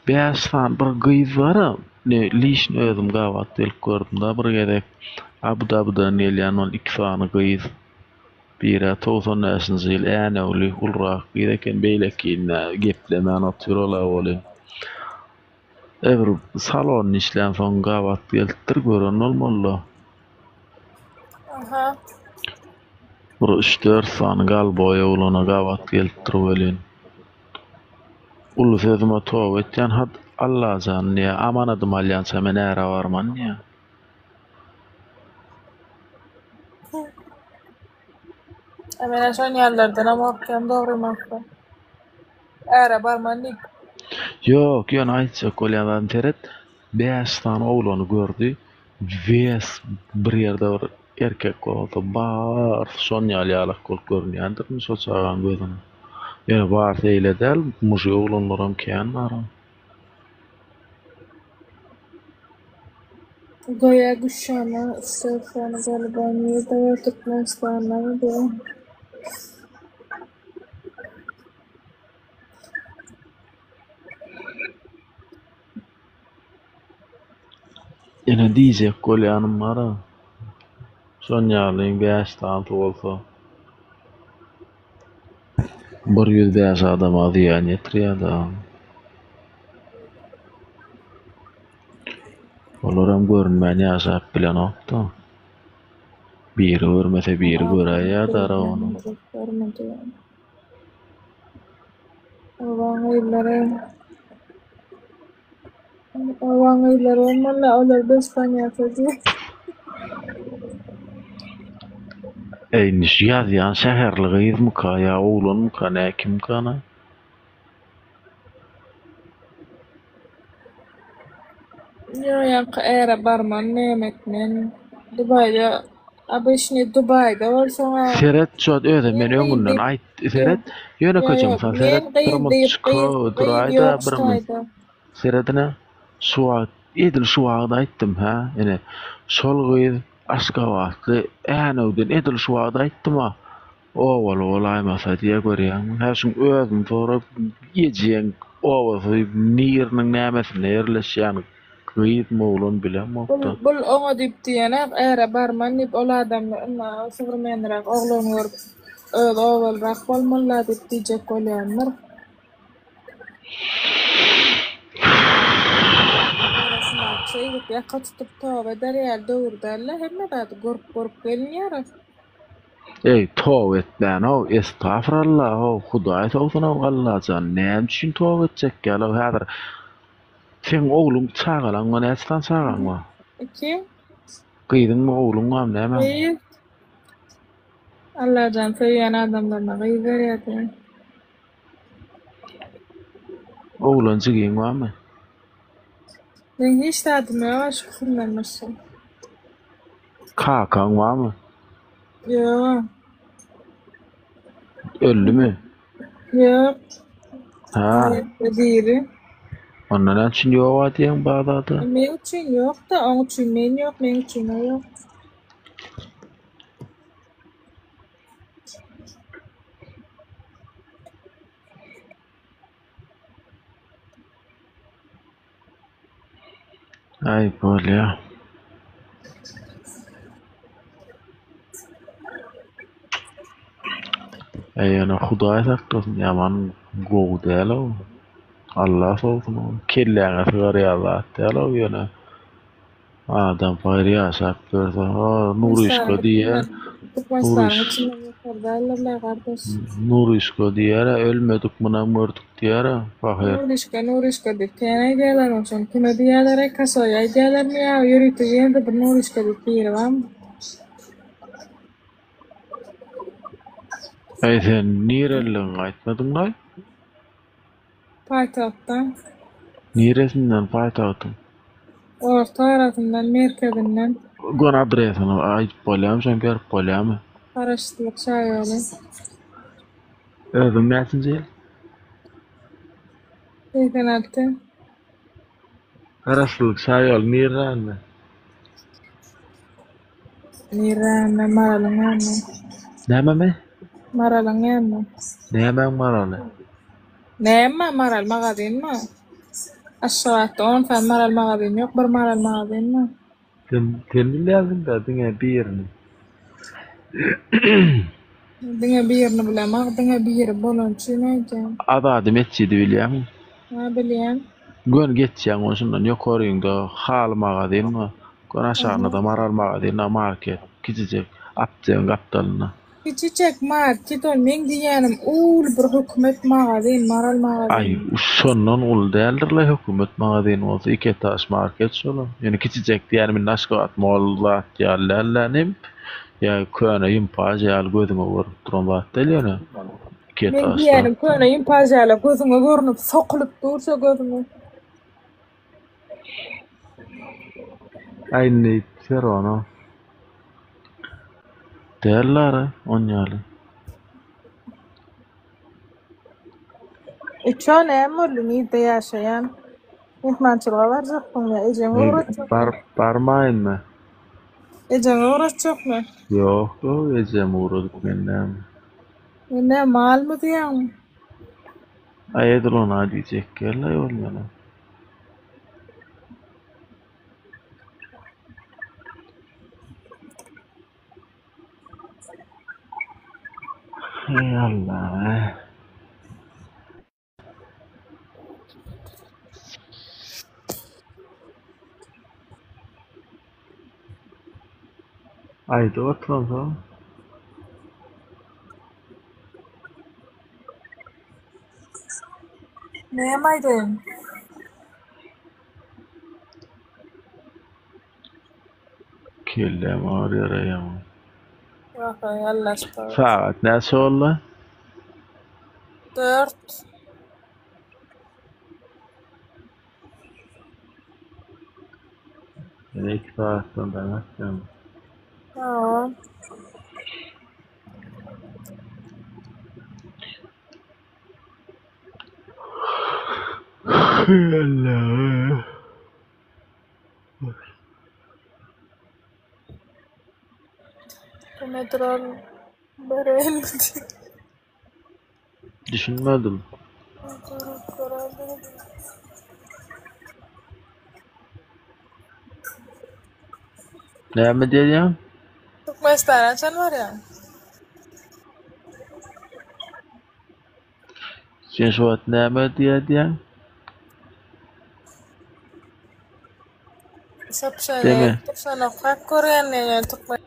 Bäş sany bir gyz bar-a, ne lişni özüm gabat gelip gördüm-dä bir gezek. Abu-Dabydan gelýän ol iki sany gyz. Biri-ä 95-nji ýyl Änewli, ulurak gyz eken, beýlekinde geplemän otyr ol-a welin. Ebr salonda işlänsoň gabat gelipdir, gören bolmaly-da. Aha. Bir üç-dört sany galboý oglana gabat gelipdir welin. Uly sözüme toba etýän, hat Allajan diýýär, amanadymy alýança men äre barman diýýär. A men-ä şon ýalylardanam gorkýan dogrymy aýtsam. Äre barman diýip. Ýok, ýöne aýtjak bolýan zadym seret, bäş sany oglany gördi, wes bir ýerde bir erkek bolsa barysy şon ýaly ýalak bolup görünýändirmi şo çagaň gözüne. Ýöne barysy eýle däl, mužik oglanlaram kän bar. Göýä Güşşana üç-dört sany goluba nirde bar Türkmenistandamy bu? Ýene diýjek bolýanym bar-a. Şon ýaly bäş sanysy bolsa 105 adama zyýan ýetirýär-dä. Olaram görünmän ýaşap bilenok-da. Biri görmese biri göräýýär-dä ony. Obaň gyzlary Obaň gyzlary bolmaly, olar bez ponýatiýa diýip. Eý, indi şu ýazýan şäherli gyzmyka ýa oglanmyka, nä kimkana? Ýok, ýaňky äre barman näme etmen. Dubaýda obyçnyý Dubaýda bolsaň-a. Seret şu wagt özem men Men gyz öňünden diýip aýt seret ýönekeje Ýok, mysal ýok, seret men bir gyz diýip mutçka gyz gyz duraýda ýok bir mut ştaýda. seredine şu wagt edil şu wagt aýtdym hä ine şol gyz aşgabatly änewden edil şu wagt aýtdym-a Obaly bolaýmasa diýä görýäňmi? Hä şuň özüni sora ejeň obasy niriniň nämesinde ýerleşýän gyzmy oglan Bul bilemokda. bul oňa diýip diýenak äre barman diýip ol adamlar ynha sowremennyrak oglan görüp özi obalyrak bolmalyda diýip diýjek bolýandyr. Ýöne şundan şeýdip ýaka tutup toba eder ýaly döwür dälde hemme zady görüp görüp gelinýär. Eý, toba etmänow, estagfuralla-how, Hudaý sowsun-ow, Allajan, näme üçin toba etjek ýaly-ow, häzir seň ogluň, çagalaň bar, näçe sany çagaň bar? Iki. Gyzyňmy, ogluň barmy, nämäň bar? Gyz. Allajan söýýän adamlaryna gyz berýär diýen. Oglan jigiň barmy? Meň hiç zadym ýok-a şu kysymdan başga. Kakaň barmy? Ýok. Öldümi? Ýok. Ha. Haýatda diri. Onda näme üçin ýok-a diýýäň bazarda? Meň üçin ýok-da, oň üçin men ýok, meň üçin o ýok. Aý bolýa. Äý ýöne Hudaý saklasyn ýaman gowy däl-ow. Allah sowsun kelläňe sygar ýaly zat däl-ow ýöne. Adam pahyr ýaşap ýörse, o Nuryşka diýýär. Türkmenistanyň içinden ýokary däldirler gardaş. Nuryşka diýýär, ölmedik munam gördük diýýär pahyr. Nuryşka, Nuryşka diýip kän aýdýarlar ony şony kime diýýärler-aý kasoýa aýdýarlarmy ýa ýörite ýene-de bir Nuryşka diýip biri barmy? Äý sen nirelidigiňi aýtmadyňlaý? Paýtagtdan. Niresinden paýtagtyň? Orta arasyndan, merkezinden. Göni adresini aýdyp bolýarmy, şony berip bolýarmy? Garaşsyzlyk şaýoly. Özüň näçinji ýyl? 86. Garaşsyzlyk şaýoly nirräinde? Nirräinde? Maralyň ýanynda. Nämemi? Maralyň ýanynda. Nämäň maraly? Näme Maral magazynmy? Aşgabatda on sany Maral magazyn ýok, bir Maral magazynmy? Sen sen bilýärsiň-dä diňe birini. Diňe birini bilemok, diňe biri bolany üçin aýdýan. Azady metjidi bilýäňmi? Ha, bilýän. Göni geçýäň ony şundan ýokaryňda haly magazyn bar. Göni aşagynda-da Maral magazyn bar, market, kiçijek aptegiň gapdalynda. Kiçijek market ol meň diýýänim uly bir hökümet magazyn maral Aý magazyn. şondan uly däldirle hökümet magazyny bolsa iki etaž market şolam. Ýöne kiçijek diýýänim indi Aşgabat mol zat ýaly dälde inim. Ýa köne ýumpaž ýaly gözüňe görünip duran zat däl ýöne iki Meň etaž diýýänim zat. köne ýumpaž ýaly gözüňe görünip sokulyp dursa gözüňe. Aý indi serona. Däl ara on ýaly. Iço näme boldy nirde ýaşaýan? Myhmançylyga barjakmyň ýa ejeňi ugratjakmy? Bar barmaýynmy? Ejeňi ugratjakmy? Ýok ýok ejem ugradyp men näme. Men näme malmy diýýäňmi? Aý edil ona diýjek ýerler ol ýöne. Eý Allah. Aýdyp oturansoň. Näme aýdaýyn? Kelläm agyrýar aýagym. Ýok-aý, Alla şypa bersin. Sagat näçe boldy? Dört. Ýene iki sagatdan daň atýan. Hawa. Allah. Metron bereýin diýip. Düşünmedim. Näme diýýäň? Türkmenistana haçan barýaň? Sen şu wagt näme diýýäň? Şapşany Deme. şony okap görýän men türkmen.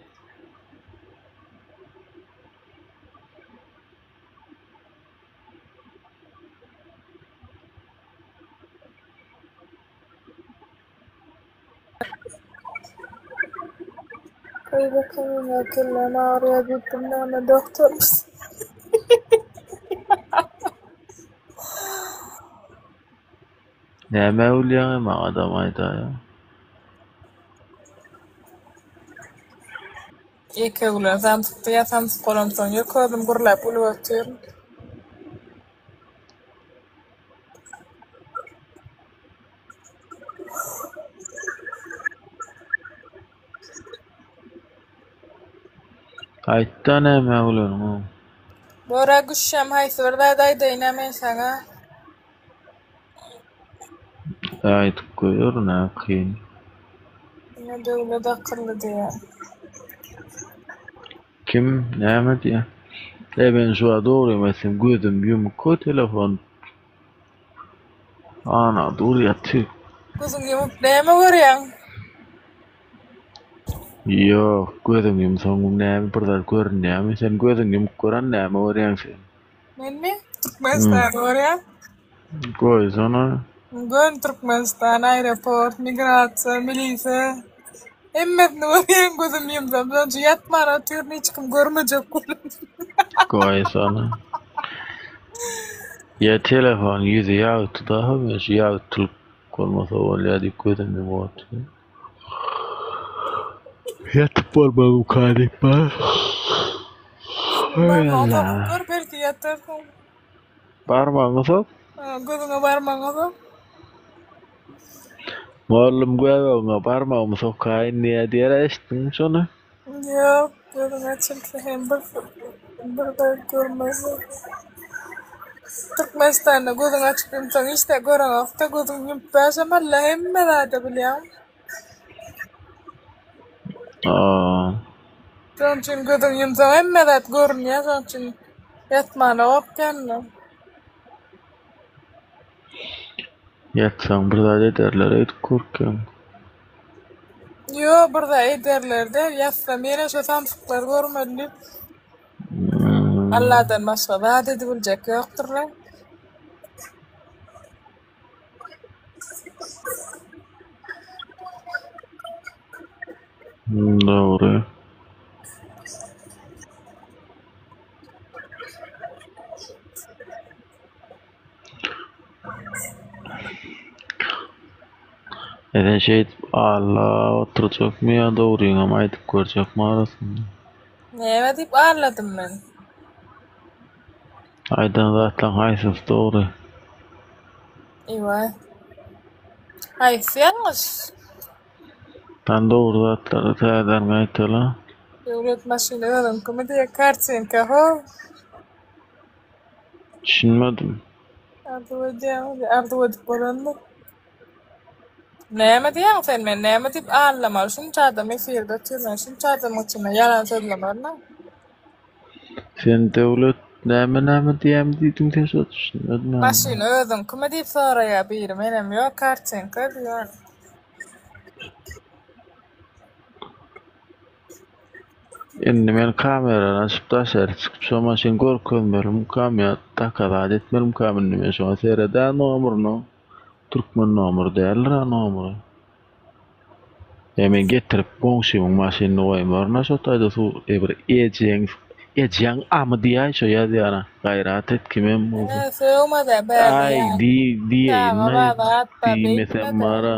Goý bakalym ya kellem agyrýar diýipdim näme doktormyş. Nämä gülýäň maňadam aýdaýa. Ýeke gülen samsyk diýýär, samsyk bolamsoň ýeke özüm gürläp gülüp otyryn. Aýtda nämä güleniňi. Bora güşşem haýsy bir zat aýdaýyn-a men saňa. Aýdyp goýber nä kyn. Diňe Döwlet akylly diýýär. Kim näme diýýär? E men şu wagt dogrymy aýtsam gözüm ýumuk-a telefon ana dur ýatyr. Gözüňi ýumup näme görýäň? Ýok, gözüňi ýumsaň näme bir zat görünýärmi? Sen gözüňi ýumup gören näme görýäň sen? Menmi? Türkmenistany görýän. Goýsana. Gön Türkmenistan, aeroport, migrasiýa, milisiýa. Hemmesini görýän gözüm ýumsam. Şonuň üçin ýatman otyryn hiç kim görmejek bolup. Goýsana. Ýa telefon ýüzi ýagty daha men şu ýagtylyk bolmasa bolýar diýip gözüm ýumup otyryn. Ýatyp bolmazmyka diýip bar. Barmagyňy sokup gör belki ýatarsyň. Barmagyňy sok. Gözüňe barmagyňy sok. Mollum göbegiňe barmagymy sokaýyn diýýär diýer eşitdiňmi şony? Ýok, gözüň açylsa hem bir bir zat görmezsiň. Türkmenistanda gözüňi açyp ýumsaň hiç zat göreňokda, gözüňi ýumup bäşem alla hemme zady bilýäň. Aa. Şonuň üçin gözüňi ýumsaň hemme zat görünýär, şonuň üçin ýatmana gorkýan-da. Ýatsaň bir zat ederler öýdüp gorkýaň. Ýok, bir zat ederler däl, ýatsam ýene şo samsyklary görmeli diýip. Alladan başga zat edibiljek ýokdur-la. Dogry. E sen şeýdip Alla oturjakmy ýa dogryňam aýdyp görjekmi arasynda? Näme diýip alladym men? Aýdan zatlaň haýsysy dogry? Ewa. Haýsy ýalňyş? Sen dogry zatlary täzeden gaýtala. Döwlet maşyny özüňkimi diýýär, kartinka how. Düşünmedim. Arzuw edýäňiz, arzuw edip bolandyr. Näme diýýäň sen men näme diýip allamaly şunça adam efirde otyr men şunça adamyň içinde ýalan sözlemerin-a. Sen Döwlet näme näme diýýämi diýdiň sen şo düşünmedim men. Maşyn özüňkimi diýip soraýar biri menem ýok kartinka diýýän. Indi men kamerany açyp daşary çykyp şo maşyny görkezmelimikam ýa dokazat etmelimikam indi men şoňa seredä nomeryna türkmen nomery däldir-ä nomery. Ýa men getirip goňşymyň maşynyny goýmaryn-a şo taýda su e bir ejeň ejeň amy diýäý şo ýazýana gaýrat et kimem bolsa. Hä sögmede bärde Aý ýa diý çaga diýeýin-aý bar zat bar diýmesem beýtmede. bar-a.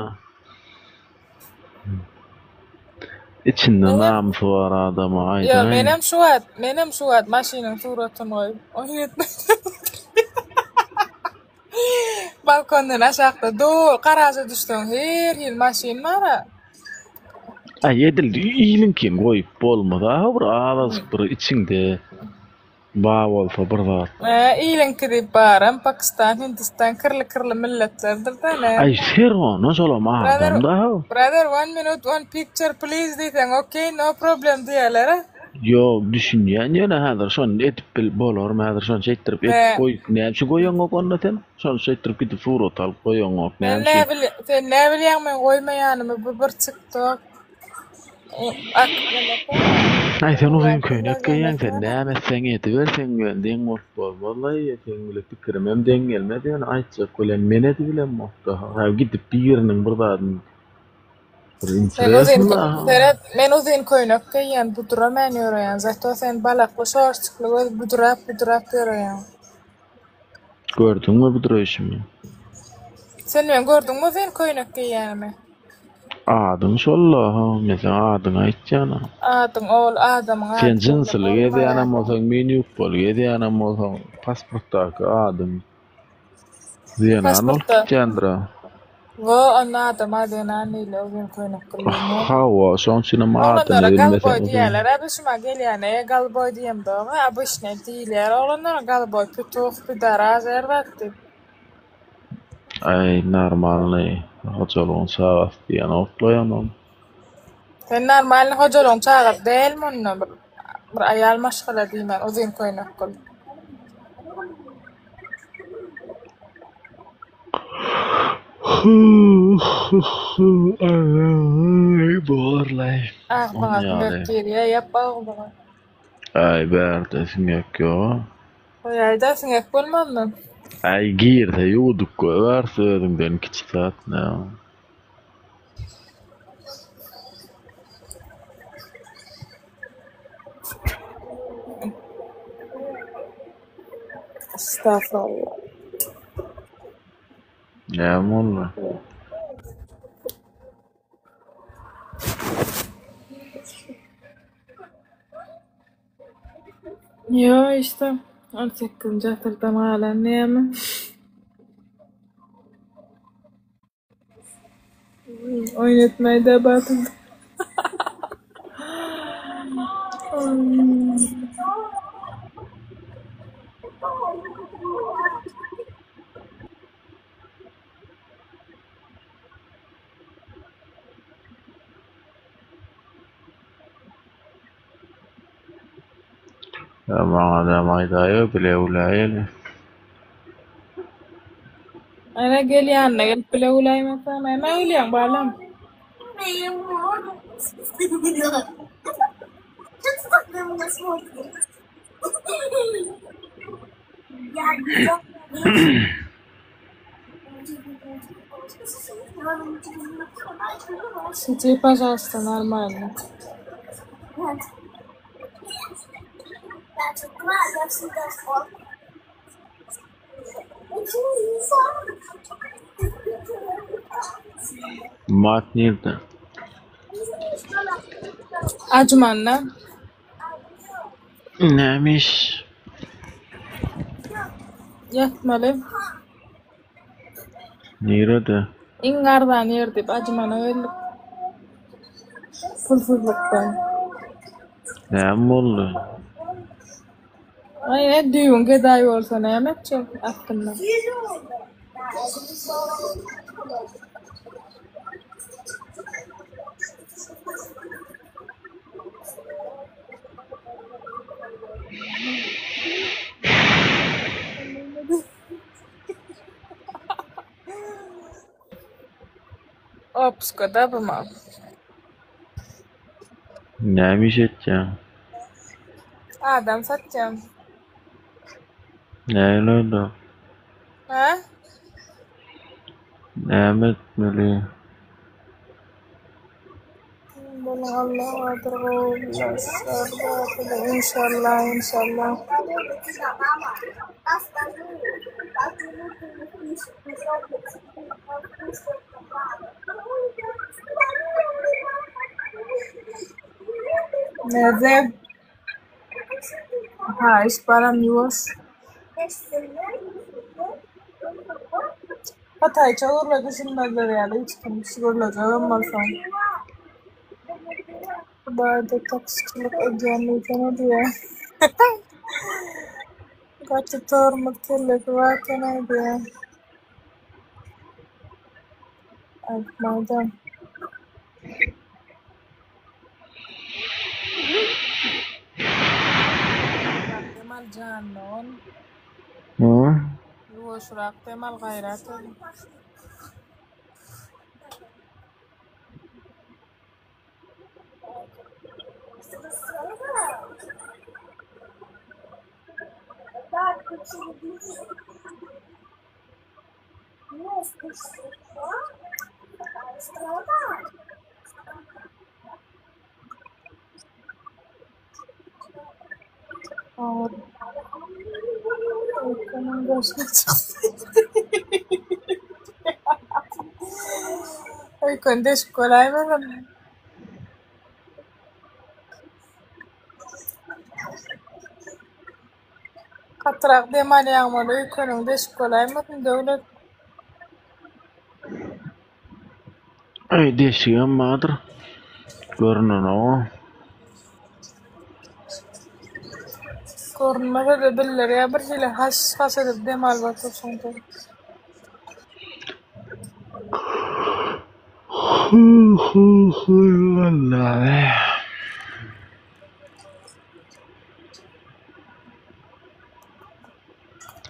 Içinde Menem namysy bar adama Ýo aýdaýyn. menem şu wagt menem şu wagt maşynyň suratyny goýup oýun etmek Balkondan aşakda dur garaža düşseň her hili maşyn bar-a. Aý edil iliňkini goýup bolmaz-a bir azajyk bir içiňde Bar bolsa bir zat. Hä, iliňki diýip baram Pakistan, Hindistan kirli-kirli milletlerdir-dä, näme? Aý sergona şolam Brother, adam da. brother one minute one picture please diýseň okey no problem diýerler-ä. Ýok düşünýän ýöne häzir şony edip bil bolarmy häzir şony şeýtdirip edip Hä. goýup näme üçin goýaňok onda sen? Şony şeýtdirip gidip surat alyp goýaňok Sen näme nä üçin? bilýä sen nä bilýäň meň goýmaýanymy bu bir tiktok. Aý sen uzyn köýnek geýýäň sen näme etseň ediber seň bilen deň bolup bolmazlaý seň bile pikirimem deň gelmez ýöne aýtjak bolýan men edibilemokda hä gidip biriniň bir zadyny bir Sen uzyn interesnyda seret men uzyn köýnek geýýän büdremän ýöreýän zato sen balakly şorçykly göz büdräp büdräp ýöreýäň. Gördüňmi büdreýşimi? Sen meň gördüňmi uzyn köýnek geýýänimi? Adyň şol-la, ha, men seň adyňy aýtýan-a. Adyň ol adamyň Sen ady belli jynsyly gezýänem bolmaýar. bolsaň, menýukbaly gezýänem bolsaň, pasportdaky adyň zenan bolup Pasportda. gitýändir-ä. Wo, onda adama zenan diýilýär uzyn köýnek geýýänler. Hawa, şoň üçinem adyny Oglanlara bilmeseň galboý uzyn. diýýärler-ä, biz şuma gelýäne galboý diýemzog-a, obyçnyý diýilýär oglanlara galboý, petuh, pidaraz, her zat diýip. Aý, normalnyý hojalygyň çagasy diýen otlaýan ol. Sen normalnyý hojalygyň çagasy dälmi onda bir bir aýal maşgala diýmän uzyn köýnek gyl. Borlaý. Agzyňa siňek girýä ýap agzyňy. Aý bärde siňek ýoga. Goýaýda siňek bolmazmy? Aý girse ýuwudyp goýbäris özüňden kiçi zat näme. Estağfurullah. Näme boldy? Ýo işte 18-nji asyrdan galan näme? Oýun etmäýdä batym. Ýa maňa näme aýdaýa bile güläýeli. Ana gel ýanyna gelip bile güläýmeseň nämä gülýäň balam? Сиди, пожалуйста, нормально. Mat nirde? Ajmanda. Näme iş? Ýatmaly. Nirede? Iň arzan ýer diýip Ajmana geldik. Pulsuzlykdan. Näme boldy? Aý, düýbüň gedaý bolsa näme etjek aslynda? Opuska-da bu mal. Näme iş etýäň? Adam satýan. Nähili onda? Hä? Näme etmeli? Boluň Allah bardyr gowy biler inşallah inşallah. Näde? Haýyş baram ýuwaş. Hytaýça gürle düşünmezler ýaly hiç kim şu gürlejegem bolsaň. Hudaýda taksiçilik edýän diýsene diýýär. Gaty tormuz kellesi bar eken-aý diýýär. Aýtmaýdam. Dem al janly ol. Ýuwaşrak dem al gaýrat et. Öýkeniň daşyna çykdy. Öýken deşik bolaýmasyn? Gatyrak dem alýaň bol, öýkeniň deşik bolaýmasyn, Döwlet? Eý, deşigem bardyr. Görünenok-a. Görünmese-de bildirýär bir hili haş-haş edip dem alyp oturşyňda.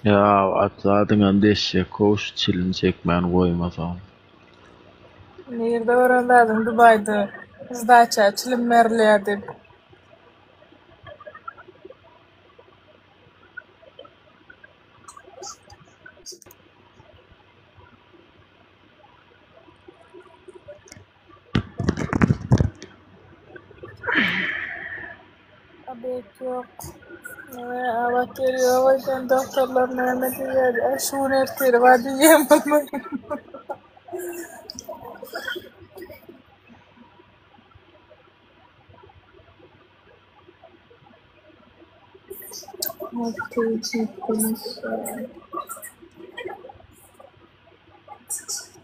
Ýa at zadyňam deşjek-how şu çilim çekmäni goýmasaň. Nirde gören zadyň Dubaýda sdaça çilim berilýär diýip. Obed ýok. Neme abat ýeri ýok öýdýän doktorlar näme diýýär? Äý şu gün ertiri bar diýýän bolmaly.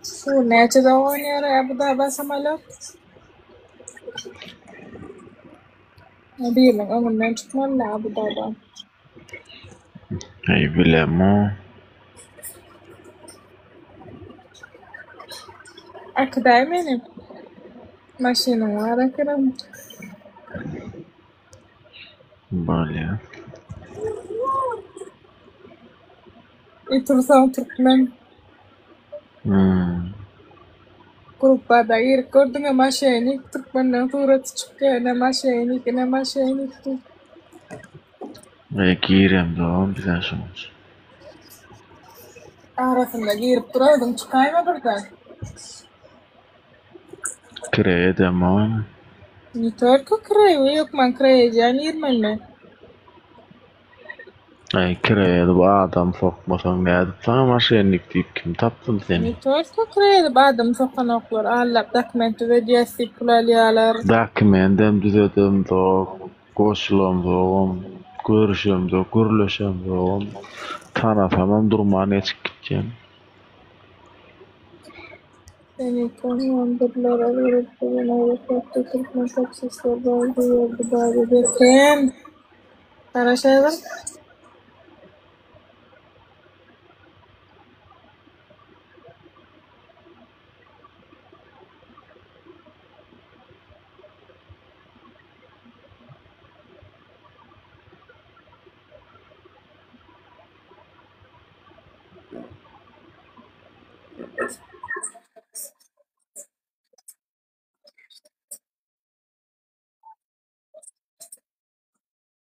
Şu gün näçede gonýar Abu Daba samolýot? Biriniň öňünden çykmaly Abu Daba. Eý bilemok. Äkidäý meni. Maşynyň bar ekenem. Bolýa. I tursaň türkmen. Hmm. Gruppada girip gördüňä maşenik türkmenden suraty çykýa ine maşenik ine maşenik diýip. E giremzogam bizä şoň üçin. Arasynda girip duraýdyň çykaýma birden. Kireý edemogam. Ne tolko kireý hökman kireý edýän girmelimi. Aý kireý edip adam sokmasaň nädip saňa maşennik diýip kim tapsyn seni. Ne tolko kireý edip adam sokanoklar allap dokument düzedýäs diýip pul alýalar. Dokumentem düzedemzok, goşulamzogam, görüşemzok, gürleşemzogam, tanasamam durman geçip gitýän. Seniňkem birlere berip bugün aeroportda türkmen taksistler bar diýýär Dubaýda bekem. Garaşaýyň.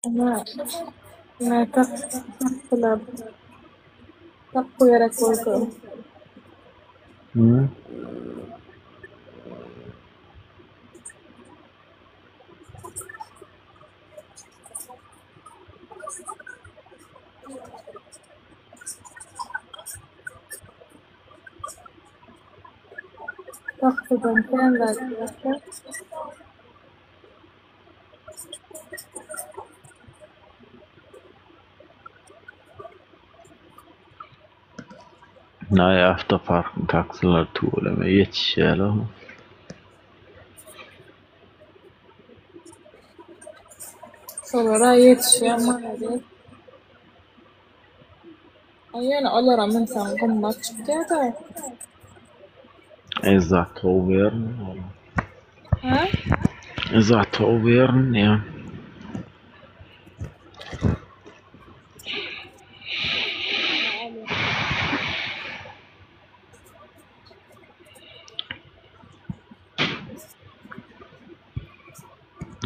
Ine, ine tak tapdylar. Tapgy gerek bolsa. Hı? Tapgydan kän zat ýok-da. Naý awtoparkyň taksilary tüweleme ýetişýärler. Şolara ýetişýän malades. A ýöne olara münseň gymmat çykýa-da. Zato werno. Hä? Zato werno ýa.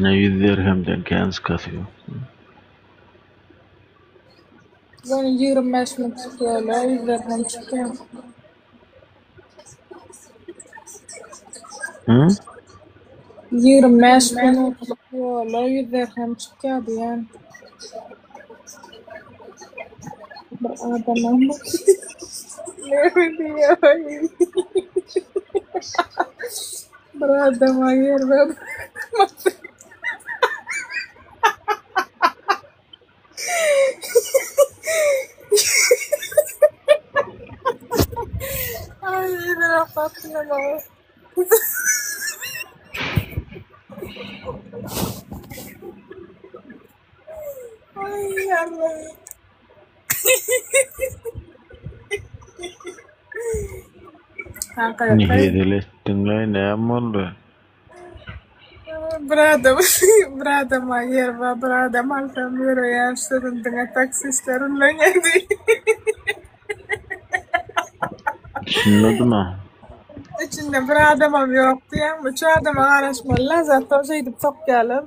Ne 100 dirhemden kän çykasy ýok. Ýöne 25 müň çykýarlar, 100 dirhem çykýar. Hı? 25 minutlyk ýola 100 dirhem çykýar diýýän. Bir adamam Näme diýýär? Bir adama ýer ber. Ay, rahatlamak. Ay Allah. Kanka Ne hezil etdiňlaý näme boldy? Bir adam bir adama ýer bar, bir adam alsam ýöreýän sözüm diňe taksistler ullanýar diýip. Düşünmedim-ä. Içinde bir adamam ýok diýýäňmi? Üç adama garaşmaly-la, zato şeýdip sokýarlar.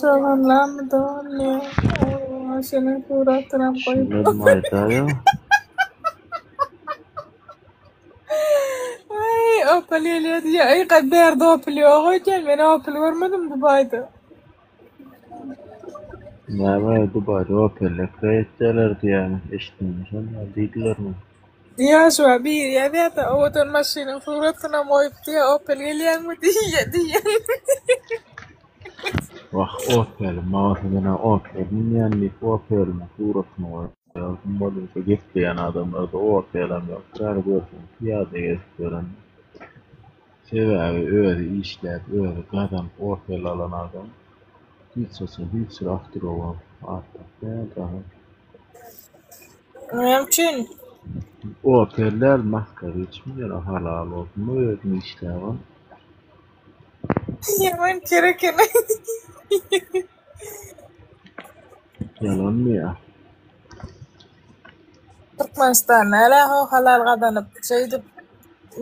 Çoganlarmy doganmy? Şunuň suratynam goýup. Düşünmedim aýdaýa. Aý, Opel gelýär diýýär. Aý, ga- bärde Opel ýok öýdýän. Men Opel görmedim Dubaýda. Näme Dubaýda Opel-le kireý etýärler diýýäňiz, eşitdimmi şonda diýdilermi? Ýaşuwa biri ýazýar-da, owadan maşynyň suratynam goýup diýýär, Opel gelýäňmi diýýär diýýän. Wah, Opelim bolsa men-ä Opel münýän diýip Opelimiň suratyny goýardym bolýa-da gepleýän adamlarda Opelem ýok, bäri görseň pyýada gezip ýören. Sebäbi özi işläp, özi gazanyp Opel alan adam hiç haçan hiç bir awtoulaga artyk däl dagy. Näme üçin? Opel däl, Moskwiç münýän halal bolsun özüň işläp al. Ýaman kerek eken. Ýalanmy ýa? Türkmenistan näle ho halal gazanyp şeýdip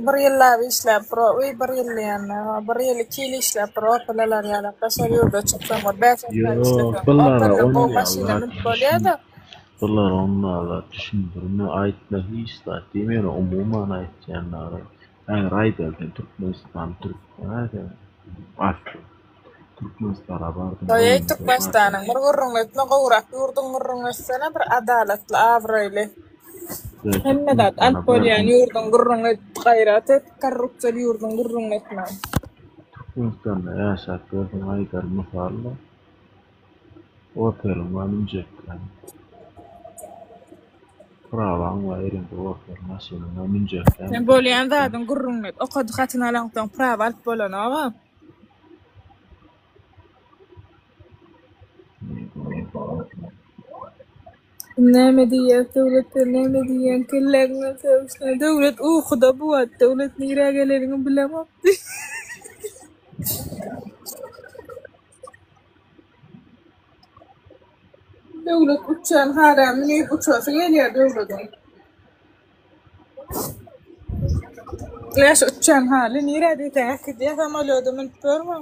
bir ýyllap işläp bir uý bir ýyl diýende ho bir ýyl iki ýyl işläp bir Opel alar ýalak daşary ýurda çyksaň bir bäş alty aý Ýok, işleseň bulara Opelden ony gowy ýa maşyna zat münüp düşün bolýada. bulara ony zat düşündirme aýtma hiç zat diýme ýöne umuman aýtýan dara häzir aýdaly sen Türkmenistan türkmen a sen asly Türkmenistana bardyň Goýaý öýüňize Türkmenistanyň bardyň. bir gürrüňini etme gowrak ýurduň gürrüňini etsene bir adalatly abraýly Ýa hemme zat Türkmenistana alyp bolýan bardyň ýurduň gürrüňini et gaýrat et korrupsiýaly ýurduň gürrüňini etme. Türkmenistanda ýaşap ýörsüň aýdaly mysal-da Opeliň bar münjekkäň. Prawaň bar eliňde Opel maşynyň bar münjekkäň Sen bolýan zadyň gürrüňini et okady hatyny alaňsoň prawa alyp bolanoga. Näme diýýär Döwlet sen näme diýýäň kelläňden sögüşle Döwlet ukuda bu wagt Döwlet nirä gelenini bilemok Döwlet uçýan hala münüp uçasy gelýär Döwlediň. Näşe uçýan haly nirä diýseň äkidýär samolýoda münüp görme.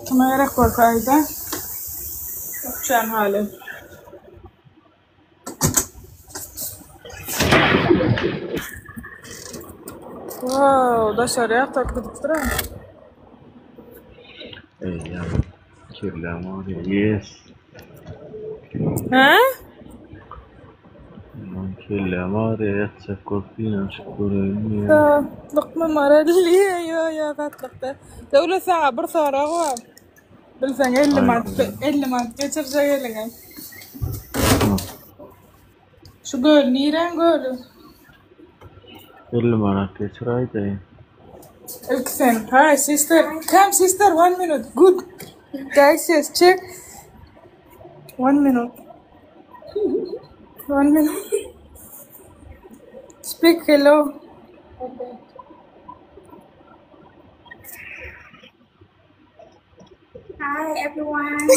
Kime gerek bolsa aýda. Uçýan haly. Wow, daşary ýagtylyp gidipdir-ä. Eýýäm kelläm agyrýar. Yes. Hä? Aman kelläm agyrýar ýatjak bolup synanyşyp göreýin diýýän. Satlykmy Marelli? Ýo ýo satlykda. Döwlet saňa bir sorag bar. Bilseň 50 manat 50 manat geçirjek eliňe. Şu göl niräň göli? 50 manat geçir aýdaýyn. İlki sen. Hi sister. Come sister one minute. Good. Guys yes check. One minute. One minute. Speak hello. Hi everyone.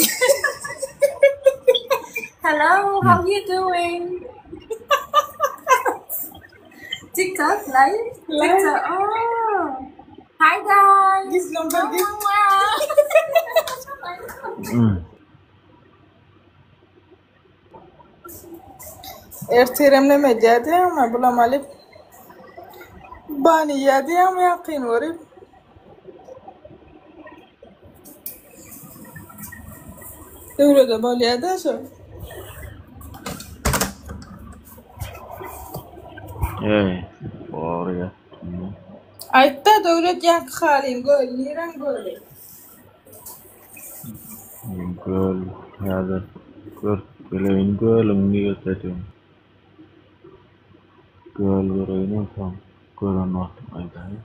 Hello, how you doing? TikTok live? Live. TikTok. Oh. Hi guys. This number Wow, this. wow, wow. Ertirem neme edýär diýýäňmi? Bulam alyp ban iýýär diýýäňmi ýakyn görüp? Döwlede bolýar-da şo. Eý, bor ýatdym. Aýtda Döwlet ýaňky halyň göl niräň göli? Göl häzir görüp geleýin gölüň nirededigini. Göl göreýin onsoň gören wagtym aýdaýyn.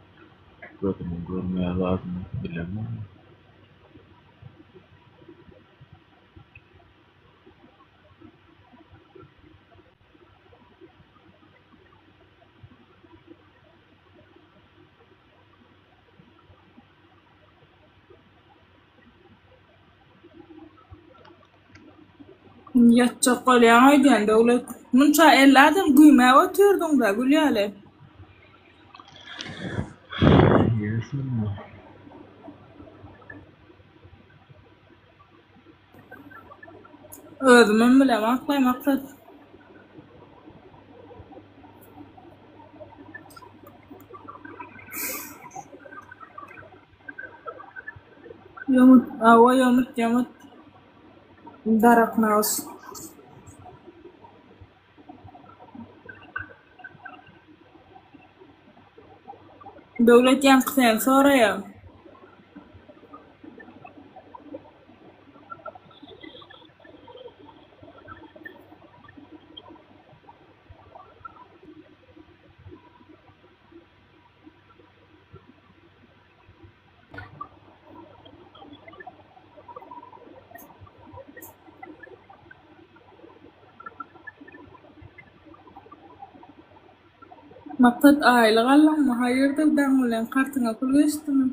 Gözümiň görmeýän zadyny bilemok. Ýatjak bolýaň öýdýän Döwlet. Munça 50 adam güýmäp otyrdyň-da gül ýaly. Özümem bilemok-laý Maksat. Ýomut, hawa ýomut, ýomut. Darak naus. Döwlet ýaňky seni soraýa. Maksat aýlyk aldyňmy? Haýyrdyr daň bilen kartyňa pul geçdimi?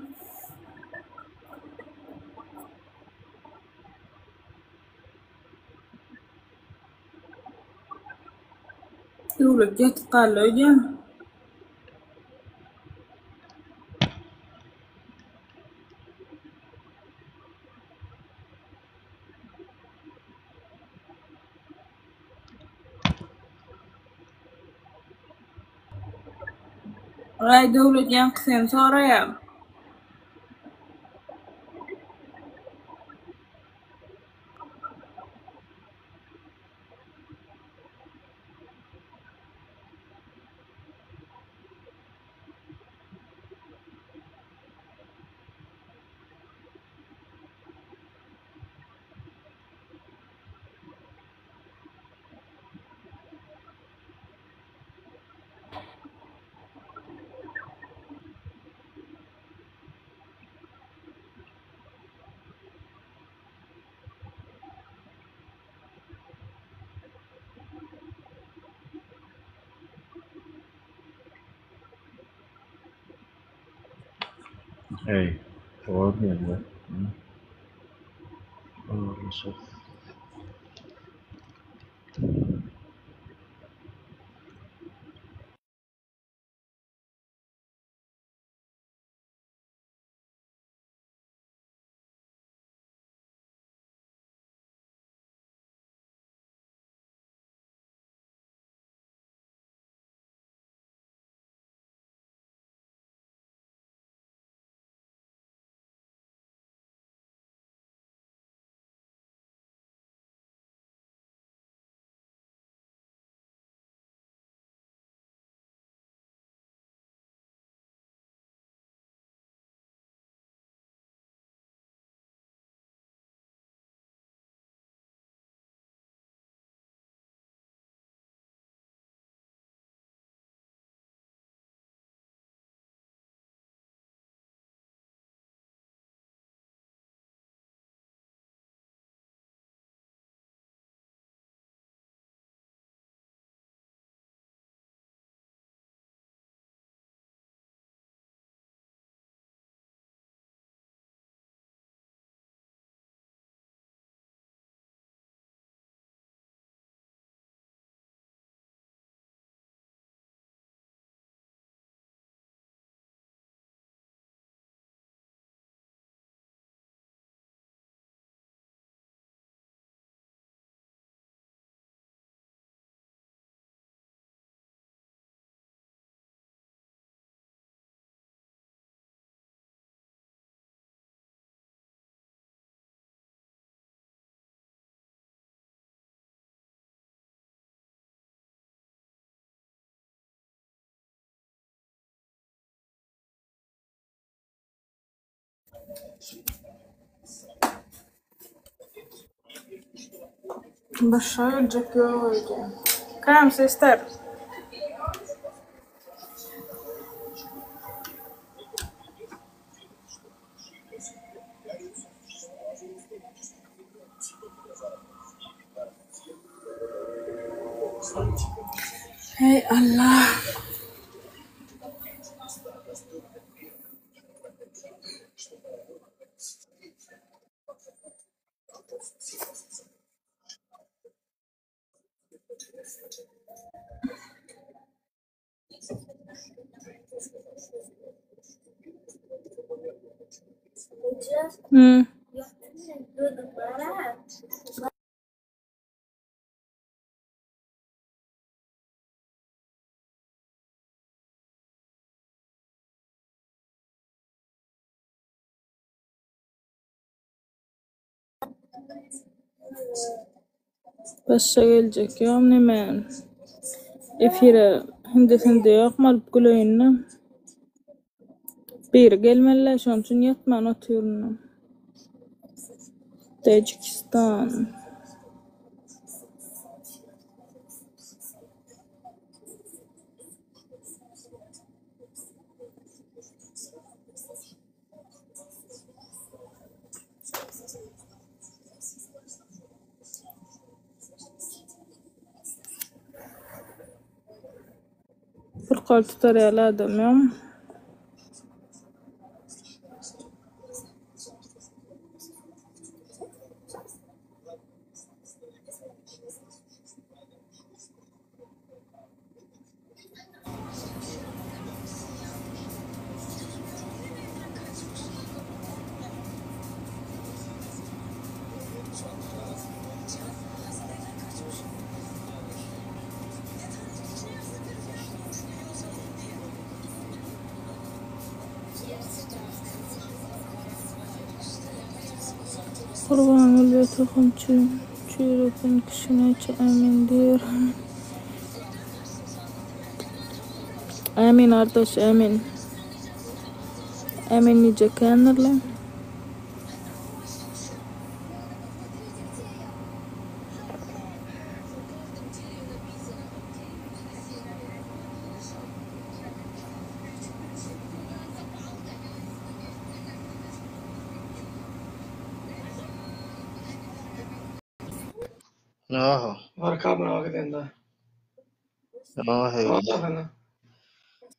Döwlet ýatyp galdy öýdýän. Aý Döwlet ýaňky seni soraýar. Eý, sowal geldi. Habarlaşarys. Başga geljek ýok öýdýän. Come sister. Hey Allah. Hmm. Başga geljek ýok neme efire hindi-sindi ýokmy alyp güleýin-de. Biri gelmeli-dä şonuň üçin ýatman otyryn. Täjikistan. Purkal tutar ýaly adam ýokmy? Gurbangül we tohum çüýrüsen kişi näçe ämin diýer. Ämin gardaş ämin. Ämin diýjek kändirle. Aha. Warka buna gidende. Aha.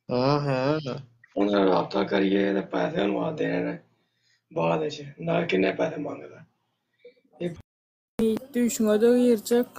Aha. ਉਹਨਾਂ ਨਾਲ ਰਾਬਤਾ ਕਰੀਏ ਤੇ ਪੈਸੇ ਉਹਨੂੰ ਆ ਦੇਣੇ ਨੇ ਬਾਅਦ ਵਿੱਚ ਨਾ ਕਿੰਨੇ ਪੈਸੇ ਮੰਗਦਾ ਇਹ Düýşüňe-de girjek.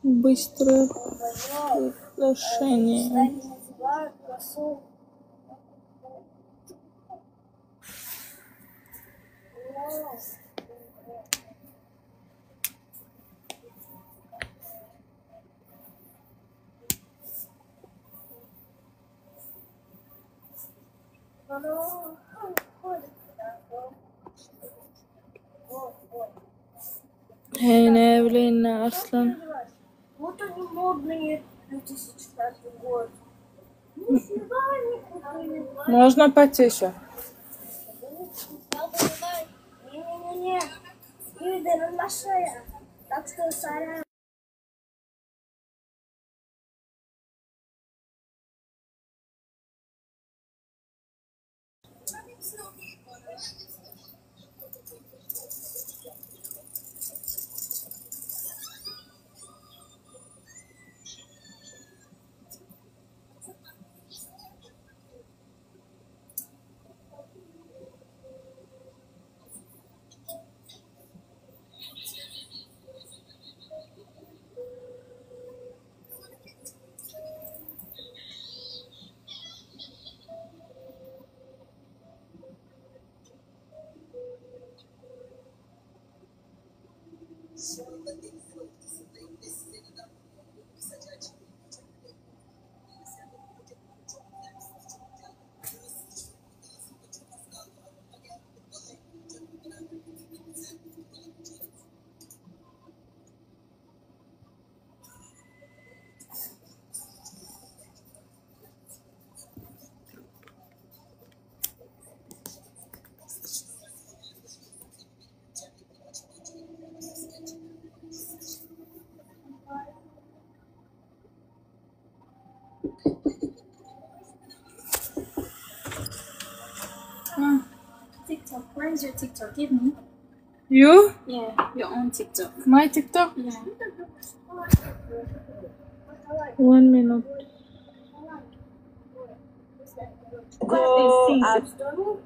Быстрое приглашение. Heý näbileýin-dä Arslan. Вот они модные 2004 год. Нифига они крутые. Можно потише? Не-не-не. на шея. Так что сорян. is your TikTok? Give me. You? Yeah, your own TikTok. My TikTok? Yeah. One minute. Go App Store.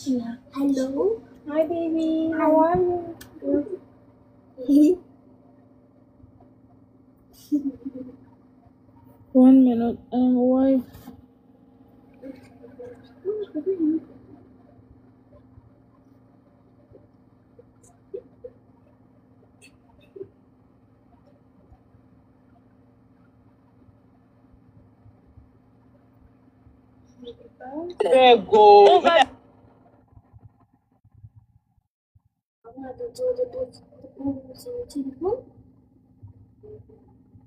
Yeah. Hello. Hi baby, how are you? One minute. Um, why?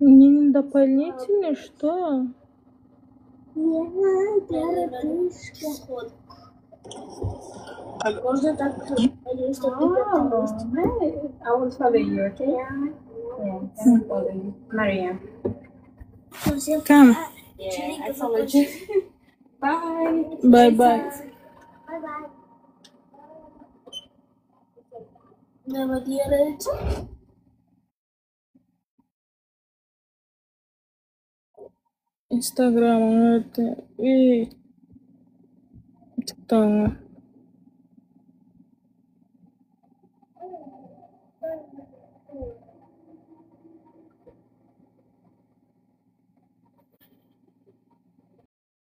Мне не дополнительный, что? Можно так, надеюсь, что ты I will follow you, okay? Yeah. Yeah, I will follow you. Maria. Come. Yeah, I followed you. Bye. Bye bye. Bye-bye. Näme diýerek? Instagram'yň öte. Ey, TikTok'yň.